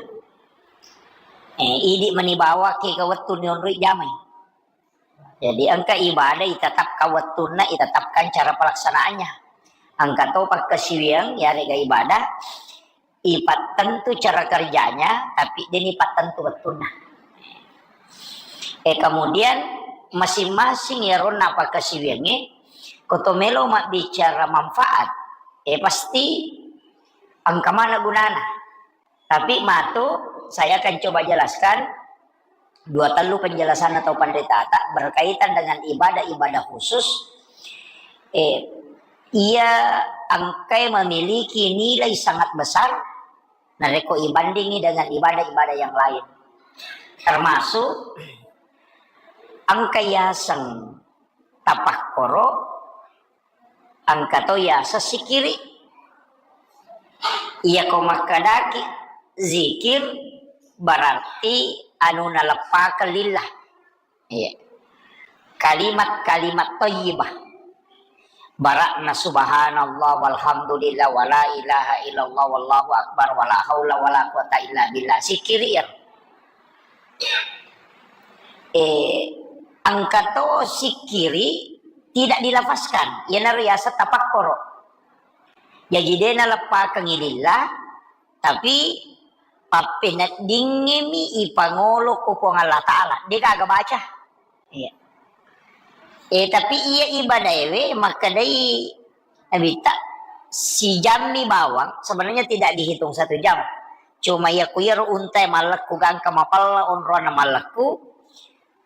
Eh, idi mani bawa ke ke wettu nionroi jamai. Jadi engka ibadah itetapkan wettunna, itetapkan cara pelaksanaannya. Engka to pakkasiwiang, yarega ibadah, ipattentu cara kerjanya, tapi deni pattentu wettunna. Eh, kemudian masing-masing yaronna pakkasiwiangnge, ko to melo mabbicara manfaat, eh, pasti engka mana gunana. Tapi matu, saya akan coba jelaskan dua tellu penjelasan atau pendetata berkaitan dengan ibadah-ibadah khusus. Eh, ia engkai memiliki nilai sangat besar narekko ibandingi dengan ibadah-ibadah yang lain. Termasuk engka yaseng tapakkoro, engka to yaseng sikiri. Iyako makkedaki zikir berarti anu naleppakeng lillah. Iya. Kalimat-kalimat thayyibah. Barakna subhanallah walhamdulillah wala ilaha illallah wallahu akbar wala haula wala quwata illa billah. Sikiri ya. Eh, Engka to sikkiri tidak dilafazkan, iyanaro yaseng tapakkoro. Jaji de' naleppakengngi lillah, tapi pappeneddingngemi ipangolo ko Puang Allah Ta'ala, de' gaga baca. Iya. Eh, tapi iya ibadaewe makkedai Nabitta, sijammi bawang, sebenarnya tidak dihitung satu jam. Cuma iya ku iyaro untae mallekku gangka mapella onronna mallekku,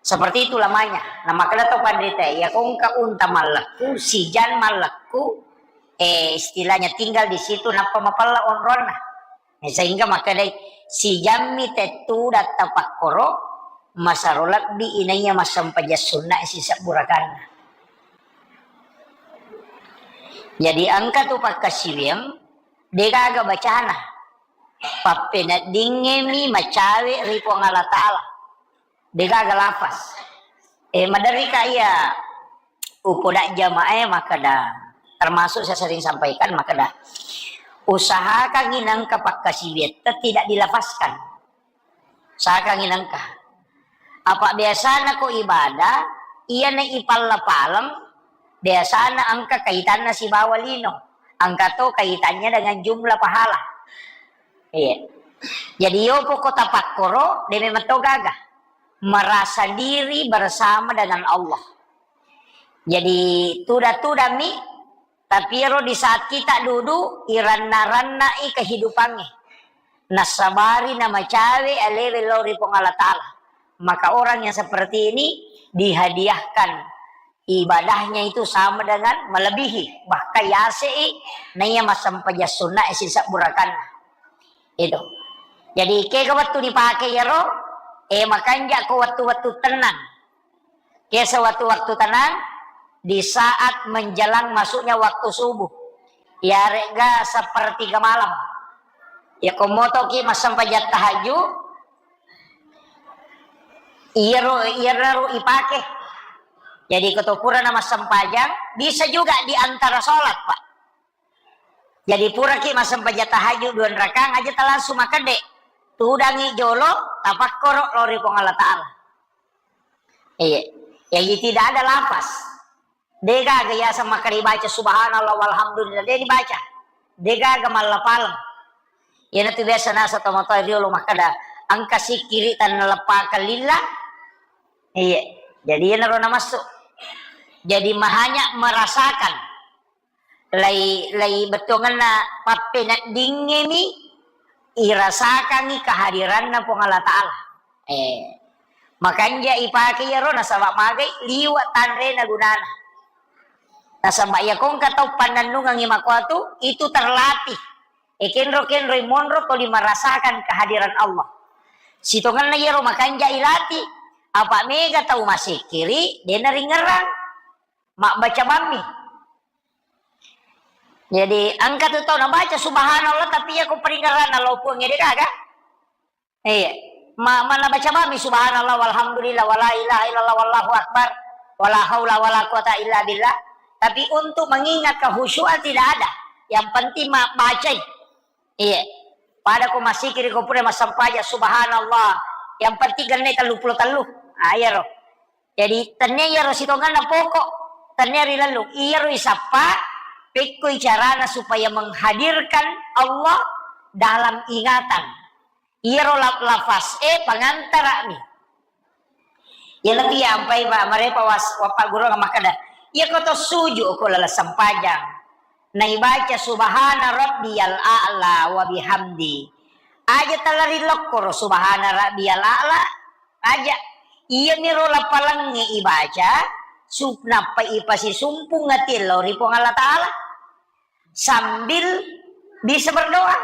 seperti itu lamanya. Nah, makkeda to panrita, iya ko engka unta mallekku, sijan mallekku, eh, istilahnya tinggal di situ nappa mapella onronna. Sehingga makkedai, sijammi tettu datta pakkoro, masaro lebbi inaiya massempajang sunna sisebbu rakanna. Jadi engka tu pakkasiwiang, de' gaga bacana. Pappeneddingngemi macawe ri Puang Allah Ta'ala. De' gaga lafaz. Eh, maderri ka iya upoda jamaah, eh, makkeda, termasuk saya sering sampaikan, makkeda, usahakan inangka pakkasiwiatta tidak dilafazkan. Usahakan inangka. Apa biasana ko ibadah, iyana ipalla-paleng, biasana engka kaitanna sibawa lino. Engka to kaitannya dengan jumlah pahala. Iya. Jadi yopo ko tapakkoro, de' memang to gaga. Merasa diri bersama dengan Allah. Jadi tuda-tudami, tapi ero di saat kita duduk, iranna-rannai kehidupannya. Nasabari namacawe alewe lao ri Puang Allah Ta'ala. Maka orang yang seperti ini dihadiahkan ibadahnya itu sama dengan melebihi, bahkan yasei naiya massempajang sunna sisebbu rakanna. Itu. Jadi, kega wettu dipake iyaro, eh, makanja ko wettu-wettu tenang. Ke sewaktu-waktu tenang, di saat menjelang masuknya waktu subuh. Iyare'ga sepertiga malam. Ya, ko motoki massempajang tahajud, iyaro, iyaro ipake. Jadi, ko to purana massempajang, bisa juga di antara sholat, Pak. Jadi, puraki massempajang tahajud dua rakang aja ta langsung makkeda, tudangi jolo, tapakkoro lao ri Puang Allah Ta'ala. Iya. Jadi tidak ada lafaz. De' gaga yaseng makkeda baca subhanallah walhamdulillah, de' dibaca. De' gaga mallapaleng. Iyanatu biasa naseng tomatoa riolo makkeda, engka sikkiri tannaleppakan lillah. Iya. Jadi iyanaro namassu. Jadi mahanya merasakan. Lai, lai bettuangenna pappeneddingngemi irasakangngi kehadiranna Puang Allah Ta'ala. Eh, makanja ipake iyaro nasaba magai liwa tanrena gunana. Nasaba iya ko engka tau pannennungengngi makuatu, itu terlatih. Eh, kenro-kenroi monro tuli merasakan kehadiran Allah. Sitongenna iyaro makanja ilatih, apa mega tau masekkiri, de' naringngerang. Mabbaca bammi. Jadi, engka tu tau nabaca subhanallah, tapi iya ko paringngeranna lao Puang, de' gaga. Iya. Ma-, mana baca bammi subhanallah walhamdulillah wala ilaha illallah wallahu akbar wala haula wala quwata illa billah. Tapi untuk mengingat kehusyuan tidak ada. Yang penting ma-, bacai. Iya. Pada ko massikiri ko pura massempajang subhanallah. Yang penting genne tellu pulo tellu. Ah, iyaro. Jadi, tennia iyaro sitongenna pokok, tennia ri lellung. Iyaro isappa, pekkoi carana supaya menghadirkan Allah dalam ingatan. Iyaro la-, lafaz e pangantara'mi. Iyanatu iya ampai, Pak, marepa was-, wappaggurungang makkeda, iya ko to suju ko laleng sempajang. Naibaca subhana rabbiyal a'la wa bihamdi. Aja tala ri lokkoro subhana rabbiyal a'la. Aja. Iyaniro lapalengnge ibaca, sup-, nappa ipasisumpung ati lao ri Puang Allah Ta'ala. Sambil bisa berdoa.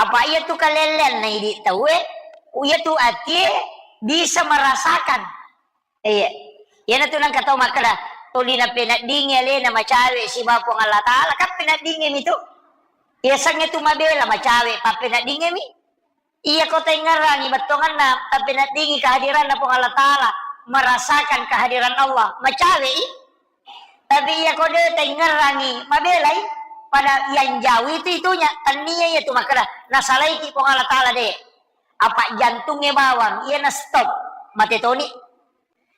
Apa iyatu kalelleanna idi tauwe, iyatu atie bisa merasakan. Iya. Iyanatu nengka tau makkeda, tuli napeneddingi alena macawe sibawa Puang Allah Ta'ala, kan peneddingimi tu. Iya sengnge tu mabela macawe, pappeneddingimi. Iya ko taingngerangi bettuangenna, tapi naddingi kehadiranna Puang Allah Ta'ala, merasakan kehadiran Allah, macawe i. Tapi iya ko de taingngerangi, mabelai, pada yang jauh itu itunya, tennia iya tu makkeda, nasalaiki Puang Allah Ta'ala de. Apa jantungnge bawang, iya na stop, mate toni.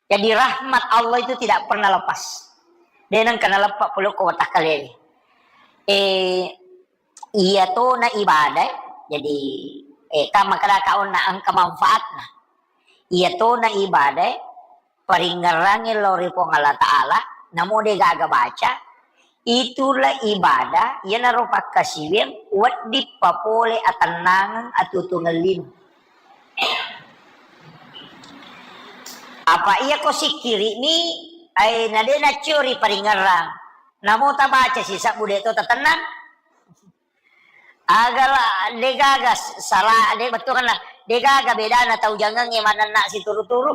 Jadi rahmat Allah itu tidak pernah lepas. De nengka naleppa pole ko watakkalewe. Eh, iya tona ibadah, jadi, eh, kama kada kaonna engka manfaatna. Iya tona ibadah, paringngerangnge lao ri Puang Allah Ta'ala, namo de gaga baca, itulah ibadah, iyanaro pakkasiwiang wedding papole atennangeng, atutungeng lino. Apa iya ko sikkiri'mi, ai, na de naccio ri paringngerang. Namo tabaca sisebbu de to tatennang. Agala de gaga s-, sala, de bettuanna, de gaga bedana tau jangengnge manenna situru-turu.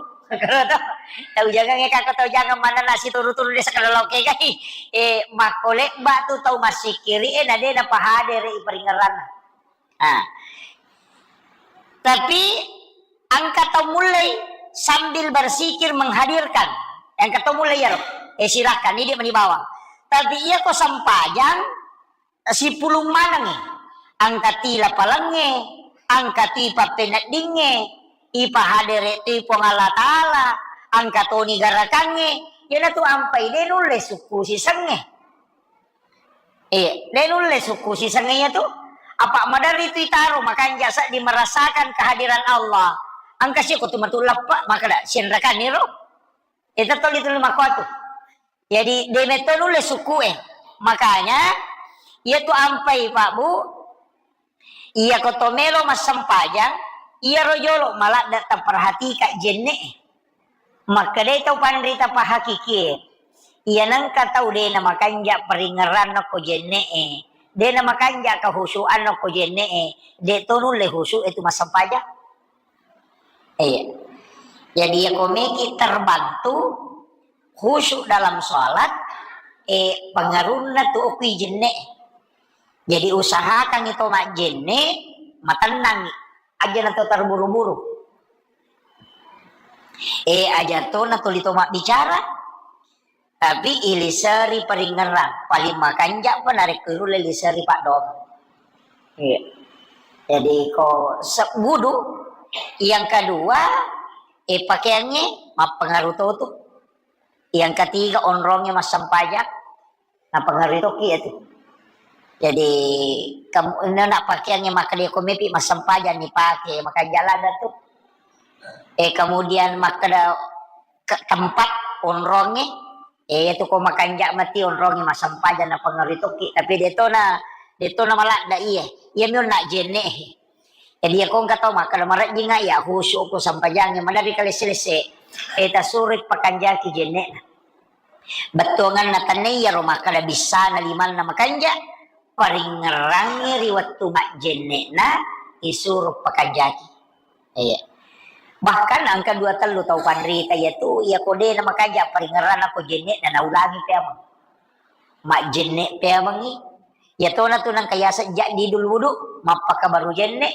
Tau jangengnge kako tau jangeng manenna situru-turu de sakala lao kegai. Eh, makkolebba tu tau massikkiri, eh, na de napahadere i paringngeranna. Ah. Tapi engka tau mullei sambil bersikir menghadirkan. Engka tau mullei iyaro. Eh, silakan, ini mani bawang. Tapi iya ko sempajang, sipulung manengngi. Engka ti lapalengnge, engka ti pappeneddingnge, ipahadere tu Puang Allah Ta'ala, engka toni garakangnge, iyanatu ampai de nulle sukku sisengnge. Eh, de nulle sukku sisengnge iyatu. Apa maderri tu itaro, makanja seddi merasakan kehadiran Allah. Engka siko tu matu leppa, makkeda, sienrekaniro. Eh, tetto dituli makkuatu. Jadi, de metto nulle sukku e. Makanya, iyatu ampai, Pak, Bu, iya ko to melo massempajang, iyaro jolo maladde taperhatika jenne e. Makkedai tau panrita pahakikie, iya nengka tau de namakanja paringngeranna ko jenne e, de namakanja kahusuanna ko jenne e, de to nulle husu e tu massempajang. Iya. Jadi, iya ko meki terbantu khusyuk dalam sholat, eh, pengaruhna tu okui jenne. Jadi, usahakan itu majjenne, matennang, aja na to terburu-buru. Eh, aja to na tuli to mabbicara, tapi iliseri paringngerang, paling makanja pa narekko irulle liseri paddoang. Iya. Jadi ko se-, wudu, yang kedua, eh, pakaiannya mappengaruh to tu. Yang ketiga, onrongnya massempajang, napengaruh toki itu. Jadi, kamu, ini nak pakaiannya makkeda ko mepi massempajang ni pakai, maka jalan tu. Eh, kemudian makkeda ke tempat onrongnge, eh, itu ko makanja mati onrongnge massempajang napengaruh toki, tapi de to na, de to na maladda iye. Iya mi onna jenne. Jadi, iya ko engka tau makkeda marejjinga iya khusyuk ko sempajangnge, maderri kalesse-lesse. Eh, tasuro pakanjaki jenne. Bettuanganna tenne iyaro makkeda bissana limanna makanja, paringngerangngi ri wettu majjenne'na isuro pakanjaki. Iya. Bahkan engka dua tellu tau panrita iyatu, iya ko de namakanja paringngeranna ko jenne'na naulangi peameng. Majjenne peamengi. Iyatona tu nengka yaseng jaddidul wudu, mappakabaru jenne.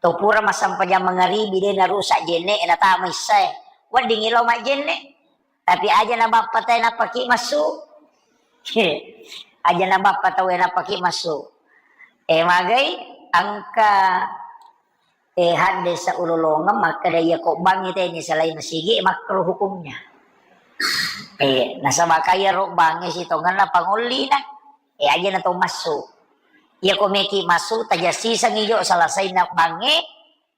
To pura massempajang mangaribi de narusak jenne, natama issae. Weddingi lao majjenne. Tapi aja na bappa tau e nappaki massu. Aja na bappa tau e nappaki massu. Eh, magai engka, eh, haddesa ulolongeng makkeda iya ko bangngi tau e ni selain masigi, makruh hukumnya. Eh, nasaba kaya ro bangngi sitongenna pangollina. Eh, aja na to massu. Iya ko meki massu, tajassisengi jo selesaina bangngi,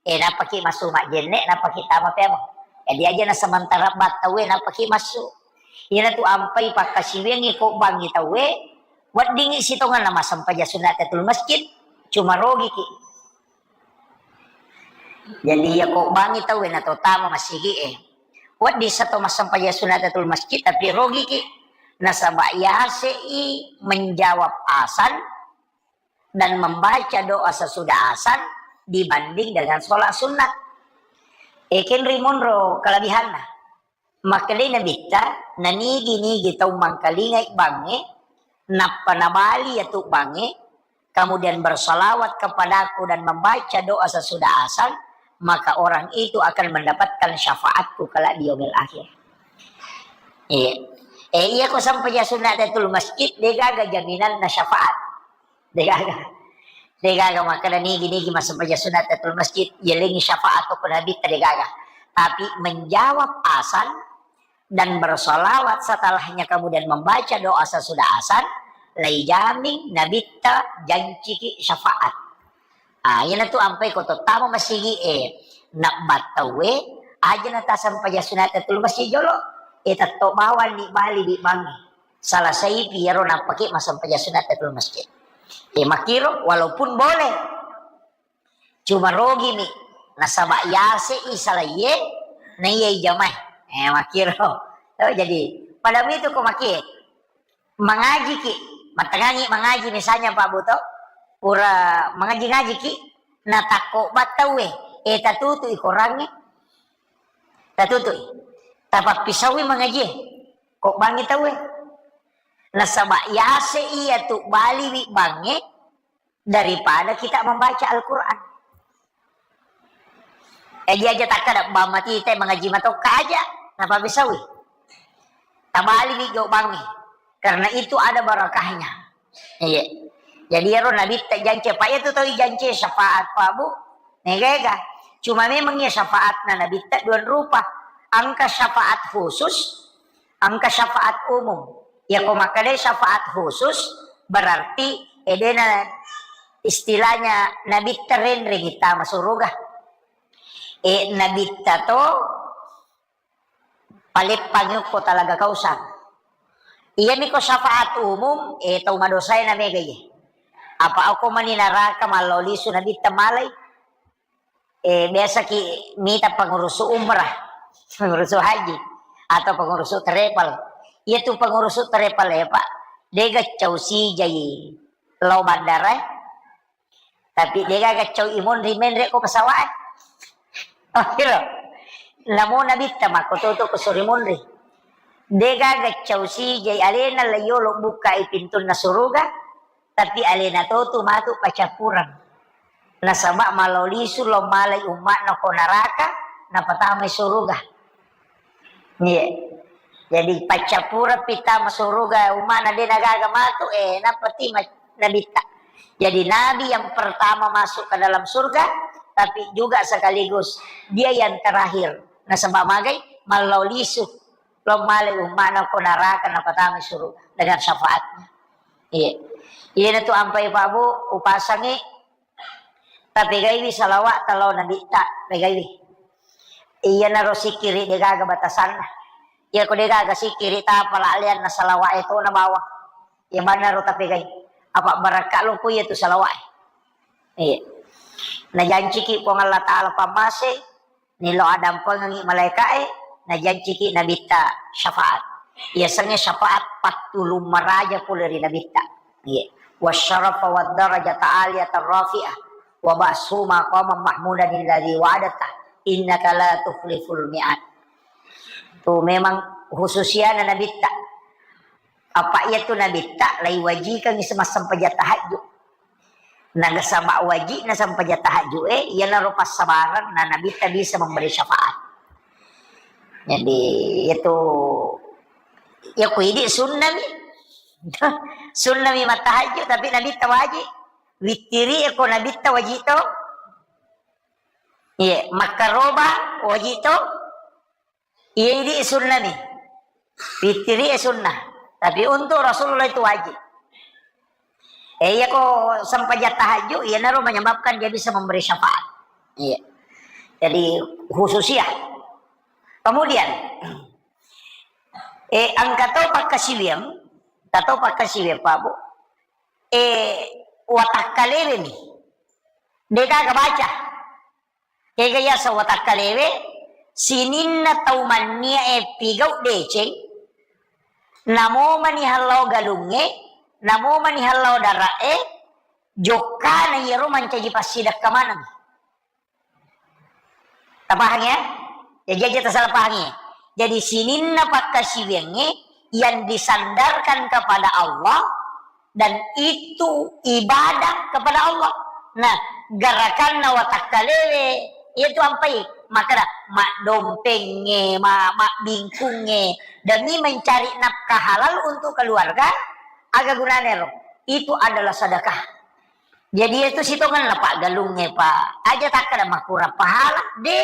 eh, nappaki massu majjenne, nappaki tama peameng. Jadi aja na sementara battau e nappaki massu. Iyanatu ampai pakkasiwiangngi ko bangngi tau e, weddingi sitongenna massempajang sunat tahiyatul masjid, cuma rogiki. Jadi iya ko bangngi tau e na to tama masigi e. Wedding sa to massempajang sunat tahiyatul masjid tapi rogiki. Nasaba yasei menjawab azan dan membaca doa sesudah azan dibanding dengan sholat sunat. Ekenri monro kelebihanna. Makkedai Nabitta, nanigi-nigi tau mangkalingai bangnge, nappa nabali yatu bangnge, kemudian bersalawat kepadaku dan membaca doa sesudah azan, maka orang itu akan mendapatkan syafaatku kelak di yaumil akhir. Iya. Eh, iya ko sampajang sunat tahiyatul masjid, de gaga jaminanna syafaat. De gaga. De gaga makkeda nigi-nigi massempajang sunat tahiyatul masjid, yalengi syafaat ko Nabitta, de gaga. Tapi menjawab azan, dan bersolawat setelahnya, kemudian membaca doa sesudah azan, laijamin nabitta janciki syafaat. Ah, iyanatu ampai ko tottama masigi e, nabbattawe, aja na tasempajang sunat tatul masjid jolo, e tetto bawang ni bali di bangi. Salah saipi iyaro nappaki masempajang sunat tatul masjid. E, makiro, walaupun boleh, cuma rogimi, nasaba yase i salaiye, na iya i jamae. E, makiro. Oh, jadi, pada itu ko makie, mangajiki, mattengangi mangaji misalnya Pak Buto, pura mangaji-ngajiki, natakko battauwe, e, tatutui korangnge, tatutui, tapappisaui mangajie, ko bangi tauwe. Nasaba yase iya tu baliwi bangnge daripada kita membaca Al-Quran. Jadi aja takkada bamati te mangaji matokka aja, napabisawi. Tabaliwi jo bangnge. Karena itu ada barakahnya. Iya. Jadi ero nabitta jance, apa itu tau jance syafaat Pak Bu? Nega-ega. Cuma memang ya syafaatna nabitta dua rupa. Angka syafaat khusus, angka syafaat umum. Ya ko makkeda syafaat khusus berarti edena istilahnya nabitta renreng tama suruga. E nabitta to paleppangi ko talaga kausang. Iyami ko syafaat umum, e tau madosae na mega iye. Apa okko mani naraka mallolisu nabitta malai. Eh, biasa ki mita pengurusu umrah, pengurusu haji, atau pengurusu travel. Iya tu pengurusu travel ya, Pak. Dega cau sijai lao bandara, eh. Tapi dega cau imonri menre ko pesawat, eh. Oh, iya. Namo nabitta mako tutu ko suri monri. Dega cau sijai alena layolo buka i pintunna suruga, tapi alena to tu matu pacappureng. Nasaba malao lisu lao malai umma'na ko naraka, napatamai suruga. Iya. Jadi paccappureng pi tama suruga umma'na de nagaga matu, eh, nappa tima nabitta. Jadi nabi yang pertama masuk ke dalam surga, tapi juga sekaligus dia yang terakhir. Nasaba magai malao lisu lao malai umma'na ko naraka napatamai suruga dengan syafaatnya. Iya. Iyanatu ampai Pak Bu, upasangi, tapegaiwi salawat talao nabitta, pegaiwi. Iyanaro sikkiri degaga batasanna. Iya ko degaga sikkiri tapala leanna salawat e to na bawang. Iya manaro tapegai. Apa barakka lo ko iya tu salawat e. Iya. Najanciki Puang Allah Ta'ala pammase, nilo addampengengngi malaeka'e, najanciki nabitta syafaat. Iyasengnge syafaat pattulung maraja pole ri nabitta. Iya. Wasyarafa wad darajata aliyatan rafi'ah, wa ba'su maqaman mahmudan alladzi wa'adta, innaka la tukhliful mi'ad. Tu memang khususiana nabitta. Apa iya tu nabitta laiwajikangi semassempajang tahajud. Nagasaba wajibna sempajang tahajud e, iyanaro passabareng na nabitta bisa memberi syafaat. Jadi itu ya ku idi sunnami. Sunnami mattahajud tapi nabitta wajib. Wittiri e ko nabitta wajib to. Iya, makkaroba wajib to. Iya idi sunnah nih. Fitri e sunnah. Tapi untuk Rasulullah itu wajib. Eh, iya ko sempajang tahajud, iya naro menyebabkan dia bisa memberi syafaat. Iya. Jadi khususiyah. Kemudian, eh, engka to pakkasiwiang, engka to pakkasiwiang, Pak Bu. Eh, watakkalewe mi. Degaga baca. Kega yaseng watakkalewe, sininna tau mannia e pigau deceng, namo mani hallao galungnge, namo mani hallao dara'e, jokkana iyaro mancaji passidekka maneng. Tapahang ya? Jadi aja tasalah pahangi. Jadi sininna pakkasiwiangnge yang disandarkan kepada Allah dan itu ibadah kepada Allah. Nah, gerakanna watakkalewe, itu ampai makkeda maddompengnge, ma-, mabbingkungnge demi mencari nafkah halal untuk keluarga, aga gunane ro? Itu adalah sedekah. Jadi itu sitongenna Pak galungnge, Pak. Aja takkeda makurang pahala, de.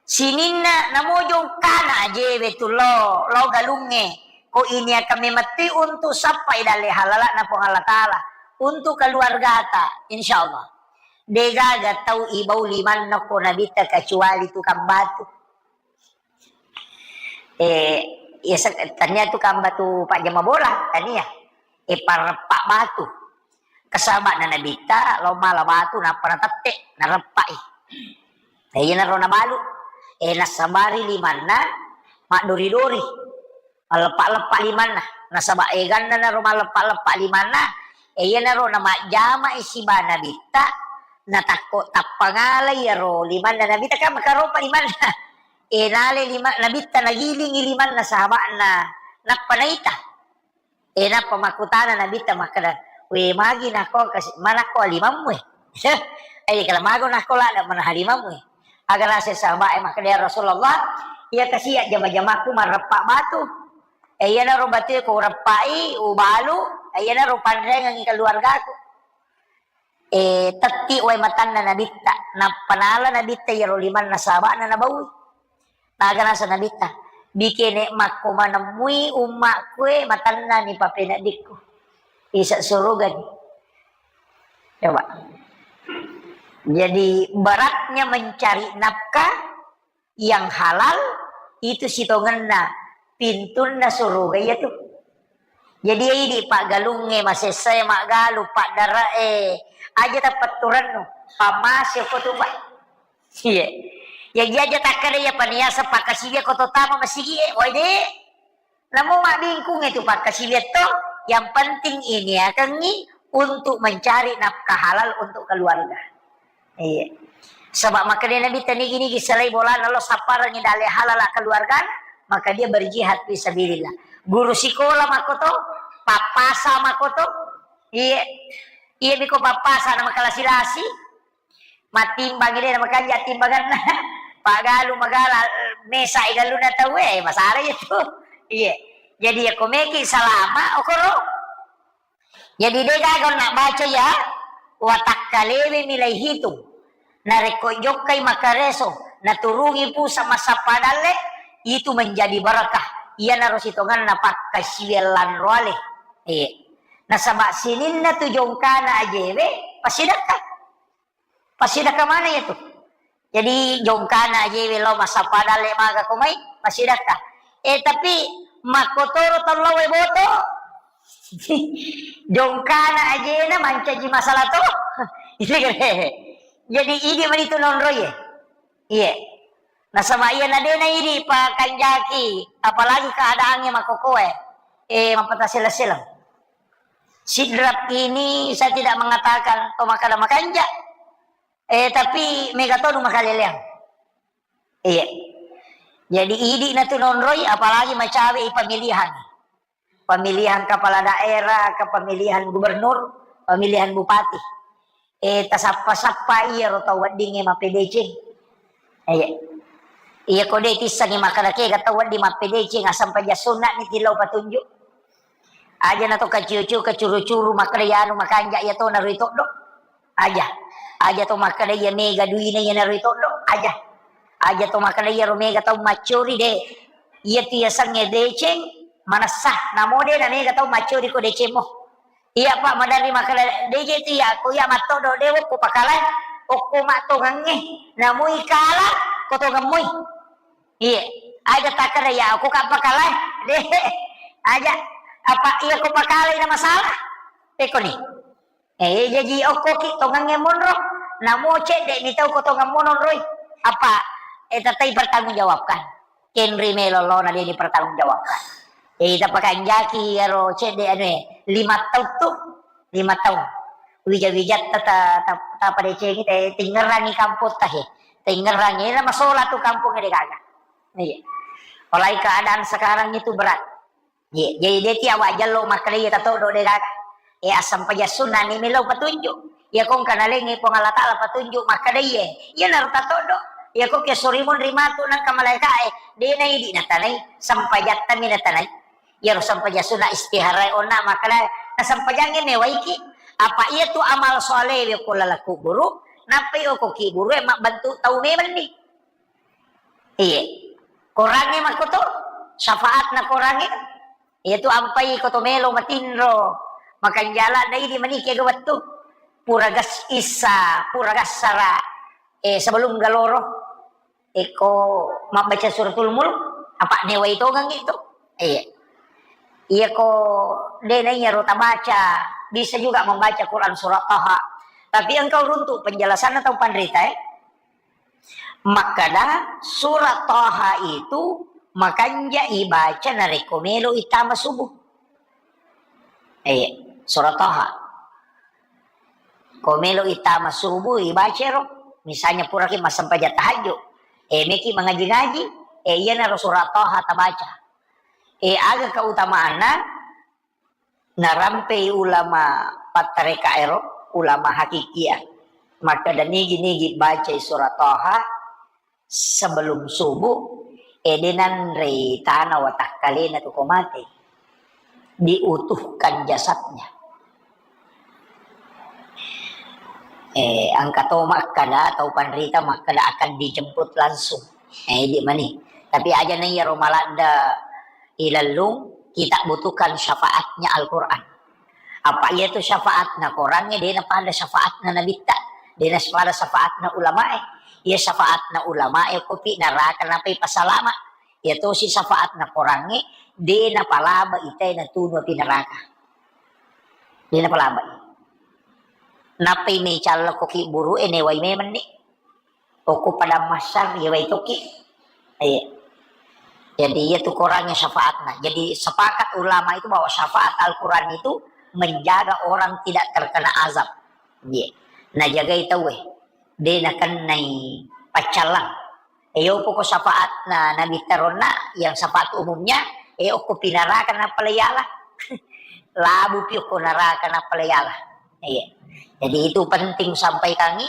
Sininna namo jongkana ajewe tu lo, lo galungnge. Ko ini akan memetti untuk sappai dalle halala'na Puang Allah Ta'ala. Untuk keluargata, insya Allah. Degaga tau ibau limanna ko Nabitta kecuali tukang batu. Eh, ya, se-, tania tukang batu pajama bola, tania. Eh, pareppa batu. Kesaba'na Nabitta, lo mala batu, nappa natette, nareppai. Eh, iyanaro nabalu. Eh, nassabari limanna, maddori-dori. Malleppa-leppa limanna. Nasaba eganna naro malleppa-leppa limanna, eh, iyanaro namajjamai siba Nabitta, natakko tappa ngalai iyaro limanna Nabitta, kan makaropa limanna. Eh, nale lima-, Nabitta nagilingi limanna sahaba'na, nappa naita. Eh, nappa makkutana Nabitta makkeda, "We, magi nako kasi-, manakko limammu e?" Eh, kala mago nako ladda manaha limammu e. Aga naseng sahabat e makkeda, "Ya Rasulullah, iya kasi jama-jamakku mareppa batu. Eh, iyanaro batue ko ureppai, ubalu, eh, iyanaro panrengengi keluargaku." Eh, tetti wae matanna Nabitta, nappa nala Nabitta iyaro limanna sahaba'na nabaui. Naga naseng Nabitta, "Bikene makko manemmui ummakku e, matanna ni papeneddikku. Isa surugani." Coba. Jadi, beratnya mencari nafkah yang halal itu sitongenna pintunna suruga iya tu. Jadi, idi paggalungnge, masessae maggalu, paddare'e, aja tapetturennu, pammase ko tu, Pak. Iya. Jadi aja takkeda iya paniasa pakkasiwia ko to tama masigi e, woi de. Namo mabbingkung itu pakkasiwia to, yang penting iniakengngi untuk mencari nafkah halal untuk keluarga. Iya. Saba makkeda Nabitta nigi-nigi selai bolana lo sapparengngi dalle halala keluargana, maka dia berjihad fi sabilillah. Guru sikola makkoto, pappasa makkoto. Iya. Iya biko pappasa na makalasi-lasi. Mattimbangi de na makanja timbanganna. Pagalu magala mesa i galunna tau e, masalah itu. Iya. Jadi ya komeki salama okoro. Jadi, de gaga onna baca iya, watakkalewe milai hitung. Narekko jokkai makkareso, naturungi pusa massappa dalle, itu menjadi barakah. Iyanaro sitongenna pakkasiwiang lanroale. Iya. Nasaba sininna tu jongkana ajewe, passidekka. Passidekka maneng iya tu. Jadi, jongkana ajewe lao massappa dalle maga ko mai, passidekka. Eh, tapi makkotoro tau lao e boto. Jongkana ajena mancaji masalah to. Jadi, idi mani tu nonroi e. Iya. Nasaba iya na de na idi pakanjaki, apalagi keadaannya makkokoe. Eh, mappatasseleng-seleng. Sidrap ini saya tidak mengatakan to makkeda makanja. Eh, tapi mega tonu makaleleang. Iya. Jadi, idi na tu nonroi, apalagi macawe i pemilihan. Pemilihan kepala daerah, ke pemilihan gubernur, pemilihan bupati. Eh, tasappa-sappa iyaro tau weddingnge mappedeceng. Iya. Iya ko de tissengi makkeda kega tau wedding mappedeceng, assampajang sunna ni tillau patunjuk. Aja na to kaciu-ciu, kacuru-curu, makkeda iyanu makanja iya to naroi toddo. Aja. Aja to makkeda iya mega duina iya naroi toddo. Aja. Aja to makkeda iyaro mega tau maccuri de. Iya tu yasengnge deceng manessa. Namo de na mega tau maccuri ko decemmo. Iya pa maderri makkeda deceng tu iya ko iya mattoddo de wokko pakalae. Okko mattongengnge. Namui kala ko tongemmui. Iya, aja takkeda ya aku ka pakalae. De, aja. Apa iya ko pakalae na masalah? Pekoni. Eh, jaji okko ki tongengnge monro. Namo cedde mi tau ko tongeng monroi. Apa, eh, tatai pertanggungjawabkan. Kenri melo lo na de dipertanggungjawabkan. Eh, tapakanjaki iyaro cedde anu e, lima taung tu. Lima taung. Wija-wijatta ta, ta, ta padecengi te, tingngerangi kampong ta he. Tingngerangi, na masola tu kampong de gaga. Iya. Apalagi keadaan sekarang itu berat. Iya, jadi de tiawa jallo makkeda iya tatoddo de gaga. Eh, assampajang sunna ni melo patunjuk. Iya kongka nalengngi Puang Allah Ta'ala patunjuk makkeda iya. Iya naro tatoddo. Iya ko ke sorimun rimatu nangka malaika e. De na idi natanai. Sampajatta mi natanai. Iyaro sempajang sunna istihara e onna makkeda, nasempajangnge mewaiki. Apa iya tu amal solewe ko laleng kuburu, nappai oko kiburu e mabbentuk tau memenni. Iye. Korangnge makkoto, syafaatna korangnge. Iyatu ampai koto melo matinro, makanjala na idi maniki aga wettu. Pura gas issa, pura gassara, eh, sebelum galoro. Eko mabbaca suratul mulk, apa newai tongang itu. Iya. Iya ko de na iyaro tabaca, bisa juga membaca Quran surah Taha. Tapi engkau runtuk penjelasanna tau panrita, eh. Makkada surah Taha itu makanja ibaca narekko melo itama subuh. Eh, surah Taha. Ko melo itama subuh, ibacero. Misalnya puraki massempajang tahajud. Eh, meki mangaji-ngaji. Eh, iyanaro surah Taha tabaca. Eh, aga keutamaanna? Narampei ulama pattareka ero, ulama hakikia. Makkada nigi-nigi bacai surah Taha, sebelum subuh, eh, de nanrei tana watakkalena tu ko mate, diutuhkan jasadnya. Eh, engka to makkada, tau panrita makkada akan dijemput langsung. Eh, di mani. Tapi aja na iyaro maladda ilellung, kita butuhkan syafaatnya Al-Quran. Apa iyatu syafaatna korangnge, de napada syafaatna nabitta, de napada syafaatna ulamae. Iya syafaatna ulamae, kopi naraka napai pasalama. Iya tosi syafaatna korangnge, de napalaba itae natunu api naraka. De napalaba. Napai mecalla koki buru e newai memenni. Okko padang mahsyar, iya wai tokki. Iya. Jadi, iya tu korangnge syafaatna. Jadi, sepakat ulama itu bahwa syafaat Al-Quran itu menjaga orang tidak terkena azab. Iya. Najagai tauwe. De nakennai paccallang. E, yopo ko syafaatna Nabi taronna, yang syafaat umumnya, e, okko pinaraka napaleyala. Labu pi okko naraka napaleyala. Iya. Jadi itu penting sampaikangi.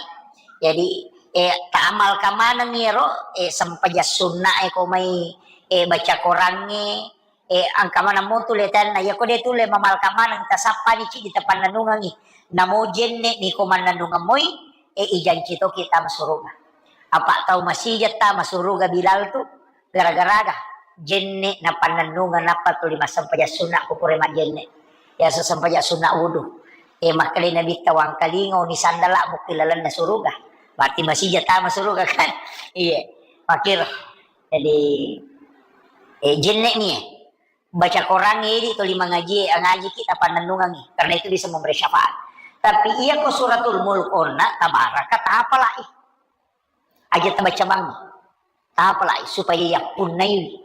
Jadi, eh, taamalka maneng iyaro, eh, sempajang sunna e ko mai, eh, baca korangnge, eh, engka maneng motu letanna. Iya ko de tulle mamalka maneng, tasappani cidi tapannanungangi. Namo jenne ni ko mannanungeng moi, eh, ijanci toki tama suruga. Apa tau masija tama suruga Bilal tu, gara-garaga jenne napannennungeng nappa tuli massempajang sunna ko pura majjenne. Biasa sempajang sunna wudu. Eh, makkedai Nabitta, "Wangkalinga oni sandala mukki lalenna suruga." Berarti masija tama suruga kan? Iya, makkiro. Jadi, eh, jenne ni, eh. Baca Quran idi tuli mangaji, ngaji kita pannennungangi. Karena itu bisa memberi syafaat. Tapi iya ko suratul mulk onna, tabaraka, tapalai. Aja tabaca bangi. Tapalai supaya yappunnaiwi.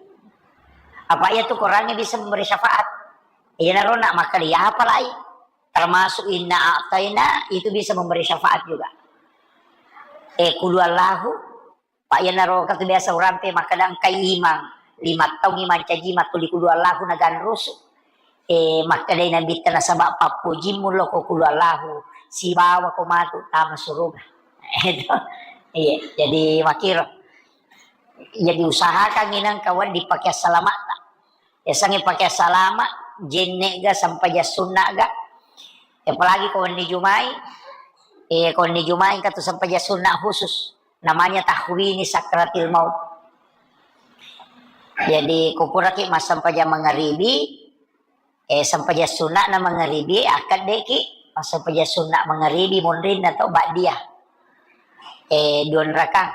Apa iya tu Qurannya bisa memberi syafaat. Iya narona maka dia apalai. Termasuk inna a'taina itu bisa memberi syafaat juga. Eh, kulu Allahu, pak iya naro katu biasa urampe maka dangkai imang, lima tahun imang caji matuli kulu Allahu naganrusu. Eh, makkedai Nabitta, nasaba pappojimmu lo ko kulu Allahu, sibawa ko matu tama suruga. Itu. Iya, jadi makiro. Jadi usahakan inang kawan dipake salamatta. Yasengnge pake salama, jenne ga, sempajang sunna ga. Apalagi ko wenni Jumai, eh, ko wenni Jumai katu sempajang sunna khusus. Namanya tahwini sakratil maut. Jadi, ko puraki massempajang mangaribi, eh, sempajang sunna'na mangaribi, akkaddeki massempajang sunna mangaribi monrinna to ba'diyah. Eh, dua rakaat.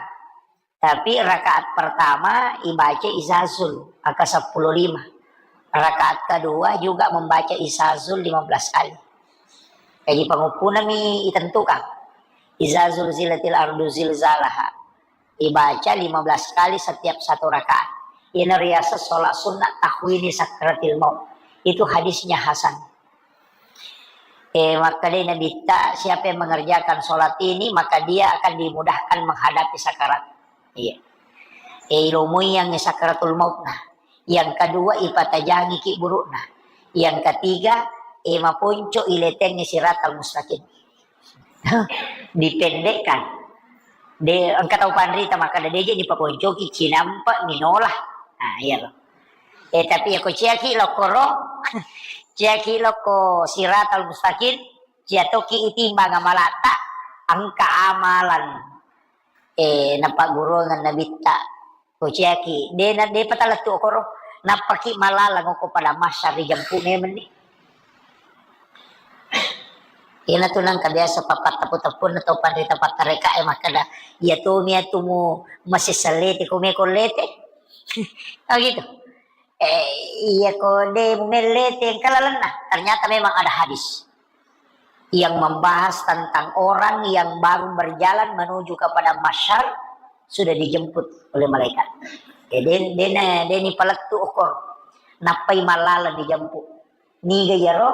Tapi rakaat pertama ibaca Izazul, angka seppulo lima. Rakaat kedua juga membaca Izazul lima belas kali. Jadi, panguppunami itentukan. Izazul zilatil ardu zilzalaha. Ibaca lima belas kali setiap satu rakaat. Ini riasa sholat sunnah tahwini sakratil maut. Itu hadisnya hasan. Eh, makkedai Nabitta, siapa yang mengerjakan sholat ini, maka dia akan dimudahkan menghadapi sakarat. Iya. Eh, ilomui yang sakaratul maut nah. Yang kedua, ipatajangi ki burukna. Yang ketiga, eh, maponco iletengi siratal mustaqim. Dipendekkan. De, engka tau panrita makkeda, "Deje dipakoncoki, cinampe minola." Nah, iya lo. Eh, tapi ya ko ciaki lokoro, ciaki loko siratal mustaqim, cia toki itimbang amalatta, engka amalan, eh, napagguruangan Nabitta. Kociaki, de na, de patalettu okoro, nappaki malaleng okko pada masyar ri jempu memenni. Ina tu nangka biasa papattappu-tappunna to panrita pattareka e makkeda, iya tomi atumu masessallete ko meko lete. Oh gitu. Eh, iya ko de mumellete engka lalenna. Ternyata memang ada hadis yang membahas tentang orang yang baru berjalan menuju kepada masyar sudah dijemput oleh malaikat. Eh, de, de, de, de ni palettu okor. Nappai malala dijemput. Niga iyaro,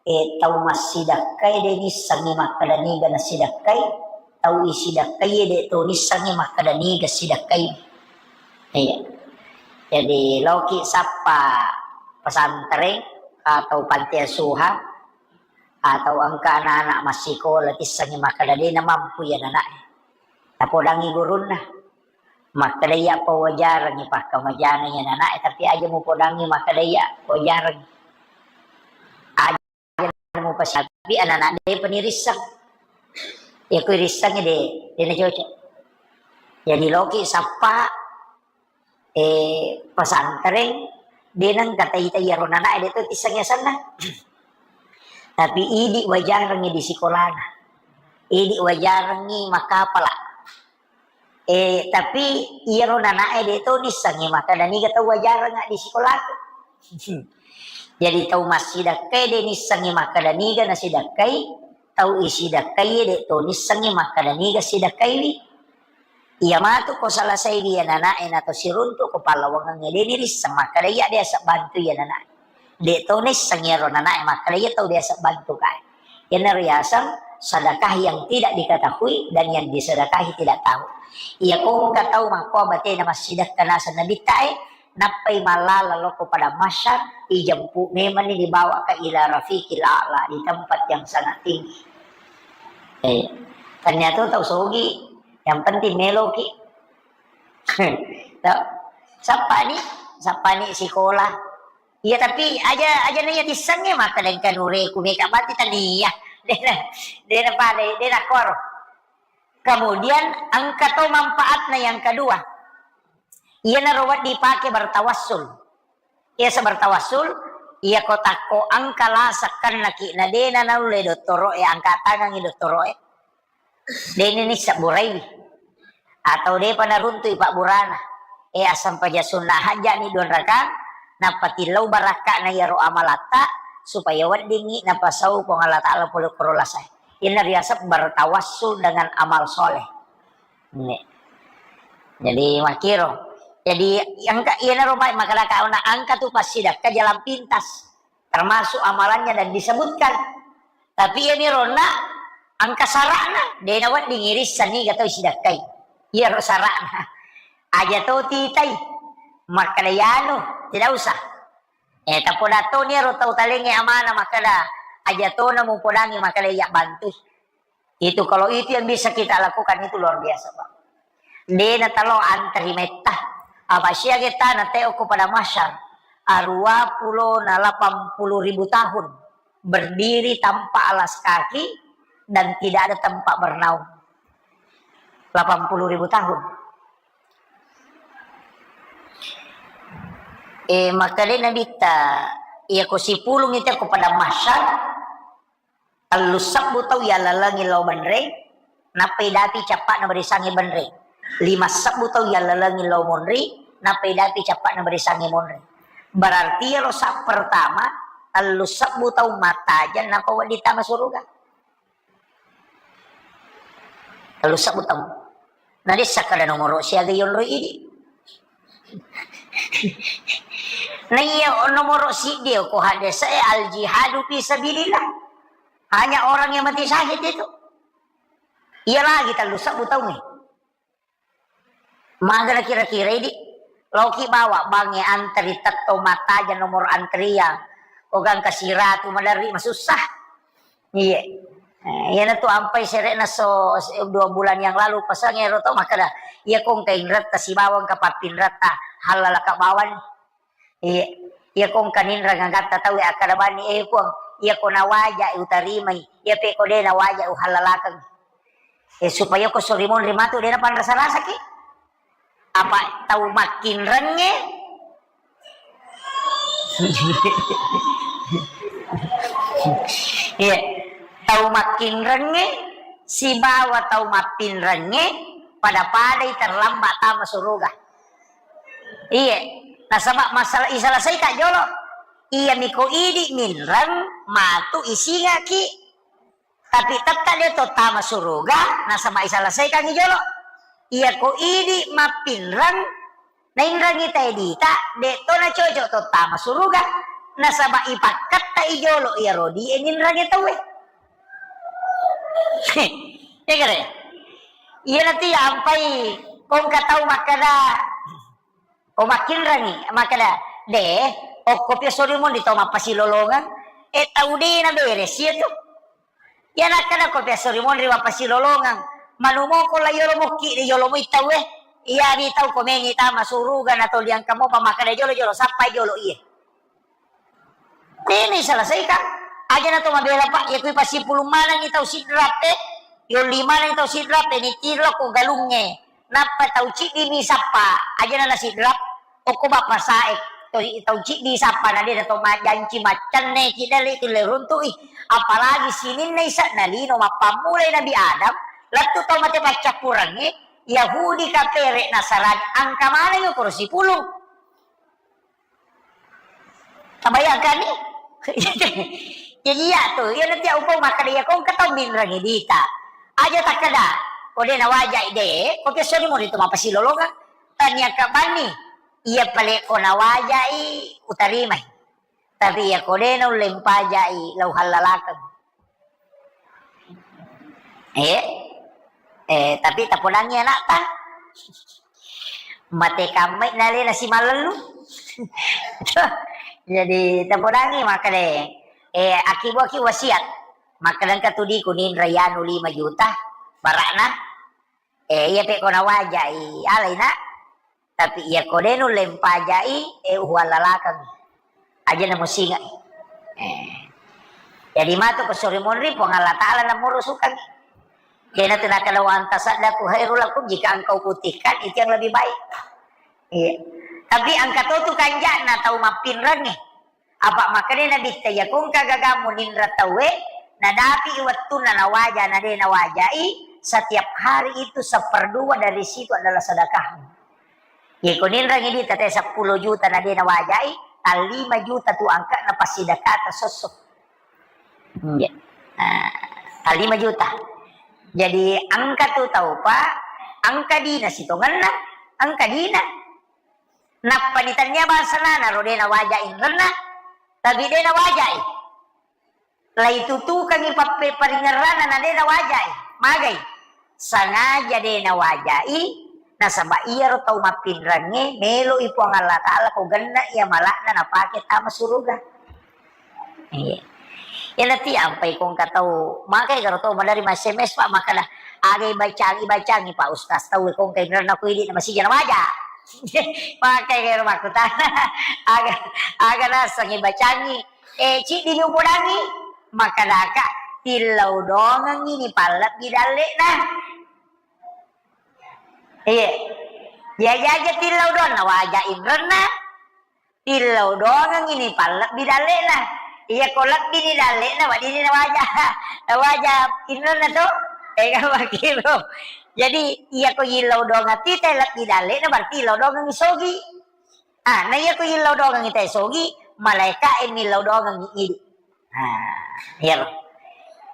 eh, tau massidakkai de nissengngi makkeda niga nasidakkai, tau isidakkai de to nissengngi makkeda niga sidakkai. Iya. Jadi, loki sappa pesantren atau panti asuhan atau engka anak-anak massikola tissengngi makkeda de namampu iya anak-anak. Tapodangi gurunna. Makkeda iya pawajarengngi pakkamajana iya anak-anak, tapi aja mupodangi makkeda iya pawajarengngi. Aja mupasiapi anak-anak de pani risseng. Iya kui rissengngi de, de nacocok. Jadi loki sappa eh, pesantren, de nengka tai-tai iyaro nanae de to tisseng yasenna. Tapi idi wajarengngi di sikolana. Idi wajarengngi makkapala. Eh, tapi iyaro nanae de to nissengngi makkeda niga tau wajarengnga di sikolaku. Jadi tau massidakkai de nissengngi makkeda niga nasidakkai, tau isidakkai de to nissengngi makkeda niga sidakkaiwi. Iya matu ko salasaiwi iya nanae nato siruntu ko pallawangengnge de nirisseng makkeda iya biasa bantu iya nanae. De to nisseng iyaro nanae makkeda iya tau biasa bantu kae. Iyanaro yaseng sedekah yang tidak diketahui dan yang disedekahi tidak tahu. Iya ko engka tau makkoa batena massidekka naseng nabittae, nappai mallala lokko pada masyar, ijempu memenni dibawa ke ila rafiqil a'la, di tempat yang sangat tinggi. Eh, ternyata tau sogi, yang penting meloki. Tau, sappani, sappani sikola. Iya, tapi aja, aja naiya tissengnge maka dengka nureku meka bati tania. Dena, dena pale, dena koro. Kemudian engka to manfaatna yang kedua. Iyanaro wedding dipake bertawassul. Iya, sebertawassul, iya ko takko engka lasakkanna ki na dena naulle dottoro'e, angka tangangi dottoro'e. Deni nissabburaiwi. Atau depa naruntui pabburana. Eh, assampaja sunna hajjani duanrakang, nappa tillau barakka'na iyaro amalatta, supaya weddingngi napasau Puang Allah Ta'ala pole koro lasae. Ina riaseng bertawassul dengan amal soleh. Nge. Jadi makkiro. Jadi engka iyanaro mai makkadaka na engka tu passidakka jalan pintas. Termasuk amalannya dan disebutkan. Tapi iyani ronna engka sara'na, de nawedding irisseng niga tau sidakkai. Iyaro sara'na. Aja to titai. Makkada yanu, tidak usah. Eh, tapoda toni ero tau talengnge amana makkada, aja tona mupodangi makkada iya bantu. Itu, kalau itu yang bisa kita lakukan, itu luar biasa, Pak. De natalo antri metta. Apa siaga tana teo ko pada masyar. Arua pulo na lapan puluh ribu tahun berdiri tanpa alas kaki dan tidak ada tempat bernaung. Lapan puluh ribu tahun. Eh, makkeda Nabitta, iya ko sipulung itu ko pada masyar, tellu sebbu tau yallalengi lao benreng, nappai dapi cappa'na barisangnge benreng. Lima sebbu tau yallalengi lao monri, nappai dapi cappa'na barisangnge monri. Berarti iyaro sa pertama, tellu sebbu tau mattajeng, nappa wedding tama suruga. Tellu sebbu tau. Na dessa kada nomoro siaga yonroi idi. Na iya nomoro siddi ko hadese al jihadu fi sabilillah. Hanya orang yang mati syahid itu. Iya lagi tellu sebbu tau ni. Magana kira-kira idi. Loki bawa bange antri tetto mataja nomor antrian. Ogang kasiratu maderri masussa. Iya. Eh, iyana tu ampai sere'na so, se-, dua bulan yang lalu pasang ero to makkada, iya kong kainretta sibawang ka pappinretta hallalaka bawang. Iya. Iya kong kaninrang agatta tau akkada bani, eh, Puang, iya ko nawaja utarimai, iya pe ko de nawaja uhallalakang. Eh, supaya ko sorimun rimatu de napanrasa-rasaki. Apa tau makkinrengnge? Iya, tau makkinrengnge sibawa tau mappinrengnge pada-padai terlambat tama suruga. Iya, nasaba masalah isalasaika jolo. Iya miko idi minreng matu isingaki. Tapi tetta de to tama suruga, nasaba isalasaikangngi jolo. Iyako idi mappinreng, nainrengi tae dita, de to nacoco to tama suruga, nasaba ipakketta i jolo iyaro die ninrengi tauwe. Ya kare? Iya nanti ampai kongka tau makkada, ko makkinrengi, makkada, de, okko pia sori mon di to mappasilolongeng, e tau de na beres iya tu. Iya nakkeda ko pia sori monri wappasilolongeng. Manumoko la yolo mukki di yolo mui tauwe. Iya di tau ko mengi tama suruga na toliang kamu pa makkeda jolo-jolo sappai jolo iye. Tena iselesaikan. Aja na to mabela pak, ya kui pasipulung manengi tau sidrap e. Yolli manengi tau sidrap e ni tiro ko galungnge. Nappa tau ciddi mi sappa. Aja na na sidrap. Okko bappa sae, to, tau ciddi sappa na de na to majjanci maccenne ki dale tu le runtu'i. Apalagi sininna isa na lino mappammulai Nabi Adam, lettu tau mate paccappurengnge, Yahudi kapere Nasarani angka maneng okoro sipulung. Tabayangkanni? Jadi iya tu, iya nanti upau makkeda iya kongka tau minrengi dita. Aja takkeda, ko de nawajai de, ko pia sori mori tu mappasilolongeng. Tania kabanni, iya pale ko nawajai utarimai. Tapi iya ko de naulle mpajai lau hallalakeng. Eh? Eh, tapi tapodangi anakta. Mate kammai nalena simalellu. Jadi tapodangi makkeda, eh, akibuaki wasiat. Makkeda engka tu di kuninra yanu lima juta barakna. Eh, iya pe ko nawajai, alai nak. Tapi iya ko de nulle mpajai, eh, uhuallalakeng. Aja na musingai. Eh. Jadi matu ko sori monri Puang Allah Taala na murusukangi. Kena tu nakala wa antasaddaku khairul lakum, jika engkau putihkan itu yang lebih baik. Iya. Tapi engka to tu kanjana tau mappinrengnge. Apa makkeda Nabitta, iya kongka gagamu ninra tauwe, nadapi wettunna nawaja na de nawajai, setiap hari itu seperdua dari situ adalah sedekahmu. Iya ko ninrengi dita te seppulo juta na de nawajai, tallima juta tu angkana passidekata sosso. Iya. Nah, tallima juta. Jadi engka tu tau pa, engka dina sitongenna, engka dina. Nappani tania bangsa nana ro de nawajai inrenna, tapi de nawajai. Laitutukangi pappe-, paringerrana na de nawajai. Magai? Sangaja de nawajai, nasaba iyaro tau mappinrengnge meloi Puang Allah Taala ko genna iya malakna napake tama suruga. Iya. Iya nanti ampai kongka tau, makai garo tau madari ma S M S, Pak, makkada, "Aga ibacangi, ibacangi, Pak Ustaz, tau kongka inrenna ku idi na masija na waja." Makai garo makkutana, "Aga, aga naseng ibacangi?" Eh, ciddi ni upodangi, makkadaka, "Tillau dongengi ni pallebbi dalle'na." Iya. Iya, iya, iya, tillau doang na waja inrenna. Tillau doangengngi ni pallebbi dalle'na. Iya ko lebbi ni dalle'na, wedding ni nawaja, nawaja inrenna to. Ega makkiro. Jadi, iya ko yillau doangeng tita lebbi dalle'na, berarti yillau doangengngi sogi. Ah, na iya ko yillau doangengngi tae sogi, malaeka e millau doangengngi idi. Nah, iyaro.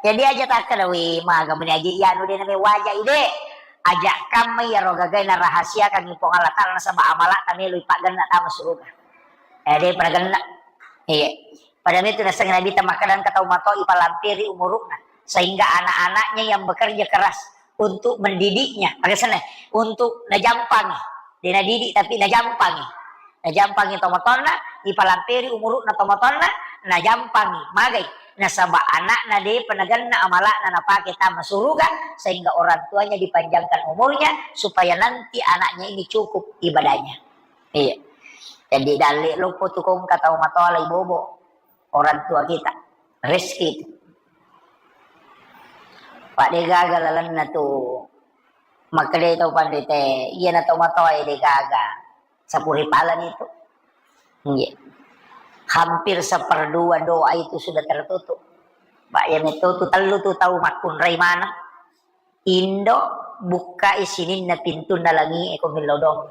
Jadi aja takkeda, "Wih, maga meni aja iyanu de name waja ide." Aja kamma iyaro gagae narahasiakangngi Puang Allah Taala nasaba amala'ta melo ipaggenna tama suruga. Eh, de pada genna. Iya. Pada itu nasengnge Nabitta makkeda, "Engka tau matoa ipalampiri umuru'na sehingga anak-anaknya yang bekerja keras untuk mendidiknya." Maksudnya, untuk najampangi. De nadidik tapi najampangi. Najampangi tomatoanna, ipalampiri umuru'na tomatoanna, najampangi. Magai? Nasaba anakna depa nagenna amala'na napake tama suruga, sehingga orang tuanya dipanjangkan umurnya supaya nanti anaknya ini cukup ibadahnya. Iya. Jadi dalle loppo tu kongka tau matoa lai bobo orang tua kita. Rezeki itu. Pak de gaga lalenna tu Makkedai tau panrita, iyana tomatoae de gaga sapuripalani tu. Iya. Hampir seperdua doa itu sudah tertutup. Ba, iya metto tu tellu tu tau makkunrai maneng. Indo, bukkai sininna pintunna langi e ko millau doang.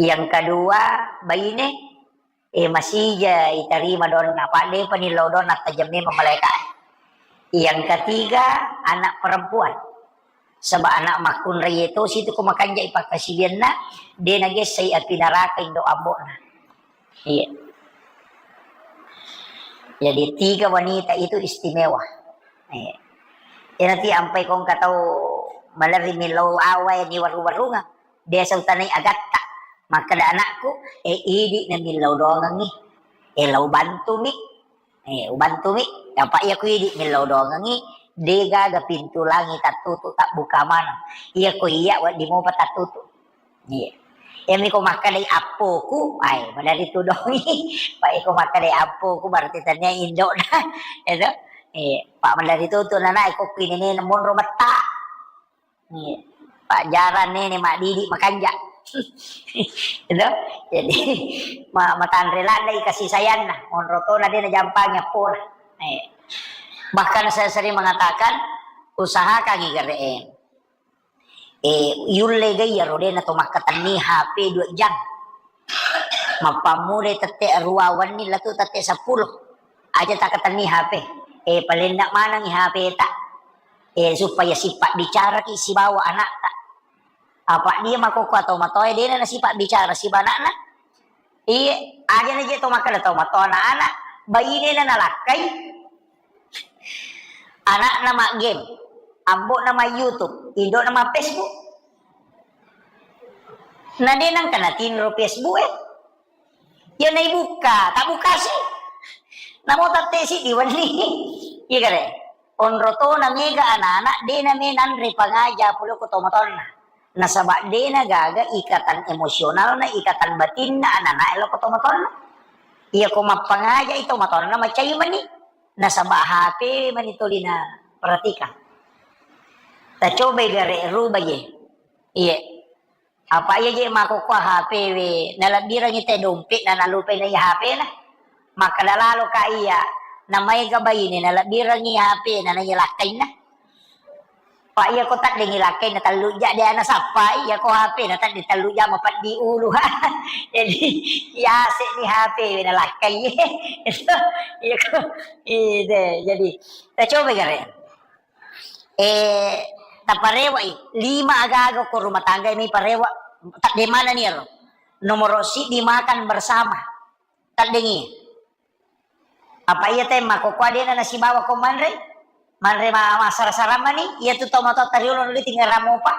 Yang kedua, baine, eh, masija itarima doanna, apa depa nillau doanna, tajang memang malaika. Yang ketiga, anak perempuan. Sebab anak makkunrai itu situ ko makanjai pakkasiwianna, de nagessai api neraka indo ambo'na. Iya. Jadi tiga wanita itu istimewa. Iya. Iya, nanti ampai kongka tau malerri millau awai ni warung-warungan. Biasa utanai agatta. Makkeda anakku, eh, idi na millau doangengi. Eh, lau bantumi. Eh, ubantumi. Apa iya ku idi millau doangengi. De gaga pintu langi tattutu, tabbuka maneng. Iya ko iya waddi mopa tattutu. Iya. Iyami ko makkedai appoku, ai, madari tudongi. Pak iko makkedai appoku, berarti tania indokna. Itu. Iya. Pak madari tutu nana iko kuinene monro metta. Iya. Pak jarang nene madidi makanja. Itu. Jadi, ma-, matanre ladai kasih sayangna. Monro tona de najampangi appona. Iya. Bahkan saya sering mengatakan, usahakan igere. Eh, yulle ga iyaro de nato makkatenni H P dua jam. Mappammulai tette arua wenni latu tette seppulo. Aja takatenni H P. Eh, palenna manengi H P ta. Eh, supaya sipabbicaraki sibawa anakta. Apa dia makokko atau matoe dena nasipa bicara siba anakna. Iye, aja na je to makkeda to mato anak-anak, bainena nalakkai, anakna ma game, ambo'na ma YouTube, indokna ma Facebook. Na de nangka natinro Facebook e. Iya naibukka, tabbukasi. Namo tette siddi wenni. Iya kare. Onro tona mega anak-anak, de name nanre pangaja pole ko tomatonna. Nasaba de nagaga ikatan emosionalna, ikatan batinna anak-anak e lo ko tomatonna. Iya ko mappangaja i tomatonna macai mani. Nasaba H P mani tolina perhatikan. Tacobai gare rubah ye. Iya. Apa iya je makokkoa H P we, nalebbirengngi te dompetna, nalupai na iya H P-na. Makkeda lalo ka iya, namaega baine nalebbirengngi H P-na, na iya lakkainna. Pa iya ko taddengngi lakkainna, tellu ja de ana sappai, iya ko H P-na tadde tellu ja mapeddi ulu. Jadi, iya ase ni H P we nalakkai. Iya ko, ide, jadi, tacoba gare. Eh, taparewai, lima aga-aga ko rumah tangga ini parewa, tadde manani ero. Nomoro siddi makan bersama. Taddengi. Apa iya te makkokkoa dena nasibawa ko manre? Manre ma-, massara-sara mani, iya tu tomatoatta riolo nuli tinggal ramopa.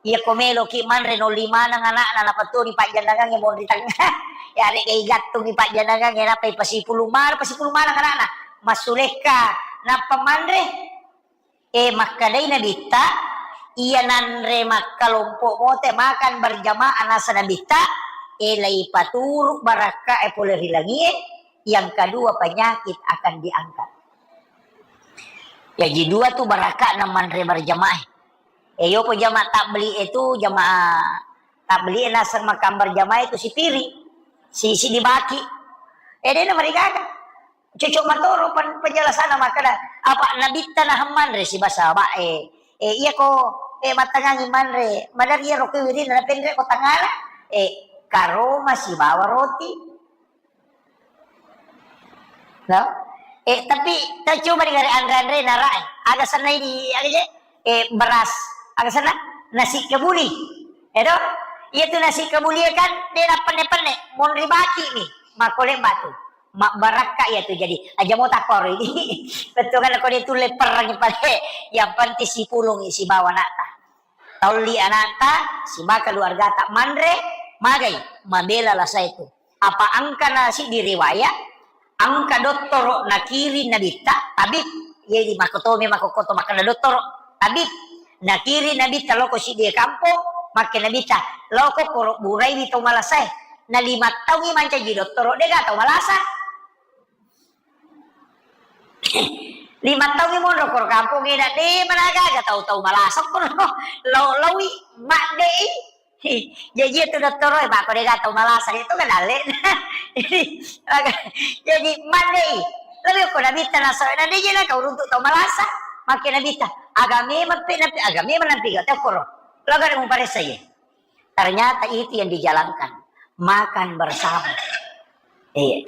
Iya ko meloki manre nolli maneng anakna, napatuni pajjandangangnge monri tengah. Ya, rega igattungi pajjandangangnge, nappa ipasipulung maneng, pasipulung maneng anakna. Massulekka, nappa manre. Eh, makkedai Nabitta, iya nanre makkalompo mote makan berjamaah nasa Nabitta, eh, laipaturu barakka e pole ri langie, yang kedua penyakit akan diangkat. Jaji dua tu barakka na manre berjamaah. Eh, yopo jamaah tabligh itu, jamaah tabligh nasa makan berjamaah itu sipiri, si, si dibaki. Eh, dena marigaga. Cocok matoro pen-, penjelasanna makkeda, apa Nabitta naha manre siba sahabae. Eh, iya ko, eh, mattangangi manre, madari iyaro ko wirina napenre ko tangala, eh, karoma sibawa roti. No? Eh, tapi tacoba di gare anre-anre narae. Aga sennai di, aga je? Eh, beras. Aga senna? Nasi kebuli. Edo? Iya tu nasi kebuli kan, de penne-penne. Monri baki ni. Makole batu. Mabbarakka iya tu jadi. Aja mo takkoro ini. Betul kan ko dia tu leperang pale. Yang penting sipulung sibawa anakta. Taulli anakta, siba keluargata manre, magai, mabela lasa itu. Apa engka na siddi riwayat, engka dottoro nakiring Nabitta, tabib, iya di makkotomi makkokkoto makkeda dottoro, tabib, nakiring Nabitta loko siddi kampong, makke Nabitta, loko koro buraiwi to malasae, na lima taungi mancaji dottoro, dega tau malasa. Lima taung monro koro kampong ina de mana gaga tau-tau malasa koro. Lo lowi madde i. Jaji itu dottoro e bako de gaga tau malasa itu kan ale. Jadi madde i. Lebih ko nabitta nasa na de jena kau runtuk tau malasa. Makin nabitta agame mape nape agame manampi gak tau koro. Lo gak ada muparesa ye. Ternyata itu yang dijalankan. Makan bersama. Iya.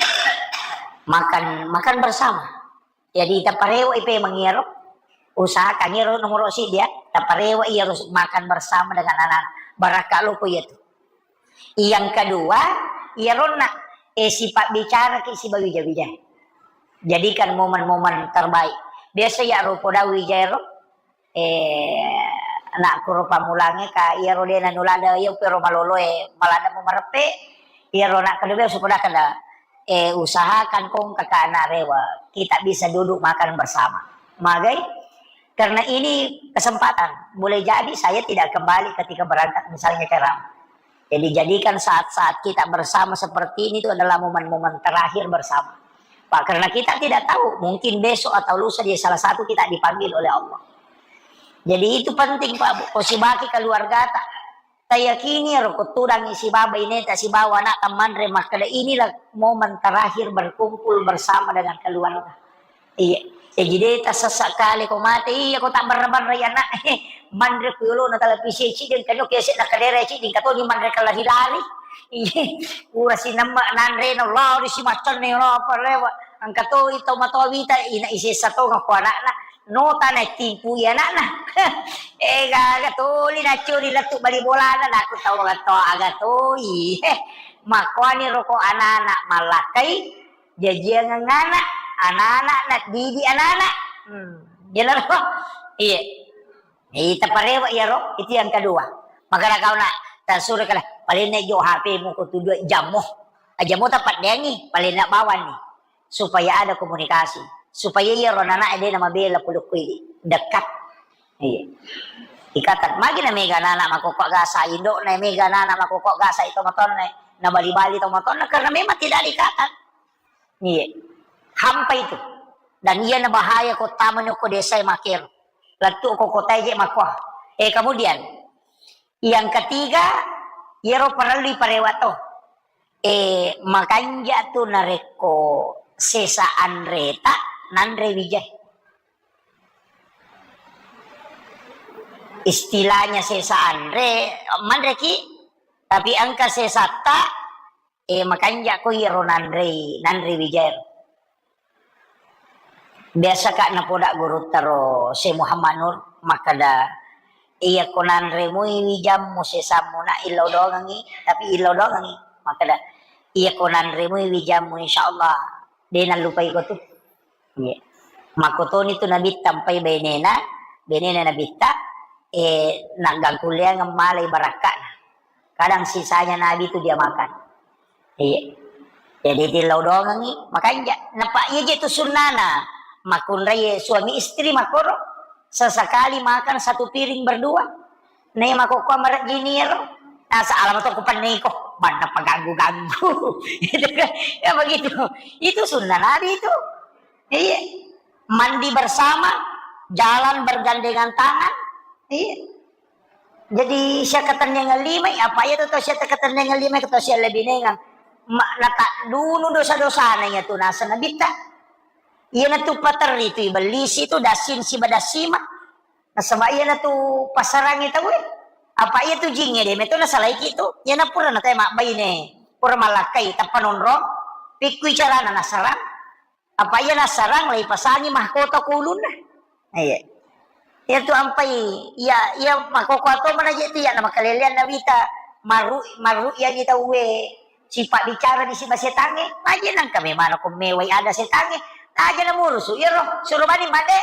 Makan makan bersama. Jadi taparewa ipe mangiro. Usahakan iro nomor sidi ya. Taparewa iro makan bersama dengan anak. Barakka lo ko iya tu. Yang kedua, iyaronna eh sifat bicara ki siba wija-wija. Jadikan momen-momen terbaik. Biasa ya rupo da wija ero eh, anakku ro pammulangnge, ka iyaro de nanulada, iya pero maloloe, malada mo mareppe, iyaro anak kedua supaya kada, eh, usahakan kong kakak anak rewa, kita bisa duduk makan bersama. Magai? Karena ini kesempatan. Boleh jadi saya tidak kembali ketika berangkat misalnya ceramah. Jadi jadikan saat-saat kita bersama seperti ini itu adalah momen-momen terakhir bersama. Pak, karena kita tidak tahu, mungkin besok atau lusa dia salah satu kita dipanggil oleh Allah. Jadi itu penting, Pak, Bu. Ko sibaki keluargata. Tayakini ro ko tudang isi baba ineta sibawa anak manre makkeda inilah momen terakhir berkumpul bersama dengan keluarga. Iya. Jaji de tassessa kale ko mate, iya ko tabbarra-barra ya anak. Manre ku yolona televisi cideng kanu kese na kadere cideng katoni manre kelari-lari. Iya. Ura sinemme nanre na lari si maccanne na apa lewa. Angka to ito matoa wita ina isessa to ko anakna. Nota na timpu ya anakna. Eh gaga toli na curi lettu bali bolana na aku tau aga to aga toi. Makoani roko anak-anak mallakai. Jajiangeng anak, anak-anak, naddidik anak-anak. Hmm. Iya. Ita parewa iyaro, itu yang kedua. Makana kau nak tasuro kala paling naik jo H P mu ko tu dua jammu. Aja mu tapat dengi, paling nak bawa nih. Supaya ada komunikasi. Supaya iyaro anak-anak de na mabela pulukku ini. Dekat. Iya. Ikatan. Magi na mega anak-anak makokok gasa, indok na mega anak-anak makokok gasa itu motorne. Na bali-bali to motorne karena memang tidak ada ikatan. Iya. Hampa itu. Dan iya na bahaya ko tamani ko desa makero. Lettu ko kota je makoa. Eh, kemudian yang ketiga, iyaro parellu parewa to. Eh, makanja tu narekko sesa anreta nanre wijai. Istilahnya sesa anre, manreki, tapi engka sesatta Eh, makanja ko iyaro nanrei, nanrei wijaero. Biasa ka napoda gurutta ro Syekh Muhammad Nur makkeda, iya ko nanre mui wijammu sesammu na illau dongengi, tapi illau dongengi. Makkeda, iya ko nanre mui wijammu insyaallah de nallupai ko tu. Iya. Makkotoni tu Nabitta mpai benena, benena Nabitta, eh, naggangkulleangeng malai barakka'na. Kadang sisanya Nabi tu dia makan. Iya. Jadi tillau doangengi, makanja. Napa iya je tu sunnana. Makkunrai suami istri makoro. Sesekali makan satu piring berdua. Nei makokko marejjini ero. Nasa alama to kupenniko. Banna paganggu-ganggu. Gitu kan. Ya begitu. Itu sunnah Nabi itu. Iya. Mandi bersama, jalan bergandengan tangan. Iya. Jadi, siakatennengeng limai, apa iya tu tau siakatennengeng limai, tau sialebinengeng. Ma-, nataddunu dosa-dosana iya tu nasa Nabitta. Iya natu paterri tu ibellisi tu dasin siba dasima. Nasaba iya natu pasarangi tau e. Apa iya tu jingnge de meto nasalaiki tu. Iya na pura nate mabbaine. Pura malakkai tappa nonrong. Pikkui carana nasarang. Apa iya nassarang, laipasangi mahkota ko ulunna. Iya. Iya tu ampai, iya, iya makkokkoe to mana je tu iya na makalelean na wita, marru, marru iya ni tauwe, sipa bicara di siba setangnge, aja nangka memang ko mewai ada setangnge, aja na murusu, iya ro, suruh bani made.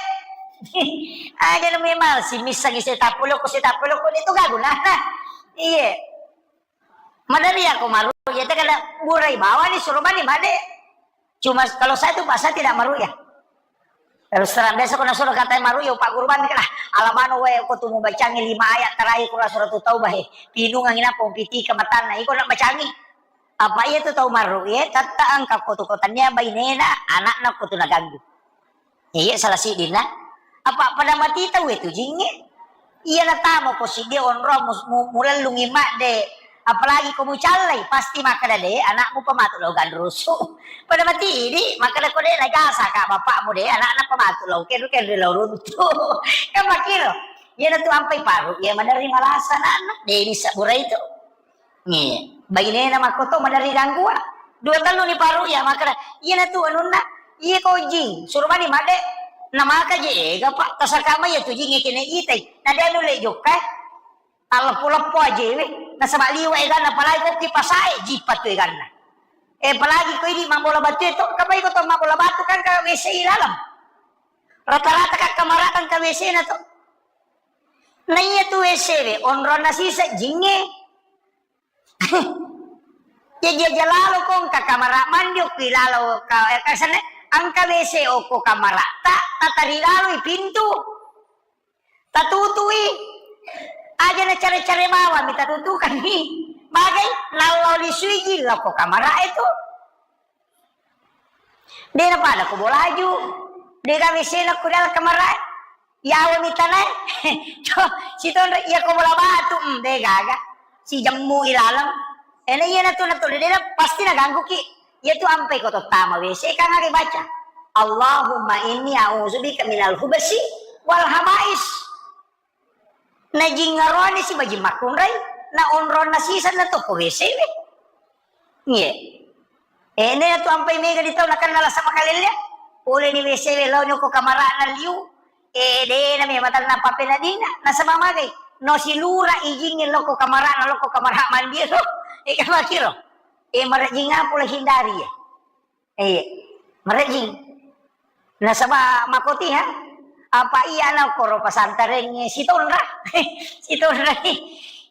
Aja na memang si missangi setappulo ko setappulo ko itu gak guna. Iya. Madari ako maru, iya te kada burai bawani suruh bani made. Cuma kalau saya tuh bahasa tidak maru ya. Terus terang biasa kena suruh katai maru ya Pak Guru bani kena. Alamano wae ko tu mubacangi lima ayat terakhir Quran surat Taubah he. Pinung angin apa umpiti ke matana. Iko nak bacangi. Apa iya tu tau maru ya? Tatta angka ko tu kotanya bainena anakna ko tu naganggu. Iya, salah siddinna. Apa pada mati tau itu jingnge? Iya, natama ko siddi onro mus-, mu-, mulellungi madde. Apalagi ko mucallai, pasti makkeda de, anakmu pematu lo ganrusu. Pada mati idi, makkeda ko de najasa ka bapakmu de, anakna pematu lo kenru-kenru lo runtu. Kan makkiro. Iya natu ampai paru, iya maderri malasa anakna. De bisa burai itu. Nge, bainena makkoto maderri ganggua. Dua tellu ni paru iya makkeda, iyanatu anunna, iya ko jing, suro mani madde, namaka je ega, Pak, tasaka mai iya tu jingnge kene itai. Na de nulle jokka, eh. Talleppo-leppo ajewe, nasaba liwa eganna, apalagi ko kipasae, jippa tu eganna. Eh, apalagi ko idi mabbola batu itu, kapai ko to mabbola batu kan ka W C i laleng. Rata-rata ka kamara kan ka W C na to. Na iya tu W C we, onronna sisa jingnge. Jaji aja lalo ko engka kamara mandi okko ilalo ka, eh, kasane, engka W C okko kamara ta, tatari laloi pintu. Tatutui. Aja na care-care bawang mi tatutukanni. Bagai nallo lisui jilla okko kamara itu. De na pada ko bolaju. De gaga W C na ko dalam kamara. Yawa mi tanae. To, sitonro iya ko bola batu, hmm, de gaga. Si jemmu ilaleng. Ena iya natu natu de na pasti na ganggu ki. Iya tu ampai ko to tama W C kan aga baca. Allahumma inni a'udzubika minal hubasi wal habais. Na jingngaroni si bajing makkunrai, na onronna sisa na tokko W C we. Iya. Eh, ne tu ampai mega di tau nakenna lasa makalelle. Pole ni W C we lao nyoko kamarana liu. Eh, de na me matanna papenadina. Nasaba magai. No silura ijingnge loko kamarana, loko kamara mandi lo. Eh, kamakiro. Eh, marajing apa lo hindari ya. Iya, marejing. Nasaba makotiha, apa iya na koro pasantarengnge sitonra. Sitonra ni.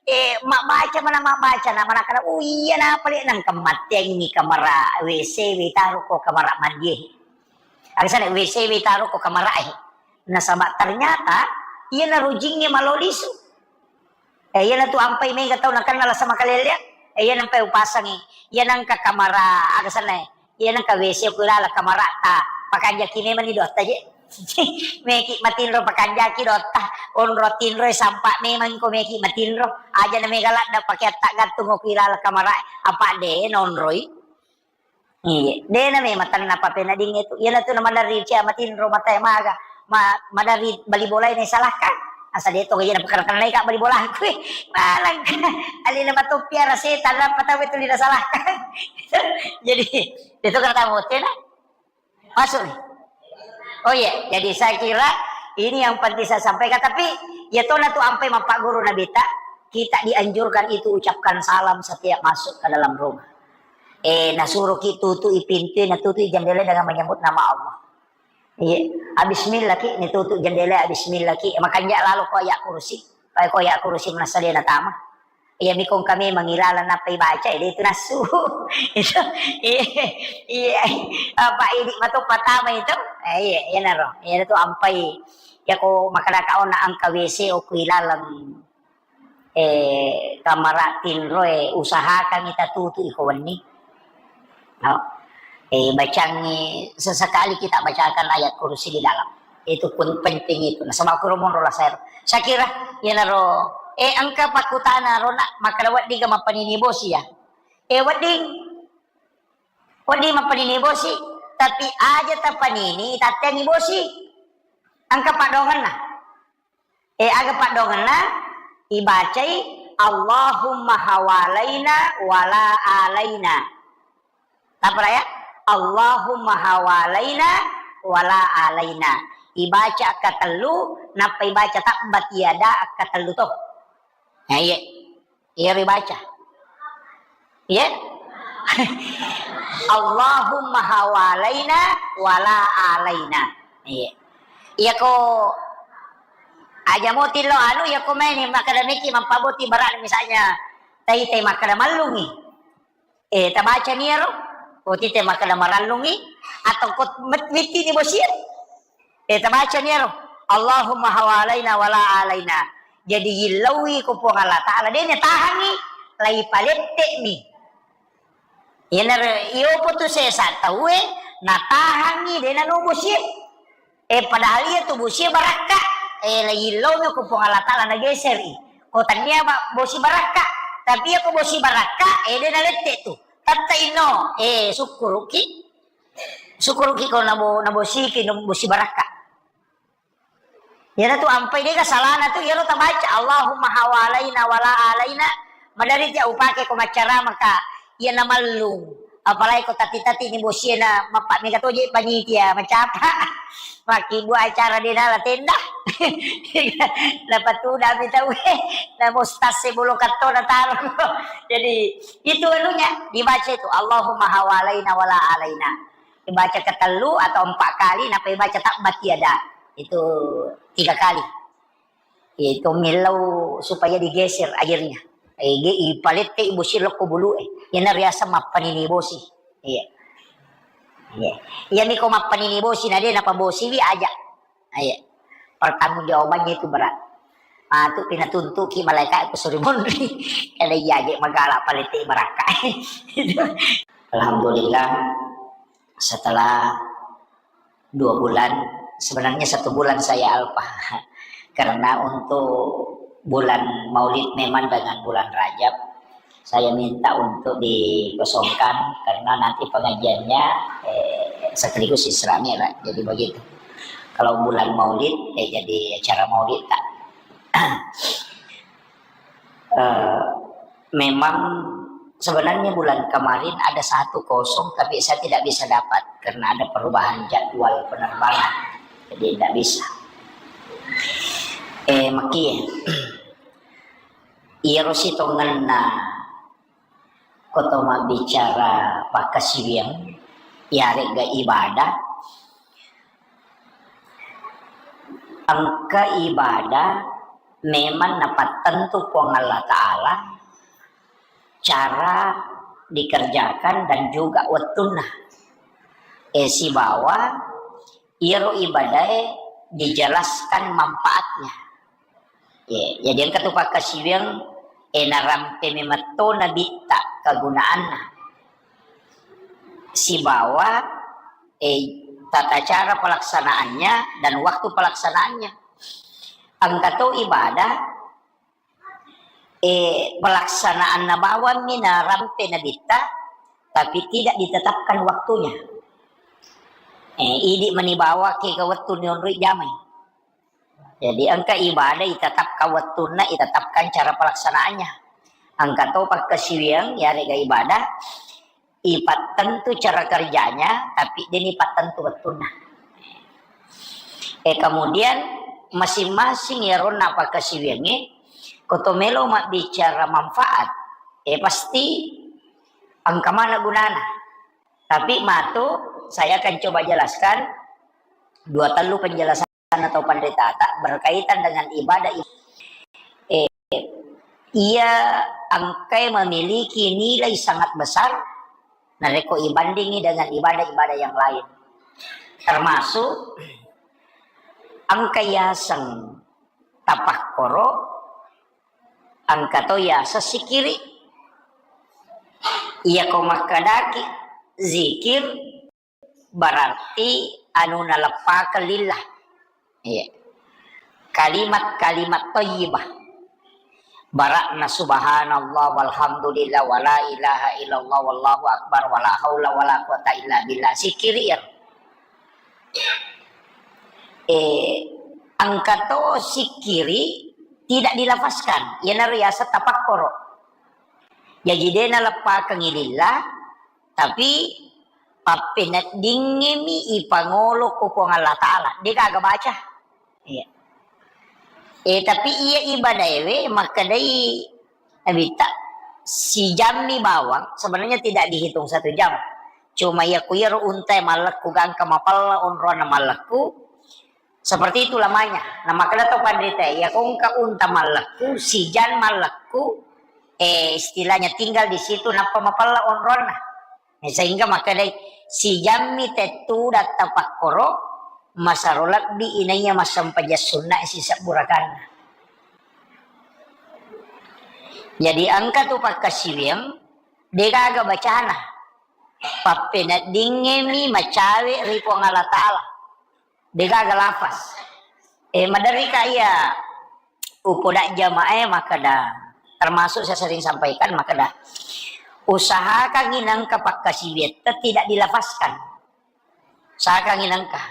Eh, mabbaca mana mabbaca na mana kana, oh iya na pale nang kemateng ni kamara W C we taro ko kamara mandi. Agasana W C we taro ko kamara eh. Nasaba ternyata iya na rujingnge malo lisu. Eh, iyana tu ampai mega tau nakenna lasa makalellea. Eh, iyana ampai upasangi. Iyana engka kamara, aga senna, eh. Iyana engka W C ku ilala kamara ta. Pakanjaki memang ni dotta je. Meki matinro pakanjaki dotta. Onro tinro sampa memang ko meki matinro. Aja na mega ladda pake atta gantung ku ilala kamara. Apa de nonroi. Iya, de na memang tenna papenadingnge tu. Iyana tu na maderri cia matinro matae maga, ma-, maderri bali bolae na isalahkan. Asa de to iya na pakenna-kennai ka bali bola kui. Malang alina matoppi ara setan, nappa tau tuli nasalahkan. Jadi, de to kena tamu tena. Masuk ni. Oh iya, jadi saya kira ini yang penting saya sampaikan. Tapi ya tona tu ampai mappaguru Nabi ta, kita dianjurkan itu ucapkan salam setiap masuk ke dalam rumah. Eh, nasuroki tutu'i pintu, natutu'i jendela dengan menyebut nama Allah. Iya. Ah, bismillah ki, ni tutu jendela, ah, bismillah ki. Makanja lalo ko ayat kursi. Pakai ko ayat kursi menasale na tama. Iya, mikong kami mengilala napa ibaca, itu nasu. Itu, iya, iya. Apa ini matu patama itu? Eh, iya, iya naro. Iya tu ampai. Ya ko makadaka ona engka W C oku ilalang. Eh, kamara tinroe usahakan ita tutu iko wenni. No? Eh, bacangi sesekali kita bacakan ayat kursi di dalam. Itu pun penting itu. Nasaba kuro monro lasero. Saya kira, iyanaro, eh, engka pakkutana rona, makkada wedding ga mappanini bosi ya. Eh, wedding, wedding mappanini bosi, tapi aja tapanini, tatteangi bosi. Engka padongenna. Eh, aga paddoangenna? Ibacai, "Allahumma hawalaina wala alaina." Tappa ya? "Allahumma hawalaina wala alaina." Ibaca akkatellu, nappa ibaca tabbat yada akkatellu to. Nah, iya. Iya ribaca. Iya. "Allahumma hawalaina wala alaina." Iya. Iya ko aja moti lo anu, iya ko maini makkada meki mappaboti barang misalnya tai-tai makkada mallungi. Eh, tabaca ni ero. Ko tite makkada marallungi atau ko met-, mitti ni bosie. Eh, tabaca ni ero. "Allahumma hawalaina wala alaina." Jadi yillaui ko Puang Allah Ta'ala, de natahangi, lai palette mi. Iyanaro iyopo tu sesa tauwe, natahangi, de nanobosie. Eh, padahal iya tu bosi barakka. Eh, la illau mi ko Puang Allah Taala nageseri. Ko tania ba-, bosi barakka. Tapi iya ko bosi barakka, eh, de nalette tu. Tatta inno, eh, sukkuruki. Sukkuruki ko nabo-, nabosiki, no-, bosi barakka. Iyana tu ampai dega salana tu, iyaro tabaca, Allahumma hawalaina wala alaina, madari tia upake ko maccarama ka, iyana mallung. Apalagi ko tati-tati ni bosie na mappa mega toje panitia, macapa. Makkibua acara de nala tenda. Napatuda mi tau, eh, na mustase bolo katto na taro. Jadi, itu anunya, dibaca itu, Allahumma hawalaina wala alaina. Ibaca ketellu atau empat kali, napa ibaca tabbat yada. Itu tiga kali. Itu millau supaya digeser airnya. Eh, ge-, ipalette bosi lokko bulu, eh. Iyana riaseng mappanini bosi. Iya. Iya. Iya mi ko mappanini bosi, na de napa bosi wi aja. Iya. Pertanggungjawabannya itu berat. Matu pinatuntuki malaikat ku suri monri. Kada iya je magala palette barakka. Alhamdulillah, setelah dua bulan, sebenarnya satu bulan saya alpa. Karena untuk bulan Maulid memang dengan bulan Rajab, saya minta untuk dikosongkan karena nanti pengajiannya, eh, sekaligus Isra Mi'raj. Jadi begitu. Kalau bulan Maulid, eh, jadi acara Maulid tak. Eh, memang sebenarnya bulan kemarin ada satu kosong, tapi saya tidak bisa dapat karena ada perubahan jadwal penerbangan. Jadi tidak bisa. Eh, Maki, iyaro sitongenna koto mabbicara pakkasiwiang, iyaregga ibadah, engka ibadah memang napattentu Puang Allah Ta'ala cara dikerjakan dan juga wettunna. Eh, sibawa iyaro ibadae dijelaskan manfaatnya. Ye, jadi engka tu pakkasiwiang, eh, narampe memetto nabitta kegunaanna. Sibawa, eh, tata cara pelaksanaannya dan waktu pelaksanaannya. Engka to ibadah, eh, pelaksanaanna bawammi narampe nabitta, tapi tidak ditetapkan waktunya. Eh, idi mani bawa ke ke wettu nionroi jamai. Jadi engka ibadah itetapkan wettunna, itetapkan cara pelaksanaannya. Engka to pakkasiwiang, yarega ibadah, ipattentu cara kerjanya, tapi deni pattentu wettunna. Eh, kemudian masing-masing yaronna pakkasiwiangnge, koto melo mabbicara manfaat, eh, pasti engka mana gunana. Tapi matu, saya akan coba jelaskan dua tellu penjelasan atau panritata berkaitan dengan ibadah. Eh, iya engkai memiliki nilai sangat besar narekko ibandingi dengan ibadah-ibadah yang lain. Termasuk engka yaseng tapakkoro, engka to yaseng sikiri. Iya ko makkedaki zikir, berarti anu naleppakeng lillah. Iya. Kalimat-kalimat thayyibah. Bara'na subhanallah walhamdulillah wala ilaha illallah wallahu akbar wala haula wala quwata illa billah. Sikiri ya. Eh, engka to sikiri tidak dilafazkan. Iyanaro yaseng tapakkoro. Jaji de naleppakengngi lillah, tapi pappeneddingngemi ipangolo ko Puang Allah Ta'ala. De gaga baca. Iya. Eh, tapi iya ibadaewe makkedai Nabitta, sijammi bawang, sebenarnya tidak dihitung satu jam. Cuma iya ku iyaro untae mallekku gangka mapella onronna mallekku, seperti itu lamanya. Nah, makkeda to panrita, iya ko engka unta mallekku, sijan mallekku, eh, istilahnya tinggal di situ, nappa mapella onronna. Sehingga makkedai, sijammi tettu datta pakkoro, masaro lebbi inaiya massempajang sunna sisebbu rakanna. Jadi engka tu pakkasiwiang, degaga bacana. Pappeneddingngemi macawe ri Puang Allah Ta'ala. Degaga lafaz. Eh, maderrika iya upoda jamaah, eh, makkeda, termasuk saya sering sampaikan, makkeda, usahakangngi nengka pakkasiwiatta tidak dilafazkan. Usahakangngi nengka.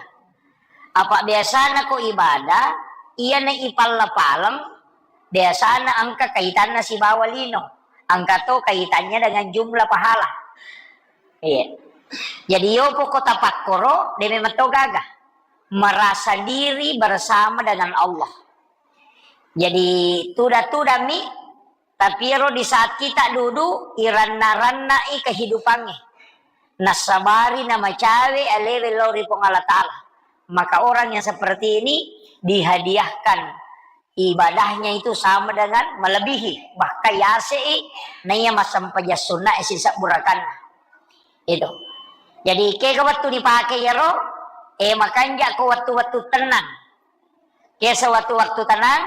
Apa biasana ko ibadah, iyana ipalla-paleng, biasana engka kaitanna sibawa lino. Engka to kaitannya dengan jumlah pahala. Iya. Jadi yopo ko tapakkoro, de memang to gaga. Merasa diri bersama dengan Allah. Jadi tuda-tudami, tapi ero di saat kita duduk, iranna-rannai kehidupannya. Nasabari namacawe alewe lao ri Puang Allah Ta'ala. Maka orang yang seperti ini dihadiahkan ibadahnya itu sama dengan melebihi, bahkan yasei naiya massempajang sunna e sisebbu rakanna. Itu. Jadi, kega wettu dipake iyaro, eh, makanja ko wettu-wettu tenang. Ke sewaktu-waktu tenang,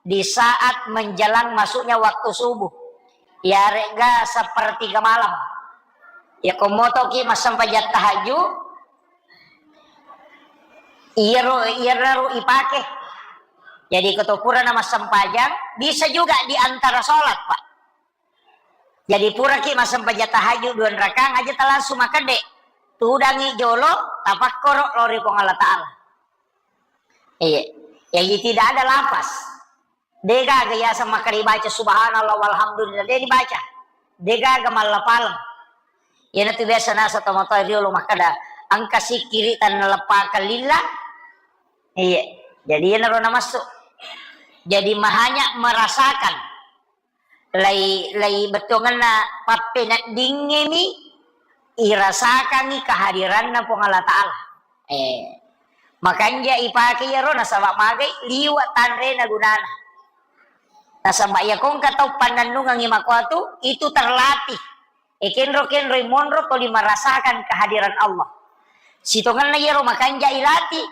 di saat menjelang masuknya waktu subuh. Iyare'ga sepertiga malam. Ya, ko motoki massempajang tahajud, iyaro, iyaro ipake. Jadi, ko to purana massempajang, bisa juga di antara sholat, Pak. Jadi, puraki massempajang tahajud dua rakang aja, ta langsung makedde. Tudangi jolo, tapakkoro lao ri Puang Allah Ta'ala. Iya. Jadi, tidak ada lafaz. Degaga yaseng makkeda baca subhanallah walhamdulillah, de dibaca. Degaga mallapaleng. Iyanatu biasa nasa tomatoa riolo makkeda, engka sikkiri tannaleppakang lillah. Iya. Jadi, iyanaro namassu. Jadi, mahanya merasakan. Lai, lai bettuangenna pappeneddingngemi irasakangngi kehadiranna Puang Allah Ta'ala. Eh, makanja ipake iyaro nasaba magai liwa tanrena gunana. Nasaba iya kongka tau pannennungengngi makuatu, itu terlatih. Eh, kenro-kenroi monro toli merasakan kehadiran Allah. Sitongenna iyaro makanja ilatih,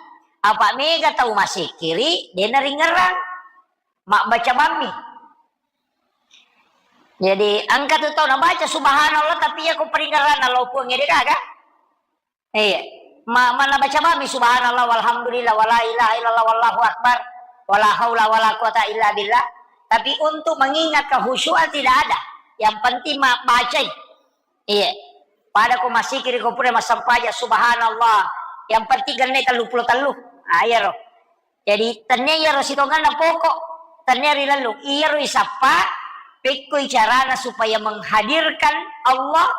apa mega tau masekkiri, dena ringerang. Mabbaca bammi. Jadi, engka tu tau nabaca subhanallah, tapi iya ko paringerranna lao Puang ede gaga. Iya. Ma-, mana baca bammi subhanallah walhamdulillah wala ilaha illallah wallahu akbar wala haula wala quwata illa billah. Tapi untuk mengingat kehusyuan tidak ada. Yang penting ma-, bacai. Iya. Pada ko masikiri ko pura massempajang subhanallah. Yang penting genne tellu pulo tellu. Ah, iyaro. Jadi, tennia iyaro sitongenna pokok, tennia rilellung. Iyaro isappa, pekkoi carana supaya menghadirkan Allah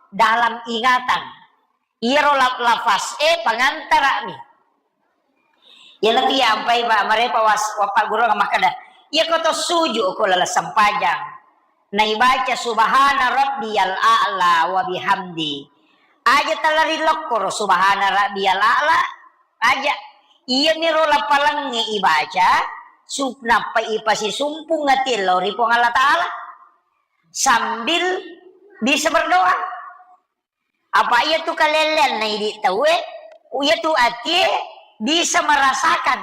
dalam ingatan. Iyaro la-, lafaz e pangantara'mi. Iyanatu iya ampai, Pak, marepa was-, wappaggurungang makkeda, iya ko to suju ko laleng sempajang, naibaca subhana rabbiyal a'la wa bihamdi. Aja tala rilokkoro subhana rabbiyal a'la, aja. Iyaniro lapalengnge ibaca, su-, nappa ipasisumpung atie lao ri Puang Allah Ta'ala. Sambil bisa berdoa. Apa iyatu kalelleanna idi tauwe, iyatu atie bisa merasakan.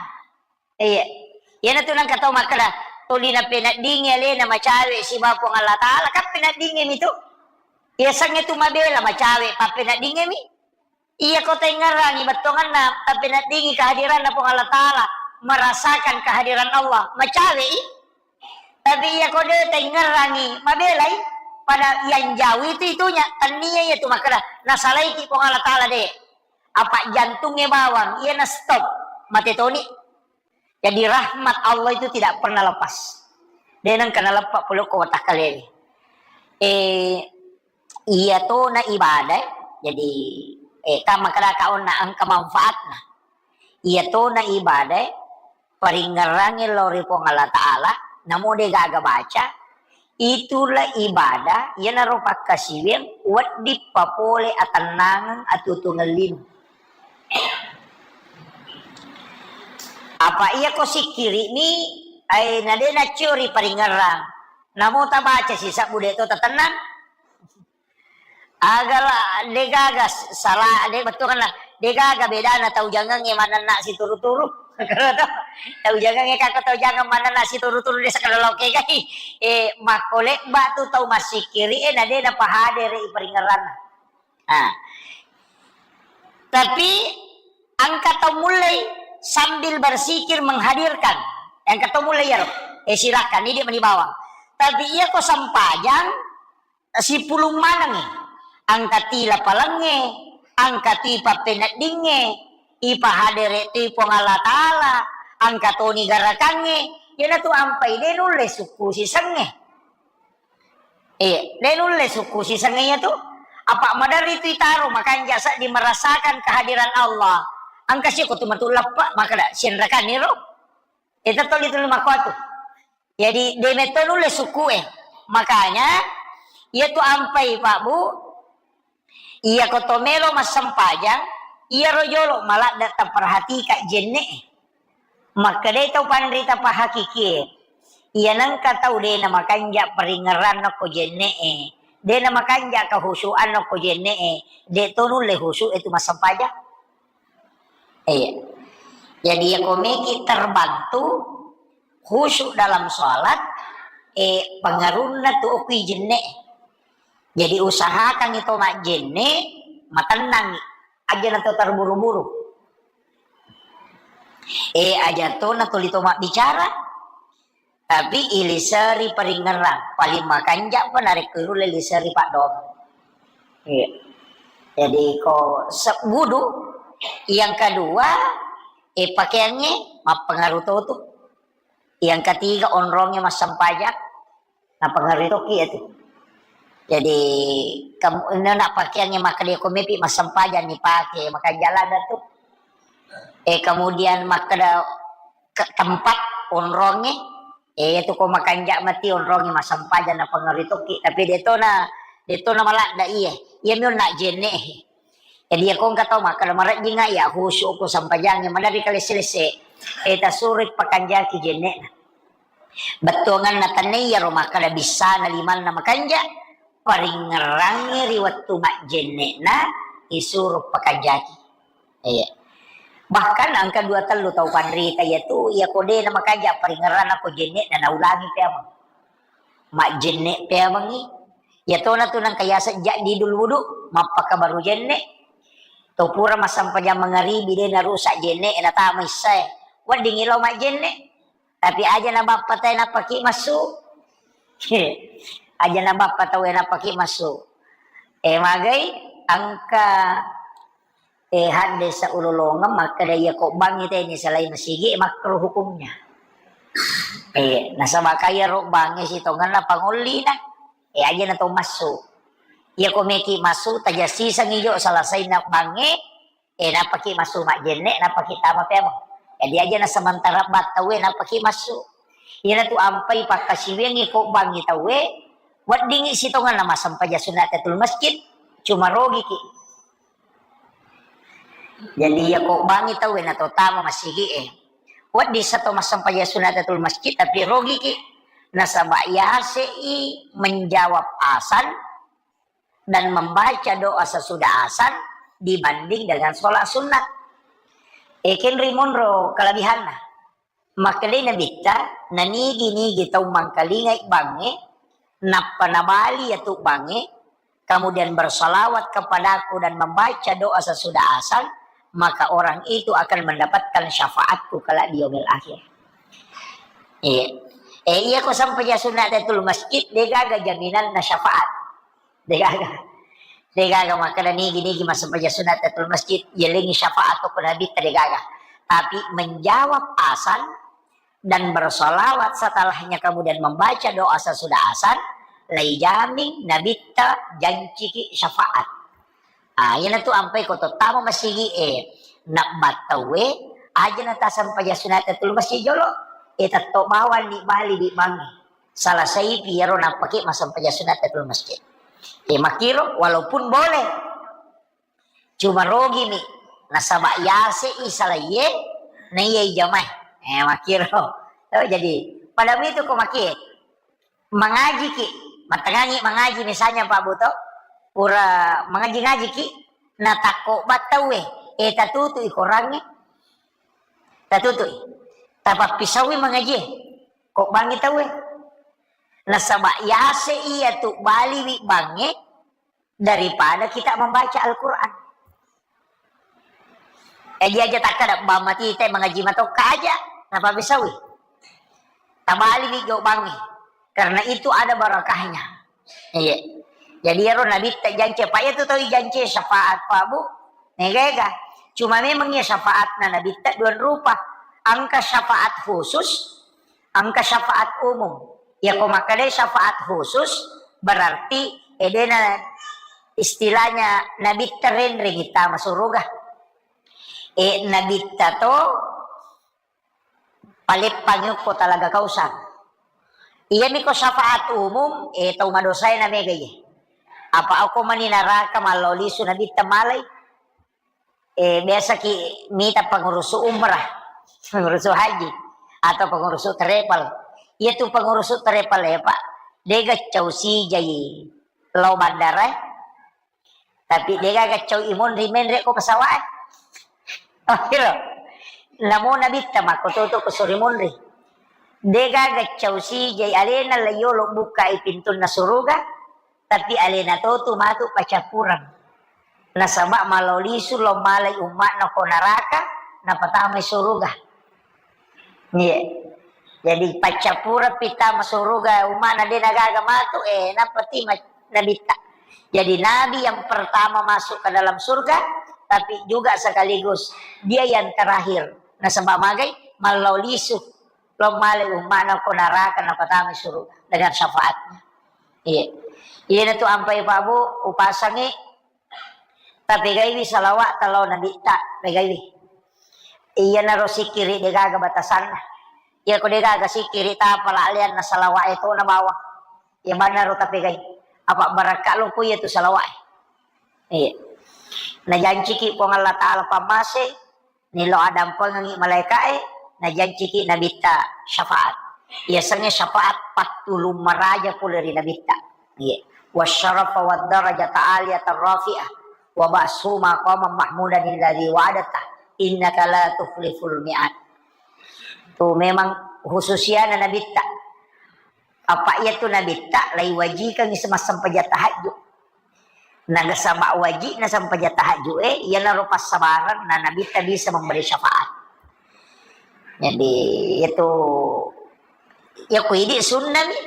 Iya. Iyanatu nengka tau makkeda, tuli napeneddingi alena macawe sibawa Puang Allah Ta'ala, kan peneddingimi tu. Iya, sengnge tu mabela macawe, pappeneddingimi. Iya ko taingngerangi bettuangenna, tapeneddingi kehadiranna Puang Allah Ta'ala, merasakan kehadiran Allah, macawe i. Tapi iya ko de taingngerangi, mabelai. Pada yang jauh itu itunya, tennia iya tu makkeda, nasalaiki Puang Allah Ta'ala de. Apa jantungnge bawang, iya na stop, mate toni. Jadi rahmat Allah itu tidak pernah lepas. De nengka naleppa pole ko watakkaleni. Eh, iya tona ibadah, jadi, eh, kan makkeda ka onna engka manfaatna. Iya tona ibadah, paringngerangnge lao ri Puang Allah Ta'ala, namo de gaga baca, itulah ibadah, iyanaro pakkasiwiang wedding papole atennangeng atuo-tuongeng lino. Apa iya ko sikkiri'mi, ai, na de naccio ri paringngerang, namo tabaca sisebbu de to tatennang. Aga la, de gaga s-, sala, de bettuanna, de gaga bedana tau jangengnge manenna situru-turu. Tau jangengnge, kako tau jangeng manenna situru-turu de sakala lokegai. Eh, makko lebba tu tau massikkiri, eh, na de napahadere i paringngeranna. Ah. Tapi Engka tau mullei sambil bersikir menghadirkan. Engka tau mullei iyaro. Eh, silakan, ini dia meni bawang. Tapi iya ko sempajang, sipulung manengngi. Engka ti lapalengnge, engka ti pappeneddingnge, ipahadere ti Puang Allah Ta'ala, engka toni garakangnge, iyanatu ampai de nulle sukku sisengnge. Eh, de nulle sukku sisengnge iyatu. Apa maderri tu itaro makanja seddi merasakan kehadiran Allah. Engka siko tu matu leppe, makkeda sienrekanni ro. Eh, tetto li tuli makkuatu. Jadi, de metto nulle sukku e. Makanya, iyatu ampai, Pak, Bu, iyako to melo massempajang, iyaro jolo maladde taperhatika jenne e. Makkedai tau panrita pahakikie, iya nengka tau de namakanja paringngeranna ko jenne e, de namakanja kehusuanna ko jenne e, de to nulle husu e tu massempajang. Iya. Jadi, iyako meki terbantu khusyuk dalam sholat, eh, pengaruhna tu okui jenne. Jadi, usahakan itu majjenne, matennang, aja na to terburu-buru. Eh, aja to na tuli to mabbicara, tapi iliseri paringngerang, paling makanja pa narekko irulle iliseri paddoang. Iya. Jadi ko se-, wudu, yang kedua, eh, pakaiannya mappengaruh to tu. Yang ketiga, onrongnge massempajang, napengaruh toki ya tu. Jadi, kamu, ina nak pakaiannya makkeda ko mepi massempajang ni pake, makanja ladde tu. Eh, kemudian makkeda ke tempat onrongnge, eh, itu ko makanja mati onrongnge massempajang napengaruh toki, tapi detona, detona maladde iye, iya mi onna jenne. Jadi, iya ko engka tau makkeda marejjinga iya khusyuk ko sempajangnge, maderri kalesse-lesse, eh, tasuroi pakanjaki jenne'na. Bettuanganna tenne iyaro makkeda bissana limanna makanja, paringngerangngi ri wettu majjenne'na isuro pakanjaki. Iya. Bahkan engka dua tellu tau panrita iyatu, iya ko de namakanja paringngeranna ko jenne'na naulangi peameng. Majjenne peamengi. Iya tona tu nengka yaseng jaddidul wudu, mappakabaru jenne. To pura massempajang mangaribi de narusak jenne, natama issae. Weddingi lao majjenne. Tapi aja na bappa tae nappaki massu. Aja na bappa taue nappaki massu. Eh, magai engka, eh, haddesa ulolongeng makkeda iya ko bangngi tae ni selain masigi, eh, makruh hukumnya. Eh, nasaba kaya ro bangnge sitongenna pangollina. Eh, aja na to massu. Iya ko meki massu, tajassisengi jo selesaina bangnge, eh, nappaki massu majjenne, nappaki tama peameng. Jadi aja na sementara battaue nappaki massu. Iyanatu ampai pakkasiwiangngi ko bangngi taue, weddingi sitongenna massempajang sunat tahiyatul masjid, cuma rogiki. Jadi iya ko bangngi taue na to tama masigi e. Wedding sa to massempajang sunat tahiyatul masjid, tapi rogiki. Nasaba yasei menjawab azan dan membaca doa sesudah azan dibanding dengan sholat sunat. Ekenri monro kelebihanna. Makkedai Nabitta, nanigi-nigi tau mangkalingai bangnge, nappa nabali yatu bangnge, kemudian bersalawat kepadaku dan membaca doa sesudah azan, maka orang itu akan mendapatkan syafaatku kelak di yaumil akhir. Iya. Eh, iya ko sampajang sunat tahiyatul masjid, degaga jaminanna syafaat. Degaga. Degaga makkeda nigi-nigi massempajang sunat tahiyatul masjid, yalengi syafaat ko Nabitta degaga. Tapi menjawab azan dan bersalawat setelahnya kemudian membaca doa sesudah azan, laijamin Nabitta janciki syafaat. Ah, iyanatu ampai ko tottama masigi e, nabbattaue, aja na tasampajang sunat tahiyatul masjid jolo, e tetto bawang ni bali bi bangnge. Salasaipi iyaro nappake massempajang sunat tahiyatul masjid. E, makkiro, walaupun boleh. Cuma rogimi, nasaba yasei salaiye, na iyai jamae. E, makkiro. Oh, jadi, pada itu ko makie, mangajiki, mattengngangi mangaji misalnya Pak Buto, pura mangaji-ngajiki, natakko battaue, e, tatutui korangnge, tatutui. Tapappisaui mangajie, ko bangngi taue. Nasaba yase iyatu baliwi bangnge daripada kita membaca Al-Quran. Jadi aja takkada bang mati te mengaji matokka aja, napa bisawi. Tabaliwi jobangnge. Karena itu ada barakahnya. Iya. Jadi ero nabitta jance, Pak, iya tu tau jance syafaat, Pak, Bu. Nega-ega. Cuma memang iya syafaatna nabitta dua rupa. Engka syafaat khusus, engka syafaat umum. Ya ko makkeda syafaat khusus berarti edena istilahnya nabitta renreng tama suruga. E nabitta to paleppangi okko talaga Kausar. Iyami ko syafaat umum, eh, tau madosae na mega iye. Apa okko mani naraka mallao lisu nabitta malai. Eh, biasa ki mita pengurusu umrah, pengurusu haji, atau pengurusu travel. Iya tu pengurusu travel ya, Pak. Dega cau sijai lao bandara, eh. Tapi dega gaccau imonri menre ko pesawat, eh. Oh, iro. Namo nabitta makko toto ko sori monri. Dega gaccau sijai alena la yolo bukkai pintunna suruga, tapi alena totu matu pacappureng. Nasaba malao lisu lao malai umma'na ko naraka, napatamai suruga. Iya. Jadi paccappureng pitta masuruga umma'na de nagaga matu, eh, nappa tima nabitta. Jadi nabi yang pertama masuk ke dalam surga, tapi juga sekaligus dia yang terakhir. Nasaba magai, malao lisu, lao malai umma'na ko naraka napatama surga dengan syafaatnya. Iya. Iya tu ampai Pak Bu, upasangi Tapegaiwi salawa'ta lao nabitta, pegaiwi. Iyanaro sikkiri degaga batasanna. Iya ko degaga sikkiri tapala leanna salawa'e tona bawang. Iya bannaro tapegai. Apa barakka loko iya tu salawa'e. Iya. Najanciki Puang Allah Ta'ala pammase, nilo adampengengi malaika'e, najanciki nabitta syafaat. Iyasengnge syafaat pattulung maraja pole ri nabitta. Iya. Wasyarafa wad darajata aliyatan rafi'ah wa ba'su maqaman mahmudan alladzi wa'adta innaka la tukhliful mi'ad. Tu memang khususiana nabitta. Apa iya tu nabitta lai wajikangi semassempajang tahajud. Nagasaba wajibna sempajang tahajud e, iyanaro passabareng na nabitta bisa memberi syafaat. Jadi itu ya ku idi sunnami.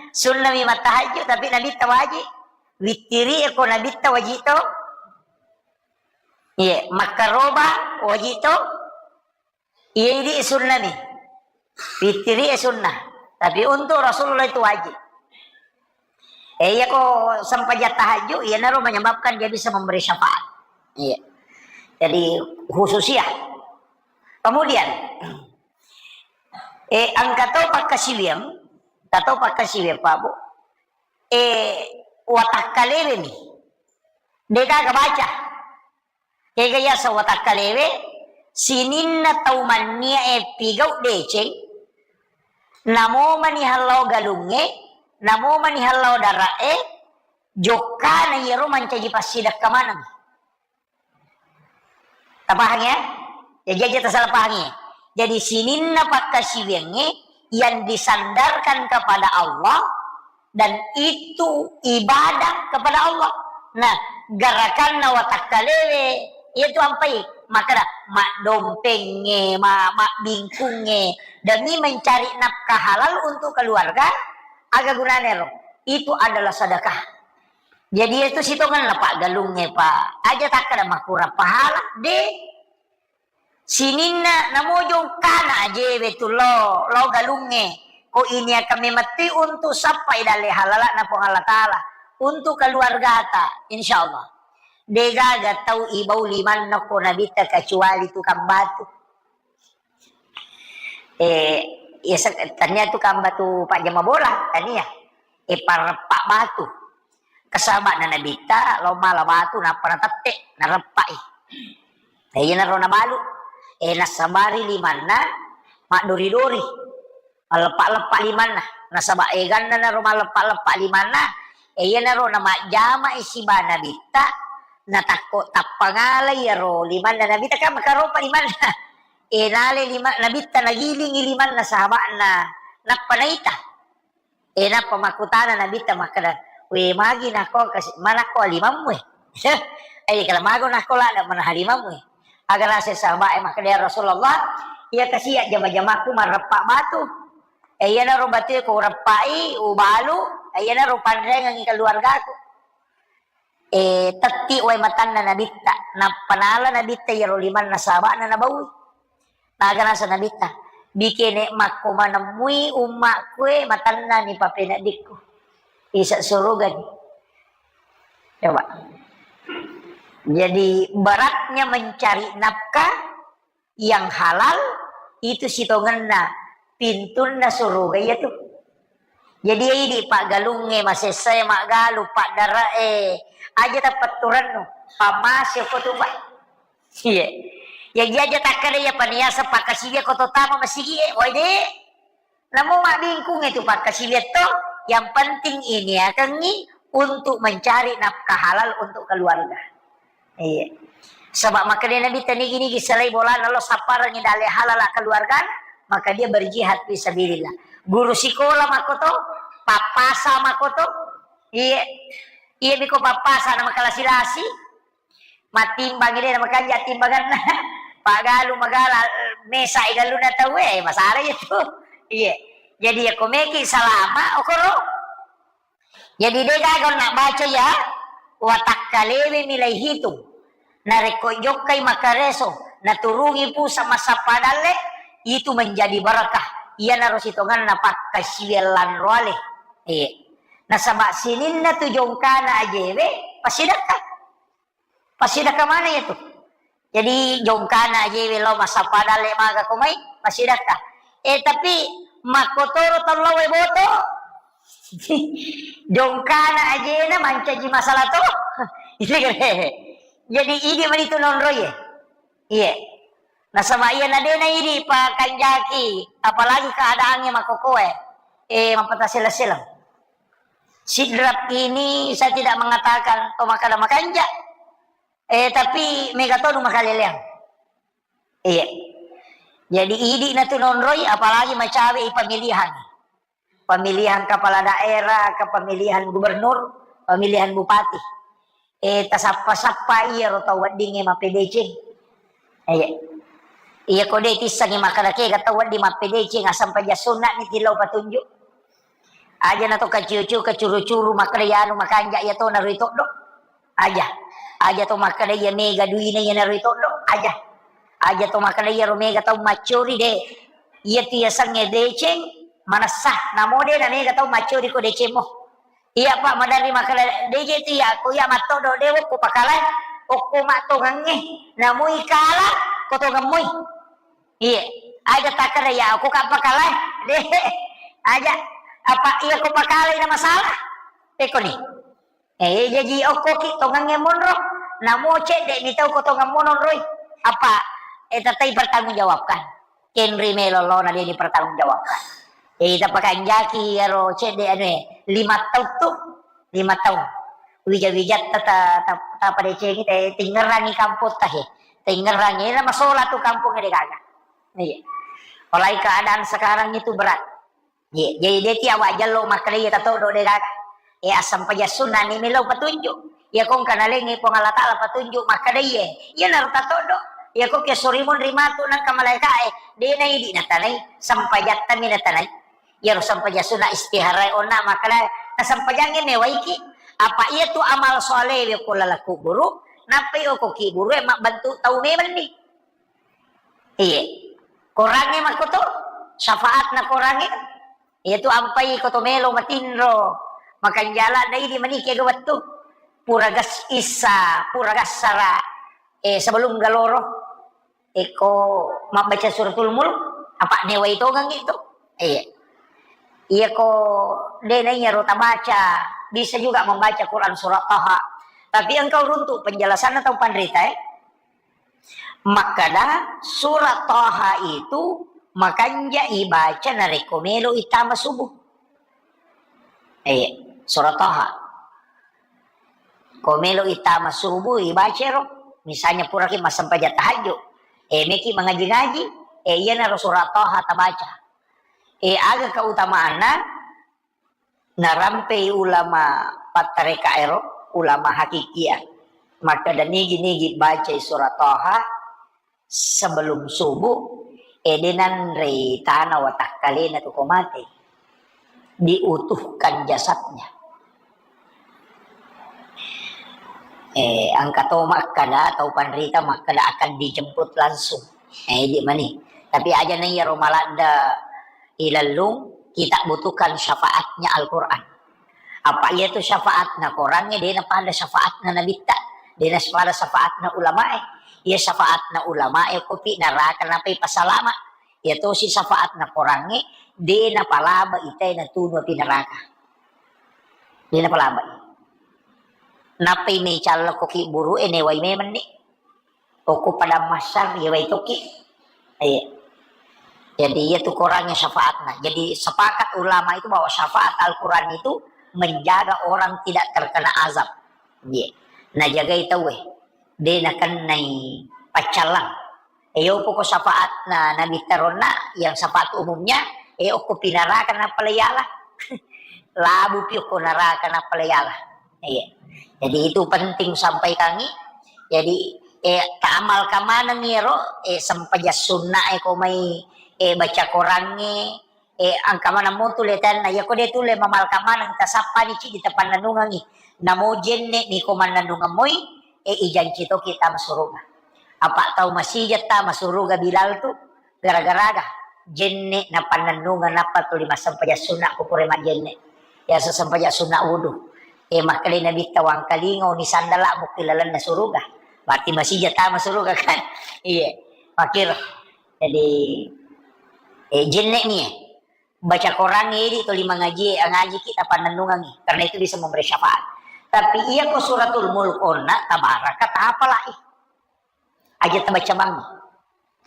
Sunnami mattahajud tapi nabitta wajib. Wittiri ko nabitta wajib to. Iya, makkaroba wajib to. Iya idi sunnami. Wittiri e sunnah. Tapi untuk Rasulullah itu wajib. Eh, iya ko sempajang tahajud, iyanaro menyebabkan dia bisa memberi syafaat. Iya. Jadi khususiah. Kemudian, eh, engka to pakkasiwiang, engka to pakkasiwiang, Pak Bu. Eh, watakkalewe mi. Degaga baca. Kega yaseng watakkalewe, sininna tau manniae pigau deceng, namo mani hallao galungnge, namo mani hallao dara'e, jokkana iyaro mancaji passidekka maneng. Tapahang ya? Jadi aja tasala pahangi. Jadi sininna pakkasiwiangnge yang disandarkan kepada Allah dan itu ibadah kepada Allah. Nah, garakanna watakkalewe, iya tu ampai makkeda maddompengnge, ma-, mabbingkungnge demi mencari nafkah halal untuk keluarga, aga gunane ro? Itu adalah sedekah. Jadi itu sitongenna paggalungnge, Pak. Aja takkeda makurang pahala, de. Sininna namojong kana ajewe tu lo, lo galungnge. Ko ini akan memetti untuk sappai dalle halala'na Puang Allah Ta'ala. Untuk keluargata, insya Allah. Degaga tau ibau limanna ko nabitta kecuali tukang batu. Eh, ya, se-, tania tukang batu pajama bola, tania. Eh, pareppa batu. Kesaba'na nabitta, lo mala batu, nappa natette, nareppai. Eh, iyanaro nabalu. Eh, nassabari limanna, maddori-dori. Malleppa-leppa limanna. Nasaba eganna naro malleppa-leppa limanna. Eh, iyanaro namajjama siba nabitta, natakko tappa ngalai iyaro limanna nabitta, kan makaropa limanna. Eh, nale lima-, nabitta nagilingi limanna sahaba'na. Nappa naita. Eh, nappa makkutana nabitta makkeda, "We, magi nako kasi-, manakko limammu e?" Eh, kala mago nako ladda manaha limammu e. Aga naseng sahabat e makkeda, "Ya Rasulullah, iya kasi jama-jamaku marreppa batu. E, iyanaro batue ko ureppai, ubalu, e, iyanaro panrengengi keluargaku." E, tetti wae matanna Nabitta, nappa nala Nabitta iyaro limanna sahaba'na nabaui. Naga naseng Nabitta, "Bikene makko manemmui ummakku e matanna ni papeneddikku. Isa surugani." Coba. Jadi, beratnya mencari nafkah yang halal itu sitongenna pintunna suruga iya tu. Jadi, idi paggalungnge, masessae maggalu, paddare'e, aja tapetturennu, pammase ko tu, Pak. Iya. Jaji aja takkeda iya paniasa pakkasiwiang ko to tama masigi e, woi de. Namo mabbingkung itu pakkasiwiang to, yang penting iniakengngi untuk mencari nafkah halal untuk keluarga. Iya. Saba' makkeda Nabitta, nigi-nigi selai bolana lo sapparengngi dalle halala keluargana, maka dia berjihad fisabilillah. Guru sikola makkoto, pappasa makkoto, iya. Iya biko pappasa na makalasi-lasi, mattimbangi de na makanja timbanganna. Pagalu magala, mesa i galluna tau e, masalah itu. Iya. Jadi ya komeki salama okoro. Jadi, de gaga onna baca iya, watakkalewe milai hitung. Narekko jokkai makareso, naturungi pusa massappa dalle, itu menjadi barakah. Iyanaro sitongenna pakkasiwiang lanro ale. Iya. Nasaba sininna tu jongkana ajewe, pasidakka. Pasidakka mana iya tu? Jadi, jongkana ajewe lao massappa dalle maga ko mai, pasidakka. Eh, tapi makkotoro tau lao e boto. Jongkana ajena mancaji masalah to. Jadi, idi mani tu nonroi e. Iya. Nasaba iya na dena idi pakanjaki, apalagi keadaannya makokoe. Eh, mappatasela-sela. Sidrap ini saya tidak mengatakan to makkeda makanja. Eh, tapi mega tonu makaleleang. Iya. Jadi idi na tu nonroi, apalagi macawe i pemilihan. Pemilihan kepala daerah, ke pemilihan gubernur, pemilihan bupati. Eh, tasappa-sappa iyaro tau weddingnge mappedeceng. Iya. Iya ko de tissengi makkeda kega tau wedding mappedeceng, assampajang sunna ni tillau patunjuk. Aja na to kaciu-ciu, kacuru-curu, makkeda iyanu makanja iya to naroi toddo. Aja. Aja to makkeda iya mega duina iya naroi toddo. Aja. Aja to makkeda iyaro mega tau maccori de. Iya tu yasengnge deceng, manessa. Namo de na mega tau maccori ko decemmo. Iya, Pak, maderri makkeda, de je tu iya, ko iya mattoddo de wokko pakalae. Okko mattongengnge. Namui kala, ko tongemmui. Iya, aja takkeda ya aku ka pakalae. De, aja. Apa iya ko pakalai na masalah? Pekoni. Eh, jaji okko ki tongengnge monro. Namo cedde ni tau ko tongeng monroi. Apa, eh, tatai pertanggungjawabkan. Kenri melo lo na de ni pertanggungjawabkan. Eh, ita pakanjaki ero cedde anu e, lima taung tu. Lima taung. Wija-wijatta ta, ta, ta padecengi, te, tingngerangi kampung ta he. Tingngerangi, na masola tu kampung de gaga. Iya. Apalagi keadaan sekarang itu berat. Iya, jadi de tiawa jallo makkeda iya tatoddo de gaga. Eh, assampajang sunna ni melo patunjuk. Iya ko engka nalengngi Puang Allah Taala patunjuk makkeda iye. Iya naro tatoddo. Iya ko ke sorimon rimatu nangka malaika e. De na idi natanai. Sampajatta mi natanai. Iyaro sampajang sunna istihara e onna makkeda, nasampajangnge mewaiki. Apa iya tu amal solewe ko laleng kuburu, nappai oko kiburu e mabbantu tau memenni. Iye. Korangnge makkoto, syafaatna korangnge. Iya tu ampai ko to melo matinro, makanjala na idi manike ga wettu. Pura gas issa, pura gassara. Eh, sebelum galoro. Eko mabbaca suratul mulk, apa newai tongengngi tu. Iya. Iya ko de na iyaro tabaca, bisa juga membaca Quran surat Taha. Tapi engkau runtuk penjelasanna tau panrita, eh. Makkeda surat Taha itu makanja ibaca narekko melo itama subuh. Eh, surat Taha. Ko melo itama subuh, ibaca ro. Misalnya puraki massempajang tahajud. Eh, meki mangaji-ngaji. Eh, iyanaro surat Taha tabaca. Eh, aga keutamaanna? Narampei ulama pattareka ero, ulama hakikia. Makkeda nigi-nigi bacai surat Taha, sebelum subuh, eh, de nanrei tana watakkalena tu ko mate. Diutuhkan jasadnya. Eh, engka to makkeda, tau panrita makkeda akan dijemput langsung. Eh, di mani. Tapi aja na iyaro maladde ilellung, kita butuhkan syafaatnya Al-Quran. Apa iya tu syafaatna Korangnge, de napada syafaatna nabitta, de napada syafaatna ulamae. Iya syafaatna ulamae kopi naraka napai pasalama. Iya tosi syafaatna Korangnge, de napalaba itae natunu api naraka. De napalaba. Nappai mecallako ki buru e newai memenni. Okko padang mahsyar, iya wai toki. Iya. Jadi, iya tu Korangnge syafaatna. Jadi, sepakat ulama itu bahwa syafaat Al-Quran itu menjaga orang tidak terkena azab. Iya. Najagai tauwe. De nakennai paccallang. E, yo poko syafaatna Nabi taronna, yang syafaat umumnya, e, okko pinaraka nappa layala. Labu pi okko naraka nappa layala. Iya. Jadi itu penting sampaikangi. Jadi, eh, taamalka maneng iyaro, eh, sempajang sunna e ko mai, eh, baca Korangnge, eh, engka maneng mo tu letanna. Iya ko de tu le mamalka maneng, tasappani cidi tapannanungangi. Namo jenne ni ko mannanungeng moi, eh, ijanci toki tama suruga. Apa tau masija tama suruga Bilal tu, gara-garaga jenne napannennungeng nappa tuli massempajang sunna ko pura majjenne. Biasa sempajang sunna wudu. Eh, makkedai Nabitta, "Wangkalinga ni sandala mukki lalenna suruga." Berarti masija tama suruga kan? Iya. Makir. Jadi, eh, jenne ni, eh. Baca Korangnge di tuli mangaji, ngaji kita pannennungangi. Karena itu bisa memberi syafaat. Tapi iya ko suratul mulk onna, tabaraka, tapalai. Aja tabaca mangi.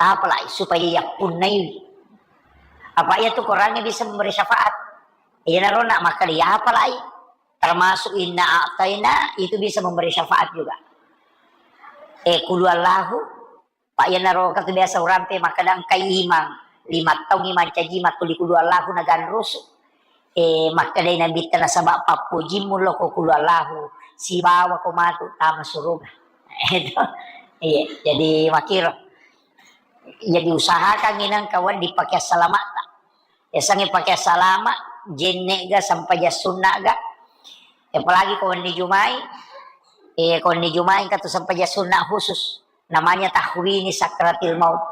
Tapalai supaya yappunnaiwi. Apa iya tu Korangnge bisa memberi syafaat. Iyanaro nak makkeda yapalai. Termasuk inna a'taina itu bisa memberi syafaat juga. Eh, kulu Allahu, Pak, iyanaro katu biasa urampe makkeda engkai imang, lima taung imang caji mattuli kulu Allahu naganrusu. Eh, makkedai Nabitta nasaba pappojimmu loko kulu Allahu, sibawa ko matu tama suruga. Itu. Iya, jadi makiro. Jadi usahakan inang kawan dipakai salamatta. Yasengnge pakai salama, jenne ga, sempajang sunna ga. Apalagi ko wenni Jumai, eh, ko wenni Jumai katu sempajang sunna khusus. Namanya tahwini sakratil maut.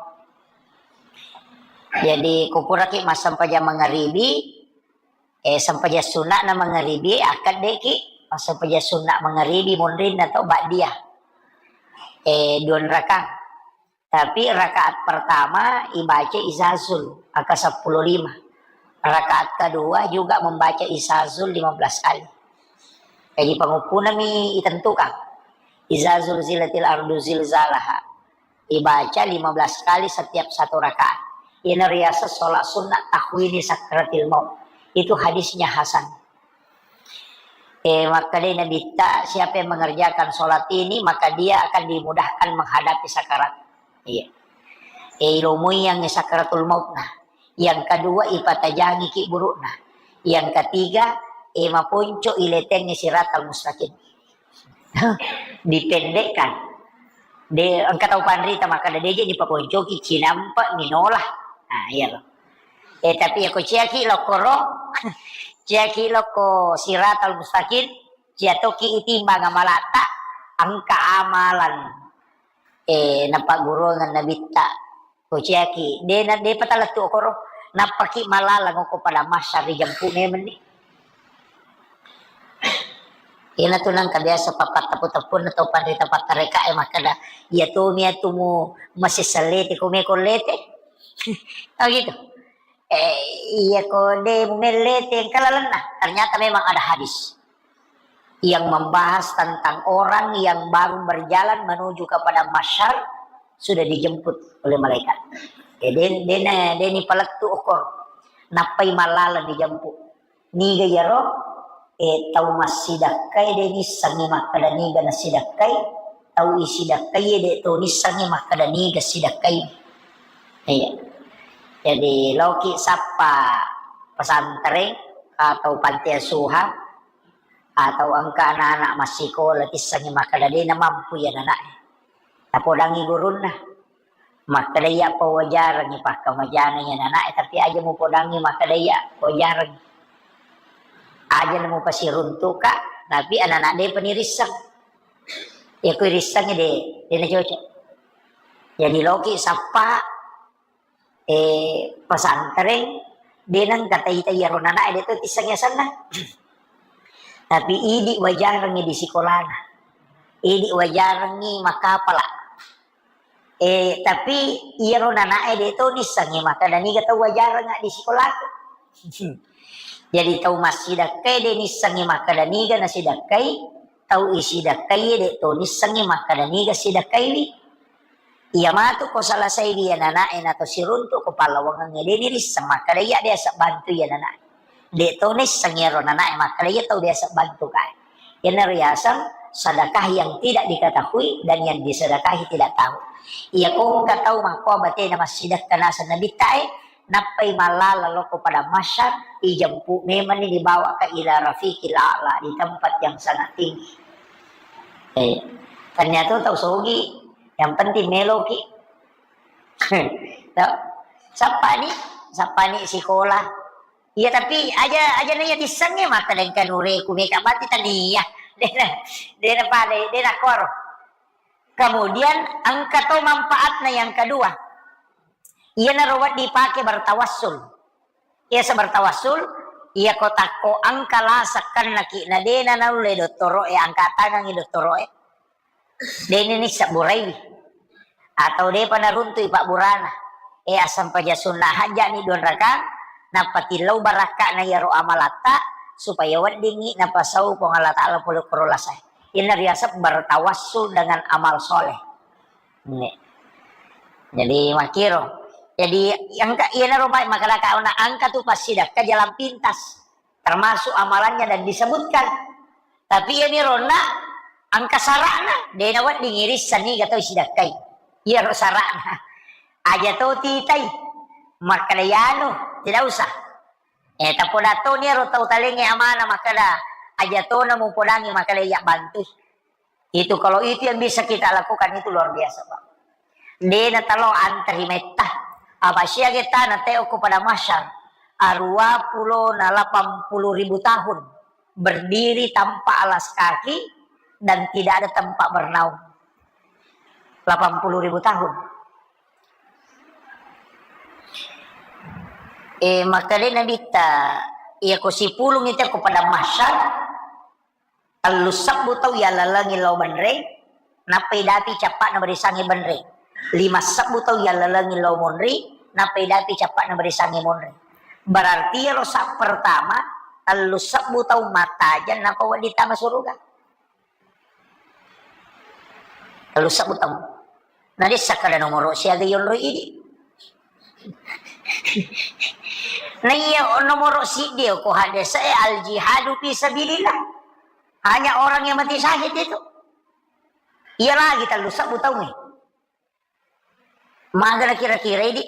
Jadi, ko puraki massempajang mangaribi, eh, sempajang sunna'na mangaribi, akkaddeki massempajang sunna mangaribi, munrinna to ba'diyah. Eh, dua rakang. Tapi rakaat pertama ibaca Izazul, angka seppulo lima. Rakaat kedua juga membaca Izazul lima belas kali. Jadi, panguppunami itentukan. Izazul zilatil ardu zilzalaha. Ibaca lima belas kali setiap satu rakaat. Ini riasa sholat sunnah tahwini sakratil maut. Itu hadisnya hasan. Eh, makkedai Nabitta, siapa yang mengerjakan sholat ini, maka dia akan dimudahkan menghadapi sakarat. Iya. Eh, ilomui yang sakratul maut nah. Yang kedua, ipatajangi ki burukna. Yang ketiga, eh, maponco iletengi siratal mustaqim. Dipendekkan. De, engka tau panrita makkeda, "Deje dipakoncoki, cinampa minola." Nah, iya lo. Eh, tapi ya ko ciaki lokko ro, ciaki lokko siratal mustaqim, cia toki itimbang amalatta, engka amalan, eh, napagguruangan nabitta. Ko ciaki, de na, de patalettu okoro, nappaki malalang okko pada massa ri jampu memenni. Iyana tu nangka biasa pappattappu-tappunna tau panrita pattareka e makkeda, "Iya tomi atumu masessallete ko meko lete." Oh gitu. Eh, iya ko de mumellete engka lalenna. Ternyata memang ada hadis yang membahas tentang orang yang baru berjalan menuju kepada mahsyar sudah dijemput oleh malaikat. Eh, de, de, de ni palettu okor. Nappai malala dijemput. Niga iyaro, eh, tau massidakkai de nissengngi makkeda niga nassidakkai, tau isidakkai de to nissengngi makkeda niga sidakkai. Iya. Jadi, loki sappa pesantren atau panti asuhan atau engka anak-anak massikola tissengngi makkeda de namampu iya anaknya. Tapodangi gurunna. Makkeda iya pawajarengngi pakkamajana iya anana'e, tapi aja mupodangngi makkeda iya pawajarengngi. Aja na mupasiruntuka, tapi anana depa ni risseng. Iya ku risseng de, de na cocok. Jadi loki sappa, eh, pesantren, de nengka tai-tai iyaro anana'e de to tisseng asenna. Tapi idi wajarengngi di sikolana. Idi wajarengngi makkapala. Eh, tapi iyaro anana'e de to nissengngi makkeda niga tau wajarengnga di sikolaku. Jadi tau massidakkai de nissengngi makkeda niga nasidakkai, tau isidakkai de to nissengngi makkeda niga sidakkaiwi. Iya matu ko salasaiwi anana'e nato siruntu ko pallawangengnge de ni risseng makkeda iya de aseng bantu iya anana'e. De to nisseng iyaro anana'e makkeda iya tau biasa bantu kae. Iyanaro yaseng sedekah yang tidak diketahui dan yang disedekahi tidak tahu. Iya ko engka tau makkoa batena massidekka naseng nabitta e, nappai mallala loko pada mahsyar, ijempu memanni dibawa ke ila rafiqil a'la, di tempat yang sangat tinggi. Eh, ternyata tau sogi, yang penting meloki. Tau? Sappani, sappani sikola. Iya, tapi aja, aja na iya tissengnge mata dan kanureku meka mati tania. Dena, dena pale, dena koro. Kemudian engka to manfaatna yang kedua. Iyanaro wedding dipake bertawassul. Iya, sebertawassul, iya ko takko engka lasakkanna ki na dena naulle dottoro e angka tangangi dottoro e. Deni nissabburaiwi. Atau depa naruntui pabburana. Eh, assampaja sunna hajjani duanrakang, napatillau barakka'na iyaro amalatta, supaya weddingngi napasau Puang Allah Ta'ala pole koro lasae. Iyana riaseng bertawassul dengan amal soleh. Nge. Jadi, makkiro. Jadi, engka, iyanaro mai makkadaka ona engka tu passidakka jalan pintas. Termasuk amalannya dan disebutkan. Tapi iyami ronna engka sara'na, de nawedding irisseng niga tau sidakkai. Iyaro sara'na. Aja to titai. Makkeda yanu, tidak usah. Eh, tapoda to ni ro tau talengnge amana makkeda, aja to na mupodangi makkeda iya bantu. Itu, kalau itu yang bisa kita lakukan, itu luar biasa, Pak. De natalo antri metta. Apa siaga tana teo ko pada mahsyar. Arua pulo na lapan puluh ribu tahun berdiri tanpa alas kaki dan tidak ada tempat bernaung. Lapan puluh ribu tahun. Eh, maka de nabitta, iya ko sipulung itu ko pada mahsyar, Tellu sebbu tau yallalengi lao benreng, nappa idapi cappa'na barisangnge benreng. Lima sebbu tau yallalengi lao monri, nappa idapi cappa'na barisangnge monri. Berarti iyaro sa pertama, tellu sebbu tau mattajeng nappa wedding tama suruga. Tellu sebbu tau. Na de sakkada nomoro siaga yonroi idi. Na iya nomoro siddi ko hadese al jihadu fi sabilillah. Hanya orang yang mati syahid itu. Iya lagi tellu sebbu taungnge. Magana kira-kira idi.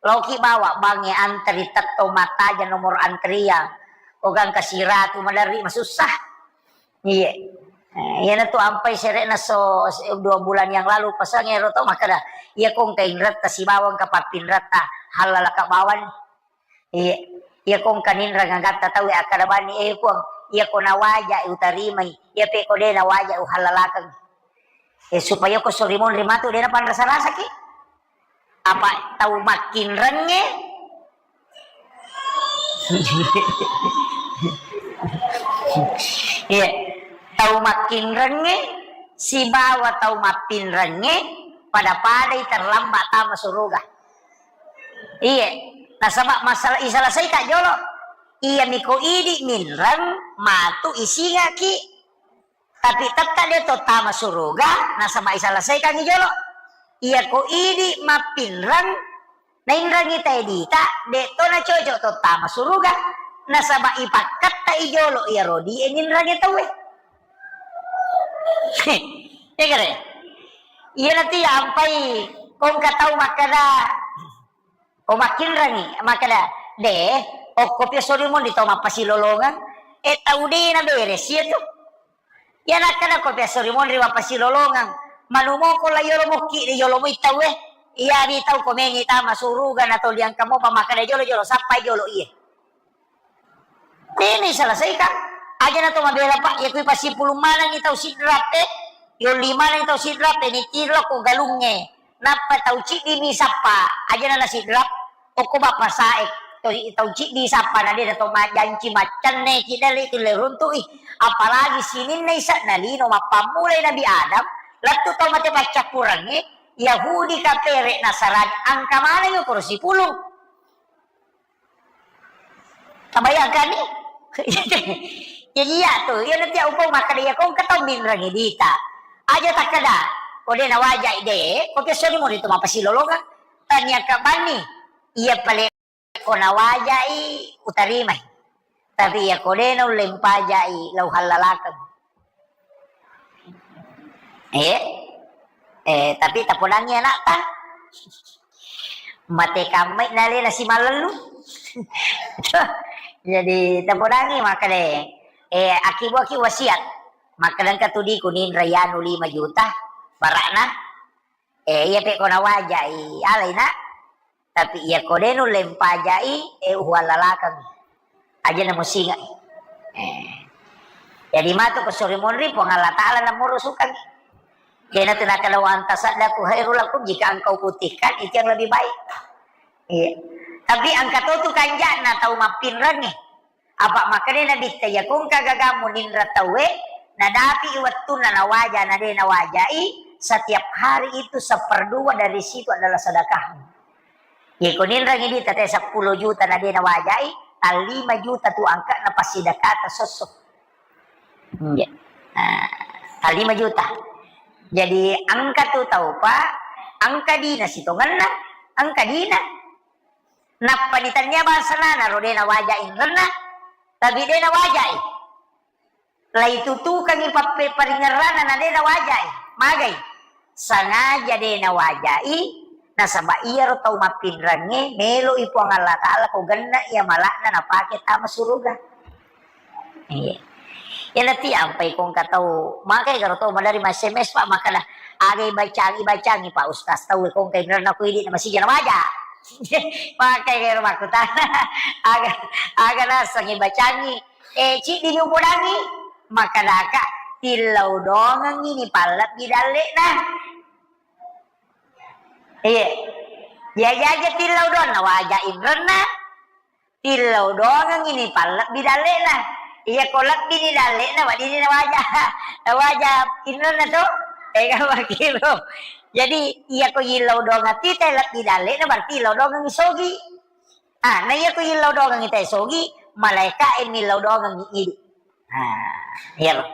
Loki bawa bangnge antri tetto mattajeng nomor antrian. Ogang kasiratu maderri masussa. Iya. Eh, iyana tu ampai sere'na so, se-, dua bulan yang lalu pasangnge ro to makkeda, iya ko engka inretta sibawa engka pappinretta, hallalaka bawang. Iya. Iya ko engka ninreng agatta tau akkeda bani, eh Puang, iya ko nawaja utarimai, iya pe ko de nawaja uhallalakeng. Eh, supaya ko sorimonri matu de napanrasa-rasaki. Apa tau makkinrengnge? Iya, tau makkinrengnge sibawa tau mappinrengnge pada-padai terlambat tama suruga. Iya, nasaba masalah isalasaika jolo. Iya miko idi minreng matu isingaki. Tapi tetta de to tama suruga, nasaba isalasaikangngi jolo. Iya ko idi mappinreng, nainrengi tae dita, de to nacoco to tama suruga, nasaba ipakketta i jolo iyaro di e ninrengi tauwe. Iya kare? Iya nanti ampai kongka tau makkeda, Ko makkinrengngi, makkeda, "De, okko pi sori monri tau mappasilolongeng, e tau de naberesi tu." Iya nakkeda ko pi sori monri mappasilolongeng, manumoko la yolo mukki de yolo moi tauwe. Iya ri tau ko meni tama suruga na tau liang kamu pa makkeda jolo-jolo, sappai jolo iye. Dena selesaikan. Aja na to mabela, Pak, iya kui pasipulung manengi tau sidrap e, yolli manengi tau sidrap e, ni tiro ko galungnge. Nappa tau ciddi mi sappa, aja na na sidrap, okko bappa sae, tau, tau ciddi sappa na dena to majanci maccenne ki dale tulle runtu'i. Apalagi sininna isa na lino mappammulai Nabi Adam, lettu tau mate paccappurengnge, Yahudi, Kafere, Nasarani, angka manengi okoro sipulung. Tabayangkanni? Jadi iya tu, iya nanti upau makkeda iya kongka tau minrengi dita. Aja takkeda, ko de nawajai de, ko piassoni mori tu mapasilolongang. Tania kabanni, iya pale ko nawajai utarimai. Tapi iya ko de naulle mpajai, lau hallalakeng. Eh? Eh, tapi tapodangi anakta. Mate kammai nalena simalellu. Jadi tapodangi makkeda, eh, akibuaki wasiat. Makkeda engka tu di kuninra yanu lima juta barakna. Eh, iya pe ko nawajai, alai, Nak. Tapi iya ko de nulle mpajai, eh, uhallalakang. Aja na musinga. Eh. Jadi matu ko sori monri, Puang Allah Ta'ala na murusukangi. Kena tu nakala wa anta saddaku khairul lakum, jika engkau putihkan itu yang lebih baik. Iya. Tapi engka to tu kanjana tau mappinrengnge. Apa makkeda Nabitta, iya kongka gagamu ninra tauwe, nadapi wettunna nawaja, na de nawajai, setiap hari itu seperdua dari situ adalah sedekahmu. Iya ko ninrangi dita te seppulo juta na de nawajai, tallima juta tu angka na passidekata sosso. Iya. Nah, tallima juta. Jadi engka tu tau, Pak, engka dina sitongenna, engka dina. Nappani tania bangsa nana ro de nawajai inrenna, tapi de nawajai. Laitutukangi pappe-, paringerrana na de nawajai. Magai? Sengaja de nawajai, nasaba iyaro tau mappinrengnge meloi Puang Allah Ta'ala ko genna iya malakna napake tama suruga. Iya. Iya nati ampai kongka tau, makai garo tau madari ma S M S, Pak, makkeda, "Aga ibacangi, ibacangi, Pak Ustaz, tau kongka inrenna ko idi na masija na maja." Makai garo makkutana, "Aga, aga naseng ibacangi?" Eh, ciddi ni upodangi, makkedaka, "Tillau dongengi ni pallebbi dalle'na." Iya. Jaja-jaja tillau doang, nawaja inrenna. Tillau doangengngi ni pallebbi dalle'na. Iya ko lebbi ni dalle'na, weddinni nawaja, nawaja inrenna to. Ega makkiro. Jadi, iya ko yillau doangeng tita lebbi dalle'na, berarti yillau doangengngi sogi. Ah, na iya ko yillau doangengngi tae sogi, malaeka e millau doangengngi idi. Nah, iyaro.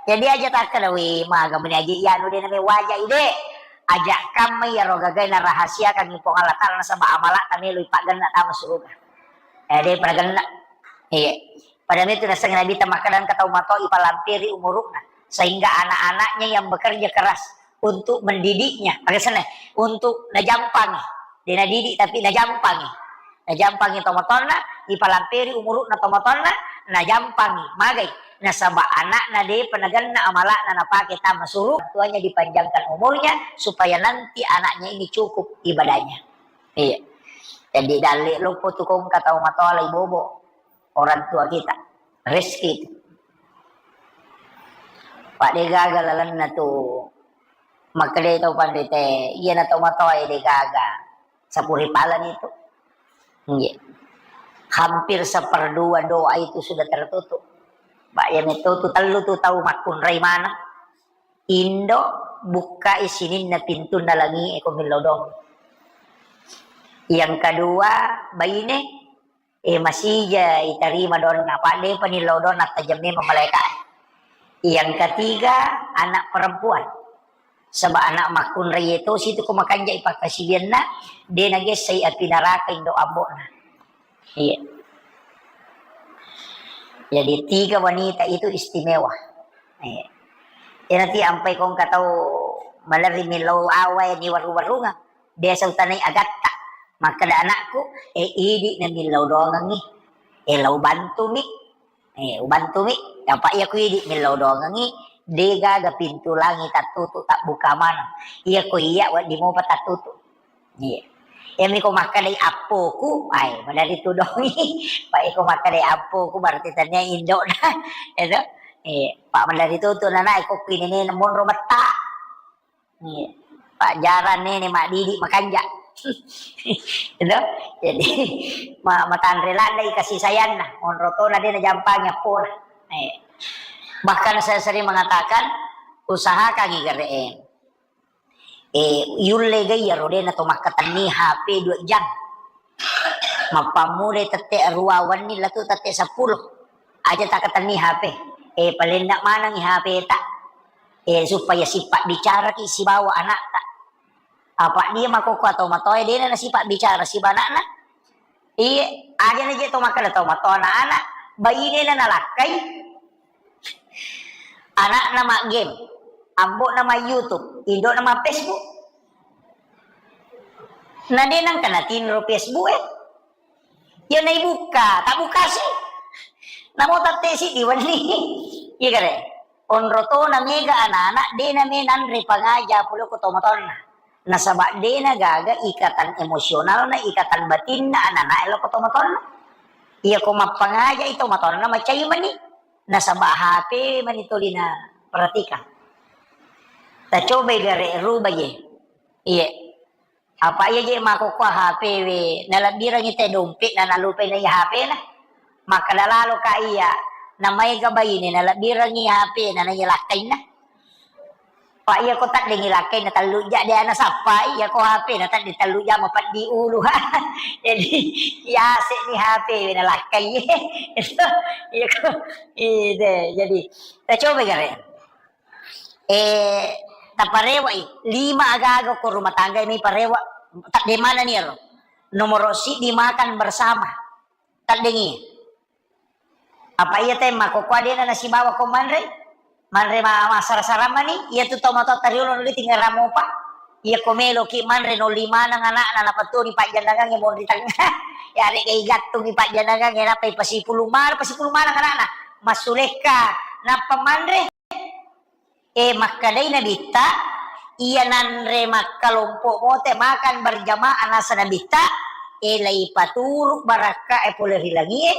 Jadi aja takkeda, "Wih, maga meni aja iyanu de name waja ide." Aja kamma iyaro gagae narahasiakangngi Puang Allah Ta'ala nasaba amala'ta melo ipaggenna tama suruga. Eh, de pada genna. Iya. Pada itu nasengnge Nabi ta makkeda engka tau matoa ipalampiri umuru'na sehingga anak-anaknya yang bekerja keras untuk mendidiknya. Aga senna, untuk najampangi. De nadidik tapi najampangi. Najampangi tomatoanna, ipalampiri umuru'na tomatoanna, najampangi. Magai? Nasaba anakna depa nagenna amala'na napake tama suru, tuanya dipanjangkan umurnya supaya nanti anaknya ini cukup ibadahnya. Iya. Jadi dalle loppo tu kongka tau matoa lai bobo orang tua kita. Rezeki itu. Pak de gaga lalenna tu. Makkedai tau panrita, iyana tau matoa de gaga. Sapuri palani tu. Iya. Hampir seperdua doa itu sudah tertutup. Pak, iya metto tu tellu tu tau makkunrai maneng. Indo, bukkai sininna pintunna langi e ko millau doang. Yang kedua, baine, eh, masija itarima doanna, apa depa nillau doanna, tajeng memang malaeka. Yang ketiga, anak perempuan. Saba anak makkunrai e tosi tu ko makanja i pakkasiwianna, de nagessai api naraka indo ambo'na. Iya. Jadi tiga wanita itu istimewa. Iya. Iyanati ampai kongka tau malerri millau awae ni warung-warunga. Biasa utanai agatta. Makkeda anakku, eh, idi na millau doangengi. Eh, lau bantumi. Eh, ubantumi. Apa iya ku idi millau doangengi. De gaga pintu langi tattutu, tabbuka maneng. Iya ko iya wedding mopa tattutu. Iya. Iyami ko makkedai appoku, ai, madari tudongi. Pak, iko makkedai appoku, berarti tania indokna. Itu. Iya. Pak, madari tutu nana, iko kuinene monro metta. Iya. Pak, jarang nene madidi makanja. Itu. Jadi, ma-, matanre ladai kasih sayangna. Monro tona de najampangi appona. Iya. Bahkan saya sering mengatakan, usahakan igere. Eh, yulle ga iyaro de nato makkatenni H P dua jam. Mappammulai tette arua wenni latu tette seppulo. Aja takatenni H P. Eh, palenna manengi H P ta. Eh, supaya sipabbicaraki sibawa anakta. Apa dia makokko atau matoa dena nasipa bicara siba anakna. Iye, aja na je to makkeda to matoa anak-anak, bainena nalakkai, anakna ma game, ambo'na ma YouTube, indokna ma Facebook. Na de nangka natinro Facebook e. Iya naibukka, tabbukasi. Namo tattesi diwenni. Iya kare. Onro tona mega anak-anak, de name nanre pangaja pole ko tomatoanna. Nasaba de na gaga ikatan emosionalna, ikatan batinna anak-anak e lo ko tomatoanna. Iya ko mappangaja i tomatoanna macai mani. Nasaba H P mani tolina perhatikan. Tacobai gare ruba ye. Iye. Apa iya je makokkoa H P we, nalebbirengngi te dompet na nalupai na iya H P na. Makkeda lalo ka iya, na maega baine nalebbirengngi H P na na iya lakkainna. Pa iya ko taddengi lakkainna tellu ja de ana sappai, iya ko H P na tadde tellu ja mapeddi ulu. Jadi, yase ni H P we nalakkai. Iya ko, ide, jadi, tacoba gare. Eh, taparewa'i, lima aga-aga ko rumah tangga ini parewa, tadde manani ero. Nomoro siddi makan bersama. Taddengi. Apa iya te makkokkoa dena nasibawa ko manre? Manre ma-, massara-sara mani, iya tu tomatoatta riolo nuli tinggal ramopa. Iya ko meloki manre nolli maneng anakna napatuni pajjandangangnge monri tengah. Ya, rega igattungi pajjandangangnge, nappai pasipulung maneng, pasipulung maneng anakna. Massulekka, nappa manre. Eh, makkedai Nabitta, iya nanre makkalompo mote makan berjamaah nasa Nabitta, eh, laipaturu barakka e pole ri langie,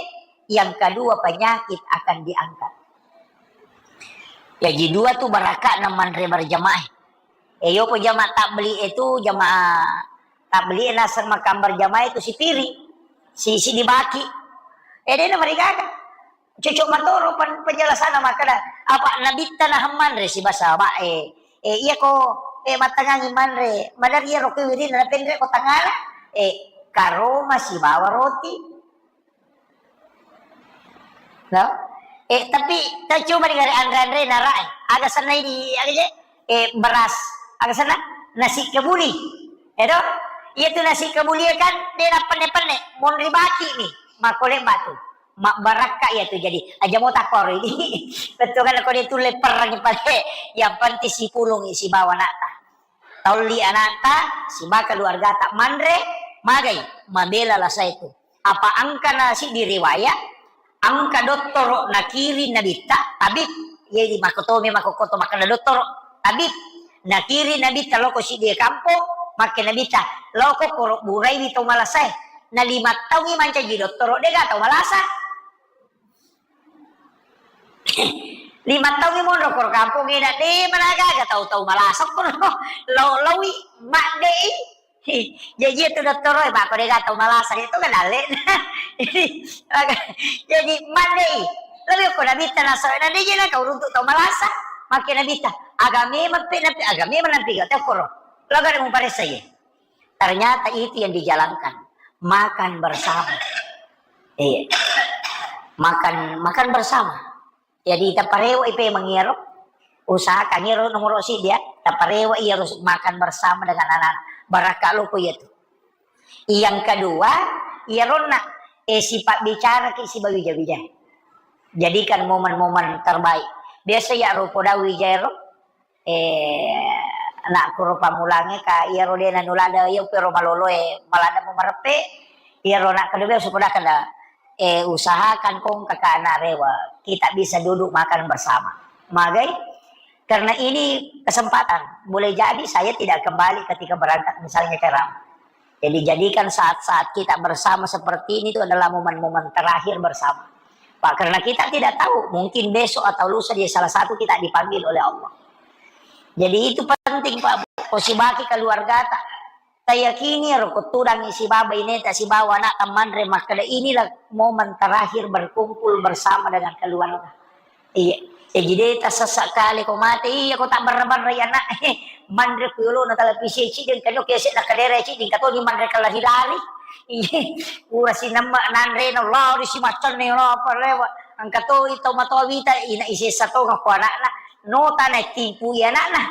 yang kedua penyakit akan diangkat. Jaji dua tu barakka na manre berjamaah. Eh, yopo jamaah tabligh itu, jamaah tabligh naseng makan berjamaah itu sipiri, si, si dibaki. Eh, dena marigaga. Cocok matoro pen-, penjelasanna makkeda, apa Nabitta naha manre siba sahabat e. Eh, iya ko, eh, mattangangi manre, madari iyaro ko wirina napenre ko tangala. Eh, karoma sibawa roti. No? Eh, tapi tacoba di gare anre-anre nara, eh. Aga sennai di, aga je? Eh, beras. Aga senna? Nasi kebuli. Edo? Iya tu nasi kebuli kan, de na penne-penne. Monri baki ni. Makole batu. Mabbarakka iya tu jadi. Aja mo takkoro ini. Betul kan ko dia tu leperang pale. Yang penting sipulung sibawa anakta. Taulli anakta, sibawa keluargata manre, magai, mabela lasa itu. Apa engka na siddi riwayat, engka dottoro nakiring Nabitta, tabib, jadi makotomi makokoto makkeda dottoro, tabib, nakiring Nabitta loko siddi kampong, makke Nabitta, loko koro buraiwi tau malasae. Na lima taungi mancaji dottoro, dega tau malasa. Lima taungi monro koro kampong eda, de managaga tau-tau malasa kono. Lau-, laui, maddei. Jaji itu dottoro e, mako dega tau malasa, itu kan dalle. Jadi, maddei. Lalu ko Nabitta naso, na de je na kau runtuk tau malasa. Makke Nabitta, agame mappe, napi, agame manampi ga tau koro. Laga de muparessa ye. Ternyata itu yang dijalankan. Makan bersama. Iya. Makan, makan bersama. Jadi, taparewa ipe mangiro. Usahakan iro nomoro siddi ya. Taparewa iyaro makan bersama dengan anak. Barakka loko iya tu. Yang kedua, iyaronna, eh, sifat bicara ki sibawa wija-wija. Jadikan momen-momen terbaik. Biasa ya ro poda wija ro. Eh, nak kuro pammulangnge ka, iyaro de nanulada, iya pero maloloe, malada mu mareppe, iyaro nak kedua supada kada, eh, usahakan kong kakak anak rewa, kita bisa duduk makan bersama. Magai? Karena ini kesempatan. Boleh jadi saya tidak kembali ketika berangkat misalnya ceramah. Jadi, jadikan saat-saat kita bersama seperti ini itu adalah momen-momen terakhir bersama. Pak, karena kita tidak tahu, mungkin besok atau lusa dia salah satu kita dipanggil oleh Allah. Jadi, itu penting, Pak, ko sibaki keluargata. Tayakini ro ko tudangi sibawa ineta sibawa anakta manre makkeda, inilah momen terakhir berkumpul bersama dengan keluarga. Iya. Jaji de' tasessa kale ko mate, iya ko tabbarra-barrai anak. Manre ku yolona televisi ciddi, engka nyo kese' na kadere ciddi, engka toni manre kelari-lari. Iya. Ura sinemme nanre na lao di si maccanne lao parewa. Engka to tau matoa wita ina isessa to ko anakna. No tana tipu iya anakna.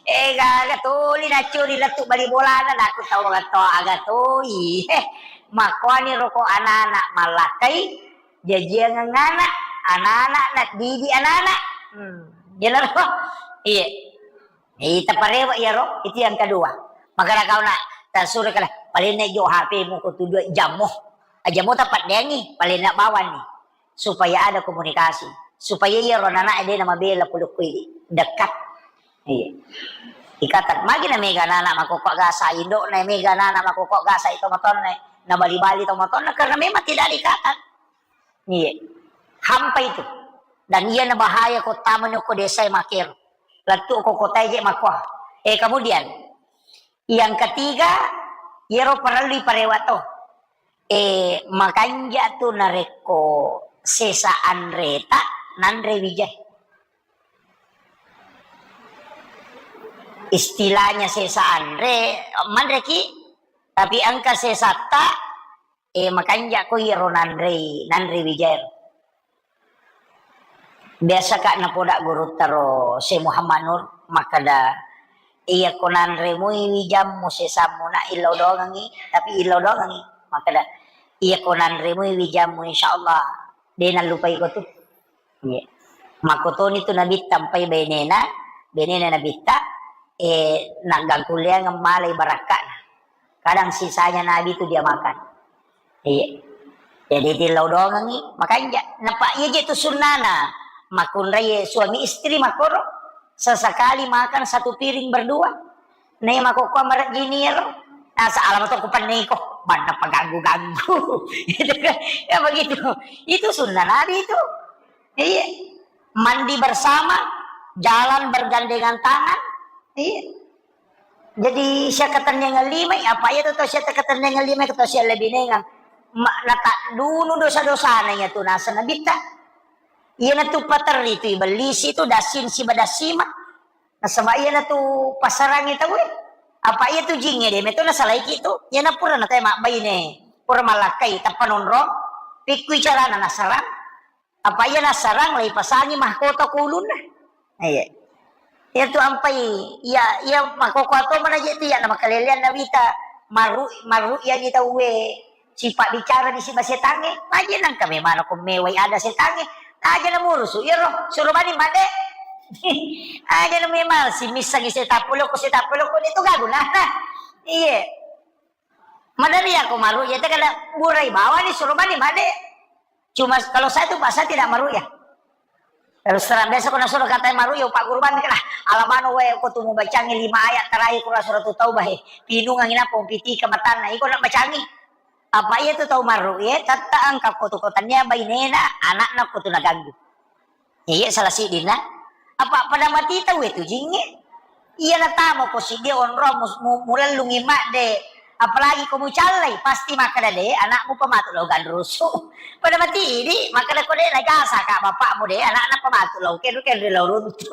Eh, gaga toli nacuri lettu bali bolana, naku tau matoa aga toi. Eh, makoani roko anak-anak mallakai. Jajiangeng anak, anak-anak, naddidik anak-anak. Hmm, iyanaro. Iya. Ita parewa iyaro, itu yang kedua. Makana kau nak tasuro kala, paling naik jo H P mu ko tu dua jammu. Jammu tapaddeangi, paling nak bawani. Supaya ada komunikasi. Supaya iyaro anak-anak de' namabela pulukku ini. Dekat. Iya. Ikatan. Magi na mega anak-anak makokko gasa, indokna mega anak-anak makokko gasa itu motonne. Na bali-bali to motonne karena memang tidak ada ikatan. Iya. Hampa itu. Dan iyana bahaya ko tamani ko desa makero. Lettu ko kota je makoa. Eh, kemudian yang ketiga, iyaro parellu parewa to. Eh, makanja tu narekko sesa anreta nanre wijai. Istilahnya sesa anre, manreki, tapi engka sesatta, eh, makanja ko iyaro nanrei, nanre wijai. Biasa ka napoda gurutta ro Syekh Muhammad Nur makkeda, iya ko nanre mui wijammu sesammu nak illau dongengi, tapi illau dongengi. Makkeda, iya ko nanre mui wijammu, insya Allah de' nallupai ko tu. Iya. Makkotoni tu Nabitta mpai benena, benena Nabitta, eh, naggangkulleangeng malai barakka'na. Kadang sisanya Nabi tu dia makan. Iya. Jadi tillau dongengi, makanja. Napa iya je tu sunnana. Makkunrai suami istri makoro. Sesekali makan satu piring berdua. Nei makokko marejjini ero. Asa alama to kupenneiko. Banna paganggu-ganggu. Gitu kan. Ya begitu. Itu sunnah Nabi itu. Iya. Mandi bersama, jalan bergandengan tangan. Iya. Jadi, siakkatenniangeng limai, apa iya tu tau siakkatenniangeng limai, tau siallebinengeng. Ma-, nataddunu dosa-dosana iya tu naseng Nabitta. Iyanatu paterri tu ibellisi tu, dassing siba dassima. Nasaba iyanatu pasarangi tauwe. Apa iya tu jingnge de' meto nasalaiki tu. Iyana pura natae mabbaine, pura mallakkai, tappa nonrong, pikkui carana nasarang. Apa iya nassarang, laipasangi mahkota ku ulunna. Iya. Iya tu ampai, iya, iya makkokkoe to mana je tu iya na makaleleang na wita, maru-, maru'yani tauwe sipabbicara di siba setangnge, maje nangka memang ko mewai ada setangnge, aja na murusu, iya ro, suro bani made. Aja na memang si missangi setappu loko, setappu loko, itu gak gunana. Iya. Madari ako maru'ya, tega burai bawani suro bani made. Cuma kalau saya tuh, Pak, saya tidak maru'ya. Terus terang, biasa ko nasuro katai maru'ya, Pak Guru bani kala, alamano wae ko tu mubacangi lima ayat terakhir Quran Suratul Taubah, eh. Pinungangi napa, pitika matanna, iko nak bacangi. Apa iya tu tau maru'ya, tatta engka ko tu ko tania bainena, anakna ko tu naganggu. Iya, salah siddinna. Apa pada mati tauwe tu jingnge? Iya natama ko siddi onrong mus-, mu-, mulellungi madde. Apalagi ko mucallai, pasti makkeda de, anakmu pematu lao ganrusu. Pada mati idi, makkeda ko de najasa ka bapakmu de, anakna pematu lao kenru-kenru lao runtu.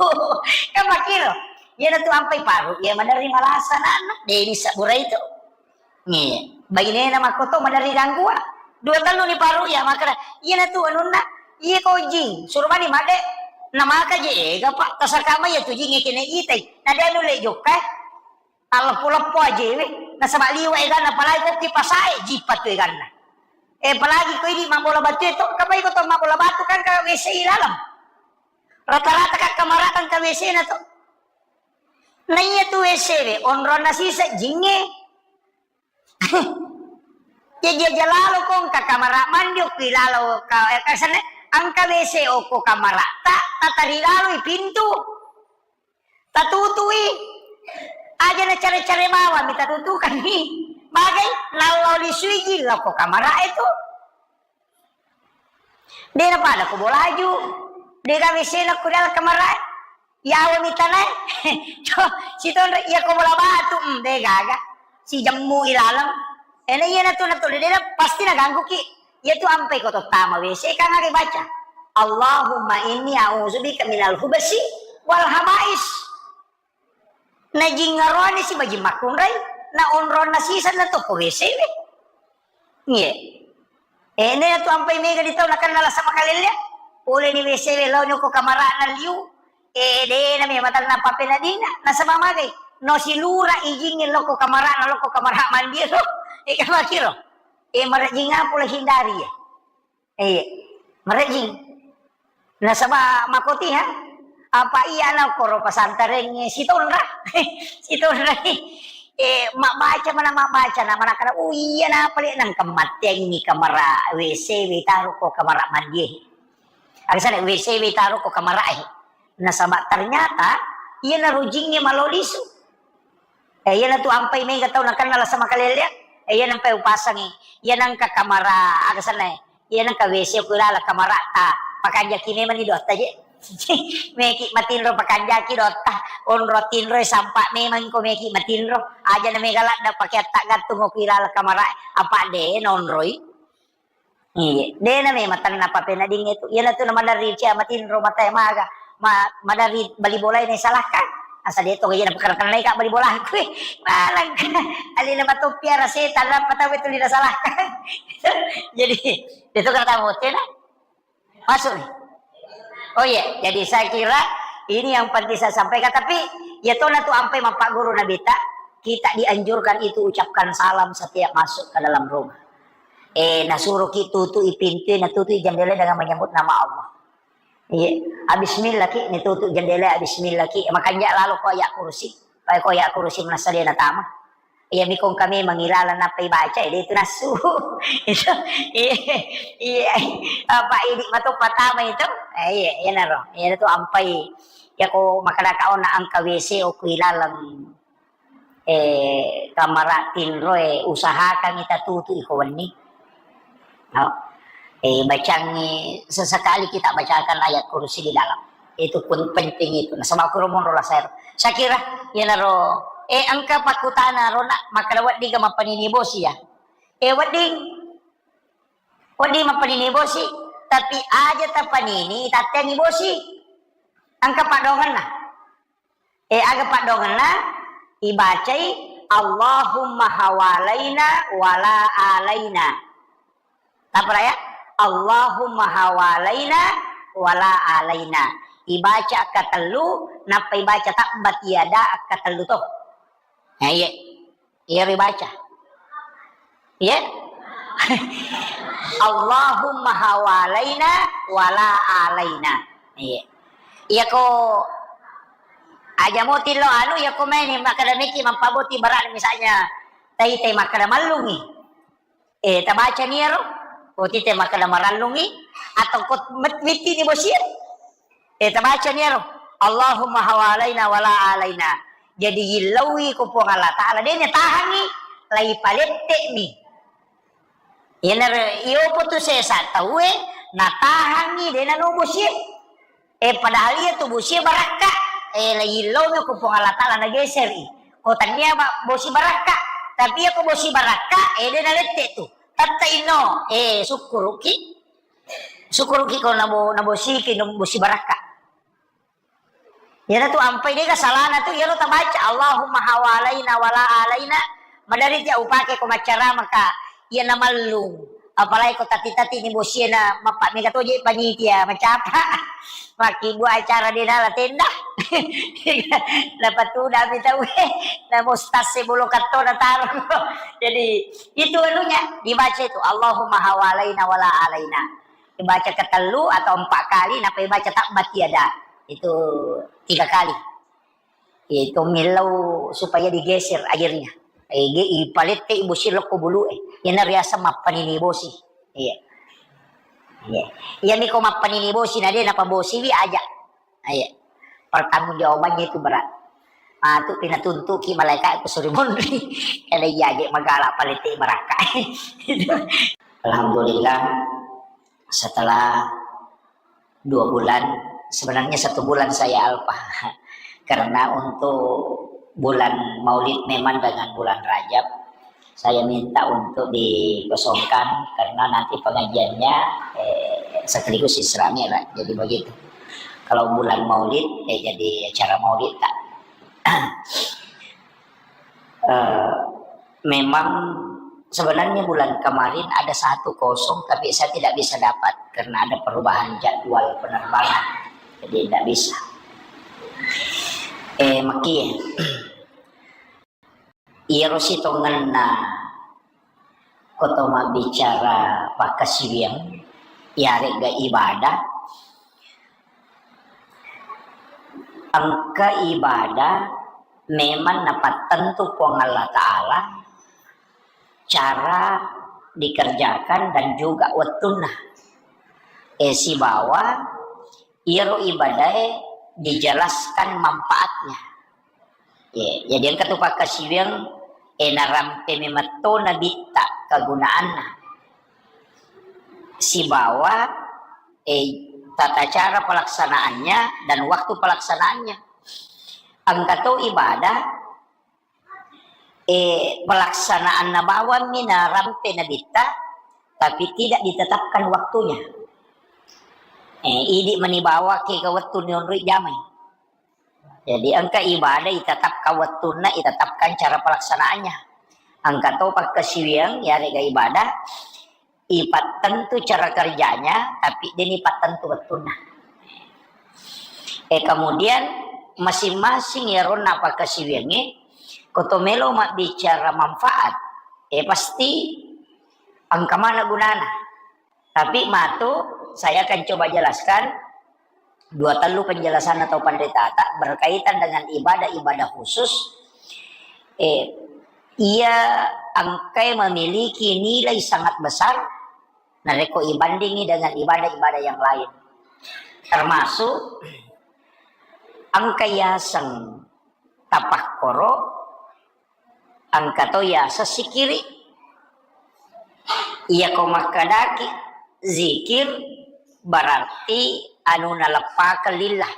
Kan makkiro. Iya natu ampai paru, iya maderri malasa anakna. De bisa burai tu. Nge, bainena makkoto maderri ganggua. Dua tellu ni paru iya makkeda, iyanatu anunna, iya ko jing, suro mani madde, namaka je ega, Pak, tasaka mai iya tu jing kene itai. Na de nulle jokka, eh. Alleppo-leppo aje we. Nasaba liwa eganna, apalagi ko kipasae, jipa tu eganna. Eh, apalagi ko ini mabbola batu itu, kapai ko to mabbola batu kan ka W C i laleng. Rata-rata ka kamara kan ka W C na to. Na iya tu W C we, onronna sisa jingnge. Jaji aja lalo ko engka kamara mandi, okki lalo ka-, eh, kasene, engka W C okko kamaratta, tatari laloi pintu. Tatutui. Aja na care-care bawang mi tatutukanni. Magai, nallo lisui ji lao ko kamara e tu. De na pada ko bolaju. De ga W C na ko dalam kamara e. Yawa mitana e. Sitonre iya ko bola batu, hmm, de gaga. Si jemmu ilaleng. Ena iya na tu na tu de na pasti na ganggu ki. Iya tu ampai ko to tama W C kan aga baca. Allahumma inni a'udzubika minal hubasi wal habais. Na jingngaroani si majing makkunrai, na onronna siseng na tokko W C we. Iye. Eh, ne tu ampai mega di tau nakenna lasa makalelle. Pole ni W C we lao nyoko kamarana liu. Eh, de na me matanna papenadina. Nasaba magai. No silura ijingngi lokko kamarana, lokko kamara mandi lo. Eh, kamakiro. Eh, marajing apa lo hindari ya. Iya, marejing. Nasaba makotiha, apa iya na koro pasantarengnge sitonra. Sitonra. Eh, mabbaca mana mabbaca na manakana, oh iya na pale nang kemattengi kamara W C we taro ko kamara mandi. Agasana W C we taro ko kamara e. Nasaba ternyata iya na rujingnge malolisu. Eh, iyana tu ampai mega tau nakenna lasa makalellea. Eh, iyana ampai upasangi. Iyana engka kamara, aga senna e. Iyana engka W C ku lala kamara ta. Pakanjaki memang ni dotta je. Meki matinro pakanjaki dotta. Onro tinro sampa memang ko meki matinro. Aja na mega ladda pake atta gattung ku lala kamara. Apa de nonroi. Iya, dena memang tanna papenadingnge tu. Iyana tu na maderri cia matinro matae maga. Ma-, maderri bali bolae na salahkan. Asa de to iyana pekara-kara naika bali bola. Kui, malang. Alina matoppi ara setan apa tau itu lina salahkan. Jadi, itu kata motena. Masuk nih. Oh iya, jadi saya kira ini yang penting saya sampaikan. Tapi ya tona tu ampai mappaguru Nabi ta, kita dianjurkan itu ucapkan salam setiap masuk ke dalam rumah. Eh, nasuruh ki tutui pintu, natutui jendela dengan menyebut nama Allah. Iya, bismillah ki, ni tutu jendela bismillah ki. Makanja lalo ko ayat kursi. Pai ko ayat kursi menasale na tama. Iya, mikong kami mengilala napa ibaca, eh, itu nasu. Itu, iya, iya. Apa ini matu pertama itu? Eh, iya, iya naro. Iya tu ampai. Ya ko makadaka ona engka W C o ku ilaleng. Eh, kamara tinro e usahakan ita tutu iko wenni. No? Eh, bacangi sesekali kita bacakan ayat kursi di dalam. Itu pun penting itu. Nasaba kuro monro lasero. Saya kira, iyanaro, eh, engka pakkutana rona, makkada wedding ga mappanini bosi ya. Eh, wedding, wedding mappanini bosi, tapi aja tapanini, tatteangi bosi. Engka padongenna. Eh, aga padongenna, ibacai, Allahumma hawalaina wala alaina. Apa ya? Allahumma hawalaina wala alaina. Ibaca akkatellu, nappa ibaca tabbat yada akkatellu to. Nah, iya. Iya ribaca. Iya? Allahumma hawalaina wala alaina. Iya. Iya ko aja moti lo anu, iya ko maini makkada meki mappaboti barang misalnya tai-tai makkada mallungi. Eh, tabaca ni ero. Ko tite makkeda marallungi atau ko met-, mitti ni bosie. Eh, tabaca ni ero. Allahumma hawalaina wala alaina. Jadi yillauwi ko Puang Allah Ta'ala. Dene tahangi, lai palette mi. Yenaro iyo potu sesa tauwe, natahangi, dena no bosie. Eh, padahal iya tu bosie barakka. Eh, la yillomi ko Puang Allah Ta'ala nageseri. Ko tania ba-, bosi barakka. Tapi iya ko bosi barakka, eh, de nalette tu. Tatta inno, eh, sukkuruki. Sukkuruki ko nabo-, nabosiki, no bosi barakka. Iyana tu ampai dega salana tu, iyaro tabaca, Allahumma hawalaina wala alaina. Madari tia upake ko maccarama ka, iya namallung. Apalagi ko tati-tati ni bosie na mappa mega toje panitia, macapa. Makkibua acara de nala tenda. Napatudami tauwe, namo stase bolo kattona taro. Jadi, itu anunya, dibaca itu, Allahumma hawalaina wala alaina. Dibaca ketellu atau empat kali, napa dibaca tabbat yada. Itu tiga kali. Itu millau supaya digeser airnya. Eh, ge-, ipalette i bosi lokko bulu e. Iyana riaseng mappanini bosi. Iya. Iya. Iya miko mappanini bosi na de napabosiwi aja. Iya. Pertanggungjawabannya itu berat. Matu pinatuntuki malaika ku suri monri. Kada iya je magala palete barakka. Alhamdulillah, setelah dua bulan, sebenarnya satu bulan saya alpa. Karena untuk bulan Maulid memang dengan bulan Rajab, saya minta untuk dikosongkan karena nanti pengajiannya, eh, sekaligus Isra Mi'raj. Jadi begitu. Kalau bulan Maulid, eh, jadi acara Maulid tak. Eh, memang sebenarnya bulan kemarin ada satu kosong, tapi saya tidak bisa dapat karena ada perubahan jadwal penerbangan. Jadi tidak bisa. Eh, maki, iyaro sitongenna koto mabbicara pakkasiwiang, iyaregga ibadah, engka ibadah memang napattentu Puang Allah Ta'ala cara dikerjakan dan juga wettunna. Eh, sibawa iyaro ibadae dijelaskan manfaatnya. Ye, jadi engka tu pakkasiwiang, eh, narampe memetto nabitta kegunaanna. Sibawa, eh, tata cara pelaksanaannya dan waktu pelaksanaannya. Engka to ibadah, eh, pelaksanaanna bawammi narampe nabitta, tapi tidak ditetapkan waktunya. Eh, idi meni bawa ke ke wettu nionroi jamai. Jadi engka ibadah itetapkan wettunna, itetapkan cara pelaksanaannya. Engka to pakkasiwiang, yarega ibadah, ipattentu cara kerjanya, tapi deni pattentu wettunna. Eh, kemudian masing-masing yaronna pakkasiwiangnge, koto melo mabbicara manfaat, eh, pasti engka mana gunana. Tapi matu, saya akan coba jelaskan dua tellu penjelasan atau panritata berkaitan dengan ibadah-ibadah khusus, eh, ia engkai memiliki nilai sangat besar narekko ibandingi dengan ibadah-ibadah yang lain. Termasuk engka yaseng tapakkoro, engka to yaseng sikiri. Iyako makkedaki zikir berarti anu naleppakeng lillah.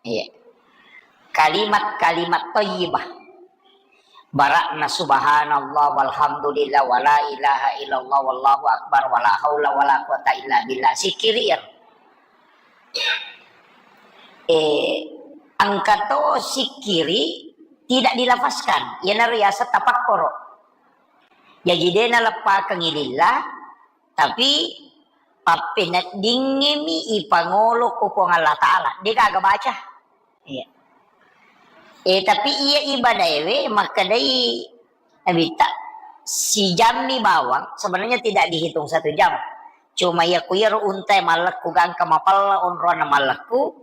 Iya. Kalimat-kalimat thayyibah. Barakna subhanallah walhamdulillah wala ilaha illallah wallahu akbar wala haula wala quwata illa billah. Sikiri iyaro. Eh, engka to sikiri tidak dilafazkan, iyanaro yaseng tapakkoro. Jaji de naleppakengngi lillah, tapi pappeneddingngemi ipangolo ko Puang Allah Ta'ala, de gaga baca. Iya. Eh, tapi iya ibadaewe makkedai Nabitta, sijammi bawang, sebenarnya tidak dihitung satu jam. Cuma iya ku iyaro untae mallekku gangka mapella onronna mallekku,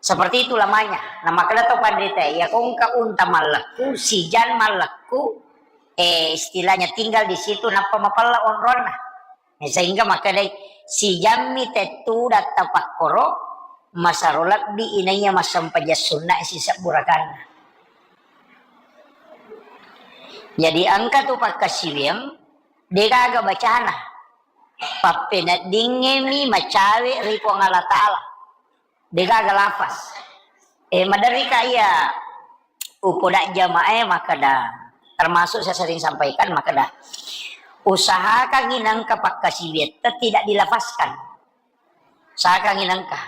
seperti itu lamanya. Nah, makkeda to panrita, iya ko engka unta mallekku, sijan mallekku, eh, istilahnya tinggal di situ nappa mapella onronna. Sehingga makkedai, sijammi tettuda tapakkoro, masaro lebbi inaiya massempajang sunna sisebbu rakanna. Jadi engka tu pakkasiwiang, degaga bacana. Pappeneddingngemi macawe ri Puang Allah Ta'ala. Degaga lafaz. Eh, maderri ka iya upoda jamaah makkeda, termasuk saya sering sampaikan makkeda, usahakan inangka pakkasiwiatta tidak dilafazkan. Usahakan inangka.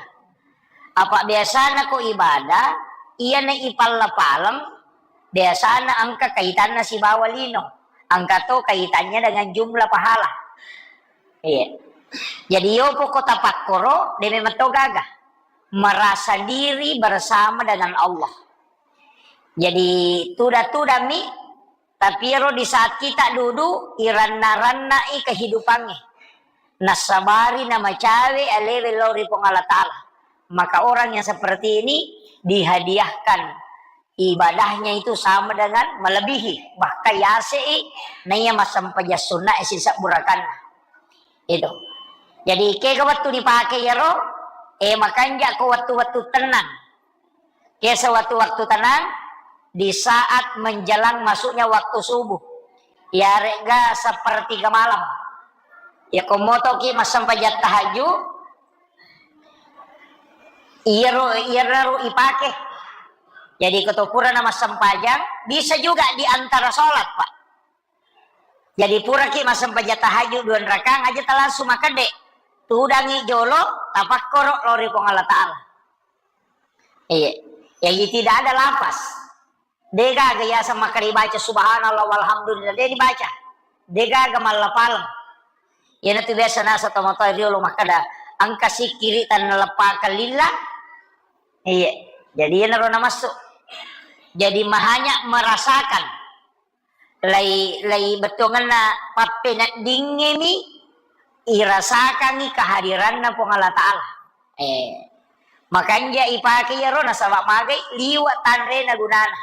Apa biasana ko ibadah, iyana ipalla-paleng, biasana engka kaitanna sibawa lino. Engka to kaitannya dengan jumlah pahala. Iya. Jadi yopo ko tapakkoro, de memang to gaga. Merasa diri bersama dengan Allah. Jadi tuda-tudami, tapi ero di saat kita duduk, iranna-rannai kehidupannya. Nasabari namacawe alewe lao ri Puang Allah Ta'ala. Maka orang yang seperti ini dihadiahkan ibadahnya itu sama dengan melebihi, bahkan yasei naiya massempajang sunna sisebbu rakanna. Itu. Jadi kega wettu dipake iyaro, eh, makanja ko wettu-wettu tenang. Ke sewaktu-waktu tenang, di saat menjelang masuknya waktu subuh. Iyare'ga sepertiga malam. Iya ko motoki massempajang tahajud, iyaro, iyaro ipake. Jadi ko to purana massempajang, bisa juga di antara sholat, Pak. Jadi puraki massempajang tahajud dua rakaat aja ta langsung makedde. Tudangi jolo, tapakkoro lao ri Puang Allah Ta'ala. Iya. Jadi tidak ada lafaz. Degaga yaseng makkeda baca subhanallah walhamdulillah, de dibaca. Degaga mallapaleng. Iyanatu biasa nasa tomatoa riolo makkeda, engka sikkiri tannaleppakang lillah. Iya. Jadi iyanaro namassu. Jadi mahanya merasakan. Lai, lai bettuangenna pappeneddingngemi irasakangngi kehadiranna Puang Allah Ta'ala. Eh, makanja ipake iyaro nasaba magai liwe tanrena gunana.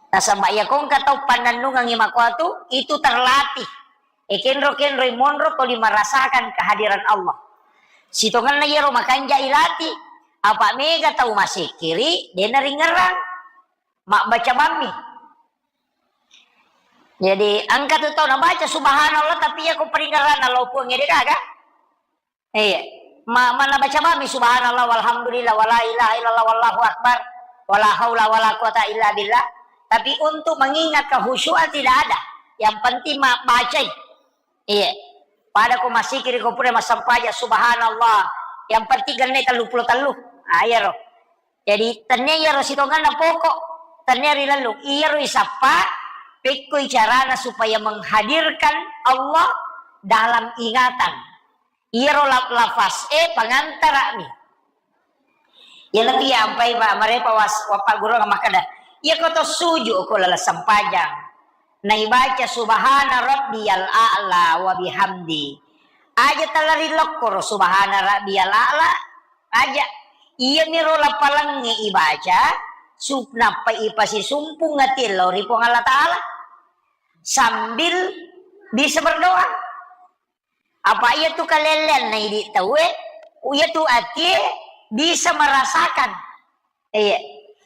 Nasaba iya ko engka tau pannennungengngi makuatu, itu terlatih. Eh, kenro-kenroi monro toli merasakan kehadiran Allah. Sitongenna iyaro makanja ilatih, apa mega tau masikkiri, de naringerang. Mabbaca bammi. Jadi, engka tu tau nabaca subhanallah, tapi iya ko paringerranna lao Puang, iya de gaga? Iya. Ma-, mana baca bammi subhanallah, walhamdulillah, wala ilaha illallah, wallahu akbar, wala haula wala quwata illa billah. Tapi untuk mengingat kehusyuan tidak ada. Yang penting ma-, bacai. Iya. Pada ko masikiri ko pura massempajang, subhanallah. Yang penting genne tellu pulo tellu. Ah, iyaro. Jadi, tennia iyaro sitonganna pokok, tennia rilellung. Iyaro isappa, pekkoi carana supaya menghadirkan Allah dalam ingatan. Iyaro la-, lafaz e pangantara'mi. Iyanatu iya ampai pa-, marepa was-, wappaggurungang makkeda, iya ko to suju ko laleng sempajang, naibaca subhana rabbiyal a'la wa bihamdi. Aja tala rilokkoro subhana rabbiyal a'la, aja. Iyamiro lapalengnge ibaca, sup-, nappa ipasisumpung ati lao ri Puang Allah Ta'ala. Sambil bisa berdoa. Apa iyatu kalelleanna idi tauwe, iyatu atie bisa merasakan. Iya.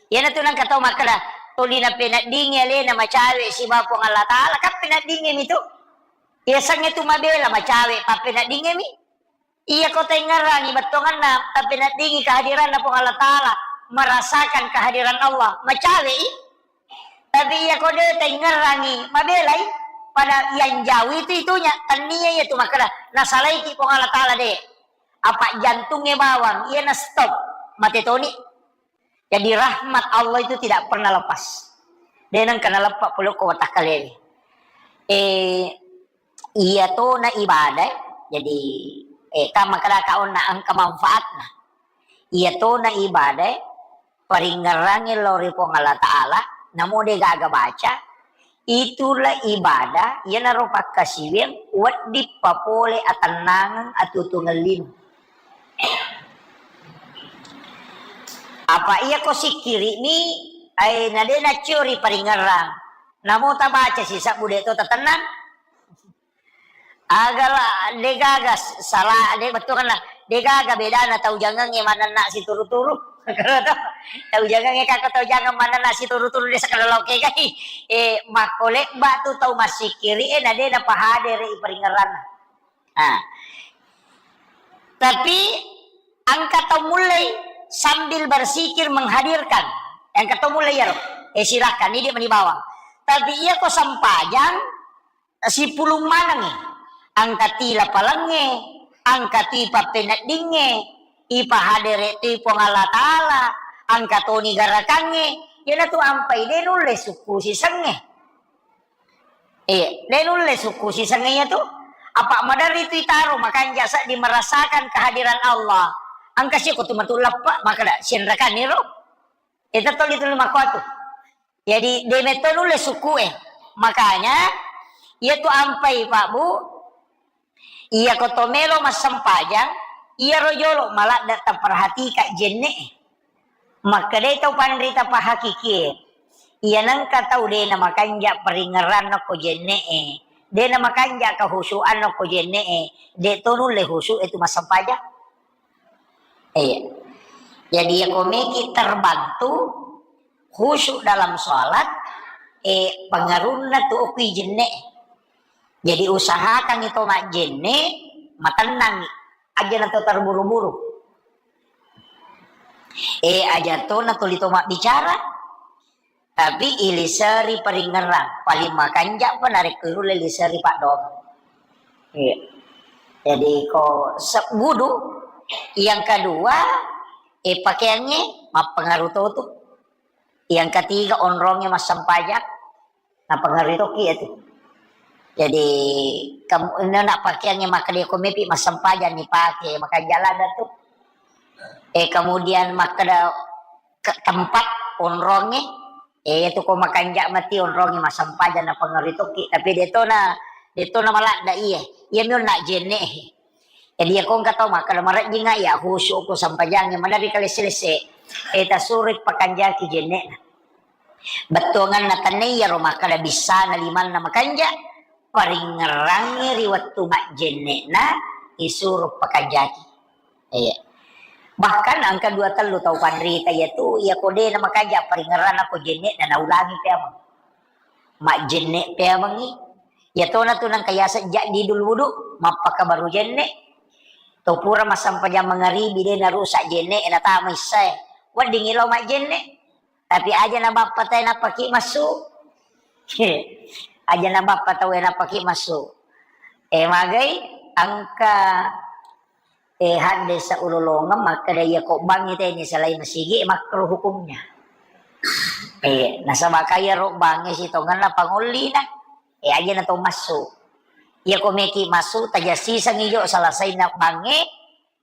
Iyanatu nengka tau makkeda, toli napeneddingi alena macawe sibawa Puang Allah Ta'ala, kan peneddingimi tu. Iya sengnge tu mabela macawe, pappeneddingimi. Iya ko taingngerangi bettuanganna, tapeneddingi kehadiranna Puang Allah Ta'ala, merasakan kehadiran Allah, macawe i. Tapi iya ko de taingngerangi, mabelai. Pada yang jauh itu itunya, tennia iya tu makkeda, nasalaiki Puang Allah Ta'ala de. Apa jantungnge bawang, iya na stop, mate toni. Jadi rahmat Allah itu tidak pernah lepas. De nengka naleppa pole ko watakkalewe. Eh, iya tona ibadah, eh. Jadi, eh, kan makkeda ka onna engka manfaatna. Iya tona ibadah, eh, paringngerangnge lao ri Puang Allah Ta'ala, namo de gaga baca, itulah ibadah, iyanaro pakkasiwiang wedding papole atennangeng atuo-tuongeng lino. Apa iya ko sikkiri'mi, ai, na de naccio ri paringngerang. Namo tabaca sisebbu de to tatennang. Agala de gaga s-, sala, de bettuanna, de gaga bedana tau jangengnge manenna situru-turu. Tau jangengnge, kako tau jangeng manenna situru-turu de sakala lao kegai. Eh, makko lebba tu tau massikkiri, eh, na de napahadere i paringngeranna. Ah. Tapi engka tau mullei sambil bersikir menghadirkan. Engka tau mullei iyaro, eh, silakan, idi mani bawang. Tapi iya ko sempajang, sipulung manengngi. Engka ti lapalengnge, engka ti pappeneddingnge, ipahadere tu Puang Allah Ta'ala, engka toni garakangnge, iyanatu ampai de nulle sukku sisengnge. Iya, de nulle sukku sisengnge iyatu. Apa maderri tu itaro makanja seddi merasakan kehadiran Allah. Engka siko tu matu leppa, makkeda sienrakanni ro. Ita toli-toli makkuatu. Jadi, de metto nulle sukku e. Makanya, iya tu ampai, Pak, Bu, iya ko to melo massempajang, iyaro jolo maladde taperhatika jenne e. Makkedai tau panrita pahakikie, iya nengka tau de namakanja paringngeranna ko jenne e, de namakanja kehusuanna ko jenne e, de to nulle husu e tu massempajang. Iya. Jadi, iya ko meki terbantu, khusyuk dalam sholat, eh, pengaruhna tu okui jenne. Jadi usahakan itu majjenne, matennangi. Aja na to terburu-buru. Eh, aja to na tuli to mabbicara, tapi iliseri paringerang. Paling makanja pa narekko irulle liseri paddoang. Iya. Jadi ko se-, wudu, yang kedua, eh, pakaiannya mappengaruh to tu. Yang ketiga, onrongnya massempajang, napengaruhi toki itu. Jadi, kamu, ini nak pakaiannya makkeda ko mepi massempajang ni pake, makanja ladda tu. Eh, kemudian makkeda ke tempat onrongnya, eh, itu ko makanja mati onrongnya massempajang napengaruhi toki. Tapi detona, detona maladda iye. Iya miun nak jenne. Jadi, iya ko engka tau makkeda marejjinga iya khusyuk ko sempajangnge, maderri kalesse-lesse, eh, tasuroi pakanjaki jenne'na. Bettuanganna tenne iyaro makkeda bissana limanna makanja, paringngerangngi ri wettu majjenne'na isuro pakanjaki. Iya. Bahkan engka dua tellu tau panrita iyatu, iya ko de namakanja paringngeranna ko jenne'na naulangi peameng. Majjenne peamengngi. Iyatona tu nengka yaseng jaddidul wudu, mappakabaru jenne. To pura massempajang mangaribi de narusak jenne, natama issae. Weddingngi lao majjenne. Tapi aja na bappa tae nappaki massu. Aja na bappa taue nappaki massu. Eh, magai engka, eh, hadde saulolongeng makkeda iya ko bangngi teni selain masigi, eh, makruh hukumnya. Eh, nasaba kaya ro bangnge sitongenna pangollina. Eh, aja na to massu. Iya ko meki massu, tajassisangi jo selesai na bangnge,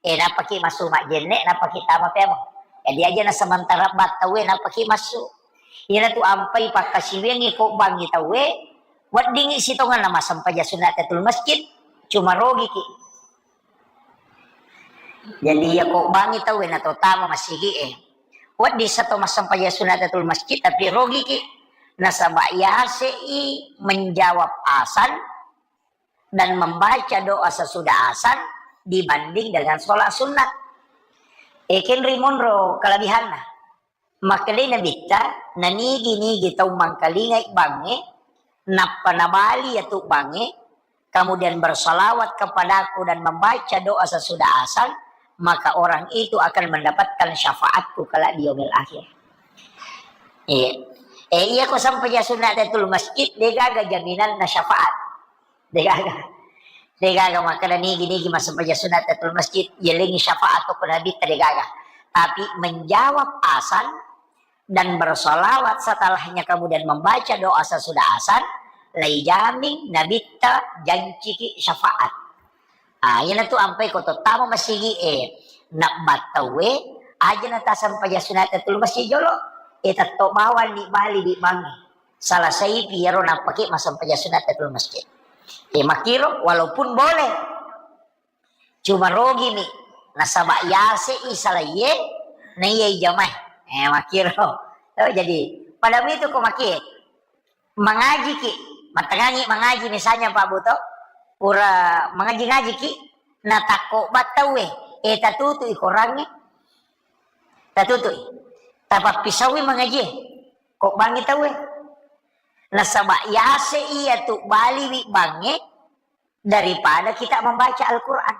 eh, nappaki massu majjenne, nappaki tama peameng. Jadi aja na sementara battaue nappaki massu. Iyana tu ampai pakkasiwiangngi ko bangngi taue, weddingngi sitongenna massempajang sunat tahiyatul masjid, cuma rogiki. Jadi iya ko bangngi taue na to tama masigi e. Wedding sa to massempajang sunat tahiyatul masjid tapi rogiki. Nasaba yasei menjawab azan dan membaca doa sesudah azan dibanding dengan sholat sunat. Ekenri monro kelebihanna. Makkedai Nabitta, nanigi-nigi tau mangkalingai bangnge, nappa nabali yatu bangnge, kemudian bersalawat kepadaku dan membaca doa sesudah azan, maka orang itu akan mendapatkan syafaatku kelak di yaumil akhir. Iya. Eh, iya ko sampajang sunat tahiyatul masjid, degaga jaminanna syafaat. Degaga. Degaga makkeda nigi-nigi massempajang sunat tahiyatul masjid, yelengi syafaat ko Nabitta degaga. Tapi menjawab azan dan bersolawat setelahnya kemudian membaca doa sesudah azan, laijamin Nabitta janciki syafaat. Ah, iyanatu ampai ko tottama masigi e, nabbattaue, aja na tassempajang sunat tahiyatul masjid jolo, e tetto bawang ni bali di bangnge. Salasaipi iyaro nappake massempajang sunat tahiyatul masjid. E, makkiro, walaupun boleh. Cuma rogimi, nasaba yasei salaiye, naiyai jamae. E, makkiro. Oh, jadi, pada itu ko makie. Mangajiki, mattengangi mangaji misalnya Pak Buto, pura mangaji-ngajiki, natakko battaue, e, tatutui korangnge, tatutui, tapappisaui mangajie, ko bangngi taue. Nasaba yase iya tu baliwi bangnge, daripada kita membaca Al-Quran.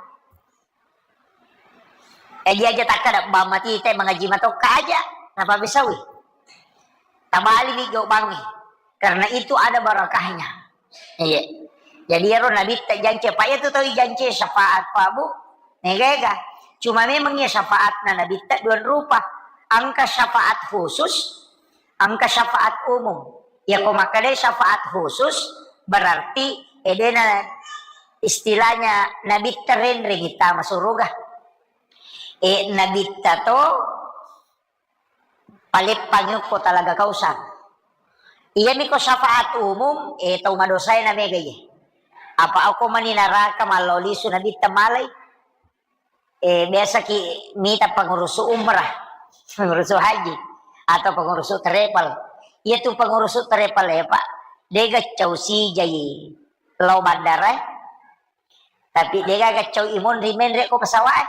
Eh, dia aja takkada, bang mati te mengaji matokka aja, napabisawai. Tabali mi gau bangi. Karena itu ada barakahnya. Iya. Jadi ero Nabitta jance, Pak, itu tau jance syafaat, Pak, Bu. Nega-ega. Cuma memang ya syafaatna Nabitta dua rupa. Angka syafaat khusus, angka syafaat umum. Ya, ko makkeda syafaat khusus, berarti edena istilahnya Nabitta renreng ittama suruga. E, Nabitta to paleppangi ko talaga Kausar. Iyami ko syafaat umum, e, tau madosae na mega iye. Apa ako mani naraka mallao lisu Nabitta malai? Eh, biasa ki mita pengurusu umrah, pengurusu haji, atau pengurusu travel. Iya tu pengurusu travel ya, Pak. Dega cau sijai lao bandara, eh. Tapi dega cau imonri menre ko pesawat, eh.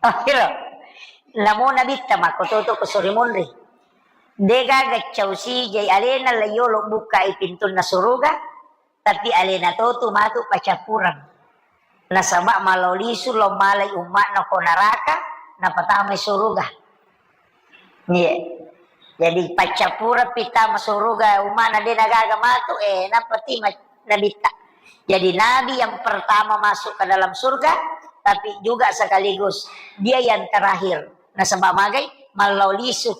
Oh, kira. Namo Nabitta mako tutu ko suri monri. Degaga cau sijai alena la yolo bukkai pintunna suruga, tapi alena totu matu pacappureng. Nasaba malao lisu lao malai umma'na ko naraka, napatamai suruga. Iya. Jadi paccappureng pittama suruga umma'na de nagaga matu, eh, nappa tima nabitta. Jadi nabi yang pertama masuk ke dalam surga, tapi juga sekaligus dia yang terakhir. Nasaba magai, malao lisu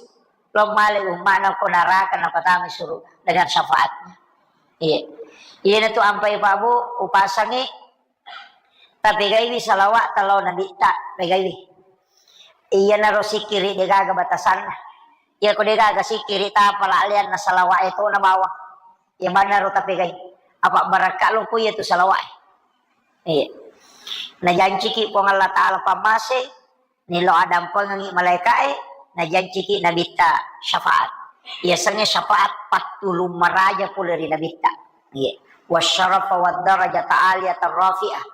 lao malai umma'na ko naraka napatamai suruga dengan syafaatnya. Iya. Iyanatu ampai Pak Bu, upasangi, tapegaiwi salawat talo nabitta, pegaiwi. Iyanaro sikiri degaga batasanna. Iya ko degaga sikiri tapala alianna salawat itu na bawang. Iya manaro tapegai. Apa barakka lo ko iya tu salawat. Iya. Najanciki Puang Allah Ta'ala pammase, nilo adampengengi malaikae, najanciki nabitta syafaat. Iya sengnge syafaat pattulung maraja pole ri nabitta. Iya. Wasyarafa wad darajata aliyatan rafi'ah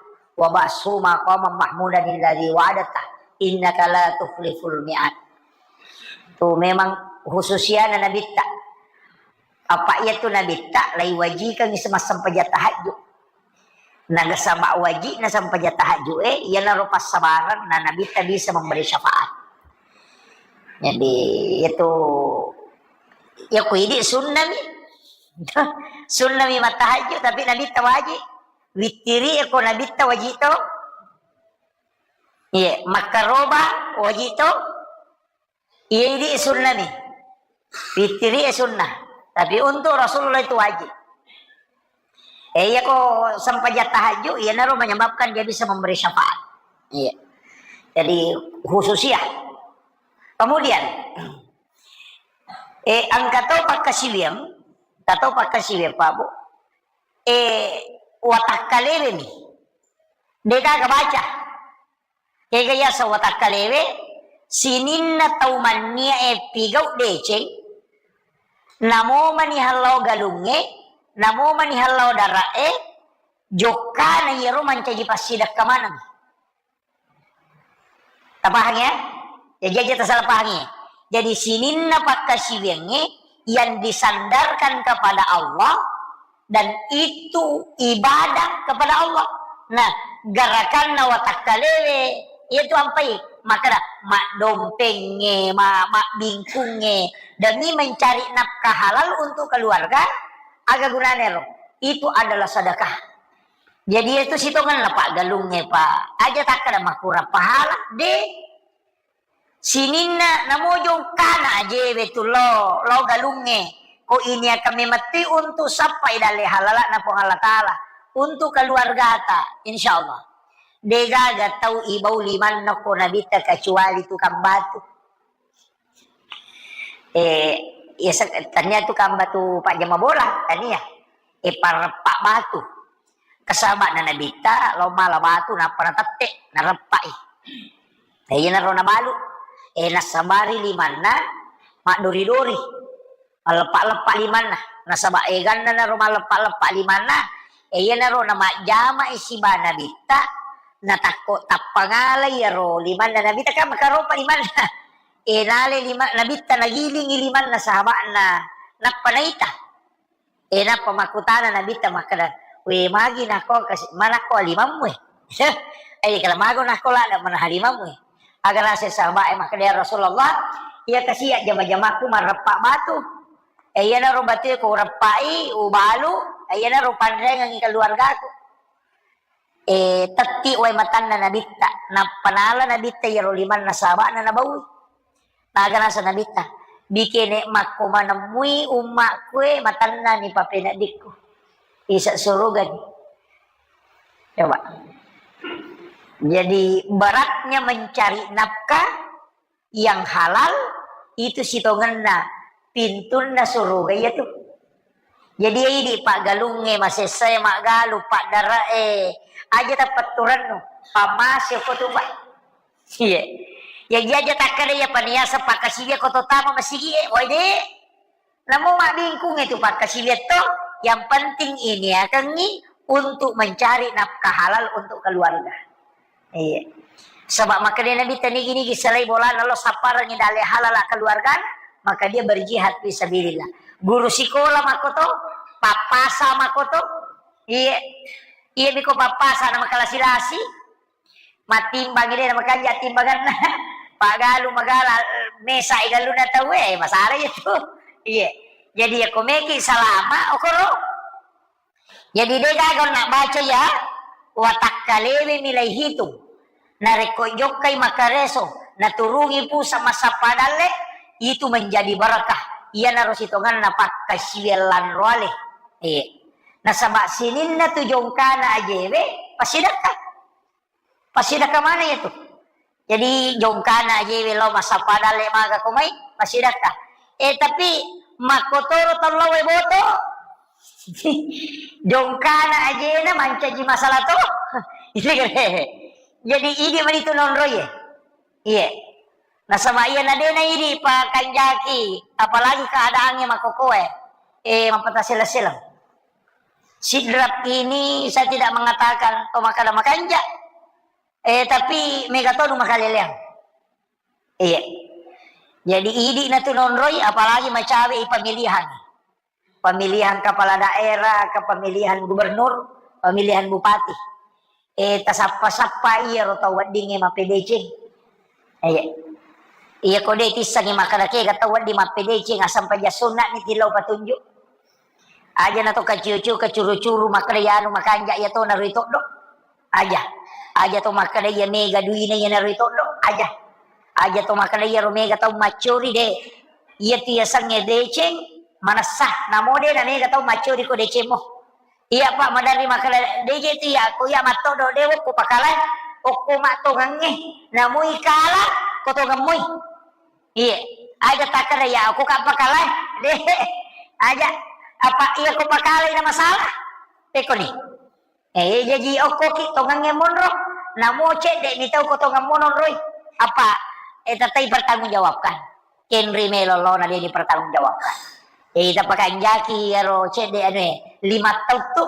wa ba'su maqaman mahmudan alladzi wa'adta innaka la tukhliful mi'ad. Tu memang khususiana nabitta. Apa iya tu nabitta lai wajikangi semassempajang tahajud. Nagasaba wajibna sempajang tahajud e, iyanaro passabareng na nabitta bisa memberi syafaat. Jadi itu ya ku idi sunnami. Sunnami mattahajud tapi nabitta wajib. Wittiri ko nabitta wajib to. Iya, makkaroba wajib to. Iya, idi sunnah nih. Fitri e sunnah. Tapi untuk Rasulullah itu wajib. Eh, iya ko sempajang tahajud, iya naro menyebabkan dia bisa memberi syafaat. Iya. Jadi khususiyah. Kemudian, eh, engka to pakkasiwiang, engka to pakkasiwiang, Pak Bu. Eh, watakkalewe mi. Degaga baca. Kega yaseng watakkalewe, sininna tau manniae pigau deceng, namo mani hallau galungnge, namo mani hallau dara'e, jokkana iyaro mancaji passidekka maneng. Tapahang ya? Jadi aja tasalah pahangi. Jadi sininna pakkasiwiangnge yang disandarkan kepada Allah, dan itu ibadah kepada Allah. Nah, garakanna watakkalewe, itu ampai makkeda, maddompengnge, ma-, mabbingkungnge, demi mencari nafkah halal untuk keluarga, aga gunane ro? Itu adalah sedekah. Jadi itu sitongenna paggalungnge, Pak. Aja takkeda makurang pahala, de. Sininna namojong kana ajewe tu lo, lo galungnge. Ko ini akan memetti untuk sappai dalle halala'na Puang Allah Ta'ala. Untuk keluargata, insya Allah. Degaga tau ibau limanna ko nabitta kecuali tukang batu. Eh, ya se-, tania tukang batu pajama bola, tania. Eh, pareppa batu. Kasaba'na nabitta, lo mala batu, nappa natette, nareppai. Eh, iyanaro nabalu. Eh, nassabari limanna, maddori-dori. Malleppa-leppa limanna. Nasaba eganna naro malleppa-leppa limanna. Eh, iyanaro namajjamai siba nabitta, natakko tappangalai iyaro limanna nabitta, kan makaropa limanna. Eh, nale lima-, nabitta nagilingi limanna sahaba'na. Nappa naita. Eh, nappa makkutana nabitta makkeda, "We, magi nako kasi-, manakko limammu e?" Eh, kala mago nako lada manaha limammu e. Aga naseng sahabat e makkeda, "Ya Rasulullah, iya kasi jama-jamakku mareppa batu. Eh, iyanaro batu ko ureppai, ubalu, eh, iyanaro panrengengi keluargaku." Eh, tetti wae matanna nabitta. Nappa nala nabitta iyaro limanna sahaba'na nabaui. Naga nasa nabitta, "Bikene makko manemmui ummakku e matanna ni papeneddikku. Isa surugani." Coba. Jadi beratnya mencari nafkah yang halal itu sitongenna pintunna suruga iya tu. Jadi idi paggalungnge, masessae maggalu, paddarae, aja tapetturennu, pammase ko tu, Pak. Iya. Ya, iya aja takkada iya paniasa pakkasiwia ko to tama masigi e, woi de. Namo mabbingkung itu pakkasiwia to, yang penting ini akangi untuk mencari nafkah halal untuk keluarga. Iya. Sebab makkeda Nabitta nigi-nigi selai bolana lo sapparengi dalle halala keluargana, maka dia berjihad fi sabilillah. Guru sikola makkoto, pappasa makkoto, iye, iye miko pappasa na makalasi-lasi, mattimbang ide na makanja timbanganna, pagalu magala, mesa igaluna tau, eh, masalah itu. Iye. Jadi ya komeki salama, okoro. Jadi, de gaga onna baca iya, watakkalewe milai hitung. Narekko jokkai makkareso, naturungi pusa massappa dalle, itu menjadi barakah. Iyanaro sitongenna pakkasiwiang lanro ale. Iya. Nasaba sininna tu jongkana ajewe, passidekka. Passidekka maneng iyatu. Jadi, jongkana ajewe lao massappa dalle maga ko mai, passidekka. Eh, tapi makkotoro tau lao e boto. Jongkana ajena mancaji masalah to. Jadi, idi mani tu nonroi e. Iye. Nasaba iya na de na idi pakanjaki, apalagi keadaannya makkokkoe. Eh, mappatasela-sela. Sidrap ini saya tidak mengatakan to makkada makanja. Eh, tapi mega tonu makaleleang. Iya. Jadi, idi na tu nonroi, apalagi macawe i pemilihan. Pemilihan kepala daerah, ke pemilihan gubernur, pemilihan bupati. Eh, tasappa-sappa iyaro tau weddingnge mappedeceng. Iya. Iya, ko de tissengi makkada kega tau wedding mappedeceng, assampajang sunna ni tillau patunjuk. Aja na to kaciu-ciu, kacuru-curu, makkada iyanu makanja iya to naroi toddo. Aja. Aja to makkada iya mega duina iya naroi toddo. Aja. Aja to makkada iyaro mega tau maccori de. Iya tu yasengnge deceng, manessa. Namo de na mega tau maccori ko decemmo. Iya, Pak, maderri makkada, de je tu iya, ko iya mattoddo de, okko pakala, okko mattongengnge. Namoi kala, ko tongemmoi. Iya, aja takkada ya, aku ka pakala, de, aja, apa iya ko pakala na masalah, pekoni. Eh, jaji okko ki tongengnge monro, namo cedde ni tau ko tongeng monroi, apa, eh, tatai pertanggungjawabkan. Kenri melo lona de dipertanggungjawabkan. Eh, ita pakanjaki ero cedde anu e, lima taung tu,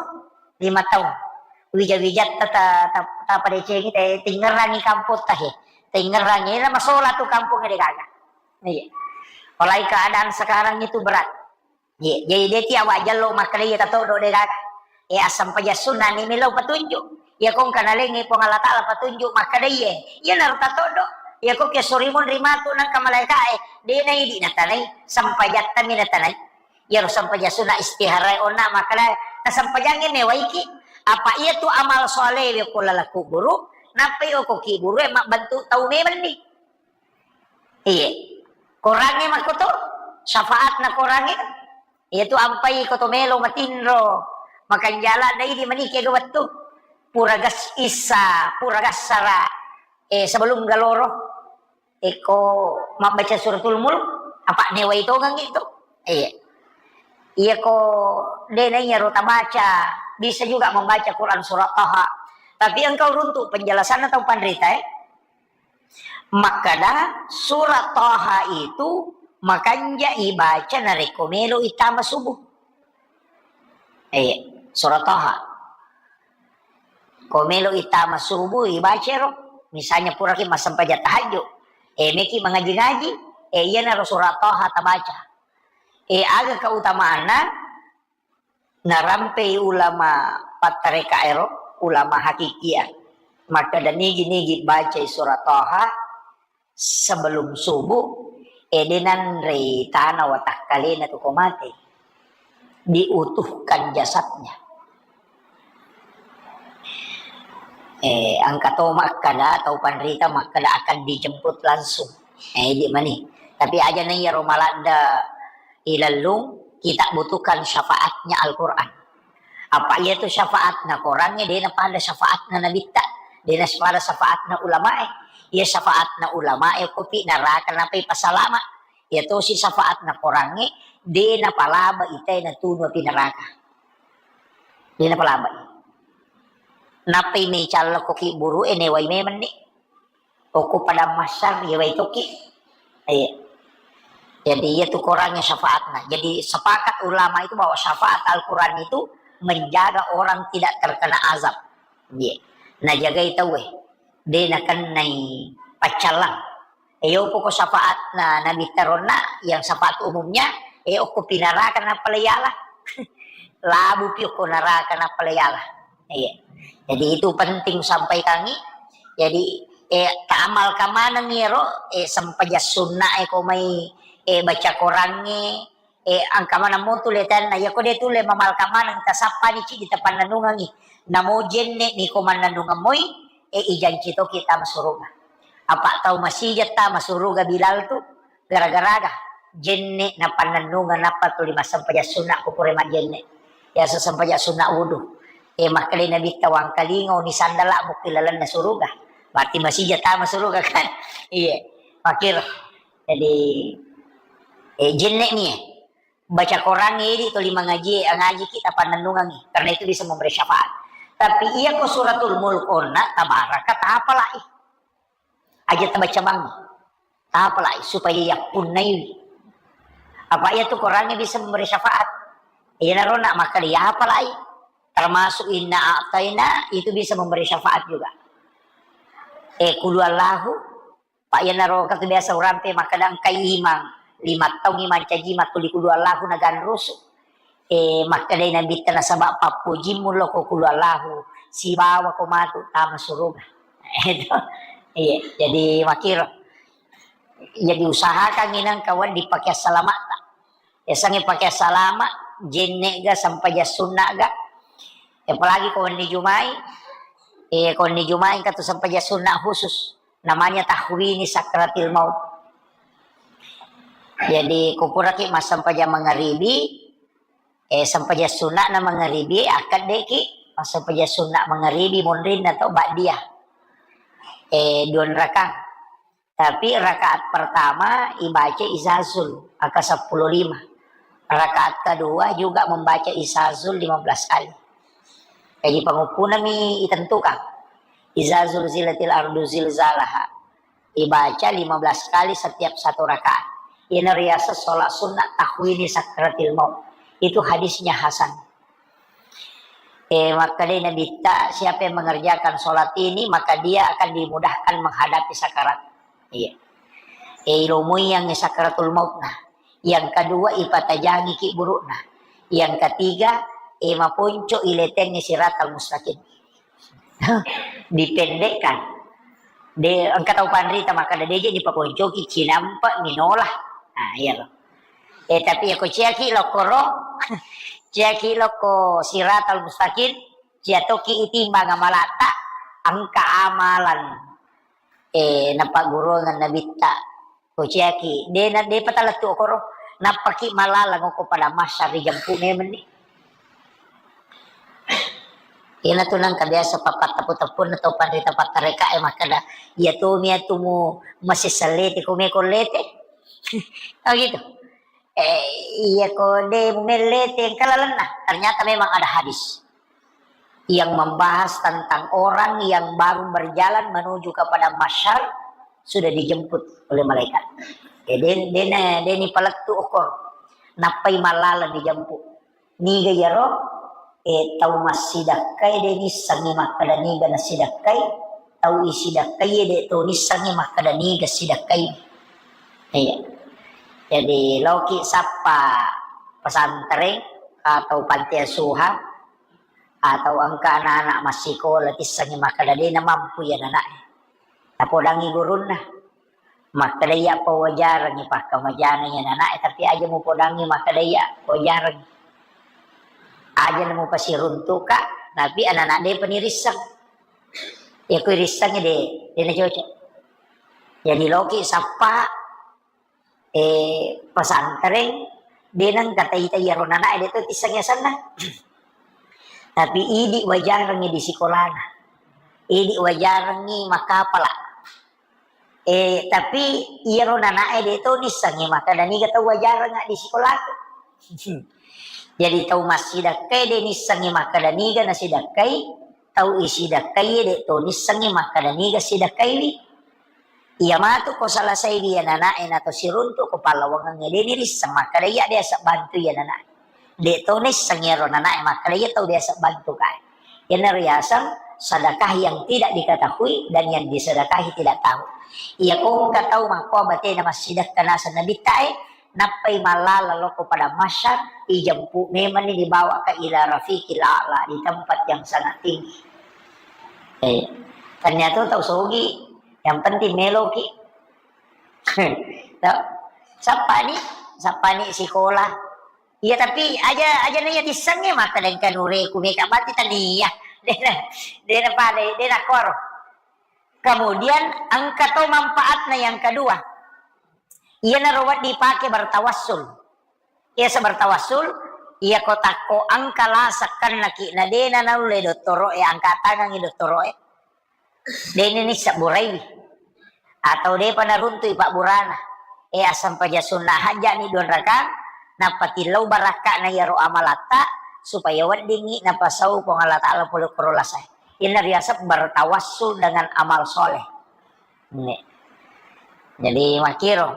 lima taung. Wija-wijatta ta, ta, ta padecengi te, tingerangi kampung ta he. Tingerangi, na masola tu kampung de gaga. Iya. Apalagi keadaan sekarang itu berat. Iya, jadi de ti awak jallo makkada iya tatoddo de gaga. Eh, assampajang sunna ni melo patunjuk. Iya kong kana lengnge Puang Allah Taala patunjuk makkada iye. Iya naro tatoddo. Iya kong ke sorimun rimatu nangka malaika e. De na idi na tanai, sampajatta mi na tanai. Iyaro sampajang sunna istihara onna makkada, tasampajangnge mewaiki. Apa iya tu amal soleh we ko laleng kuburu, nappai oko kiburu e mabbantu tau memenni. Iye. Korangnge makkoto, syafaatna korangnge. Iya tu ampai koto melo matinro, makanjala na idi manike ga wettu. Pura gas isa, pura gassara, eh, sebelum galoro. Eko mabbaca suratul mulk, apa newai tongang itu. Iya. Iya ko de na iyaro tabaca, bisa juga membaca Quran surat Taha. Tapi engkau runtuk penjelasanna tau panrita, eh. Makkada, surat Taha itu makanja ibaca narekko melo itama subuh. Eh, surat Taha. Ko melo itama subuh, ibaca ro. Misalnya puraki massempajang tahajud. Eh, meki mangaji-ngaji. Eh, iyanaro surat Taha tabaca. Eh, aga keutamaanna? Narampei ulama pattarekaero, ulama hakikia, makkeda nigi-nigi bacai surat Taha sebelum subuh, e de nanrei tana watakkalena tu ko mate, diutuhkan jasadnya. Eh, engka to makkeda, tau panrita makkeda akan dijemput langsung. Eh, idi mani. Tapi aja na iyaro maladde ilellung, kita butuhkan syafaatnya Al-Quran. Apa iya tu syafaatna Qurangnge, de napada syafaatna nabitta, de napada syafaatna ulamae. Iya syafaatna ulamae, kopi neraka napai pasalama. Iya tosi syafaatna Qurangnge, de napalaba itae natunu api neraka. De napalaba. Nappai mecalla ko ki buru e, newai memenni. Okko padang mahsyar, iya wai tokki. Iya. Jadi, iya tu Qurangnge syafaatna. Jadi, sepakat ulama itu bahwa syafaat Al-Quran itu menjaga orang tidak terkena azab. Iya. Najagai tauwe. De nakennai paccallang. E, yo poko syafaatna Nabitta ronna, yang syafaat umumnya, e, okko pinaraka nappa leyala. Labu pi okko naraka nappa leyala. Iya. Jadi itu penting sampaikangi. Jadi, e, taamalka maneng iyaro, e, sempajang sunna e ko mai, e, baca korangnge, e, engka maneng mo tu letanna, iyako de tulle mamalka maneng, tasappani cidi tapannennungengi. Namo jenne niko mannennungeng moi, e, ijanci toki tama suruga. Apa tau masija tama suruga Bilal tu, gara-garaga jenne napannennungeng nappa tuli massempajang sunna ko pura majjenne. Biasa sempajang sunna wudu. E, makkedai Nabitta, wangkalinga oni sandala mukki lalenna suruga. Berarti masija tama suruga kan? Iya. Makiro. Jadi, e, jenne ni, e. Baca Quran idi tuli mangaji, ngaji kita pannennungangi. Karena itu bisa memberi syafaat. Tapi iya ko suratul mulk onna, tabaraka, tapalai. Aja tabaca bang. Tapalai supaya yappunnaiwi. Apa iya tu Qurannya bisa memberi syafaat. Iya narona maka dia apalai. Termasuk inna a'taina itu bisa memberi syafaat juga. E, kulu Allahu, Pak, iyanaro engka tu biasa urampe makkeda engka imang, lima taung imang caji mattuli kulu Allahu naganrusu. E, makkedai Nabitta nasaba pappojimmu lo ko kulu Allahu, sibawa ko matu tama suruga. Itu. Iya, jadi makiro. Jadi usahakan inang kawan dipakai salamatta. Yasengnge pake salama, jenne ga, sempajang sunna ga. Apalagi ko wenni Jumai, eh, ko wenni Jumai engka tu sempajang sunna khusus, namanya tahwini sakratil maut. Jadi, ko puraki massempajang mangaribi, eh, sempajang sunna na mangaribi, akkaddeki massempajang sunna mangaribi monrinna to ba'diyah. Eh, dua rakang. Tapi rakaat pertama ibaca Izazul, angka seppulo lima. Rakaat kedua juga membaca Izazul lima belas kali. Jadi panguppunami itentukan. Izazul zilatil ardu zilzalaha. Ibaca lima belas kali setiap satu rakaat. Ini riasa sholat sunnah tahwini sakratil maut. Itu hadisnya hasan. Eh, makkedai Nabitta, siapa yang mengerjakan sholat ini, maka dia akan dimudahkan menghadapi sakarat. Iya. Eh, ilomui yang sakaratul maut nah. Yang kedua, ipatajangi ki burukna. Yang ketiga, eh, maponco iletengi siratal mustaqim. Dipendekkan. De, engka tau panrita makkeda, "De je dipakoncoki, cinampa minola." Nah, iya lo. Eh, tapi ya ko ciaki lokoro, ciaki loko siratal mustaqim, cia toki itimbang amalatta, engka amalan, eh, napagurungan Nabitta. Ko ciaki, de na, de patalettu okoro, nappaki malalang oko pada masyar ri jampu memenni. Iyana tu nangka biasa pappatteppu-teppunna tau panrita pattareka e makkeda, "Iya tomi atu mu masessallete ko meko lete." Oh gitu. Eh, iya ko de mu mellete engka lalenna. Ternyata memang ada hadis yang membahas tentang orang yang baru berjalan menuju kepada masyar sudah dijemput oleh malaikat. Eh, de, de, de ni palettu okor. Nappai malalang dijemput. Niga iyaro, eh, tau massidakkai de nissengngi makkeda niga nassidakkai, tau isidakkai de to nissengngi makkeda niga sidakkai. Iya. Jadi, loki sappa pesantren atau panti asuhan atau engka anak-anak massikola tissengngi makkeda de namampu iya nana'e. Tapodangi gurunna. Makkeda iya pawajarengngi pakkamajana iya nana'e, tapi aja mupodangngi makkeda iya pawajarengngi. Aja na mupasiruntuka, tapi anak-anak depa nirisseng. Iya ko irissengngi de, de na cocok. Jadi loki sappa, eh, pesantren, de nengka taita iyaro nana'e de to tisseng yasenna. Tapi idi wajarengngi di sikolana. Idi wajarengngi makkapala. Eh, tapi iyaro nana'e de to nissengngi makkeda niga tau wajarengnga di sikolaku. Jadi tau massidakkai de nissengngi makkeda niga nasidakkai, tau isidakkai de to nissengngi makkeda niga sidakkaiwi. Iya matu ko salasaiwi iya nana'e nato siruntu ko pallawangengnge de nirisseng makkeda iya de asabbantu iya nana'e. De to nisseng iyaro nana'e makkeda iya tau de asabbantu kae. Iyanaro yaseng Sedekah yang tidak diketahui dan yang disedekahi tidak tahu. Iya, ko engka tau makko batena massidekka naseng Nabitta e, nappai mallala lokko padang mahsyar, ijempu memanni dibawa ke ila rafiqil a'la, di tempat yang sangat tinggi. Eh, ternyata tau sogi, yang penting meloki. Tau? Sappani, sappani sikola. Iya, tapi aja, aja naiya tissengnge maka dengka nureku meka bati tania. Dena, dena pada, dena koro. Kemudian engka to manfaatna yang kedua. Iyanaro wedding dipake bertawassul. Iya, bertawassul, iya ko takko engka lasakkan naki na dena naulle dottoro e, angka tangangi dottoro e. Deni nissebburaiwi. Atau depa naruntui pabburana. Eh, assampaja sunna hajjani duanrakang, napatillau barakka'na iyaro amalatta, supaya weddingngi napasau Puang Allah Ta'ala pole koro lasae. Iyana riaseng bertawassul dengan amal soleh. Ini. Jadi, makkiro.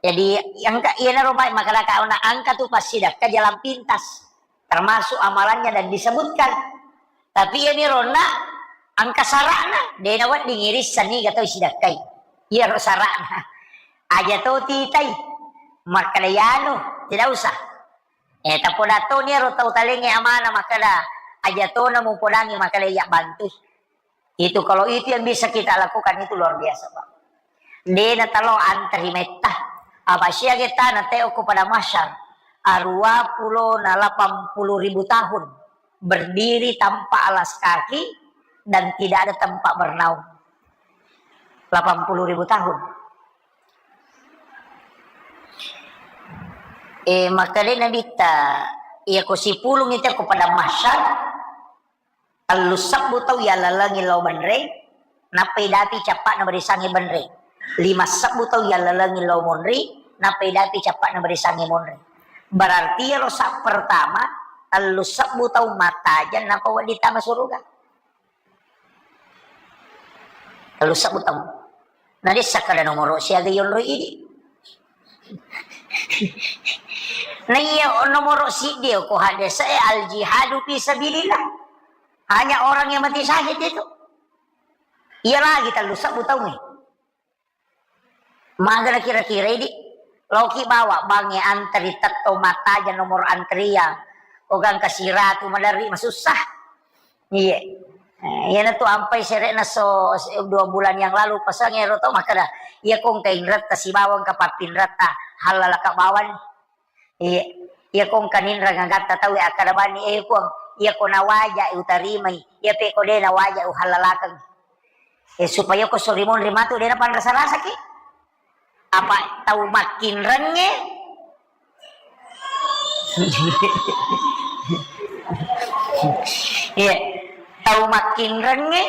Jadi, engka, iyanaro mai makkadaka na engka tu passidekka jalan pintas. Termasuk amalannya dan disebutkan. Tapi iyami ronna engka sara'na, de nawedding irissenni gatau sidakkai. Iyaro sara'na. Aja to titai. Makkada yanu, tidak usah. Eh, tapoda to ni ro tau talengnge amana makkada, aja to na mupodangi makkada iya bantui. Itu, kalau itu yang bisa kita lakukan, itu luar biasa, Pak. De natalo antri metta. Apa siaga tana teo ko pada mahsyar. Arua pulo na lapan puluh ribu tahun berdiri tanpa alas kaki dan tidak ada tempat bernaung. Lapan puluh ribu tahun. Eh, maka de Nabitta, iya ko sipulung itu ko pada mahsyar, Tellu sebbu tau yallalengi lao benreng, nappa idapi cappa'na barisangnge benreng. Lima sebbu tau yallalengi lao monri, nappa idapi cappa'na barisangnge monri. Berarti iyaro sa pertama, tellu sebbu tau mattajeng nappa wedding tama suruga. Tellu sebbu tau. Na de sakkada nomoro siaga yonroi idi. Na iya nomoro siddi ko hadese al jihadu fi sabilillah. Hanya orang yang mati syahid itu. Iya lagi tellu sebbu taungnge. Magana kira-kira idi. Loki bawa bangnge antri tetto mattajeng nomor antrian. Ogang kasiratu maderri masussa. Iya. Eh, iyana tu ampai sere'na so, so, dua bulan yang lalu pasang ero to makkada, iya ko engka inretta sibawa engka pappinretta, hallalaka bawang. Iya. Iya ko engka ninreng agatta tau akkada bani, eh Puang, iya ko nawaja utarimai, iya pe ko de nawaja uhallalakeng. Eh, supaya ko sori monri matu de napanrasa-rasaki. Apa tau makkinrengnge? Iya. Tau makkinrengnge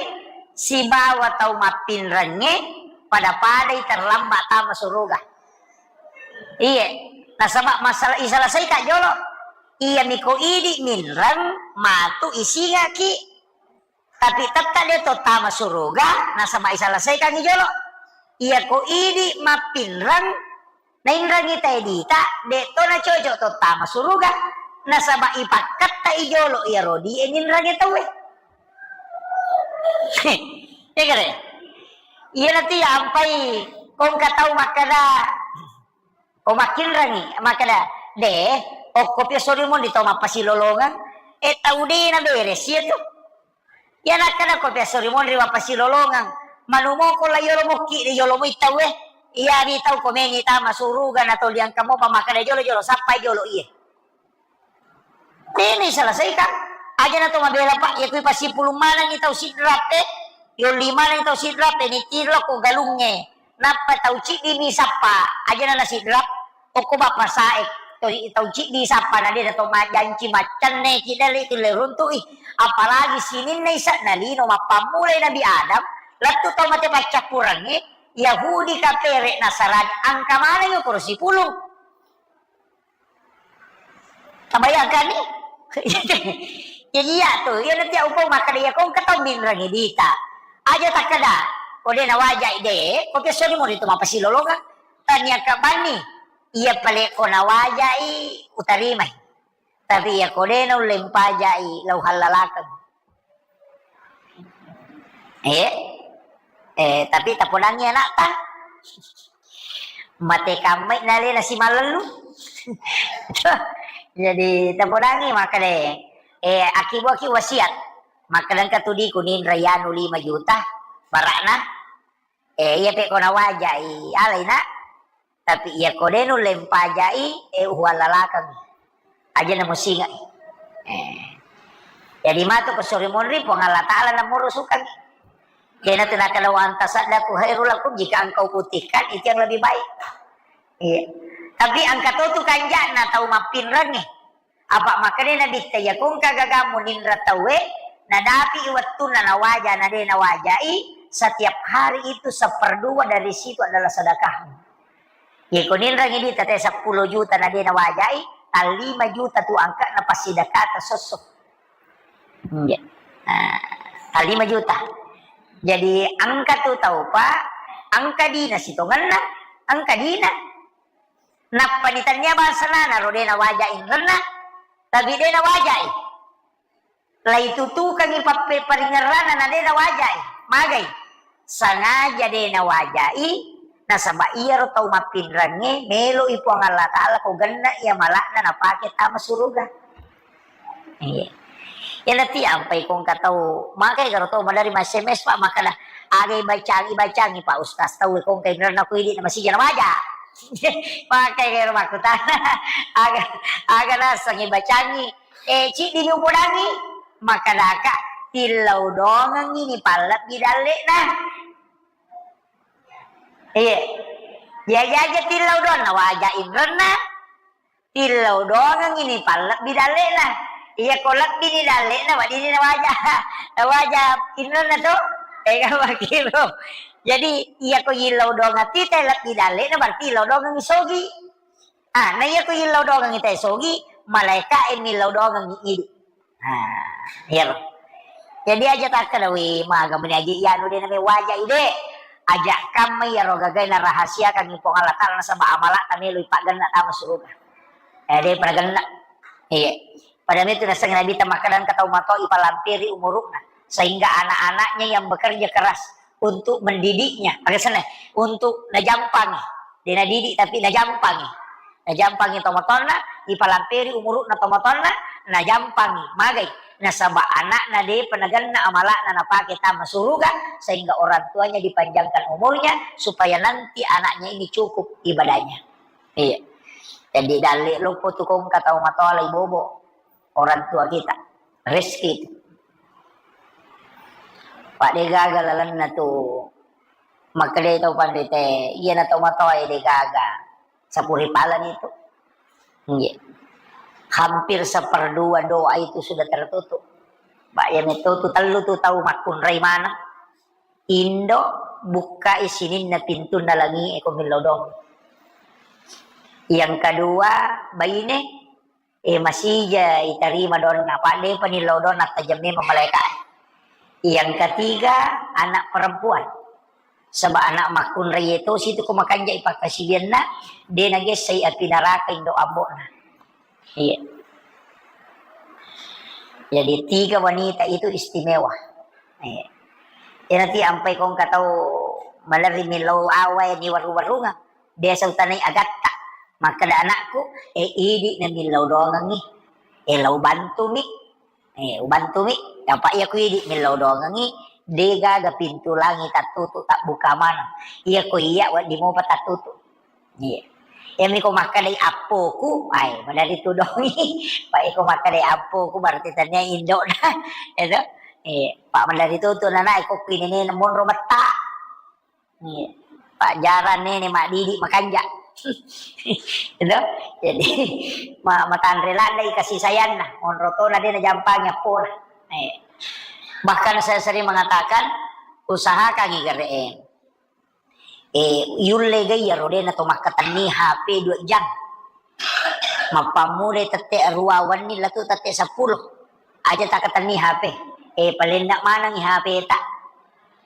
sibawa tau mappinrengnge pada-padai terlambat tama suruga. Iya. Nasaba masalah iselesaikan jolo. Iya miko idi minreng matu isingaki. Tapi tetta de to tama suruga, nasaba iselesaikangi jolo. Iya ko idi mappinreng, nainrengi tae dita, de to nacoco to tama suruga, nasaba ipakketta i jolo iyaro di e ninrengi tauwe. Ya kare? Iya nanti ampai kongka tau makkada, O makkinrengi, makkeda, "De, okko pia sori monri tau mappasilolongeng, e tau de naberes iya tu." Iya nakkeda ko pia sori monri mappasilolongeng, manumoko la yolo mukki de yolo mui tau e, iya ri tau ko mengi tama suruga na tau liangka mopa makkeda jolo-jolo, sappai jolo iye. Dena iselesaikan. Aja na to mabela, Pak, iya kui pasipulung manengi tau sidrap e, yolli manengi tau sidrap e, nitiro ko galungnge. Nappa tau ciddi mi sappa, aja na nasidrap, okko bappa sae, to, tau ciddi sappa na de na to majanci maccenne ki dale tulle runtu'i. Apalagi sininna isa na lino mappammulai Nabi Adam, lettu tau mate paccappurengnge, Yahudi, Kapere, Nasarani, angka manengi okoro sipulung. Tabayangkanni? Jadi iya tu, iya nanti upau makkeda iya kongka tau minrengi dita. Aja takkeda, ko de nawajai de, ko pia sori monri tu mappasilolongeng. Tania ka banni, iya pale ko nawajai utarimai. Tapi iya ko de naulle mpajai lau hallalakeng. Eh, eh, tapi tapodangi anakta. Mate kammai nalena simalellu. Jadi tapodangi makkeda, eh, akibu-, aki wasiat. Makkeda engka tu di kuninra yanu lima juta barakna. Eh, iya pe ko nawajai, alai nak. Tapi iya ko de nulle mpajai, eh, uhuallalakang. Aja namusingai. Eh. Jadi matu ko sori monri, Puang Allah Ta'ala namurusukangi. Kena tu nakala, "Wa antasaddaqu khairul lakum," jika engkau putihkan, itu yang lebih baik. Iya. Tapi engka to tu kanja'na tau mappinrengnge. Apa makkeda Nabitta, iya ko engka gagamu ninra tauwe, nadapi wettunna nawaja, na de nawajai, setiap hari itu seperdua dari situ adalah sedekahmu. Iya ko ninrangi di tete seppulo juta na de nawajai, tallima juta tu angka na passidekata sosso. Iya. Nah, tallima juta. Jadi engka tu tau pa, engka dina sitongenna, engka dina. Nappa ditannia bangsana naro de nawaja inrenna, tapi de nawajai. Laitutukangi pappe-, paringerrana na de nawajai. Magai? Sangaja de nawajai, nasaba iyaro tau mappinrengnge meloi Puang Allah Ta'ala ko genna iya malakna napake tama suruga. Iya. Iya, nati ampai ko engka tau, magai garo tau madari ma-S M S, Pak, makkeda, "Aga ibacangi, ibacangi, Pak Ustaz, tau ko engka inrenna ko idi na masija nawaja." Magai garo makkutana, "Aga, aga naseng ibacangi?" Eh, ciddi ni upodangi, makkedaka, "Tillau dongengi ni pallebbi dalle'na." Iya. Jaji-jaji tillau doang nawaja inrenna. Tillau doangengngi ni pallebbi dalle'na. Iya ko lebbi ni dalle'na, weddinni nawaja, nawaja inrenna to. Ega makkiro. Jadi, iya ko yillau doangeng tita lebbi dalle'na, berarti yillau doangengngi sogi. Ah, na iya ko yillau doangengngi tae sogi, malaeka e millau doangengngi idi. Nah, iyaro. Jadi aja takkeda, "Wih, maga meni aja iyanu de name wajai de." Aja kamma iyaro gagai narahasiakangngi Puang Allah Ta'ala nasaba amala'ta meloi paggenna tama suruga. Eh, de pada genna. Iya. Pada itu naseng Nabi ta makkeda engka tau matoa ipalampiri umuru'na sehingga anak-anaknya yang bekerja keras untuk mendidiknya. Aga senna, untuk najampangi. De nadidik tapi najampangi. Najampangi tomatoanna, ipalampiri umuru'na tomatoanna, najampangi. Magai? Nasaba anakna depa nagenna amala'na napake tama suruga, sehingga orang tuanya dipanjangkan umurnya supaya nanti anaknya ini cukup ibadahnya. Iya. Jadi dalle loppo tu kongka tau matoa lai bobo orang tua kita. Rezeki itu. Pak, de gaga lalenna tu. Makkedai tau panrita, iyana tau matoa e de gaga. Sapuri palan itu. Nggih. Hampir seperdua doa itu sudah tertutup. Pak, iya metto tu tellu tu tau makkunrai maneng. Indo, bukkai sininna pintunna langi e ko millau doang. Yang kedua, baine, eh, masija itarima doanna, apa depa nillau doanna, tajang memang malaeka. Yang ketiga, anak perempuan. Saba anak makkunrai e tosi tu ko makanja i pakkasiwianna, de nagessai api naraka indo ambo'na. Iya. Jadi tiga wanita itu istimewa. Iya. Iyanati ampai kongka tau malerri millau awae ni warung-warunga. Biasa utanai agatta. Makkeda anakku, "Eh, idi na millau doangengngi. Eh, lau bantumi. Eh, ubantumi. Apa iya ku idi millau doangengngi. De gaga pintu langi tattutu, tabbuka maneng. Iya ko iya, wedding mopa tattutu." Iya. Iyami ko makkedai appoku, ai, madari tudongi. Pak, iko makkedai appoku, berarti tania indona. Itu. Iya. Pak, madari tutu nana, iko kuinene monro metta. Iya. Pak, jarang nene madidi makanja. Itu. Jadi, ma-, matanre ladai kasih sayangna. Monro tona de najampangi appona. Iya. Bahkan saya sering mengatakan, usahakan igere. Eh, yulle ga iyaro de nato makkatenni H P dua jam. Mappammulai tette arua wenni latu tette seppulo. Aja takkatenni H P. Eh, palenna manengngi H P ta.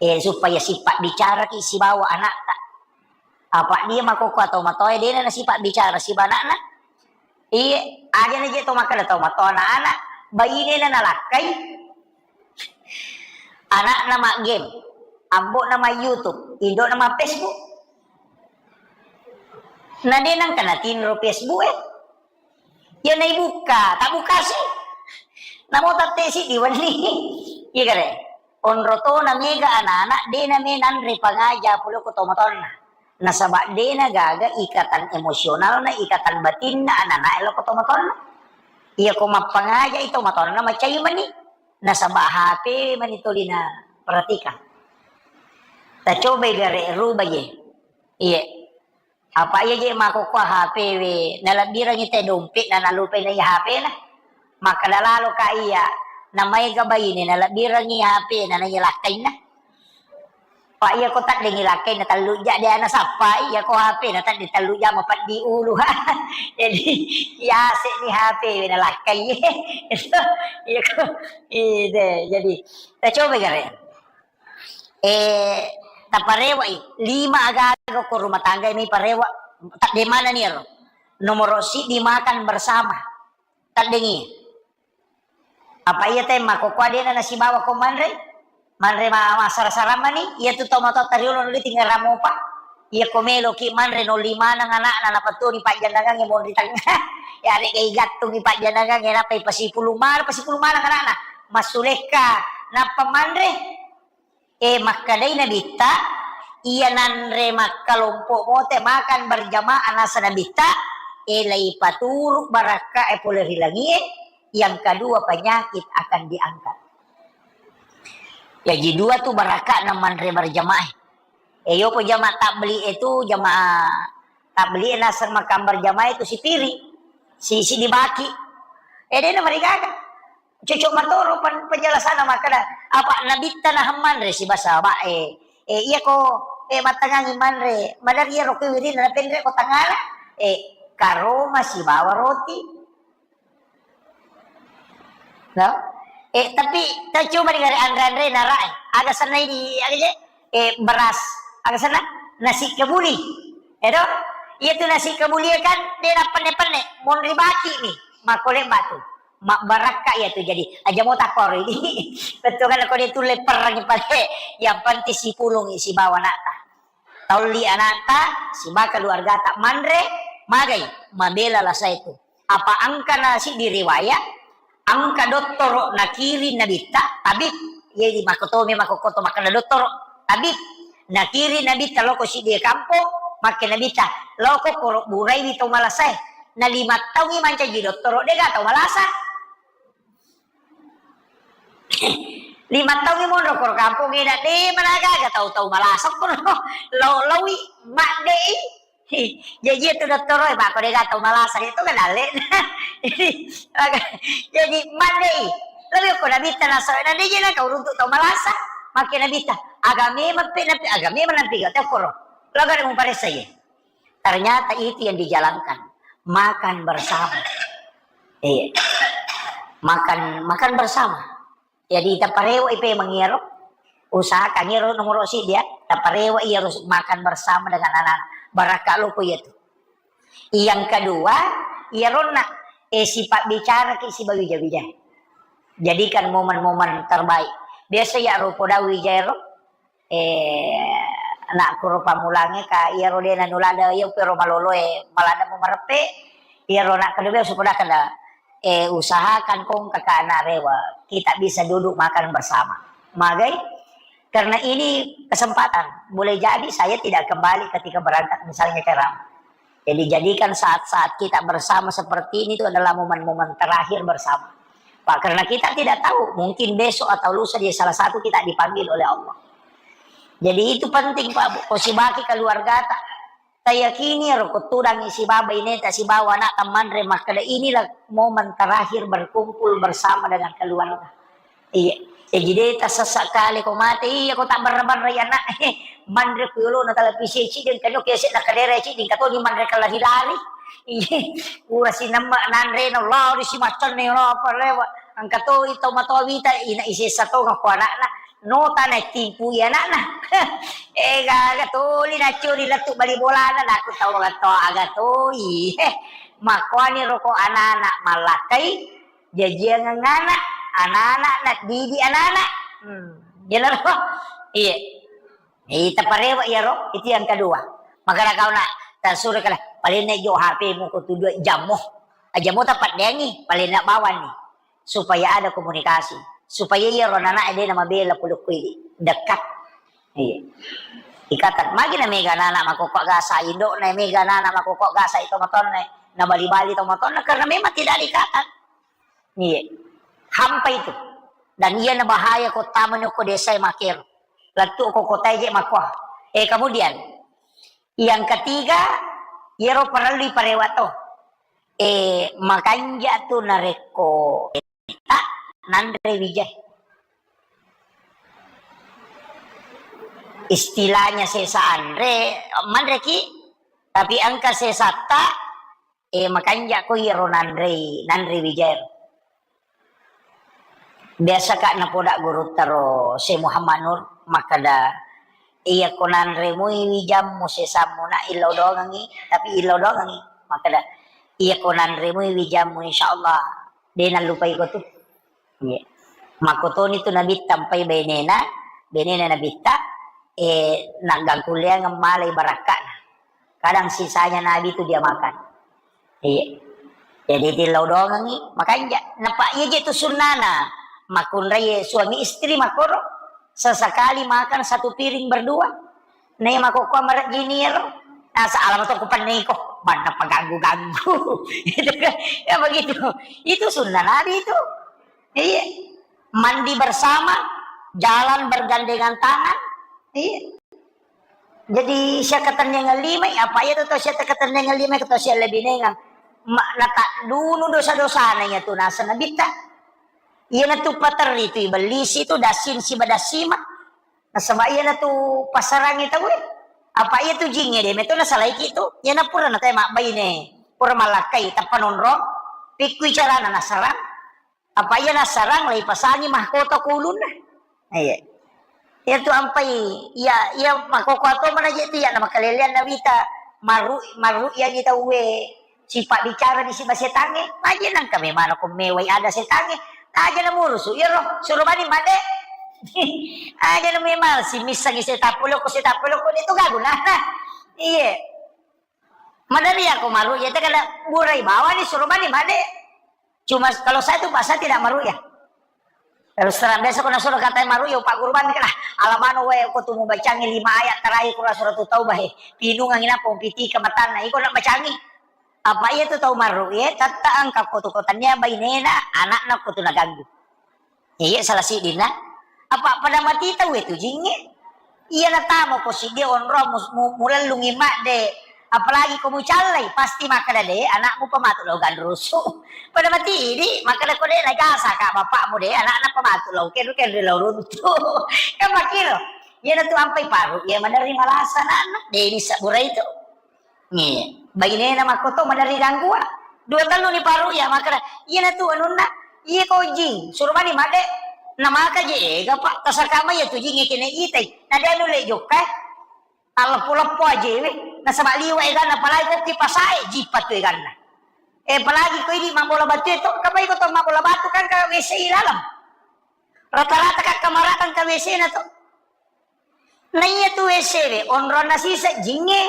Eh, supaya sipabbicaraki sibawa anakta. Apa dia makokko atau matoa dena nasipabbicara siba anakna? Iye, aja na je to makkeda to matoa anak-anak, bainena nalakkai. Anakna maggame, Ambo'na ma YouTube, indo'na ma Facebook. Na de' nengka natinro Facebook e. Iya naibukka, tabbukasi. Namo tette' siddi wenni. Iya kare. Onro tona mega anak-anak, de' name nanre pangaja pole ko tomatoanna. Nasaba de' nagaga ikatan emosionalna, ikatan batinna anak-anak e lo ko tomatoanna. Iya ko mappangaja i tomatoanna macai mani. Nasaba H P mani toli na perhatikan. Tacobai gare' ruba je. Iye. Apa iya je makkokkoe H P we, nalebbirengngi te dompetna, nalupai na iya H P-na. Makkeda lalo ka iya, namaega baine nalebbirengngi H P-na na iya lakkainna. Pa iya ko taddengngi lakkainna tellu ja de' nasappai, iya ko H P-na tadde tellu ja mapeddi ulu. Jadi, yase' ni H P we nalakkai. Iya ko, ide. Jadi, tacoba gare'. Eh, taparewa'i, lima aga-aga ko rumah tangga ini parewa, tadde manani ero. Nomoro siddi makan bersama. Taddengi. Apa iya te makkokkoe de' na nasibawa ko manre? Manre ma-, massara-sara mani, iya tu tomatoatta riolo nuli tinggal ramopa. Iya ko meloki manre nolli maneng anakna, napattuoni pajjanangangnge monri tengah. Ya, de' gattungi pajjanangangnge, nappa ipasipulung maneng, pasipulung maneng anakna. Massulekka, nappa manre. Eh, makkedai Nabitta, iya nanre makkalompo mote makan berjamaah nasa Nabitta, eh, laipaturu barakka e pole ri langie, yang kedua penyakit akan diangkat. Jaji dua tu barakka na manre berjamaah. Eh, yopo jamaah tabligh itu, jamaah tabligh nasa makan berjamaah itu sipiri, si, si dibaki. Eh, de' na marigaga. Cocok matoro pen-, penjelasanna makkeda, apa Nabitta naha manre sibawa sahabat e. Eh, iya ko, eh, mattangangi manre, madari iyaro ko wirinna napenre ko tangala, eh, karoma sibawa roti. No? Eh, tapi tacoba di gare anre-anre nara, eh, aga sennai di, aga je? Eh, beras, aga senna? Nasi kebuli. Edo? Iya tu nasi kebuli kan, de' na penne-penne, monri baki ni, makkole batu. Mabbarakka iya tu jadi. Aja mo takkoro ini. Betul kan ko de' tulle perang pale. Yang penting sipulung sibawa anakta. Taulli anakta, sibawa keluargata manre, magai, mabela lasa itu. Apa engka na siddi riwayat, engka dottoro nakiring Nabitta, tabib, jadi makkotomi makkokkoto makkeda dottoro, tabib, nakiring Nabitta loko siddi kampong, makke Nabitta, loko koro buraiwi tau malasae, na lima taungi mancaji dottoro, de' ga tau malasa. Lima taungi monro koro kampong ina, de' managaga tau-tau malasa koro, lo-, lawi, madde'i. Jaji itu dottoro e, Pak, ko de' ga tau malasa, itu kan dalle. Jadi, maka, jadi madde'i. Lebih ko Nabitta nasawa, na de' je na kau runtu tau malasa. Makke Nabitta, aga memang pe, napi, aga memang napi, ga tau koro. Lo ga muparessa ye. Ternyata itu yang dijalankan. Makan bersama. Iya. Makan, makan bersama. Jadi, taparewa ipe mangiro. Usahakan iro nomoro siddi ya, taparewa iyaro makan bersama dengan anak-anak. Barakka loko iya tu. Yang kedua, iyaronna, eh, sifat bicara ki sibawa wija-wija. Jadikan momen-momen terbaik. Biasa ya rupo dawi jairo, eh, anakku ro pammulangnge ka, iyaro de' nanulada, iya pero maloloe, malada mo mareppe, iyaro anak kedua supaya kada, eh, usahakan kong kakak anak rewa, kita bisa duduk makan bersama. Magai? Karena ini kesempatan. Boleh jadi saya tidak kembali ketika berangkat misalnya ceramah. Jadi jadikan saat-saat kita bersama seperti ini itu adalah momen-momen terakhir bersama. Pak, karena kita tidak tahu, mungkin besok atau lusa dia salah satu kita dipanggil oleh Allah. Jadi itu penting, Pak, Bu. Ko sibaki keluargata. Tayakini ro ko tudangi sibawa ineta sibawa anakta manre makkeda, inilah momen terakhir berkumpul bersama dengan keluarga. Iya. Jaji de' tasessa kale ko mate, iya ko tabbarra-barra iya anak. Manre ku yolona televisi cideng, kanu kese na kadere cideng, katoni manre kelari-lari. Iya. Ura sinemme nanre na lari si maccanne na apa lewa. Engka to tau matoa wita, ina isessa to ko anakna. Nota na timpu iya anakna. Eh, gaga toli na curi lettu bali bolana, naku tau aga to, aga to, ih. Makkuani ro ko anak-anak mallakkai, jajiangeng anak, anak-anak, naddidik anak-anak. Hmm, jelas. Iya. Ita parewa iyaro, itu yang kedua. Makana kau nak tasuro kala, paling naik jo H P mu ko tu dua jammu. Jammu tapat dengi, paling nak bawanni. Supaya ada komunikasi. Supaya iyaro anak-anak de na mabela pulukku ini. Dekat. Iya. Ikatan. Magi na mega anak makokok gasa, indok na mega anak makokok gasa itu motorna. Na bali-bali to motorna karena memang tidak ada ikatan. Iya. Hampa itu. Dan iya na bahaya kota menyo ko desa makero. Lettu ko kota je makoa. Eh, kemudian yang ketiga, iyaro parellu parewa to. Eh, makanja tu narekko tak nanre wijai. Istilahnya sesa anre, manreki, tapi engka sesatta, eh, makanja ko iyaro nanrei, nanre wijai. Biasa ka napoda gurutta ro Syekh Muhammad Nur makkeda, iya ko nanre mui wijammu sesammu nak illau dongangi, tapi illau dongangi. Makkeda, iya ko nanre mui wijammu insyaallah de nallupai ko tu. Iya. Makkotoni tu Nabitta mpai benena, benena Nabitta, eh, naggangkulleangeng malai barakka'na. Kadang sisanya Nabi tu dia makan. Iya. Jadi tillau dongengi, makanja. Napa iya je tu sunnana. Makunrai suami istri makoro. Sesekali makan satu piring berdua. Nei makokko marejjini ero. Nasa alama to kupenniko. Banna paganggu-ganggu. Gitu kan. Ya begitu. Itu sunnah Nabi itu. Iya. Mandi bersama, jalan bergandengan tangan. Iya. Jadi, siakkatenniangeng limai, apa iya tu tau siakkatenniangeng limai, tau siallebinengeng. Ma-, nataddunu dosa-dosana iya tu naseng Nabitta. Iyanatu paterri tu ibellisi tu, dassing siba dassima. Nasaba iyanatu passarangi tauwe. Apa iya tu jingnge de meto nasalaiki tu. Iyana pura natae mabbaine, pura mallakkai, tappa nonrong, pikkui carana nasarang. Apa iya nassarang, laipasangi mahkota ko ulunna. Iya. Iya tu ampai, iya, iya makkokkoe to mana je tu iya namakaleleang nawita maru-, maru'yani tauwe sipabbicara di siba setangnge. Aja nangka memang ko mewai ada setangnge. Aja namurusu, iya ro, suro bani made. Aja na memang si missangi setappu loko, setappu loko itu gaguna. Iya. Maderri ako maru'ya, itu kada burai bawani, suro bani made. Cuma kalau saya tuh, Pak, saya tidak maru'ya. Terus terang, biasa ko nasuro katai maru'ya, Pak Guru bani kada, alamano wae ko tu mubacangi lima ayat terakhir Quran Suratul Taubah, eh. Pinungangi napa, umpitika matanna, iko nak bacangi. Apa iya tu tau maru'ya, tetta engka ko tu kotania bainena, anakna ko tu naganggu. Iya, salah siddinna. Apa pada mati tauwe tu jingnge? Iya natama ko siddi onrong mus-, mu-, mulellungi madde. Apalagi ko mucallai, pasti makkeda de, anakmu pematu lo ganrusu. Pada mati idi, makkeda ko de najasa ka bapakmu de, anakna pematu lo kenru-kenru lo runtu. Kan makkiro. Iya natu ampai paru, iya maderri malasa anakna. De ini sabura itu. Nge, bainena makkoto maderri ganggua. Dua tellu ni paru iya makkeda, iyana tu anunna, iya ko jing, suro bani madde, namaka je ega, Pak, tasaka mai iya tu jing kene itai. Na de anu le jokka, eh. Talleppo-leppo aje we. Nasaba liwa eganna, apalagi ko ki pasae, jipat tu eganna. Eh, apalagi ko idi mabbola batu itu, kapai ko to mabbola batu kan ka W C i laleng. Rata-rata ka kamara kan ka W C na to. Na iya tu W C we, onronna sisa jingnge.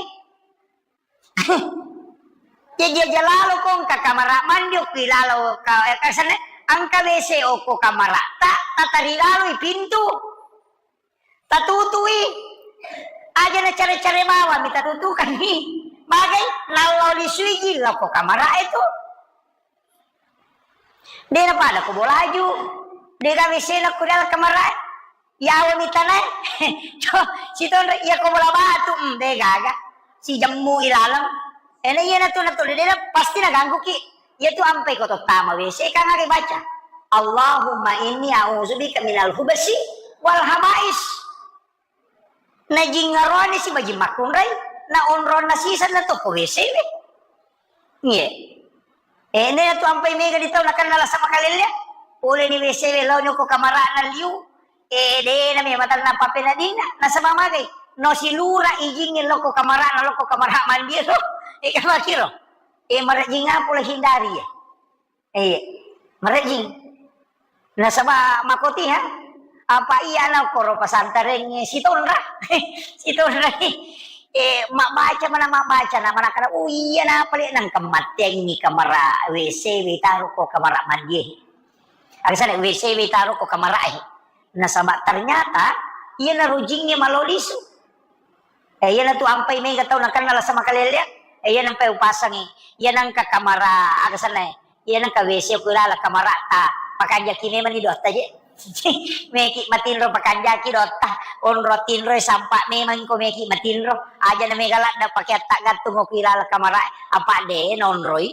Jaji aja lalo ko engka kamara mandi okki lalo ka, eh, kasane, engka W C okko kamara ta, tatari laloi pintu. Tatutui. Aja na care-care mawami tatutukanni. Bagai nallo lisuiji lokko kamara itu. De na pada ko bolaju. De ga W C na ko dalam kamar e. Yawa mitana e. Sitonre iya ko bola batu, mm, de gaga. Si jemmu ilaleng. Ena iya na tu na tu de na pasti na ganggu ki. Iya tu ampai ko to tama W C kan aga baca. Allahumma inni a'udzubika minal hubasi wal habais. Na jingngaroni si bajing makkunrai, na onronna sisa na tokko W C we. Nge. Eh, ne tu ampai mega di tau nakenna lasa makalelle. Pole ni W C we lao nyoko kamarana liu. Eh, de na me matanna pape na dinna. Nasaba magai. No silura ijingnge lokko kamarana, lokko kamara mandi lo. Eh, kamakiro. Eh, marajing apa lo hindari ya. Iya, marejjing. Nasaba makkoti, ha? Apa iya na koro pasantarengnge sitonra. Sitonra. Eh, mabbaca mana mabbaca na mana kada, oh iya na pale nang kemattengi kamara W C we taro ko kamara mandi. Agasana W C we taro ko kamara e. Nasaba ternyata iya na rujingnge malo lisu. Eh, iyana tu ampai mega tau nakenna lasa makalelea. Eh, iyana ampai upasangi. Iyana engka kamara, aga senna, eh. Iyana engka W C ku ilala kamara ta. Pakanjaki memang ni dotta je. Meki matinro pakanjaki dotta. Onro tinro sampa memang ko meki matinro. Aja na mega ladda pakai atta gantung ku ilala kamara. Apa de nonroi.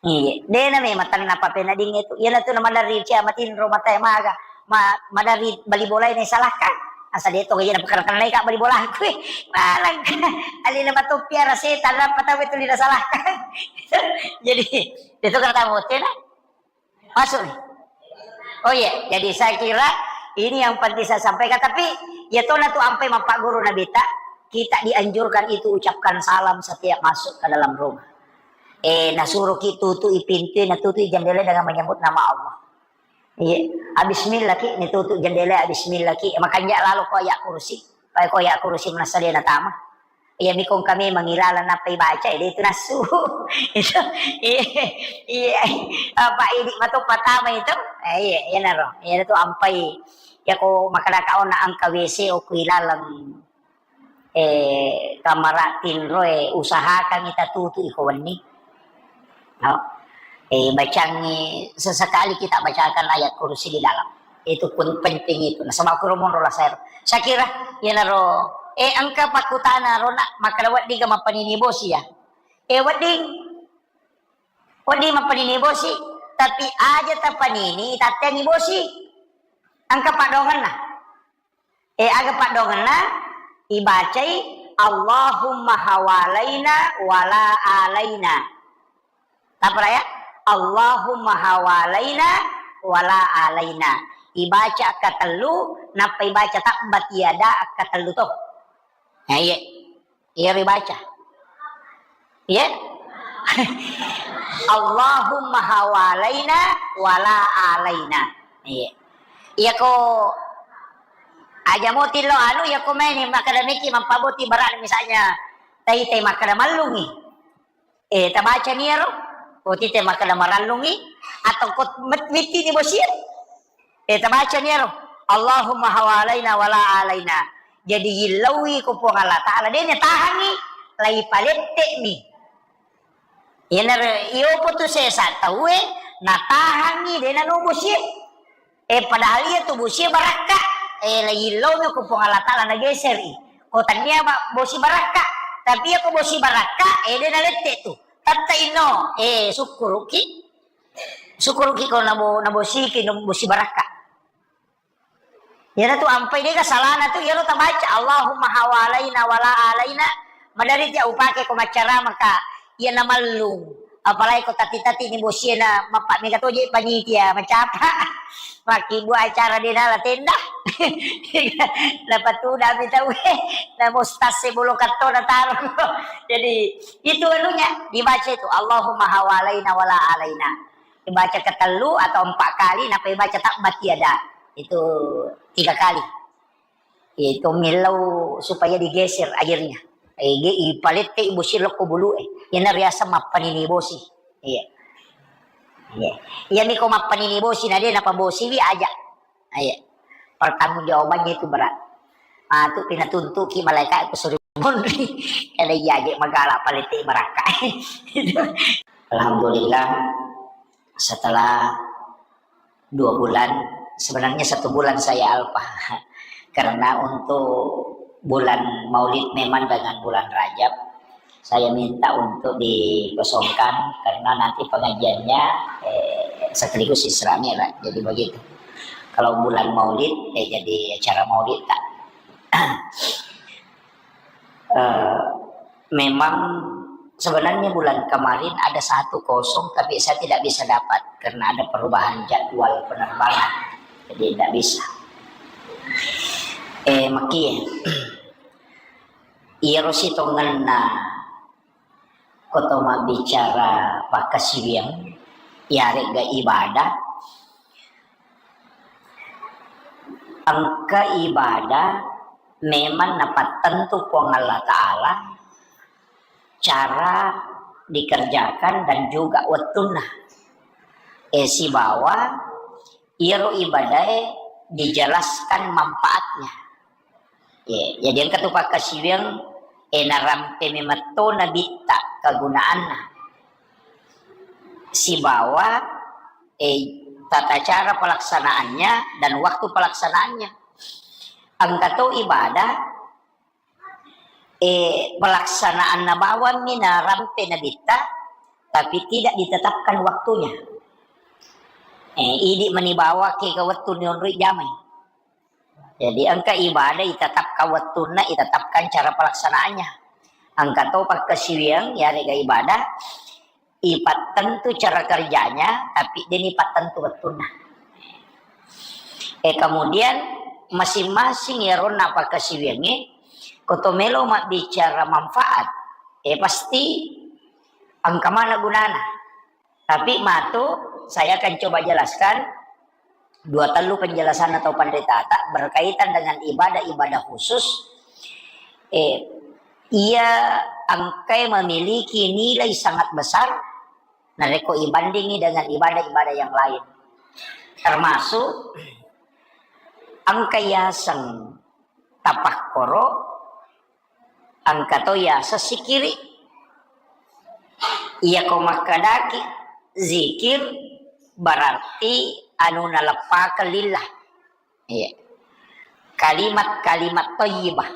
Iya, de na memang tenna papenadingnge tu. Iyana tu na maderri cia matinro matae maga. Ma-, maderri bali bolae na isalahkan. Asa de to iya na pakarang-karang ka bali bola ku. Malangka. Alina matoppi ara setan apa tau itu lina salahkan. Jadi, itu kata mote na. Masuk nih. Oh iya, jadi saya kira ini yang penting saya sampaikan. Tapi ya tona tu ampai mappaguru Nabi ta, kita dianjurkan itu ucapkan salam setiap masuk ke dalam rumah. Eh, nasuruh ki tutui pintu, natutui jendela dengan menyebut nama Allah. Iya, bismillah ki, ni tutu jendela, bismillah ki. Makanja lalo ko ayat kursi. Pai ko ayat kursi manassa de natama. Iya, mikong kami mangilala nappai baca, eh, de itu nasu. Itu, iya, iya. Apa idi mato patama itu? Eh, iya, iya naro. Iya tu ampai. Ya ko makadaka ona angka W C o ku ilaleng. Eh, kamara tinro, eh, usahakan kita tutu iko wenni. No? Eh, bacangi sesekali kita bacakan ayat kursi di dalam. Itu pun penting itu. Nasaba kuro monro lasero. Saya kira, iyanaro, eh, engka pakkutana rona, makkada wedding ga mappanini bosi ya. Eh, wedding, wedding mappanini bosi, tapi aja tapanini, tatteangi bosi. Engka padongenna. Eh, aga paddoangenna? Ibacai, "Allahumma hawalaina wala alaina." Tappa ya? "Allahumma hawalaina wala alaina." Ibaca akkatellu, nappa ibaca tabbat yada akkatellu to. Nah, iya. Iyaro ibaca. Iya? "Allahumma hawalaina wala alaina." Iya. Iyako aja moti lo anu, iyako maini makkada meki mappaboti barang misalnya tai-tai makkada mallungi. Eh, tabaca ni iyaro. Oti te makkada marallungi atau kot met-, miti ni bosie. Eh, tabaca ni ero, "Allahumma hawalaina wala alaina." Jadi, yillauwi ko Puang Allah Ta'ala, de' natahangi, lai palette'mi. Iyanaro, iyopo tu sesa tauwe, natahangi, de' nanobosie. Eh, padahal iya tu bosie barakka. Eh, lai yillaumi ko Puang Allah Ta'ala nageseri. Ko tania ba-, bosi barakka. Tapi iya ko bosi barakka, eh, de' nalette tu. Tette inno, eh, sukkuruki. Sukkuruki ko nabo-, nabosiki, nabosi barakka. Iyana tu ampai dega salana tu, iyaro tabaca, "Allahumma hawalaina wala alaina." Madari ja upake ko maccarama ka, iyana mallung. Apalagi ko tati-tati ni bosie na mappa mega toje panitia, macapa. Makkibbu acara de' nala tenda. Napatudami tauwe, namo stase bolo kattona taro. Jadi, itu anunya, dibaca itu, "Allahumma hawalaina wala alaina." Dibaca ketellu atau empat kali, nappa dibaca tabbat yada. Itu tiga kali. Itu millau supaya digeser airnya. Eh, ge-, ipalette bosi lokko bulu e. Iyana riaseng mappanini bosi. Iya. Iya. Iyami ko mappanini bosi, na de' napabosiwi aja. Iya. Pertanggungjawabannya itu berat. Ah, tu pinatuntuki malaikat ku suri monri. Kada iya je magala palette barakka. Alhamdulillah, setelah dua bulan, sebenarnya satu bulan saya alpa. Karena untuk bulan Maulid memang dengan bulan Rajab, saya minta untuk dikosongkan karena nanti pengajiannya, eh, sekaligus Isra Mi'raj. Jadi begitu. Kalau bulan Maulid, eh, jadi acara Maulid tak. Eh, memang sebenarnya bulan kemarin ada satu kosong, tapi saya tidak bisa dapat karena ada perubahan jadwal penerbangan. Jadi tidak bisa. Eh, maki, iyaro sitongenna ko to mabbicara pakkasiwiang, iyaregga ibadah, Engka ibadah memang napattentu Puang Allah Ta'ala cara dikerjakan dan juga wettunna. Eh, sibawa iyaro ibadae dijelaskan manfaatnya. Ye, jadi engka tu pakkasiwiang, eh, narampe memetto nabitta kegunaanna. Sibawa, eh, tata cara pelaksanaannya dan waktu pelaksanaannya. Engka to ibadah, eh, pelaksanaanna bawammi narampe nabitta, tapi tidak ditetapkan waktunya. Eh, idi mani bawa ke ke wettu nionroi jamai. Jadi engka ibadah itetapkan wettunna, itetapkan cara pelaksanaannya. Engka to pakkasiwiang, yarega ibadah, ipattentu cara kerjanya, tapi deni pattentu wettunna. Eh, kemudian masing-masing yaronna pakkasiwiangnge, ko to melo mabbicara manfaat, eh, pasti engka mana gunana. Tapi matu, saya akan coba jelaskan dua tellu penjelasan atau panritata berkaitan dengan ibadah-ibadah khusus. Eh, ia engkai memiliki nilai sangat besar narekko ibandingi dengan ibadah-ibadah yang lain. Termasuk engka yaseng tapakkoro, engka to yaseng sikiri. Iyako makkedaki zikir, berarti anu naleppakeng lillah. Iya. Kalimat-kalimat thayyibah.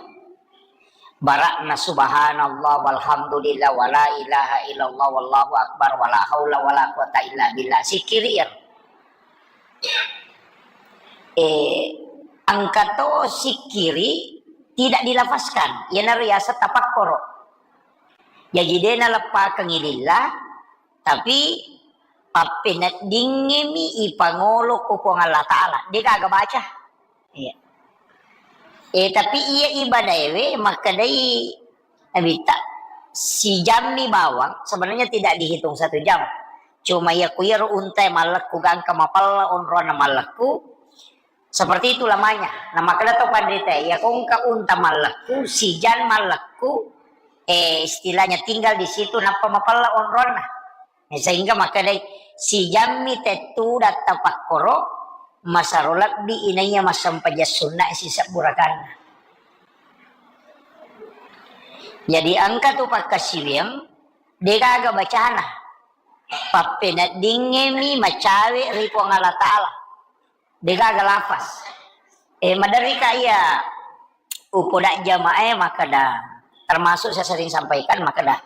Bara'na subhanallah walhamdulillah wala ilaha illallah wallahu akbar wala haula wala quwata illa billah. Sikiri iyaro. Eh, engka to sikiri tidak dilafazkan. Iyanaro yaseng tapakkoro. Jaji de naleppakengngi lillah, tapi pappeneddingngemi ipangolo ko Puang Allah Ta'ala. De gaga baca. Iya. Eh, tapi iya ibadaewe makkedai Nabitta, sijammi bawang, sebenarnya tidak dihitung satu jam. Cuma iya ku iyaro untae mallekku gangka mapella onronna mallekku, seperti itu lamanya. Nah, makkeda to panrita, iya ko engka unta mallekku, sijan mallekku, eh, istilahnya tinggal di situ nappa mapella onronna. Sehingga makkedai, sijammi tettu datta pakkoro, masaro lebbi inaiya massempajang sunna sisebbu rakanna. Jadi engka tu pakkasiwiang, degaga bacana. Pappeneddingngemi macawe ri Puang Allah Ta'ala. Degaga lafaz. Eh, maderrika iya upoda jamaah makkeda, termasuk saya sering sampaikan makkeda,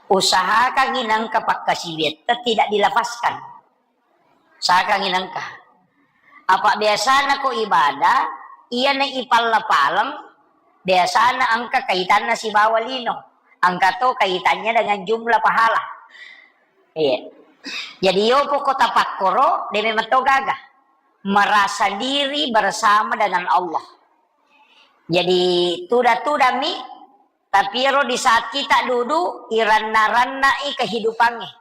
usahakangi nengka pakkasiwiatta tidak dilafazkan. Usahakangi nengka. Apa biasana ko ibadah, iyana ipalla-paleng, biasana engka kaitanna sibawa lino. Engka to kaitannya dengan jumlah pahala. Iya. Jadi yopo ko tapakkoro, de memang to gaga. Merasa diri bersama dengan Allah. Jadi tuda-tudami, tapi ero di saat kita duduk, iranna-rannai kehidupannya.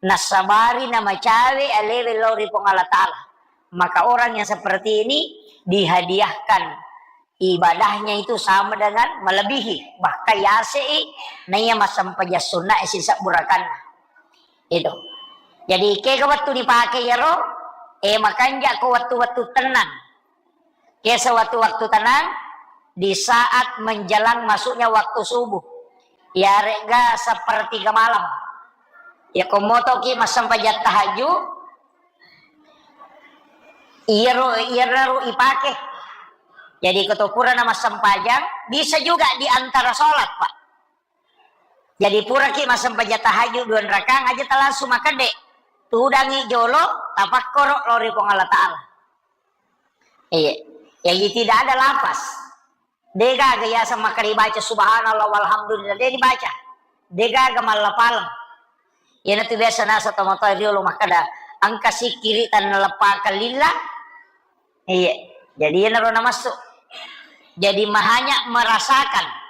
Nassabari namacawe alewe lao ri Puang Allah Ta'ala. Maka orang yang seperti ini dihadiahkan ibadahnya itu sama dengan melebihi, bahkan yasei naiya massempajang sunna e sisebbu rakanna. Itu. Jadi, kega wettu dipake iyaro, eh, makanja ko wettu-wettu tenang. Ke sewaktu-waktu tenang, di saat menjelang masuknya waktu subuh. Yarega sepertiga malam. Ya, ko motoki massempajang tahajud, iyaro, iyaro ipake. Jadi, ko to purana massempajang, bisa juga di antara sholat, Pak. Jadi, puraki massempajang tahajud dua rakang aja ta langsung makedde. Tudangi jolo, tapakkoro lao ri Puang Allah Ta'ala. Iya. Jadi tidak ada lafaz. Degaga yaseng makkeda baca subhanallah walhamdulillah, de dibaca. Degaga mallapaleng. Iyanatu biasa nasa tomatoa riolo makkeda, engka sikkiri tannaleppakeng lillah. Iya. Jadi iyanaro namassu. Jadi mahanya merasakan.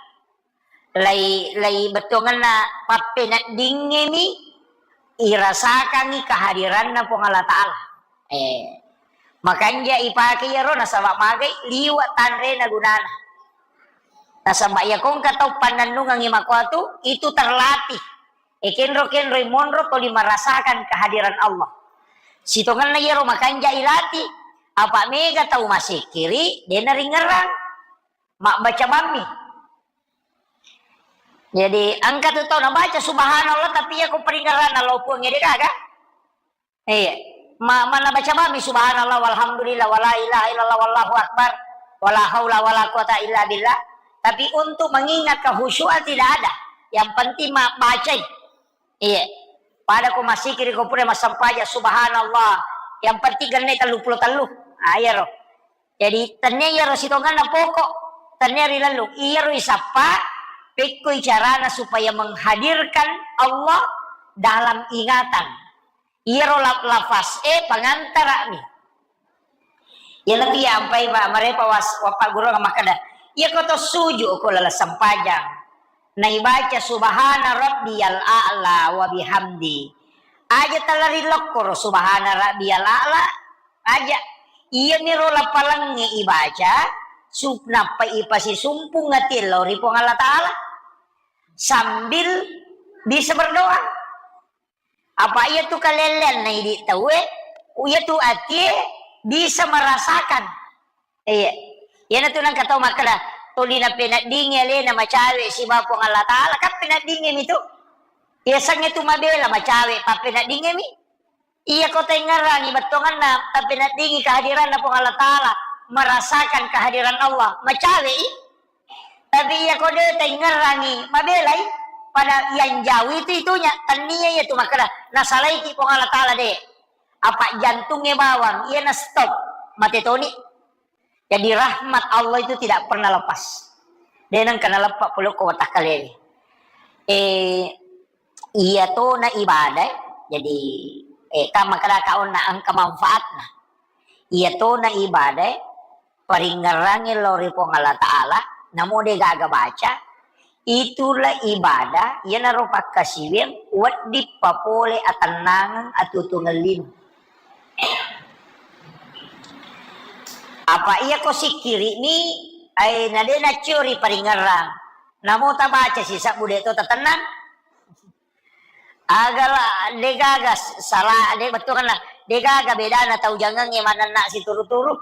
Lai, lai bettuangenna pappeneddingngemi irasakangngi kehadiranna Puang Allah Ta'ala. Eh, Makanja ipake iyaro nasaba magai liwe' tanrena gunana. Nasaba iya ko engka tau pannennungengngi makuatu, itu terlatih. E, kenro-kenroi monro toli merasakan kehadiran Allah. Sitongenna iyaro makanja ilatih, apa mega tau masikiri, de naringerang. Mabbaca bammi. Jadi, engka tu tau nabaca subhanallah, tapi iya ko paringerranna lao Puang, de gaga. Iya. Ma-, manna baca bammi subhanallah, walhamdulillah, wala ilaha illallah, wallahu akbar, wala haula wala quwata illa billah. Tapi untuk mengingat kehusyuan tidak ada. Yang penting ma-, bacai. Iya. Pada ko masikiri ko pura massempajang subhanallah. Yang penting genne tellu pulo tellu. Ah, iyaro. Jadi, tennia iyaro sitongenna pokok, tennia rilellung. Iyaro isappa, pekkoi carana supaya menghadirkan Allah dalam ingatan. Iyaro la-, lafaz e pangantara'mi. Iyanatu iya ampai pa-, marepa was-, wappaggurungang makkeda, iya ko to suju ko laleng sempajang. Naibaca subhana rabbiyal a'la wa bihamdi. Aja tala rilokkoro subhana rabbiyal a'la, aja. Iyaniro lapalengnge ibaca, sup-, nappa ipasisumpung atie lao ri Puang Allah Ta'ala. Sambil bisa berdoa. Apa iyatu kalelleanna idi tauwe, iyatu atie bisa merasakan. Iya. Iyanatu nengka tau makkeda, tuli napeneddingi alena macawe sibawa Puang Allah Ta'ala, kan peneddingi mitu. Iya, sangnge tu mabela macawe, pappeneddingi mi. Iya ko taingngerangi bettuanganna, tapeneddingi kehadiranna Puang Allah Ta'ala, merasakan kehadiran Allah, macawe i. Tapi iya ko de taingngerangi, mabelai. Pada yang jauh itu itunya, tania iya tu makkeda, nasalaiki Puang Allah Ta'ala de. Apa jantungnge bawang, iya na stop, mate toni. Jadi rahmat Allah itu tidak pernah lepas. De nengka naleppa pole ko watakkalewe. Eh, iya tona ibadah, jadi, eh, kan makkeda ka onna engka manfaatna. Iya tona ibadah, paringngerangngi lao ri Puang Allah Ta'ala, namo de gaga baca, itulah ibadah, iyanaro pakkasiwiang, wedding papole atennangeng, atuo-tuongeng lino. Apa iya ko sikkiri'mi, ai, na de naccio ri paringngerang, namo tabaca sisebbu de to tatennang. Aga la, de gaga s-, sala, de bettuanna, de gaga bedana tau jangengnge manenna situru-turu.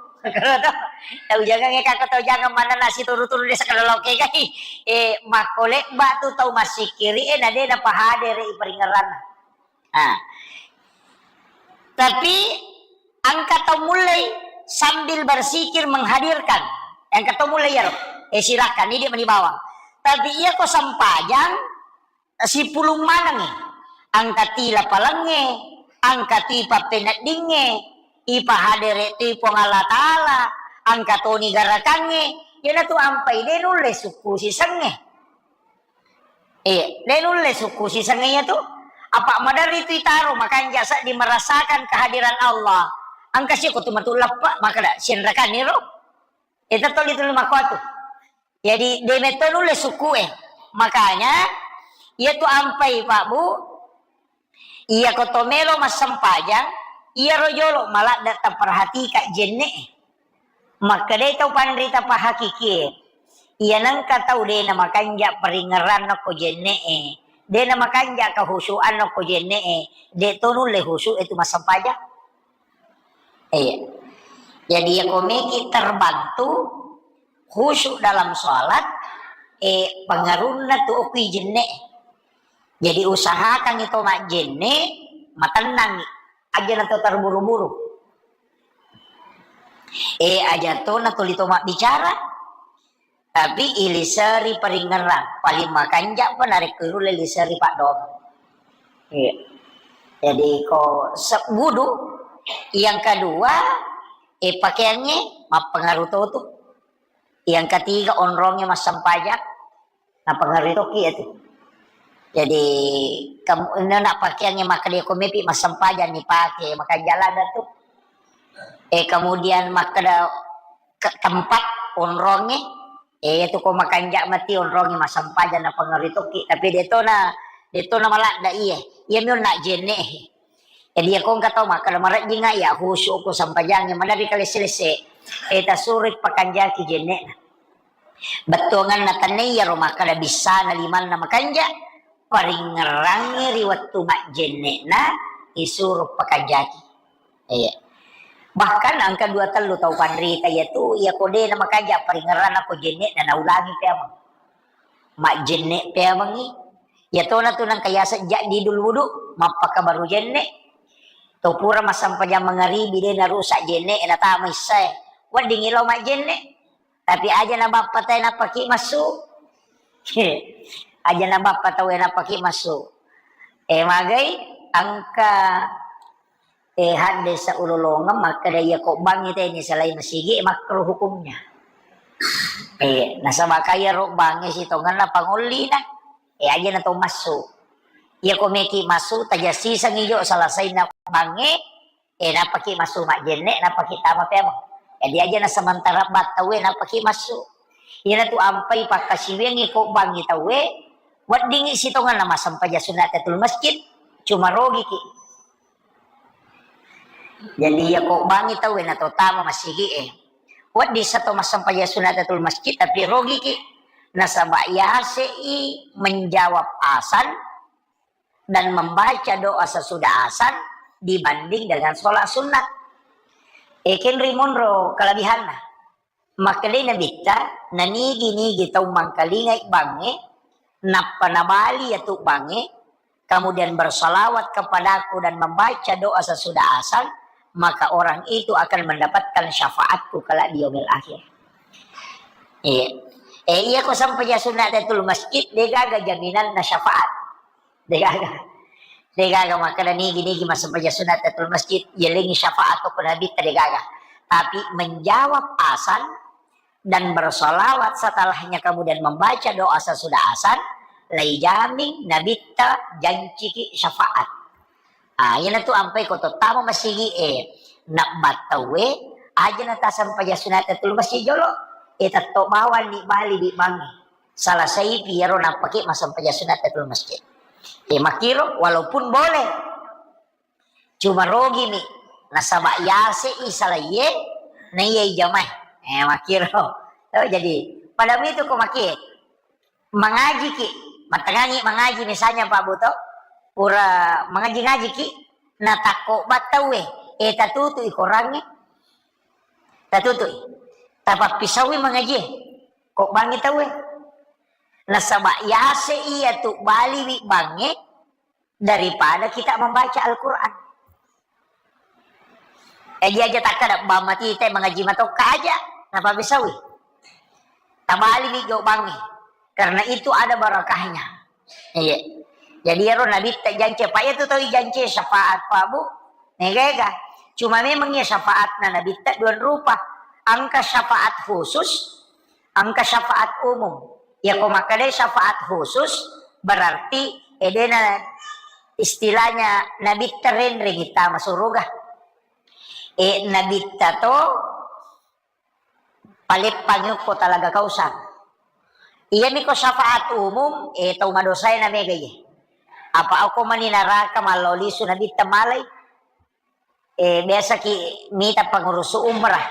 Tau jangengnge, kako tau jangeng manenna situru-turu, de sekeda lao kegai. Eh, makko lebba tu tau massikkiri, eh, na de napahadere i paringngeranna. Ah. Tapi engka tau mullei sambil bersikir menghadirkan. Engka tau mullei iyaro. Eh, silakan, idi mani bawang. Tapi iya ko sempajang, sipulung manengngi. Engka ti lapalengnge, engka ti pappeneddingnge, ipahadere tu Puang Allah Ta'ala, engka toni garakangnge, iyanatu ampai de nulle sukku sisengnge. Eh, de nulle sukku sisengnge iyatu. Apa maderri tu itaro makanja seddi merasakan kehadiran Allah. Engka siko tu matu leppe, makkeda, sienrekanni ro. Eh, tetto lituli makkuatu. Jadi, de metto nulle sukku e. Makanya, iya tu ampai, Pak, Bu, iya ko to melo massempajang, iyaro jolo maladde taperhatika jenne e. Makkedai tau panrita pahakikie, iya nengka tau de namakanja paringngeranna ko jenne e, de namakanja kehusuanna ko jenne e, de to nulle husu e tu massempajang. Iya. Jadi, iya ko meki terbantu khusyuk dalam sholat, eh, pengaruhna tu okui jenne. Jadi, usahakan itu majjenne, matennangi. Aja na to terburu-buru. Eh, aja to na tuli to mabbicara. Tapi iliseri paringngerang, paling makanja pa narekko irulle liseri paddoang. Iya. Jadi ko se-, wudu, yang kedua, eh, pakeangnge mappengaruh to tu. Yang ketiga, onrongnge massempajang, napengaruh toki itu. Jadi, kamu, ini nak pakeangnge makkeda ko mepi massempajang ni pake, makanja ladde tu. Eh, kemudian makkeda ke tempat onrongnge, eh, itu ko makanja mati onrongnge massempajang napengaruh toki, tapi de to na, de to na maladde iye. Iya mi onna jenne. Jadi, iya ko engka tau makkeda, "Marejjinga iya khusyuk ko sampajangnge, maderri kalesse-lesse." Eh, tasuroi pakanjaki jenne'na. Bettuanganna tenne iyaro makkeda bissana limanna makanja, paringngerangngi ri wettu majjenne'na isuro pakanjaki. Iya. Bahkan engka dua tellu tau panrita iyatu, iya ko de namakanja paringngeranna ko jenne'na naulangi peameng. Majjenne peamengngi. Iyatona tu nengka yaseng jaddidul wudu, mappakabaru jenne. To pura massempajang mangaribi de narusak jenne, natama issae. Weddingngi lao majjenne. Tapi aja na bappa taue nappaki massu. Aja na bappa taue nappaki massu. Eh, magai engka, eh, haddesa ulolongeng makkeda iya ko bangngi taue ni salai masigi, eh, makruh hukumnya. Eh, nasaba kaya ro bangnge sitongenna pangollina. Eh, aja na to massu. Iya ko meki massu, tajassisengngi jo salasaina bangnge, eh, nappaki massu majjenne, nappaki tama peameng. Jadi aja na sementara battaue nappaki massu. Iyanatu ampai pakkasiwiangngi ko bangngi taue, weddingngi sitongenna massempajang sunat tahiyatul masjid, cuma rogiki. Jadi iya ko bangngi taue na to tama masigi e. Wedding sa to massempajang sunat tahiyatul masjid tapi rogiki. Nasaba yasei menjawab azan dan membaca doa sesudah azan dibanding dengan sholat sunnah. Ekenri monro kelebihanna. Makkedai Nabitta, nanigi-nigi tau mangkalingai bangnge, nappa nabali yatu bangnge, kemudian bersalawat kepadaku dan membaca doa sesudah azan, maka orang itu akan mendapatkan syafaatku kelak di yaumil akhir. Iya. Eh, iya ko sampaja sunat tahiyatul masjid, degaga jaminanna syafaat. Degaga. Degaga makkeda nigi-nigi massempajang sunat tahiyatul masjid, yelengi syafaat ko Nabitta degaga. Tapi menjawab azan dan bersolawat setelahnya kemudian membaca doa sesudah azan, laijamin Nabitta janciki syafaat. Ah, iyanatu ampai ko tottama masigi e, nabbattaue, aja na tassempajang sunat tahiyatul masjid jolo, eh, tetto bawang ni bali di bangnge. Salasaipi iyaro nappaki massempajang sunat tahiyatul masjid. Eh, makkiro walaupun boleh. Cuma rogimi nasaba yasei salaiye, na iyai jamae. Eh, makkiro. Oh, jadi pada itu ko makie mangajiki, mattengangi mangaji misalnya Pak Buto, pura mangaji-ngajiki, natakko battaue, eh, tatutui korangnge, tatutui. Tapappisaui mangajie, ko bangngi taue. Nasaba yase iya tu baliwi bangnge daripada kita membaca Al-Quran. Eh, dia aja takkada bang mati te mangaji matokka aja, napabisauwi. Tabaliwi jo bangnge. Karena itu ada barakahnya. Iya. Jadi ero Nabitta jance, Pak, iya tu tau jance syafaat, Pak, Bu. Mega-ega. Cuma memang ya syafaatna Nabitta dua rupa. Engka syafaat khusus, engka syafaat umum. Ya ko makkeda syafaat khusus, berarti edena istilahnya Nabitta renreng tama suruga. Eh, Nabitta to paleppangi okko talaga Kausar. Iyami ko syafaat umum, eh, tau madosae na mega iye. Apa okko mani naraka mallao lisu Nabitta malai. Eh, biasa ki mita pengurusu umrah,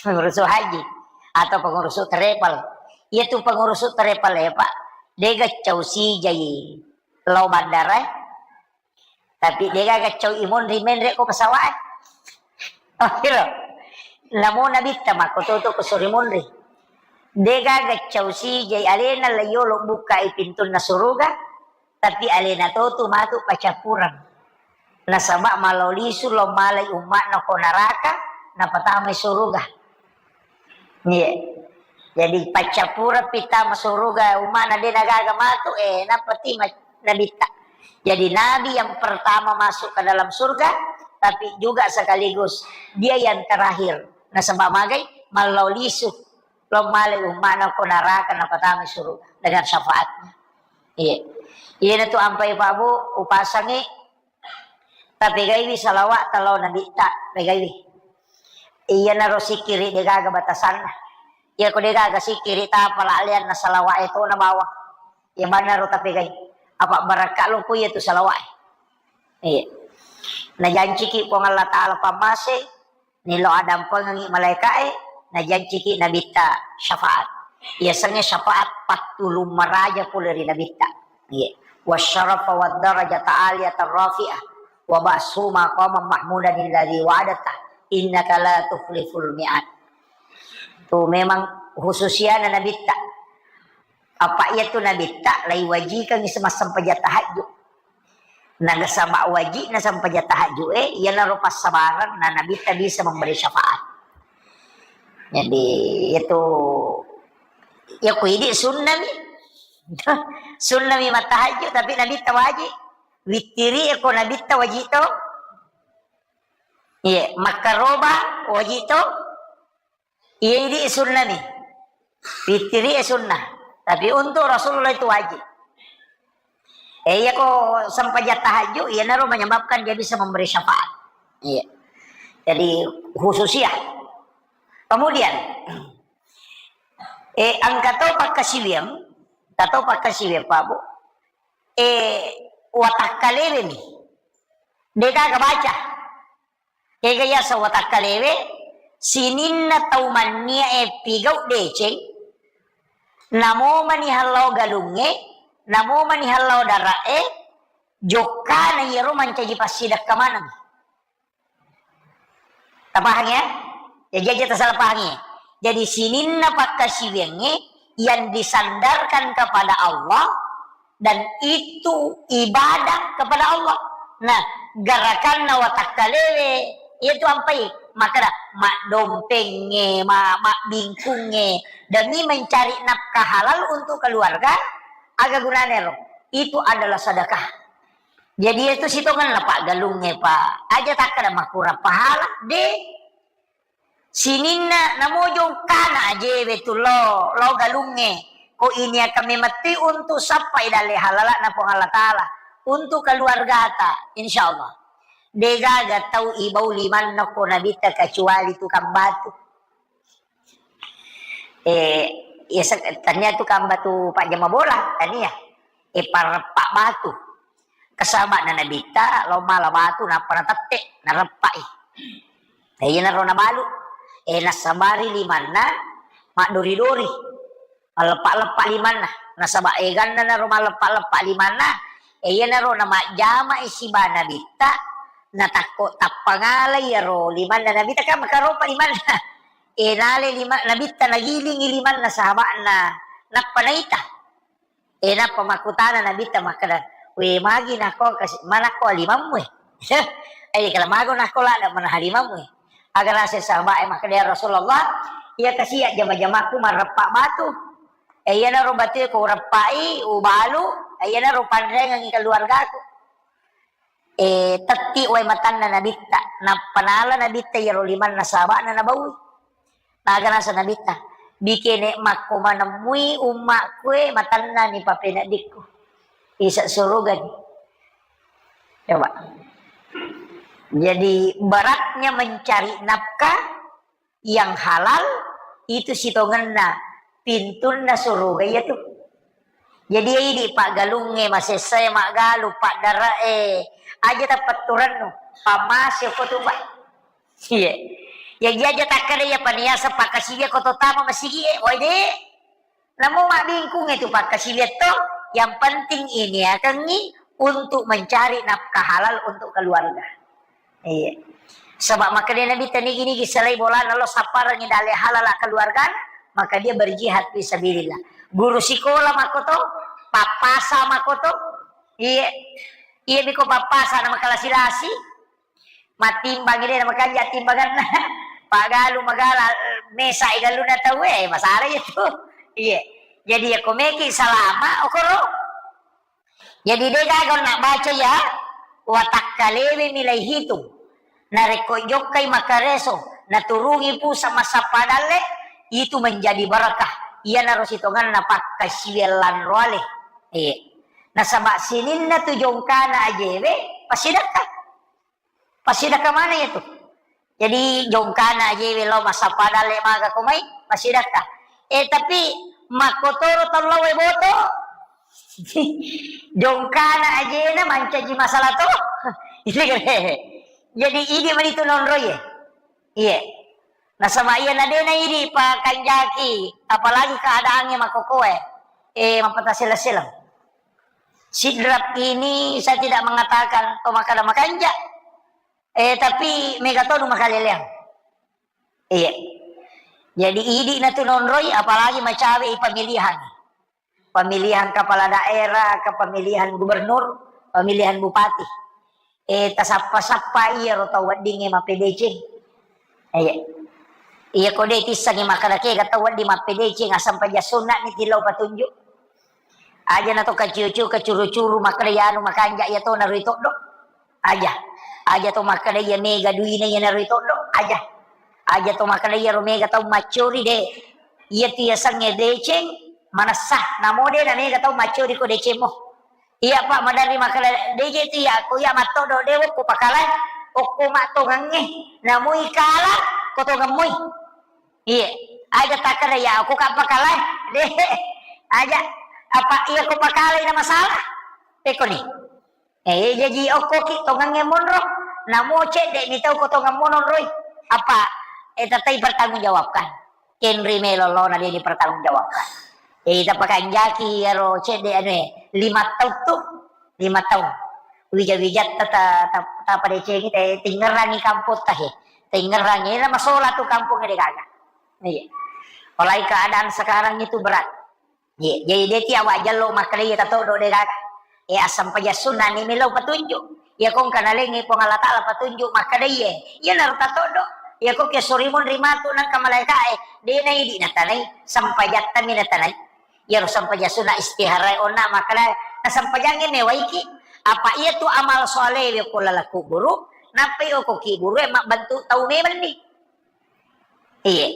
pengurusu haji, atau pengurusu travel. Iya tu pengurusu travel ya, Pak. Dega cau sijai lao bandara, eh. Tapi dega cau imonri menre ko pesawat, eh. Oh, kira. Namo Nabitta mako toto ko sori monri. Dega cau sijai alena layolo buka i pintunna suruga. Tapi alena to tu matu paccappureng. Nasaba malao lisu lao malai umma'na ko naraka, napatamai suruga. Iya. Jadi paccappureng pi tama suruga umma'na de nagaga matu, eh, nappa tima Nabitta. Jadi Nabi yang pertama masuk ke dalam surga, tapi juga sekaligus dia yang terakhir. Nasaba magai, malao lisu lao malai umma'na ko naraka, napatamai suruga dengan syafaatnya. Iya. Iyanatu ampai Pak Bu, upasangi, tapegaiwi salawat talao Nabitta, pegaiwi. Iyanaro sikkiri degaga batasanna. Iya ko degaga sikkiri tapala leanna salawat e to na bawang. Iya bannaro tapegai. Apa barakka lo ko iya tu salawat e. Iya. Najanciki Puang Allah Ta'ala pammase, nilo adampengengi malaika'e, najanciki Nabitta syafaat. Yasengnge syafaat pattulung maraja pole ri Nabitta. Iya. Wasyarafa wad darajata aliyatan rafi'ah, wa ba'su maqaman mahmudan alladzi wa'adta, innaka la tukhliful mi'ad. Tu memang khususiana Nabitta. Apa iya tu Nabitta laiwajikangi semassempajang tahajud. Nagasaba wajibna sempajang tahajud e, iyanaro passabareng na Nabitta bisa memberi syafaat. Jadi itu ya ku idi sunnami. Sunnami mattahajud tapi Nabitta wajib. Wittiri e ko Nabitta wajib to. Iya, makkaroba wajib to. Iya, idi sunnah nih. Fitri e sunnah. Tapi untuk Rasulullah itu wajib. Eh, iya ko sempajang tahajud, iyanaro menyebabkan dia bisa memberi syafaat. Iya. Jadi khususiyah. Kemudian, eh, engka to pakkasiwiang, engka to pakkasiwiang, Pak Bu. Eh, watakkalewe mi. Degaga baca. Kega yaseng watakkalewe, sininna tau mannia e pigau deceng, namo mani hallau galungnge, namo mani hallau dara'e, jokkana iyaro mancaji passidekka maneng. Tapahang ya? Jadi aja tasalah pahangi. Jadi sininna pakkasiwiangnge yang disandarkan kepada Allah dan itu ibadah kepada Allah. Nah, gerakanna watakkalewe, itu ampai makkeda maddompengnge, ma-, mabbingkungnge demi mencari nafkah halal untuk keluarga, aga gunane ro? Itu adalah sedekah. Jadi itu sitongenna paggalungnge, Pak. Aja takkeda makurang pahala, de. Sininna namo jongkana ajewe tu lo, lo galungnge. Ko ini akan memetti untuk sappai dalle halalakna Puang Allah Ta'ala. Untuk keluargata, insya Allah. Degaga tau ibau limanna ko Nabitta kecuali tukang batu. Eh, ya, se-, tania tukang batu pajjama bola, tania. Eh, pareppa batu. Kesaba'na Nabitta, lo mala batu, nappa natette, nareppai. Eh, iyanaro nabalu. Eh, nassabari limanna, maddori-dori. Malleppa-leppa limanna. Nasaba eganna naro malleppa-leppa limanna. Eh, iyanaro namajjamai siba Nabitta, natakko tappa ngalai iyaro limanna Nabitta, kan makaropa limanna. Eh, nale lima-, Nabitta nagilingi limanna sahaba'na, nappa naita. Eh, nappa makkutana Nabitta makkeda, "We, magi nako kasi-, manakko limammu e?" Eh, kala mago nako ladde manaha limammu e. Aga naseng sahaba'e makkeda, "Ya Rasulullah, iya kasi jama-jamakku mareppa batu. Eh, iyanaro batue ko ureppai, ubalu, eh, iyanaro panrengengi keluargaku." Eh, tetti wae matanna Nabitta, nappa nala Nabitta iyaro limanna sahaba'na nabaui. Naga naseng Nabitta, "Bikene makko manemmui ummakku e, matanna ni papeneddikku. Isa surugani." Coba. Jadi beratnya mencari nafkah yang halal itu sitongenna pintunna suruga iya tu. Jadi idi paggalungnge, masessae maggalu, paddarae, aja tapetturennu, pammase ko tu, Pak. Iya. Ya, iya aja takkeda iya paniasa pakkasiwia ko to tama masigi e, woi de. Namo mabbingkung itu pakkasiwia to, yang penting iniakengngi untuk mencari nafkah halal untuk keluarga. Iya. Sebab makkeda Nabitta nigi-nigi selai bolana lo sapparengi dalle halala keluarga, maka dia berjihad fi sabilillah. Guru sikola makkoto, pappasa makkoto, iya, iya biko pappasa na makalasi-lasi, mattimbangi de na makanja timbanganna, pagalu magala mesa galuna tau e, masalah itu. Iya. Jadi ya komeki salama okoro. Jadi de gaga na baca ya, watakkalewe milai hitung. Narekko jokkai makareso, naturungi pusa massappa dalle, itu menjadi barakah. Iyanaro sitongenna pakkasiwiang lanro ale. Iya. Nasaba sininna tu jongkana ajewe, passidekka. Passidekka mana itu? Jadi jongkana ajewe lao massappa dalle maga ko mai, passidekka. Eh, tapi makkotoro tau lao e boto. Jongkana ajena mancaji masalah to. Jadi idi mani tu nonroi e. Iya. Nasaba iya na de na idi pakanjaki, apalagi keadaannya makokoe. Eh, mapata sela-sela. Sidrap ini saya tidak mengatakan to makkada makanja. Eh, tapi mega tonu makaleleang. Iya. Jadi idi na tu nonroi, apalagi macawe i pemilihan. Pemilihan kepala daerah, ke pemilihan gubernur, pemilihan bupati. Eh, tasappa-sappa iyaro tau weddingnge mappedeceng. Iya. Iya ko de tissengi makkada kega tau wedding mappedeceng, asempajang sunna ni tillau patunjuk. Aja na to kaciu-ciu, kacuru-curu, makkada iyanu makanja iya to naroi toddo. Aja. Aja to makkada iya mega duina iya naroi toddo. Aja. Aja to makkada iyaro mega tau maccori de. Iya tu yasengnge deceng, manessa. Namo de na mega tau maccori ko decemmo. Iya, Pak, maderri makkada, "De je tu iya, ko iya mattodo, de okko pakalae, okko mattongengnge, namui kala, ko tongemmui." Iya, aja takkada, "Ya, okko ka pakalae." De, aja, apa iya ko pakalae na masalah? Pekoni. Eh, jaji okko ki tongengnge monro, namo cedde mi tau ko tongeng mononroi. Apa, eh, tettai pertanggungjawabkan. Kenri melo lona dia dipertanggungjawabkan. Eh, ita pakanjaki iyaro cedde anu e, lima taung tu, lima taung. Wija-wijatta ta, ta, ta padecengi te tingerangi kampung tahe. Tingerangi na masola tu kampung de gaga. Iya. Apalagi keadaan sekarang itu berat. Iya, jadi de ti awak jallo makkeda iya tatoddo de gaga. Eh, assampajang sunna ni melo patunjuk. Iya kongka nalengi Puang Allah Taala patunjuk makkeda iya. Iya naro tatoddo. Iya ko ke sorimun rimatu nangka malaika e, de na idi natanai, sampajatta mi natanai. Iyaro sampajang sunna istihara onna makkeda, na sampajangnge mewaiki. Apa iya tu amal soleh we ko laleng kuburu, nappai oko kiburu e mabbantu tau memeng ni. Iya.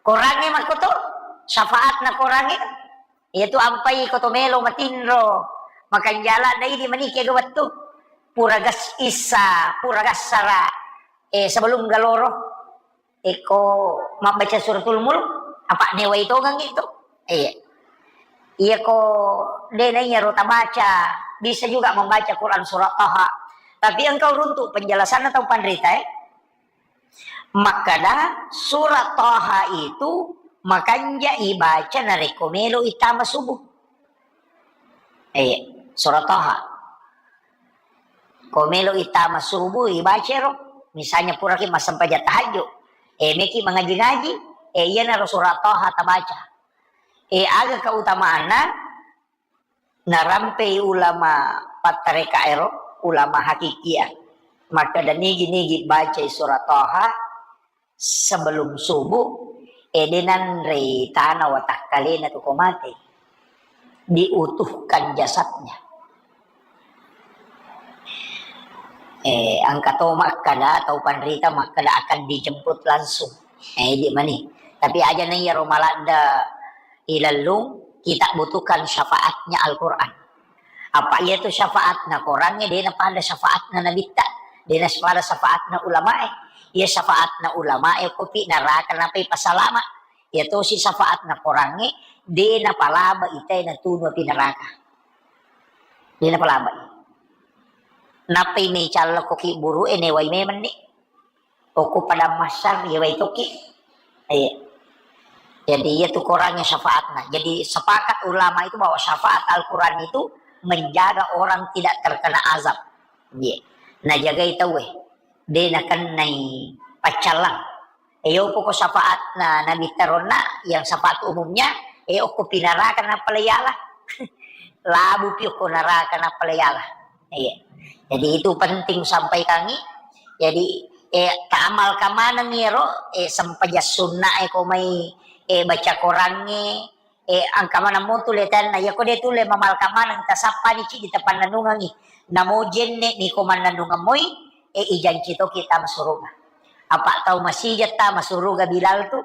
Korangnge makkoto, syafaatna korangnge. Iya tu ampai ko to melo matinro, makanjala dai di manike ga wettu. Pura gas isa, pura gassara. Eh, sebelum galoro. Eko mabbaca suratul mulk, apa newai tongang itu. Iya. Iya ko de na iya ro tabaca, bisa juga membaca Quran surat Taha. Tapi engkau runtuk penjelasanna tau panrita, eh. Makkada surat Taha itu makanja ibaca narekko melo itama subuh. Eh, surat Taha. Ko melo itama subuh ibaca ro. Misalnya puraki massempajang tahajud. Eh, meki mangaji-ngaji. Eh, iya naro surat Taha tabaca. Eh, aga keutamaanna? Narampei ulama pattareka ero, ulama hakikia, makkeda nigi-nigi bacai surat Taha sebelum subuh, eh, de nanrei tana watakkalena tu ko mate, diutuhkan jasadnya. Eh, engka to makkeda, tau panrita makkeda akan dijemput langsung. Eh, di mani. Tapi aja na iyaro maladde ilellung, kita butuhkan syafaatnya Al-Quran. Apa iya tu syafaatna korangnge, de na pada syafaatna nabitta, de na pada syafaatna ulamae. Iya syafaatna ulamae kopi naraka napai pasalama. Iya tosi syafaatna korangnge, de na palaba itae natunu api naraka. De na palaba. Nappai mecalla ko ki buru e newai memeng ni. Okko padang mahsyar, iya wai tokki. Iya. Jadi, iya tu korangnge syafaatna. Jadi, sepakat ulama itu bahwa syafaat Al-Quran itu menjaga orang tidak terkena azab. Iya. Najagai tauwe. De nakennai paccallang. Eh, yopo ko syafaatna Nabi taronna, yang syafaat umumnya, eh, okko pinaraka nappa layala. Labu pi okko naraka nappa layala. Iya. Jadi itu penting sampaikangi. Jadi, eh, taamalkan maneng iyaro, eh, sempajang sunna e ko mai, eh, baca korangnge, eh, engka maneng mo tu letanna. Iya ko de tu le mamalkan maneng, tasappani cidi tapannanungangi. Namo jenne ni ko mannanungeng moi, eh, ijanci to kita masuruga. Apa tau masija tama suruga Bilal tu,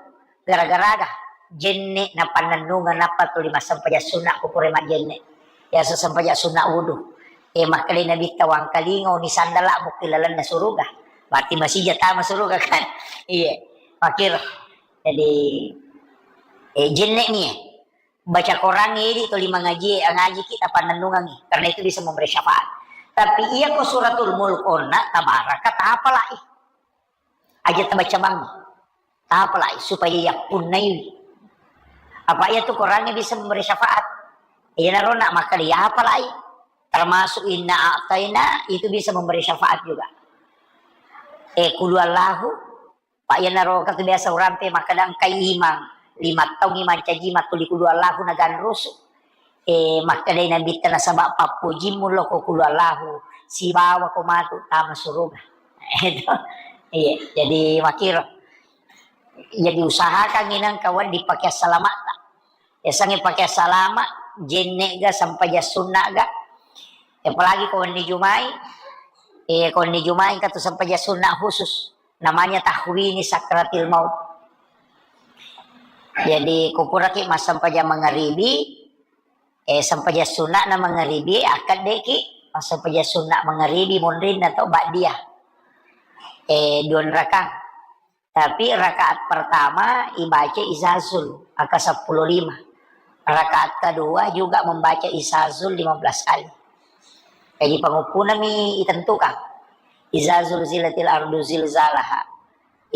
gara-garaga jenne napannennungeng nappa tuli massempajang sunna ko pura majjenne. Biasa sempajang sunna wudu. Eh, makkedai Nabitta, "Wangkalinga oni sandala mukki lalenna suruga." Berarti masija tama suruga kan? Iya. Makkiro. Jadi, eh, jenne ni, eh. Baca korangnge idi tuli mangaji, ngaji kita pannennungangi, karena itu bisa memberi syafaat. Tapi iya ko Suratul Mulk onna, Tabaraka, tapalai. Aja tabaca bang. Tapalai supaya yappunnaiwi. Apa iya tu Qurannya bisa memberi syafaat. Iya naro nak maka dia apalai. Termasuk inna a'taina itu bisa memberi syafaat juga. Eh, kulu Allahu, Pak, iyanaro engka tu biasa urampe makkeda engka imang, lima taung imang caji makkuli kulu Allahu naganrusu. Eh, makkedai Nabitta nasaba pappojimmu loko kulu Allahu, sibawa ko matu tama suruga. Itu. Iya, jadi makiro. Jadi usahakan inang kawan dipake assalamatta. Yasengnge pake salama, jenne ga, sempajang sunna ga. Apalagi ko wenni Jumai, eh, ko wenni Jumai engka tu sempajang sunna khusus. Namanya tahwini sakratil maut. Jadi, ko puraki massempajang mangaribi, eh, sempajang sunna na mangaribi, akkaddeki massempajang sunna mangaribi, monrinna to ba'diyah. Eh, dua rakang. Tapi rakaat pertama ibaca Izazul, angka seppulo lima. Rakaat kedua juga membaca Izazul lima belas kali. Jadi panguppunami itentukan. Izazul zilatil ardu zilzalaha.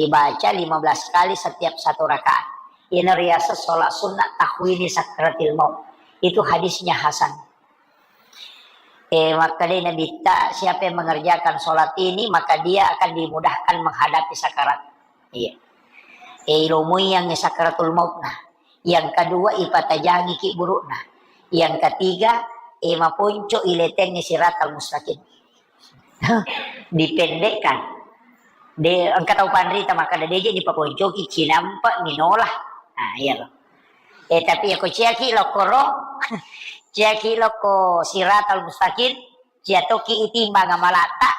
Ibaca lima belas kali setiap satu rakaat. Ini riasa sholat sunnah tahwini sakratil maut. Itu hadisnya hasan. Eh, makkedai Nabitta, siapa yang mengerjakan sholat ini, maka dia akan dimudahkan menghadapi sakarat. Iya. Eh, ilomui yang sakaratul maut nah. Yang kedua, ipatajangi ki buruk nah. Yang ketiga, eh, maponco iletengi siratal mustaqim. Dipendekkan. De, engka tau panrita makkeda, "Deje dipakoncoki, cinampa minola." Nah, iya lo. Eh, tapi ya ko ciaki lokoro, ciaki loko siratal mustaqim, cia toki itimbang amalatta,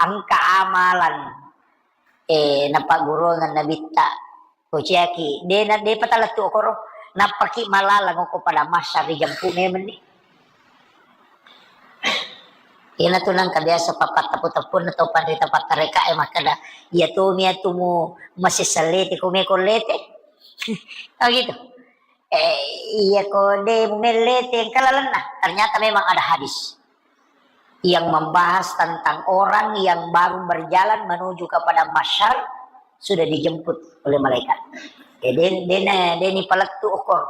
engka amalan, eh, napagguruangan Nabitta. Ko ciaki, de na, de patalettu okoro, nappaki malalang oko pada masyar rijempu memenni. Ina tu nangka biasa papatteppu-teppunna tau panrita pattareka e makkeda, "Iya tomi atu mu masessallete ko meko lete." Oh gitu. Eh, iya ko de mu mellete engka lalenna. Ternyata memang ada hadis yang membahas tentang orang yang baru berjalan menuju kepada mahsyar sudah dijemput oleh malaikat. Eh, de, de, de ni palettu okor.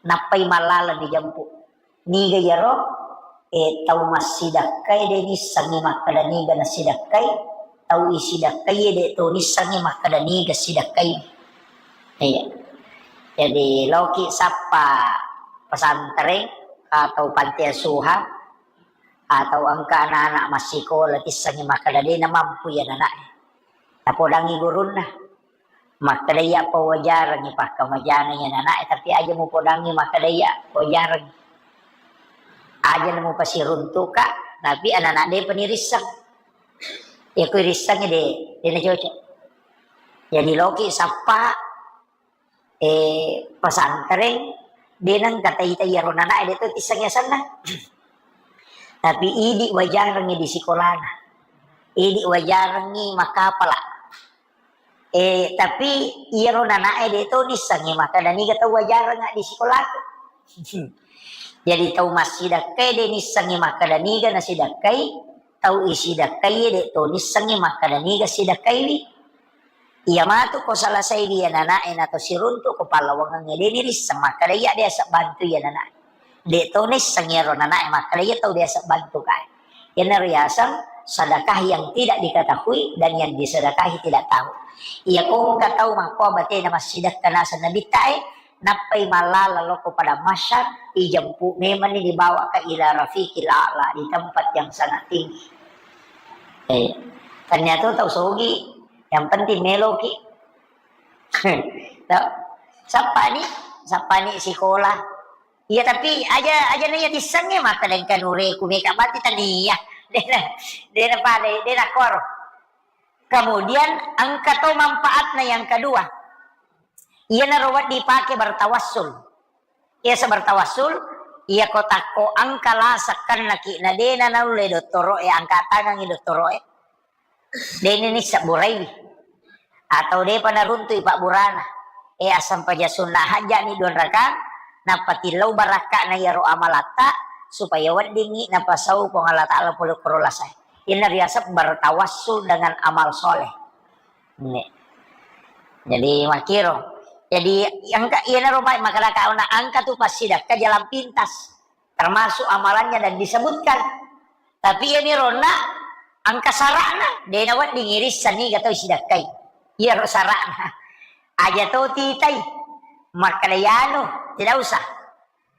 Nappai malalang dijemput. Niga iyaro? Eh, tau massidakkai de nissengngi makkeda niga nassidakkai, tau isidakkai de to nissengngi makkeda niga sidakkai. Iya. Jadi, loki sappa pesantren atau panti asuhan atau engka anak-anak massikola tissengngi makkeda de namampu iya anana'e. Napodangi gurunna. Makkeda iya pawajarengngi pakkamajana iya anana'e, tapi aja mupodangi makkeda iya pawajarengngi. Aja namupasiruntuka, tapi anana depa nirisseng. Iya ku irissengngi de, de nacocok. Jadi loki sappa, eh, pesantren, de nengka tai-tai iyaro anana'e de to tisseng yasenna. Tapi idi wajarengngi di sikolana. Idi wajarengngi makkapala. Eh, tapi iyaro anana'e de to nissengngi makkeda niga tau wajarengnga di sikolaku. Jadi tau massidakkai de nissengngi makkeda niga nasidakkai, tau isidakkai de to nissengngi makkeda niga sidakkaiwi. Iya matu ko salasaiwi anana'e nato siruntu ko pallawangengnge de nirisseng makkeda iya biasa bantu iya anana'e. De to nisseng iyaro anana'e makkeda iya tau biasa bantu kae. Iyanaro yaseng sedekah yang tidak diketahui dan yang disedekahi tidak tahu. Iya ko engka tau makkoa batena massidekka naseng nabittae, nappai mallala loko pada mahsyar, ijempu memenni dibawa ke ila rafiqil a'la, di tempat yang sangat tinggi. Eh, ternyata tau sogi, yang penting meloki. Tau, sappani, sappani sikola. Iya, tapi aja, aja naiya tissengnge makkeda engka nureku meka mati tania. Dena, dena pale, dena koro. Kemudian engka to manfaatna yang kedua. Iyanaro wedding dipake bertawassul. Iya, sebertawassul, iya ko takko engka laseng kennaki na dena naulle dottoro'e, angka tangangi dottoro'e. Deni nisseng buraiwi. Atau depa naruntui pabburana. Eh, assampajang sunna hajja'ni dua rakang, nappa tillau barakka'na iyaro amalatta, supaya weddingngi napasau Puang Allah Ta'ala pole koro lasae. Iyana riaseng bertawassul dengan amal soleh. Ini. Jadi, makkiro. Jadi, engka, iyanaro mai makkadaka, na engka tu passidakka jalan pintas, termasuk amalannya dan disebutkan. Tapi iyani ronna engka sara'na, de nawedding irisseng niga tau sidakkai. Iyaro sara'na. Aja to titai. Makkada yanu, tidak usah.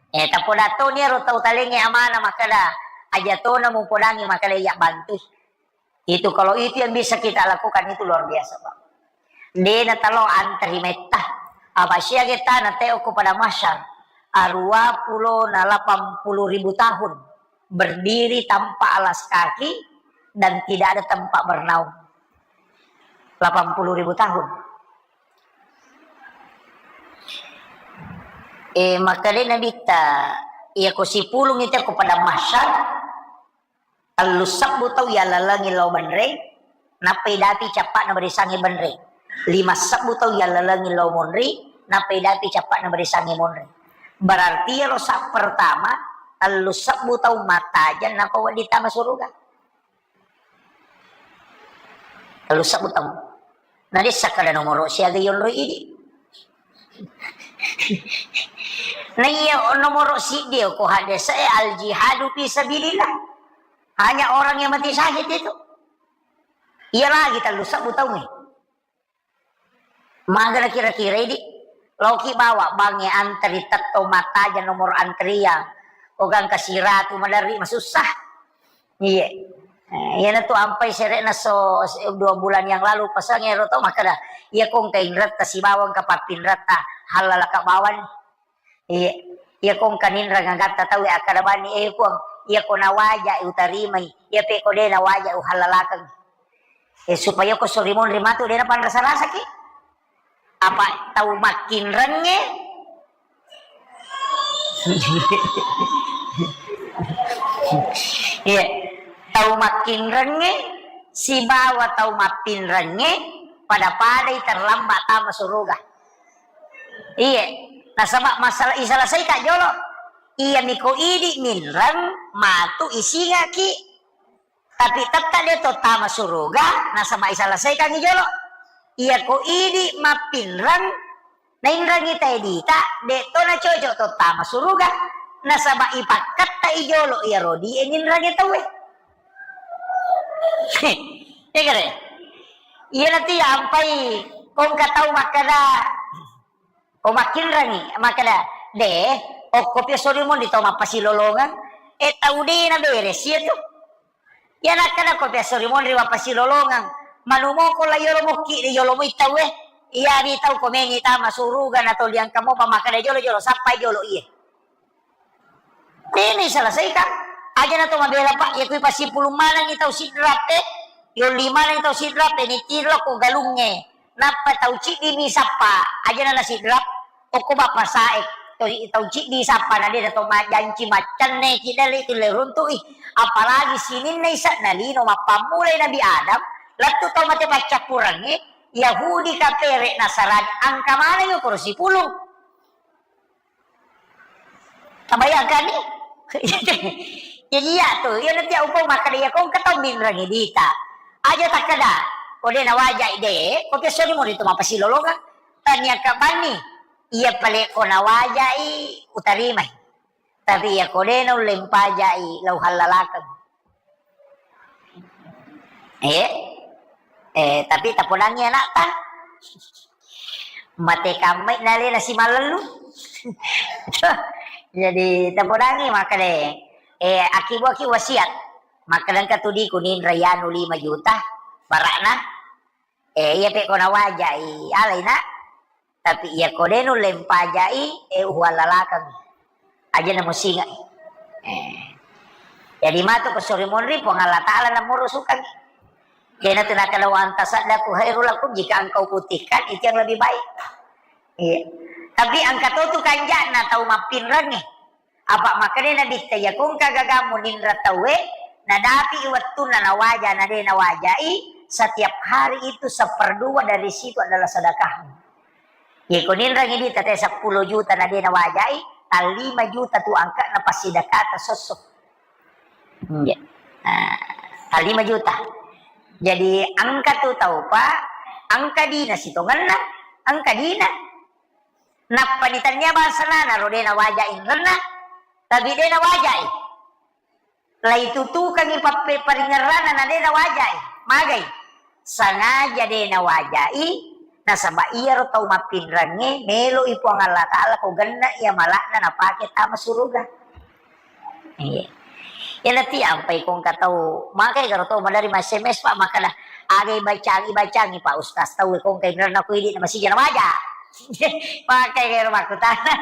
Eh, tapoda toni ero tau talengnge amanah makkada, aja tona mupodangi makkada iya bantui. Itu, kalau itu yang bisa kita lakukan, itu luar biasa, Pak. De natalo antri metta. Apa siaga tana teo ko pada mahsyar. Arua pulo na lapan puluh ribu tahun berdiri tanpa alas kaki dan tidak ada tempat bernaung. Lapan puluh ribu tahun. Eh, makkeda Nabitta, iya ko sipulung itu ko pada mahsyar, tellu sebbu tau yallalengi lao benreng, nappa idapi cappa'na barisangnge benreng. Lima sebbu tau yallalengi lao monri, nappa idapi cappa'na barisangnge monri. Berarti iyaro sa pertama, tellu sebbu tau mattajeng nappa wedding tama suruga. Tellu sebbu tau. Na dessa kada nomoro siaga yonroi idi. Na iya nomoro siddi ko hadese al jihadu fi sabilillah. Hanya orang yang mati syahid itu. Iya lagi tellu sebbu tau ni. Magana kira-kira idi. Loki bawa bange antri tetto mattajeng nomor antrian. Ogang kasiratu maderri masussa. Iya. Eh, iyana tu ampai sere'na so, se-, dua bulan yang lalu pasang ero to makkeda, iya kong kainretta sibawang kapappinretta hallalaka bawang. Iya. Iya kong kaninrang agatta tau akkada bani, eh Puang, iya ko nawaja utarimai, iya pe ko de nawaja uhallalakang. Eh, supaya ko sorimonri matu de napanrasa-rasaki. Apa tau makkinrengnge? Iya. Tau makkinrengnge sibawa tau mappinrengnge pada-padai terlambat tama suruga. Iya. Nasaba masalah isalasaika jolo. Iya miko idi minreng matu isingaki. Tapi tetta de to tama suruga, nasaba isalesaikangngi jolo. Iya ko idi mappinreng, nainrengi tae dita, de to nacoco to tama suruga, nasaba ipakketta i jolo iyaro die ninrengi tauwe. Ya kare? Iya nanti ampai kongka tau makkeda, ko makkinrengi, makkeda, "De, okko pia sori monri tau mappasilolongeng." Eh, tau de na beres iya tu. Iya nakkeda ko pia sori monri mappasilolongeng. Manumoko la yolo mukki de yolo mui tauwe. Iya di tau ko mengi tama suruga na tau liangka mopa makkeda jolo-jolo, sappai jolo iye. Tena iselesaikan. Aja na to mabela, Pak, iya kui pasipulung manengi tau sidrap, eh. Yolli maneng tau sidrap, eh, ni tiro ko galungnge. Nappa tau ciddi mi sappa, aja na nasidrap. Okko bappa sae, to, tau ciddi sappa na de to majanci maccanne ki dale tu le runtu'i. Apalagi sininna isa na lino mappammulai Nabi Adam, lettu tau mate paccappurengnge, Yahudi kapere Nasarani angka maneng okoro sipulung. Tabayangkanni? Jadi iya tu, iya nanti upau makkeda iya kong ketau minrengi dita. Aja takkeda, ko de nawajai de, ko pia sori mori tu mappasilolongeng. Tania kabanni, iya pale ko nawajai utarimai. Tapi iya ko de naulle mpajai lau hallalakeng. Eh? Eh, tapi tapodangi anakta. Mate kammai nalena simalellu. Jadi tapodangi makkeda, eh, akibuaki wasiat. Makkeda engka tu di kuninra yanu lima juta barakna. Eh, iya pe ko nawajai, alai, Nak. Tapi iya ko de nulle mpajai, eh, uhuallalakeng. Aja na musingai. Eh. Jadi matu ko sori monri, Puang Allah Ta'ala na murusukangi. Kena tu nakana, "Wa antasaddaku khairul lakum," jika engkau putihkan, itu yang lebih baik. Iya. Tapi engka to tu kanjana tau mappinrengnge. Apa makkeda Nabitta, iya ko engka gagammu ninra tauwe, nadapi wettunna nawaja na de nawajai, setiap hari itu seperdua dari situ adalah sedekahmu. Iya ko ninrangi dita te seppulo juta na de nawajai, tallima juta tu angka'na passidakata sosso. Iya. Nah, tallima juta. Jadi engka tu tau, Pak, engka dina sitongenna, engka dina. Nappani tania bangsana naro de nawaja inrenna, tapi de nawajai. Laitutukangngi pappe-, paringerrana na de nawajai. Magai? Sengaja de nawajai, nasaba iyaro tau mappinrengnge meloi Puang Allah Ta'ala ko genna iya mala'na napake tama suruga. Iya. Iya nati ampai kongka tau, makai garo tau madari ma S M S, Pak, makkada, "Aga ibacangi, ibacangi, Pak Ustaz, tau kongka inrenna ko idi na masija nawaja." Makai garo makkutana,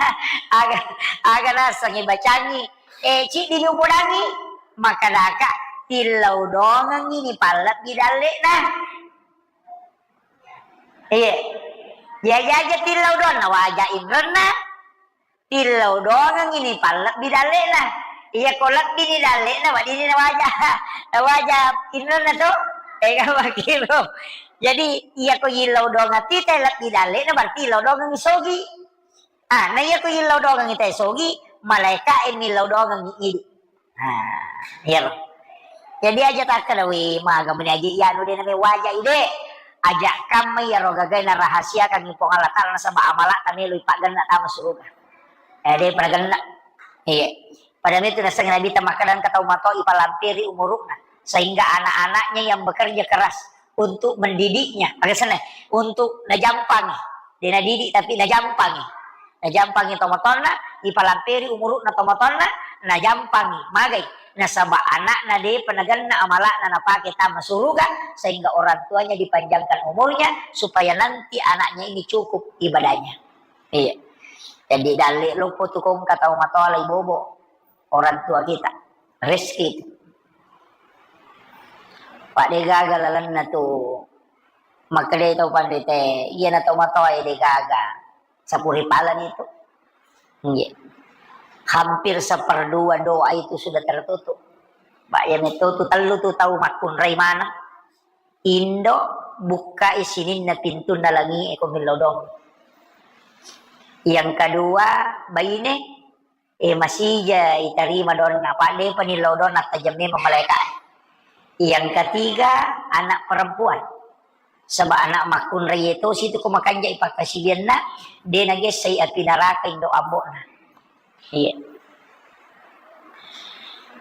"Aga, aga naseng ibacangi?" Eh, ciddimi upodangi, makkadaka, "Tillau dongengngi ni pallebbi dalle'na." Iya. Jaja-jaja tillau doang, nawaja inrenna, tillau dongengngi ni pallebbi dalle'na. Iya ko lebbi ni dalle'na, weddinni nawaja, nawaja inrenna to. Eh, kan makkiro. Jadi, iya ko yillau dongeng tita lebbi dalle'na, berarti yillau dongengngi sogi. Ah, na iya ko yillau dongengngi tae sogi, malaeka e millau dongengngi idi. Ah, iyaro. Jadi aja takkeda, "Wih, maga meni aja iyanu de name waja ide." Aja kamma iyaro gagai narahasiakangngi Puang Allah Ta'ala nasaba amala'ta melo ipaggenna tama suruga. Eh, de pada genna. Iya. Pada itu nasengnge Nabi ta makkeda engka tau matoa ipalamperi umuru'na sehingga anak-anaknya yang bekerja keras untuk mendidiknya, aga senna, untuk najampangi. De nadidik tapi najampangi. Najampangi tomatoanna, ipalamperi umuru'na tomatoanna, najampangi. Magai? Nasaba anakna depa nagenna amala'na napake tama suruga, sehingga orang tuanya dipanjangkan umurnya supaya nanti anaknya ini cukup ibadahnya. Iya. Jadi dalle loppo tu kongka tau matoa lai bobo. Orang tua kita, rezeki itu. Pak, de gaga lalenna tu, makkedai tau panrita, iyana tau matoa de gaga sapuri palan itu. Nggih. Hampir seperdua doa itu sudah tertutup. Pak, ya metu tu tellu tu tau makkunrai maneng. Indo, bukkai sininna pintunna langi e ko millau dong. Yang kedua, baine, eh, masija itarima donna, apa depa nillau donna, tajang memang malaeka. Yang ketiga, anak perempuan. Sebab anak makkunrai itu situ ko makanja ipakkasiwianna, de nagessai api neraka indo ambokna. Iya.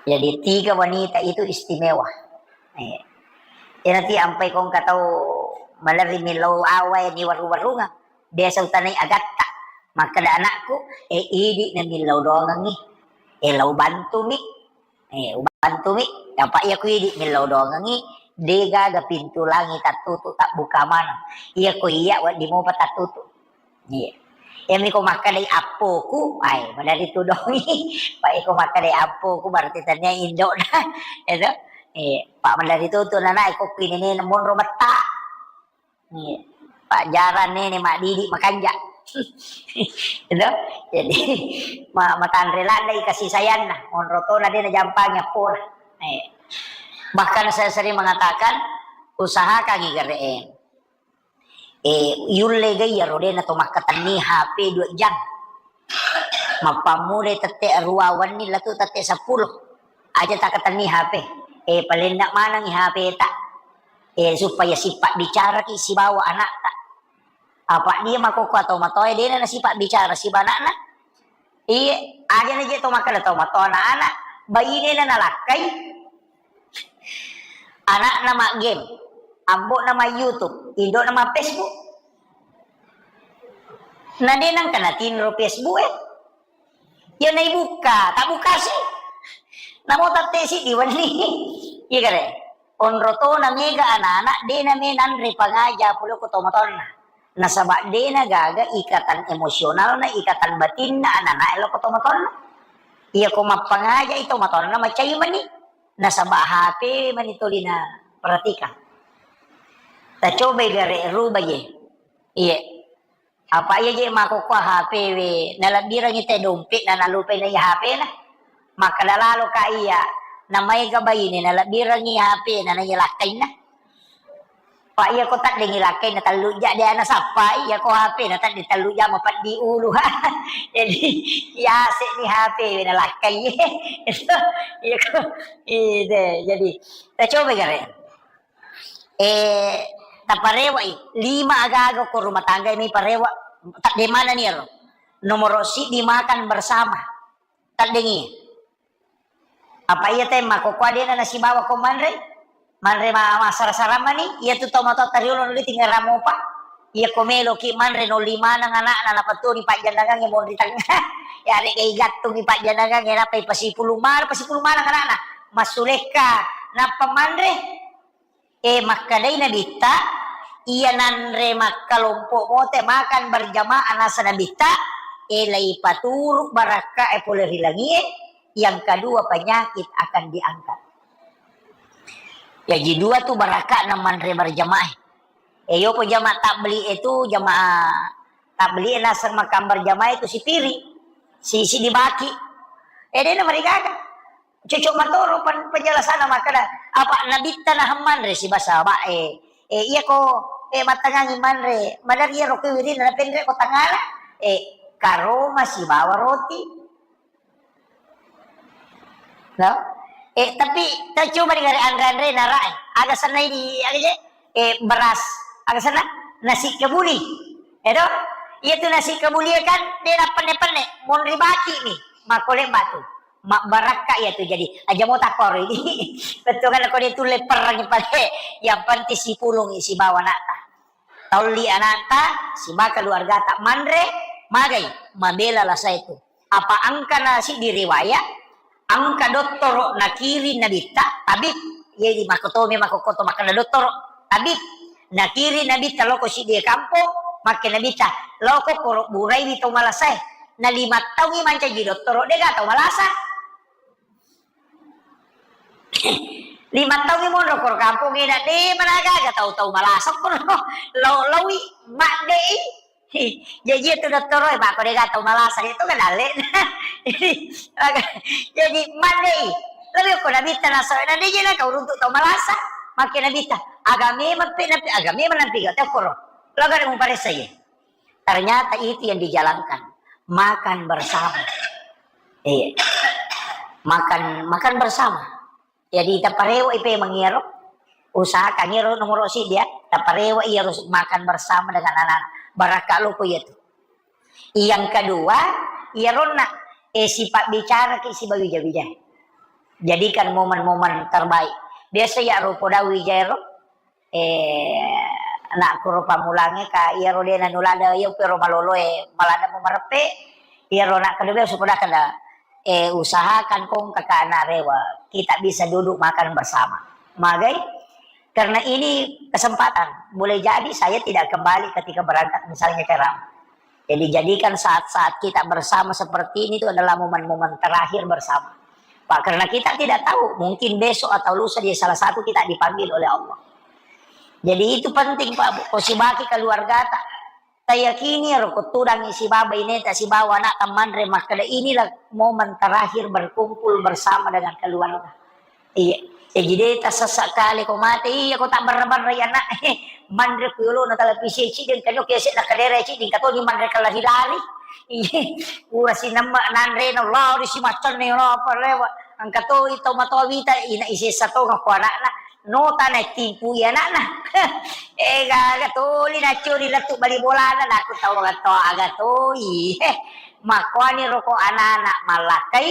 Jadi tiga wanita itu istimewa. Iya. Iya nanti ampai kongka tau malerri millau awa ni waru-warunga. Biasa utanai agatta. Makkeda anakku, eh, idi na millau dongengngi. Eh, lau bantumi. Eh, ubantumi. Apa iya ku idi millau dongengngi. De gaga pintu langi tattutu, tabbuka maneng. Iya ko iya, wedding mopa tattutu. Iya. Iyami ko makkedai appoku, ai, madari tudongi. Pak, iko makkedai appoku, berarti tania indokna. Itu. Iya. Pak, madari tutu nana, iko kuinene monro metta. Iya. Pak, jarang nene madidi makanja. Itu. Jadi, ma-, matanre ladai kasih sayangna. Monro tona de najampangi appona. Iya. Bahkan saya sering mengatakan, usahakan igere. Eh, yulle ga iyaro de nato makkatenni H P dua jam. Mappammulai tette arua wenni latu tette seppulo. Aja takkatenni H P. Eh, palenna manengngi H P ta. Eh, supaya sipabbicaraki sibawa anakta. Apa dia makokko atau matoe dena nasipabbicara siba anakna. Iye, aja na je to makkeda to matoa anak-anak, bainena nalakkai, anakna ma game, ambo'na ma YouTube, indo'na ma Facebook. Na de nengka natinro Facebook e. Ya naibukka, tabbukasi. Namo tattesi diwenni. Iya kare. Onro tona mega anak-anak, de name nanre pangaja pole ko tomatoanna. Nasaba de nagaga ikatan emosionalna, ikatan batinna anak-anak lo ko tomatoanna. Iya ko mappangaja i tomatoanna macai mani. Nasaba H P mani tolina perhatikan. Tacobai gare ruba je. Iya. Apa iya je makkukua H P we, nalebbirengngi te dompetna, nalupai na iya H P-na. Makkeda lalo ka iya, namaega baine nalebbirengngi H P-na, na iya lakkainna. Pak, iya ko taddengi lakkai na tellu ja de ana sappai, iya ko H P na tadde tellu ja mapeddi ulu. Jadi, yase ni H P na lakkai. Itu, iya ko, ide. Jadi, ta coba gare. Eh, taparewa i, lima aga-aga ko rumah tangga ini parewa, tadde mana ni ero. Nomor siddi makan bersama. Taddengi. Apa iya te makkokkoe dena nasibawa ko manre? Manre ma-, massara-sara mani, iya tu tomatoatta riolo nuli tingerang mopa. Iya ko meloki manre nolli maneng anakna, napatoni pajjandangangnge monri tengnga. Ya, arega igattungi pajjandangangnge, nappa ipasipulung maneng, pasipulung maneng anakna. Massulekka, nappa manre. Eh, makkedai Nabitta, iya nanre makkalompo mote makan berjamaah nasa Nabitta, eh, laipaturu barakka e pole ri langie, yang kedua penyakit akan diangkat. Jaji dua tu barakka na manre berjamaah. Eh, yoko jamaah tabligh itu, jamaah tabligh naseng makan berjamaah itu sipiri, si, si dibaki. Eh, dena marigaga. Cocok matoro pen-, penjelasanna makkeda, apa Nabitta nahang manre sibawa sahabat e. Eh, iya ko, eh, mattangangi manre, madari iyaro ko wirina napenre ko tangala, eh, karoma sibawa roti. No? Eh, tapi ta coba digare anre-anre nara, eh. Aga sennai di, aga je? Eh, beras. Aga senna? Nasi kebuli. Edo? Iya tu nasi kebuli kan, de penne-penne. Monri baki mi. Makole batu. Mabbarakka iya tu jadi. Aja mo takoro ini. Betul kan ko dia tulle perang pale. Yang penting sipulung sibawa anakta. Taulli anakta, sibawa keluargata manre, magai, mabela lasa itu. Apa engka na siddi riwayat, engka dottoro nakiring Nabitta, tabib, jadi makkotomi makkokkoto makkeda dottoro, tabib, nakiring Nabitta loko siddi kampong, makke Nabitta, loko koro buraiwi tau malasae, na lima taungi mancaji dottoro, dega tau malasa. Lima taungi monro koro kampong ina de managaga tau-tau malasa koro. Lau-, laui, maddei. Jaji itu dottoro e, mako dega tau malasa itu kan dalle. Jadi, maka, jadi maddei. Lebih ko Nabitta naso, na de je na kau runtuk tau malasa. Makke Nabitta, aga memang pe, napi, aga memang napi ga tau koro. Laga de muparessa ye. Ternyata itu yang dijalankan. Makan bersama. Iya. Makan, makan bersama. Jadi taparewa ipe mangiro. Usahakan iro nomor siddi ya. Taparewa iyaro makan bersama dengan anak. Barakka loko iya tu. Yang kedua, iyaronna, eh, sifat bicara ki sibawa wija-wija. Jadikan momen-momen terbaik. Biasa ya rupo dawi jairo. Eh, nakkuro pammulangnge ka iyaro de nanulada, iya pero maloloe, malada mu mareppe, iyaro nakkedabe supaya kada, eh, usahakan kong kakak anak rewa, kita bisa duduk makan bersama. Magai? Karena ini kesempatan. Boleh jadi saya tidak kembali ketika berangkat misalnya ke Ram. Jadi jadikan saat-saat kita bersama seperti ini itu adalah momen-momen terakhir bersama. Pak, karena kita tidak tahu, mungkin besok atau lusa dia salah satu kita dipanggil oleh Allah. Jadi itu penting, Pak, Bu. Ko sibaki keluargata. Tayakini ro ko tudang sibawa ineta sibawa anak manre makkeda inilah momen terakhir berkumpul bersama dengan keluarga. Iya. Jaji de tasessa kale ko mate, iya ko tabbarra-barra ya anak. Manre ku yolo na televisi cideng kanu kese na kadere cideng katoni manre kalari-lari. Iya. Ura sinemma nanre na lari si macanne na apa rewa. Engka to tau matoa wita ina isessa to ko anakna. No tana timpu iya anakna. Eh, gaga toli nacuri lettu bali bolana, naku tau aga to, aga toi. Eh, makoani roko anak-anak mallakai,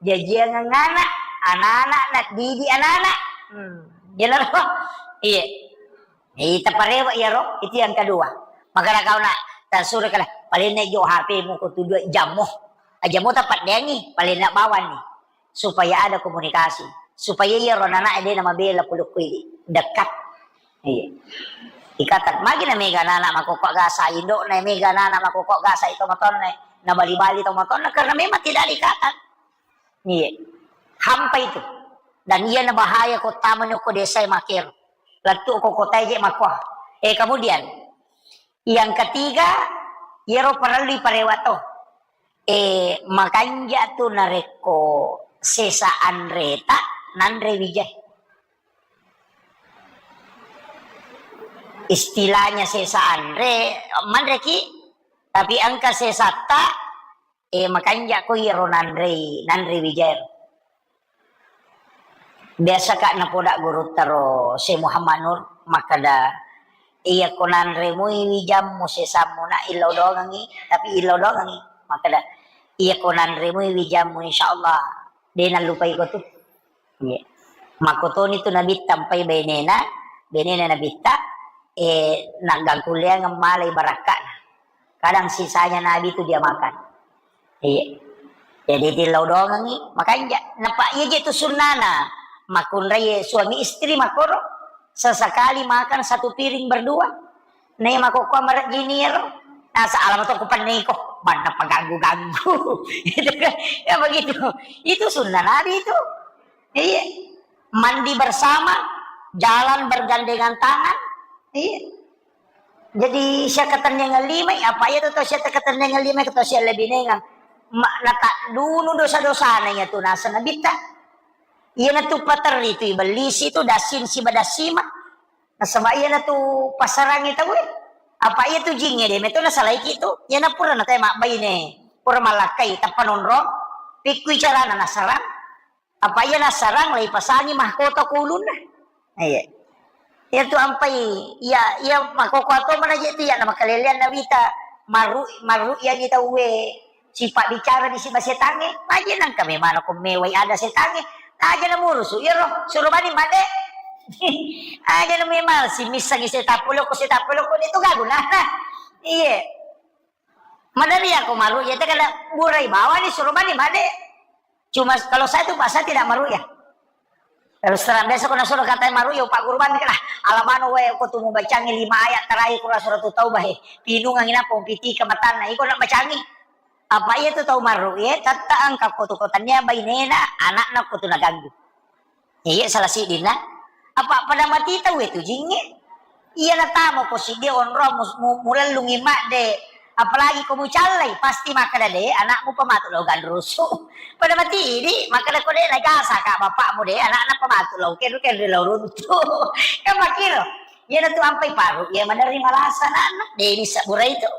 jajiangeng anak, anak-anak na didi anak-anak. Hmm, jelas ro? Iya. Eh, taparewa iya ro, itu yang kedua. Makanya kau nak tasure kala, paling nek jo H P mu ko tu dua jam mo. Aja mo tapaddengi, paling nak bawang nih. Supaya ada komunikasi, supaya iyaro anana de namabela pole ko idi dekat. Iya. Ikatan. Magi na mega anana makokko gasa, indokna mega anana makokko gasa itu matonna, na bali-bali to matonna karena memang tidak ada ikatan. Iya. Hampa itu. Dan iya na bahaya ko tama ko desa makero. Lettu ko kota je makko. Eh, kemudian yang ketiga, iyaro parellu parewa to. Eh, makanja tu narekko sesa anreta nanre wijai. Istilahnya sesa anre, manreki, tapi engka sesatta, eh, makanja ko iyaro nanrei, nanrei wijaero. Biasa ka napoda gurutta ro Syekh Muhammad Nur, makkada, "Iya ko nanremui wijammu sesammu na illau doangengi, tapi illau doangengi." Makkada, "Iya ko nanremui wijammu, insyaallah de nallupai ko tu." Iya. Makkotoni tu Nabitta mpai bainena, bainena Nabitta, eh, naggangkulleangeng malai barakka'na. Kadang sisanya Nabi tu dia makan. Iya. Jadi tillau doangengi, makanja. Napa iya je tu sunnana. Makkunrai suami istri makkoro, sesekali makan satu piring berdua. Nai makkokkoe marejjini ero. Nasa alama to kupanniko, manna paganggu-ganggu. Itu kan, ya begitu. Itu sunnah Nabi itu. Iya. Mandi bersama, jalan bergandengan tangan. Iya. Jadi, siakatennengeng limai, apa iya tu tau siakatennengeng limai, tau siallebinengeng. Ma-, nataddunu dosa-dosana iya tu naseng Nabitta. Iyana tu paterri tu ibellisi tu, dasin siba dasima. Nasaba iyana tu pasarangi tauwe. Apa iya tu jingnge de meto nasalaiki tu. Iyana pura natae mabbaine, pura malakkai, tappa nonrong, pikkui carana nasarang. Apa iya nasarang, laipasangi mahkota ko ulunna. Iya. Iya tu ampai, iya, iya makkokkoe to mana je tu iya na makaleleang nawita maru-, maru iya ni tauwe sipabbicara di siba setangnge. Maje nangka memang ko mewai ada setangnge. Aja na murusu, iya ro, suro bani made. Aja na memang si missangi setappulo ko setappulo ko itu gagu nah. Iya. Madari aku maru'ya, teka na burai bawani suro bani made. Cuma kalau saya tuh, Pak, saya tidak maru'ya. Terus terang, biasa ko nasuro katai maru'ya, Pak Guru bani kala, "Alamano wae ko tu mubacangi lima ayat terakhir Quran Suratul Taubah, he. Pinungangi nappa umpitika matanna, iko nak bacangi." Apa iya tu tau maru'ya, tetta engka ko tu kotania bainena, anakna ko tu naganggu. Iya, salah siddinna. Apa pada mati tau itu jingnge? Iya natama ko siddi onrong mus-, mu-, mulellungi madde. Apalagi ko mucallai, pasti makkeda de, anakmu pamatu lao ganrusu. Pada mati idi, makkeda ko de najasa ka bapakmu de, anakna pamatu lao kenru-kenru lao runtu. Kan makkiro. Iya natu ampai paru, iya maderri malasa anakna. De bisa burai tu.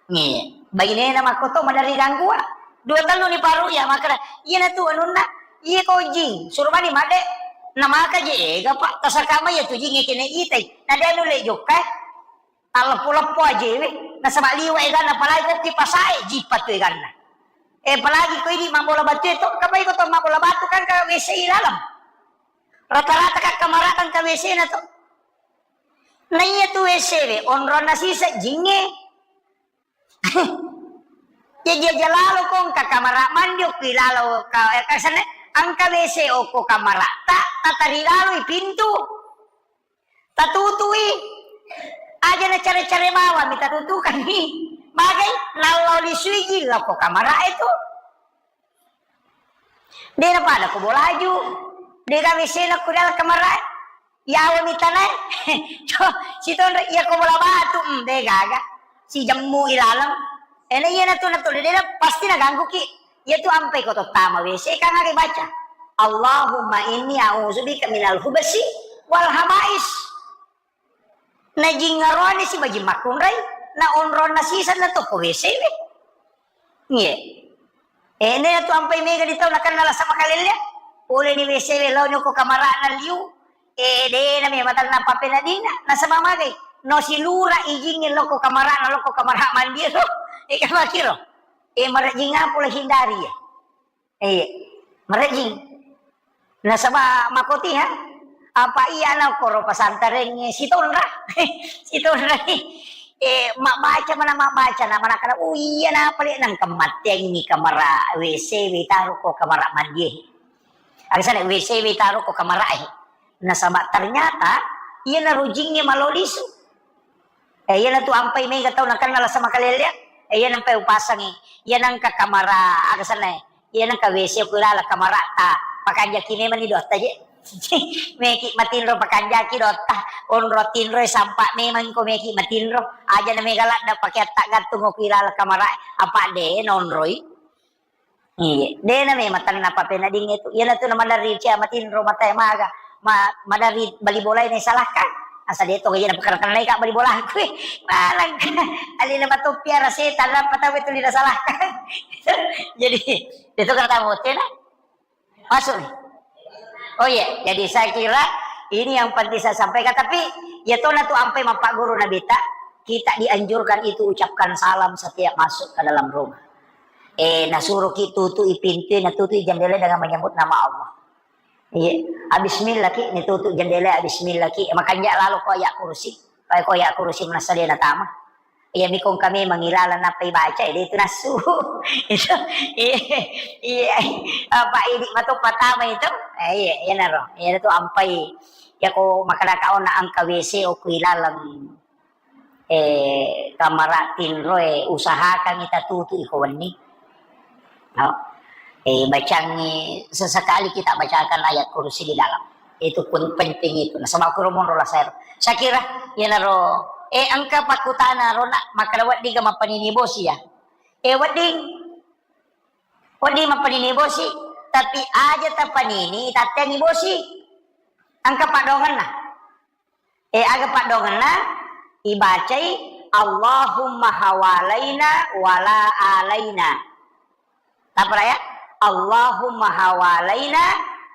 Nge, bainena makkoto maderri ganggua. Dua tellu ni paru iya makkeda, "Iyanatu anunna, iya ko jing, suro mani madde." Namaka je ega, Pak, tasaka mai iya tu jingnge kene itai. Na de nulle jokka, eh. Talleppo-leppo ajewe, nasaba liwa eganna, apalagi ko ki pasae, jipa tu eganna. Eh, apalagi ko idi mabbola batu e to, kapai ko to mabbola batu kan ka W C i laleng. Rata-rata ka kamara kan ka W C na to. Na iya tu W C we, onronna sisa jingnge. Jaji aja lalo ko engka kamara mandi okko ilalo ka, eh, kasane, engka W C okko kamara ta, tatari laloi pintu. Tatutui. Aja na care-care bawang mi tatutukanni. Bagai nallo lisui jillo ko kamara itu. De na pada ko bolaju. De gaga W C na ko dalam kamara. Yawa mi tanae. To, sitonro iya ko bola batu, mm, de gaga. Si jemmu ilaleng. Ena iya natu natu de na pasti na ganggu ki. Iya tu ampai ko to tama W C kan aga baca. Allahumma inni a'udzubika minal hubasi wal habais. Na jingngaroni si bajing makkunrai, na onronna sisa na tokko W C we. Ngie. Eh, ne tu ampai mega di tau nakenna lasa makalelle. Pole ni W C we lao ni ko kamarana liu. Eh, de na me matanna papenadina. Nasaba magai. No silura ijingnge loko kamarana, loko kamara mandi lo. Eh, kamakiro. Eh, marajing apa lo hindari ya. Iya, marejing. Nasaba makotiha, apa iya na koro pasantarengnge sitonra. Sitonra ni. Eh, mabbaca mana mabbaca na mana kana, oh iya na pale nang kemateng ni kamara W C we taro ko kamara mandi. Agasana W C we taro ko kamara eh. Nasaba ternyata iya na rujingnge malo lisu. Eh, iyanatu ampai mega tau nakenna lasa makalellea. Eh, iya nampai upasangi. Iya nangka kamara, aga senna, eh. Iya nangka W C ku ilala kamarata. Pakanjaki memang ni dotta je. Meki matinro pakanjaki dotta. Onro tinro sampa memang ko meki matinro. Aja na mega ladda pake atta gantung ku ilala kamara. Apa de nonroi. Iya, de na memang tanna papenadingnge tu. Iyanatu na maderri cia matinro matae maga, ma-, maderri bali bolae na isalahkan. Asa de to iya napakarang-karang naika bali bolaku. Malangka. Alina matoppi ara setan, nappa tau tuli nasalahkan. Jadi, de to kata motena. Masuk nih. Oh iya, jadi saya kira ini yang penting saya sampaikan. Tapi ya tona tu ampai mappaguru Nabitta, kita dianjurkan itu ucapkan salam setiap masuk ke dalam rumah. Eh, nasuruh ki tutu'i pintu, natutu'i jendela dengan menyebut nama Allah. Iya, bismillah ki, ni tutu jendela, bismillah ki. Makanja lalo ko ayat kursi. Pai ko ayat kursi manassa de natama. Iya, mikong kami mangilalang nappa ibaca, itu nassu. Itu, iya, iya. Apa idi mato patama itu? Eh, iya, iya naro. Iya tu ampai. Ya ko makadaka ona angka W C o ku ilalang eh, kamara tinroe, usahakan kita tutu iko wenni. No? Eh, bacangi sesekali kita bacakan ayat kursi di dalam. Itu pun penting itu. Nasaba kuro monro laser. Saya kira, ya naro, eh, engka pakutana rona, maka wedding ga mapanini bosi ya. Eh, wedding, wedding mapanini bosi, tapi aja tapanini, tatteangi bosi. Engka padongenna. Eh, aga paddoangenna? Ibacai, "Allahumma hawalaina wala alaina." Tappa ya? "Allahumma hawalaina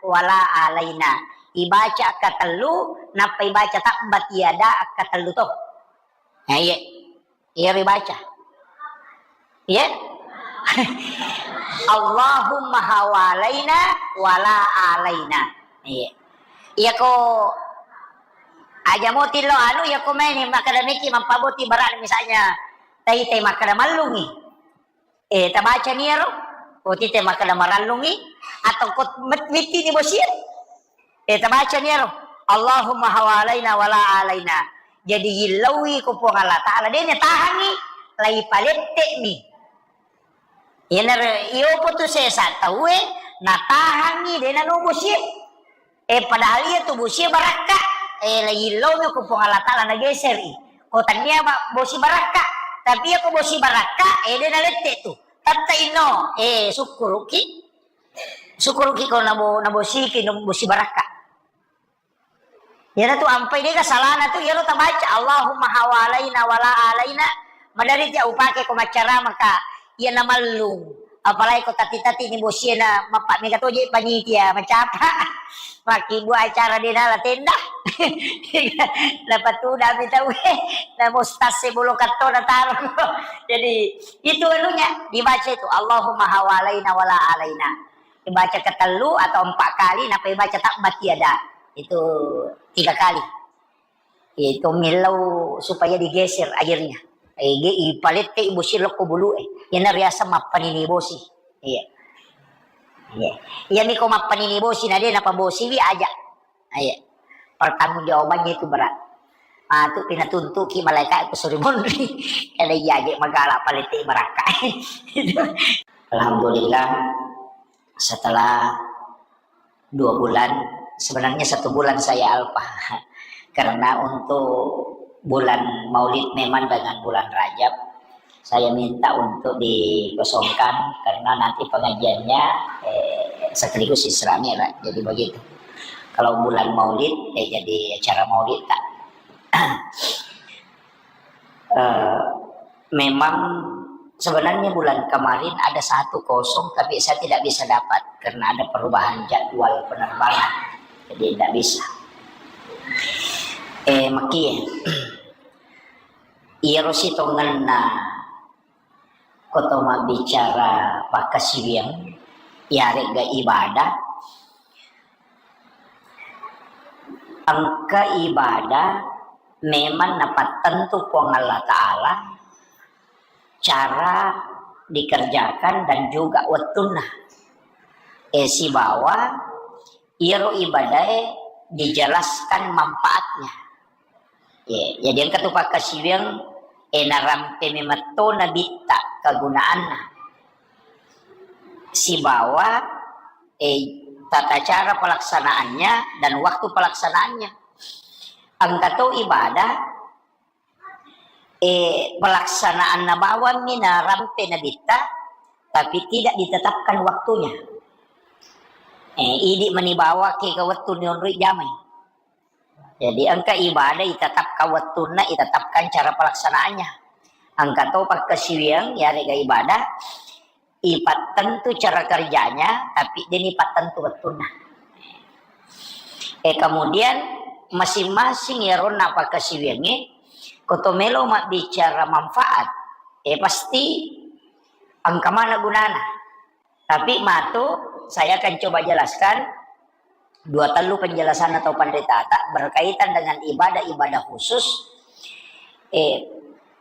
wala alaina." Ibaca akkatellu, nappa ibaca tabbat yada akkatellu to. Nah, iya. Iya ribaca. Iya? "Allahumma hawalaina wala alaina." Iya. Iya ko aja moti lo anu, iya ko maini makkada meki mappaboti barang misalnya tai-tai makkada mallungi. Eh, tabaca ni ero. Ko tite makkada marallungi atau ko met-, mitti ni bosie. Eh, tabaca ni ero. "Allahumma hawalaina wala alaina." Jadi yillauwi ko Puang Allah Ta'ala, de natahangi, lai palette'mi. Iyanaro iyopo tu sesa tauwe, natahangi, de nano bosie. Eh, padahal iya tu bosie barakka. Eh, la yillomi ko Puang Allah Ta'ala nageseri. Ko tania ba-, bosi barakka. Tapi iya ko bosi barakka, eh, de nalette tu. Tatta inno, eh, sukkuruki. Sukkuruki ko nabo-, nabosiki, no-, bosi barakka. Iyana tu ampai dega salana tu, iyaro tabaca, "Allahumma hawalaina wala alaina." Madari tia upake ko maccarama ka, iya namallung. Apalagi ko tati-tati ni bosie na mappa mega toje panitia, macapa. Makkibua acara de nala tenda. Napatudami tauwe, na mustase bolo katto na taro. Jadi, itu anunya, dibaca itu, "Allahumma hawalaina wala alaina." Dibaca ketellu atau empat kali, nappa dibaca tabbat yada. Itu tiga kali. Itu millau supaya digeser airnya. Eh, ge-, ipalette bosi lokko bulu e. Iyana riaseng mappanini bosi. Iya. Iya. Iya miko mappanini bosi, na de napabosiwi aja. Iya. Pertanggungjawabannya itu berat. Matu pinatuntuki malaikat ku suri monri. Kada iya ge magala palette barakka. Alhamdulillah, setelah dua bulan, sebenarnya satu bulan saya alpa. Karena untuk bulan Maulid memang dengan bulan Rajab, saya minta untuk dikosongkan karena nanti pengajiannya, eh, sekaligus Isra Mi'raj. Jadi begitu. Kalau bulan Maulid, eh, jadi acara Maulid tak. Eh, memang sebenarnya bulan kemarin ada satu kosong, tapi saya tidak bisa dapat karena ada perubahan jadwal penerbangan. Jadi tidak bisa. Eh, maki, iyaro sitongenna koto mabbicara pakkasiwiang, iyaregga ibadah, engka ibadah memang napattentu Puang Allah Ta'ala cara dikerjakan dan juga wettunna. Eh, sibawa iyaro ibadae dijelaskan manfaatnya. Ye, jadi engka tu pakkasiwiang, eh, narampe memetto nabitta kegunaanna. Sibawa, eh, tata cara pelaksanaannya dan waktu pelaksanaannya. Engka to ibadah, eh, pelaksanaanna bawammi narampe nabitta, tapi tidak ditetapkan waktunya. Eh, idi mani bawake ka wettu nionroi jamai. Jadi engka ibadah itetapkan wettunna, itetapkan cara pelaksanaannya. Engka to pakkasiwiang, yarega ibadah, ipattentu cara kerjanya, tapi deni pattentu wettunna. Eh, kemudian masing-masing yaronna pakkasiwiangnge, ko to melo mabbicara manfaat, eh, pasti engka mana gunana. Tapi matu, saya akan coba jelaskan dua tellu penjelasan atau pendetata berkaitan dengan ibadah-ibadah khusus. Eh,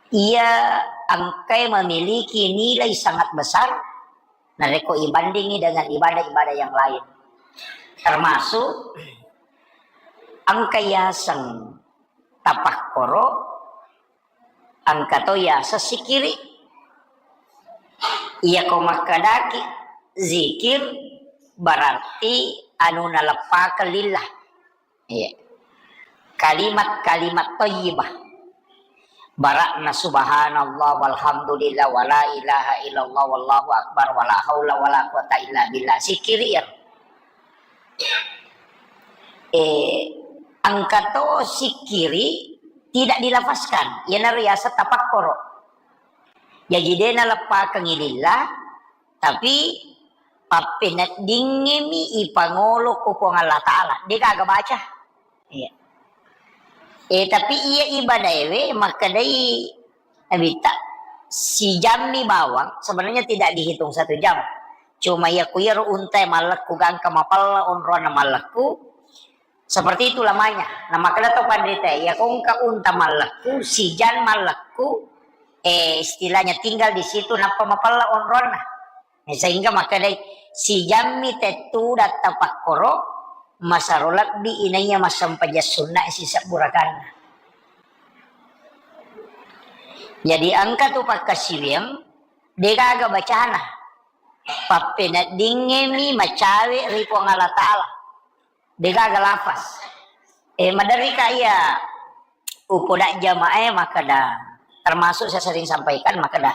ia engkai memiliki nilai sangat besar narekko ibandingi dengan ibadah-ibadah yang lain. Termasuk engka yaseng tapakkoro, engka to yaseng sikiri. Iyako makkedaki zikir, berarti anu naleppakeng lillah. Iya. Kalimat-kalimat thayyibah. Barakna subhanallah walhamdulillah wala ilaha illallah wallahu akbar wala haula wala quwata illa billah. Sikiri iyaro. Eh, engka to sikiri tidak dilafazkan, iyanaro yaseng tapakkoro. Jaji de naleppakengngi lillah, tapi pappeneddingngemi ipangolo ko Puang Allah Ta'ala, de gaga baca. Iya. Eh, tapi iya ibadaewe makkedai Nabitta, sijammi bawang, sebenarnya tidak dihitung satu jam. Cuma iya ku iyaro unta mallekku gangka mapella onronna mallekku, seperti itu lamanya. Nah, makkeda to panrita, iya ko engka unta mallekku, sijan mallekku, eh, istilahnya tinggal di situ nappa mapella onronna. Sehingga makkedai, sijammi tettu datta pakkoro, masaro lebbi inaiya massempajang sunna sisebbu rakanna. Jadi engka tu pakkasiwiang, degaga bacana. Pappeneddingngemi macawe ri Puang Allah Ta'ala. Degaga lafaz. Eh, maderrika iya upoda jamaah makkeda, termasuk saya sering sampaikan makkeda,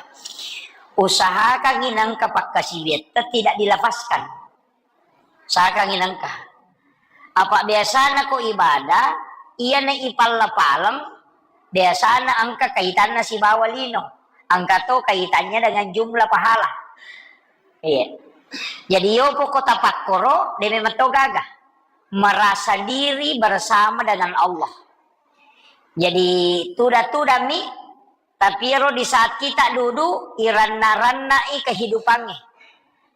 usahakan inangka pakkasiwiatta tidak dilafazkan. Usahakan inangka. Apa biasana ko ibadah, iyana ipalla paleng, biasana engka kaitanna sibawa lino. Engka to kaitannya dengan jumlah pahala. Iya. Jadi yopo ko tapakkoro, de memang to gaga. Merasa diri bersama dengan Allah. Jadi tuda-tudami, tapi ero di saat kita duduk, iranna-rannai kehidupannya.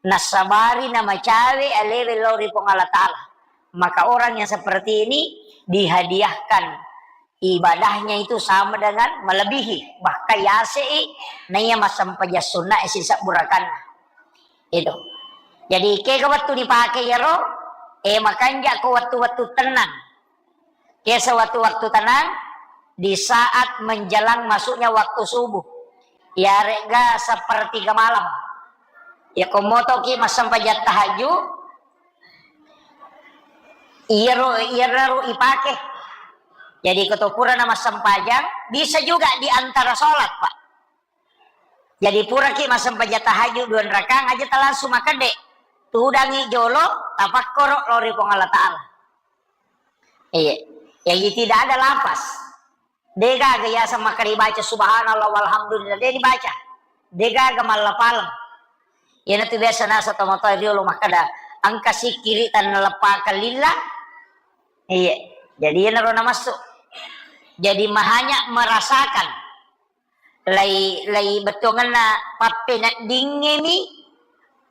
Nasabari namacawe alewe lao ri Puang Allah Ta'ala. Maka orang yang seperti ini dihadiahkan ibadahnya itu sama dengan melebihi, bahkan yasei naiya massempajang sunna sisebbu rakanna. Itu. Jadi kega wettu dipake iyaro, eh, makanja ko wettu-wettu tenang. Kesa wettu-wettu tenang di saat menjelang masuknya waktu subuh. Yarega sepertiga malam. Ya ko motoki massempajang tahajud, iyaro, iyaro ipake. Jadi ko to purana massempajang, bisa juga di antara sholat, Pak. Jadi puraki massempajang tahajud dua rakang aja ta langsung makkeda, tudangi jolo, tapakkoro lao ri Puang Allah Ta'ala. Iya. Jadi tidak ada lafaz. Degaga yaseng makkeda baca subhanallah walhamdulillah, de dibaca. Degaga mallapaleng. Iyanatu biasa nasa tomatoa riolo makkeda, engka sikiri tanna leppakeng lillah. Iya. Jadi iyanaro namassu. Jadi mahanya merasakan. Lai, lai bettuangenna pappeneddingngemi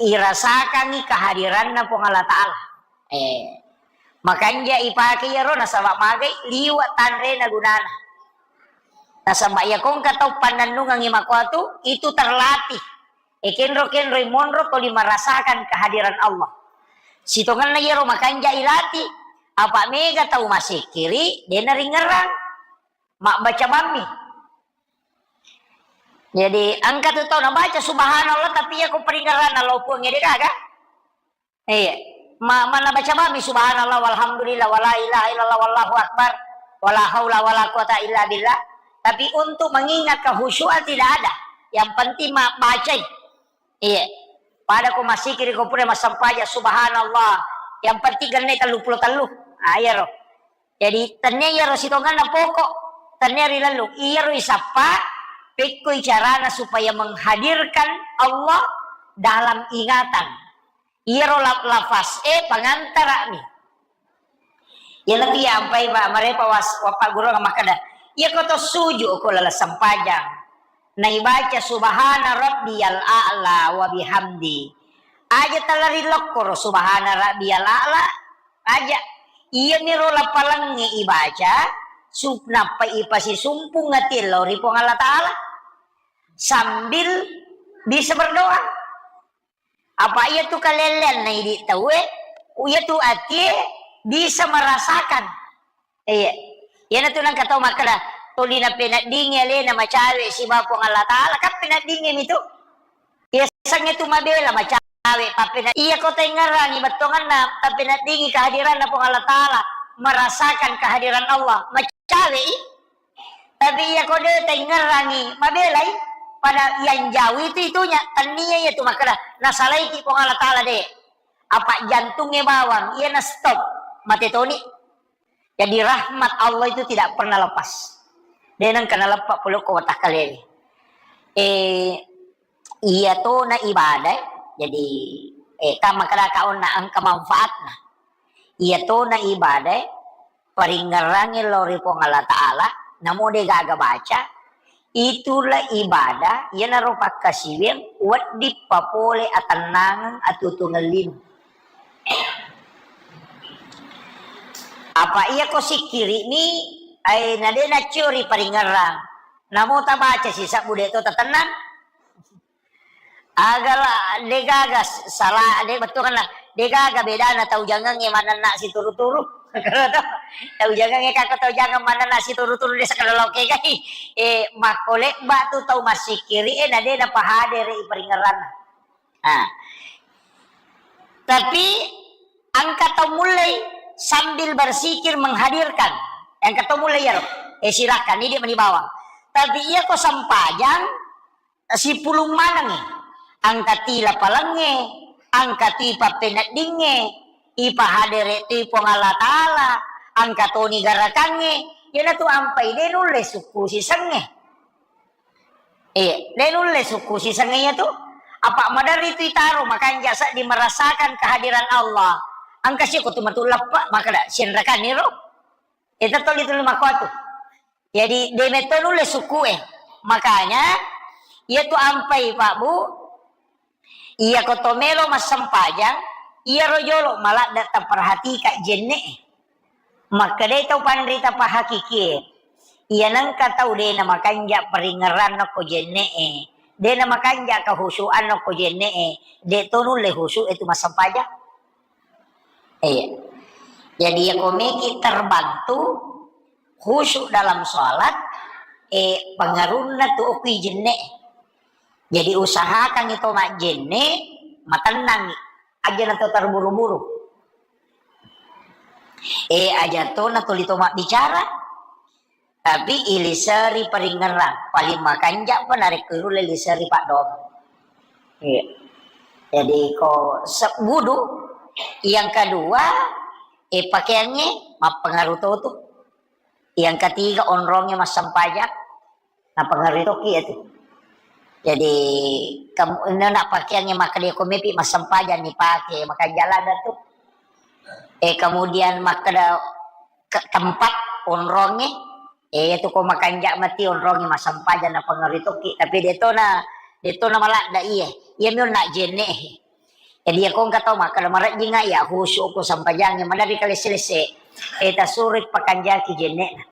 irasakangngi kehadiranna Puang Allah Ta'ala. Eh, makanja ipake iyaro nasaba magai liwe tanrena gunana. Nasaba iya ko engka tau pannennungengngi makuatu, itu terlatih. Eh, kenro-kenroi monro tuli merasakan kehadiran Allah. Sitongenna iyaro makanja ilatih, apa mega tau masikiri, de naringerang. Mabbaca bammi. Jadi, engka tu tau nabaca subhanallah, tapi iya ko paringerranna lao Puang ede gaga. Iya. Ma-, mana baca bammi subhanallah, walhamdulillah, wala ilaha illallah, wallahu akbar, wala haula wala quwata illa billah. Tapi untuk mengingat kehusyuan tidak ada. Yang penting ma-, bacai. Iya. Pada ko masikiri ko pura massempajang subhanallah. Yang penting genne tellu pulo tellu. Ah, iya ro. Jadi, tennia iyaro sitongenna pokok, tennia rilellung. Iyaro isappa, pekkoi carana supaya menghadirkan Allah dalam ingatan. Iyaro la-, lafaz e pangantara'mi. Iyanatu iya ampai, Pak, marepa was-, Bapak Guru makkeda, iyako to suju ko laleng sempajang, naibaca subhana rabbiyal a'la wa bihamdi. Aja tala rilokkoro subhana rabbiyal a'la, aja. Iyaniro lapalengnge ibaca, sup-, nappa ipasisumpung ati lao ri Puang Allah Ta'ala sambil bisa berdoa. Apa iyatu kalelleanna idi tauwe, iyatu atie bisa merasakan. Iya. Iyanatu nengka tau makkeda, tuli napeneddingi alena macawe siba Puang Allah Ta'ala, kan peneddingi mitu. Yasengnge tu mabela macawe, tappena-, iyako tengngerangi bettuanganna, tapeneddingi kehadiranna Puang Allah Ta'ala, merasakan kehadiran Allah, macawe i. Tapi iyako de tengngerangi, mabelai. Pada yang jauh itu itunya, tennia iyatu makkeda, nasalaiki Puang Allah Ta'ala de. Apa jantungnge bawang, iya na stop, mate toni. Jadi rahmat Allah itu tidak pernah lepas. De nengka naleppa pole ko watakkaleni. Eh, iyatona ibadah, jadi, eh, kan makkeda ka onna engka manfaatna. Iyatona ibadah, paringngerangngi lao ri Puang Allah Ta'ala, namo de gaga baca, itulah ibadah, iyanaro pakkasiwiang, wedding papole atennangeng, atutuungeng lino. Apa iyako sikkiri'mi, ai, na de naccio ri paringngerang, namo tabaca sisebbu de to tatennang. Agala degaga s-, sala, de bettuanna, degaga bedana tau jangengnge manenna situru-turu. Tau jangengnge kako tau jangeng manenna situru-turu de sekadar loke gai. Eh, makko lebba tu tau massikkiri, eh, na de napahadere i paringngeranna. Ah. Tapi engka tau mulai sambil bersikir menghadirkan. Engka tau mulai iyaro. Eh, silakan, ini dia meni bawang. Tapi iyako sempajang, sipulung manengngi. Engka ti lapalengnge, engka ti pappeneddingnge, ipahadere tu Puang Allah Ta'ala, engka toni garakangnge, iyanatu ampai de nulle sukku sisengnge. Eh, de nulle sukku sisengnge iyatu. Apa maderri tu itaro makanja seddi merasakan kehadiran Allah. Engka siko tu matu leppe, makkeda, sienrekanni ro. Eh, tetto li tuli makkuatu. Jadi, de metto nulle sukku e. Makanya, iyatu ampai, Pak, Bu, iyako to melo massempajang, iyaro jolo maladde taperhatika jenne e. Makkedai tau panrita pahakikie, iya nengka tau de namakanja paringngeranna ko jenne e, de namakanja kahusuanna ko jenne e, de to nulle husu e tu massempajang. Iya. Jadi, iyako meki terbantu khusyuk dalam sholat, eh, pengaruhna tu okui jenne. Jadi, usahakan itu majjenne, matennangi. Aja na to terburu-buru. Eh, aja to na tuli to mabbicara. Tapi iliseri paringngerang, paling makanja pa narekko irulle liseri paddoang. Iya. Jadi ko se-, wudu, yang kedua, eh, pakeangnge mappengaruh to tu. Yang ketiga, onrongnge massempajang, napengaruh toki itu. Jadi, kamu, ini nak pakeangnge makkeda ko mepi massempajang ni pake, makanja ladde tu. Eh, kemudian makkeda ke tempat onrongnge, eh, itu ko makanja mati onrongnge massempajang napengaruh toki, tapi de to na, de to na maladde iye. Iya mi onna jenne. Jadi, iya ko engka tau makkeda marejjinga iya khusyuk ko sempajangnge, maderri kalesse-lesse, eh, tasuroi pakanjaki jenne na.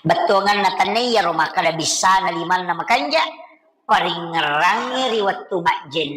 Bettuanganna tenne iyaro makkeda bissana limanna makanja, paringngerangngi ri wettu majjenne.